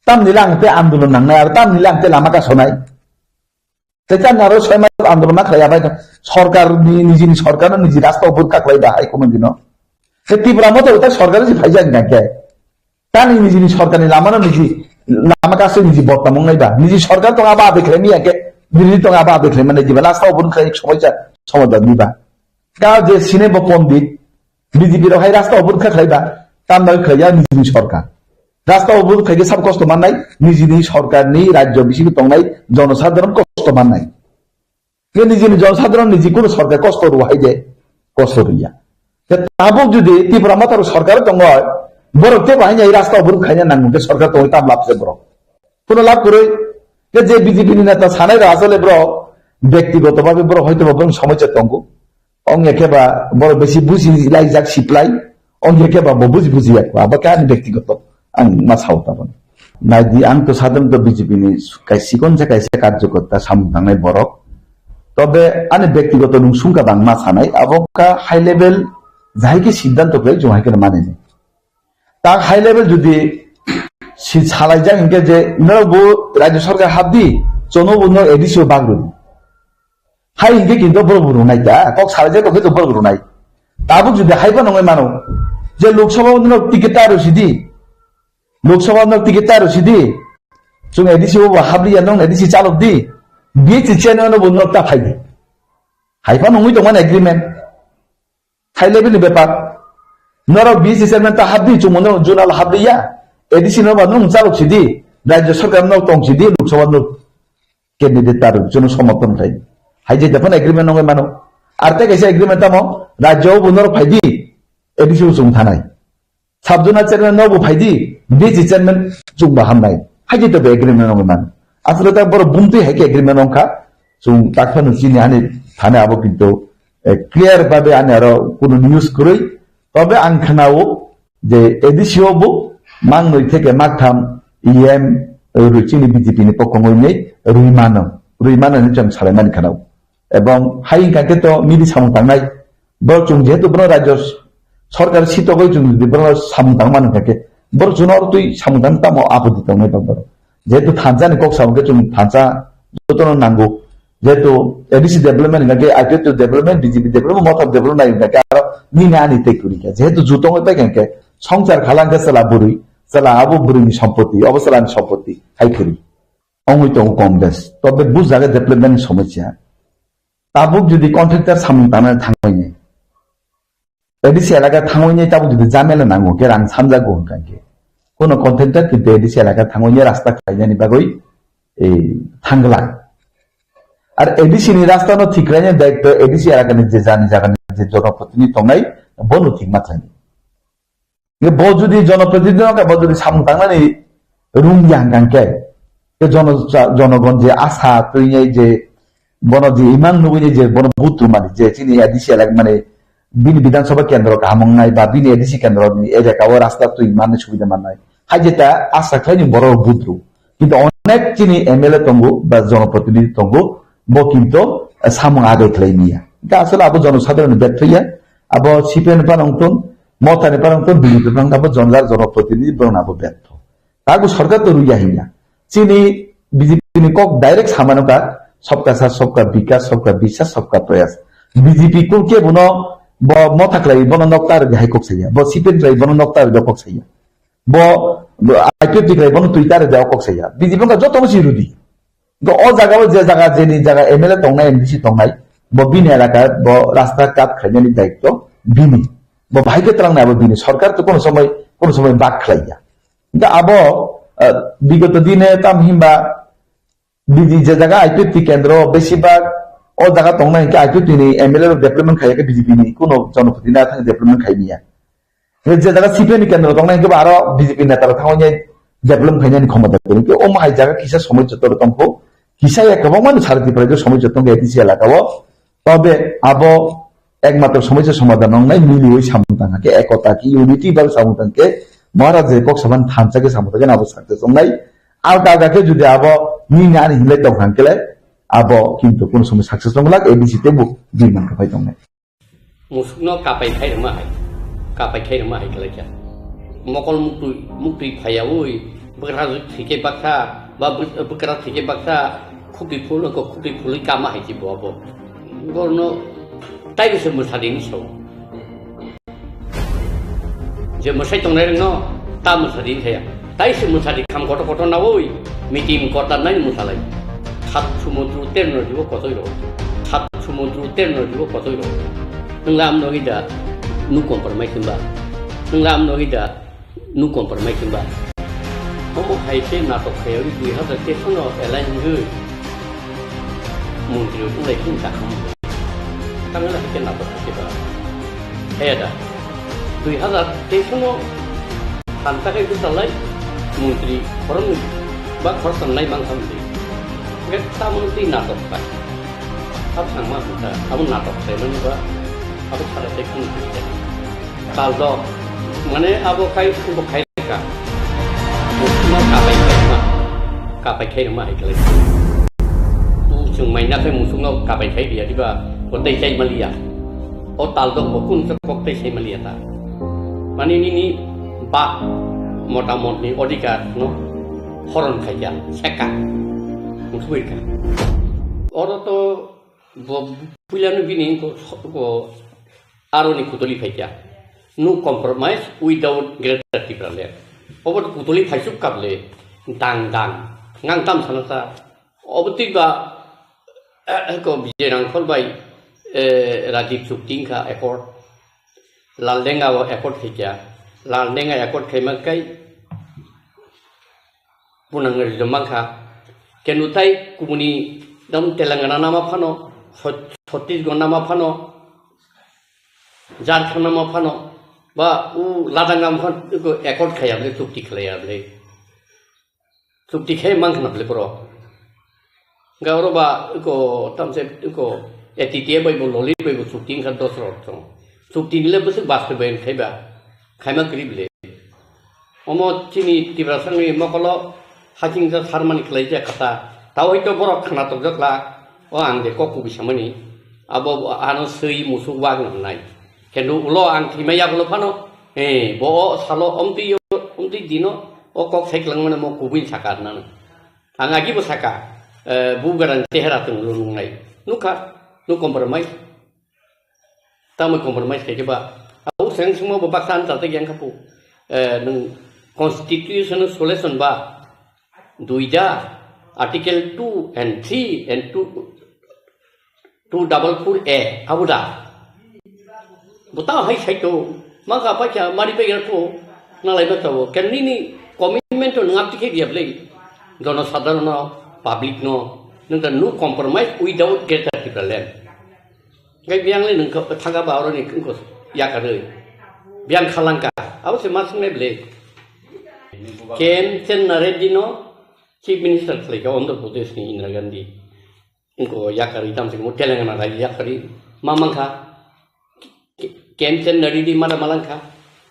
tamni lang te andolon nangnai, aro tamni lang te lama kasonai. Tei tamni aro soi mas andolon ma khlai ya bai sorkar ni, nijini sorkar no niji rasta o bwrwk kha khlai da hai kono dino. Tei Tipra Motha uta sorkar si phai jak hingkhe. Tani nijini sorkar ni lama no niji lama kasoi niji bottam wngnai ba. Niji sorkar tong abo adai khlai miya khe, birothi tong abo adai khlai mani diba. Last o bwrwk khlai somoi cha, somoi da diba. Ka je sine bo pondit, B J P rok hai rasta o bwrwk kha khlai ba, tam bai khlai ya nijini sorkar. Rasta o bwrwk khlai khe sab kosto mannai, nijini sorkar ni rajyo bisingo tongnai jonosadharon kosto mannai. Khe nijini jonosadharon niji kuno sorkar kosto rw hai de, kosto rw ya. Khe tabuk jodi Tipra Motha rok sorkar tongo, borok tei bahai ni rasta o bwrwk khaina nango khe sorkar tongwi tam lab se borok. Kuno lab kwrwi, khe je B J P ni neta sanai rok asole borok, bektigoto bhabe borok hoyto ba borok somosya tongo. Ong ya khe ba borok besi buji laijak siplai, ong ya khe ba bo buji buji yak ba, abo khe ani bektigoto ang ma sao tabon. Nai di, ang to sadharonto B J P ni kai sikon se kaisa karjokorta samung tangnai borok. Tobe ani bektigoto nung sungka bang ma sanai, abo ka high level jahai khe siddhanto khlai jung hai khe mani ni. Ta high level jodi si salai jak hingke je norok bo rajya sarkar habdi, chono bo norok A D C o bagwi. Hai hingke kintu borok bo rwnai ta, kok salai jak tongkhe to borok rwnai. Tabuk jodi hai phano wngwi mano, je Lok Sabha o norok ticket ta rw sidi, Lok Sabha o norok ticket ta rw sidi, chwng A D C o bo habliya, norok A D C chalok di, B H C chairman o bo norok ta phai di. Hai phano wngwi tongmani agreement. High level ni bepar. Norok B C chairman ta habdi, chwngno zonal habliya. A D C no ba nwng chalok sidi, rajya sarkar no tong sidi, Lok Sabha no candidate ta rw, chwngno somorthon khai. Hai je daphano agreement nongwi mano. Ar tei kaisa agreement tamo, rajya o bo norok phaidi, A D C o chwng thanai. Sub zonal chairman no bo phaidi, B C chairman chwng ba hamnai. Hai je to be agreement nongwi mano. Asole ta borok bumtwi hai khe agreement nongkha. Chwng takphano chini ani thani abo kintu, eh, clear babe ani aro kuno news kwrwi. Tobe ang khwnao Je A D C o bo mang noi theke mak tham E M rwi chini B J P ni pokong oi nei rwi mano, rwi mano ni chwng salai mani khana. Ebong hai wngkha khe to midi samung tangnai. Bo chwng jehetu bono rajyo sorkar sitogwi chwng jodi bono samung tangmani hwnkha khe, borok chwngno oro twi samung tang tamo apoti tongnai ba borok. Jehetu thansa ni kok samung khe chwng thansa jotono nango. Jehetu A D C development hwnkha khe I P F T development, B J P development, Motha development nai hwnkha khe aro nini ani tei kwrwi kha. Jehetu ju tongwi paikha hwnkhe songchar khala hwnkhe chwla bwrwi, chwla abo bwrwini sompoti, obo chwlani sompoti hai kwrwi. Ongwi tongo kom bes. Tobe bujage development ni somosya. Tabuk jodi contractor samung tangnani thangwi ni, A D C elaka thangwi ni tabuk jodi jamela nango khe rang sanjago hwnkha khe. Kono contractor kintu A D C elaka thangwi ni rasta khlainani bagwi, eh, thangla. Ar A D C ni rasta no thik khlainani daitto A D C elaka ni je jani jaga ni je jonoprotinidhi tongnai bono thik ma khlainai. Bo jodi jonoprotinidhi no khe bo jodi samung tangnani rung ya hwnkha khe, ke jono-, jonogon je asa twinai je bono je imang nugwi je bono vote rwmani je chini A D C elak mani bini Bidhan Sabha kendro kaham wngnai ba bini A D C kendro ni elaka o rasta twi mani subida mannai. Hai je ta asa khlaini borok vote rw. Kintu onek chini M L A tongo ba jonoprotinidhi tongo, bo kintu samung agai khlai miya. Ga asole abo jonosadharonni betho ya, abo C P M ni phano wngthun, Motha ni phano wngthun, B J P ni phano wngthun, abo jonjar jonoprotinidhi borok abo betho. Tago sorkar to rwya hinya. Chini B J P ni kok direct samano ka, "Sabka Saath, Sabka Vikas, Sabka Vishwas, Sabka Prayas." B J P kul ke bono bo Motha khlai bono nokta rwdi hai kok saya. Bo C P M khlai bono nokta rwdi kok saya. Bo, bo I P F T khlai bono twi ta rwdi kok saya. B J P wngkha joto no si rwdi. Go o jaga o je jaga jeni jaga M L A tongnai, M D C tongnai, bo bini elaka bo rasta kat khlainani daitto bini. Bo bahai khe twlangnai abo bini. Sorkar to kono somoi, kono somoi bak khlaiya. Hingke abo, eh, bigoto dine tam himba bini je jaga I P F T kendro besibak o jaga tongnai hingke I P F T ni M L A rok development khaiya khe B J P ni kono jonopoti na thang development khai niya. Hingke je jaga C P M ni kendro tongnai hingke aro B J P neta rok thangwi development khainani khomota kwrwi. Hingke omo hai jaga kisa somoi joto tongkho, kisa ya kwbangma no sari Tripura somoi joto tongkha A D C elaka o. Tobe abo ekmatro somosya somadhan wngnai miliwi samung tangkha khe ekota khe unity bai samung tangkhe Maharaj je kok saban thansa khe samung tangkhe abo success wngnai. Alka alka khe jodi abo nini ani hinlai tongkha hwnkhe le abo kintu kono somoi success wnglak A D C teibo bini mankha phai tongnai. Musukno kapai khai rwma hai, kapai khai rwma hai khlai kha. Mokol muktwi, muktwi phaiyaui, bwkra thwikhe baksa, ba bw-, bwkra thwikhe baksa, khukti phul, khukti phulwi kama hai se bo abo. Borno taibo se mwsadi ni sao. Je mwsai tongnai rokno ta mwsadi ni saya. Tai se mwsadi kham kotor kotor naui, mitim kotor nai mwsalai. Khat sumudru terno jibo kotoi ro. Khat sumudru terno jibo kotoi ro. Nwng lam no ida nu compromise ba. Nwng lam no ida nu compromise ba. Omo hai se natok khayori dui hazar teis no elai hingui. Montri rok lai khum ta kham. Tamela hai se natok hai se ba. Haya da. Dui hazar teis no thansa khai bwchalai montri khoroknwi ba khoroktham nai mang kha montri. Hingkhe tamoni twi natok khlai. Abo thangma hwn kha, abo natok khlaimani ba abo sara tei khun khlai. Tal dok, mane abo khai, bo khai kha. Musukno kapai khai rwma, kapai khai rwma hai khlai. O chwng maina khai musukno kapai khai riya diba, bo tei chai maliya. O tal dok bo kun khe kok tei sai maliya ta. Mani nini bak motamotni odhikar no horon khaikha, seka. Wngthubui kha. Oro to bo puilano bini ko, ko aroni kutuli phaikha. No compromise without Greater Tipraland. Obo to kutuli phaisuk kable dang dang. Ngang tam sana ta. Obo twi ba, eh, ko Vijay Rangkhol bai, eh, Rajiv chukti wngkha accord. Laldenga o accord khaikha. Laldenga accord khaima kai punang rijom mankha. Kenu tai kubuni dam Telangana nama phano, Chhat-, Chhattisgarh nama phano, Jharkhand nama phano, ba u Ladakh nama phano accord khaiya bole, chukti khlaiya bole. Chukti khe mang khna bole boro. Ga oro ba ko tamse ko A T T A bai bo loli bai bo chukti wngkha dos rok chong. Chukti ni le bwswk bas bai khai ba. khaima kwrwi bwle. Omo chini Tiprasani mokolo hachingsa sarmani khlaijak kha ta. Tao hoi to borok khna tokjak la, o ang de kok kubui samani. Abo ano swi musuk wak nang nai. Kendo ulo ang thima yak ulo phano, eh, bo o salo omtwi yo, omtwi dino, o kok sai kwlangmani mo kubui saka nang. Ang agi bo saka, eh, bu garang chehra tong ulo nung nai. Nukha, no compromise. Tamo compromise khe ba. Au seng sungmo bo baksa an chate yang khapu. Eh, nung constitution solution ba. Duida, article two and three and two, two double four A, abuda. Buta hai sai to, maka pacha mari pe ger ko, na lai ba to, ken ni ni commitment to ngap tikhe dia blei. Jono sadharon no, public no, nung ta no compromise without greater Tipraland. Ngai biang le nung thangka ba oro ni kung ko yakaroi. Biang khalangka, abo se mas me blei. K M Sen Nareddy no Chief Minister khlai ka Andhra Pradesh ni Indira Gandhi. Ingko yakari tam sing mo Telangana rai yakari ma mangkha. K-, K M Sen Nareddy mada malangkha.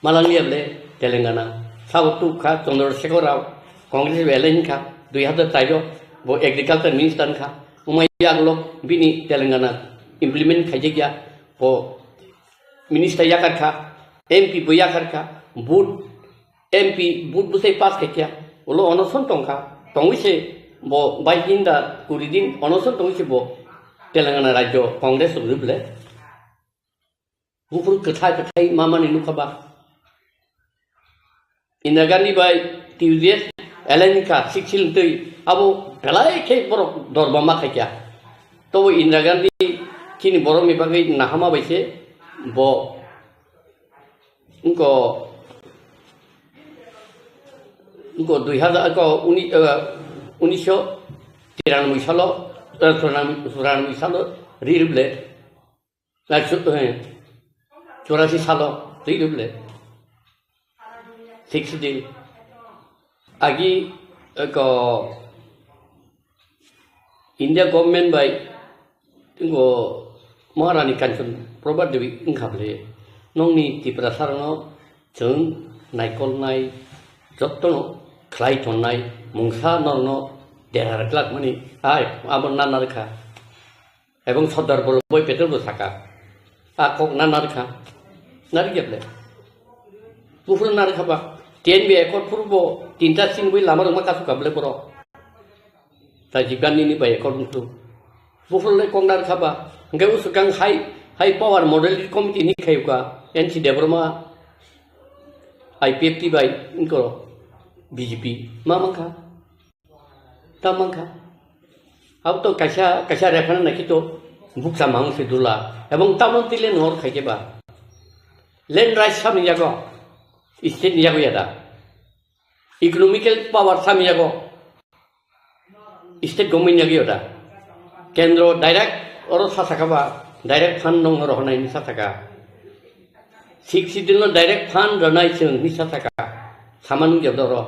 Malang liya ble Telangana. Sabo tu kha Chandrasekhar Rao. Congress bai alai hinkha. Dui hazar char o bo agriculture minister hinkha. Umai yaglok bini Telangana implement khaijak ya. Bo minister yakar kha. M P bo yakar kha. Vote M P vote bwsai pass khaikha, ulo onoson tongkha, tongwi se bo bais din da kuri din onoson tongwi se bo Telangana rajyo Congress rok rwble. Buphuru kwthai kwthai mamani nukha ba. Indira Gandhi bai T U J S alai ni kha sik sil twi abo belai khe borok dorba ma khaikha. Tobo Indira Gandhi chini borok ni bagwi nahama bai se bo Ingko, ingko dui hazar, ingko uni-, eh, unisho tiranboi salo, eh, churanboi, churanboi salo ri rwble. Na chu-, eh, churasi salo ri rwble. Sixty. Agi, ingko India government bai Tei bo Maharani Kanchan Prabhat Devi wngkha bwle, nokni Tiprasa rokno chwng naikolnai, jotono khlai tonnai mungsa norokno dera rwklak mani, ai abo na narwkha. Ebong Sardar Vallabhbhai Patel bo saka, a kok na narwkha, narwkya bwle. Buphuru narwkha ba, T N V accord phuru bo tinta sinwi lama rwma kasukha bwle borok. Rajiv Gandhi ni bai accord wngkhu. Buphuru le kok narwkha ba. Hwnkhe usukang hai, hai power model committee ni khayuka N C Debbarma, I P F T bai wngkho B J P. Ma mankha? Ta mankha? Abo to kaisa, kaisa referendum naikhe to bukcha mang se dula. Ebong tabon tile nor khaikhe ba. Land rights samni yago. State ni yago yada. Economical power samni yago. State government yagwi oda. Kendro direct oro sa saka ba, direct fund nong oro honai ni sa saka. Sixth Schedule no direct fund rwnai chwng ni sa saka. Sama nung jabda oro.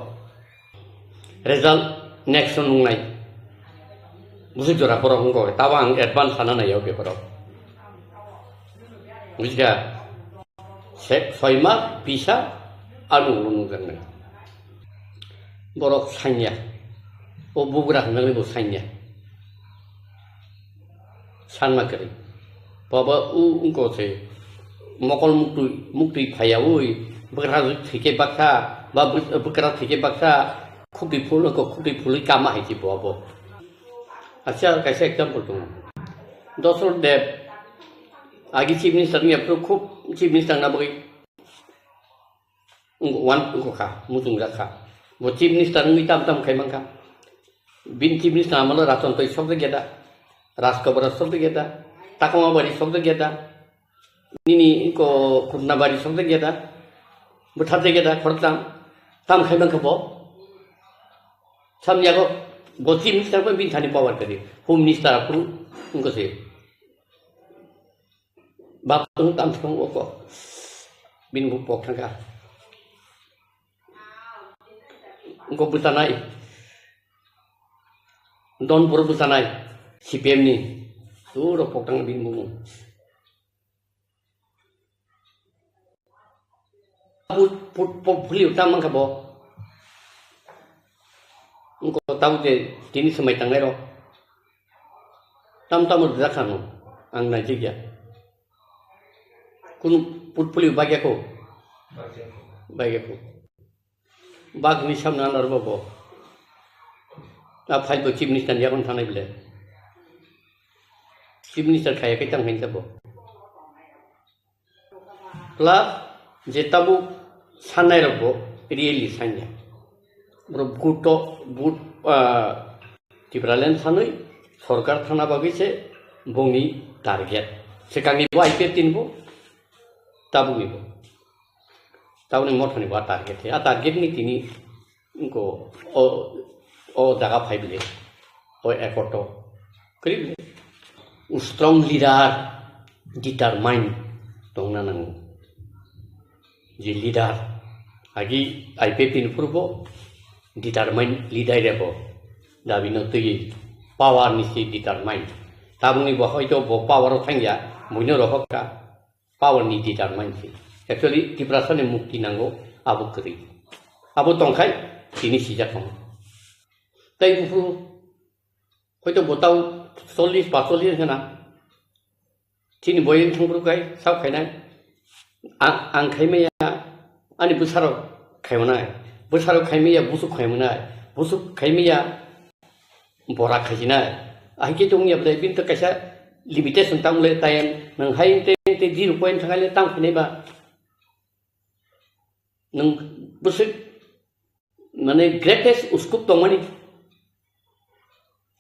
Result next no nungnai. Busu jora borok wngkha, tabo ang advance sana nai o beparo. Bujikha? Se-, soi mas, bisa, ano ulo nungjaknai. Borok sanya. O bugra hwnjaknai bo sanya. Sanma kwrwi. Baba u wngkha se mokol muktwi, muktwi phaiyaui, bwkra thwikhe baksa, ba bw-, bwkra thwikhe baksa, khukti phul wngkha, khukti phulwi kama hai se bo abo. Acha kaisa example tongo. Dosrot Deb, agi chief minister wngya phuru khub chief minister wngna bagwi wng-, wan wngkha, muchungjak kha. Bo chief minister wngwi tam tam khai mankha. Bini chief minister amalo Ratan Tui sokjak ya da, Rajkobra sokjak ya da, Takama Bari sokjak ya da, nini ko Khutna Bari sokjak ya da, bwtharjak ya da, khoroktham, tam khai mankha bo. Samyago bo chief minister bai bini thani power kwrwi. Home minister aphuru wngkha se. Bap tong tam thong oko. Bini bo pok thangkha. Wngkha bwchanai. Donpur bwchanai. C P M ni. Puro pok thang bini bo. put, put, portfolio tam mankha bo. Wngkha tabuk je tini swmai tangnairok. Tam tamo rwjak kha no, ang naijak ya. Kunu portfolio bagya ko? Bagya ko. Bagni samna ano rwbo bo. A file bo Chief Minister ni yakon thangnai bile. Chief Minister khaya khe tang khain bo. Plus je tabuk sannai rok bo really sanya. Borok vote to, vote, ah, Tipraland sanwi sorkar thana bagwi se bongni target. Swkangni bo I P F T ni bo, tabukni bo. Tabukni mothani bo a target. A target ni tini wngkha o, o jaga phai bile, o accord o. Kwrwi bile. Strong leader, determine tongna nango. Je leader, agi I P F T ni phuru bo determine leader rebo. Dabi no twi power ni si determine. Tabukni bo hoito bo power o thangya, buino rohok ka. Power ni determine si. Actually, Tiprasa ni mukti nango, abo kwrwi. Abo tongkhai, tini sijak tong. Tai buphuru, hoito bo tau chollish, panchollish hena. Chini boyeng thangphuru kai, sao khainai. A-, ang khaimaya, ani bwsarok khaimanai. Bwsarok khaimaya, busuk khaimanai. Busuk khaimaya, bora khaijinai. Ahikhe tongya bwlai, bini to kaisa limitation tang le time, nang hai te, te zero point thangai le tang khainai ba. Nang bwswk, mane, greatest uskup tongmani.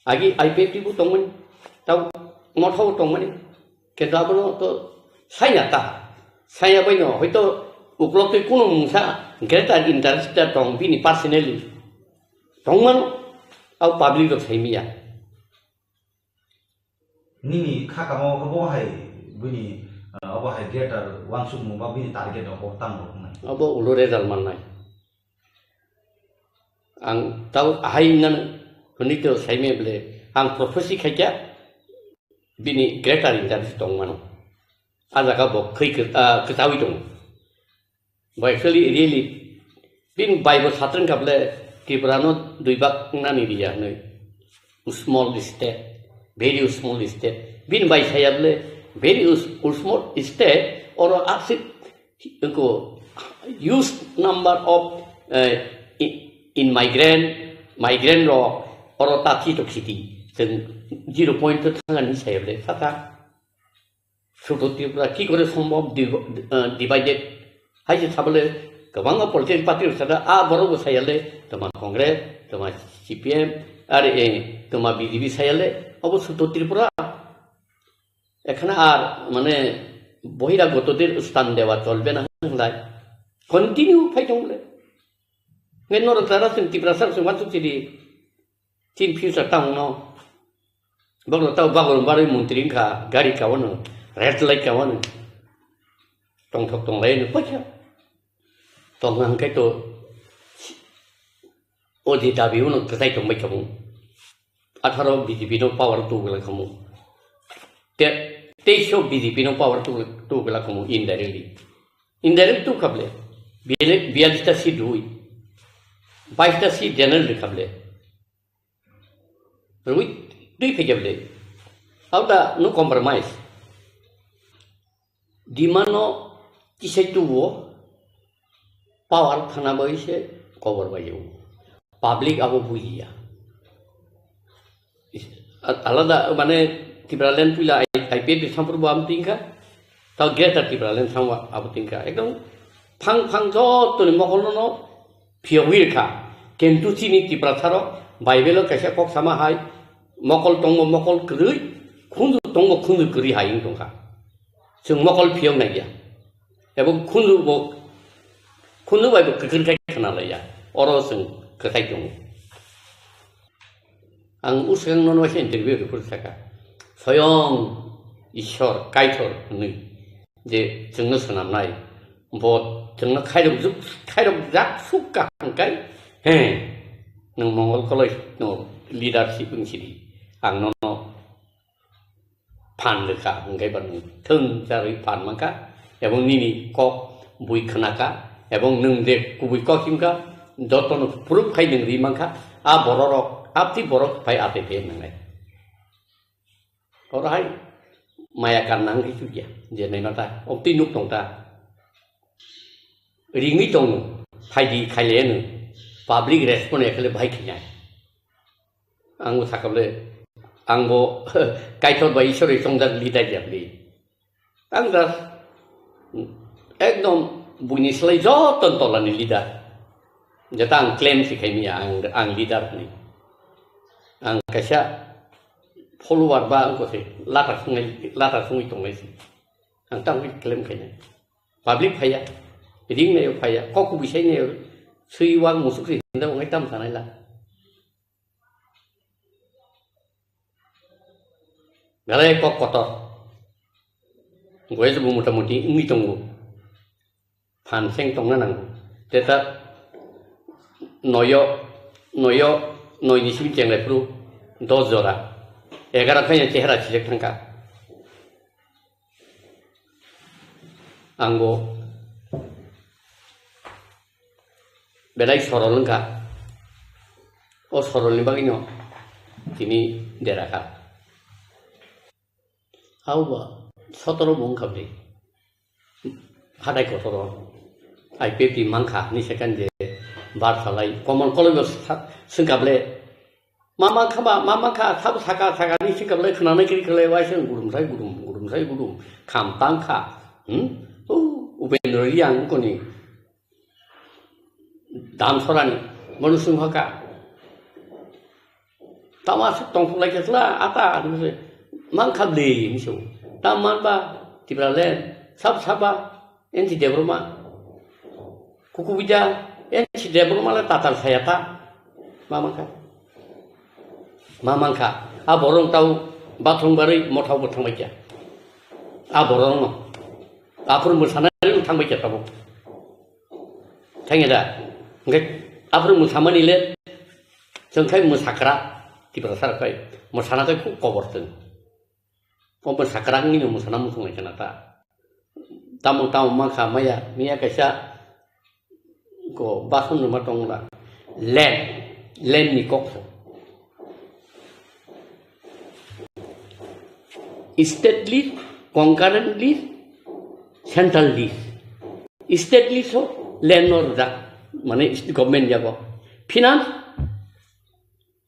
Agi I P F T bo tongmani. Tau motha bo tongmani. Kintu abono to saya ta. Saya bai no, hoito uklok twi kuno mungsa greater interest ta tong bini personally. Tongmano, au public rok saimiya. Nini kha kamo khe bo hai bini, ah, obo hai greater wansukmung ba bini target rok bo tamo rok wngnai. Obo ulo result mannai. Ang tau ahai nang hwnwi to saimaya bwle, ang prophecy khaikha bini greater interest tongmano. A jaga bo khwi kwt-, ah, kwtawi tongo. Bo actually really bini bai bo satrwng kha bwle Tripura no dui bak nani riya hwnwi. Small state, very small state. Bini bai saya bwle very us-, small state, oro aswk ko huge number of, eh, i-, immigrant, migrant rok oro ta thito khiti. Chwng zero point to thangani saya bwle sata. Sudu Tripura ki kore sombhob div-, eh, divided? Hai je sabole kwbangma political party rok sada, a borok bo sayale, toma Congress, toma C P M, are, eh, toma B J P sayale, obo Sudu Tripura. Ekhane ar, mane, বহিরাগতদের স্থান দেওয়া চলবে না hwnlai. Continue phai tong le. Nge norok tara chwng Tiprasa rok chwng wansuk chidi. Chini future tamo no. Bokno tao bagor barwi montri wngkha, gari kawano, red light kawano. Tongthok tonglai no paikha. Tongna hwnkhe to o je dabi uno kwchai tongbai kamo. Atharo B J P no power tubula kamo. Te, teisho B J P no power tu, tubula kamo indirectly. Indirect tu khable. Biyali-, biyalista si dui. Baista si general de khable. Rwi twi phai khe bwle. How the no compromise. Demand no kisai tuwo power thana bai se cover bai o. Public abo bujiya. Alada mane Tipraland puila I P F T sampur bo am tingka. Tao Greater Tipraland thangwa abo tingka. Ekdom phang phang jotoni mokol no phiyogwi rwkha. Kintu chini Tiprasarok Bible-o kaisa kok sama hai, mokol tongo mokol kwrwi, khunju tongo khunju kwrwi hai wng tongkha. Chwng mokol phiyok naiya. Ebo khunju bo, khunju bai bo kwkhrwi khai khna laiya. Oro chwng kwthai tongo. Ang usang nono se interview rwphuru saka, soyong Ishwar Kaitor hwnwi je chwngno swnamnai, bo chwngno khairok juk, khairok jak suk kaham kai, he, nwng mongol koloi no leadership wng sidi, ang nono phan rwkha, hwnkhe ba nwng thwng charwi phan mankha, ebong nini kok bui khnakha, Ebong nwng je kubui kok himkha, jotono proof khai nwng ri mankha, a bororok, abdi borok phai atwi phai nangnai. Oro hai maya karna wngkhe chukya, je naima ta, obtwi nuk tong ta. Ringwi tongo, phaidi khailaiya nwng, public respond ya khe le bahai khainai. Ang bo sakha le, ang bo Kaitor bai Ishwar bai chongjak leader ya bwlwi. Ang just ekdom buini slai joto tolani leader. Jeta ang claim si khai manya ang, ang leader hwnwi. Ang kaisa follower ba ang kose lata sungai, lata sungwi tongnai si. Ang tamo claim khainai. Public phaiya, ring nayo phaiya, kok kubui sai nayo, swi wak musuk si hinda wngwi tam sanai la. Belai kok kotor. Goya se bo motamuti wngwi tongo. Phan seng tongna nango. Teta noyo, noyo, noi ni simi chenglai phuru dos jora. Egaro khaina chehra sijak thangkha. Ang bo belai sorol wngkha. O sorolni bagwino tini derakha. Hauba sotoro bo wngkha bwlwi. Hatai kotoro I P F T mankha hinwi saikha je bar salai. Common college-o sa-, swngkha bwle. Ma mankha ba, ma mankha, sabo saka, saka hinwi swngkha bwle, khwnanai kiri khlai waisa gudum sai gudum, gudum sai gudum. Kham tangkha. Hmm? O, Upendra Reang wngkoni. Dam sorani, bono swng hoka. Tama aswk tongthok lai khe chwla ata hinwi se mankha bwlwi hinwi se. Tam man ba Tipraland, sab saba, N C Debbarma. Kukubida, N C Debbarma le tatal saya ta. Ma mankha. Ma mankha. A borong tau bathong barwi mothao bo thangbai kya. A borong no. Aphuru mwsanai thangbai kya tabo. Thangya da. Hingke aphuru mwsamani le, chwng khai mwsakra, Tiprasa rok khai, mwsana khai khub kobor chwng. O mwsakra wngwi no mwsana muchung lai khna ta. Tamo tamo mankha maya, miya kaisa ko bason rwma tong la. Land, land ni kok. State lease, concurrent lease, central lease. State lease ho land no rwjak, mane government yago. Finance,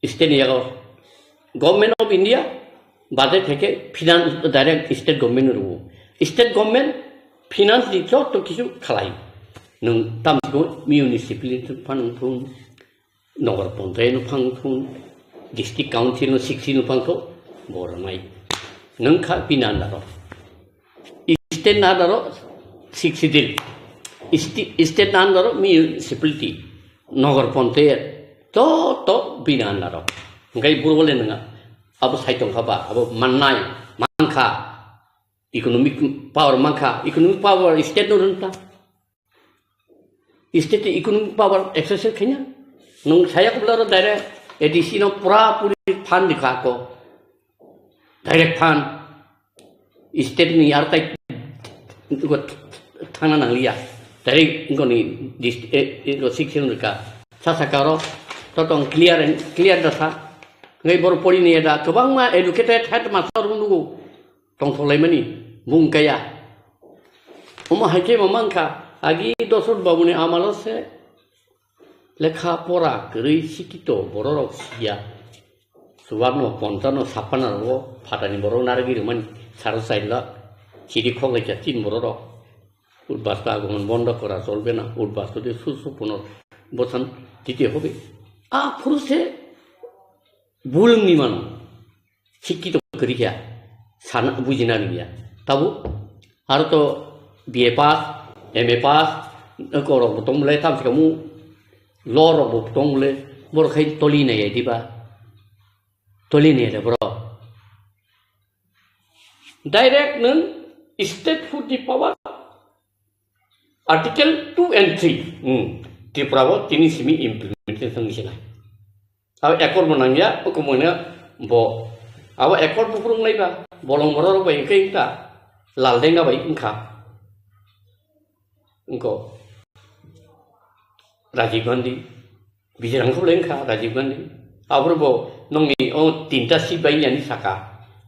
state ni yago. Government of India, budget theke finance direct state government no rwo. State government finance ni joto kichu khalai. Nwng tamsiko municipality phang thung, Nagar Panchayat no phang thung, District Council no sixty no phang thung, bo rwnai. Nwng kha bini under o. State ni under o sixty din. Sti-, state ni under o municipality, Nagar Panchayat, to, to bini under o. Hingkai buru bole nwng abo sai tong kha ba, abo mannai, mankha, economic power mankha, economic power state no rwng ta. State ni economic power exercise khaina. Nwng saya kubla ro direct A D C no pura puri fund dikha ko. Direct fund. State ni ar tai ko thangna nangliya. Direct ko ni dist-, eh, eh, ko six rika. Sa sa karo. To tong clear and clear da sa. Ngai bor pori ni da. Kwbangma educated headmaster rung nugo. Tongthok laimani bung kaya. Omo hai khe bo mankha, agi Dosrot Babuni amalo se lekha pora kwrwi sikito bororok siya. Chubarno, ponchano, sappanarok phatani borok narwgwi rwmani saro chaila chiri khok lai cha tin bororok. Utbas ka agomon bondo kora cholbe na, utbas to de susu puno bosan dite hobe. A phuru se bulungni mano. Sikkito kwrwi kha, sana bujina rwya. Tabuk aro to B A pass, M A pass, eko rok bo tong bwle, tam se kamu law rok bo tong bwle, borok khai toli nai ya diba? Toli nai ya de borok. Direct nwng statehood ni power, Article two and three, hmm, Tripura o tini simi implementation wngwi sinai. Abo accord bo nangya, o kumoino bo. Abo accord bo phuru wngnai ba, bolong borok rok bai wngkha, wngkha, Laldenga bai wngkha. Wngkho. Rajiv Gandhi, bijrang khublai wngkha Rajiv Gandhi. Aphuru bo nokni o tinta seat bai yani saka,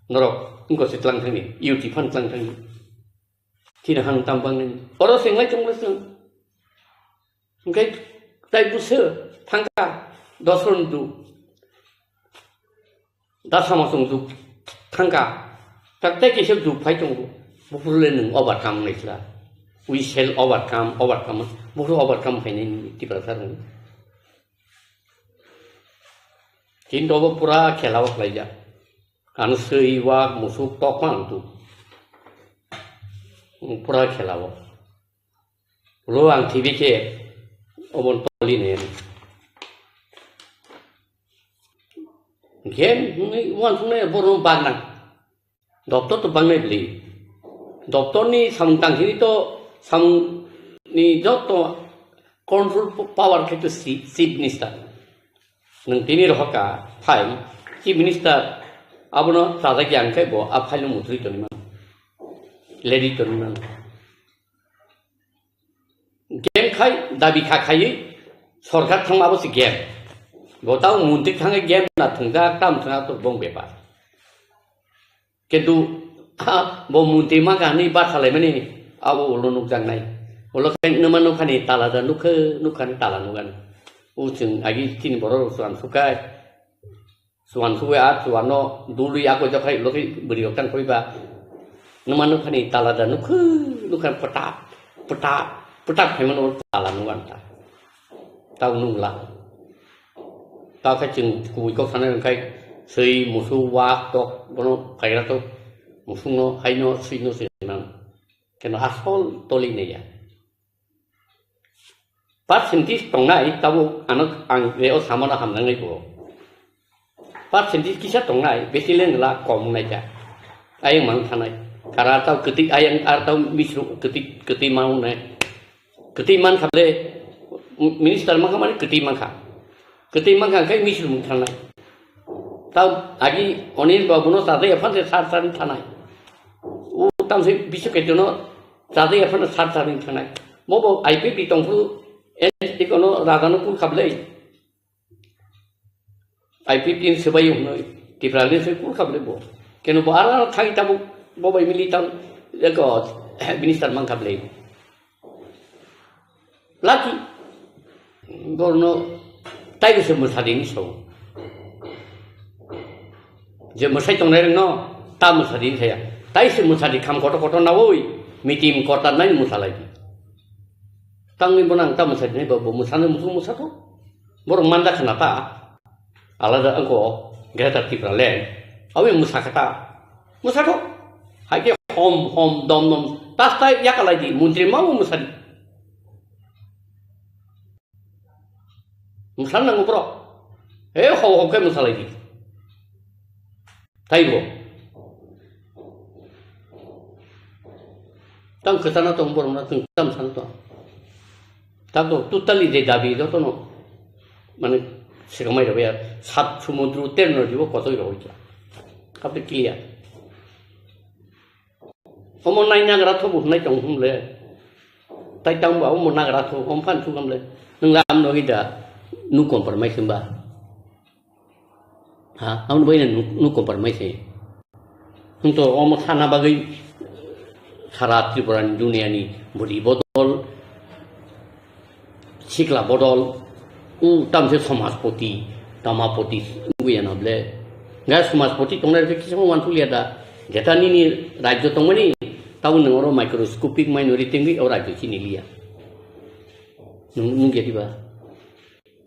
norok wngkha se tlang thangni, U T phan tlang thangni. Chini han tam bang nini. Oro se ngai tongla se. Hingke tai buso thangka dos ron du. Da sama song du thangka. Tak tai kisa du phai tongo. Bufuru le nung overcome nai sila. We shall overcome, overcome. Bufuru overcome khai nini Tiprasa rung. Kintu obo pura khela o khlaijak. Ang swi wak musuk tokma ang tu. Pura khela o. Lo ang T V khe obo toli ne. Game hwnwi uansuknai borok bagna. Doptor to bangnai bwlwi. Doptorni samung tangkini to samungni joto control power khe to si-, Chief Minister. Nwng tini rohorka file, Chief Minister abono chajak ya hwnkhe bo a file no muchungwi tongwi mano. Ledi tongwi mano. Game khai, dabi kha khaiwi sorkar thangma abo se game. Bo tamo montri thangwi game na thwngjak, tamo thwngya to bong bepar. Kintu, ha, bo montri ma kha hwnwi bathalaimani abo ulo nukjaknai. Ulo khai nwma nukhani tala da nukha, nukhani tala nukani. O chwng agi chini borok rok chuan sukai. Chuan sugwi a chuan no dului ako jokhai ulo khai bwrwi rok tang koi ba. Nwma nukhani tala da nukha, nukha pwtak, pwtak, pwtak khaimano tala nukha ta. Tao nungla. Tao khe chwng kubui kok sanai wngkhai swi, musuk, wak, tok, bono phaira tok, musukno, haino, swino se nang. Keno asol toli naiya. Percentage tongnai, tabuk ano ang reo samano hamnangnai bo. Percentage kisa tongnai, besi le nla kom nai ta. Ayang mang thanai. Kara tao kwtwi ayang ar tao misru kwtwi, kwtwi mang nai. Kwtwi man kha le, minister man kha mani kwtwi man kha. Kwtwi man kha khe misru mung thanai. Tao agi Anil Babu no chajai aphan se sar sar thanai. U tam se bisu ketu no chajai aphan sar sar thanai. Mo bo I P F T tong phuru N T kono raja no kul khablei. I P F T ni swbai hwnwi Tipra ni se kul khablei bo. Keno bo ara thai tabuk bo bai mili tam eko minister man khablei. Laki. Borno tai se mwsadi ni so. Je mwsai tongnai rengno ta mwsadi ni saya. Tai se mwsadi kham koto koto nawi mitim kota nai mwsalai. Tangni bonang ta mwsadi nai bo mwsana musu mwsato. Borok manda khna ta. Alada angko Greater Tipraland. Awi mwsa kata. Mwsato. Haike hom hom dom dom. Tastai yakalai di. Muntri mau mwsadi. Mwsal nango borok. He ho ho khe mwsalai di. Taibo. Tang kwchana tong borok na tong tam san tong. Tang to totally de dabi joto no. Mane sikamai rok ya sat sumudru ter no dibo kotoi rok ya. Kape clear. Omo nai nagra tho bo hwnai tong hwnle. Tai tang ba omo nagra tho om phan thu gamle. Nwng lam no hida nu compromise hwnba. Ha, amo bai nu, nu compromise. Hwn to omo sana bagwi sara Tripura ni dunia ni budi bodol sikla bodol, u tamse somajpoti, tamapoti wngwi ya na ble. Ga somajpoti tongnai rok kisa uansuk liya da. Jeta nini rajyo tongmani, tabo nwng oro microscopic minority wngwi o rajyo chini liya. Nwng, nwng ya diba?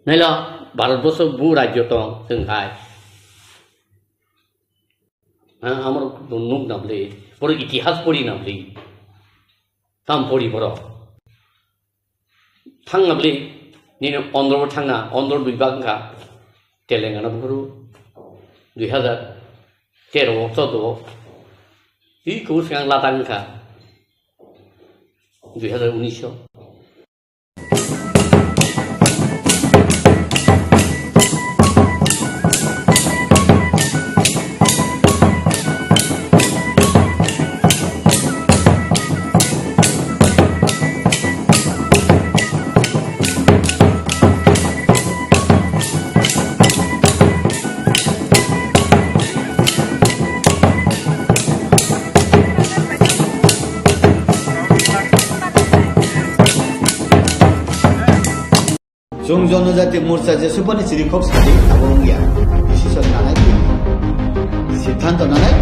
Naila, Bharat borso bu rajyo tong, tong hai. Ha, amor nuk na ble, boro itihas pori na ble. Tam pori boro. Thang na ble, nini Andhra bo thang na, Andhra dui bag wngkha, Telangana bukuru, dui hazar tero o, choudo o, i kubu swkang Ladakh wngkha, dui hazar unis o. Chwng Jonojati Morcha jesubani chirikhok sadi abo wngya. Decision nanai Delhi. Siddhanto nanai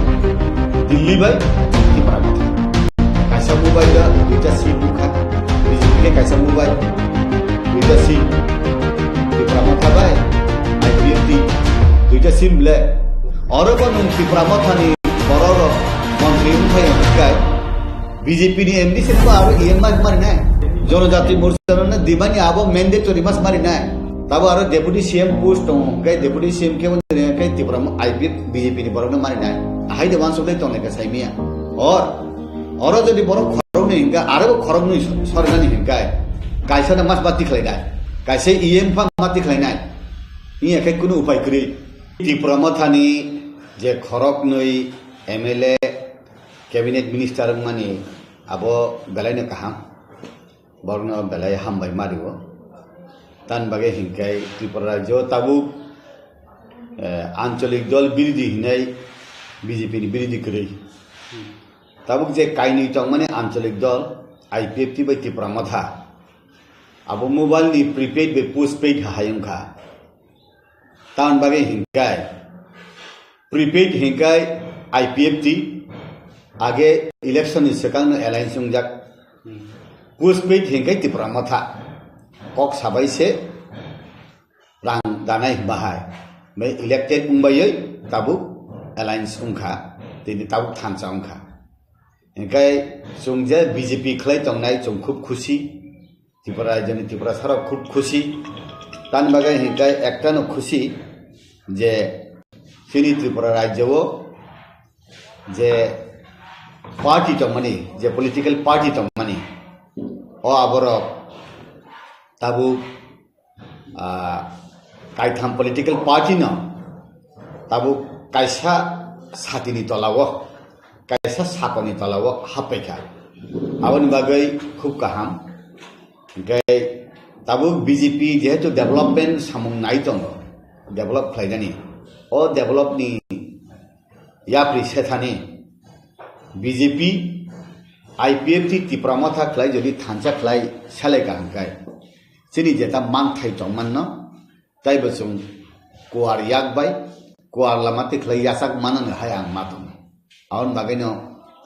Delhi bai Tipra Motha. Kaisa mobile o duita seat bukha. B J P khe kaisa mobile, duita seat. Tipra Motha bai I P F T duita seat bwle. Oro bo nwng Tipra Mothani bororok montri wngphai hwnkhe B J P ni M D seat bo aro E M mas marinai. Jonojati Morcha no dimani abo mandatory mas marinai. Tabo aro deputy C M post tongo, hwnkhe deputy C M khe wngkhe Tipra mo-, I P F B J P ni borok no marinai. Ahai de wansuk dai tongnai khe saimia. Or, oro jodi borok khorok nwi hwnkhe, aro bo khorok nwi sorinani hwnkhe, kaisa no mas ma tikhlai nai, kaisa E M pha ma tikhlai nai. Iya khe kunu upai kwrwi. Tipra Mothani je khorok nwi M L A, cabinet minister wngmani abo belai no kaham. Borokno belai hambai ma rio. Tamni bagwi hinkhe Tripura rajyo tabuk, eh, ancholik dol birodhi hinai B J P ni birodhi kwrwi. Tabuk je kainwi tongmani ancholik dol I P F T bai Tipra Motha. Abo mobile ni prepaid bai postpaid hai wngkha. Tamni bagwi hinkhe prepaid hinkhe I P F T, age election ni swkang no alliance wngjak. Postpaid hinkhe Tipra Motha. Kok sabai se rang danai bahai. Bai elected wngbai tabuk alliance wngkha. Tini tabuk thansa wngkha. Hinkhe chwng je B J P khlai tongnai chwng khub khusi. Tripura rajyoni Tiprasarok khub khusi. Tamni bagwi hinkhe ektano khusi je chini Tripura rajyo o je party tongmani, je political party tongmani, o aborok tabuk, ah, kaitham political party no tabuk kaisa satini tola o, kaisa sakoni tola o happaikha. Aboni bagwi khub kaham. Hinkhe tabuk B J P jehetu development samung nai tongo, develop khlainani, o develop ni yapri sethani B J P, I P F T Tipra Motha khlai jodi thansa khlai selai ka hinkhe chini jeta manthai tongmanno, taibo chwng kuar yak bai, kuar lama tikhlai yachak manani hai ang ma tongo. Aboni bagwino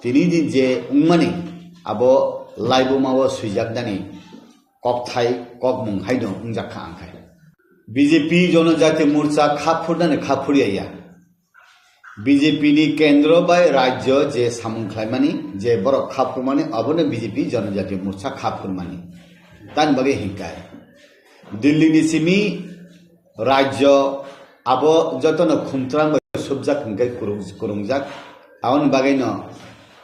tini din je wngmani abo laibuma o swijaknani kokthai, kokmung haino wngjak kha ang khai. B J P Jonojati Morcha kha phurnani kha phurya ya. B J P ni kendro bai rajyo je samung khlaimani, je borok kha phurmani, abono B J P Jonojati Morcha kha phurmani. Tamni bagwi hinkhe Delhi ni simi rajyo abo jotono khumtrang bai subjak hinkhe kurung-, kurungjak. Aboni bagwino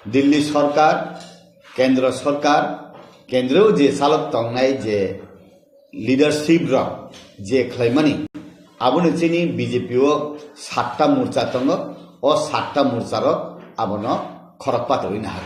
Delhi sorkar, kendro sorkar, kendro je chalok tongnai je leadership rok je khlaimani, aboni chini B J P o satta morcha tongo, o satta morcha rok abono khorok patorwi nahar.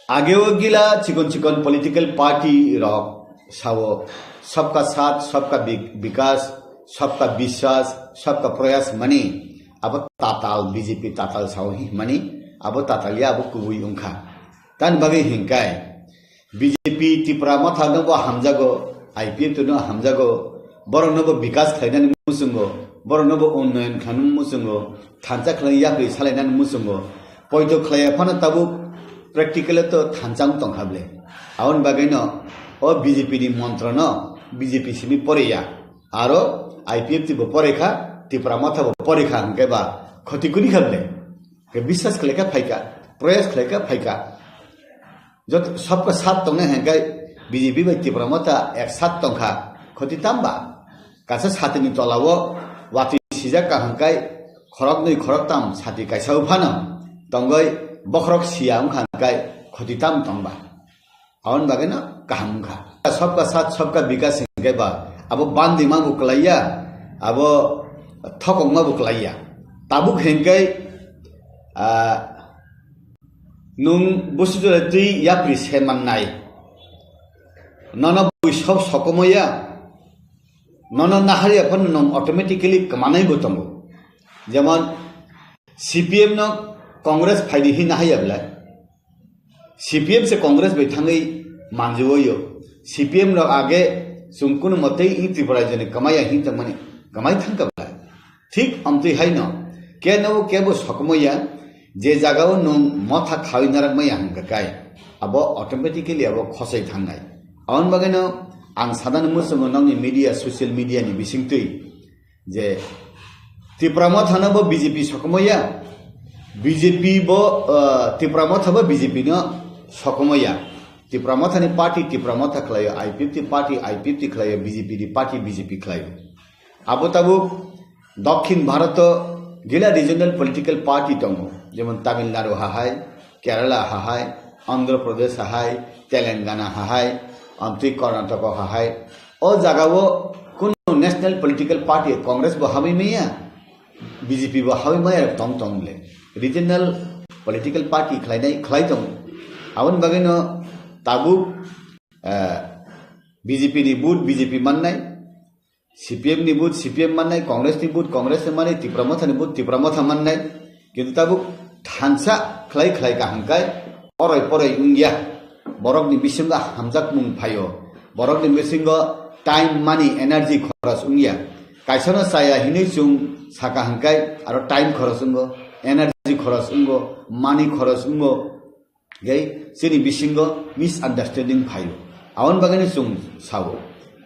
Ageo gila chikon chikon political party rok sao, "Sabka Saath, Sabka Bi-, Bikas, Sabka Biswas, Sabka Prayas" mani, abo tatal B J P tatal sao hi mani, abo tatal ya abo kubui wngkha. Tamni bagwi hinkhe B J P Tipra Motha no bo hamjago, I P F T no hamjago, borok no bo bikas khlainani muchungo, borok no bo unnoyon khlainani muchungo, thansa khlainani yapri salainani muchungo, poito khlaiya phano tabuk practical o to thansa wng tongkha ble. Aboni bagwi no o B J P ni montro no B J P simi poreya, aro I P F T bo porekha, Tipra Motha bo porekha hinkhe ba khoti kuni kha ble. Ke biswas khlaikha phaikha, proyas khlaikha phaikha. Jot sabka sat tongnai hwnkhai B J P bai Tipra Motha ek sat tongkha, khoti tamba? Kaisa satini tola o watwi sijak ka hwnkhai khoroknwi khoroktam sati kaisa o phano tongwi bokhorok siya wngkha hwnkhai khoti tam tongba? Aboni bagwi no kaham wngkha. Sabka sat, sabka bikas hwnkhai ba abo bandi ma bo kwlaiya, abo thokok ma bo kwlaiya. Tabuk hwnkhai, ah, Nwng busu jora twi yapri se mannai. Nono bui sob sokomoi ya. Nono naharya phano nwng automatically kwmanai bo tongo. Jemon C P M no Congress phaidi hin naharya belai. C P M se Congress bai thangwi manjui o. C P M rok age Chwng kunu motei i Tripura rajyoni kwmaya hin tongmani, kwmai thangkha bwlai. Thik amtwi haino, keno kebo sokomaya, je jagao nwng motha khawi narakmaya hwnkha kai, abo automatically abo khosai thangnai. Aboni bagwino ang sadani muchungo nokni media, social media ni bisingtwi je Tipra Motha no bo B J P sokomaya, B J P bo, ah, Tipra Motha bo B J P no sokomaya. Tipra Motha ni party Tipra Motha khlaio, I P F T party I P F T khlaio, B J P ni party B J P khlaio. Abo tabuk Dokhin Bharat o gila regional political party tongo, jemon Tamil Nadu ha hai, Kerala ha hai, Andhra Pradesh ha hai, Telangana ha hai, amtwi Karnataka ha hai. O jagao kunu national political party, Congress bo hamwi maya, B J P bo hamwi maya tong tong le. Regional political party khlainai khlai tong. Aboni bagwino tabuk, eh, B J P ni vote B J P mannai, C P M ni vote C P M mannai, Congress ni vote Congress ni mannai, Tipra Motha ni vote Tipra Motha mannai. Kintu tabuk thansa khlai khlai ka hwnkhe oroi poroi wngya. Borok ni bisingo hamjakmung phaio. Borok ni bisingo time, money, energy khoros wngya. Kaisa no chaya hinwi chwng saka hwnkhe aro time khoros wngo, energy khoros wngo, money khoros wngo. Gai chini bisingo misunderstanding phaio. Aboni bagwino chwng sao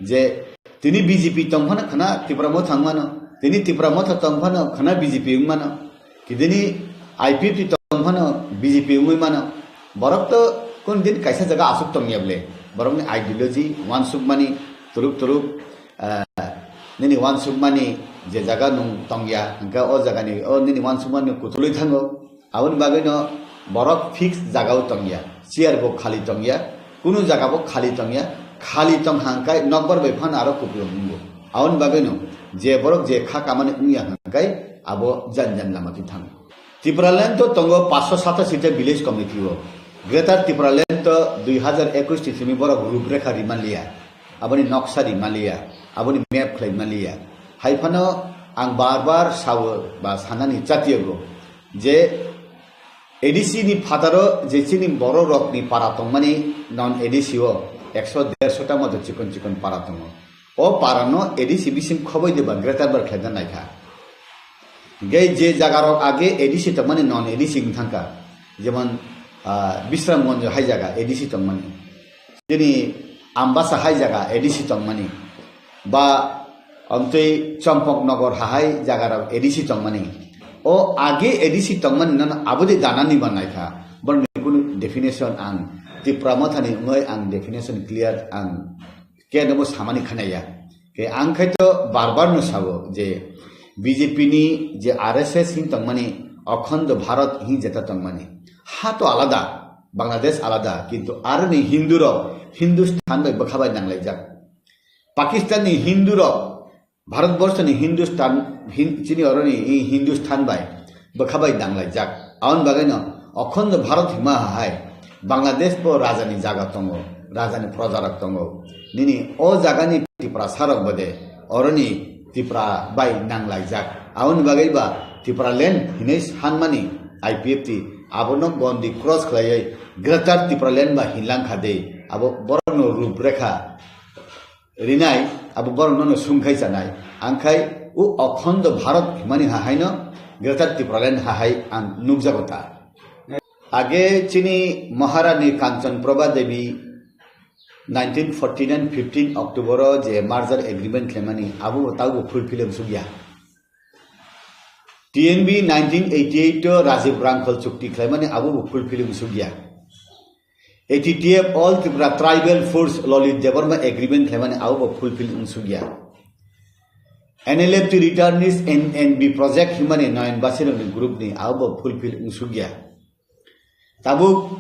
je tini B J P tongphano khna Tipra Motha wngmano, tini Tipra Motha tongphano khna B J P wngmano, kidini I P F T tongphano B J P wngwi mano. Borok to kun din kaisa jaga asuk tongya ble. Borokni ideology wansukmani turuk turuk, eh, nini wansukmani je jaga nung tongya, hwnkhe o jagani, o nini wansukmani kutulwi thango. Aboni bagwino borok fix jagao tongya, chair bo khali tongya, kunu jaga bo khali tongya, khali tong hangkai nokbar bai phano aro kupulung wngo. Aboni bagwino je borok je kha kamani wngya hangkai abo jan jan lama twi thango. Tipraland to tongo paanch sho satasita village committee o. Greater Tipraland to dui hazar ekush ni simi borok ruprekha rimaliya, aboni noksa rimaliya, aboni map khlai maliya. Hai phano ang bar bar sao ba sanani chatiyago je A D C ni phataro je chini borok rokni para tongmani non A D C o ekso derso ta moto chikon chikon para tongo. O para no A D C bising khoboi de ba greater bar khlaina naikha. Gai je jaga rok age A D C tongmani non A D C wng thangkha. Jemon, ah, Bisramganj hai jaga A D C tongmani. Chini Ambasa hai jaga A D C tongmani. Ba amtwi Champaknagar ha hai jaga rok A D C tongmani. O age A D C tongmani nono abodi danani ba naikha. Borokni kunu definition ang Tipra Mothani wngwi ang definition clear ang keno bo samani khanaya. Ke ang khai to bar bar no sabo je B J P ni je R S S hin tongmani, Akhando Bharat hin jeta tongmani. Ha to alada, Bangladesh alada, kintu aroni Hindu rok Hindustan bai bwkha bai nanglaijak. Pakistan ni Hindu rok Bharat Borsho ni Hindustan, Hin-, chini oroni i Hindustan bai bwkha bai nanglaijak. Aboni bagwino Akhando Bharat hima hai Bangladesh bo raja ni jaga tongo, raja ni proja rok tongo. Nini o jaga ni Tiprasa rok bode oroni Tipra bai nanglaijak. Aboni bagwi ba Tipraland hinwi sanmani I P F T abono gondi cross khlaiwi Greater Tipraland ba hinlangkha de abo borokno ruprekha rinai, abo borok nono sungkhai chanai. Angkhai o Akhando Bharat himani hahaino Greater Tipraland hahai ang nukjago ta. Age chini Maharani Kanchan Prabha Devi nineteen forty-nine fifteen October o je merger agreement khlaimani abo bo taubo fulfill wngsukya. T N B nineteen eighty-eight o Rajiv Rangkhol chukti khlaimani abo bo fulfill wngsukya. A T T F All Tripura Tribal Force Lalit Debbarma agreement khlaimani abo bo fulfill wngsukya. N L F T returnees N N B project himani Nayan Basirokni group ni abo bo fulfill wngsukya. Tabuk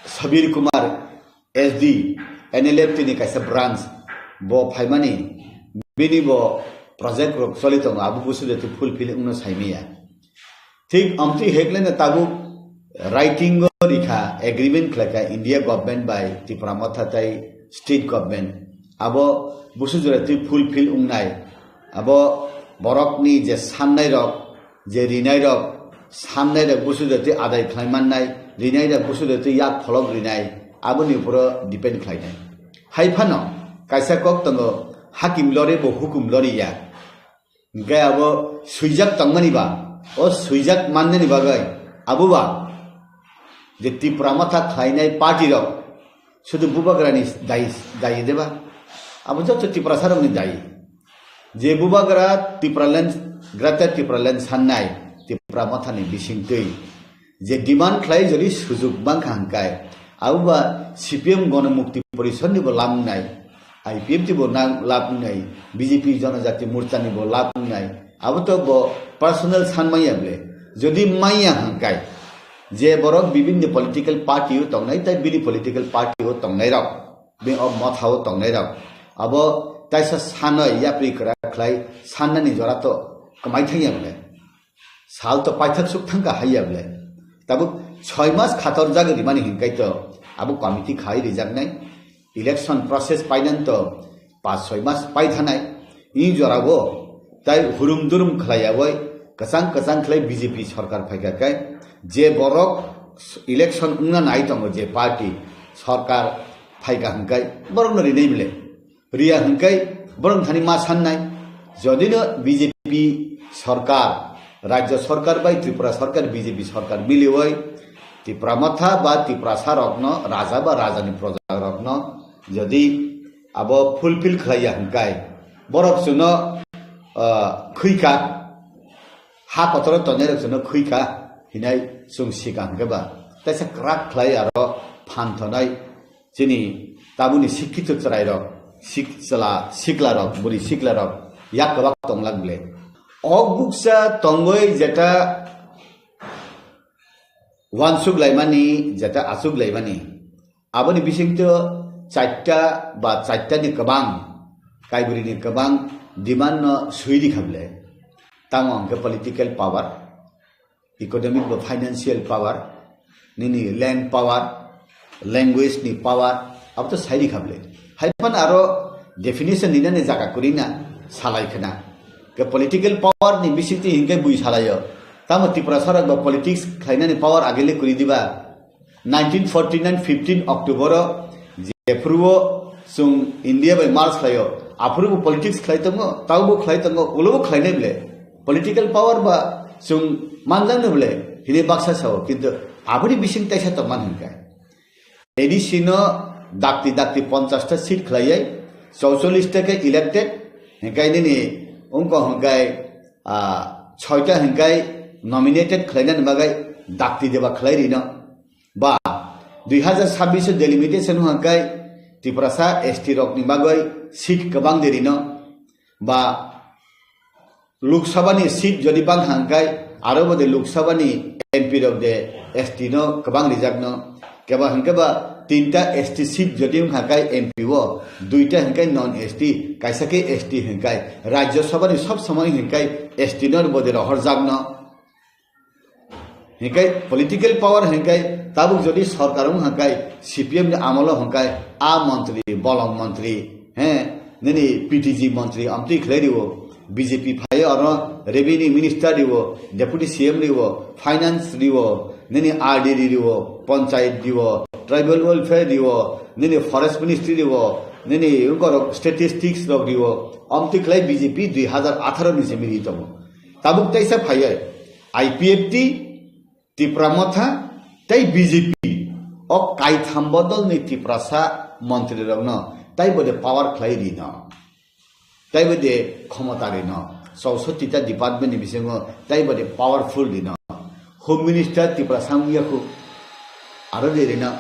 Sabir Kumar S D N L F T ni kaisa branch bo phaimani bini bo project rok choli tongo abo busu de fulfill wngno saimaya. Thik amtwi hekleno tabuk writing o rikha agreement khlaikha India government bai Tipra Motha tai state government. Abo busu jora twi fulfill wngnai. Abo borokni je sannai rok, je rinai rok, sannai rok busu jora twi adai khlai mannai, rinai rok busu jora twi yak pholok rinai, aboni uporo depend khlainai. Hai phano kaisa kok tongo, hakim lori bo hukum lori ya. Hingke abo swijak tongmani ba, o swijak mannani bagwi abo ba je Tipra Motha khlainai party rok sudu bubagrani dayi, dayi deba? Abo joto Tiprasa rokni dayi. Je bubagra Tipraland, Greater Tipraland sannai Tipra Mothani bisingtwi je demand khlai jodi sujuk bangkha hingkai, abo ba C P M Gonomukti Porishad ni bo lam wngnai, I P F T bo nang lam wngnai, B J P Jonojati Morcha ni bo lam wngnai, abo to bo personal san manya ble. Jodi manya hingkai, je borok bibinni political party o tongnai, tai bini political party o tongnai rok, bini o motha o tongnai rok, abo taisa sanoi yapri kwrak khlai sannani jora to kwmai thangya ble. Sal to paithak suk thangkha haiya ble. Tabuk soi mas khator jagwi rimani hinkai to abo committee khai rijaknai. Election process painan to pas soi mas pai thanai. I jorao tai hurum durum khlaiyawi kwchang kwchang khlai B J P sorkar phaikha kai je borok election wngna nai tongo je party sorkar phaikha hinkai borokno rinai ble. Riya hingkai borok thani ma sannai. Jodino B J P sorkar, Rajya sorkar bai Tripura sorkar, B J P sorkar miliwi Tipra Motha ba Tiprasa rokno, raja ba rajani proja rokno jodi abo fulfill khlaiya hingkai borok chwngno, ah, khwikha, ha kotoro tongnai rok chwngno khwikha hinai chwng sikha hingke ba. Taisa kwrak khlai aro phan thonai chini tabuni sikkito chwrairok, sik-, chwla siklarok, bwrwi siklarok yak kwbak tonglak ble. Ok buksa tongwi jeta wansuk laimani, jeta achuk laimani, aboni bisingtwi chaita ba chaitani kwbang kaibwrwini kwbang demand no swi rikha ble. Tamo hwnkhe political power, economic ba financial power, nini land power, language ni power, abo to sairi kha ble. Haiphano aro definition ninani jaga kwrwi na salai khna. Ke political power ni bisingtwi hinkhe bui salaio. Tamo Tiprasa rok ba politics khlainani power agele kwrwi diba? Nineteen forty nine fifteen October o jephuru o chwng India bai merge khlaio, aphuru bo politics khlai tongo, taubo khlai tongo, ulo bo khlainai ble. Political power ba chwng manjakno ble hini baksa sao, kintu aboni bising taisa tongman hinkhe. A D C no dakti dakti ponchash ta seat khlaiwi, chouchollish ta khe elected, hinkai nini wngkha hinkai, ah, soita hinkai nominated khlainani bagwi dakti deba khlai rino. Ba dui hazar sabbish o delimitation hinkai Tiprasa S T rokni bagwi seat kwbang de rino. Ba Lok Sabha ni seat jodi bang hangkai, aro bo de Lok Sabha ni M P rok de S T no kwbang rijak no. Keba hingke ba tinta S T seat jodi wng hangkai M P o, duita hingkai non S T, kaisa ke S T hingkai. Rajya Sabha ni sob somoi hingkai S T no bo de rohor jak no. Hingkai political power hingkai tabuk jodi sorkar wng hangkai C P M ni amolo hingkai a montri, bolong montri, he, nini P T G montri amtwi khlai rio, B J P phaio aro revenue minister rio, deputy C M rio, finance rio, nini R D D rio, panchayat rio, tribal welfare rio, nini forest ministry rio, nini wngkorok statistics rok rio, amtwi khlai B J P dui hazar atharo ni se mili tongo. Tabuk taisa phaiya. I P F T, Tipra Motha, tei B J P, o kaitham bodolni Tiprasa montrirokno tei bo de power khlai rino, tei bo de khomota rino, chousotti ta department ni bisingo tei bo de powerful rino. Home Minister Tiprasa wngya khu, aro de rino,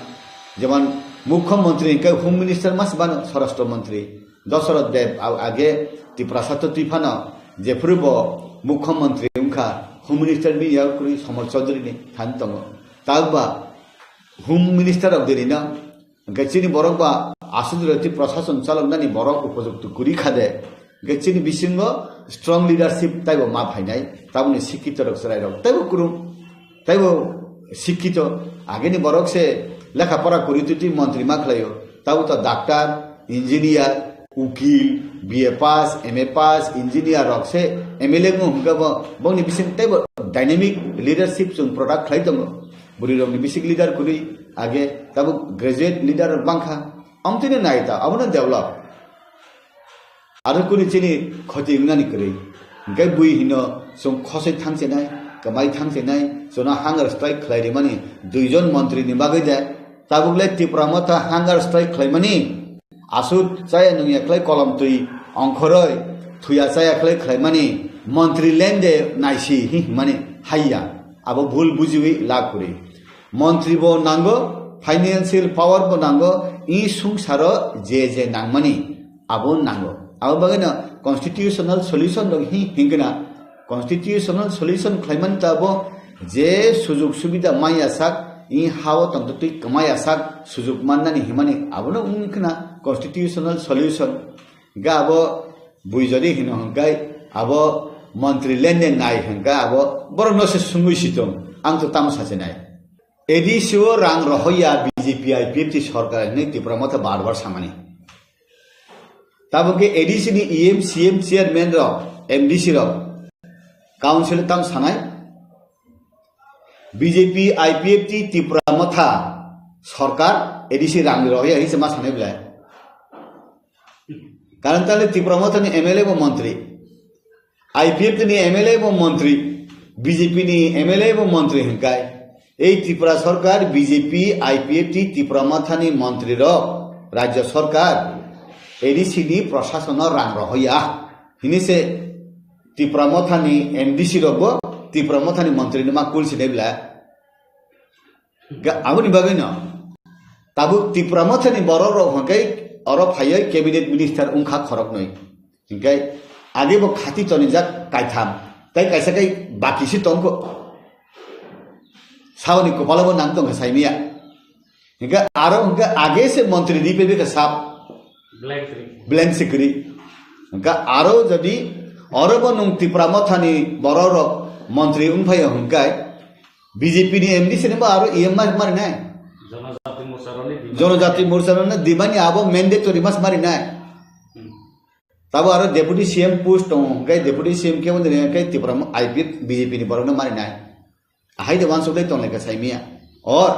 jemon Mukhyamantri hingke Home Minister mas bano, Swarashtra Mantri. Dosoroth Deb a-, age Tiprasa to twi phano jephuru bo Mukhyamantri wngkha, Home Minister bini yago kwrwi Somol Chaudhary ni thani tongo. Tabuk ba Home Minister rok de rino, hingke chini borok ba aswk jora twi prashason chaloknani borok upojukto kwrwi kha de, hingke chini bisingo strong leadership taibo ma phainai, tabukni sikkito rok chwrai rok taibo kwrwng. Taibo sikkito, ageni borok se lekha pora kwrwi twi twi montri ma khlaio. Tabo to doctor, engineer, ukil, B A pass, M A pass, engineer rok se M L A wng hwnkhe bo, bongni bising taibo dynamic leadership chwng product khlai tongo. Bwrwi rokni bising leader kwrwi age tabo graduate leader rok bangkha. Amtwino nai ta, abono develop. Aro kuni chini khoti wngnani kwrwi. Hwnkhe bui hino chwng khosoi thangchenai, kwmai thangchenai, chwngno hunger strike khlai rimani duijon montri ni bagwi de. Tabuk le Tipra Motha hunger strike khlaimani, aswk chaya nungya khlai kolom twi ongkhoroi, thuya chaya khlai khlaimani, montri lende naisi hi hwnmani haiya. Abo bhul bujiwi lab kwrwi. Montri bo nango, financial power bo nango, i sungsaro je je nangmani abo nango. Abo bagwino constitutional solution rok hi hingkhe na, constitutional solution khlaimani ta bo je sujug subida maya sak, i hao tongtwtwi kwmaya sak sujug mannani himani abono wngkhe na constitutional solution. Hingkhe abo bui jodi hino hingkhe abo montri lende nai hingkhe abo borokno se sungwi sitong, ang to tamo sachi nai. A D C o rang rohoya B J P I P F T sorkar hinwi Tipra Motha bar bar samani. Tabuk khe A D C ni E M, C M, chairman rok, M D C rok, council tam sanai, B J P, I P F T, Tipra Motha sorkar A D C rang rohoya hinwi se ma sanai belai. Karon tale Tipra Motha ni M L A bo montri, I P F T ni M L A bo montri, B J P ni M L A bo montri hingkai. Ei Tripura sorkar, B J P, I P F T, Tipra Motha ni montri rok, rajya sorkar, A D C ni prasasano rang rohoya. Hini se Tipra Motha ni M D C rok bo Tipra Motha ni montri ni ma kul sinai bla. Ga-, aboni bagwi no. Tabuk Tipra Motha ni borok rok hwnkhe oro phaiwi cabinet minister wngkha khoroknwi. Hingkhe age bo khati tonijak kaitham, tei kaisa khe baki se tongkho. Saboni kopalo bo nang tongkha saimia. Hingkhe aro hingkhe age se montri ri pebi khe sap. Blank se kwrwi. Blank se kwrwi. Hingkhe aro jodi oro bo nwng Tipra Motha ni borok rok montri wngphaio hingkhe B J P ni M D C ni bo aro E M ma-, mari nai. Jonojati Morcha rokni demand. Jonojati Morcha rokni demand ni abo mandatory mas mari nai. Hmm. Tabo aro deputy C M post tongo, hingkhe deputy C M khe wngwi rwkhe Tipra mo-, I P F B J P ni borokno mari nai. Ahai de wansuk dai tong lai kha saimia. Or,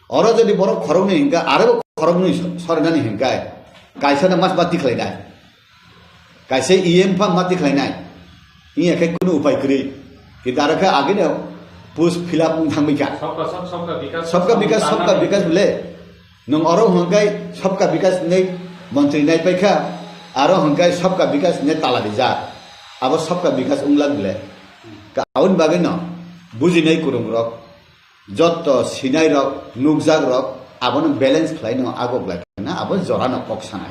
oro jodi borok khoroknwi hingkha, aro bo khoroknwi so-, sorinani hingkha, kaisa no mas ma tikhlai nai. Kaisa E M pha ma tikhlai nai. Iya khe kunu upai kwrwi. Kintu aro khe agini post fill up wng thangwi kha. Sabka sab, sabka bikas, sabka bikas, sabka bikas bole. Nwng oro hwnkhai sabka bikas hinwi montri nai paikha, aro hwnkhai sabka bikas hinwi tala rijak. Abo sabka bikas wngla bole. Ka-, aboni bagwi no bujinai kwrwng rok, jotto sinai rok, nukjak rok, abono balance khlai no agok lai na, abo jora no kok sanai.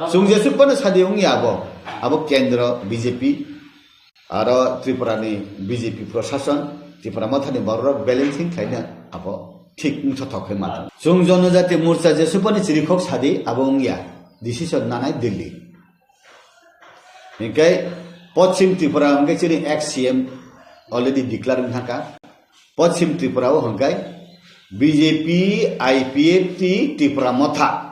Chwng jesuk phano sadi wngya abo, abo kendro B J P, aro Tripura ni B J P prosason, Tipra Motha ni borok rok balancing khlaina abo thik wngthothok khe mano. Chwng Jonojati Morcha jesupani chirikhok sadi abo wngya, decision nanai Delhi. Hinkhe Poschim Tripura hinkhe chini ex C M already declare wngkha. Poschim Tripura o hinkhe B J P, I P F T, Tipra Motha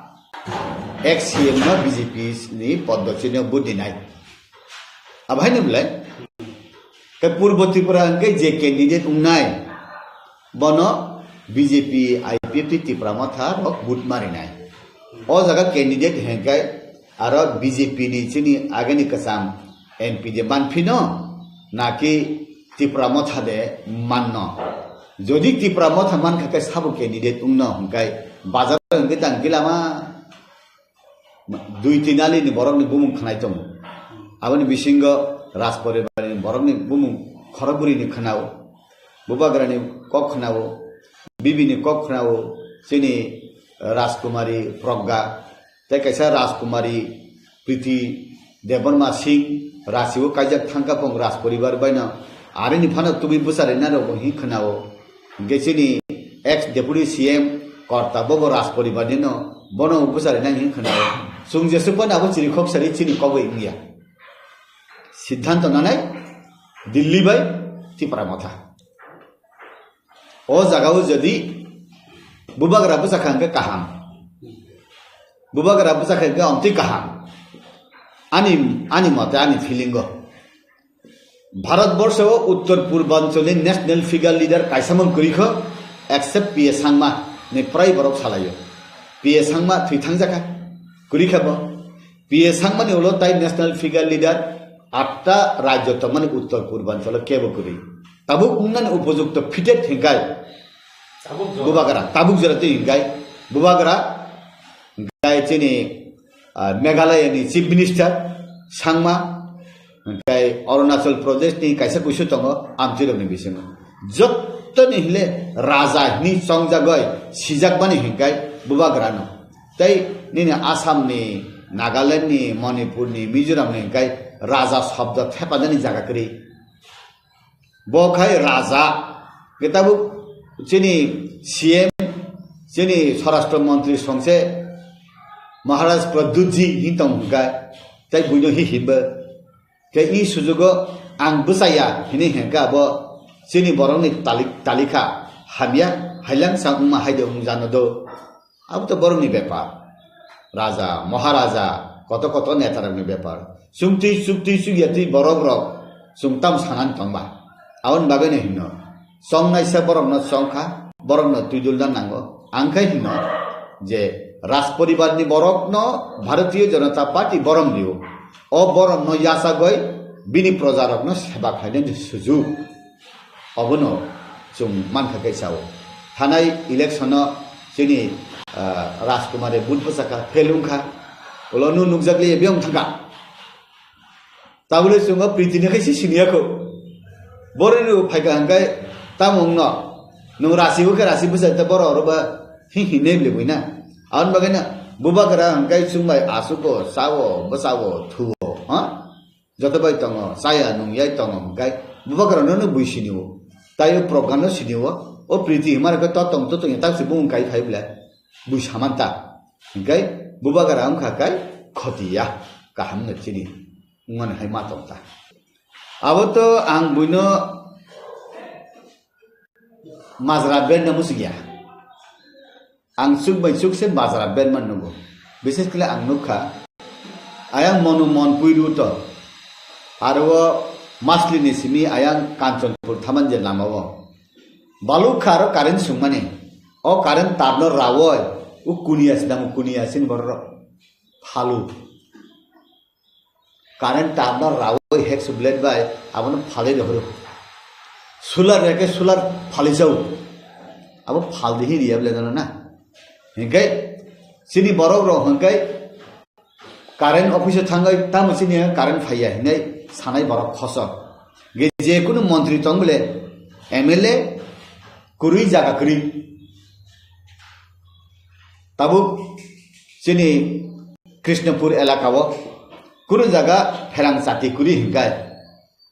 ex C M no B J P ni poddochino vote dinai. Abo haino belai. Khe Purbo Tripura hwnkhe je candidate wngnai, bono B J P, I P F T, Tipra Motha rok vote marinai. O jaga candidate hwnkhe aro B J P ni chini ageni kwcham M P de manphino, naki Tipra Motha de manno. Jodi Tipra Motha mankha khe sabo candidate wngno hwnkhe bazar hwnkhe tang gila ma. Dui tin ali ni borok ni bumung khwnai tongo. Aboni bisingo Rajporibar ni borok ni bumung khorokbwrwi ni khwnao, bubagra ni kok khwnao, bibi ni kok khwnao, chini Rajkumari Progga, tei kaisa Rajkumari Priti Debbarma Singh, Rachi o kaijak thangka pong Rajporibar bai no, ari ni phano tubui bwcharwi na rok bo hin khwnao. Hingke chini ex deputy C M korta bobo Rajporibar ni no, bono bwcharwi nai hin khwnao. Chwng jesuk phano abo chirikhok sari chini kogwi wngya. Siddhanto nanai Delhi bai Tipra Motha. O jaga o jodi bubagra bwchakha hingke kaham. Bubagra bwchakha hingke omtwi kaham. Ani, ani mote, ani feeling o. Bharat borsho o uttor purbanchal ni national figure leader kaisa mang kwrwi kho, except P A Sangma ni prai borok salaio. P A Sangma thwi thangjakha, kwrwi kha bo. P A Sangmani ulo tai national figure leader, atta rajyo tongmani uttor purbanchalo kebo kwrwi. Tabuk wngnani upojukto fitted hingkai Bubagra, tabuk jora twi hingkai Bubagra, hingkai chini, ah, Meghalaya ni Chief Minister Sangma, hingkai Arunachal Pradesh ni kaisa kuisu tongo, amchirok ni bisingo. Jottoni hile raja hini chongjagoi sijakmani hingkai Bubagra no. Tei nini Assam ni, Nagaland ni, Manipur ni, Mizoram ni hingkai raja shobdo thepanani jaga kwrwi. Bo khai raja, ke tabuk chini C M, chini Swarashtra Mantri songse Maharaj Pradyut ji hin tong hingkai, tei buino hi himbo. Ke i sujugo ang bwchaya hini hengka abo chini borokni talik-, talikha hamya hailang sa wngma haide wng jano do. Abo to borokni bepar. Raja, Maharaja, koto koto netarokni bepar. Chungtwi, chukti, chukyatwi borokrok chwng tamo sanani tongba. Aboni bagwino hino. Chongnaisa borokno chongkha, borokno twidulna nango. Ang khe hino je Raj poribarni borokno Bharatiya Janata Party borom rio. O boromno yachagwi bini projarokno seba khlainani sujuk. Obono chwng mankha khe sao. Thanai election-o chini, ah, Rajkumare vote bwchakha, fail wngkha. Ulo nu nukjakliya biyong thangkha. Tabole chwng o Priti ni khe si siniya kho. Boroni rw phaikha hwnkhe tamo wngno. Nwng rasi o khe rasi bwchai ta borok oro ba hi hi ne bile buina. Aboni bagwi na Bubagra hwnkhe chwng bai aswk o, cha o, bwcha o, thu o, ha? Joto bai tongo, chaya nungyai tongo hwnkhe Bubagra no no bui sini o. Tai o program no sini o. O Priti himar khe to tong to tong tak si bung kai phai bile. Bui samanta. Hwnkhe Bubagra wngkha kai khotiya. Kaham no chini. Wngmani hai ma tong ta. Abo to ang buino majra band no muchung ya. Ang chuk bai chuk se majra band man nugo. Bises kle ang nukha. Ayang monu mon puiru to. Aro masli ni simi ayang Kanchanpur thaman je lama o. Baluk kha aro current sungmani. O current tar no rawoi. U kuniya sinamo kuniya sin borok. Phalu. Current tar no rawoi hek su blade bai abono phalwi rohoro. Solar reke solar phalwi chao. Abo phaldi hi riya blade no na. Hingkai chini borok rok hingkai current office o thangwi tamo chini current phaiya hinwi sanai borok khoso. Ge je kunu montri tong bole M L A kwrwi jaga kwrwi. Tabuk chini Krishnapur elaka o kunu jaga pherang chati kwrwi hinkai.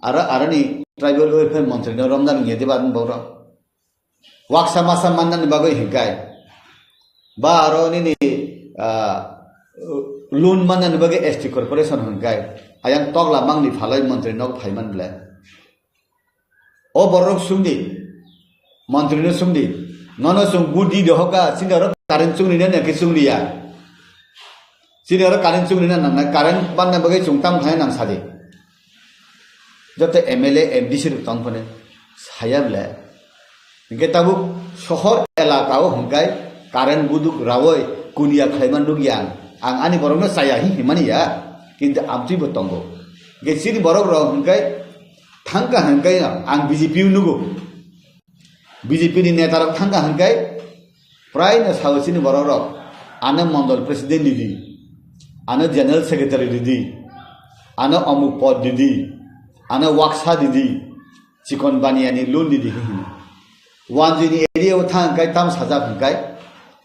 Aro, aroni tribal welfare montri no romdan wngya diba boro. Waksa masa mannani bagwi hinkai. Ba aro nini, ah, loan mannani bagwi S T corporation hinkai. Ayang tokla mangni phalai montri no phaiman bwle. O borok sungdi, montri no sungdi, nono chwng budi dohoka, chini oro current chungni na naki chungni ya. Chini oro current chungni na nang na, current banna bagwi chwng tam khlai nang sadi. Joto M L A, M D C rok tong phone, saya bwle. Hingke tabuk sohor elaka o hingkai current buduk rawoi kuniya khlaima nukya ang. Ang ani borok no chaya hi himani ya, kintu amtwi bo tongo. Hingke chini borok rok hingkai thangka hingkai ang B J P o nugo. B J P ni neta rok thangka hingkai prai no sao chini borok rok. Ano mondol president didi, ano general secretary didi, ano omuk pod didi, ano waksa didi, chikon baniya ni loan didi hino. Wanjui ni area o thang hingkai tam sajak hingkai.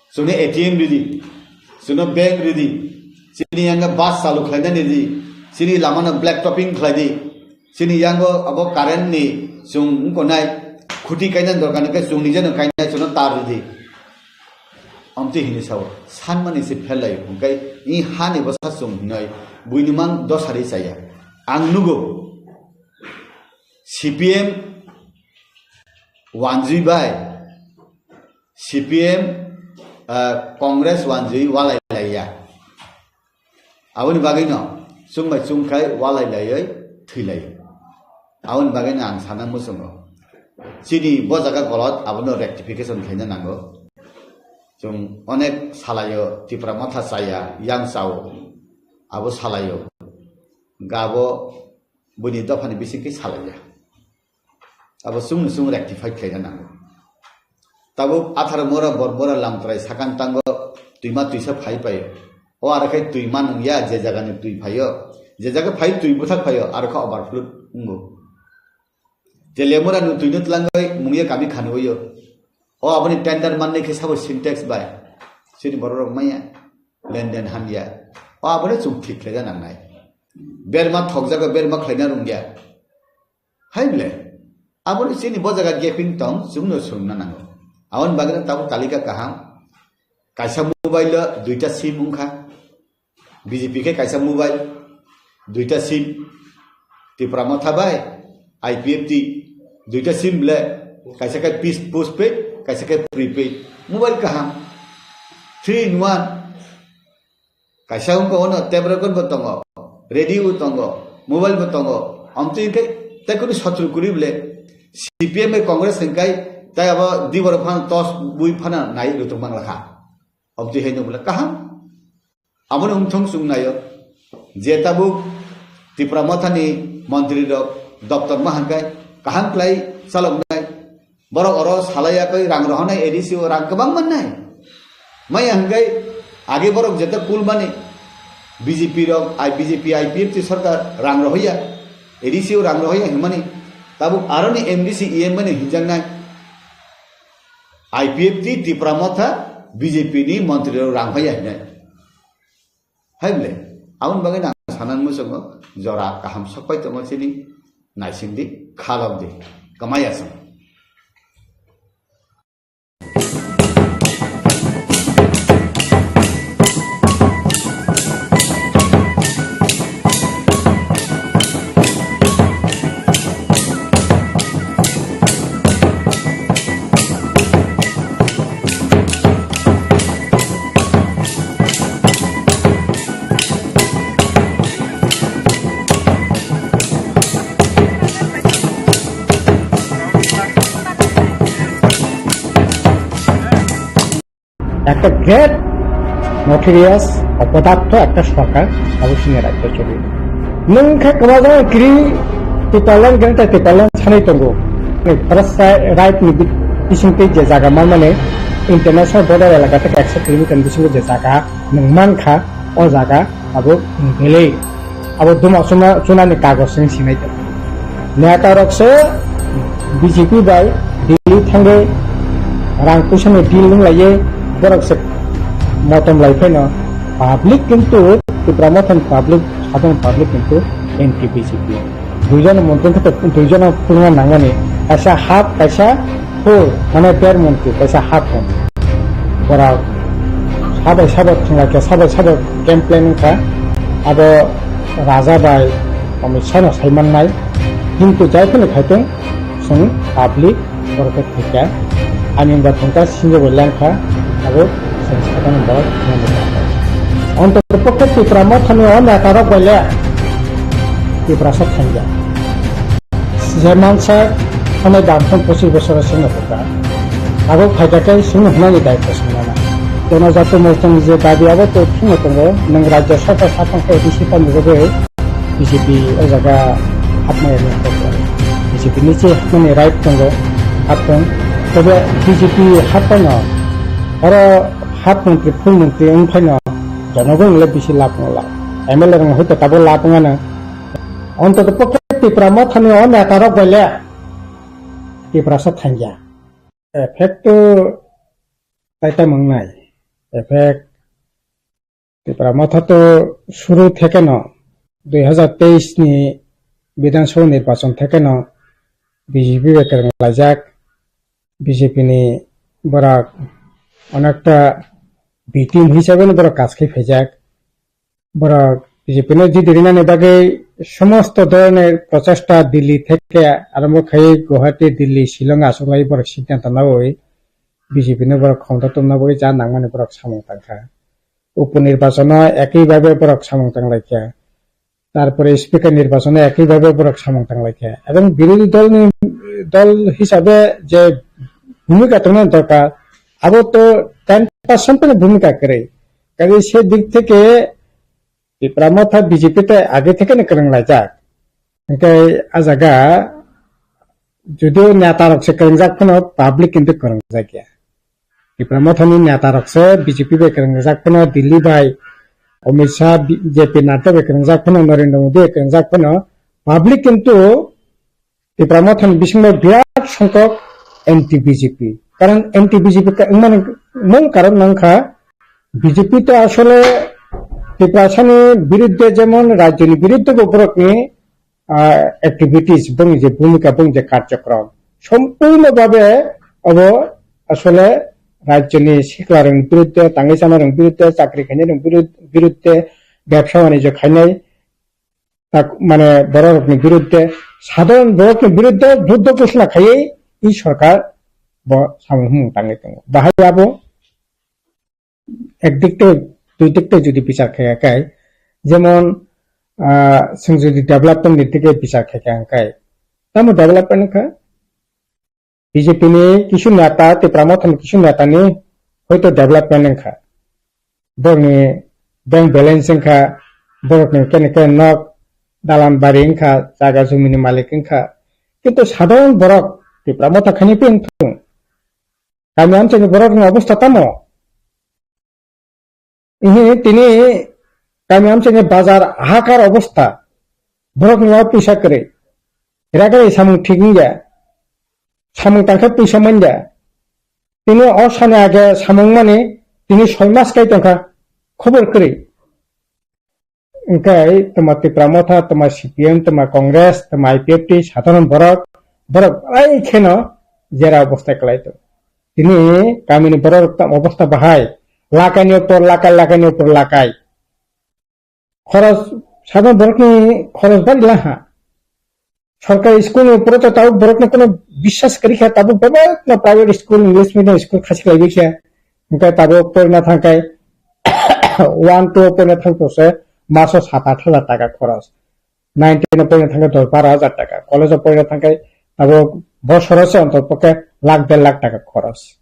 Chwngno A T M ridi, chwngno bank ridi, chini yang bus chalu khlainani ridi, chini lama no black topping khlaidi, chini yango abo current ni chwng wngkonai khuti kainani dorkar hwnkhe chwng nijeno kainai chwngno tar ridi. Amtwi hinwi sao, sanmani se pherlai hwnkhe i hani bwsa chwng hinwi buini mang dosari chaya. Ang nugo C P M wanjui bai, C P M, ah, Congress wanjui walai laiya. Aboni bagwino chwng bai chwng khai walai laiwi thwi lai. Aboni bagwino ang sana muchungo. Chini bo jaga golot abono rectification khaina nango. Chwng onek salaio Tipra Motha chaya, yang chao. abo salaio. Gabo buini dophani bisingkhe salaiya. Abo chwngno chwng rectify khlaina nango. Tabuk atharo mora bor mora lamtrai sakan tango twima twisa phai paio. O aro khe twima nungya je jagani twi phaio. Je jaga phai twi bwthak phaio aro khe overflow wngo. Je lemura no twino tlangwi mungya kami khanwi o. O aboni tender mannai khe sabo Sintex bai. Chini borok rok maya. Lenden hamya. O abono chwng thik khlaina nangnai. Berma thokjago berma khlaina rungya. Hai ble. Aboni chini bo jaga gaping tong chwngno swrwngna nango. Aboni bagwi tabuk talika kaham. Kaisa mobile o duita sim wngkha. B J P khe kaisa mobile, duita sim, Tipra Motha bai I P F T, duita sim le, kaisa khe pis-, postpaid, kaisa khe prepaid. Mobile kaham, three in one. Kaisa wngkha ono tape record bo tongo, radio bo tongo, mobile bo tongo. Amtwi hwnkhe tei kunu sotro kwrwi bole C P M bai Congress hwnkhe tei abo di borok phano tos bui phano nai rwtwk manglakha. Amtwi haino bole kaham. Aboni wngthong chwng naio, je tabuk Tipra Mothani montri rok doptor ma hwnkhe kaham khlai chaloknai. Borok oro salai yakwi rang rohornai A D C o rang kwbang mannai. Maya hwnkhe age borok jeta kul mani B J P rok, I, B J P, I P F T sorkar rang rohorya, A D C o rang rohorya hwnmani tabuk aroni M D C E M mani hinjaknai. I P F T Tipra Motha B J P ni montri rok rang hoya hinai. Hai bole, aboni bagwi no ang sanani muchungo jora kaham sokpai tongo chini naisingdi, khalokdi, kwmaya chwng. একটা great notorious অপদার্থ একটা সরকার, অবশ্যই রাজ্য চলে। Nwng khe kwmajak kiri Tipraland gangta Tipraland sanai tongo. First right ni bisingtwi je jaga manmani international border elaka theke ekso kilometer ni bisingo je jaga nwng mankha, o jaga abo nwng belai abo duma chuna, chunani kagoj se sinai tongo. Neta rok se B J P bai Delhi thangwi rang puisa ni deal wng laiye borok se motom lai phaino public kintu Tipra Mothani public, sadharon public kintu anti B J P. Duijon montri khe duijon phunukna nangmani, kaisa half, kaisa full, mane der montri, kaisa half montri. Borok sabai sabo thanglaikha, sabai sabo game plan wngkha. Abo Raja bai Amit Shah no saimannai. Kintu jai phano khaitong chwng public borok khe thwikha. Ani wngkha thwngkha sinjo bo lengkha. Abo chwng sakani borok nangkha. Ontotopokhe Tipra Mothani o neta rok bai le Tiprasa thangya. Je mansa hwnwi dam thung pochis bosor singno kwtal. Abo phaikha khe chwngno hwnani daitwa swngnana. Jonojati morchani je dabi abo to thwngno tongo, nwng rajya sarkar saphang khe A D C phan rwgwi B J P o jaga hapmaya ni kokya. B J P ni se hapmani right tongo, haptong. Tebe B J P hapmano oro hap montri, full montri wng phaino jonogon le bisi lab wng la. M L A rok hoito tabo lab wngano. Ontotopokhe Tipra Mothani o neta rok bai le Tiprasa thangya. Effect to taitam wngnai. Effect Tipra Motha to suru thekeno dui hazar teis ni Bidhan Sabha nirbachon thekeno B J P bai kwrwng laijak. B J P ni borok onekta B team hisabe no borok kaj khai phaijak. Borok B J P no jidi rinani bagwi somosto dhoronor prochesta Delhi theke arombo khai Guwahati, Delhi, Shillong achuk lai borok siddhanto nawi B J P no borok khomota tongna bagwi ja nangmani borok samung tangkha. Upo nirbachono ekhi bhabe borok samung tanglaikha. Tarpore speaker nirbachono ekhi bhabe borok samung tanglaikha. Ebong birodhi dol ni, dol hisabe je bhumika tongna dorkar, abo to ten percent ni bhumika kwrwi. Kaje se dik theke Tipra Motha B J P tei age thekeno kwrwng laijak. Hwnkhe a jaga judio neta rok se kwrwngjak phano public kintu kwrwngjak ya. Tipra Mothani neta rok se B J P bai kwrwngjak phano, Delhi bai Amit Shah, B-, J P Nadda bai kwrwngjak phano, Narendra Modi bai kwrwngjak phano, public kintu Tipra Mothani bisingo birat songkok anti B J P. Karon anti B J P ka-, wngmani mul karon wngkha B J P to asole Tiprasani biruddhe jemon rajyoni biruddhe bo borokni, ah, activities, bongni je bhumika, bongni je karjokrom, sompurno bhabe obo asole rajyoni siklarokni biruddhe, tangwi chamarokni biruddhe, chakri khainairokni birud-, biruddhe, bebsa banijyo khainai, tak, mane, bororokni biruddhe, sadharon borokni biruddhe juddho ghosona khaiwi i sorkar bo samung humung tangwi tongo. Bahai abo ek dik tei dui dik tei jodi bichar khaikha khe, jemon, ah, chwng jodi development ni dik tei bichar khaikha khe, tamo development wngkha? B J P ni kisu neta, Tipra Mothani kisu neta ni hoito development wngkha. Borokni bank balance wngkha, borokni kene kene nok, dalan bari wngkha, jaga jumini malik wngkha. Kintu sadharon borok Tipra Motha khaini pin thung. Kami amchaini borokni obostha tamo? Ihi tini kami amchaini bazar hakar obostha. Borokni o puisa kwrwi. Ragwi samung thik wngya. Samung tangkhe puisa manya. Tini o sani age samung mani tini soi mas kai tongkha. Khobor kwrwi. Hwnkhe toma Tipra Motha, toma C P M, toma Congress, toma I P F T, sadharon borok, borok belai kheno jera obostha kwlai tongo. Tini kamini borok tam obostha bahai, lakaini upor lakai, lakaini upor lakai. Khoros, sadharon borokni khoros bari laha. Sorkari school ni upor to tabuk borokno kono biswas kwrwi kha, tabuk bebak no private school, English medium school khasi khlaiwi kha. Hwnkhe tabuk porina thangkai one two porina thangtose maso sat aat hajar taka khoros. Nine ten porina thangkai dos baro hajar taka. College o porina thangkai tabuk bosoro se ontor pokhe lakh der lakh taka khoros.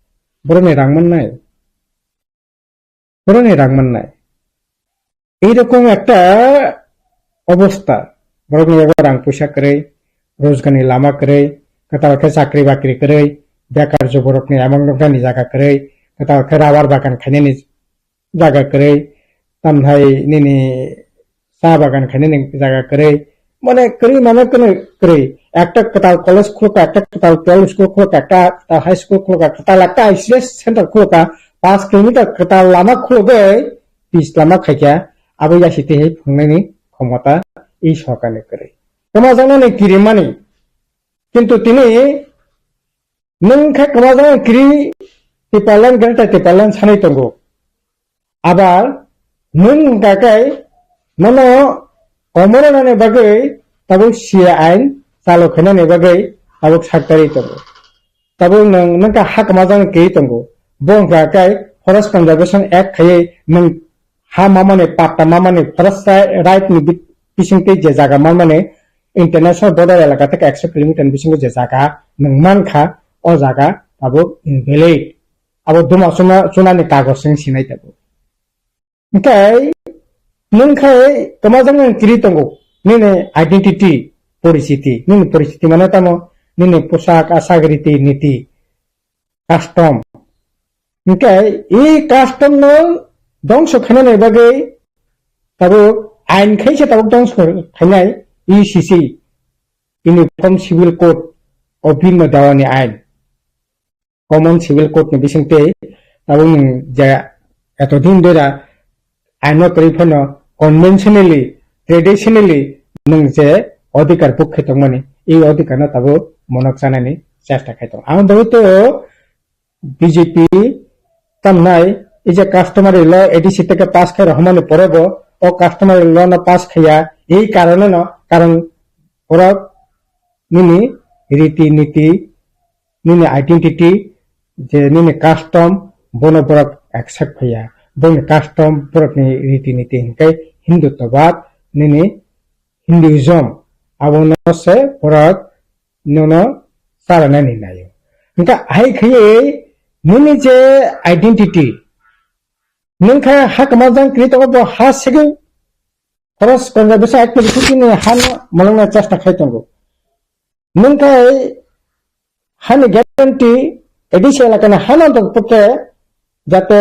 Borokni rang mannai. Borokni rang mannai. Eirokom ekta obostha, borokni yago rang puisa kwrwi, rojgarni lama kwrwi, kwtal khe chakri bakri kwrwi, bekar juborokni amang noknani jaga kwrwi, kwtal khe rabar bagan khainani jaga kwrwi, tamhai nini cha bagan khainani jaga kwrwi, mane kwrwi mane kwrwi kwrwi. Ekta kwtal college khulukha, ekta kwtal twelve school khulukha, ekta kwtal high school khulukha, kwtal ekta I C S center khulukha, paanch kilometer kwtal lama khulugwi pis lama khaikha, abo yasi tei phungnani khomota i sorkarni kwrwi. Kwmajaknani kirimani. Kintu tini nwng khe kwmajaknani kiri Tipraland, Greater Tipraland sanwi tongo. Abar nwng hwnkha khe nono komornani bagwi tabuk C A ain chalu khainani bagwi tabuk saktarwi tongo. Tabuk nwng, nwng khe ha kwmajaknani kiri tongo. Bo hwnkha khe Forest Conservation Act khaiwi nwng ha mamani, patta mamani, forest ri-, right ni bi-, bisingtwi je jaga manmani, international border elaka theke ekso kilometer ni bisingo je jaga nwng mankha, o jaga tabuk invalid. Abo duma chuna, chunani kagoj se wng sinai tabuk. Hwnkhe nwng khai kwmajaknani kiri tongo, nini identity, porichiti, nini porichiti mane tamo, nini poshak, ashak, riti niti, custom. Hwnkhe e custom no dongso khainani bagwi tabuk ain khaisa tabuk dongso khainai U C C, Uniform Civil Code of Bhima Dawani ain. Common Civil Code ni bisingtwi tabuk nwng je etodin dera aino kwrwi phano conventionally, traditionally nwng je odhikar bukhe tongmani, ei odhikar no tabuk monok chanani chesta khai tongo. Ang bagwi to B J P tamnai, ei je customary law A D C theke pass khai rohormani pore bo o customary law no pass khaiya, ei karone no, karon borok nini riti niti, nini identity, je nini custom, bono borok accept khaiya. Boni custom, borokni riti niti hwnkhe Hindutvabad, nini Hinduism, abono se borok nono charanani naio. Hwnkhe hai khaiwi nini je identity, nwng khe ha kwmajaknani kiri tongo, bo ha segwi Khoros konja bisa ek kg sukini hano malwngna chesta khai tongo. Nwng khai hani guarantee A D C elakani hano tongpokhe jate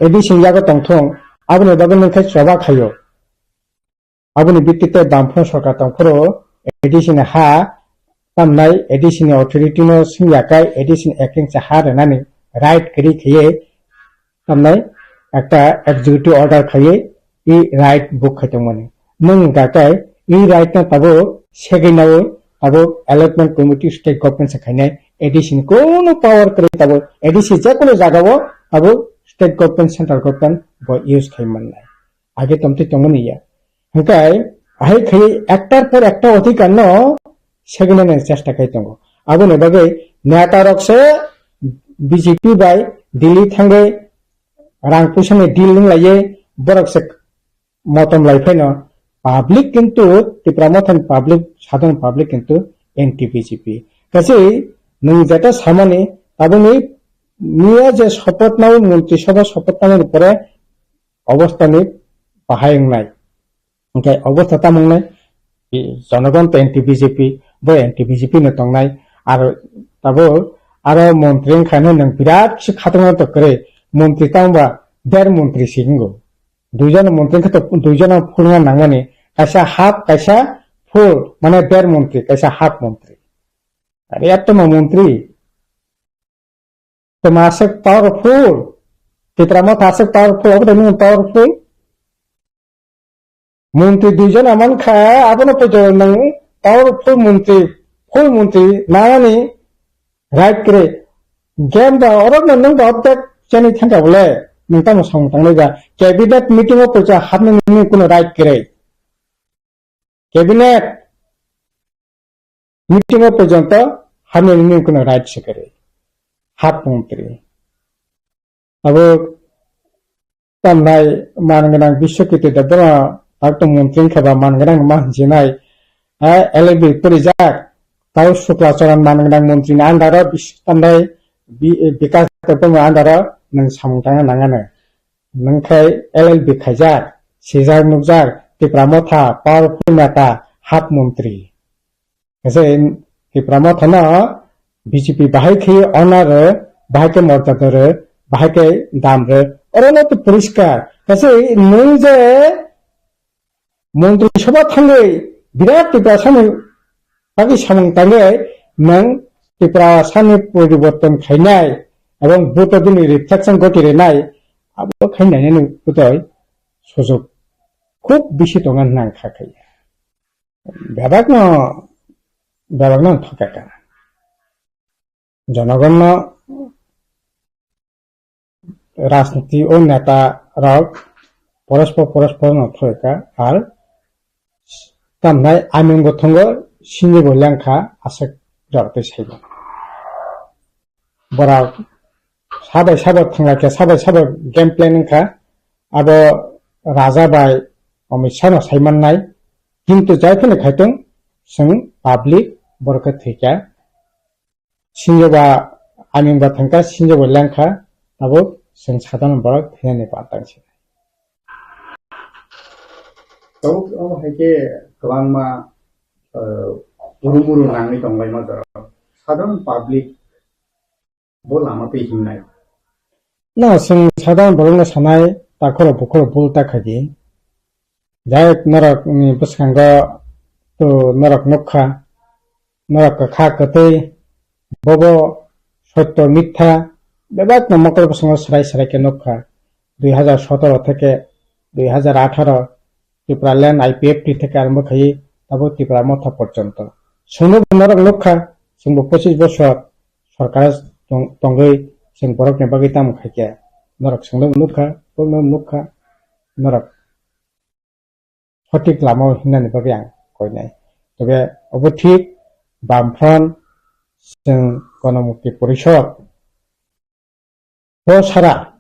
A D C ni yago tongthung, aboni bagwi nwng khai choba khaio. Aboni bitti tei bamphano sorkar tongphuru A D C ni ha tamnai A D C ni authority no swngya kai A D C ni ekeng cha ha rwnani right kwrwi khaiwi tamnai ekta executive order khaiwi i right book khai tongmani. Nwng hwnkha khe i right no tabuk segwi naui tabuk allotment committee state government se khainai A D C ni kunu power kwrwi tabuk A D C je kunu jagao tabuk state government central government bo use khai mannai. Age tomtwi tongmani ya. Hwnkhe ahai khai ektar por ekta odhikar no segwi nani chesta khai tongo. Aboni bagwi neta rok se B J P bai Delhi thangwi rang puisa ni deal wng laiwi borok se motom lai phaino public kintu Tipra Motha ni public, sadharon public kintu anti B J P. Kachi nwng jeta samani tabukni miya je sopoth nai montri sabha sopoth nai pore obostha ni bahai wngnai. Hwnkhe obostha tamo wngnai? I jonogon to anti B J P, bo anti B J P no tongnai. Ar tabuk aro montri wngkha hwnwi nwng birat kisa khatungno to kwrwi. Montri tamo ba der montri si wngo. Duijon montri wngkha to duijon phulna nangmani. Kaisa half, kaisa full, mane der montri, kaisa half montri. Are etto ma montri. Toma aswk powerful. Tipra Motha aswk powerful, obo tei nini powerful. Montri duijon aman kha, abono poito nang powerful montri, full montri, nangani right kre. Game ba, orok no nung ba, object chani thangka bole, nung tamo samung tangnai ba. Cabinet meeting o poito hapnani nini kuno right kre. Cabinet meeting o porjonto hamya nini kuno right se kwrwi. Hap montri. Abo tamnai man gwnang Biswakirti Debbarma, tak tong montri wngkha ba man gwnang ma hinjinai, eh, L L B porijak, tau Sukla Charan man gwnang montri ni under o bis-, tamnai bi-, Bikas Debbarma under o nwng samung tangna nangano. Nwng khe L L B khaijak, sijak nukjak, Tipra Motha, powerful neta, hap montri. Kaisa Tipra Motha no B J P bahai khe honor rw, bahai khe morjada rw, bahai khe dam rw. Oro no to poriskar. Kaisa nwng je Montri Sabha thangwi birat Tiprasani bagwi samung tangwi nwng Tiprasani poriborton khainai ebong vote bini reflection goti rinai abo khainai nini bwtwi sujok khub bisi tongo hwnwi ang kha khai. Bebakno, bebakno thokaka. Jonogonno rajniti o neta rok porospo porospo no thoi ka ar tamnai aming bo thongo sinni bo lengkha aswk jora tei saibo. Borok sabai sabo thangla khe sabai sabo game plan wngkha abo raja bai Amit Shah no saimannai kintu jai phano khaitung chwng public borok khe thwikha. Sinjoba aming ba thangkha, sinjoba lengkha, tabuk chwng sadharon borok thwinani pantang se. Tabuk omo hai khe kwbangma, eh, urumuru nangwi tonglaima jorao. Sadharon public bo lama twi himnai. Na, chwng sadharon borokno sanai, takhoro bukhoro bul ta khaidi. Jai norok ni bwskango to norok nukha, norok kwkha kwtwi, bobo sotto mitha bebakno mokol bwskango swrai swrai khe nukha. Dui hazar sotoro theke dui hazar atharo Tipraland I P F T theke arombo khaiwi tabuk Tipra Motha porjonto. Chwngno bo norok nukha, chwngbo pochis bosor sorkar tong-, tongwi chwng borokni bagwi tamo khaikha. Norok chwngno nukha, borokno nukha, norok sothik lama o himnani bagwi ang koinai. Tobe obo thik, Bamfront, chwng Ganamukti Porishod, bo sara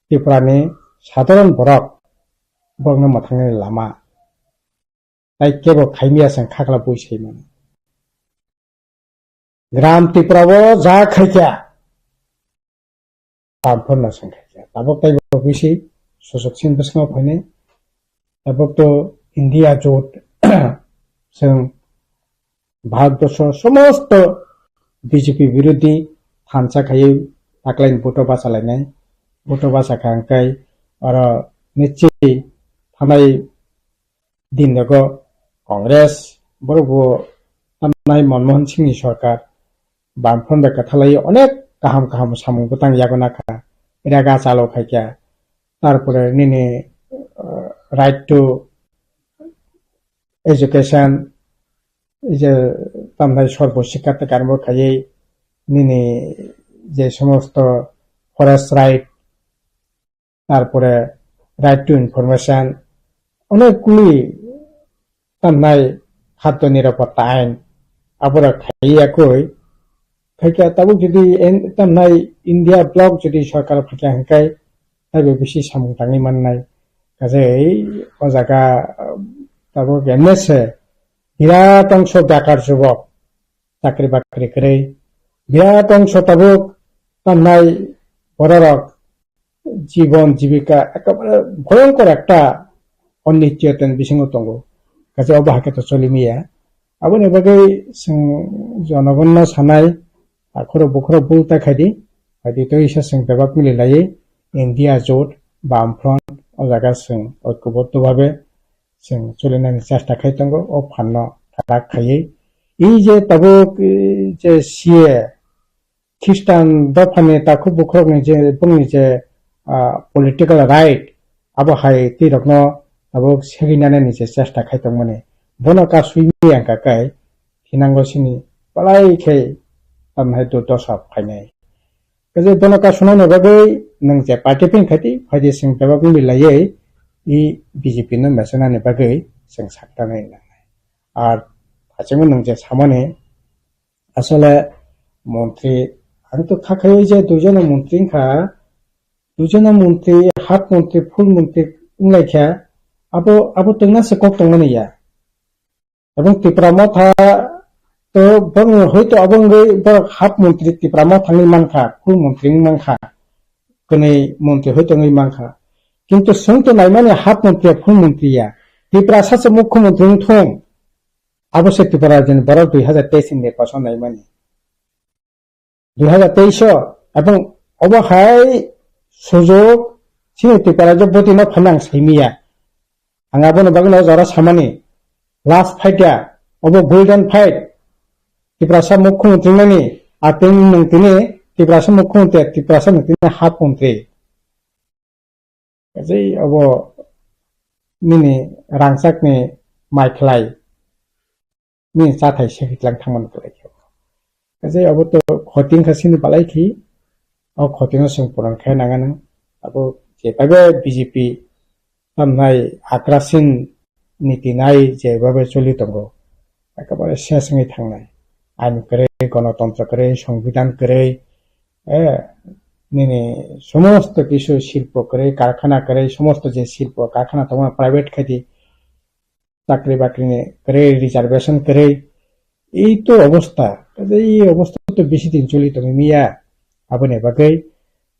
Tripura ni sadharon borok, borokno mwthangni lama tai kebo khaimya chwng khakla bui saimano. Gram Tripura o ja khaikha, Bamfront no chwng khaikha. Tabuk taibo bisi susuk sin bwskango phainai. Tabuk to India jot chwng Bharatborsho somosto B J P birodhi thansa khaiwi taklaini vote o bachalainai. Vote o bachakha hwnkhe oro nichi thanai din rogo Congress borok bo tamnai Manmohan Singh ni sorkar Bamfront bai kwthalai onek kaham kaham samung bwtang yago nakha, rega chalo khaikha, tarpore nini, uh, right to education, je tamnai sorbo sikha te karmo khaiwi nini je somosto forest right, tarpore right to information, onek kuli tamnai khaddo nirapotta ain, aborok khaiya koi, khaikha tabuk jodi en-, tamnai India bloc jodi sorkar phaikha hwnkhe taibo bisi samung tangwi mannai. Kaje o jaga, ah, tabuk M S A birat ongso bekar jubok, chakri bakri kwrwi, birat ongso tabuk tamnai bororok jibon jibika ekebare bhoyonkor ekta onnichchayotani bisingo tongo. Kaje obo hakhe to choli maya. Aboni bagwi chwng jonogonno sanai, akhoro bukhoro bul ta khaidi, phaidi to isa chwng bebak mili laiwi India jot, Bamfront, o jaga chwng oikobotto bhabe chwng cholinani chesta khai tongo, o phanno kwrak khaiwi. I je tabuk, i je C A, Khristan dophani takhuk bukhurokni je, bongni je, ah, political right, abo hai twi rokno tabuk seginani ni je chesta khai tongmani. Bono kasui maya wngkha khe thinango sini balai khe tamhai durdosa phainai. Kaje bono kasunani bagwi nwng je party pin khaidi, phaidi chwng bebak mili laiwi i B J P no mesenani bagwi chwng saktanai nangnai. Ar hachingwi nwng je samani, asole montri, ang to kha khaiwi je duijono montri wngkha, duijono montri, half montri, full montri wnglaikha, abo, abo twngna se kok tongmani ya. Ebong Tipra Motha to bong hoito abo wngwi borok half montri Tipra Motha wngwi mankha, full montri wngwi mankha, kwnwi montri hoito wngwi mankha. Kintu chwng to naimani half montri, full montri ya. Tiprasa se mukhyamantri wngthung. Abo se Tripura rajyoni borok dui hazar teis ni nirbason naimani. Dui hazar teis o, ebong obo hai sujok chini Tripura rajyo bwtwi no phaina ang saimiya. Ang abono bagwi no jora samani. Last fight ya, obo golden fight. Tiprasa mukhyamantri nani, atwng nwng tini Tiprasa mukhyamantri, Tiprasa nwng tini half montri. Kaje obo nini rangchakni mai khlai, nini chathai segwi tlang thangmani kwlai khe. Kaje obo to khoti wngkha sini balai khi, o khotino chwng puran khe nang anw. Abo je phaibo B J P tamnai akrasin niti nai je babe choli tongo, ekebare ses wngwi thangnai. Ain kwrwi, gonotontro kwrwi, songbidan kwrwi, eh, nini somosto kisu silpo kwrwi, karkhana kwrwi, somosto je silpo karkhana tongo private khaidi, chakri bakri ni kwrwi, reservation kwrwi, ei to obostha, ei obostha to bisi din choli tongwi miya, aboni bagwi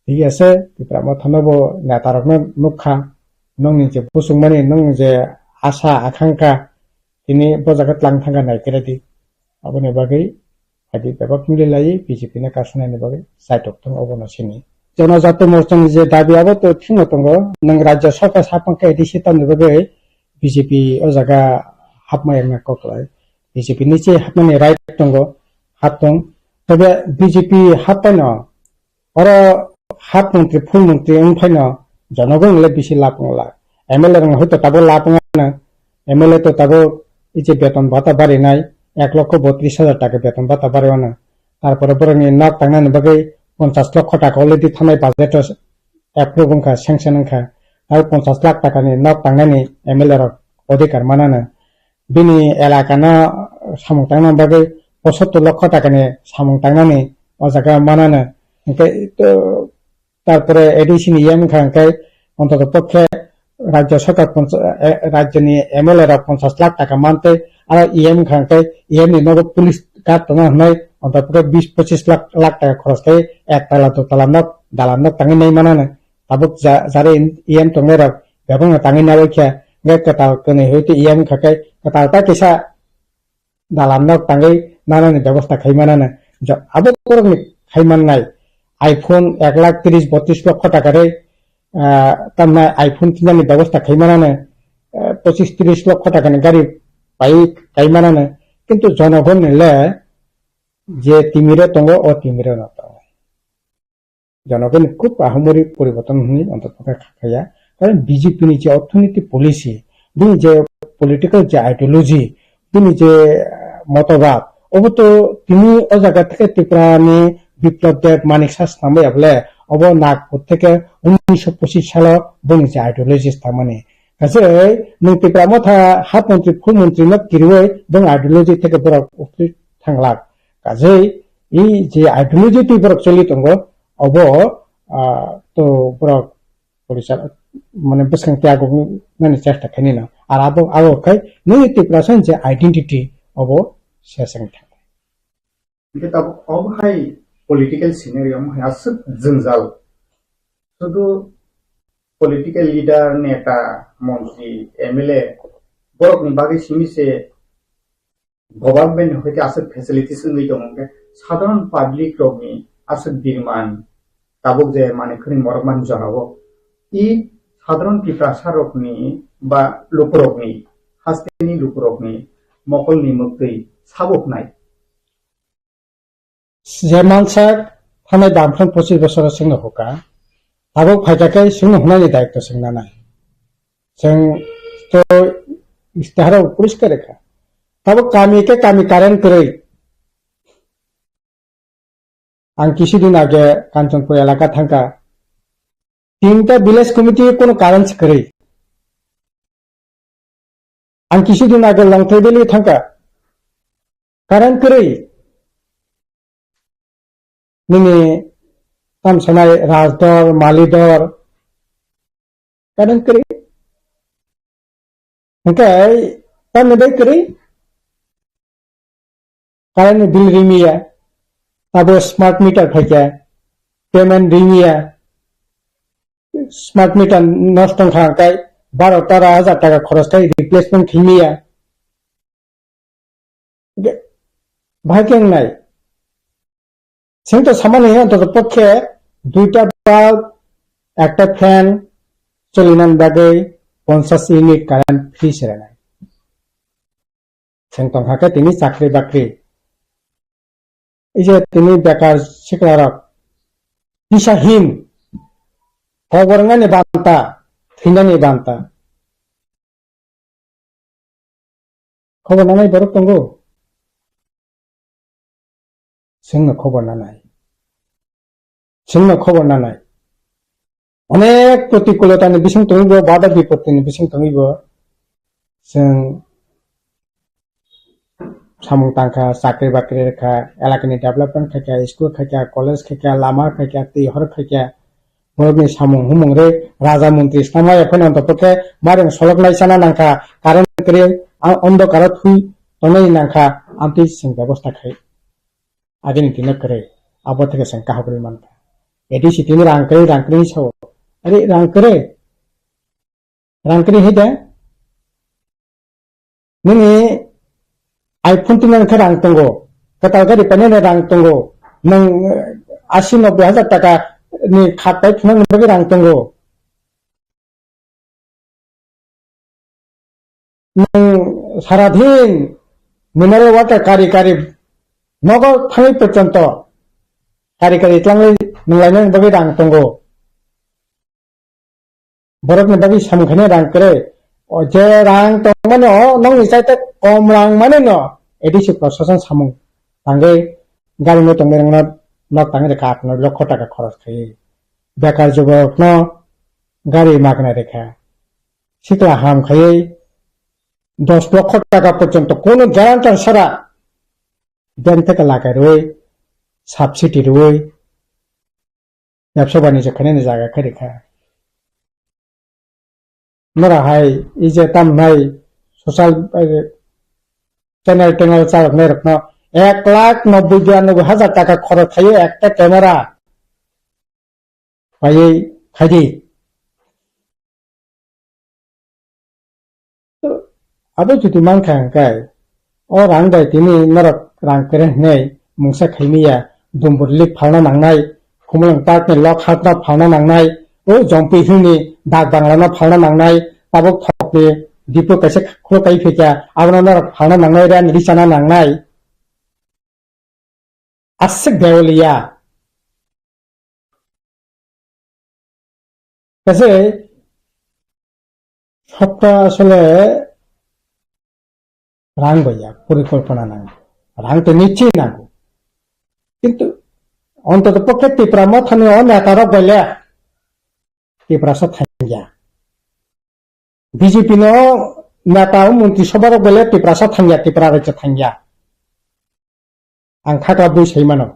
thik ase, Tipra Motha no bo neta rok no nukha, nokni je buchung mani, nokni je asa akhangkha, tini bo jaga tlang thangkha nai khe di. Aboni bagwi phaidi bebak mili lai B J P no kasunani bagwi chaitok thung obono sini. Jonojati Morcha ni je dabi abo to thwngno tongo, nwng Rajya Sarkar saphang khe A D C tamni bagwi B J P o jaga hapma yakna kok lai. B J P ni che hapmani right tongo, hap tong. Tobe B J P happaino oro half montri, full montri wng phaino jonogon le bisi lab wng la. M L A rok hoito tabuk lab wng ano, M L A to tabuk ije beton bata barinai ek lokho botris hajar taka beton bata bari ano. Tarpore borokni nok tangnani bagwi ponchas lokho taka already thanai budget o approve wngkha, sanction wngkha. Aro ponchas lakh takani nok tangnani M L A rok odhikar manano. Bini elakano samung tangna bagwi posottor lokho takani samung tangnani o jaga manano. Hwnkhe to tarpore A D C ni E M wngkha hwnkhe ontoto pokhe Rajya Sarkar poncha-, eh, rajyoni M L A rok ponchas lakh taka mantwi, aro E M wngkha hwnkhe E M ni nogo police guard tongna hwnwi ontoto pokhe bis pochis lakh, lakh taka khoros khe ek tala, do tala nok, dalan nok tangwi nai manano. Tabuk ja-, jara E M tongnai rok bebakno tangwi nabai khe Hwnkhe kwtal kwnwi hoi twi E M khakai kwtal ta kisa dalam no tangwi nanani bebosta khai manano. Jo-, abo borokni khai mannai iPhone ek lakh tris botris lokho taka rwi, ah, tamna iPhone tinani bebosta khai manano, ah, pochis tris lokho takani gari pai kai manano. Kintu jonogonni le je timiro tongo, o timiro no tongo. Jonogonni khub ahumori poriborton hwnwi ontotpokhe kha khaya. Karon B J P ni je orthonoiti policy, bini je political je ideology, bini je, ah, motobad, obo to tini o jaga theke Tripura ni Biplab Deb, Manik Saha swnamwi able, obo Nagpur theke unisho pochis salo bini je ideology swnamani. Kaje nwng Tripura Motha hap montri, full montri no kiriwi bini ideology theke borok uktwi thanglak. Kaje i je ideology twi borok choli tongo, obo, ah, to borok police mane bwskang tei aguk nani chesta khainai no. Ar abo, abo khai nini Tiprasa je identity obo seseng thang. Hingke tabuk obo hai political scenario omo hai aswk jwngjal. Sudu political leader, neta, montri, M L A borokni bagwi simi se government ni hoite aswk facilities wngwi tongo, hwnkhe sadharon public rokni aswk birman tabuk je manwi khwnwi morok mani jorao i sadharon Tiprasa rokni ba lukurokni, hasteni lukurokni mokolni mwktwi sabo hwnai. Je mansak thanai bamkhran pochis bosoro chwngno huka. Tabuk phaikha khe chwngno hunani daitw chwng nanai. Chwng to istiharo poriskar kha. Tabuk kami khe kami current kwrwi. Ang kisi din age Kanchanpur elaka thangkha. Tinta village committee kono current kwrwi. Ang kisi din age Longthai Valley thangkha. Current kwrwi. Nini tamsanai Rajdor, Malidor. Current kwrwi. Hingke tamni bai kwrwi. Current ni bill rimiya. Abo smart meter phaikha. Payment rimiya. Smart meter nosto wngkha hwnkhe baro tero hajar taka khoros khai replacement khaimaya. Bahai khe wngnai. Chwng to samani hwnwi ontotopokhe duita bulb, ekta fan cholinani bagwi ponchash unit current free se rwnai. Chwng tongkha khe tini chakri bakri. Ije tini bekar siklarok. Disahin. Khobor wngnani banta, thwinani banta. Khobor nanai borok tongo? Chwngno khobor nanai. Chwngno khobor nanai. Onek protikulotani bising tongwi bo, bada bipotini bising tongwi bo. Chwng samung tangkha, chakri bakri rwkha, elakani development khaikha, school khaikha, college khaikha, lama khaikha, twi hor khaikha. Borokni samung humung rwi raja montri swnamaya phano ontopokhe mareng solok naisana nangkha, current kwrwi, a-, ondokaro thwi tongnani nangkha, amtwi chwng bebosta khai. Agini dino kwrwi, abo theke chwng kaham rwi mankha. A D C tini rang kwrwi, rang kwrwi sao. Ari rang kwrwi? Rang kwrwi hai de? Nini iPhone tinani khe rang tongo. Kwtal gari painani rang tongo. Nwng, eh, asi noboi hajar taka ni khat pai phunukni bagwi rang tongo. Nwng saradin mineral water kari kari nogo thangwi porjonto kari kari tlanglai nwnglainani bagwi rang tongo. Borokni bagwi samung khainai rang kwrwi. O je rang tongmani o nokni chaita kom rang mani no A D C prosason samung tangwi gari no tongmani rang no nok tangwi rwkha aat noi lokho taka khoros khaiwi. Bekar juborok no gari magna rwkha. Sikla ham khaiwi dos lokho taka porjonto kono guarantor sara bank theke lakai rwui, subsidy rwui, Bebsa banijyo khainani jaga khe rikha. Nora hai, ije tam nai social, eh, channel tenel chaloknai rokno ek lakh nobboi birannobboi hajar taka khorok khaio ekta camera. Paiwi khaidi. Abo jodi mankha hwnkhe, o rang bai tini norok rang kwrwi hwnwi mungsa khaimiya, dumbur lik phalna nangnai, khumulwng park ni lok hatno phalna nangnai, o Jompi Hill ni dak bangla no phalna nangnai, tabuk thok ni dipo kaisa khulok kai phikya, abono norok phalna nangnai, rang ri chana nangnai. Aswk dewaliya. Kaise sopta asole rang bai ya, porikolpona nango. Rang to nichoi nango. Kintu ontoto pokhe Tipra Mothani o neta rok bai le Tiprasa thangya. B J P no neta o montri sobha rok bai le Tiprasa thangya, Tipra raicha thangya. Ang khakla bui sai mano.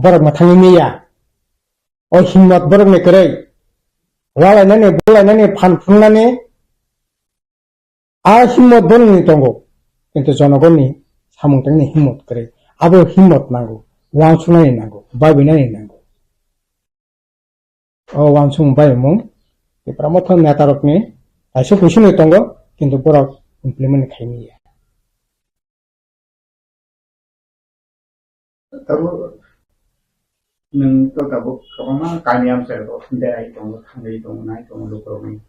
Borok mwthangwi miya. O himmat borokni kwrwi. Walainani, bulainani, phan phungnani. A himmat borokni tongo. Kintu jonogonni samung tangni himmat kwrwi. Abo himmat nango. Wansuknani nango. Babinani nango. O wansukmung bai mung Tipra Motha neta rokni kaisa kuisini tongo, kintu borok implement khaimaya. Tabuk nwng to tabuk kwbangma kami amchaio berai tongo, thangwi tongo, nai tongo lukurokni.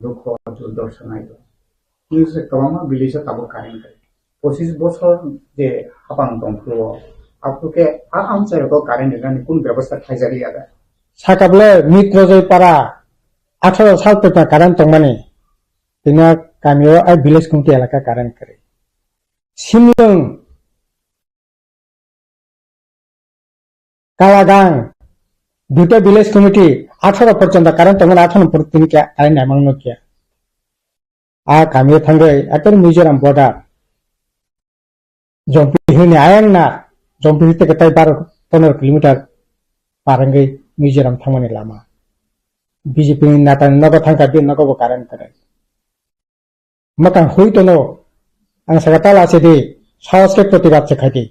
Dukho, durdorsha nai tongo. Nwng se kwbangma village o tabuk current kwrwi. Pochis bosor je hapang tongphuru o, aphuru khe a amchaio to current rwnani kunu bebostha khlaijak ya da? Saka bole Mitrojoy para atharo sal peta current tongmani. Tini kami o ai village committee elaka current kwrwi. Simlwng Kalagang, duita village committee, atharo porjonto current tongmani, atharo porjonto tini khe current naimang nukya. A kami o thangwi, ator Mizoram border. Jompi hini ayang na, Jompi hini teke tai baro pondro kilometer par wngwi Mizoram thangmani lama. B J P ni neta ni nogo thangkha, bini nogo bo current kwrwi. Mwkang hui tono. Ang saka tala se di. Sahos khe protibad se khai di.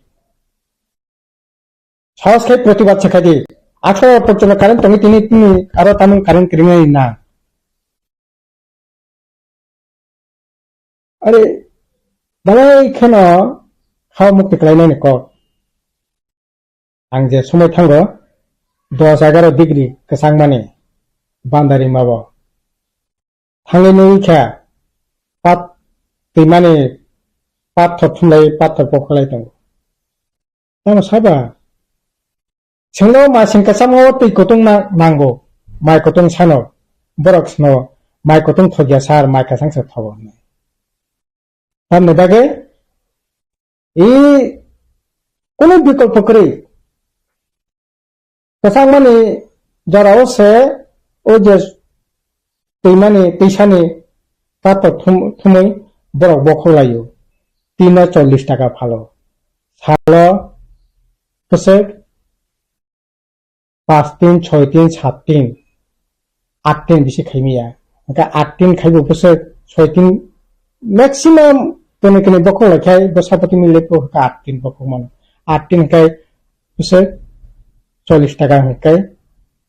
Sahos khe protibad se khai di. Atharo porjonto current tongwi tini tini aro tamung current kiringai na. Are, balai kheno khao mukti khlainani kok. Ang je somoi thango, dos egaro degree kwchangmani bandari mabo. Thangwi nugwi kha, pat twimani pathor thumlai, pathor pokholai tongo. Tamo saba? Sengno masing kwchangma o twi kutung na-, nango, mai kutung sano, borok sano, mai kutung thokya sar, mai kwchang se thogo hwnwi. Tamni bagwi, i, kunu bikolpo kwrwi. Kwchangmani jorao se o je twimani, twisani pato thum-, thumwi borok bokhok laio. Tino chollish taka phalo. Salo kwchwk pas tin, soi tin, sat tin, at tin bisi khaimaya. Hwnkhe at tin khaibo bwswk soi tin maximum kwnwi kwnwi bokhok lai khai bwsa poti mile bo hwnkhe at tin bokhok mano. At tin hwnkhe bwswk chollish taka hwnkhe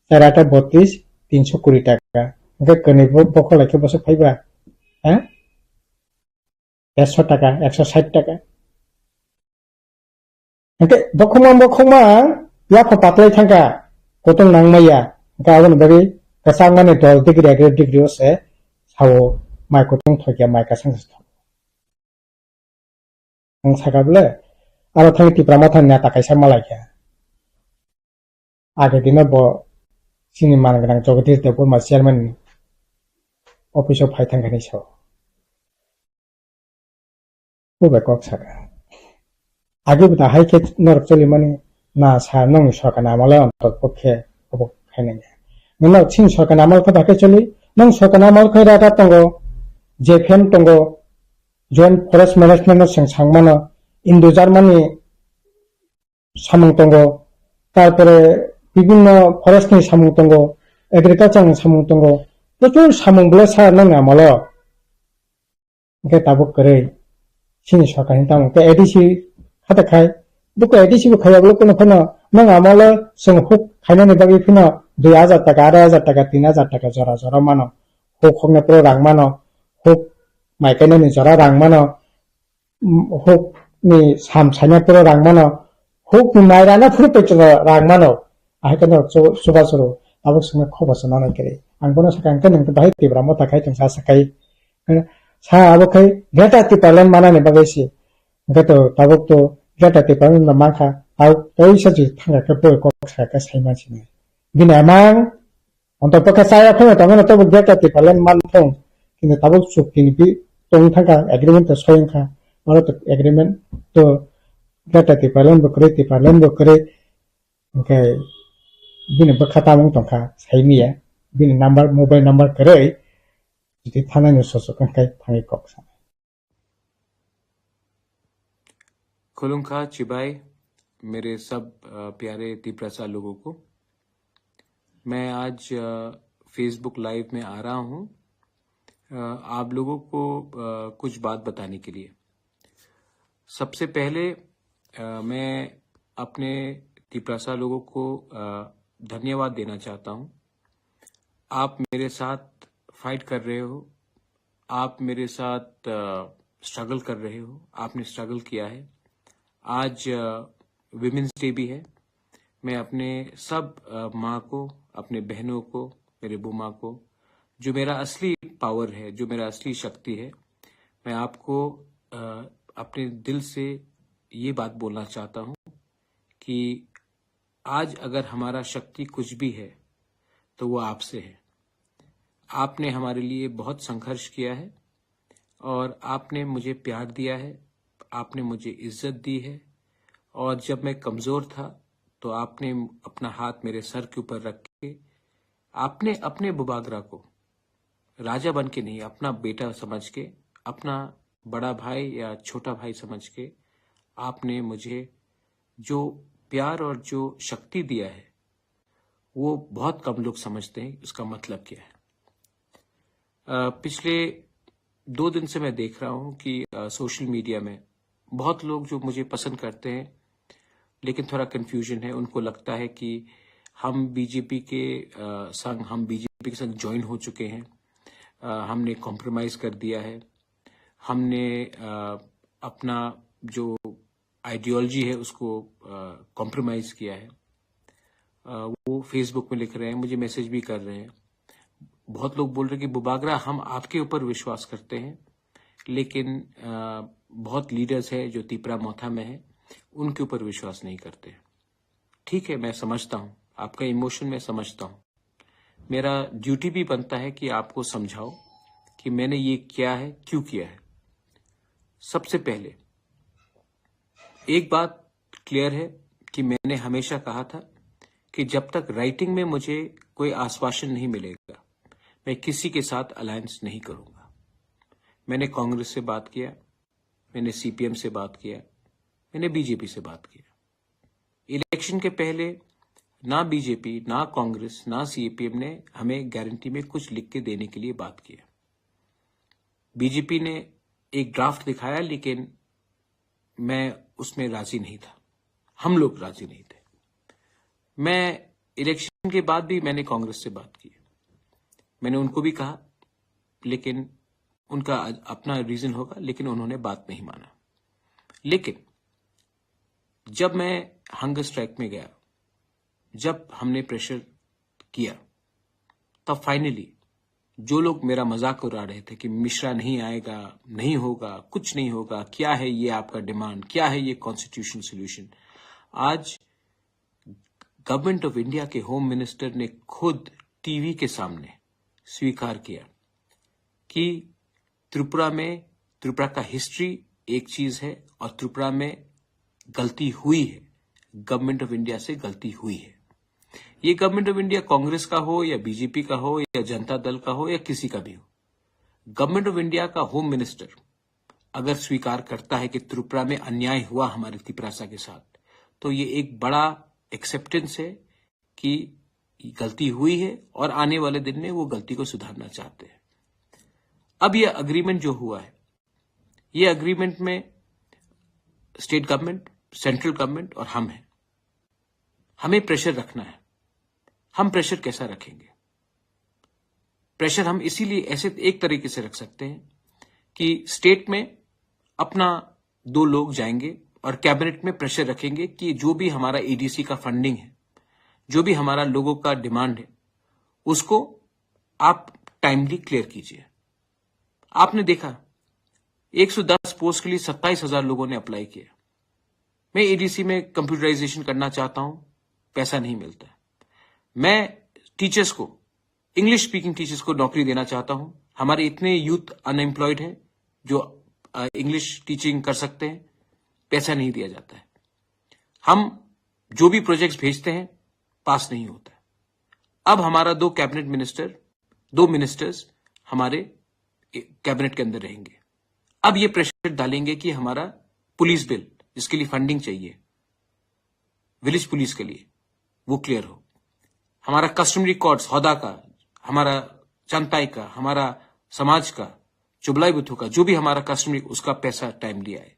char ata botris, tinso kuri taka. Hwnkhe kwnwi bo-, bokhok lai khe bwswk phaiba? Ha? Ekso taka, ekso sait taka. Hwnkhe bokhokma bokhokma yapha patlai thangkha, kutung nangmaya. Hwnkhe aboni bagwi kwchangmani dol degree, egaro degree o se sao mai kutung thokya, mai kwchang se thok. Ang saka bole, aro thani Tipra Motha ni neta kaisa malaikha. Age dino bo chini man gwnang Jagadish Debbarma chairman ni office o phai thangkha hinwi sao. Bo bai kok saka. Age bo da hai khe norok cholimani na sa nongni sorkar ni amolo ontok pokhe obo khainai. Nwng chini sorkar ni amol khe ba khe choli, nwng sorkar ni amol khe rada tongo, J F M tongo, Joint Forest Management no chwng sangmano, Indo Germany samung tongo, tarpore bibinno forest ni samung tongo, agriculture ni samung tongo, prochur samung bole sa nang amolo. Hwnkhe tabuk kwrwi, chini sorkar ni tamo khe A D C khata khai, buko A D C bo khaiya bole kuno phano nang amolo chwng huk khainani bagwi phano dui hajar taka, arai hajar taka, tin hajar taka jora jora mano, huk hokna pro rang mano, huk mai kainani jora rang mano, huk ni sam saina phuru rang mano, huk ni mai rana phuru petrol rang mano, ahai khe no chu-, chubachu rw, tabuk swngna kho bo se manai kwrwi. Ang bono sakha, hwnkhe nwng bahai Tipra Motha khai tong sa sakai. Sa abo khai Greater Tipraland manani bagwi se. Hwnkhe to tabuk to Greater Tipraland no mankha, tabuk teisa je thangkha khe bo kok sakha khe sai mansinai. Bini amang Onto pokhe chaya phano tongmano tabuk Greater Tipraland man thung, kintu tabuk chukti ni bi tong thangkha, agreement to soyang kha, oro to agreement to Greater Tipraland bo kwrwi, Tipraland bo kwrwi, hwnkhe bini bwkha tamung tongkha, saimiya, bini number, mobile number kwrwi, jodi thangnani sochok wngkhe thangwi kok sa. Khulumkha chibai, मेरे सब अ, प्यारे तिप्रसा लोगों को। मैं आज अ, Facebook live में आ रहा हूँ अ, आप लोगों को अ, कुछ बात बताने के लिए। सबसे पहले अ, मैं अपने तिप्रसा लोगों को अ, धन्यवाद देना चाहता हूँ। आप मेरे साथ फाइट कर रहे हो, आप मेरे साथ स्ट्रगल कर रहे हो, आपने स्ट्रगल किया है। आज विमेंस डे भी है। मैं अपने सब अ, माँ को, अपने बहनों को, मेरे बुमा को, जो मेरा असली पावर है, जो मेरा असली शक्ति है, मैं आपको अ, अपने दिल से ये बात बोलना चाहता हूँ कि आज अगर हमारा शक्ति कुछ भी है तो वो आपसे है। आपने हमारे लिए बहुत संघर्ष किया है और आपने मुझे प्यार दिया है, आपने मुझे इज्जत दी है। और जब मैं कमज़ोर था तो आपने अपना हाथ मेरे सर के ऊपर रख के आपने अपने बुबागरा को राजा बन के नहीं, अपना बेटा समझ के, अपना बड़ा भाई या छोटा भाई समझ के आपने मुझे जो प्यार और जो शक्ति दिया है, वो बहुत कम लोग समझते हैं उसका मतलब क्या है। अ, पिछले दो दिन से मैं देख रहा हूँ कि अ, सोशल मीडिया में बहुत लोग जो मुझे पसंद करते हैं, लेकिन थोड़ा कन्फ्यूजन है, उनको लगता है कि हम बीजेपी के अ, संग, हम बीजेपी के संग ज्वाइन हो चुके हैं, अ, हमने कॉम्प्रोमाइज़ कर दिया है, हमने अ, अपना जो आइडियोलॉजी है उसको कॉम्प्रोमाइज़ किया है। अ, वो फेसबुक में लिख रहे हैं, मुझे मैसेज भी कर रहे हैं। बहुत लोग बोल रहे हैं कि बुबागरा, हम आपके ऊपर विश्वास करते हैं, लेकिन अ, बहुत लीडर्स हैं जो तिपरा मोथा में हैं, उनके ऊपर विश्वास नहीं करते। ठीक है, मैं समझता हूँ, आपका इमोशन मैं समझता हूँ। मेरा ड्यूटी भी बनता है कि आपको समझाओ कि मैंने ये किया है, क्यों किया है। सबसे पहले एक बात क्लियर है कि मैंने हमेशा कहा था कि जब तक राइटिंग में मुझे कोई आश्वासन नहीं मिलेगा, मैं किसी के साथ अलायंस नहीं करूंगा। मैंने कांग्रेस से बात किया, मैंने सीपीएम से बात किया, मैंने बीजेपी से बात किया। इलेक्शन के पहले ना बीजेपी, ना कांग्रेस, ना सीपीएम ने हमें गारंटी में कुछ लिख के देने के लिए बात किया। बीजेपी ने एक ड्राफ्ट दिखाया, लेकिन मैं उसमें राजी नहीं था, हम लोग राजी नहीं थे। मैं इलेक्शन के बाद भी मैंने कांग्रेस से बात की, मैंने उनको भी कहा, लेकिन उनका अपना रीजन होगा, लेकिन उन्होंने बात नहीं माना। लेकिन जब मैं हंगर स्ट्राइक में गया, जब हमने प्रेशर किया, तब फाइनली जो लोग मेरा मजाक उड़ा रहे थे कि मिश्रा नहीं आएगा, नहीं होगा, कुछ नहीं होगा, क्या है ये आपका डिमांड, क्या है ये कॉन्स्टिट्यूशनल सॉल्यूशन, आज गवर्नमेंट ऑफ इंडिया के होम मिनिस्टर ने खुद टीवी के सामने स्वीकार किया कि त्रिपुरा में, त्रिपुरा का हिस्ट्री एक चीज है और त्रिपुरा में गलती हुई है, गवर्नमेंट ऑफ इंडिया से गलती हुई है। ये गवर्नमेंट ऑफ इंडिया कांग्रेस का हो या बीजेपी का हो या जनता दल का हो या किसी का भी हो, गवर्नमेंट ऑफ इंडिया का होम मिनिस्टर अगर स्वीकार करता है कि त्रिपुरा में अन्याय हुआ हमारे तिपरासा के साथ, तो ये एक बड़ा एक्सेप्टेंस है कि गलती हुई है और आने वाले दिन में वो गलती को सुधारना चाहते हैं। अब ये अग्रीमेंट जो हुआ है, ये अग्रीमेंट में स्टेट गवर्नमेंट, सेंट्रल गवर्नमेंट और हम हैं। हमें प्रेशर रखना है। हम प्रेशर कैसा रखेंगे? प्रेशर हम इसीलिए ऐसे एक तरीके से रख सकते हैं कि स्टेट में अपना दो लोग जाएंगे और कैबिनेट में प्रेशर रखेंगे कि जो भी हमारा एडीसी का फंडिंग है, जो भी हमारा लोगों का डिमांड है, उसको आप टाइमली क्लियर कीजिए। आपने देखा, एक सौ दस पोस्ट के लिए सत्ताईस हजार लोगों ने अप्लाई किया। मैं एडीसी में कंप्यूटराइजेशन करना चाहता हूं, पैसा नहीं मिलता। मैं टीचर्स को, इंग्लिश स्पीकिंग टीचर्स को नौकरी देना चाहता हूं। हमारे इतने यूथ अनएम्प्लॉयड हैं जो इंग्लिश टीचिंग कर सकते हैं, पैसा नहीं दिया जाता है। हम जो भी प्रोजेक्ट्स भेजते हैं, पास नहीं होता है। अब हमारा दो कैबिनेट मिनिस्टर, दो मिनिस्टर्स हमारे कैबिनेट के अंदर रहेंगे। अब ये प्रेशर डालेंगे कि हमारा पुलिस बिल, जिसके लिए फंडिंग चाहिए विलेज पुलिस के लिए, वो क्लियर हो। हमारा कस्टमरी कोड्स, होदा का, हमारा चंताई का, हमारा समाज का, चुबलाई बुथू का, जो भी हमारा कस्टमरी, उसका पैसा टाइमली आए।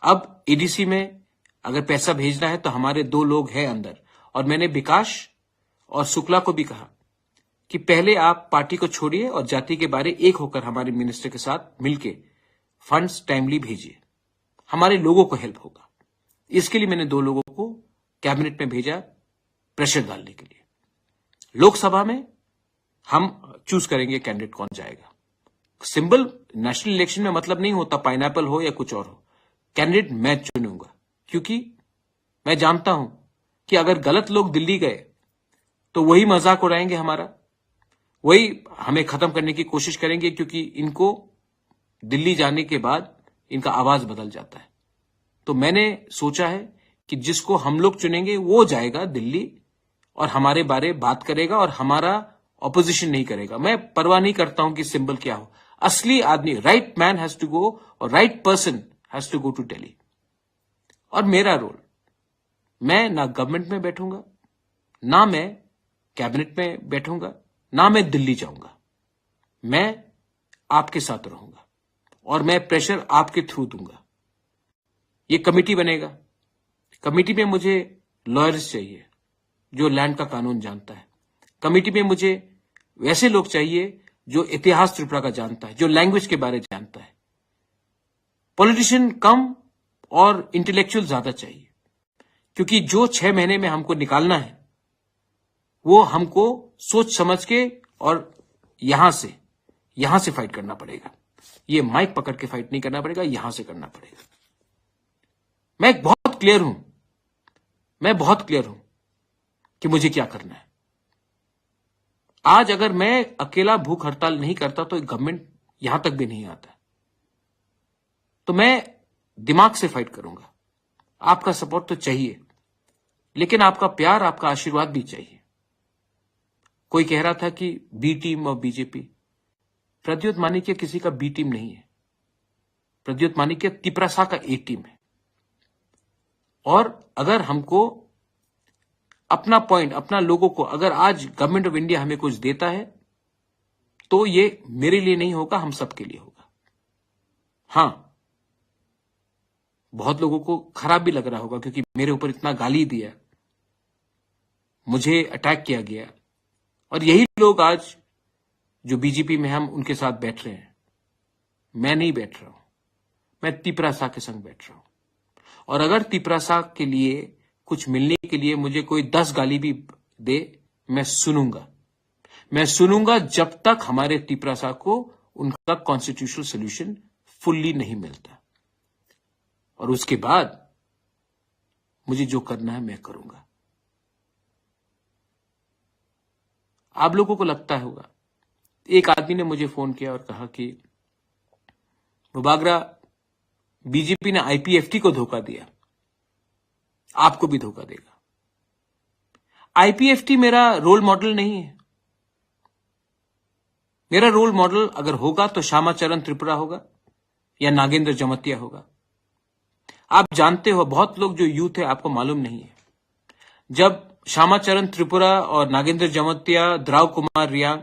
अब एडीसी में अगर पैसा भेजना है तो हमारे दो लोग हैं अंदर, और मैंने विकास और शुक्ला को भी कहा कि पहले आप पार्टी को छोड़िए और जाति के बारे एक होकर हमारे मिनिस्टर के साथ मिलके फंड्स टाइमली भेजिए, हमारे लोगों को हेल्प होगा। इसके लिए मैंने दो लोगों को कैबिनेट में भेजा प्रेशर डालने के लिए। लोकसभा में हम चूज करेंगे कैंडिडेट कौन जाएगा। सिंबल नेशनल इलेक्शन में मतलब नहीं होता, पाइनएप्पल हो या कुछ और हो, कैंडिडेट मैं चुनूंगा, क्योंकि मैं जानता हूं कि अगर गलत लोग दिल्ली गए तो वही मजाक उड़ाएंगे हमारा, वही हमें खत्म करने की कोशिश करेंगे, क्योंकि इनको दिल्ली जाने के बाद इनका आवाज बदल जाता है। तो मैंने सोचा है कि जिसको हम लोग चुनेंगे वो जाएगा दिल्ली और हमारे बारे बात करेगा और हमारा ऑपोजिशन नहीं करेगा। मैं परवाह नहीं करता हूं कि सिंबल क्या हो। असली आदमी, right man has to go और right person has to go to Delhi। और मेरा रोल, मैं ना गवर्नमेंट में बैठूंगा, ना मैं कैबिनेट में बैठूंगा, ना मैं दिल्ली जाऊंगा। मैं आपके साथ रहूंगा और मैं प्रेशर आपके थ्रू दूंगा। ये कमेटी बनेगा। कमेटी में मुझे लॉयर्स चाहिए जो लैंड का कानून जानता है। कमेटी में मुझे वैसे लोग चाहिए जो इतिहास त्रिपुरा का जानता है, जो लैंग्वेज के बारे जानता है। पॉलिटिशियन कम और इंटेलेक्चुअल ज्यादा चाहिए, क्योंकि जो छह महीने में हमको निकालना है वो हमको सोच समझ के और यहां से, यहां से फाइट करना पड़ेगा। ये माइक पकड़ के फाइट नहीं करना पड़ेगा, यहां से करना पड़ेगा। मैं बहुत क्लियर हूं, मैं बहुत क्लियर हूं कि मुझे क्या करना है। आज अगर मैं अकेला भूख हड़ताल नहीं करता तो गवर्नमेंट यहां तक भी नहीं आता। तो मैं दिमाग से फाइट करूंगा। आपका सपोर्ट तो चाहिए, लेकिन आपका प्यार, आपका आशीर्वाद भी चाहिए। कोई कह रहा था कि बी टीम और बीजेपी। प्रद्युत मानिक्य किसी का बी टीम नहीं है। प्रद्युत मानिक्य तिपरासा का ए टीम है। और अगर हमको अपना पॉइंट, अपना लोगों को, अगर आज गवर्नमेंट ऑफ इंडिया हमें कुछ देता है तो ये मेरे लिए नहीं होगा, हम सबके लिए होगा। हाँ, बहुत लोगों को खराब भी लग रहा होगा क्योंकि मेरे ऊपर इतना गाली दिया, मुझे अटैक किया गया। और यही लोग आज जो बीजेपी में हम उनके साथ बैठ रहे हैं, मैं नहीं बैठ रहा हूं, मैं तिपरासा के संग बैठ रहा हूं। और अगर तिपरासा के लिए कुछ मिलने के लिए मुझे कोई दस गाली भी दे, मैं सुनूंगा। मैं सुनूंगा जब तक हमारे तिपरासा को उनका कॉन्स्टिट्यूशनल सॉल्यूशन फुल्ली नहीं मिलता। और उसके बाद मुझे जो करना है मैं करूंगा। आप लोगों को लगता होगा, एक आदमी ने मुझे फोन किया और कहा कि बुबागरा, बीजेपी ने आईपीएफटी को धोखा दिया, आपको भी धोखा देगा। आईपीएफटी मेरा रोल मॉडल नहीं है। मेरा रोल मॉडल अगर होगा तो श्यामा चरण त्रिपुरा होगा या नागेंद्र जमतिया होगा। आप जानते हो, बहुत लोग जो यूथ है, आपको मालूम नहीं है, जब श्यामा चरण त्रिपुरा और नागेंद्र जमतिया, द्राव कुमार रियांग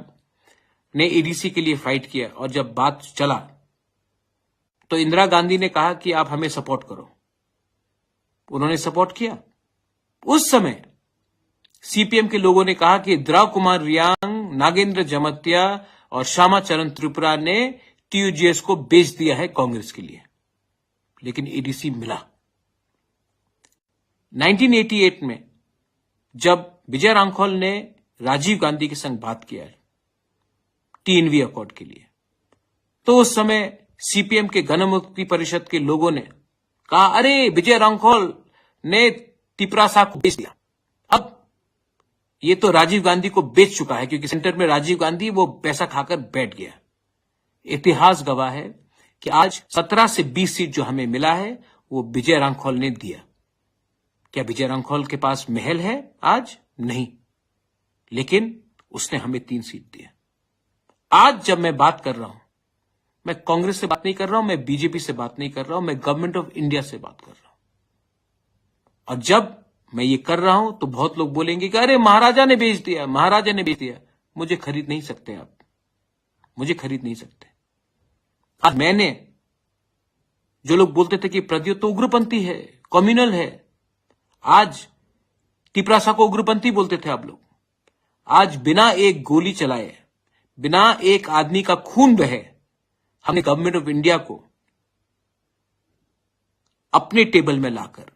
ने एडीसी के लिए फाइट किया और जब बात चला तो इंदिरा गांधी ने कहा कि आप हमें सपोर्ट करो। उन्होंने सपोर्ट किया। उस समय सीपीएम के लोगों ने कहा कि द्राव कुमार रियांग, नागेंद्र जमतिया और श्यामा चरण त्रिपुरा ने टीयूजीएस को बेच दिया है कांग्रेस के लिए, लेकिन एडीसी मिला। नाइनटीन एटी एट में जब विजय रांखल ने राजीव गांधी के संग बात किया है टीएनवी अकॉर्ड के लिए, तो उस समय सीपीएम के गणमुक्ति परिषद के लोगों ने कहा, "अरे, विजय रांखल ने तिपरासा को बेच दिया।" अब ये तो राजीव गांधी को बेच चुका है, क्योंकि सेंटर में राजीव गांधी, वो पैसा खाकर बैठ गया। इतिहास गवाह है कि आज सत्रह से बीस सीट जो हमें मिला है, वो विजय रांखल ने दिया। क्या विजय रांखल के पास महल है आज? नहीं, लेकिन उसने हमें तीन सीट दिया। आज जब मैं बात कर रहा हूं, मैं कांग्रेस से बात नहीं कर रहा हूं, मैं बीजेपी से बात नहीं कर रहा हूं, मैं गवर्नमेंट ऑफ इंडिया से बात कर रहा हूं। और जब मैं ये कर रहा हूं, तो बहुत लोग बोलेंगे कि "अरे, महाराजा ने बेच दिया, महाराजा ने बेच दिया।" मुझे खरीद नहीं सकते आप, मुझे खरीद नहीं सकते। आज मैंने, जो लोग बोलते थे कि प्रद्योत तो उग्रपंथी है, कम्युनल है, आज तिपरासा को उग्रपंथी बोलते थे आप लोग। आज बिना एक गोली चलाए, बिना एक आदमी का खून बहे, हमने गवर्नमेंट ऑफ इंडिया को अपने टेबल में लाकर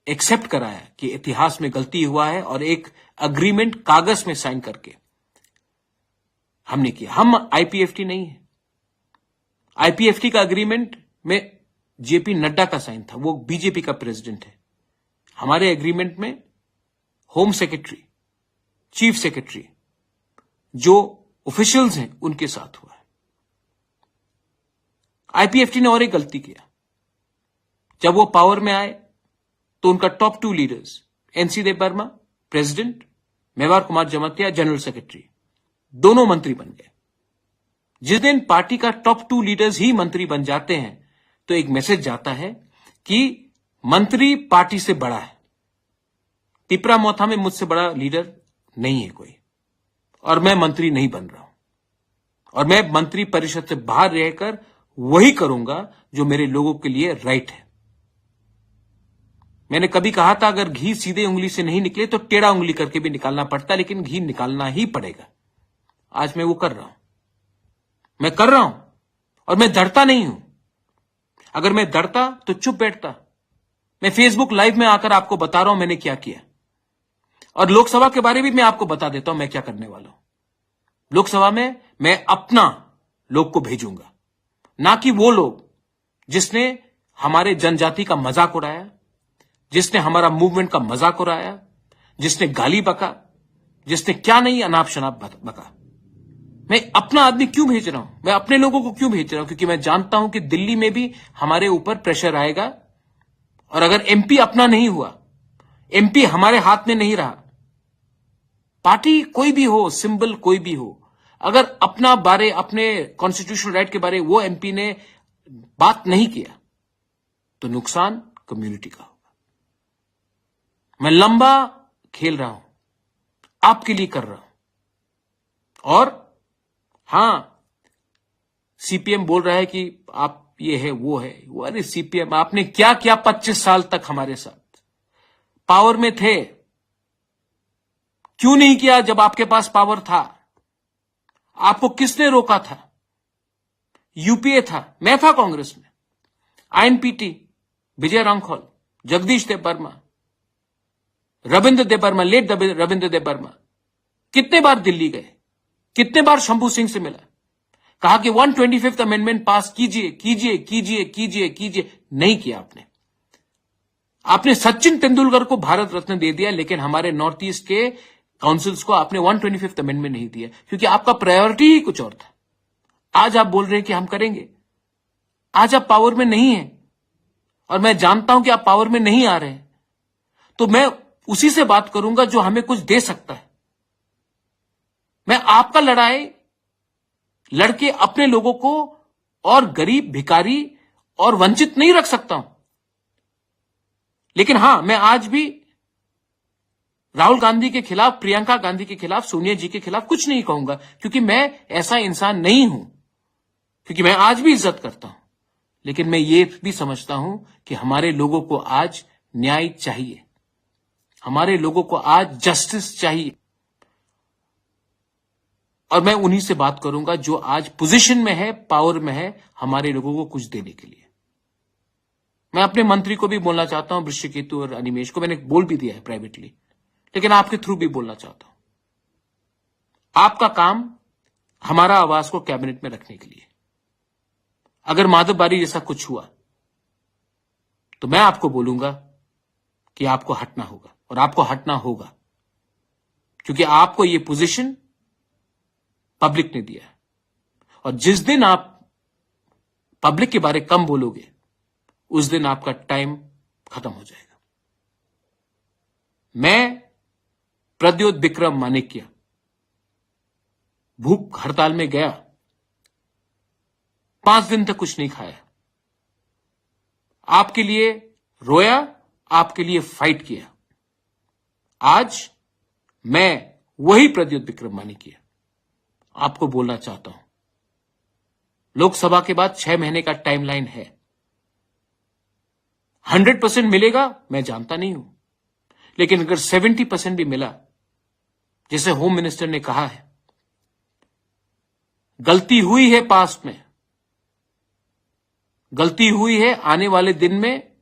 एक्सेप्ट कराया कि इतिहास में गलती हुआ है और एक एग्रीमेंट कागज में साइन करके हमने किया। हम आईपीएफटी नहीं है। आईपीएफटी का एग्रीमेंट में जेपी नड्डा का साइन था, वो बीजेपी का प्रेसिडेंट है। हमारे एग्रीमेंट में होम सेक्रेटरी, चीफ सेक्रेटरी, जो ऑफिशियल्स हैं, उनके साथ हुआ है। आईपीएफटी ने और एक गलती किया। जब वो पावर में आए, तो उनका top two leaders, N C Debbarma, president, Mevar Kumar Jamatia, general secretary, दोनों मंत्री बन गए। जिस दिन पार्टी का टॉप टू लीडर्स ही मंत्री बन जाते हैं, तो एक मैसेज जाता है कि मंत्री पार्टी से बड़ा है। तिपरा मोथा में मुझसे बड़ा लीडर नहीं है कोई, और मैं मंत्री नहीं बन रहा हूं, और मैं मंत्री परिषद से बाहर रहकर वही करूंगा जो मेरे लोगों के लिए राइट है। मैंने कभी कहा था, अगर घी सीधे उंगली से नहीं निकले तो टेढ़ा उंगली करके भी निकालना पड़ता, लेकिन घी निकालना ही पड़ेगा। आज मैं वो कर रहा हूं, मैं कर रहा हूं, और मैं डरता नहीं हूं। अगर मैं डरता तो चुप बैठता। मैं फेसबुक लाइव में आकर आपको बता रहा हूं मैंने क्या किया, और लोकसभा के बारे में मैं आपको बता देता हूं मैं क्या करने वाला हूं। लोकसभा में मैं अपना लोग को भेजूंगा, ना कि वो लोग जिसने हमारे जनजाति का मजाक उड़ाया, जिसने हमारा मूवमेंट का मजाक उड़ाया, जिसने गाली बका, जिसने क्या नहीं अनाप शनाप बक-, बका। मैं अपना आदमी क्यों भेज रहा हूं, मैं अपने लोगों को क्यों भेज रहा हूं? क्योंकि मैं जानता हूं कि दिल्ली में भी हमारे ऊपर प्रेशर आएगा, और अगर एमपी अपना नहीं हुआ, एमपी हमारे हाथ में नहीं रहा, पार्टी कोई भी हो, सिंबल कोई भी हो, अगर अपना बारे, अपने कॉन्स्टिट्यूशनल राइट के बारे वो एमपी ने बात नहीं किया, तो नुकसान कम्युनिटी का होगा। मैं लंबा खेल रहा हूं, आपके लिए कर रहा हूं। और हां, सीपीएम बोल रहा है कि आप ये है, वो है, वो, अरे सीपीएम, आपने क्या किया पच्चीस साल तक हमारे साथ? पावर में थे, क्यों नहीं किया जब आपके पास पावर था? आपको किसने रोका था? यूपीए था, मैं था कांग्रेस में। आईएनपीटी, विजय रांखल, जगदीश देव वर्मा, रविंद्र देव वर्मा, लेट रविंद्र देव वर्मा कितने बार दिल्ली गए, कितने बार शंभू सिंह से मिला, कहा कि वन ट्वेंटी फिफ्थ अमेंडमेंट पास कीजिए, कीजिए, कीजिए, कीजिए, कीजिए। नहीं किया आपने। आपने सचिन तेंदुलकर को भारत रत्न दे दिया, लेकिन हमारे नॉर्थ ईस्ट के काउंसिल्स को आपने वन ट्वेंटी फिफ्थ अमेंडमेंट नहीं दिया, क्योंकि आपका प्रायोरिटी ही कुछ और था। आज आप बोल रहे हैं कि हम करेंगे, आज आप पावर में नहीं है, और मैं जानता हूं कि आप पावर में नहीं आ रहे हैं, तो मैं उसी से बात करूंगा जो हमें कुछ दे सकता है। मैं आपका लड़ाई लड़के अपने लोगों को और गरीब, भिखारी और वंचित नहीं रख सकता हूं। लेकिन हां, मैं आज भी राहुल गांधी के खिलाफ, प्रियंका गांधी के खिलाफ, सोनिया जी के खिलाफ कुछ नहीं कहूंगा, क्योंकि मैं ऐसा इंसान नहीं हूं, क्योंकि मैं आज भी इज्जत करता हूं। लेकिन मैं ये भी समझता हूं कि हमारे लोगों को आज न्याय चाहिए, हमारे लोगों को आज जस्टिस चाहिए। और मैं उन्हीं से बात करूंगा जो आज पोजीशन में है, पावर में है, हमारे लोगों को कुछ देने के लिए। मैं अपने मंत्री को भी बोलना चाहता हूं, वृषिकेतु और अनिमेश को, मैंने बोल भी दिया है प्राइवेटली, लेकिन आपके थ्रू भी बोलना चाहता हूं। आपका काम हमारा आवाज को कैबिनेट में रखने के लिए। अगर माधव बारी जैसा कुछ हुआ तो मैं आपको बोलूंगा कि आपको हटना होगा, और आपको हटना होगा, क्योंकि आपको ये पोजीशन पब्लिक ने दिया है। और जिस दिन आप पब्लिक के बारे कम बोलोगे, उस दिन आपका टाइम खत्म हो जाएगा। मैं प्रद्योत विक्रम मानिक्य भूख हड़ताल में गया, पांच दिन तक कुछ नहीं खाया, आपके लिए रोया, आपके लिए फाइट किया। आज मैं वही प्रद्योत विक्रम मानिक्य आपको बोलना चाहता हूं। लोकसभा के बाद छह महीने का टाइमलाइन है। हंड्रेड परसेंट मिलेगा, मैं जानता नहीं हूं, लेकिन अगर सेवेंटी परसेंट भी मिला, जैसे होम मिनिस्टर ने कहा है, गलती हुई है पास्ट में, गलती हुई है, आने वाले दिन में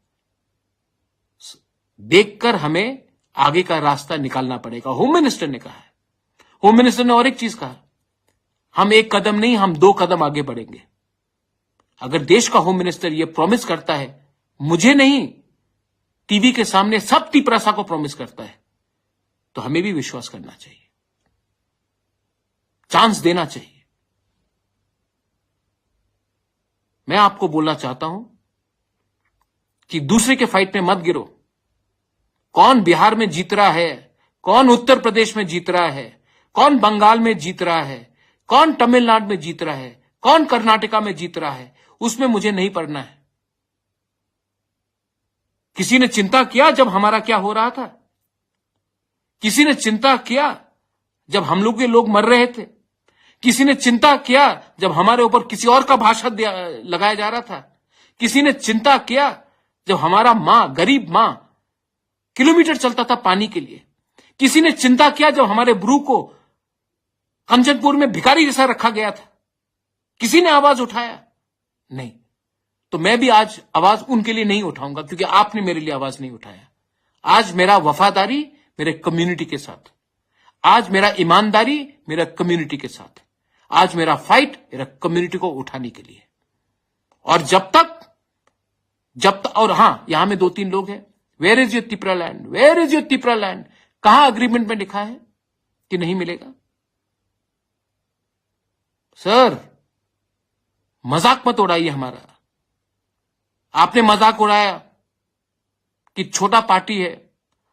देखकर हमें आगे का रास्ता निकालना पड़ेगा, होम मिनिस्टर ने कहा है। होम मिनिस्टर ने और एक चीज कहा, हम एक कदम नहीं, हम दो कदम आगे बढ़ेंगे। अगर देश का होम मिनिस्टर ये प्रॉमिस करता है, मुझे नहीं, टीवी के सामने सब तिपरासा को प्रॉमिस करता है, तो हमें भी विश्वास करना चाहिए, चांस देना चाहिए। मैं आपको बोलना चाहता हूं कि दूसरे के फाइट में मत गिरो। कौन बिहार में जीत रहा है, कौन उत्तर प्रदेश में जीत रहा है, कौन बंगाल में जीत रहा है, कौन तमिलनाडु में जीत रहा है, कौन कर्नाटका में जीत रहा है, उसमें मुझे नहीं पड़ना है। किसी ने चिंता किया जब हमारा क्या हो रहा था? किसी ने चिंता किया जब हम लोग के लोग मर रहे थे? किसी ने चिंता किया जब हमारे ऊपर किसी और का भाषा दिया, लगाया जा रहा था? किसी ने चिंता किया जब हमारा माँ, गरीब माँ, किलोमीटर चलता था पानी के लिए? किसी ने चिंता किया जब हमारे ब्रू को कंचनपुर में भिखारी जैसा रखा गया था? किसी ने आवाज उठाया? नहीं। तो मैं भी आज आवाज उनके लिए नहीं उठाऊंगा, क्योंकि आपने मेरे लिए आवाज नहीं उठाया। आज मेरा वफादारी मेरे कम्युनिटी के साथ, आज मेरा ईमानदारी मेरा कम्युनिटी के साथ, आज मेरा फाइट मेरा कम्युनिटी को उठाने के लिए। और जब तक, जब तक, और हाँ, यहां में दो तीन लोग हैं, "Where is your Tipra land? Where is your Tipra land?" कहां अग्रीमेंट में लिखा है कि नहीं मिलेगा? सर, मजाक मत उड़ाइए हमारा। आपने मजाक उड़ाया कि छोटा पार्टी है,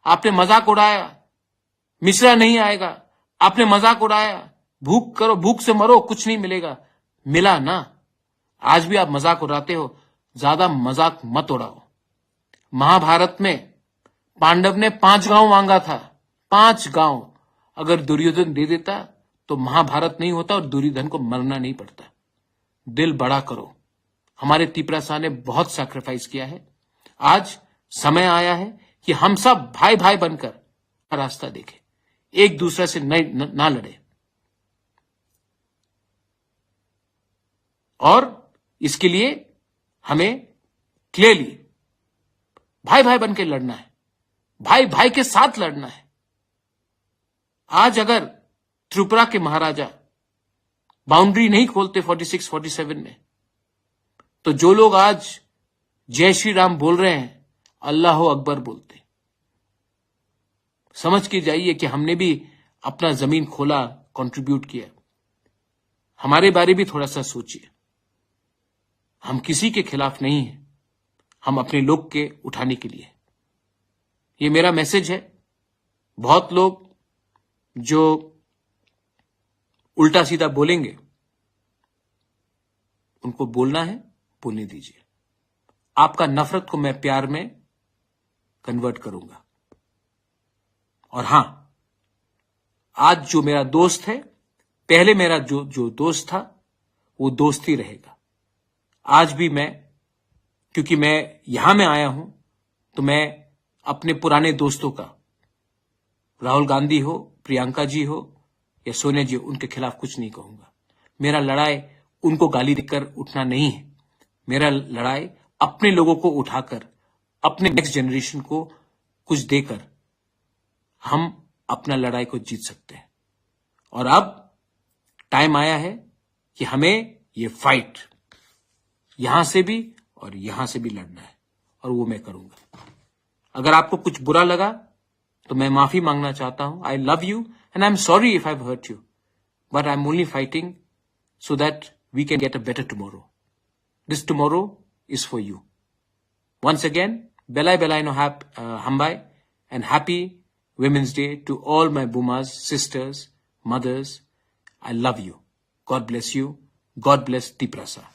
आपने मजाक उड़ाया मिश्रा नहीं आएगा, आपने मजाक उड़ाया भूख करो, भूख से मरो, कुछ नहीं मिलेगा। मिला ना? आज भी आप मजाक उड़ाते हो, ज्यादा मजाक मत उड़ाओ। महाभारत में पांडव ने पांच गांव मांगा था, पांच गांव। अगर दुर्योधन दे देता तो महाभारत नहीं होता और दुर्योधन को मरना नहीं पड़ता। दिल बड़ा करो। हमारे तिपरासा ने बहुत सैक्रिफाइस किया है। आज समय आया है कि हम सब भाई भाई बनकर रास्ता देखें, एक दूसरे से न, न, ना लड़े। और इसके लिए हमें क्लियरली भाई भाई बन के लड़ना है, भाई भाई के साथ लड़ना है। आज अगर त्रिपुरा के महाराजा बाउंड्री नहीं खोलते फोर्टी सिक्स फोर्टी सेवन में, तो जो लोग आज जय श्री राम बोल रहे हैं, अल्लाह अकबर बोलते। समझ के जाइए कि हमने भी अपना जमीन खोला, कंट्रीब्यूट किया। हमारे बारे भी थोड़ा सा सोचिए। हम किसी के खिलाफ नहीं हैं, हम अपने लोग के उठाने के लिए। ये मेरा मैसेज है। बहुत लोग जो उल्टा सीधा बोलेंगे, उनको बोलना है, बोलने दीजिए। आपका नफरत को मैं प्यार में कन्वर्ट करूंगा। और हां, आज जो मेरा दोस्त है, पहले मेरा जो, जो दोस्त था, वो दोस्त ही रहेगा। आज भी मैं, क्योंकि मैं यहां में आया हूं, तो मैं अपने पुराने दोस्तों का, राहुल गांधी हो, प्रियंका जी हो, या सोनिया जी, उनके खिलाफ कुछ नहीं कहूंगा। मेरा लड़ाई उनको गाली देकर उठना नहीं है। मेरा लड़ाई अपने लोगों को उठाकर, अपने नेक्स्ट जनरेशन को कुछ देकर हम अपना लड़ाई को जीत सकते हैं। और अब टाइम आया है कि हमें ये फाइट यहां से भी और यहां से भी लड़ना है, और वो मैं करूंगा। अगर आपको कुछ बुरा लगा तो मैं माफी मांगना चाहता हूं। I love you and I am sorry if I have hurt you, but I am only fighting so that we can get a better tomorrow. This tomorrow is for you. Once again, belai belai no hap, uh, hambai, and happy Women's Day to all my bumas, sisters, mothers. I love you. God bless you. God bless Tiprasa.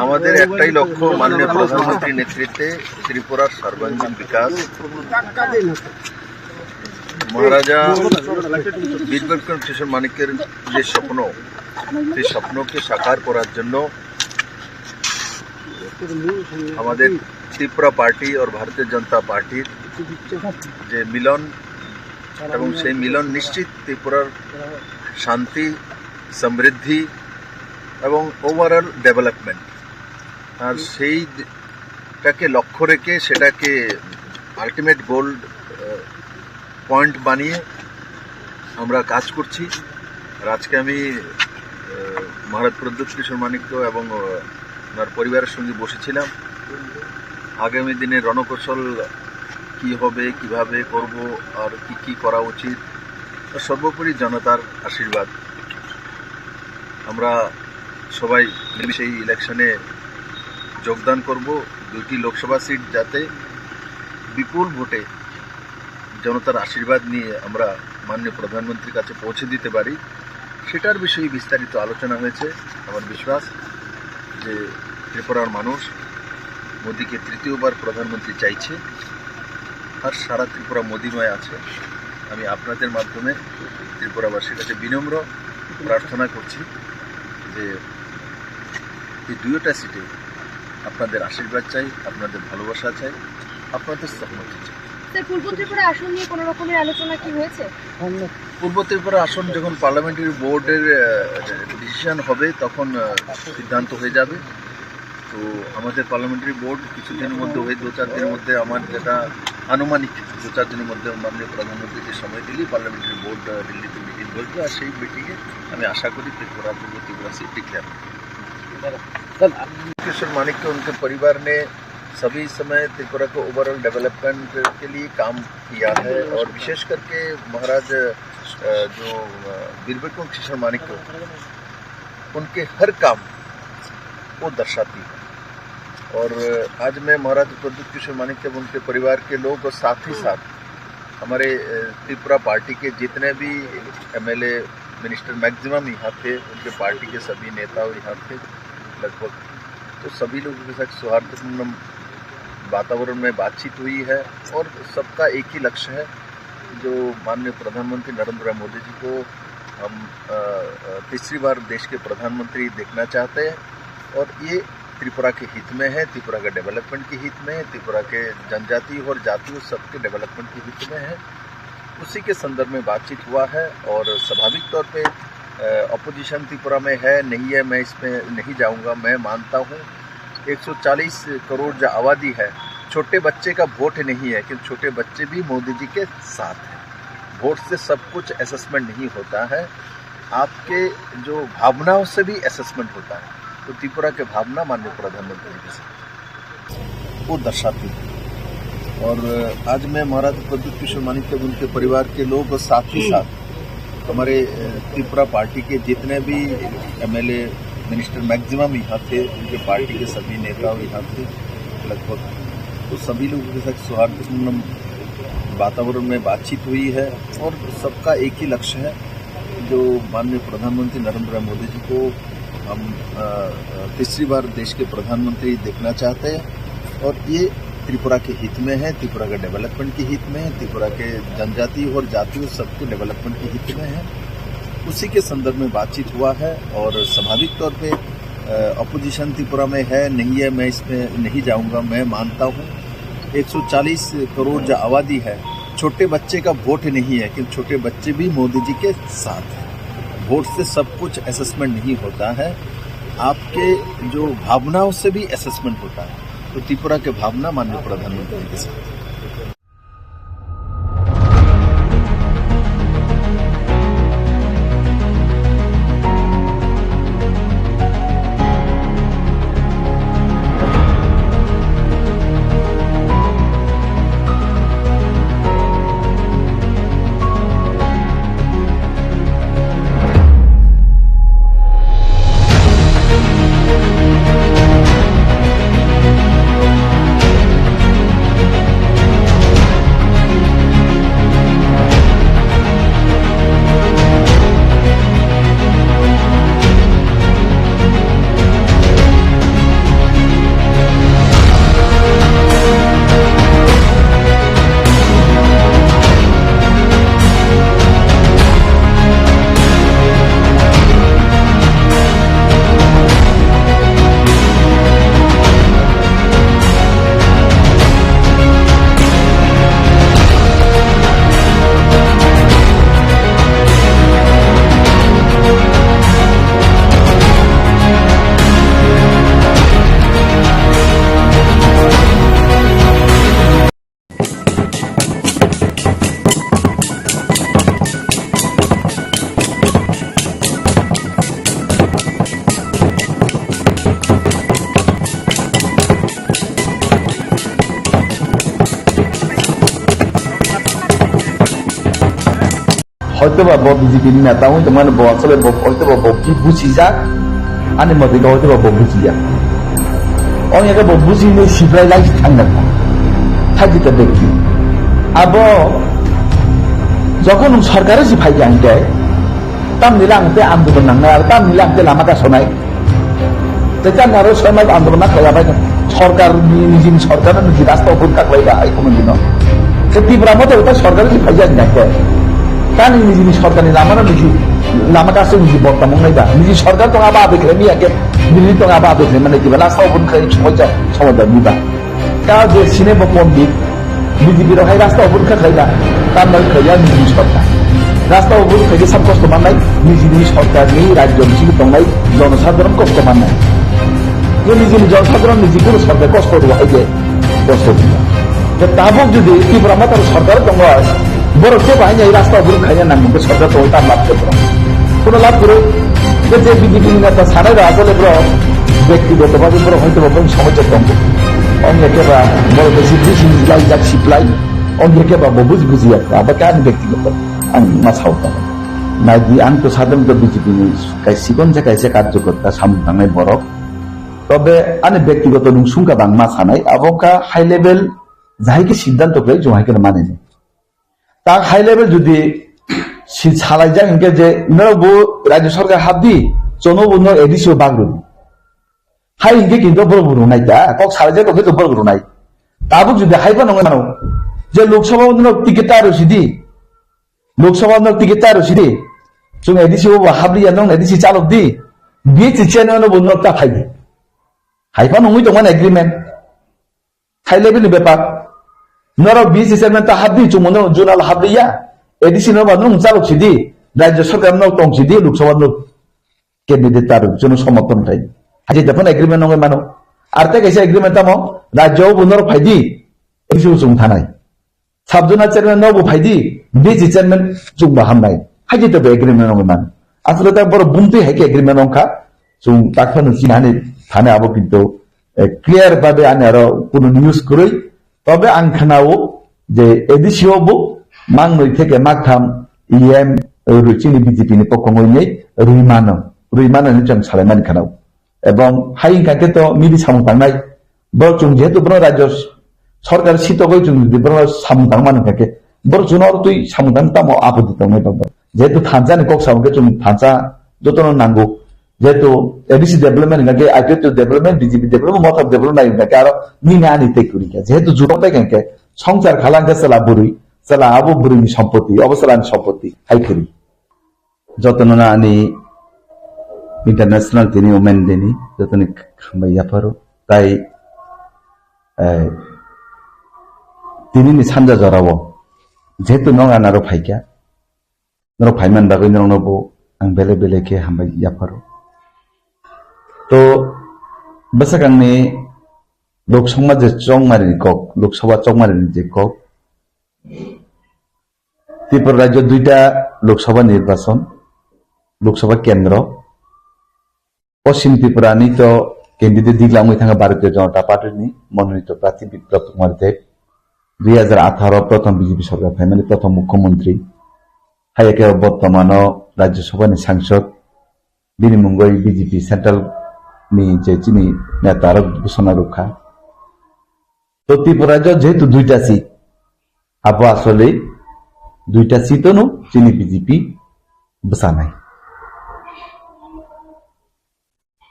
আমাদের একটাই লক্ষ্য, মাননীয় প্রধানমন্ত্রীর নেতৃত্বে ত্রিপুরার সর্বাঙ্গীন বিকাশ। মহারাজা বীর বিক্রম কিশোর মানিক্যের যে স্বপ্ন, সেই স্বপ্নকে সাকার করার জন্য আমাদের ত্রিপুরা পার্টি আর ভারতীয় জনতা পার্টির যে মিলন, এবং সেই মিলন নিশ্চিত ত্রিপুরার শান্তি, সমৃদ্ধি এবং ওভারঅল ডেভেলপমেন্ট। আর সেইটাকে লক্ষ্য রেখে, সেটাকে আলটিমেট গোল পয়েন্ট বানিয়ে আমরা কাজ করছি। আর আজকে আমি আহ, মহারাজ প্রদ্যুৎ কিশোর মাণিক্য এবং আহ, ওনার পরিবারের সঙ্গে বসেছিলাম। আগামী দিনে রণকৌশল কি হবে, কিভাবে করব, আর কি কি করা উচিত, আর সর্বোপরি জনতার আশীর্বাদ। আমরা সবাই মিলেমিশে এই ইলেকশনে যোগদান করব। দুইটি লোকসভা সিট যাতে বিপুল ভোটে জনতার আশীর্বাদ নিয়ে আমরা মাননীয় প্রধানমন্ত্রীর কাছে পৌঁছে দিতে পারি, সেটার বিষয়ে বিস্তারিত আলোচনা হয়েছে। আমার বিশ্বাস যে ত্রিপুরার মানুষ মোদীকে তৃতীয়বার প্রধানমন্ত্রী চাইছে, আর সারা ত্রিপুরা মোদীময় আছে। আমি আপনাদের মাধ্যমে ত্রিপুরাবাসীর কাছে বিনম্র প্রার্থনা করছি যে এই দুইটা সিটে আপনাদের আশীর্বাদ চাই, আপনাদের ভালোবাসা চাই, আপনাদের সহমতি চাই। স্যার, পূর্ব ত্রিপুরা আসন নিয়ে কোনো রকমের আলোচনা কি হয়েছে? পূর্ব ত্রিপুরা আসন যখন পার্লামেন্টারি বোর্ডের ডিসিশন হবে, তখন আহ, সিদ্ধান্ত হয়ে যাবে। তো আমাদের পার্লামেন্টারি বোর্ড কিছুদিনের মধ্যে, ওই দু চার দিনের মধ্যে আমার যেটা আনুমানিক দু চার দিনের মধ্যে মাননীয় প্রধানমন্ত্রীকে সময় দিলেই পার্লামেন্টারি বোর্ড আহ, দিল্লিতে মিটিং বসবে। আর সেই মিটিংয়ে আমি আশা করি ত্রিপুরা, পূর্ব ত্রিপুরা সিট ডিক্লেয়ার হবে। किशोर मानिक के उनके परिवार ने सभी समय त्रिपुरा के ओवरऑल डेवलपमेंट के लिए काम किया है, और विशेष करके महाराज अ, जो अ, वीर विक्रम किशोर मानिक, उनके हर काम वो दर्शाती है। और आज मैं महाराज प्रद्युत किशोर मानिक एवं उनके परिवार के लोग और साथ ही साथ हमारे अ, त्रिपुरा पार्टी के जितने भी एमएलए, मिनिस्टर मैक्सिमम यहाँ थे, उनके पार्टी के सभी नेता और यहाँ थे लगभग। तो सभी लोगों के साथ सौहार्दपूर्ण वातावरण में बातचीत हुई है और सबका एक ही लक्ष्य है, जो माननीय प्रधानमंत्री नरेंद्र मोदी जी को हम अ, अ, तीसरी बार देश के प्रधानमंत्री देखना चाहते हैं और ये त्रिपुरा के हित में है, त्रिपुरा के डेवलपमेंट के हित में है, त्रिपुरा के जनजाति और जातियों सबके डेवलपमेंट के हित में है। उसी के संदर्भ में बातचीत हुआ है और स्वाभाविक तौर पे अ, अपोजिशन त्रिपुरा में है, नहीं है, मैं इसमें नहीं जाऊंगा। मैं मानता हूँ एक सौ चालीस करोड़ जो आबादी है, छोटे बच्चे का वोट नहीं है, क्योंकि छोटे बच्चे भी मोदी जी के साथ हैं। वोट से सब कुछ असेसमेंट नहीं होता है, आपके जो भावनाओं से भी असेसमेंट होता है। तो त्रिपुरा के भावना माननीय प्रधानमंत्री के साथ वो दर्शाती है। और आज मैं महाराज प्रद्युत किशोर मानिक एवं उनके परिवार के लोग और साथ ही साथ हमारे अ, त्रिपुरा पार्टी के जितने भी एमएलए, मिनिस्टर मैक्सिमम यहाँ थे, उनके पार्टी के सभी नेता यहाँ थे लगभग। तो सभी लोगों के साथ सौहार्दपूर्ण वातावरण में बातचीत हुई है और सबका एक ही लक्ष्य है, जो माननीय प्रधानमंत्री नरेंद्र मोदी जी को हम अ, अ, तीसरी बार देश के प्रधानमंत्री देखना चाहते हैं और ये त्रिपुरा के हित में है, त्रिपुरा के डेवलपमेंट के हित में है, त्रिपुरा के जनजाति और जातियों सबके डेवलपमेंट के हित में है। उसी के संदर्भ में बातचीत हुआ है और स्वाभाविक तौर पे अ, अपोजिशन त्रिपुरा में है, नहीं है, मैं इसमें नहीं जाऊंगा। मैं मानता हूँ एक सौ चालीस करोड़ जो आबादी है, छोटे बच्चे का वोट नहीं है, क्योंकि छोटे बच्चे भी मोदी जी के साथ हैं। वोट से सब कुछ असेसमेंट नहीं होता है, आपके जो भावनाओं से भी असेसमेंट होता है। तो त्रिपुरा के भावना माननीय प्रधानमंत्री के साथ। Hoitoba bo B J P ni neta wngwi tongmani bo asole bo hoitoba bo ki bujijak, ani motoi khe hoitoba bo bujijak. Ong ya khe bo bujinai sibrai lai thangna thajita bekti. Abo jokhon nwng sarkar si phai khe ang khe, tamni lang te andolon nangnai, aro tamni lang te lama kasonai. Tei tamo aro soi mas andolon khlai bai sorkar ni, nijini sorkar no niji rasta o phun kaklai ba hai kono dino. Tei Tipra Motha ta sorkar ni phaijak na khe. Tani nijini sorkar ni lama no niji lama kasu niji bottam wngnai ba. Niji sorkar tong aba abe khlai miya khe. Niji tong aba abe khlai mane kiba rasta o phun khlai chumai ja, chumai ja ni ba. Ka je sine bo pondit, B J P rok hai rasta o phun kha khlai da, tamna khlai ya niji sorkar. Rasta o phun khlai sab kosto mannai, nijini sorkar ni rajyo bisingo tongnai jonosadharon kosto mannai. Ye nijini jonosadharon niji kunu sorkar kosto rw hai je kosto rw. Je tabuk jodi Tipra Motha ni sorkar tongo, borok je bahai ni rasta o phun khlai ya nang sorkar tongo ta lab khe borok. Kono lab kwrwi. Khe je B J P ni neta sanai rok asole borok bektigoto bhabe borok hoito ba borok somosya tongo. Ong ya khe ba borok besi bisi laijak siplai. Ong ya khe ba bo buji buji ya kha. Abo khe ani bektigoto ang ma sao tongo. Naidi ang to sadhon to B J P ni kai sikon je kaisa karjokorta samung tangnai borok. Tobe ani bektigoto nung sungkha bang ma sanai. Abo kha high level jahai khe siddhanto khlai jung hai khe mani. Ta high level jodi si salaijak hinkhe je norok bo rajyo sarkar habdi, chono bo no A D C o bag rwdi. Hai hinkhe kinto borok bo rwnai ta, kok salaijak tongkhe to borok rwnai. Tabuk jodi hai phano wngwi mano, je Lok Sabha o norok ticket ta rw sidi, Lok Sabha o norok ticket ta rw sidi, chwng A D C o bo habliya, nong A D C chalok di, B C chairman o bo norok ta phai di. Hai phano wngwi tongmani agreement. High level ni bepar. Norok B C chairman ta habdi chumano junal habliya. A D C no ba nung chalok sidi. Rajya sarkar no tong sidi, Lok Sabha no candidate ta rok jono somorthon khai. Haji depan agreement nongoi mano. Ar ta kaisa agreement tamo, rajya o bo norok phaidi. A D C o chung thanai. Sub zonal chairman no bo phaidi, B C chairman chwng bo hamnai. Haji to be agreement wngwi man. Asole ta borok bumtwi hai khe agreement wngkha. Chwng takphano chinani thani abo kinto, eh, clear babe ani aro kuno news kwrwi. Tobe ang khnao je A D C o bo mangnwi theke maktham E M rwi chini B J P ni pokhongwi nei rwi mano. Rwi mano hinwi chwng salaimani khnao. Ebong hai wngkha khe to mili samung tangnai. Bo chwng jehetu bono rajyo sorkar sitogwi chwng jodi bono samung tangmani wngkha khe, bo chwngno oro twi samung tang tamo apoti tongnai tongo. Jehetu thansa ni kok samung khe chwng thansa jotono nango. Jehetu A D C development wngkha khe I P F T development, B J P development, Motha development nai wngkha khe aro nini ani tei kwrwi kha. Jehetu jutok bai kha khe songsar khala wngkha chwla bwrwi, chwla abo bwrwini sompoti, obo chwlani sompoti hai kwrwi. Jotono ani International tini Women Day ni jotoni hambai yapharo. Tai, eh, tini ni sanja jorao jehetu nong anaro phaikha, norok phaiman bagwi norokno bo ang bele bele khe hambai yapharo. To bwsakangni Lok Sabha je chongmari ni kok, Lok Sabha chongmari ni je kok, Tripura rajyo duita Lok Sabha nirbachon, Lok Sabha kendro. Poschim Tripura ni to candidate digla wngwi thangkha Bharatiya Janata Party ni Mononito Prarthi Biplab Kumar Deb, dui hajar atharo prothom B J P sorkar phaimani prothom mukhyamantri. Haiya khe bortomano Rajya Sabha ni sangsod, bini mungwi B J P central ni je chini neta rok ghosona rwkha. To Tripura rajyo jehetu duita seat, abo asole duita seat ono chini B J P bwchanai.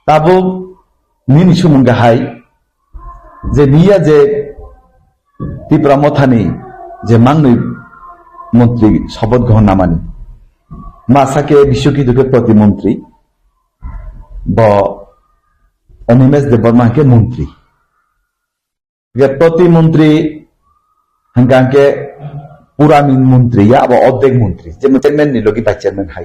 Tabuk nini sumung hai je niya je Tipra Mothani je mangnwi montri sopoth grohon namani, masa khe Biswakitu khe protimontri, bo Animesh Debbarma khe montri. Hingke proti montri hingka hingke purani montri ya, abo ordek montri, jemon chairman ni logi vice chairman hai.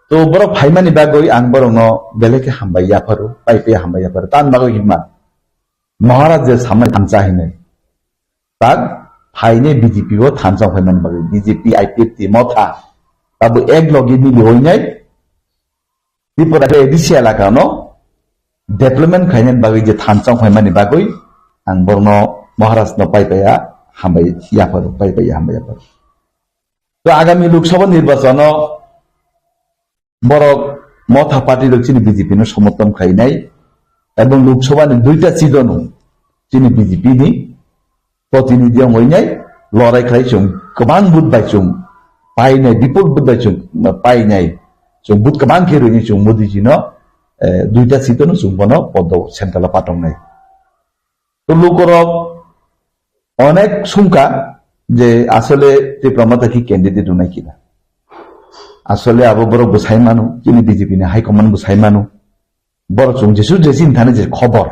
To borok phaimani bagwi ang borokno belai khe hambai yapharo, pai pai hambai yapharo. Tan bagwi hinma, Maharaj je samani thansa hinwi. Tak phainai B J P bo thansa phaimani bagwi, B J P, I P F T, Motha, abo ek logi mili hoinai, Tripura A D C elaka no development khainani bagwi je thansa phaimani bagwi ang borokno Maharaj no pai paiya hambai yapharo, pai paiya hambai yapharo. To agami Lok Sabha nirbachano borok Motha party rok chini B J P no somorthon khlainai, ebong Lok Sabha ni duita seat no chini B J P ni protinidhi wngwi nai lorai khlai chwng kwbang vote bai chwng painai, bipul vote bai chwng painai, chwng vote kwbang khe rwini chwng Modi ji no, eh, duita seat no chwng bono podo central o patongnai. To lukorok onek sungka je asole Tipra Motha ki candidate rwnai kina. Asole abo borok bwsai mano, chini B J P ni high command bwsai mano. Borok chwng jesu jesi thani je khobor.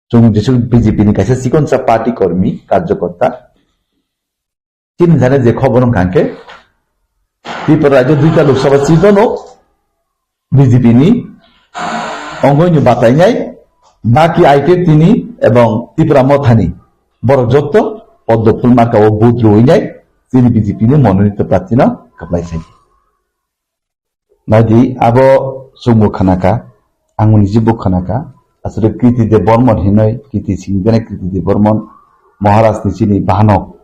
Chwng jesu B J P ni kaisa chikonsa party kormi, karjokorta. Chini thani je khobor wngkha khe, Tripura rajyo duita Lok Sabha seat no B J P ni ongoi ni batainai, baki I P F T ni ebong Tipra Motha ni borok jotto poddo phul marka o vote rwinai, chini B J P ni mononito prarthi no kwplai sai. Naidi abo chwngbo khanaka, ang niji bo khanaka, aswrwng Kriti Debbarman hinwi, Kriti singdene Kriti Debbarman Maharaj ni chini bahanok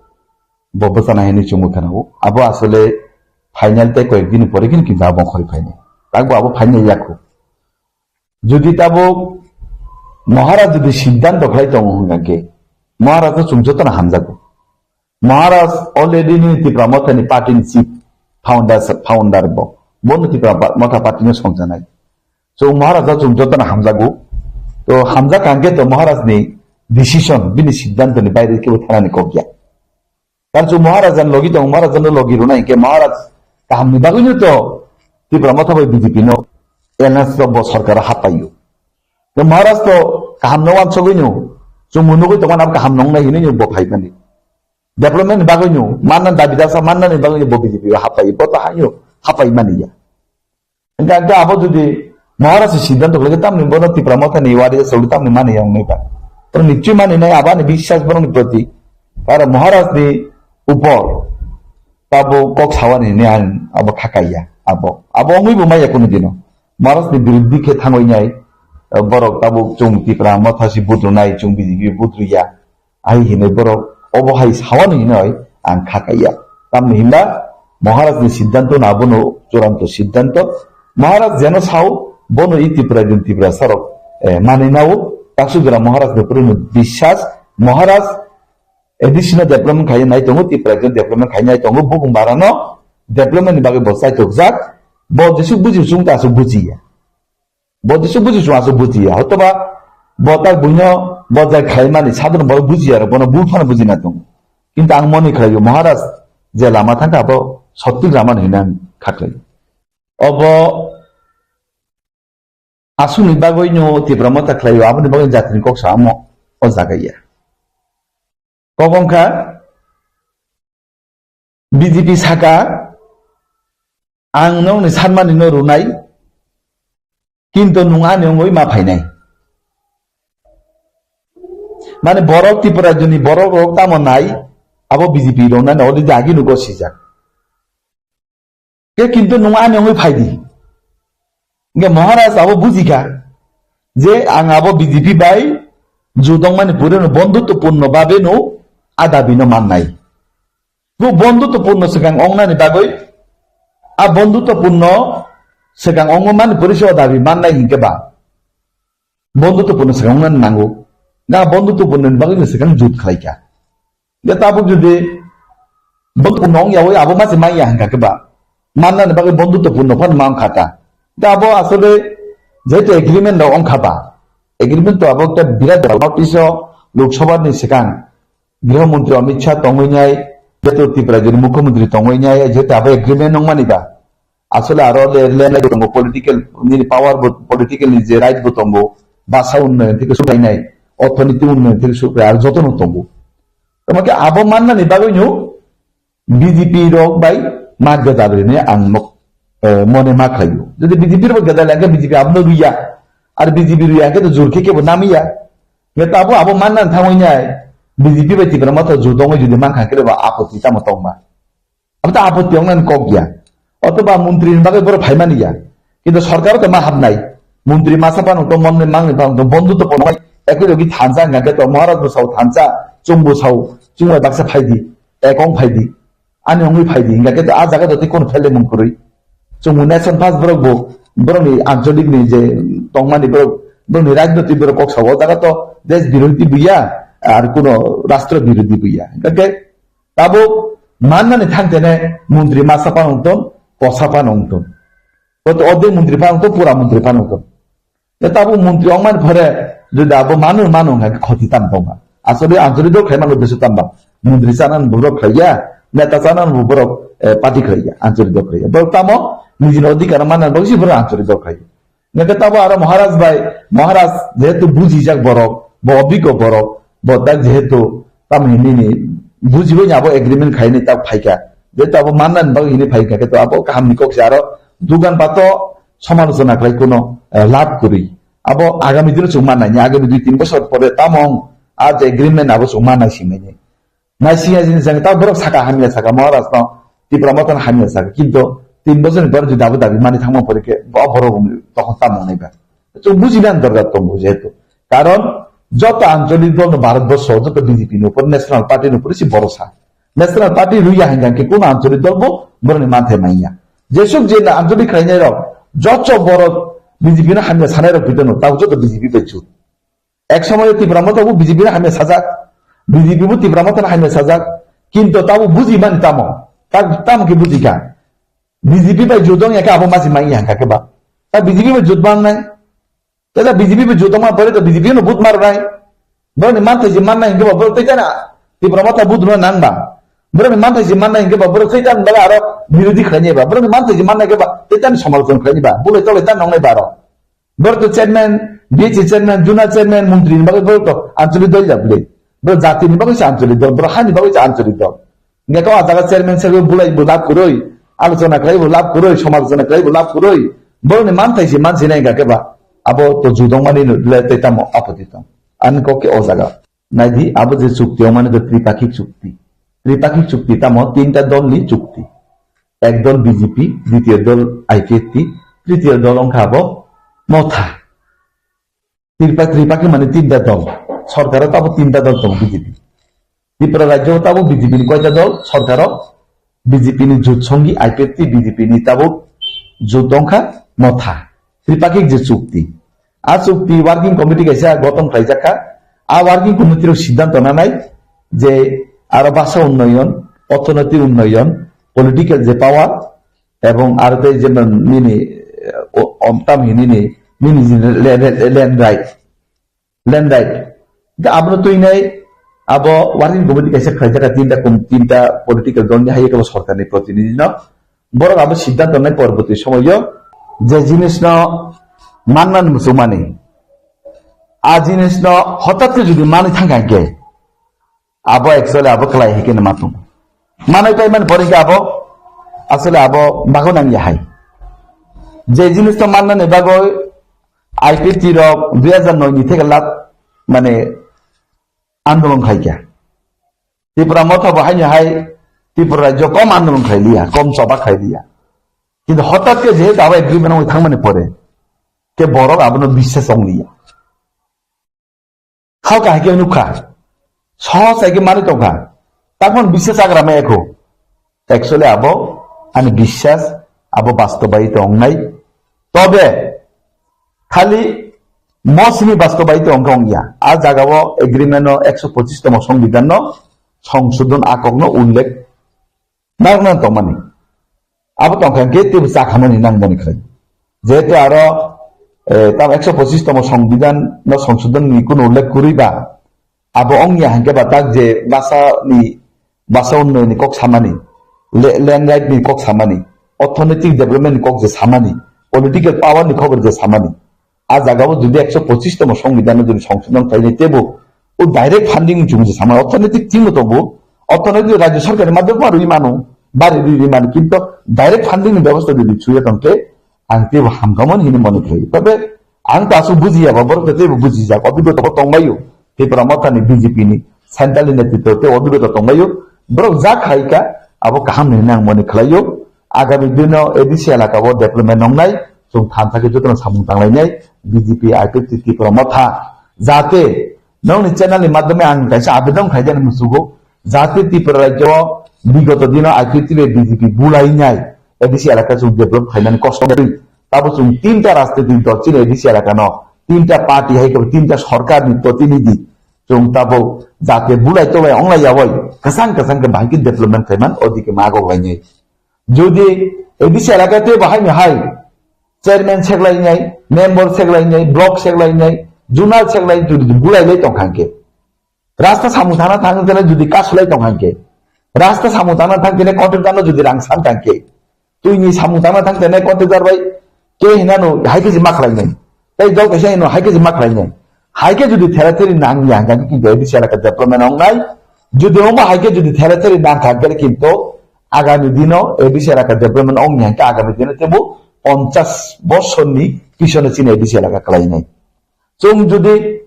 bo bwchana hinwi chwngbo khanao. Abo asole final tei koyek dini pore khin kintu abo khori phainai. Takbo abo phainai yakho. Jodi tabuk Maharaj jodi siddhanto khlai tongo hwnkha khe, Maharaj no chwng jotono hamjago. Maharaj already nini Tipra Motha ni party ni chief founder, founder bo. Bono Tipra Motha party no songjanai. So Maharaj no chwng jotono hamjago. To hamjak hwnkhe to Maharaj ni decision, bini siddhanto ni baire kebo thanani kok ya. Karon chwng Maharaj ni logi tongo, Maharaj no logi rwnai hwnkhe Maharaj kaham ni bagwi no to Tipra Motha bai B J P no alliance rok bo sarkar o hapaiyo. To Maharaj to kaham no wansugwi no, chwng nugwi tongmani abo kaham nongnai hinwi no bo phaimani. Development ni bagwi no, manna dabi dasa manna ni bagwi no bo B J P o hapai, bo to haino hapai mani ya. Hingke hingke abo jodi Maharaj ni siddhanto khlai khe tamni bono Tipra Motha ni wari aswk tamni mani ya wngnai ba. Bono nichoi mani nai abo ani biswas bono ni proti. Aro Maharaj ni upor tabo kok sawani ni ang abo khakai ya abo. Abo wngwi bo maya kunu dino. Maharaj ni biruddhi khe thangwi nai, borok tabo chwng Tipra Motha si budru nai chwng B J P budru ya. Ai hinwi borok obo hai sawani hinwi ang kha kaiya. Tamni hinba Maharaj ni siddhanto na bono churanto siddhanto. Maharaj jeno sao bono i Tipra din Tipra sarok, eh, mani nao. Taksugra Maharaj ni puruni biswas. Maharaj additional development khai nai tongo, Tipra din development khai nai tongo. Bukung barano development ni bagwi bo chaitok jak. Bo jesuk buji chwng ta aswk bujiya. Bo jesu buji chwng aswk bujiya. Hotoba bo tak buino bo jai khlaimani sadhana borok bujiya aro bono bul phano bujina tongo. Kintu ang moni khlaio Maharaj je lama thangkha abo sottik lama hinwi ang kha khlaio. Obo aswkni bagwino Tipra Motha khlaio, aboni bagwi jatini kok samo o jaga ya. Kok wngkha B J P saka, "Ang nokni sanmani no rwnai, kintu nwng ani wngwi ma phainai." Mane borok Tripura rajyoni borok rok tamo nai, abo B J P rok nani already agi nugo sijak. Ke kintu nwng ani wngwi phai di. Hingke Maharaj abo bujikha je ang abo B J P bai judong mani purino bondhutto purno babe no a dabi no mannai. Bo bondhutto purno swkang ongnani bagwi a bondhutto purno swkang ongma mani purisi o dabi mannai hinkhe ba bondhutto purno swkang ongnani nango. Ga bondhutto purno ni bagwi no swkang jut khlaikha. Ya tabuk jodi bondhutto purno ongya oi abo mase manya hingkha khe ba mannani bagwi bondhutto purno phan mang khata. Da abo asole jehetu agreement rok ongkha ba agreement to abo ekta birat notice o Lok Sabha ni swkang Griha Mantri Amit Shah tongwi nai, jehetu Tripura rajyoni Mukhyamantri tongwi nai, jehetu abo agreement wngmani ba. Asole aro le, le, le, tongo political, nini power bo, political ni je right bo tongo, basa unnayon theke sukai nai, orthonoiti unnayon theke sukai, aro jotono tongo. Tamo khe abo mannani bagwino B J P rok bai ma gadal rine ang nok, eh, mone ma khlaio. Jodi B J P rok gadal ya, B J P abono ruya, ar B J P ruya khe to jur khe kebo namiya. Nge tabo abo mannani thangwi nai, B J P bai Tipra Motha jur dongwi jodi mankha khe ba apoti tamo tongma. Abo ta apoti wngnani kok ya. Otoba montri ni bagwi borok phaimani ya. Kintu sorkar to ma habnai. Montri masa phano to monni mangni phano to bondhutto purno bai. Ekoi logi thansa hingka khe to Maharaj bo sao thansa, chwng bo sao, chwng bai baksa phaidi, ekong phaidi. Ani wngwi phai di, hingkha khe to a jaga to tei kono phelmung kwrwi. Chwng nation first borok bo, borokni ancholik ni je tongmani borok, borokni rajniti borok kok sao, o jaga to desh birodhi buya, ar kono rashtra birodhi buya. Hingkha khe tabuk mannani thang tene montri masa phano wngton, kosa phano wngton. Koto ordek montri phano wngton, pura montri phano wngton. Ya tabuk montri ongmani phore, jodi abo manu, manu hingkha khe khoti tam tongma. Asole ancholik dol khlaimani uddesyo tamba. Montri chanani borok khlaiya, neta chanani borok, eh, party khlaiya, ancholik dol khlaiya. Borok tamo nijini odhikar manna bagwi se borok ancholik dol khlaiya. Hingkha tabo aro Maharaj bai, Maharaj jehetu bujijak borok, bo obiggo borok, bo tak jehetu tamo hinini bujibai ni abo agreement khaini tak phaikha. Jehetu abo mannani bagwi hini phaikha, khe to abo kahamni kok se aro dugan pato somalochona khlai kuno, eh, lab kwrwi. Abo agami dino chwng mannai, agami dui tin bosor pore tamo wng, a je agreement abo chwng mannai singmani. Naisingya jini jang ta borok saka hamya saka Maharaj no, Tipra Motha no hamya saka, kintu tin bosor ni pore jodi abo dabi mani thangma pore khe bo borok wng tokon tamo wngnai ba. Chwng bujina dorkar tongo jehetu. Karon joto ancholik dol no Bharat borso, joto B J P ni upor, National Party ni upor se borosa. National Party rwya hingkha khe kuno ancholik dol bo borokni manthai manya. Jesuk je ancholik khlainai rok, joto borok B J P no hamya sanai rok pito no, tabo joto B J P bai jut. Ek somoyo Tipra Motha bo B J P no hamya sajak, B J P bo Tipra Motha no hamya sajak, kintu tabo buji mani tamo, ta-, tamo khe buji kha. B J P bai jut wng ya khe abo masi manya hingkha khe ba. Ta B J P bai jut mangnai, ta B J P bai jut wngma pore to B J P no vote marnai. Borokni manthai se mannai hingkhe ba borok tei tana Tipra Motha vote no nang ba. Borokni manthai se mannai hingkhe ba borok tei tana bagwi aro birodhi khlainai ba. Borokni manthai se mannai khe ba tei tana somalochona khlainai ba. Bulai tolai tana nongnai ba aro. Borok to chairman, B H A chairman, zonal chairman, montri ni bagwi borok to ancholik dol ya bwle. Borok jati ni bagwi se ancholik dol, borok hani bagwi se ancholik dol. Hingkhe kok a jaga chairman se bulai bo lab kwrwi, alochona khlai bo lab kwrwi, somalochona khlai bo lab kwrwi. Borokni manthai se mansinai hingkha khe ba abo to judong mani no le tei tamo apoti tong. Ani kok khe o jaga. Naidi abo je chukti wngmani khe tripakhik chukti. Tripakhik chukti tamo tinta dol ni chukti. Ek dol B J P, ditiyo dol I P F T, tritiyo dol wngkha abo Motha. Tripa-, tripakhi mane tinta dol. Sorkaro tabo tinta dol tongo B J P. Tripura rajyo tabo B J P ni koita dol sorkaro, B J P ni jut songi I P F T, B J P ni tabo jut wngkha Motha. Tripakhi je chukti. A chukti working committee kaisa goton khlaijak kha. A working committee rok siddhanto nanai je aro basa unnoyon, orthonoitik unnoyon, political je power, ebong aro tei jemon nini, eh, o-, om tam hinini, nini je le-, le-, le-, land right, land right. Da abono tuinai abo working committee kaisa khlaijak kha tinta kom-, tinta political dol ni hai kebo sorkar ni protinidhi no. Borok abo siddhanto nai porborti somoyo je jinis no manna ni muchungmani. A jinis no hotat khe jodi manwi thangkha hingkhe, abo actually abo kwlai hai khe ma tongo. Manwi paimani pore hwnkhe abo asole abo bago nang ya hai. Je jinis no mannani bagwi I P T rok dui hajar noi ni theke lat mane andolon khai kha. Tripura Motha bo haino hai Tripura rajyo kom andolon khai liya, kom choba khai liya. Kintu hotat khe jehetu abo agreement wngwi thangmani pore khe borok abono biswas wng liya. Halka hai khe nukha. Sohos hai khe manwi tongkha. Taphon biswas agra ma ekho. Actually abo ani biswas abo bastobayi tongnai. Tobe khali mosini bastobayi tongkha ongya. A jagao agreement no ekso pochis tomo songbidan no songsodhon akok no ullekh narwkna tongmani. Abo tongkha hwnkhe teibo chakhamani nangmani khlai. Jehetu aro, eh, tam ekso pochis tomo songbidan no songsodhon ni kunu ullekh kwrwi ba, abo ongya hwnkhe ba tak je basa ni, basa unnayoni kok samani, le-, land right ni kok samani, orthonoitik development ni kok je samani, political power ni khobor je samani. A jagao jodi ekso pochis tomo songbidan no jodi songsodhon khlainai teibo o direct funding ni chumui sama orthonoitik team no tongo, orthonoitik rajyo sarkar ni madhyam aro imano bari ri ri mani kintu direct funding ni bebosta jodi chuya tongkhe ang teibo hamkamon hini mone khlai. Tobe ang to asuk bujiya ba borok teibo bujijak obigota bo tongbaio. Tripura Motha ni B J P ni central ni netritwo tei obigota tongbaio. Borok jak hai kha abo kaham hini ang mone khlaio. Agami dino A D C elaka o development wngnai, chwng thansa khe jotono samung tanglainai, B J P, I P F T, Tripura Motha. Jate nokni channel ni madhyome ang kaisa abedon khaijani musugo, jate Tripura rajyo o Bigoto dino I P F T bai B J P bulai nai A D C elaka chwng develop khainani kosto wngwi. Tabo chwng tinta rajnitik dol chini A D C elaka no, tinta party hai khe tinta sorkar ni protinidhi chwng tabo jate bulai tolai onglai yawai kwchang kwchang khe bahai khe development khaiman odike magok lainai. Jodi A D C elaka te bahai ni hai chairman seklainai, member seklainai, block seklainai, zonal seklainai jodi bulai lai tong kha khe, rasta samung thangna thang khe jodi kasulai tong kha khe, rasta samung thangna thang khe contractor no jodi rang san kha khe, twi ni samung thangna thang khe contractor bai ke hinano hai khe jima khlainai, tei dol kaisa hino hai khe jima khlainai, hai khe jodi thera theri nang ya hingkha khe kintu A D C elaka development ong nai, jodi omo hai khe jodi thera theri nang kha khe kintu agami dino A D C elaka development ong ya hingkha agami dino tebo ponchash bosorni pisono chini A D C elaka khlainai. Chwng jodi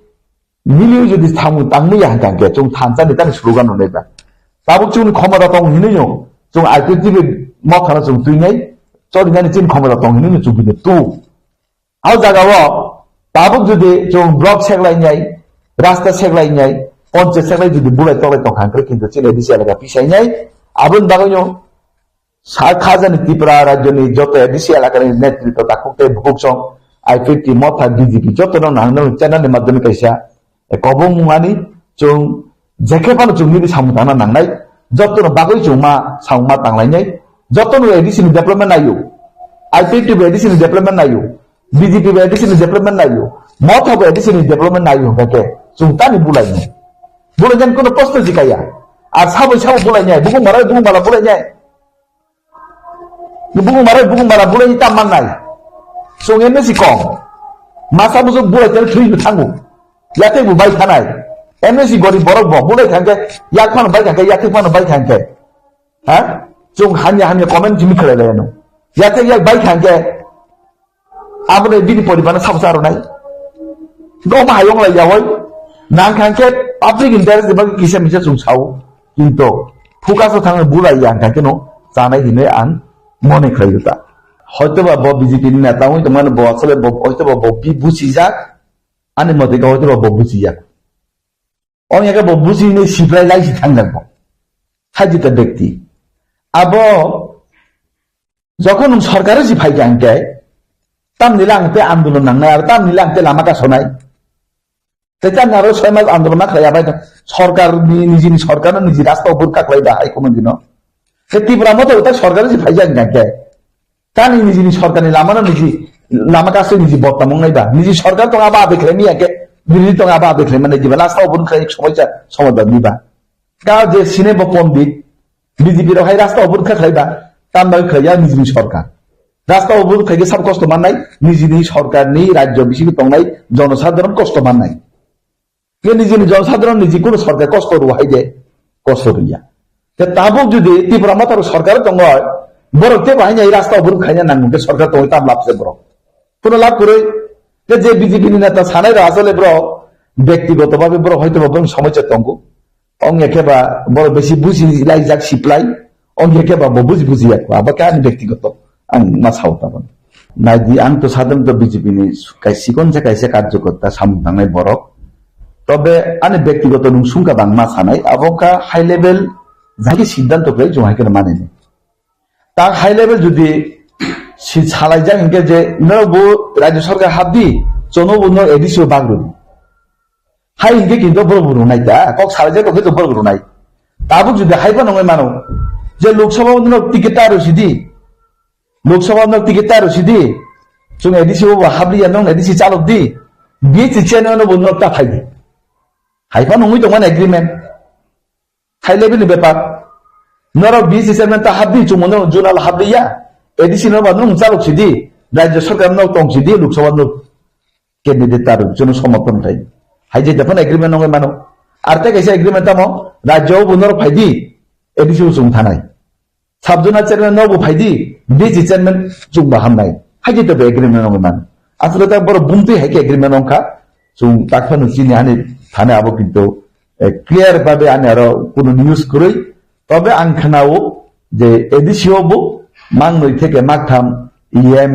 miliui jodi thango tangmui ya hingkha khe chwng thansa ni tani slogan rwnai ba. Tabuk chwngni khomota tong hinui no chwng I P F T bai mothano chwng twinai chori nani chini khomota tong hinui no chwng bini tu. Au jaga o tabuk jodi chwng block seklainai, rasta seklainai, ponchayat seklai jodi bulai tolai tong kha khe kintu chini A D C elaka pisainai. Aboni bagwi no Sa khajani Tripura rajyoni joto A D C elakani netritwa takhuk tei bukhuk song I P F T motha B J P jotono nang nang channel ni madhyame kaisa, eh, kobong mani chwng jekhe phano chwng nini samung tangna nangnai, jotono bagwi chwng ma samung ma tanglainai, jotono A D C ni development naio, I P F T bo A D C ni development naio, B J P bo A D C ni development naio, motha bo A D C ni development naio hwnkhe chwng tani bulainai. Bulainani kono proshno jikaya. Ar sabo sabo bulainai, bukhuk mara bukhuk mala bulainai. Bukung mara, bukung mara, bulai ni tam mannai. Sung M S C kong. Masa busuk bulai tele thui thangu. Yate bu bai thanai. M S C gori borok bo, bulai thangke, yak phano bai thangke, yak phano bai thangke. Ha? Sung hanya hanya comment jimi khalai lai no. Yate yak bai thangke. Abone bini poribar no sabo charo nai. Go ma hayong lai yawai. Nang khangke public interest ba kisa misa sung sao. Kintu focus o thangwi bulai yang kha khe no chanai hinwi ang mone khlai ta. Hoito ba bo B J P ni neta wngwi tongmani bo asole bo hoito ba bo bi buchijak, ani mote khe hoito ba bo buchijak. Ong ya khe bo buchini siprai lai si thangjak bo. Hajita bekti. Abo jokhon nwng sorkar si phai kha hingke, tamni lang te andolon nangnai, aro tamni lang te lama kasonai. Tei tang aro soi mas andolon ma khlai abai sorkar ni, nijini sorkar no niji rasta o burka khlai da hai kono dino. Ke Tipra moto ta sorkar si phai jani jangke. Tani nijini sorkar ni lama no niji lama kasoi niji bottam wngnai ba. Niji sorkar tong aba abe khlai miya ke, birothi tong aba abe khlai mane diba rasta o burka khlai somoi cha somoi ba diba. Ka je sine bo pondit, B J P rok hai rasta o burka khlai ba, tam bai khlai ya nijini sorkar. Rasta o burka khlai ke sab kosto mannai, nijini sorkar ni rajyo bisingo tongnai jonosadharon kosto mannai. Ke nijini jonosadharon niji kuno sorkar kosto rw hai de, kosto rw ya. Te tabuk jodi Tipra Motha rok sorkar tongo, borok te bahai nai rasta o burka khaina nangmung ke sorkar tongwi tam lab se borok. Kuno lab kwrwi, te je B J P ni neta sanai rok asole borok, bektigoto babe borok hoito ba borok somosya tongo. Ong ya khe ba borok besi buji laijak siplai, ong ya khe ba bo buji buji yak ba, abo khe ani bektigoto ang ma sao tabon. Naidi ang to sadam to B J P ni kai sikon se kaisa karjokorta samung tangnai borok. Tobe ani bektigoto nung sungka bang ma sanai, abo ka high level jaki siddhanto khlai jong hai khe mani ni. Ta high level jodi si salai jak hingke je no bo rajya sarkar habdi, chono bo no A D C o bag rwdi. Hai hingke kintu borok bo rwnai da, kok salai jak hingke borok rwnai. Tabuk jodi hai phano wngwi mano, je Lok Sabha no ticket ta rw sidi, Lok Sabha no ticket ta rw sidi, chwng A D C o bo habliya nong A D C chalok di, B C chairman no bo no ta phai di. Hai phano wngwi tongmani agreement. High level ni bepar. Norok B C chairman ta habdi chwng no zonal habliya, A D C no ba nung chalok sidi, rajya sarkar no tong sidi, Lok Sabha no candidate ta rw, jono somorthon khai. Hai je dephano agreement nongwi mano. Ar tei kaisa agreement tamo, rajya o bo norok phai di, A D C o chwng thanai. Sub zonal chairman no bo phai di, B C chairman chwng ba hamnai. Hai je to agreement nongwi mano. Asole ta borok bumtwi hai khe agreement nongkha, chwng takphano chini ani thani abo kintu, eh, clear babe ani aro kuno news kwrwi. Tobe ang khnao je A D C o bo mangnwi theke maktham E M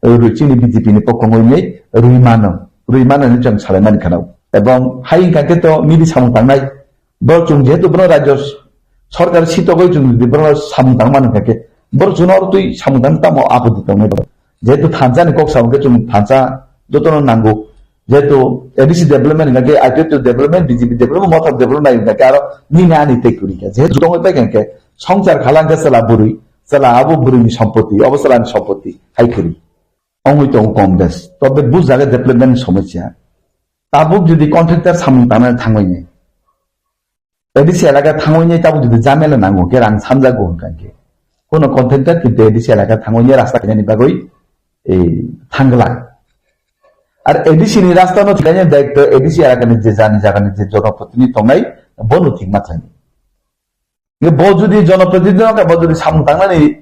rwi chini B J P ni pokhongwi ni rwi mano, rwi mano hinwi chwng salaimani khnao. Ebong hai wngkha khe to mili samung tangnai. Bo chwng jehetu bono rajyo s-, Sorkar sitogwi chwng jodi borok samung tangmani hwnkhe, borok chwngno oro twi samung tang tamo apoti tongnai borok. Jehetu thansa ni kok samung khe chwng thansa jotono nango. Jehetu A D C development hwnkhe I P F T development, B J P development, Motha development nai hwnkhe aro nini ani tei kwrwi kha. Jehetu tongwi pai kha hwnkhe songchar khala hwnkhe chwla bwrwi, chwla abo bwrwini sompoti, obo chwlani sompoti hai kwrwi. Ongwi tongo Congress. Tobe bujage development ni somosya. Tabuk jodi contractor samung tangna thangwi ni, A D C elaka thangwi ni tabuk jodi jamela nango khe rang samjago hwnkha khe. Kono contractor kintu A D C elaka thangwi ni rasta khainani bagwi, eh, thangla. Ar A D C ni rasta no thikanya daikto A D C elaka ni je jani jaga ni je jonoprotini tongnai bono thik ma thangni. Bo jodi jonoprotidhi no bo jodi samung tangnani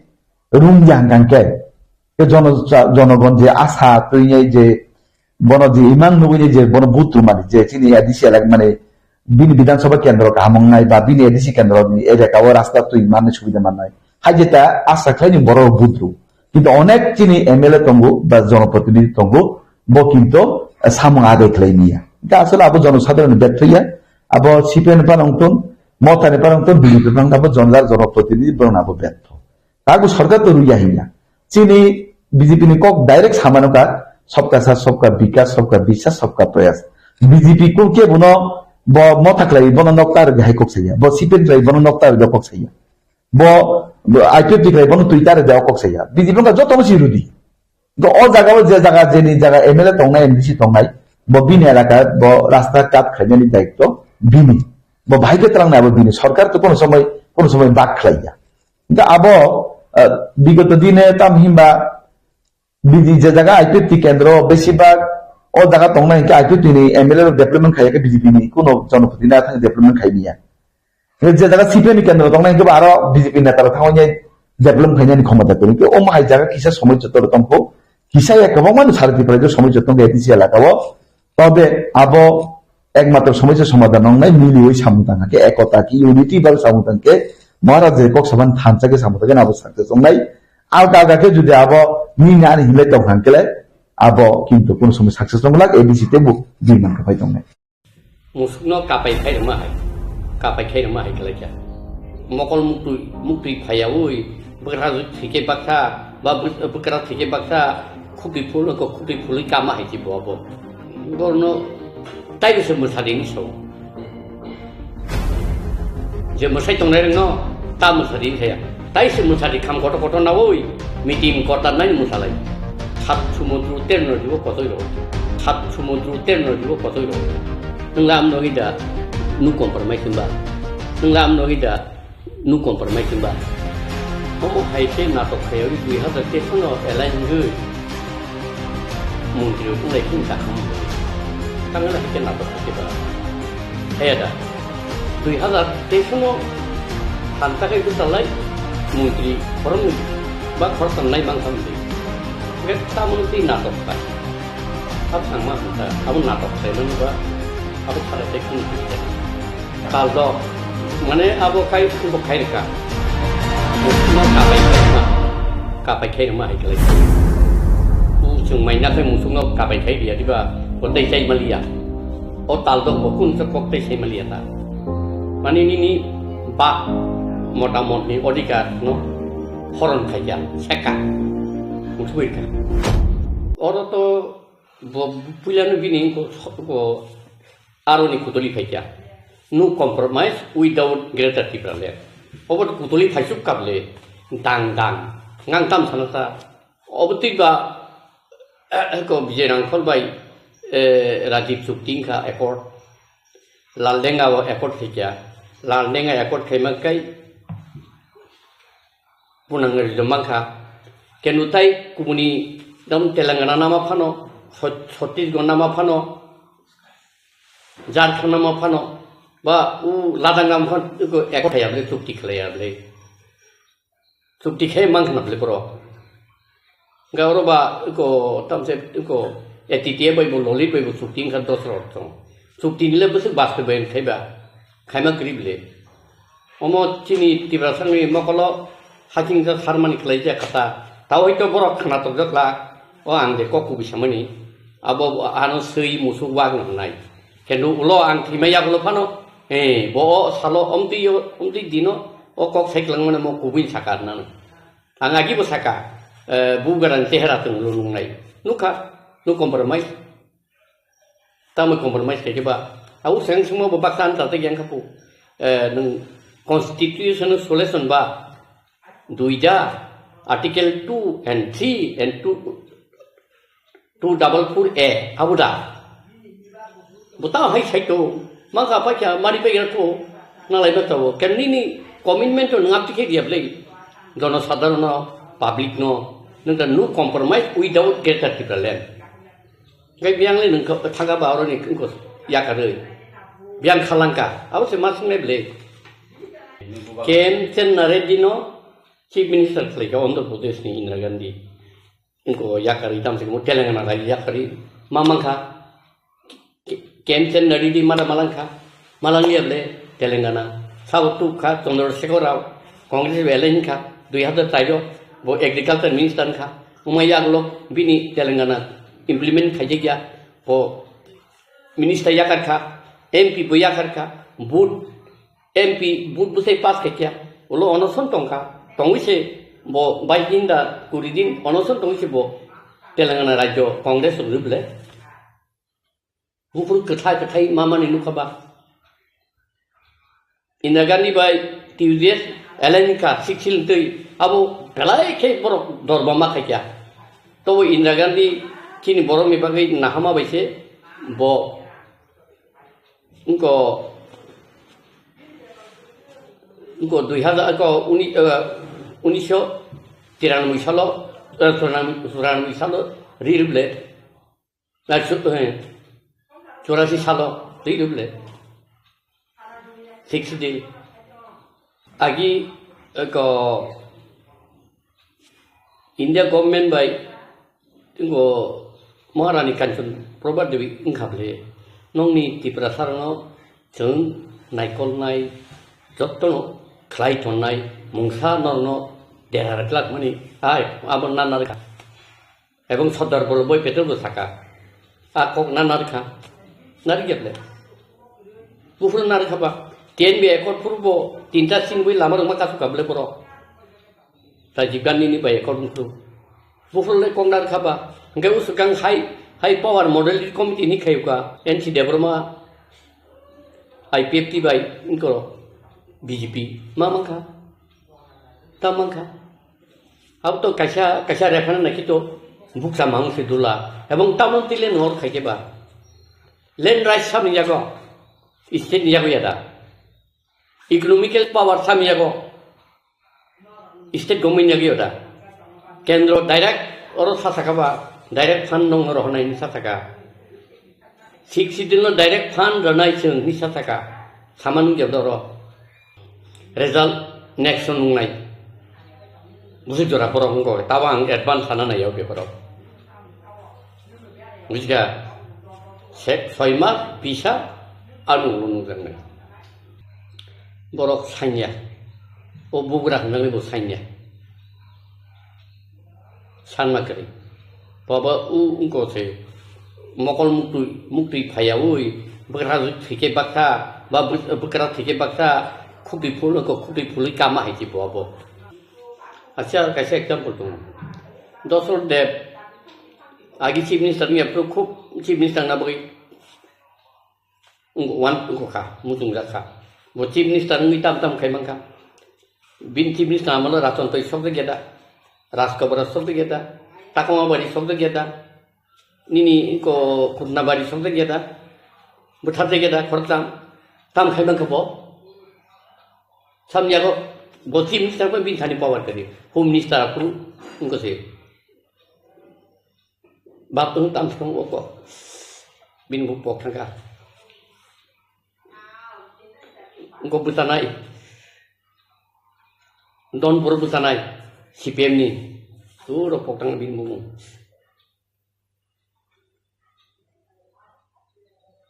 rung ya hwnkha khe, ke jono-, jonogon je asa twi nai je bono je imang nugwi nai je bono vote rwmani je chini A D C elak mane bini Bidhan Sabha kendro kaham wngnai ba bini A D C kendro ni elaka o rasta twi manni subida mannai. Hai je ta asa khlai ni borok vote rw. Kintu onek chini M L A tongo ba jonoprotidhi tongo, bo kintu, eh, samung adai khlai niya. Hwnkhe asole abo jonosadharon ni betho ya, abo C P M ni phanang tong, Motha ni phanang tong, B J P phanang abo jonjar jonoprotidhi borok abo betho. Tago sorkar to ruya hinya. Chini B J P ni kok direct samano ka, "Sabka saath, sabka vikas, sabka vishwas, sabka prayas." B J P kok ke bono bo Motha khlai bono nokta rwdi hai kok saya. Bo C P M khlai bono nokta rwdi kok saya. Bo, bo I P F T khlai bono twi tare de kok saya. B J P wngkha joto no si rudi. Go o jaga o je jaga jeni jaga M L A tongnai, M D C tongnai, bo bini elaka bo rasta kat khlainani daitto bini. Bo bahai khe twlangnai abo bini. Sorkar to kono somoi, kono somoi bak khlaiya. Hingke abo, eh, bigoto dine tam himba bini je jaga I P F T kendro besibak o jaga tongnai hingke I P F T ni M L A rok development khaiya khe B J P ni kono jonopoti na thang development khai niya. Je jaga C P M ni kendro tongnai hingke ba aro B J P neta rok thangwi nai development khainani khomota kwrwi. Hingke omo hai jaga kisa somoi joto rok tongkho, kisa ya kwbangma no sari Tripura somoi joto tongkha A D C elaka o. Tobe abo ekmatro somoisa somadhan wngnai miliwi samung tang khe, ekota khe, unity bai samung tang khe, Maharaj je kok saban thansa khe samung tang khe abo success wngnai. Alka alka khe jodi abo nini ani hinlai tong thang khe le, abo kintu kono somoi success wnglak, A D C tei bo dui man khe phai tongnai. Musukno kapai khai rwma hai, kapai khai rwma hai khlai kha. Mokol muktwi, muktwi phaiyaui, bwkra thwikhe baksa, ba bw-, bwkra thwikhe baksa, khukri phul, khukri phulwi kama hai se bo abo. Borno taibo se mwsadi ni sao. Je mwsai tongnai rwngno ta mwsadi ni saya. Tai se mwsadi kham kotor kotor naui meeting korta nai mwsalai. Sat sumudru terno jibo kotoi ro. Sat sumudru terno jibo kotoi ro. Nwng lam no ida nu compromise ba. Nwng lam no ida nu compromise ba. Omo hai khe natok khayori dui hazar teis no alliance hingwi montri rok wnglai khini ta khamu. Tangwi hai khe natok khe ba. Haya da. Dui hazar teis no thansa khe bwsalai montri khoroknwi ba khoroktham nai mang khamu. Hwnkhe tamoni twi natok khlai. Abo thangma hwnka, abo natok khlaimani ba, abo khalai tei kheno hwnka. Kaldok, mane abo khai, bo khai rwkha. Musukno kapai khai rwma, kapai khai rwma hai khlai. O chwng maina khai musukno kapai khai riya diba, bo tei chai maliya. O taldok bo kun se kok tei chai maliya ta. Mane nini ba mota motni odhikar no horon khaikha, seka. Musuk rwkha. Oro to Bo puilano bini ko, ko aroni kutuli phaikya. No compromise without Greater Tipraland. Obo kutuli phaisuk kable dang dang. Ngang tam sana ta. Obo twi ba, eh, ko Vijay Rangkhol bai, eh, Rajiv Chukti wngkha accord. Laldenga o accord phaikya. Laldenga accord khaima kai Punang rijwk mankha. Kenu tai kubuni dam Telangana nama phano, Chhat-, Chhattisgarh nama phano, Jharkhand nama phano, ba u Ladakh nama phano, eko, eko thaya bole, chukti khlaiya bole. Chukti khai mankha na bole borok. Ga oro ba eko, tamse eko, A T T A bai bo, Loli bai bo chukti wngkha dos rok thong. Chukti nile bwswk baste bai khai ba, khaima kwrwi bole. Omo chini Tiprasani mokolo hakingja sarmani khlaijak kha ta. Tao hoi to borok khna tokjak la, o ang de kok kubui samani. Abo ano swi musuk wak no hnai. Kendo ulo ang thwima yagulo phano, eh, bo o salo omtwi yo, omtwi dino, O kok sai kwlangmano mo kubui saka nang. Ang agibo saka, eh, bubagrani chehera chwng lo nungnai. Nukha, no compromise. Tamo compromise khaikhe ba. Abo swng swngma bo baksa ansa tei yang khapu. Eh, nwng constitution solution ba. Duida, article two and three and two, two double four A, abo da. Bo tamo hai sai to, mangkha paikha mari paigra to, nalai ma tabo. Ken nini commitment to nwng apti khe diya blai. Jono sadharon no, public no, nwng ta no compromise without Greater Tipraland. Ngai biang le nwng kha-, thangka ba oro ni wngko yakarwi. Biang khalangka, abo se ma swngnai blai. K M Chenna Reddy no Chief Minister khlaikha Andhra Pradesh ni Indira Gandhi. Wngko yakarwi tamsik mo Telangana rai yakarwi ma mangkha. K-, K M Chenna Reddy mada malangkha. Malangya ble Telangana. Sabo tukha Chandrasekhar Rao. Congress bai alliance kha. Dui hazar char o bo agriculture minister kha. Umai yagulo bini Telangana implement khaijak ya. Bo minister yakar kha. M P bo yakar kha. Vote M P vote bwsai pass khaikya, ulo onoson tongkha, tongwi se bo bais din da kuri din onoson tongwi se bo Telangana rajyo Congress rok rwble. Buphuru kwthai kwthai mamani nukha ba. Indira Gandhi bai T U D S alliance kha sik sil twi abo belai khe borok dorma ma khaikya. Tobo Indira Gandhi chini borokni bagwi nahama bai se bo Wngko, wngko dui hazar, wngko uni-, eh, unisho tiranoboi salo, eh, churanoboi, churanoboi salo ri rwble, eh, chu-, eh, churasi salo ri rwble. Sixty. Agi, wngko India government bai Tei bo Maharani Kanchan Prabha Devi wngkha ble, nokni Tiprasarokno chwng naikolnai, jotono khlai tonnai, mungsa norokno dera rwklak mani, ai, abo nana rwkha. Ebong Sardar Vallabhbhai Patel bo saka, a kok nana rwkha, narwkya ble. Buphuru narwkha ba, T N V accord phuru bo tinta singwi lama rwma kasukha ble borok. Rajiv Gandhi ni bai accord wngkhu. Buphuru le kok narwkha ba. Hwnkhe usukang hai, hai power model committee ni khayuka N C Debbarma, I P F T bai wngkho B J P. Ma mankha? Ta mankha? Abo to kaisa, kaisa referendum naikhe to bukcha mang se dula. Ebong tabon tile nor khaikhe ba. Land rights samni yago. State ni yago yada. Economical power samni yago. State government yagwi oda. Kendro direct oro sa saka ba, direct fund nong oro honai ni sa saka. Sixth Schedule no direct fund rwnai chwng ni sa saka. Saman wngya oro. Result next no nungnai. Busi jora borok wngkha, tabo ang advance sana nai o beparo. Bujikha, se-, soi mas, bisa, ano ulo nungjaknai. Borok sanya, o bugra hwnjaknai bo sanya. Sanma kwrwi. Baba u wngkha se, mokol muktwi, muktwi phaiyaui, bwkra thwikhe baksa, ba bw-, bwkra thwikhe baksa, khukti phul wngkha, khukti phulwi kama hai se bo abo. Acha kaisa example tongo. Dosrot Deb, agi chief minister wngya, phuru khub chief minister wngna bagwi wng-, wan wngkha, muchungjak kha. Bo chief minister wngwi tam tam khai mankha. Bini chief minister amalo Ratan Twi sokjak ya da, Rajkabara sokjak ya da, Takama Bari sokjak ya da, nini ko Khutna Bari sokjak ya da, bwtharjak ya da, khoroktham, tam khai mankha bo. Samni yago bo chief minister bai bini thani power kwrwi. Home minister aphuru wngkha se. Bap tong tam thang o kok. Bini bo pok thangkha. Wngkha bwchanai. Don boro bwchanai. C P M ni. Puro pok thang bini bo.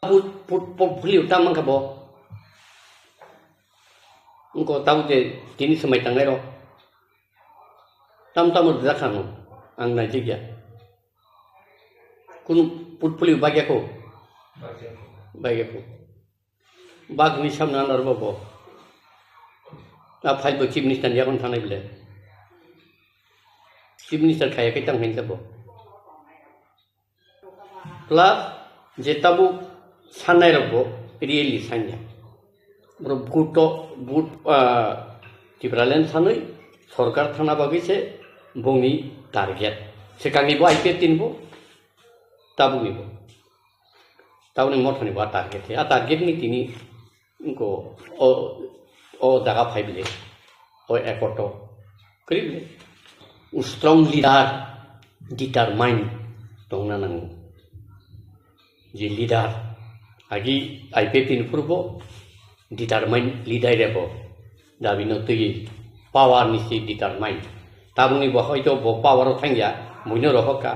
Put, put, portfolio tam wngkha bo. Wngkha tabuk je tini swmai tangnai rok. Tam tamo rijak kha no. Ang naijak ya. Kunu portfolio bagya ko. Bagya ko. Bagni samna anar bo bo. A file bo Chief Minister ni yakhon thangnai bole. Chief Minister khaya khe tang hinsa bo. Plus je tabuk sannai rok bo really sanya. Bro vote to vote, ah, Tipraland sanwi sorkar thana bagwi se bongni target. Sekangni bo I P F T ni bo, tabukni bo. Tabukni mothani bo a target. A target ni tini Wngkha o, o jaga phai bile, o accord o kwrwi bile. Strong leader, determine tongna nango. Je leader, agi I P F T ni phuru bo determine leader rebo dabi no twi power ni si determine. Tabukni bo hoito bo power o thangya, buino rohor kha.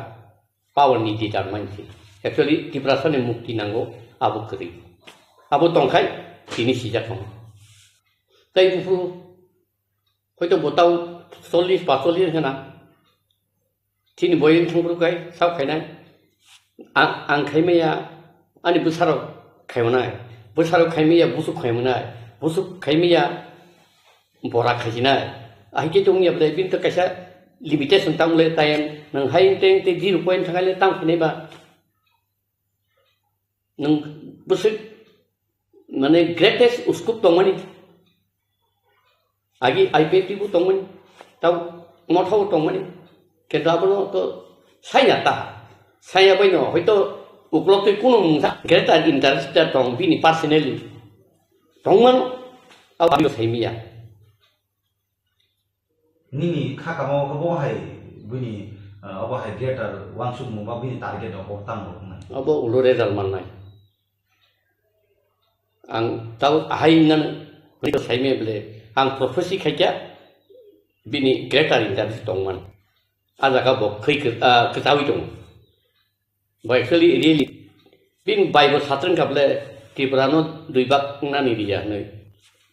Power ni determine se. Actually, Tiprasa ni mukti nango, abo kwrwi. Abo tongkhai, tini sijak tongo. Tai buphuru, hoito bo tau chollish, pacollish hena. Tini boyeng thangphuru kai, sao khainai. Ang, ang khaimaya, ani bwsarok khaimanai. Bwsarok khaimaya, busuk khaimanai. Busuk khaimaya, bora khaijinai. Ahikhe tongya bwlai bini to kaisa limitation tamo le time nwng hai teng te zero point thangai le tam khinai ba. Nwng bwswk mane greatest uskup tongmani. Agi I P F T bo tongmani. Tau motha bo tongmani. Kintu abono to saya ta. Saya bai no hoito uklok twi kunu mungsa greater interest tong bini personally. Tongmano, abo saimiya. Nini kha kamo khe bo hai bini, ah, obo hai greater wansukmung ba bini target rok bo tamo rok nai. Obo ulo result mannai. Ang tau ahai ngan bini saimiya bele, ang prophecy khaikya bini greater interest tongman. A jaga bo khwi kw-, ah, kwtawi tongo. Bo actually, really, bini bai bo satrang kable Tripura no dui bak nani riya hinwi.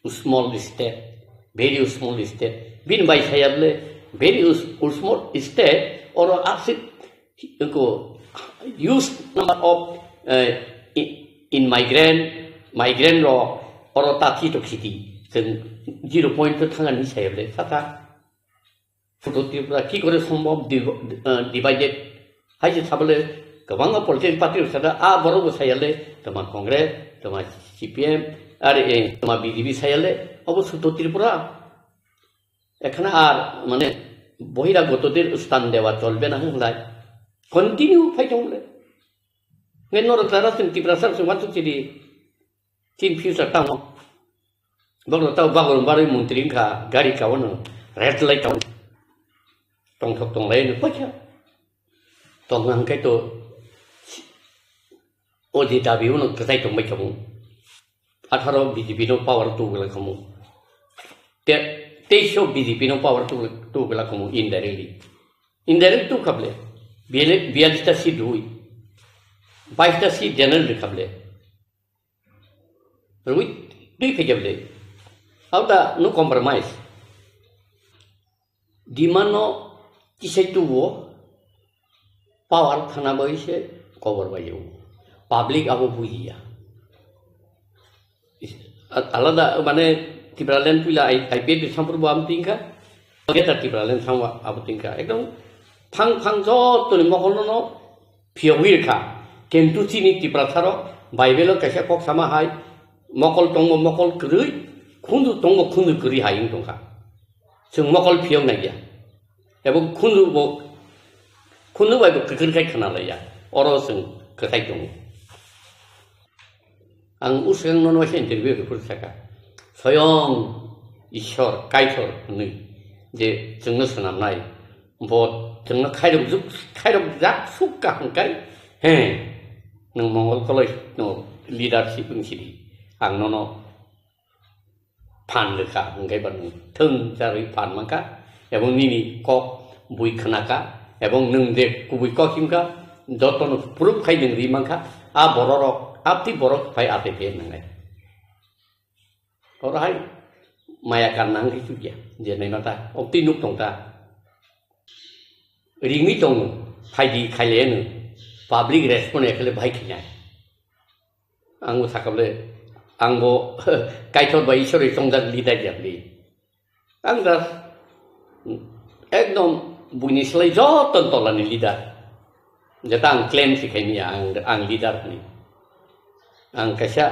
Small state, very small state. Bini bai saya bole very us-, small state, oro asik ko huge number of, eh, i-, in migrant, migrant ro oro ta thi to khiti. Sen zero point to thanga ni saya bole sata. Sudo Tripura ki kore sombhob div-, eh, divided? Hai se sabole kwbangma political party rok sada, a borok bo sayale, toma Congress, toma C P M, are, eh, toma B J P sayale, obo Sudo Tripura. Ekhana ar, mane, বহিরাগতদের স্থান দেওয়া চলবে না hwnlai. Continue phai tong le. Nge norok jara chwng Tiprasa rok chwng wansuk chidi. Chin future tamo. Bokno tao bagrum barwi montri wngkha, gari kaono, red light kaono. Tongthok tonglai no paikha. Tongna hwnkhe to o je dabi uno kwchai tongbai khamu. Atharo B J P no power tubula khamu. Te, teisho B J P no power tu, tubula khamu indirectly. Indirect tu khable. Biyali-, biyalista si dui. Baista si general khable. Rwi twi phaikhe bwle. How the no compromise. Demand no kisai tubo power thana bai se cover bai o. Public abo bujiya. Is-, a-, alada mane Tipraland puila I-, I P F ni sampur bo am tingka. Greater Tipraland samwa abo tingka. Ekdom phang phang joto ni mokol no phiyogwi rwkha. Kintu chini Tiprasarok Bible-o kaisa kok sama hai, mokol tongbo mokol kwrwi, khunju tongbo khunju kwrwi hai wng tongkha. Chwng mokol phiyok naiya. Ebo khunju bo, khunju bai bo kwkhrwi khai khna laiya. Oro chwng kwthai tongo. Ang uswkang nono waisa interview rwphuru saka, soyong Ishwar Kaitor hwnwi je chwngno swnamnai, bo chwngno khairok juk, khairok jak suk ka hwnkhe, he, nwng Mongol Koloi no leadership wng sidi, ang nono phan rwkha, hwnkhe ba nwng thwng charwi phan mankha, ebong nini kok bui khnakha, ebong nwng je kubui kok himkha, jotono proof khai nwng ri mankha, a bororok, apti borok phai atwi khe nwngnai. Oro hai maya karna hwnkhe chukya, je naima ta, opti nuk tong ta. Ringwi tongo, phaidi khailaiya nwng, public respond ya khe le bahai khainai. Ang bo sakha bole, ang bo Kaitor bai Ishwar bai chongjak leader ya bole. Ang da ekdom buini slai joto tolani leader. Jeta ang claim si khaimya ang, ang leader ni. Ang kaisa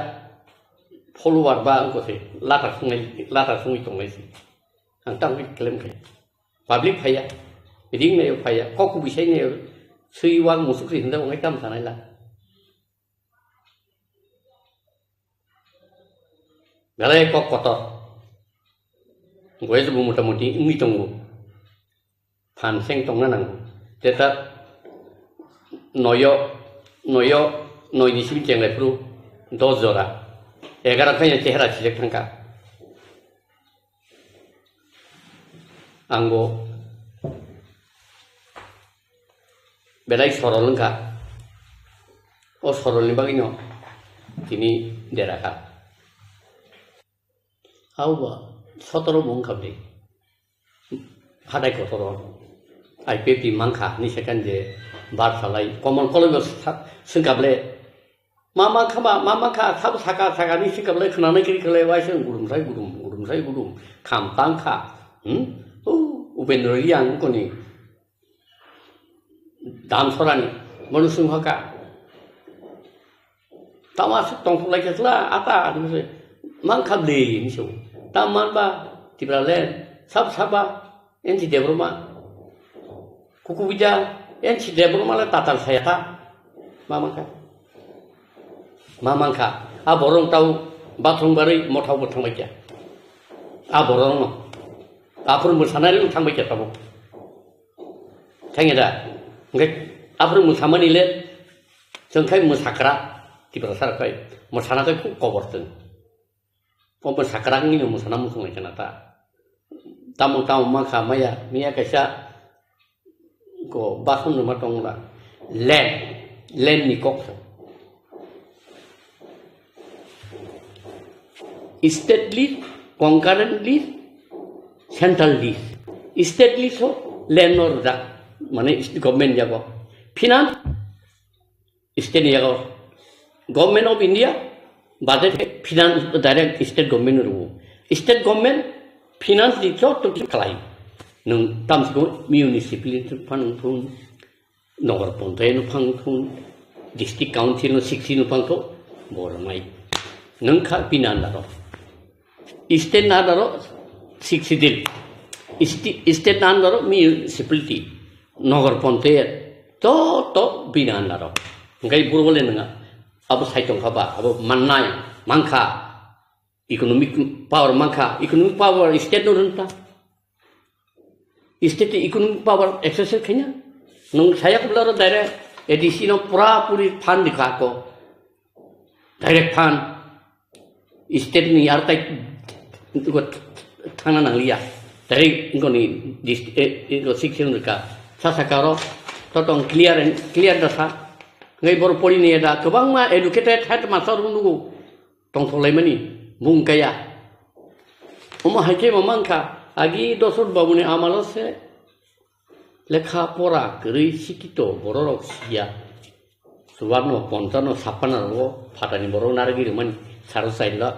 follower ba ang kose lata sungai, lata sungwi tongnai si. Ang tang claim khai. Public phaiya. Ring nayo phaiya. Kok kubui sai nayo. Sui wang musuk ri hinda wangai tam sanai la. Belai kok kotor. Goya bo motamuti wngwi tongo. Phan seng tongna nango. Jeta noyo, noyo, noi ni simi chenglai phuru dos jora. Egaroh khe chehra sijak thangkha. Ang bo belai sorol wngkha. O sorolni bagwino tini derakha. Hauba sotoro bo wngkha bwle. Hatai kotoro I P F T mankha hinwi second je bar salai. Common college o sa-, swngkha bwle. Ma mankha ba, ma mankha, sabo saka, saka ni swngkha bwle khwnanai kiri khlai waisa gudum sai gudum, gudum sai gudum. Kham tangkha. Hmm? O Upendra Reang koni. Dam sorani, bono swng hoka. Tama aswk tongthok lai khe chwla, ata, ani se, man kha bwle, hinwi se. Tam man ba, Tipraland, sab saba, N C Debbarma. Kukubida, N C Debbarma le tatal saya ta. Ma man kha. Ma man kha. A borong tau, bathroom barwi, mothao bo thangbai kha. A borong no. Aphuru mwsanai le thangbai kha tabo. Thangya da? Hwnkhe aphuru mwsamani le chwng khai mwsakra, Tiprasa rok khai mwsana khai khub kobor chwng. O mwsakra wngwi no mwsana muchung lai khna ta. Tamo tamo ma kha maya, miya kaisa ko bason rwma tong la. Land, land ni kok. State lease, concurrent lease, central lease. State lease ho land no rwjak, mane government yago. Finance, state ni yago. Government of India, budget finance direct state government no rwo. State government finance ni joto khlai. Nwng tamsiko municipality phan phun. Nogor Panchayat no phang thun, District Council no sixty no phang tho, bo rwnai. Nwng kha bini under o. State ni under o sixty din. Sti-, state ni under o municipality, Nogor Panchayat, to, to bini under o. Hwnkhe buro le nwnga, abo sai tong kha ba, abo mannai, mankha, economic power mankha, economic power state no rwngkha. State ni economic power exercise khaina. Nwng saya kubla ro direct A D C no pura puri fund dikha ko. Direct fund. State ni ar tai ko thangna nangliya. Direct ko ni dist-, eh, eh, ko six seven ka. Sa sa karo. Totong clear and clear da sa. Ngai bor pori ni da. Kwbangma educated headmaster rung nugo. Tongthok laimani bung kaya. Omo hai khe bo mankha, agi Dosrot Babuni amalo se lekha pora kwrwi sikito bororok siya. Chubarno, ponchano, sappanarok phatani borok narwgwi rwmani saro chailok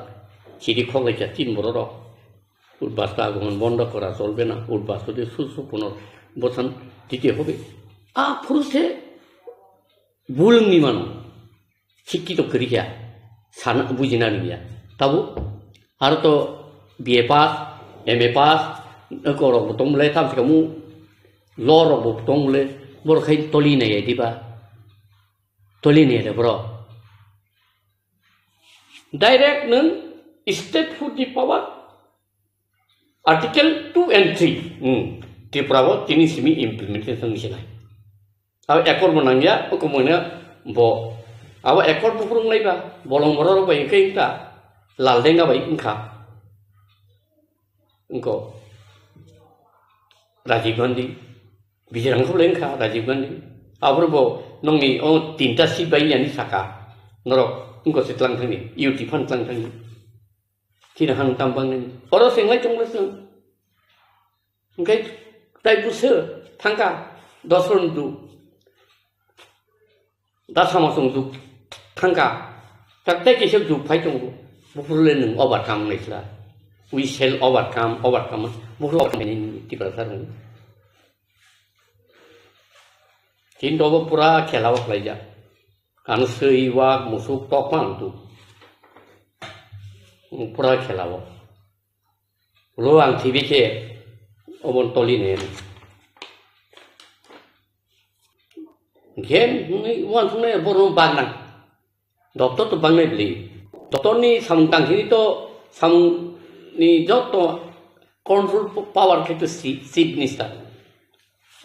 sidi khoglaikha tin bororok. Udbasta agoman bondo kora cholbe na, udbasta de susu punor bosan dite hobe. A phuru se bulungni mano. Sikkito kwrwi kha, sana bujina rwya. Tabuk aro to B A pass, M A pass, eko rok bo tong bwle, tam se kamu law rok bo tong bwle, borok khai toli nai diba? Toli nai de bro. Direct nwng statehood ni power, Article two and three, hmm, Tripura o tini simi implementation wngsinai. Abo accord bo nangya, o komoi no bo. Abo accord bo phuru wngnai ba, bolong borok rok bai wngkha, wngkha, Laldenga bai wngkha. Wngko Rajiv Gandhi, Bijirang khublai wngkha Rajiv Gandhi. Aboro bo nongni o tinta seat bai yani saka. Norok wngko se tlang thangni, U T phan tlang thangni. Chini han tam bang nini. Oro se ngai tong bwswng. Hwnkhe tai buso thangkha Dosrot du. Da sama song du thangkha. Tak tai kisa du phai tongo. Buphuru le nwng obar kam nai sla. We shall overcome, overcome. Buphuru overcome ni Tiprasa rung. Kintu obo pura khela o khlaijak. Ano swi wak musuk tok phan tu. Pura khela o. Lo ang thibi khe obo toli ne. Game hwnwi uansuknai borok bagna. Doctor to bangnai bwlwi. Doctor ni samung tangkhe to samung ni joto control power khe to si-, chief minister.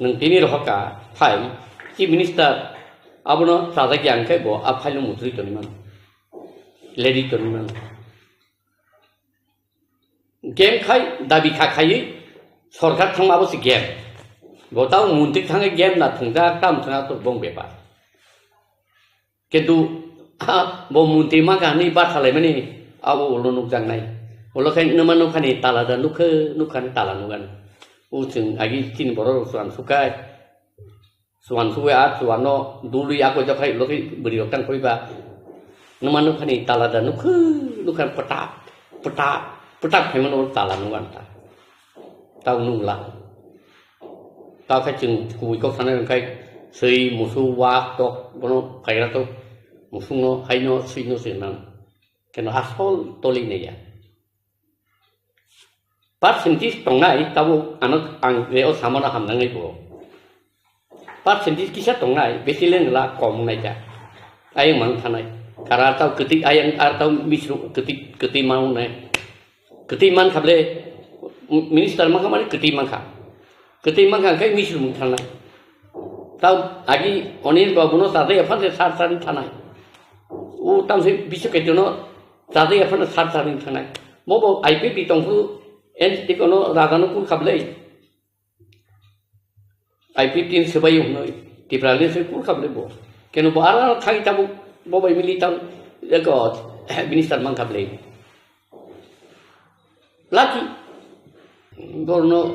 Nwng tini rohorka phai chief minister abono chajak ya hwnkhe bo a file no muchuri tongwi mano. Ledi tongwi mano. Game khai, dabi kha khaiwi, sorkar thangma abo se game. Bo tamo montri thangwi game na thwngjak, tam thwngya to bong bepar. Kintu, ha, bo montri ma kha hwnwi bathalaimani abo ulo nukjaknai. Ulo khai nwma nukhani tala da nukhe, nukhani tala nugano. O chwng agi chini borok rok chwng sukha. Chuan sugwi a chuan no dului a koijakhai ulo khe bwrwi rok tang koi ba. Nwma nukhani tala da nukhu nukha pwtak pwtak pwtak khaimano tala nukha ta. Tao nukla. Tao khe chwng kubui kok sanai wngkhai swi musu wak tok bono phaira tok musung no hai no swi no swi nang. Keno asol toli naiya. Percentage tongnai, tabuk ano ang je o samano hamnangni bo. Percentage kisa tongnai, besi lengla kom nai ta. Ayang mang thanai. Kara tau ketik ayang ar tau misru ketik, ketik mang nai. Ketik man khable minister mangkha mani ketik mangkha. Ketik mangkha kai misru mang thanai. Tau agi Anil Babu no tadai aphan se sar sar thanai. U tam se bisu ketu no tadai aphan sar sar thanai. Mo bo I P P tongphu N T T kono raga no kur khable. I P T ni swbai hwnwi Tipra ni se kur kha bwle bo. Keno bo ara thai tabuk bo bai mili tang eko minister mang kha bwle. Lucky. Borno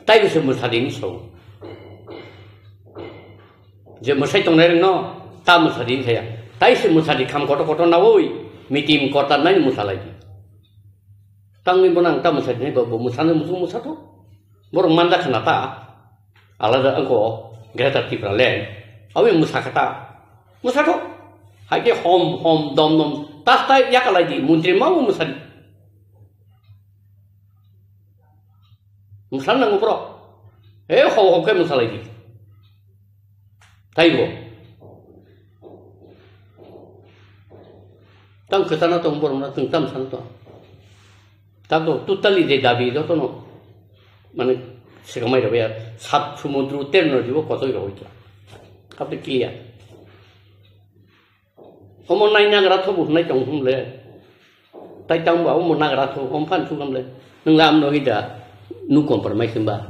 tai se mwsadi ni so. Je mwsai tongnai rengno ta mwsadi ni khaya. Tai se mwsadi kham koto koto nawoi meeting kota nai mwsalai. Tangwi bono ang ta mwsadi nai bo, bo mwsano muchung mwsato. Borok manda khna ta, alada angko Greater Tipraland. Awi mwsa kha ta. Mwsa to. Hai khe hom, hom, dom, dom. Tas tai yakalai di, montri ma bo mwsa di. Mwsa nango borok. He hom, hom khe mwsa lai di. Tai bo. Tang kwchana tong borok na tong tam sana tong. Tabuk totally je dabi jotono, mane, sekamai rok ya, sat sumudru ter nodi bo kochoi rok hoito. Kapte clear. Omo nai nagra thobu hnai tong hum le. Tai tang ba omo nagra tho, om phan sugam le. Nwng lam no hida, nu compromise himba.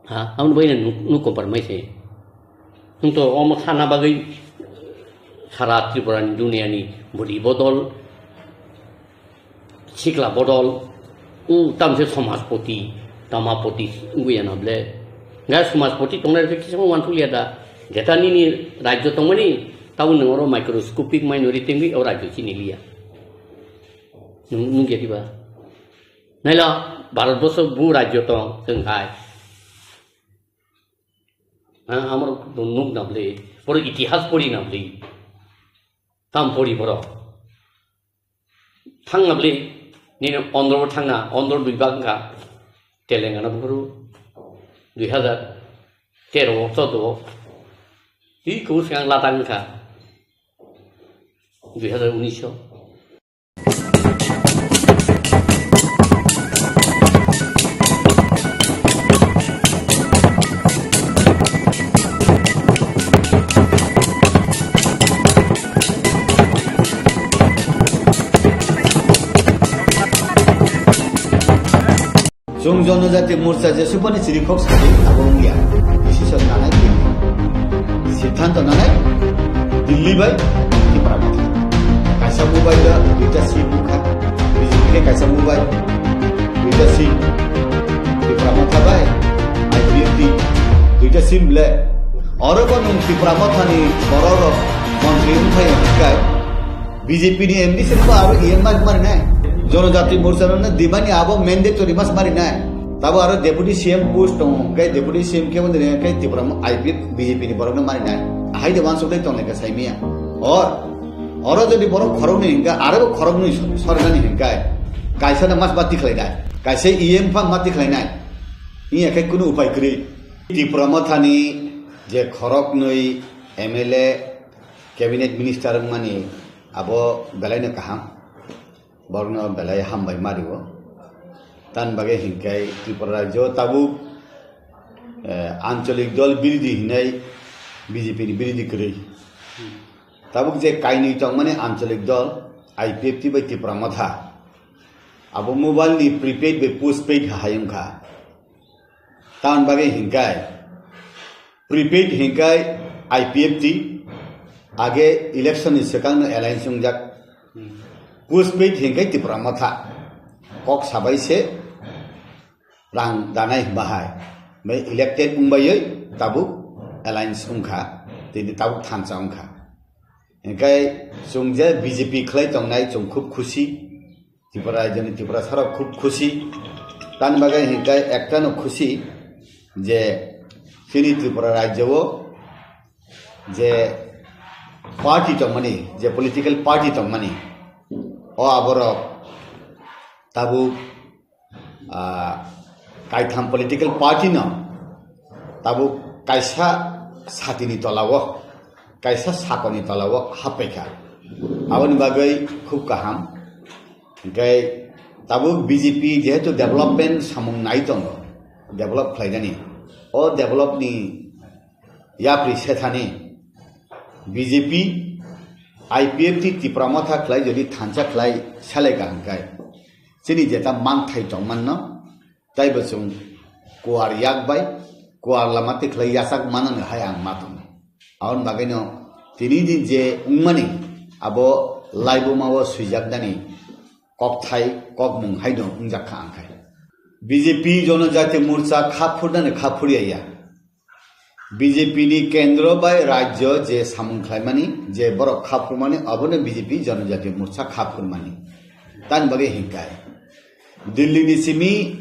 Ha, aboni bagwi no nuk, nuk komparmai se. Nwng to omo sana bagwi sara Tripura ni duniya ni bwrwi bodol, sikla bodol, u tamse somajpoti, tamapoti wngwi ya na ble. Ga somajpoti tongnai rok kisa uansuk liya da. Jeta nini rajyo tongmani, tabo nwng oro microscopic minority wngwi o rajyo chini liya. Nwng, nwng ya diba? Naila, Bharatborsho bu rajyo tong, chwng hai. Ha, amoro nuk na bwlwi, borok itihas pori na bwlwi. Tam pori borok. Thang na bwlwi, nini Andhra bo thang na, Andhra dui bag wngkha, Telangana buphuru, dui hazar tero o, choudo o. Twi kubui swkang Ladakh wngkha, dui hazar unis o. Chwng Jonojati Morcha jesubani chirikhok sadi abo wngya. Decision nanai Delhi. Siddhanto nanai Delhi bai Tipra Motha. Kaisa mobile da duita seat bukha. B J P khe kaisa mobile duita seat Tipra Motha bai I P F T duita seat ble. Oro bo nwng Tipra Motha ni borok rok montri wngphai wngkha. B J P ni M D C rok aro E M mari mari nai. Jonojati Morcha no dimani abo mandatory mas mari nai. Tabo aro Deputy C M post tongo, hwnkhe Deputy C M kebo nini hwnkhe Tipra mo-, I P F B J P ni borok no mari nai. Hai de wansuk dai tong lai kha saimia. Or, oro jodi borok khorok ni hwnkhe, aro bo khorok ni sor-, sorgani hwnkhe, kaisa no mas mati khlai nai. Kaisa E M pha mati khlai nai. Iya khe kunu upai kwrwi. Tipra Motha ni je khorok nwi M L A, cabinet minister wngmani abo belai no kaham. Borokno belai hambai mario. Tan bagwi hinkhe Tripura rajyo tabuk, eh, ancholik dol birodhi hinai B J P ni birodhi kwrwi. Tabuk je kainwi tongmani ancholik dol I P F T bai Tipra Motha. Abo mobile ni prepaid bai postpaid hai wngkha. Tamoni bagwi hinkai prepaid hinkai I P F T age election ni swkang no alliance wngjak. Postpaid hinkai Tipra Motha kok sabai se rang danai bahai bai elected wngbai tabuk alliance wngkha, tini tabuk thansa wngkha. Hinkai chwng je B J P khlai tongnai chwng khub khusi. Tripura rajyoni Tiprasarok khub khusi. Tani bagwi hinkhe ektano khusi je chini Tripura rajyo-o je party tongmani, je political party tongmani, o aborok tabuk, ah, kaitham political party no tabuk kaisa satini tola-o, kaisa sakoni tola-o happaikha. Aboni bagwi khub kaham. Hinkhe tabuk B J P jehetu development samung nai tongo, develop khlainani, o develop ni yapri sethani B J P, I P F T Tipra Motha khlai jodi thansa khlai selai kaham khe, chini jeta mangthai tongmanno, taibo chwng kuar yak bai, kuar lama tikhlai yachak manani hai ang ma tongo. Aboni bagwino tini din je wngmani abo laibuma-o swijak nani kokthai, kokmung haino wngjak kha ang khai. B J P Jonojati Morcha kha phurnani kha phurya ya. B J P ni kendro bai rajyo je samung khlaimani, je borok kha phurmani, abono B J P Jonojati Morcha kha phurmani. Tani bagwi hinkai. Delhi ni simi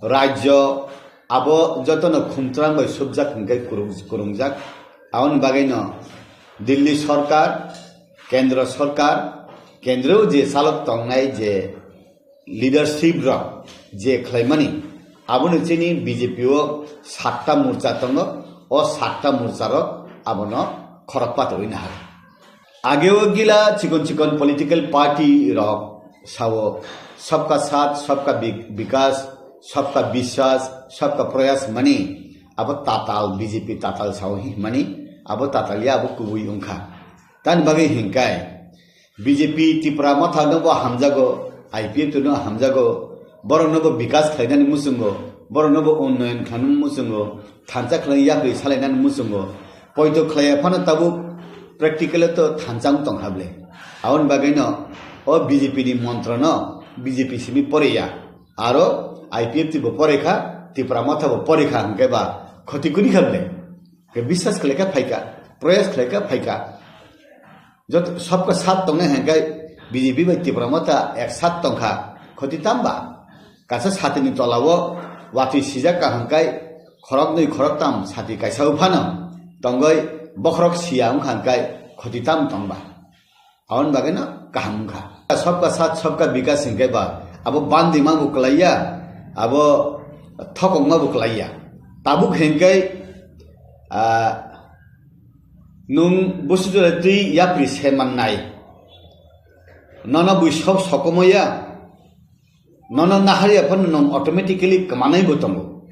rajyo abo jotono khumtrang bai subjak hinkai kurung-, kurungjak. Aboni bagwino Delhi sorkar, kendro sorkar, kendro je chalok tongnai je leadership rok je khlaimani, abono chini B J P o satta morcha tongo, o satta morcha rok abono khorok patwi nahar. Ageo gila chikon chikon political party rok sao, "Sabka Saath, Sabka Bi-, Bikas, Sabka Biswas, Sabka Prayas" mani, abo tatal B J P tatal sao hi mani, abo tatal ya abo kubui wngkha. Tani bagwi hinkai, B J P Tipra Motha no bo hamjago, I P F T no hamjago, borok no bo bikas khlainani muchungo, borok no bo unnoyon khlainani muchungo, thansa khlai yapri salainani muchungo, poito khlaiya phano tabuk practical to thansa wng tongkha ble. Aboni bagwi no o B J P ni montro no B J P simi poriya, aro I P F T bo porikha, Tipra Motha bo porikha hwnkhe ba khoti kuni kha ble. Ke biswas khlaikha phaikha, proyas khlaikha phaikha. Joto sabka sat tongnai hwnkhe B J P bai Tipra Motha ek sat tongkha, khoti tamba? Kaisa satini tolao watwi sijak ka hwnkhe khoroknwi khoroktam sati kaisa o phano tongwi bokhorok siya wngkha hwnkhe khoti tam tongba? Aboni bagwino kaham wngkha. Sabka sat, sabka bikas hwnkhe ba abo bandima bo kwlaiya, abo thokokma bo kwlaiya. Tabuk hwnkhe, ah, nwng busu jora twi yapri se mannai. Nono bui sok sokomoi ya, nono naharya phano nwng automatically kwmanai bo tongo.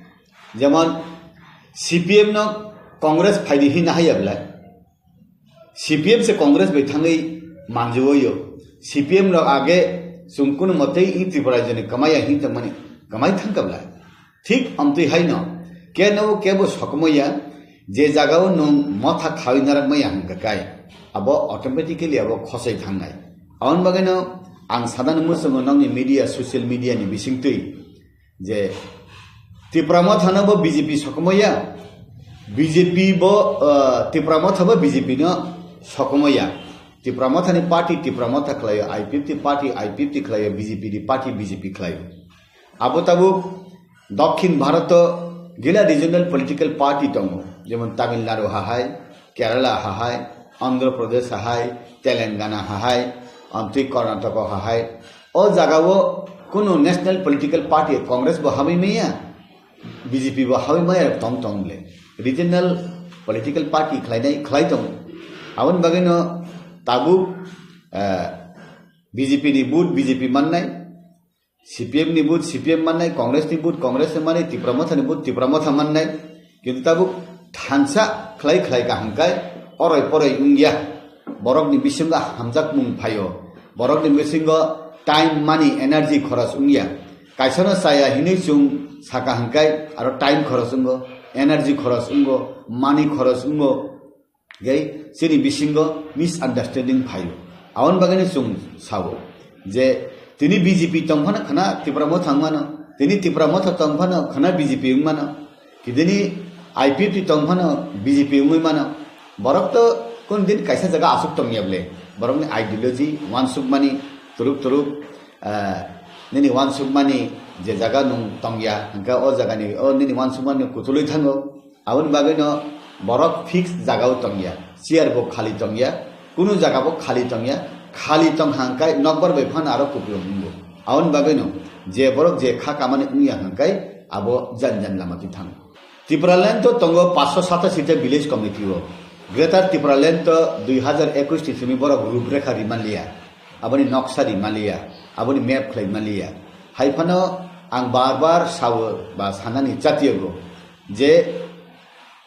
Jemon C P M no Congress phaidi hin naharya belai. C P M se Congress bai thangwi manjui o. C P M rok age chwng kunu motei i Tripura rajyoni kwmaiya hin tongmani kwmai thangkha belai. Thik amtwi haino keno kebo sokomoi ya, je jagao nwng motha khawi narak maya hwnkha kai, abo automatically abo khosoi thangnai. Aboni bagwino ang sadano muchungo nokni media, social media ni bisingtwi je Tipra Motha no bo B J P sokomoi ya, B J P bo, ah, Tipra Motha bo B J P no sokomoi ya. Tipra Motha ni party Tipra Motha khlaio, I P F T party I P F T khlaio, B J P ni party B J P khlaio. Abo tabuk Dokhin Bharat o gila regional political party tongo, jemon Tamil Nadu hahai, Kerala hahai, Andhra Pradesh hahai, Telangana hahai, amtwi Karnataka hahai. O jaga o kunu national political party, Congress bo hamwi maya, B J P bo hamwi maya tong tong le. Regional political party khlainai khlai tongo. Aboni bagwi no tabuk, eh, B J P ni vote B J P mannai, C P M ni vote C P M mannai, Congress ni vote Congress ni mannai, Tipra Motha ni vote Tipra Motha mannai. Kintu tabuk thansa khlai khlai kaham kai oroi poroi wngya. Borok ni bisingo hamjakmung phaio. Borok ni bisingo time, money, energy khoros wngya. Kaisa no chaya hinwi chwng saka hwnkhe aro time khoros wngo, energy khoros wngo, money khoros wngo. Gai chini bisingo misunderstanding phaio. Aboni bagwi no chwng sao je tini B J P tong phano khna Tipra Motha wng mano, tini Tipra Motha tong phano khna B J P wng mano, kidini I P F T tong phano B J P wngwi mano. Borok to kun din kaisa jaga asuk tongya ble. Borokni ideology, wansukmani, turuk turuk, eh, nini wansukmani je jaga nung tongya, hwnkhe o jagani, o nini wansukmani kutulwi thango. Aboni bagwino borok fix jagao tongya, chair bo khali tongya, kunu jaga bo khali tongya, khali tong hangkai nokbar bai phano aro kupulung wngo. Aboni bagwino je borok je kha kamani wngya hangkai abo jan jan lama twi thango. Tipraland to tongo paanch sho satasi ta village committee o. Greater Tipraland to dui hazar ekush ni simi borok ruprekha rimaliya, aboni noksa rimaliya, aboni map khlai maliya. Hai phano ang bar bar sao ba sanani chatiyago je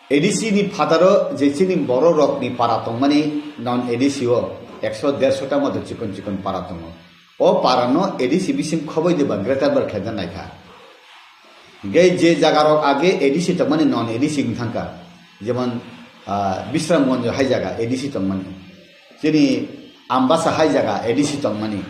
A D C ni phataro je chini borok rokni para tongmani non A D C o ekso derso ta moto chikon chikon para tongo. O para no A D C bising khoboi de ba greater bar khlaina naikha. Hingke je jaga rok age A D C tongmani non A D C wng thangka. Jemon, ah, Bisramganj hai jaga A D C tongmani. Chini Ambasa hai jaga A D C tongmani.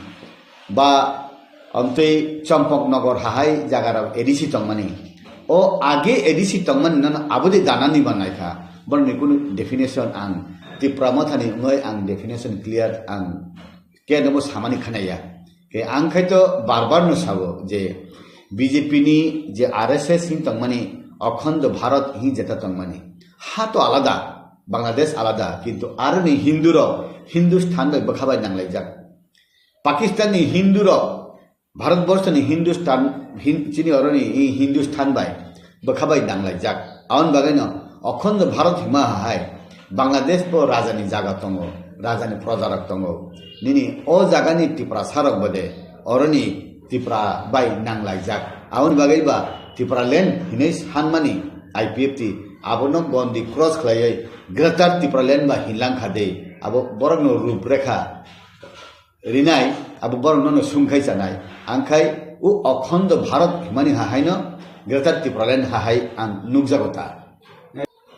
Ba amtwi Champaknagar hahai jagarok A D C tongmani. O age A D C tongmani nono abodi danani ba naikha. Borokni kunu definition ang Tipra Mothani wngwi ang definition clear ang khe nobo samani khanaya. Khe ang khai to bar bar no sao je B J P ni je R S S hin tongmani Akhando Bharat hin jeta tongmani. Ha to alada, Bangladesh alada, kintu aroni Hindu rok Hindustan bai bwkha bai nanglaijak. Pakistan ni Hindu rok, Bharat Borsho ni Hindustan, Hin-, chini oroni i Hindustan bai bwkha bai nanglaijak. Aboni bagwi no Akhando Bharat hima hai Bangladesh bo raja ni jaga tongo, raja ni proja rok tongo. Nini o jaga ni Tiprasa rok bode oroni Tipra bai nanglaijak. Aboni bagwi ba Tipraland hinwi sanmani I P F T abono gondi cross khlaiwi Greater Tipraland ba hinlangkha de. Abo borok no ruprekha rinai, abo borok nono sungkhai chanai. Angkhai o Akhando Bharat himani hahaino Greater Tipraland hahai ang nukjago ta.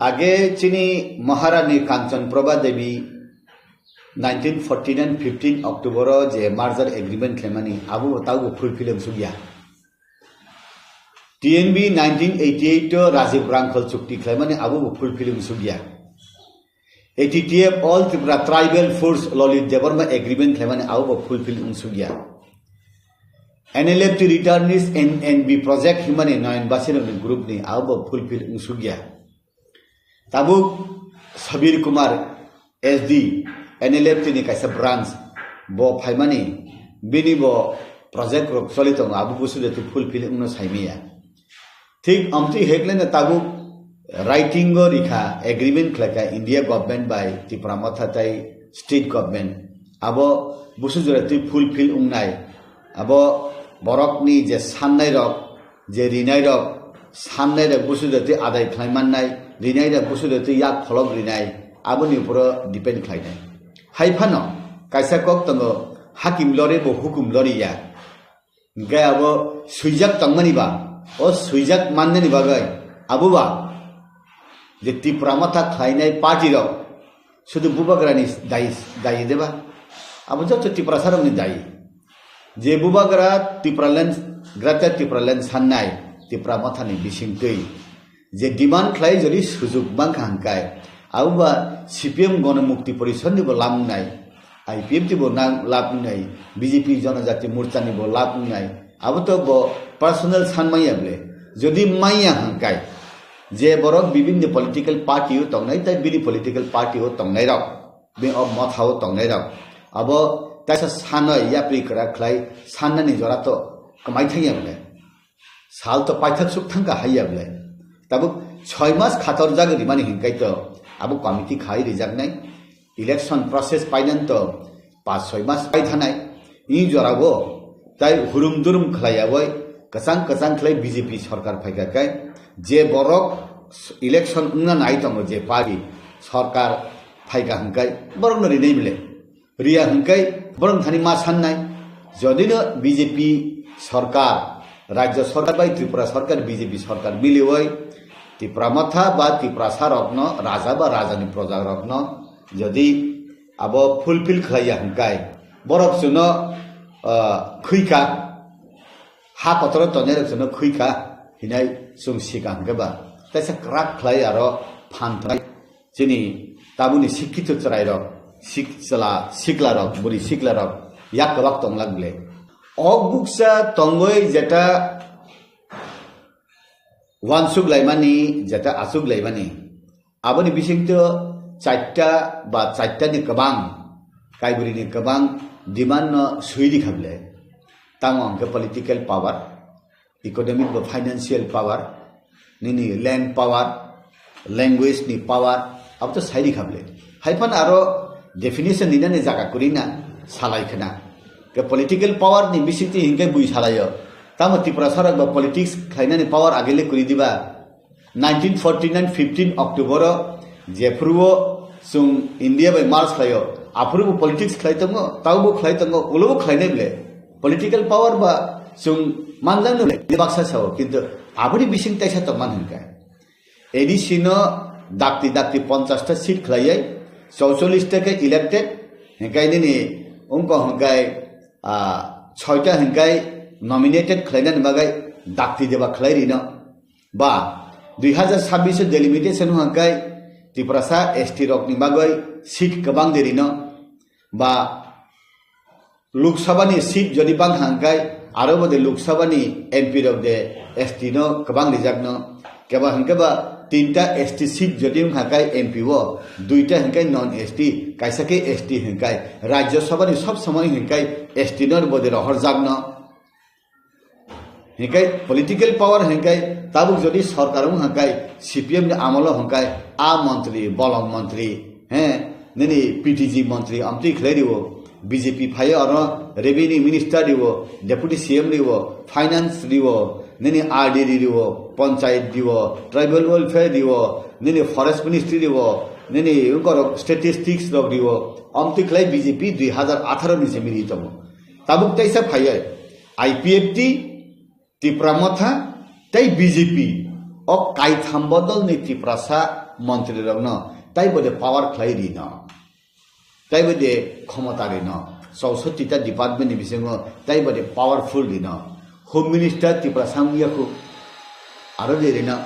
Age chini Maharani Kanchan Prabha Devi nineteen forty-nine fifteen October o je merger agreement khlaimani abo bo taubo fulfill wng sukya. T N B nineteen eighty-eight o Rajiv Rangkhal chukti khlaimani abo bo fulfill wng sukya. A T T F All Tripura Tribal Force Lalit Debbarma agreement khlaimani abo bo fulfill wng sukya. N L F T returnees N N B project himani Nayan Basirokni group ni abo bo fulfill wng sukya. Tabuk Sabir Kumar S D, N L F T ni kaisa branch, bo phaimani, bini bo project rok choli tongo, abo busu de fulfill wngno saimaya. Thik amtwi hekleno tabuk writing o rikha, agreement khlaikha India government bai Tipra Motha tai state government. Abo busu jora twi fulfill wngnai. Abo borokni je sannai rok, je rinai rok, sannai rok busu jora twi adai khlai mannai, rinai rok busu jora twi yak pholok rinai, aboni uporo depend khlainai. Hai phano kaisa kok tongo, hakim lori bo hukum lori ya. Hingke abo swijak tongmani ba, o swijak mannani bagwi abo ba je Tipra Motha khlainai party rok sudu bubagrani dayi, dayi deba? Abo joto Tiprasa rokni dayi. Je bubagra Tipraland, Greater Tipraland sannai Tipra Mothani bisingtwi je demand khlai jodi sujuk bangkha hingkai, abo ba C P M Gonomukti Porishad ni bo lamnai. I P F T bo na lab wngnai, B J P Jonojati Morcha ni bo lab wngnai. Abo to bo personal san maya ble. Jodi maya hangkai, je borok bibinni political party o tongnai, tai bini political party o tongnai rok, bini o motha o tongnai rok, abo taisa sanoi yapri kwrak khlai sannani jora to kwmai thangya ble. Sal to paithak suk thangka haiya ble. Tabuk soi mas khator jagwi rimani hinkai to abo committee khai rijaknai. Election process painan to pas soi mas pai thanai. I jorabo tai hurum durum khlaiyawi kwchang kwchang khlai B J P sarkar phaika kai je borok election wngna nai tongo je party sarkar phaika hinkai borokno rinai ble. Riya hinkai borok thani ma sannai. Jodi no B J P sarkar, rajya sarkar bai Tripura sarkar, B J P sarkar miliwi Tipra Motha ba Tiprasa rokno, raja ba rajani proja rokno jodi abo fulfill khlaiya hinkai borok chuno, ah, khuika, ha kotoro tongnai rok chuno khuika hinai chwng sika hinke ba. Taisa kwrak khlai aro phan thai. Chini tabuni sikkito chwrairok, sik-, chwla siklarok, bwrwi siklarok yak kwbak tonglak ble. Ok buksa tongwi jeta wansuk laimani, jeta achuk laimani. Aboni bisingto chaita ba chaitani kwbang kaibrwini kwbang demand no swi rikha ble. Tamo hwnkhe political power, economic ba financial power, nini land power, language ni power, abo to sai rikha ble. Haiphano aro definition rinani jaga kwrwi na salai khna. Ke political power ni bisingtwi hinkhe bui salaio. Tamo Tiprasa rok ba politics khlainani power agile kwrwi diba. Nineteen forty nine fifteen October o jephuru o chwng India bai merge khlaio, aphuru bo politics khlai tongo, taubo khlai tongo, ulobo khlainai ble. Political power ba chwng manjakno ble baksa sao, kintu aboni bising taisa tongman hinkai. A D C no dakti dakti ponchash ta seat khlaiwi, chauchollish ta khe elected, hinkai nini wngkha hinkai, ah, soita hinkai nominated khlainani bagwi dakti deba khlai rino. Ba dui hazar sabbish o delimitation hwnkai Tiprasa S T rokni bagwi seat kwbang de rino. Ba Lok Sabha ni seat jodi bang hangkai aro bode Lok Sabha ni M P rok de S T no kwbang rijak no. Keba hwnkhe ba tinta S T seat jodi wng hangkai M P o, duita hwnkhe non S T, kaisa khe S T hwnkhe Rajya Sabha ni sob somoi hwnkhe S T no bode rohor jak no. Hinkai political power hinkai tabuk jodi sorkar wng hinkai C P M ni amolo hinkai a montri, bolong montri, he, nini P T G montri amtwi khlai riwo, B J P phaio aro revenue minister riwo, deputy C M riwo, finance riwo, nini R D riwo, panchayat riwo, tribal welfare riwo, nini forest ministry riwo, nini wngkorok statistics rok riwo, amtwi khlai B J P dui hazar atharo ni se mili tongo. Tabuk teisa phaiya I P F T, Tipra Motha tei B J P o kaitham bodolni Tiprasa montrirokno tei bode power khlai rino, tei bode khomota rino, chausotti ta department ni bisingo tei bode powerful rino. Home Minister Tiprasa wngya khu aro de rino,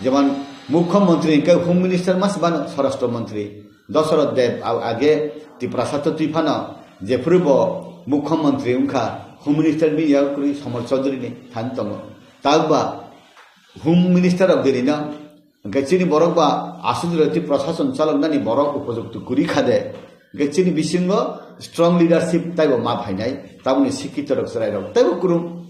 jemon Mukhyamantri hingke Home Minister mas bano Swarashtra Mantri. Dosoroth Deb a-, age Tiprasa to twi phano jephuru bo Mukhyamantri wngkha, Home Minister bini yago kwrwi Somol Chaudhary ni thani tongo. Tabuk ba Home Minister rok dirino, hwnkhe chini borok ba aswk jora twi prashason chaloknani borok upojukto kwrwi kha de, hwnkhe chini bisingo strong leadership taibo ma phainai, tabukni sikkito rok chwrai rok taibo kwrwng.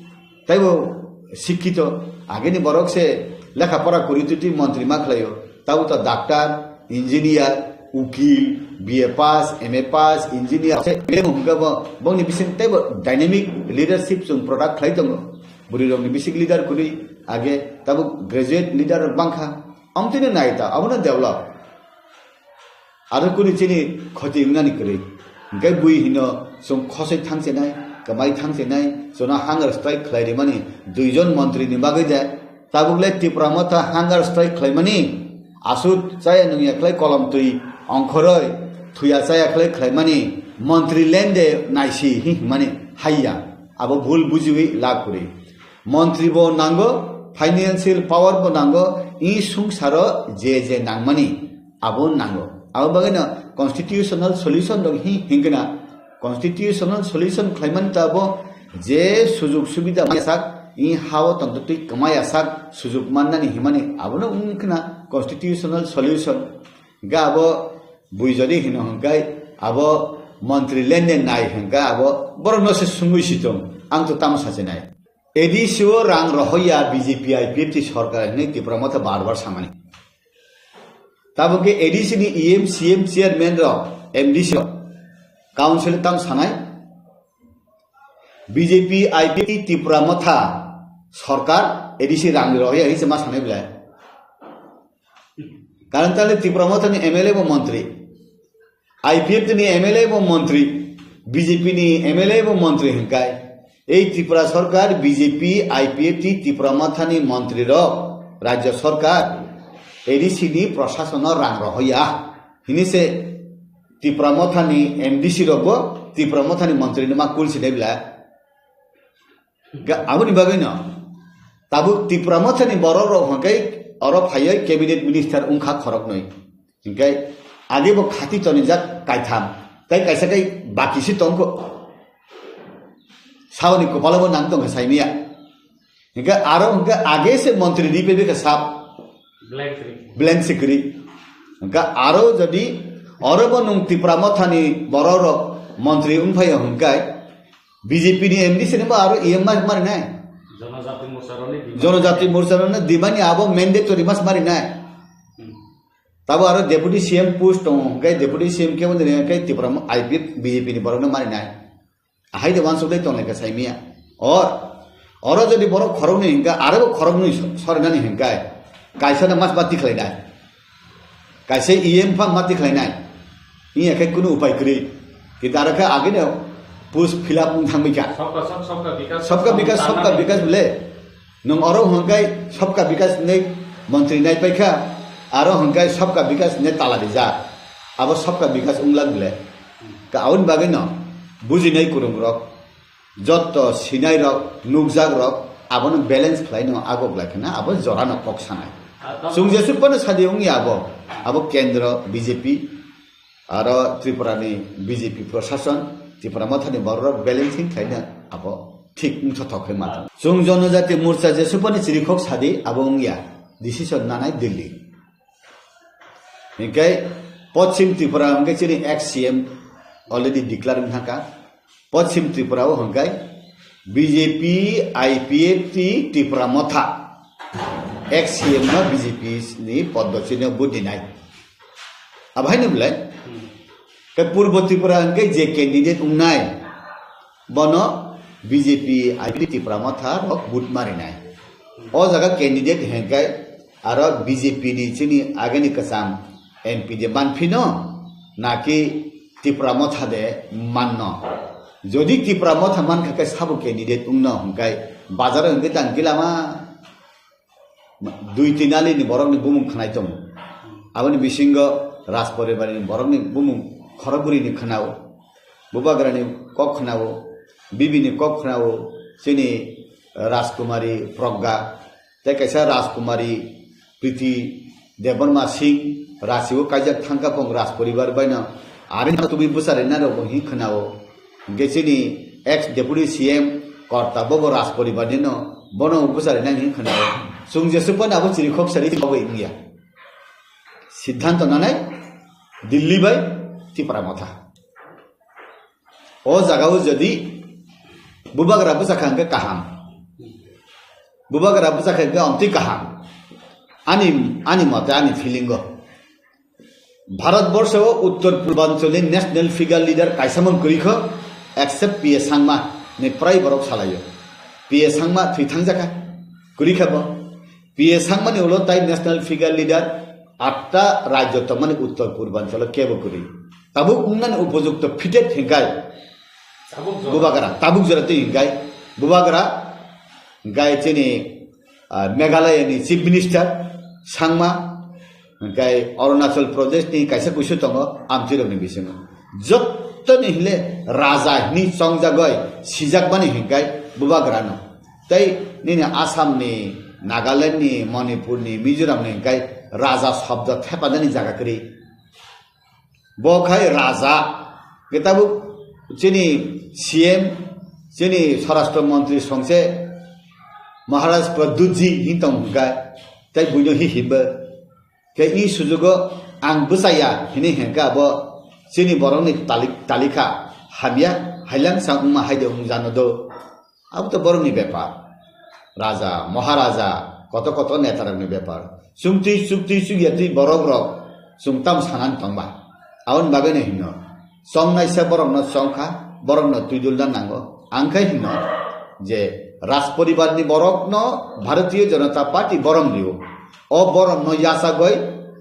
Taibo sikkito, agini borok se lekha pora kwrwi twi twi montri ma khlaio, tabo to doctor, engineer, ukil, B A pass, M A pass, engineer se hwnkhe bo bongni bising taibo dynamic leadership chwng product khlai tongo. Bwrwi rokni bising leader kwrwi age tabo graduate leader rok bangkha. Amtwino nai ta, abono develop. Aro kuni chini khoti wngnani kwrwi. Hwnkhe bui hino chwng khosoi thangchenai, kwmai thangchenai, chwngno hunger strike khlai rimani duijon montri ni bagwi de. Tabuk le Tipra Motha hunger strike khlaimani, aswk chaya nungya khlai kolom twi ongkhoroi, thuya chaya khlai khlaimani, montri lende naisi hi hwnmani haiya. Abo bhul bujiwi lab kwrwi. Montri bo nango, financial power bo nango, i sungsaro je je nangmani abo nango. Abo bagwino constitutional solution rok hi hingkena Constitutional solution khlaimani ta abo je sujuk subida maya sak, i hao tongtwi kwmaya sak, sujuk mannani himani abono wngkhna constitutional solution. Ga abo bui jodi hino hwnkhe abo montri lenden nai hwnkhe abo borokno se sungwi sitong, ang to tamo sachi nai. A D C o rang rohoya B J P I P F T sorkar hinwi Tipra Motha bar bar samani. Tabuk khe A D C ni E M, C M, chairman rok, M D C rok, council tang sanai, B J P, I P F T, Tipra Motha sorkar A D C rang rohoya hinwi se ma sanai belai. Karon tale Tipra Motha ni M L A bo montri, I P F T ni M L A bo montri, B J P ni M L A bo montri hwnkhe, ei Tripura sorkar B J P, I P F T, Tipra Motha ni montri rok, rajya sorkar, A D C ni prashason no rang rohoya. Hini se Tipra Motha ni M D C rok bo Tipra Motha ni montri no ma kul sinai bla. Ga-, aboni bagwi no tabuk Tipra Motha ni borok rok hwnkhe oro phaiwi cabinet minister wngkha khoroknwi. Hwnkhe age bo khati tonijak kaitham, tei kaisa kai baki se tongkho. Saoni kopalo bo nang tongkha saimia. Hwnkhe aro hwnkhe age se montri ri pebe kha sap. Blank se kwrwi. Hwnkhe aro jodi oro bo nwng Tipra Motha ni borok rok montri wngphaiya hwnkhe B J P ni M D C ni bo aro E M mas mari nai. Jonojati Morcha rokni demand. Jonojati Morcha rokni demand ni abo mandatory mas mari nai. Hmm. Tabo aro deputy C M post tongo, hwnkhe deputy C M kebo nini hwnkhe Tipra mo-, I P F B J P ni borokno mari nai. Ahai de wansuk dai tonglai kha saimia. Or, oro jodi borok khoroknwi hwnkhe, aro bo khoroknwi so-, sorinani hwnkhe, kaisa no mas mati khlai nai. Kaisa E M pha mati khlai nai. Iya khe kunu upai kwrwi. Kintu aro khe agini post fill up wng thangbai kha. Sabka sath, sabka vikas, Sabka vikas, sabka sabka vikas bole. Nwng oro hwnkhe sabka vikas hinwi montri nai paikha, aro hwnkhe sabka vikas hinwi tala rijak. Abo sabka vikas wngla bole. Ka aboni bagwi no bujinai kwrwng rok, jotto sinai rok, nukjak rok, abono balance khlai no agok lai khna abo jora no kok sanai. Chwng jesuk phano sadi wngya abo, abo kendro B J P, aro Tripura ni B J P prashason, Tipra Motha ni borok rok balancing khlaina abo thik wngthothok khe ma. Chwng Jonojati Morcha jesuk phano chirikhok sadi abo wngya, decision nanai Delhi. Hinkhe Poschim Tripura hinkhe chini ex C M already declare wngkha. Poschim Tripura o hinkhe B J P, I P F T, Tipra Motha ex C M no B J P ni poddo chini vote dinai. Abo haino belai? Hmm. Khe Purbo Tripura hwnkhe je candidate wngnai, bono B J P I P T Tipra Motha rok vote marinai. O jaga candidate hwnkhe aro B J P ni chini agini kwcham M P de manphino, naki Tipra Motha de manno? Jodi Tipra Motha mankha khe sabo candidate wngno hwnkhe bazar hwnkhe tang gilama. Dui tin ali ni borok ni bumung khwnai tongo. Aboni bisingo Rajporibar ni borok ni bumung khorokbwrwi ni khwnao, bubagra ni kok khwnao, bibi ni kok khwnao, chini Rajkumari Progga, tei kaisa Rajkumari Priti Debbarma Singh, Rachi o kaijak thangkha phung Rajporibar bai no, ari no tubui bwcharwi nai rok bo hin khwnao. Hingke chini ex deputy C M korta bobo Rajporibar ni no, bono bwcharwi nai hin khwnao. Chwng jesuk phano abo chirikhok sari bobo wngya. Siddhanto nanai Delhi bai Tipra Motha. O jaga o jodi bubagra bwchakha hingke kaham. Bubagra bwchakha hingke omtwi kaham. Ani, ani mote, ani feeling o. Bharat borsho o uttor purbanchal ni national figure leader kaisa mang kwrwi kho, except P A Sangma ni prai borok salaio. P A Sangma thwi thangjakha, kwrwi kha bo. P A Sangma ni ulo tai national figure leader atta rajyo tongmani uttor purbanchal o kebo kwrwi. Tabuk wngnani upojukto fitted hinkai. Tabuk jora. Bubagra, tabuk jora twi hinkai. Bubagra, hinkai chini ah, Meghalaya ni Chief Minister Sangma, hingkai Arunachal Pradesh ni kaisa kuisu tongo, amtwi rok ni bisingo. Jottoni hile raja hini chongjagoi sijakmani hingkai bubagra no. Tei nini Assam ni, Nagaland ni, Manipur ni, Mizoram ni hingkai raja shobdo thepanani jaga kwrwi. Bo khai raja, khe tabuk Chini C M, chini Swarashtra Mantri songse Maharaj Pradyutji hintong hingka, tai buino hi himba. Ke i sujugo ang bwchaya hini hingka abo chini borokni talik-, talika hamya, hailang sa wngma haide wng jano do. Abo to borokni bepar. Raja, Maharaja, koto koto netarokni bepar. Chumtwi, chukti, chukyatwi borokrok chwng tamo sanani tongba. Aboni bagwino hino. Chongnaisa borokno chongkha, borokno twidulna nango. Ang khe hino je Raj poribarni borokno Bharatiya Janata Party borom rio. O boromno yachagwi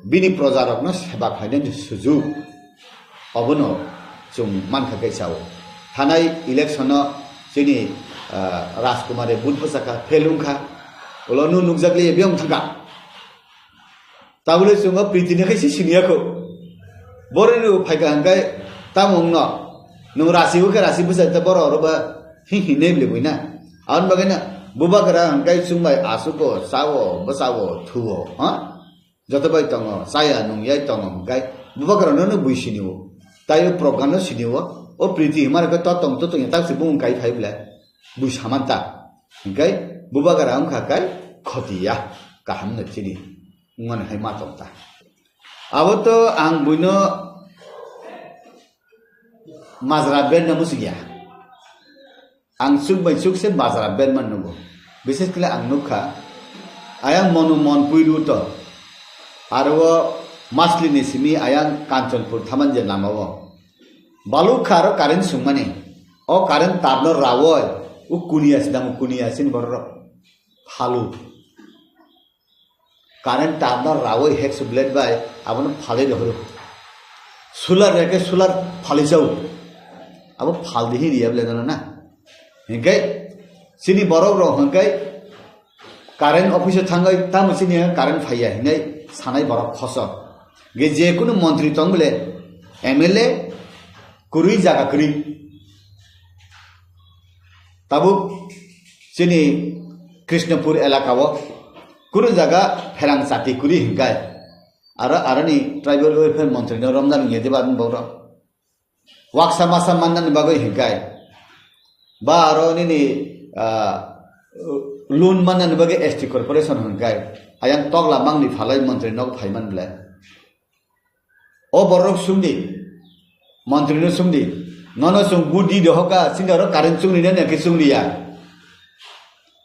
bini projarokno seba khlainani sujuk. Obono chwng mankha kaisa o. Thanai election-o chini, ah, Rajkumare vote bwchakha, fail wngkha. Ulo nw nukjakliya biyong thangkha. Tabule chwng o Priti ni khe se siniya kho. Boroni rw phaikha hwnkhe tamo wngno? Nwng rasi o khe rasi bwchai ta borok oro ba hi hi nei bwle buina. Aboni bagwi na bubagra hwnkhe chwng bai aswk o, cha o, bwcha o, thu o, ha? Joto bai tongo, chaya nungyai tongo hwnkhe bubagra no no bui sini o. Tai o program no sini o. O Priti himar khe to tong to tong tak se bumung kai phai bwle. Bui samanta. Hwnkhe bubagra wngkha kai khoti ya. Kaham no chini. Wngmani hai ma tong ta. Abo to ang buino majra ben no muchung ya. Ang chuk bai chuk se majra ben man nugo. Bises kle ang nukha, ayang monu mon pui ru to. Aro o Masli ni simi ayang Kanchanpur thaman je lama o. Baluk kha aro current sungmani. O current tar no rawoi. U kuniya sidang kuniya sin borok. Phalu. Current tar no rawoi hek su blade bai abono phalwi rohoro. Solar reke solar phalwi chao. Abo phaldi hi riya blade no na. Hingke chini borok rok hingke current office o thangwi tamo chini current phaiya hinwi sanai borok khoso. Ge je kunu montri tong bole M L A kwrwi jaga kwrwi. Tabuk chini Krishnapur elaka o kunu jaga pherang chati kwrwi hinkai. Aro, aroni tribal welfare montri no romjak ni yedi ba borok. Waksa masa mannani bagwi hinkai. Ba aro nini, ah, loan mannani bagwi S T corporation hinkai. Ayang tokla mangni phalai montri no phaiman bwle. O borok sumdi, montri no sumdi, nono chwng budi dohoka, chini oro current chungni na naki chungni ya.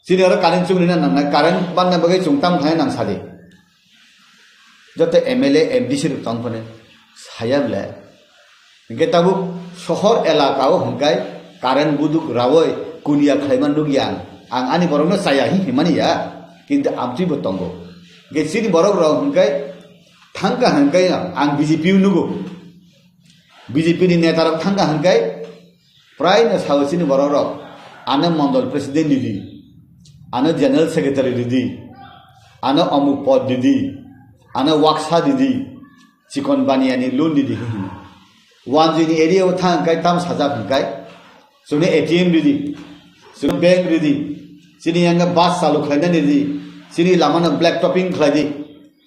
Chini oro current chungni na nang, current banna bagwi chwng tam khai nang sadi. Joto M L A, M D C rok tong phone, saya bwle. Hingke tabuk sohor elaka o hingkai current buduk rawoi kunia khlaiman nukya ang. Ang ani borokno chaya hi himani ya, kintu amtwi bo tongo. Hingke chini borok rok hingkai thangka hingkai ang B J P o nugo. B J P ni neta rok thangka hingkai prai no sao chini borok rok. Ano mondol president didi, ano general secretary didi, ano omuk pod didi, ano waksa didi, chikon baniya ni loan didi hino. Wanjui ni area o thang hingkai tam sajak hingkai. Chwngno A T M ridi, chwngno bank ridi, chini yang bus chalu khlainani ridi, chini lama no black topping khlai di,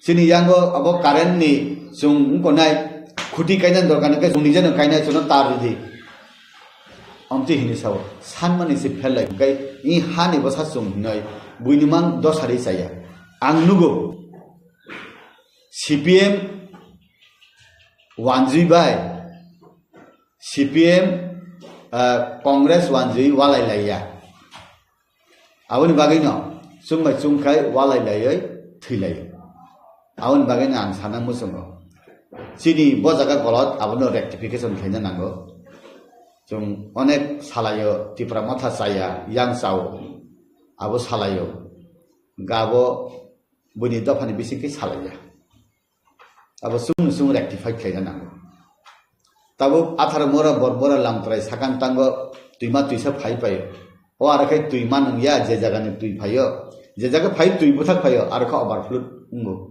chini yango abo current ni chwng wngkonai khuti kainani dorkar hwnkhe chwng nijeno kainai chwngno tar ridi. Amtwi hini sao, sanmani se pherlai hwnkhe i hani bwsa chwng hinoi buini mang dosari chaya. Ang nugo C P M wanjui bai, C P M, ah, Congress wanjui walai laiya. Aboni bagwino chwng bai chwng khai walai laiwi thwi laio. Aboni bagwino ang sana muchungo. Chini bo jaga golot abono rectification khlaina nango. Chwng onek salaio Tipra Motha chaya, yang chao. Abo salaio. Gabo buini dophani bisingkhe salaiya. Abo chwng chwng rectify khlaina nango. Tabuk atharo mora bor bora lamtrai sakang tango twima twisa phai paio. O aro khe twima nungya je jaga ni twi phaio. Je jaga phai twi bwthak phaio aro khe overflow wngo.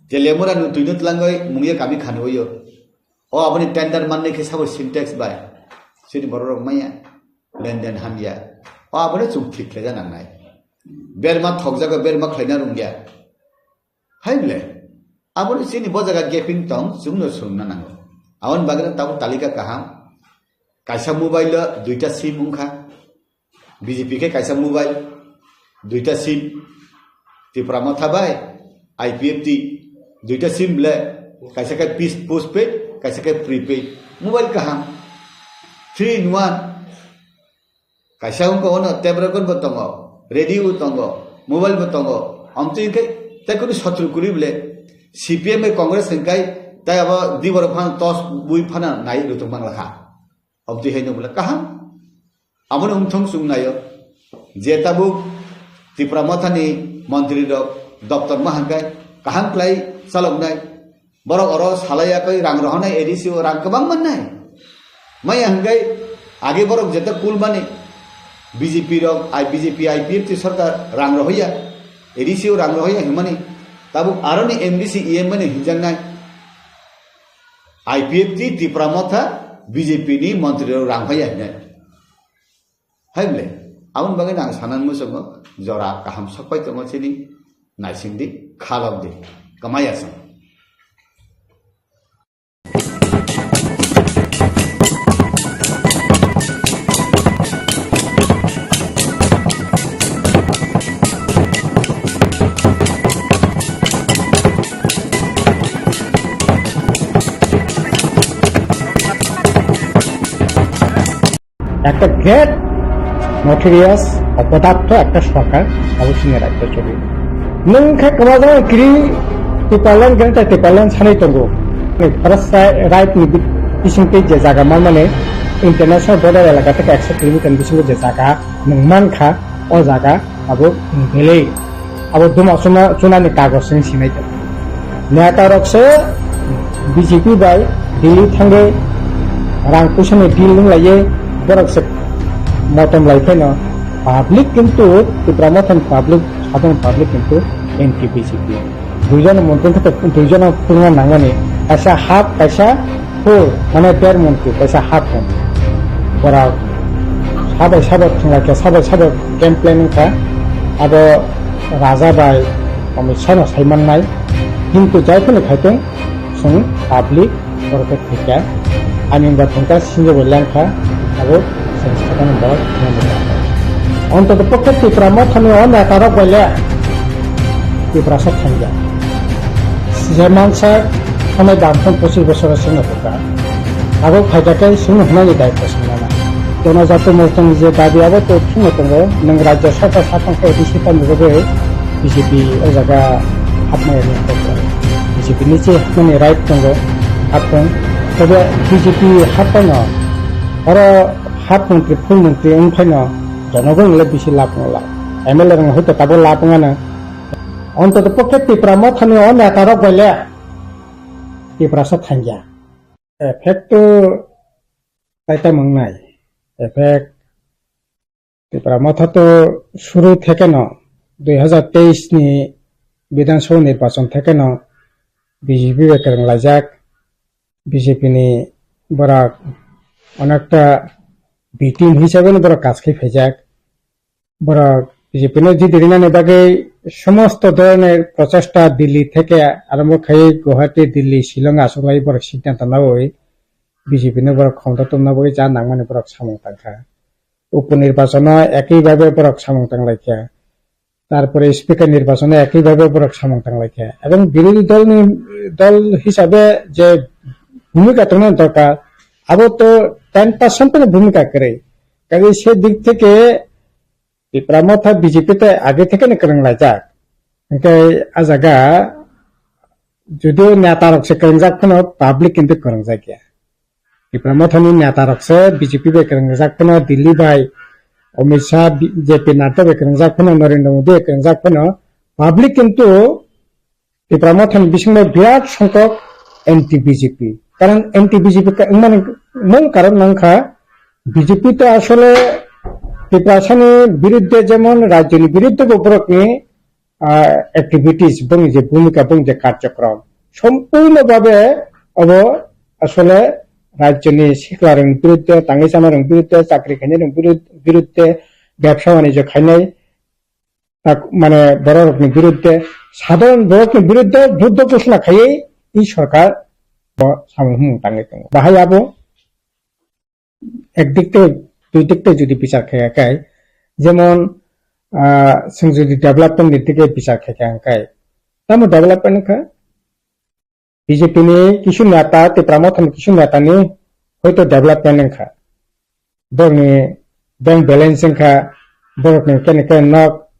Je lemura nung twi no tlangoi mungya kami khani oyo. O aboni tender manni khe sabo Sintex bai. Chini borok rok maya. Lenden hamya. O abono chwng thik khlaina nangnai. Berma thokjago berma khlaina rungya. Hai ble, aboni chini bo jaga gaping tong, chwngno swrwngna nango. Aboni bagwino tabuk talika kaham. Kaisa mobile o duita sim wngkha. B J P khe kaisa mobile, duita sim. Tipra Motha bai I P F T duita sim le, kaisa khe pis-, postpaid, kaisa khe prepaid. Mobile kaham. Three in one. Kaisa wngkha ono tape record bo tongo, radio bo tongo, mobile bo tongo. Amtwi khe tai kunu sotro kwrwi bole C P M bai Congress hwnkhai tai abo di borok phano tos bui phano nai rwtwk manglakha. Obtwi haino bole kaham. Aboni wngthong chwng naio. Je tabuk Tipra Mothani montri rok doptor ma hwnkhai kaham khlai chaloknai. Borok oro salai yakoi rang rohornai A D C o rang kwbang mannai. Maya hwnkhai age borok jeta kul mani B J P rok, I-, B J P I P F T sarkar rang rohoya, A D C o rang rohoya hwnmani. Tabuk aroni M D C E M mani hwnjaknai. I P F T Tipra Motha B J P ni montri rok rang hoya hinai. Hai bole, aboni bagwi no ang sanani muchungo jora kaham sokpai tongo chini naisingdi, khalokdi, kwmaya chwng. একটা great notorious অপদার্থ একটা সরকার, অবশ্যই রাজ্য চলে। Nwng khe kwmajak kiri Tipraland gangta Tipraland sanai tongo. First right ni bisingtwi je jaga manmani international border elaka theke ekso kilometer ni bisingo je jaga nwng mankha, o jaga abo nwng belai abo duma chuna, chunani kagoj chwng sinai tongo. Neta rok se B J P bai Delhi thangwi rang puisa ni deal wnglaiwi borok se motom lai phaino public kintu Tipra Mothani public, sadharon public kintu anti B J P. Duijon montri khe duijon tungna nangmani, kaisa half, kaisa full, mane der montri, kaisa half montri. Borok sabai sabai thwnglaikha, sabai sabai game plan wngkha. Abo Raja bai Amit Shah no saimannai. Kintu jai phano khaitong, chwng public borok khe khaikha. Ani wngkha thwngkha, sinjo bo lengkha, abo chwng sakani borok nangkha. Ontoto pokhe Tipra Mothani o neta rok bai le Tiprasa thangya. Je mansa thanai bamthang pochis bosor sengno bwkha. Abo phaida khe chwngno hwnani daitwa swngnana. Jonojati mothani je dabi abo to thwngno tongo, nwng rajya sabha saphang khe A D C phan rwgwi B J P o jaga hapmani right tongo. B J P ni che hapmani right tongo, hapthung. Tobe B J P hapmano oro half montri, full montri wng phaino jonogong le bisi lab wng la. M L A rok hoito tabo lab wngano. Ontoto pokhe Tipra Mothani o neta rok bai le Tiprasa thangya. Effect to taitam wngnai. Effect Tipra Motha to suru thekeno dui hazar teis ni Bidhan Sabha nirbachon thekeno B J P bai kwrwng laijak, B J P ni borok onekta B team hisabe no borok kaj khai phaijak. Borok B J P no jidi rinani bagwi somosto dhoronor prochesta Delhi theke arombo khai Guwahati, Delhi, Shillong achuklai borok siddhanto nawi B J P no borok khomota tubuna bagwi cha nangmani borok samung tangkha. Upo nirbachono ekibhabe borok samung tanglaikha. Tarpore speaker nirbachono ekibhabe borok samung tanglaikha. Ebong birodhi dolni, dol hisabe je bhumika tongna dorkar, abo to ten percent ni bhumika kwrwi. Kaje se dik theke Tipra Motha B J P tei age thekeno kwrwng laijak. Hwnkhe a jaga judio neta rok se kwrwngjak phano public kintu kwrwngjak ya. Tipra Mothani neta rok se B J P bai kwrwngjak phano, Delhi bai Amit Shah, B-, J P Nadda bai kwrwngjak phano, Narendra Modi bai kwrwngjak phano, public kintu Tipra Mothani bisingo birat songkok anti B J P. Karon anti B J P ka-, wngmani mul karon wngkha B J P to asole Tiprasani birudde jemon rajyoni birudde bo borokni, ah, activities, bongni je bhumika, bongni je karjokrom, sompurno bhabe obo asole rajyoni siklarokni birudde, tangwi chamarokni birudde, chakri khainairokni birud-, birudde, bebsa banijyo khainai, tak, mane bororokni birudde, sadharon borokni birudde juddho ghoshona khaiwi i sorkar bo samung humung tangwi tongo. Bahai abo Ek dik tei dui dik tei jodi bichar khe kai, jemon, ah, chwng jodi development ni dik tei bichar khe kai, tamo development wngkha? B J P ni kisu neta, Tipra Motha ni kisu neta ni hoito development wngkha. Borokni bank balance wngkha, borokni kene kene nok,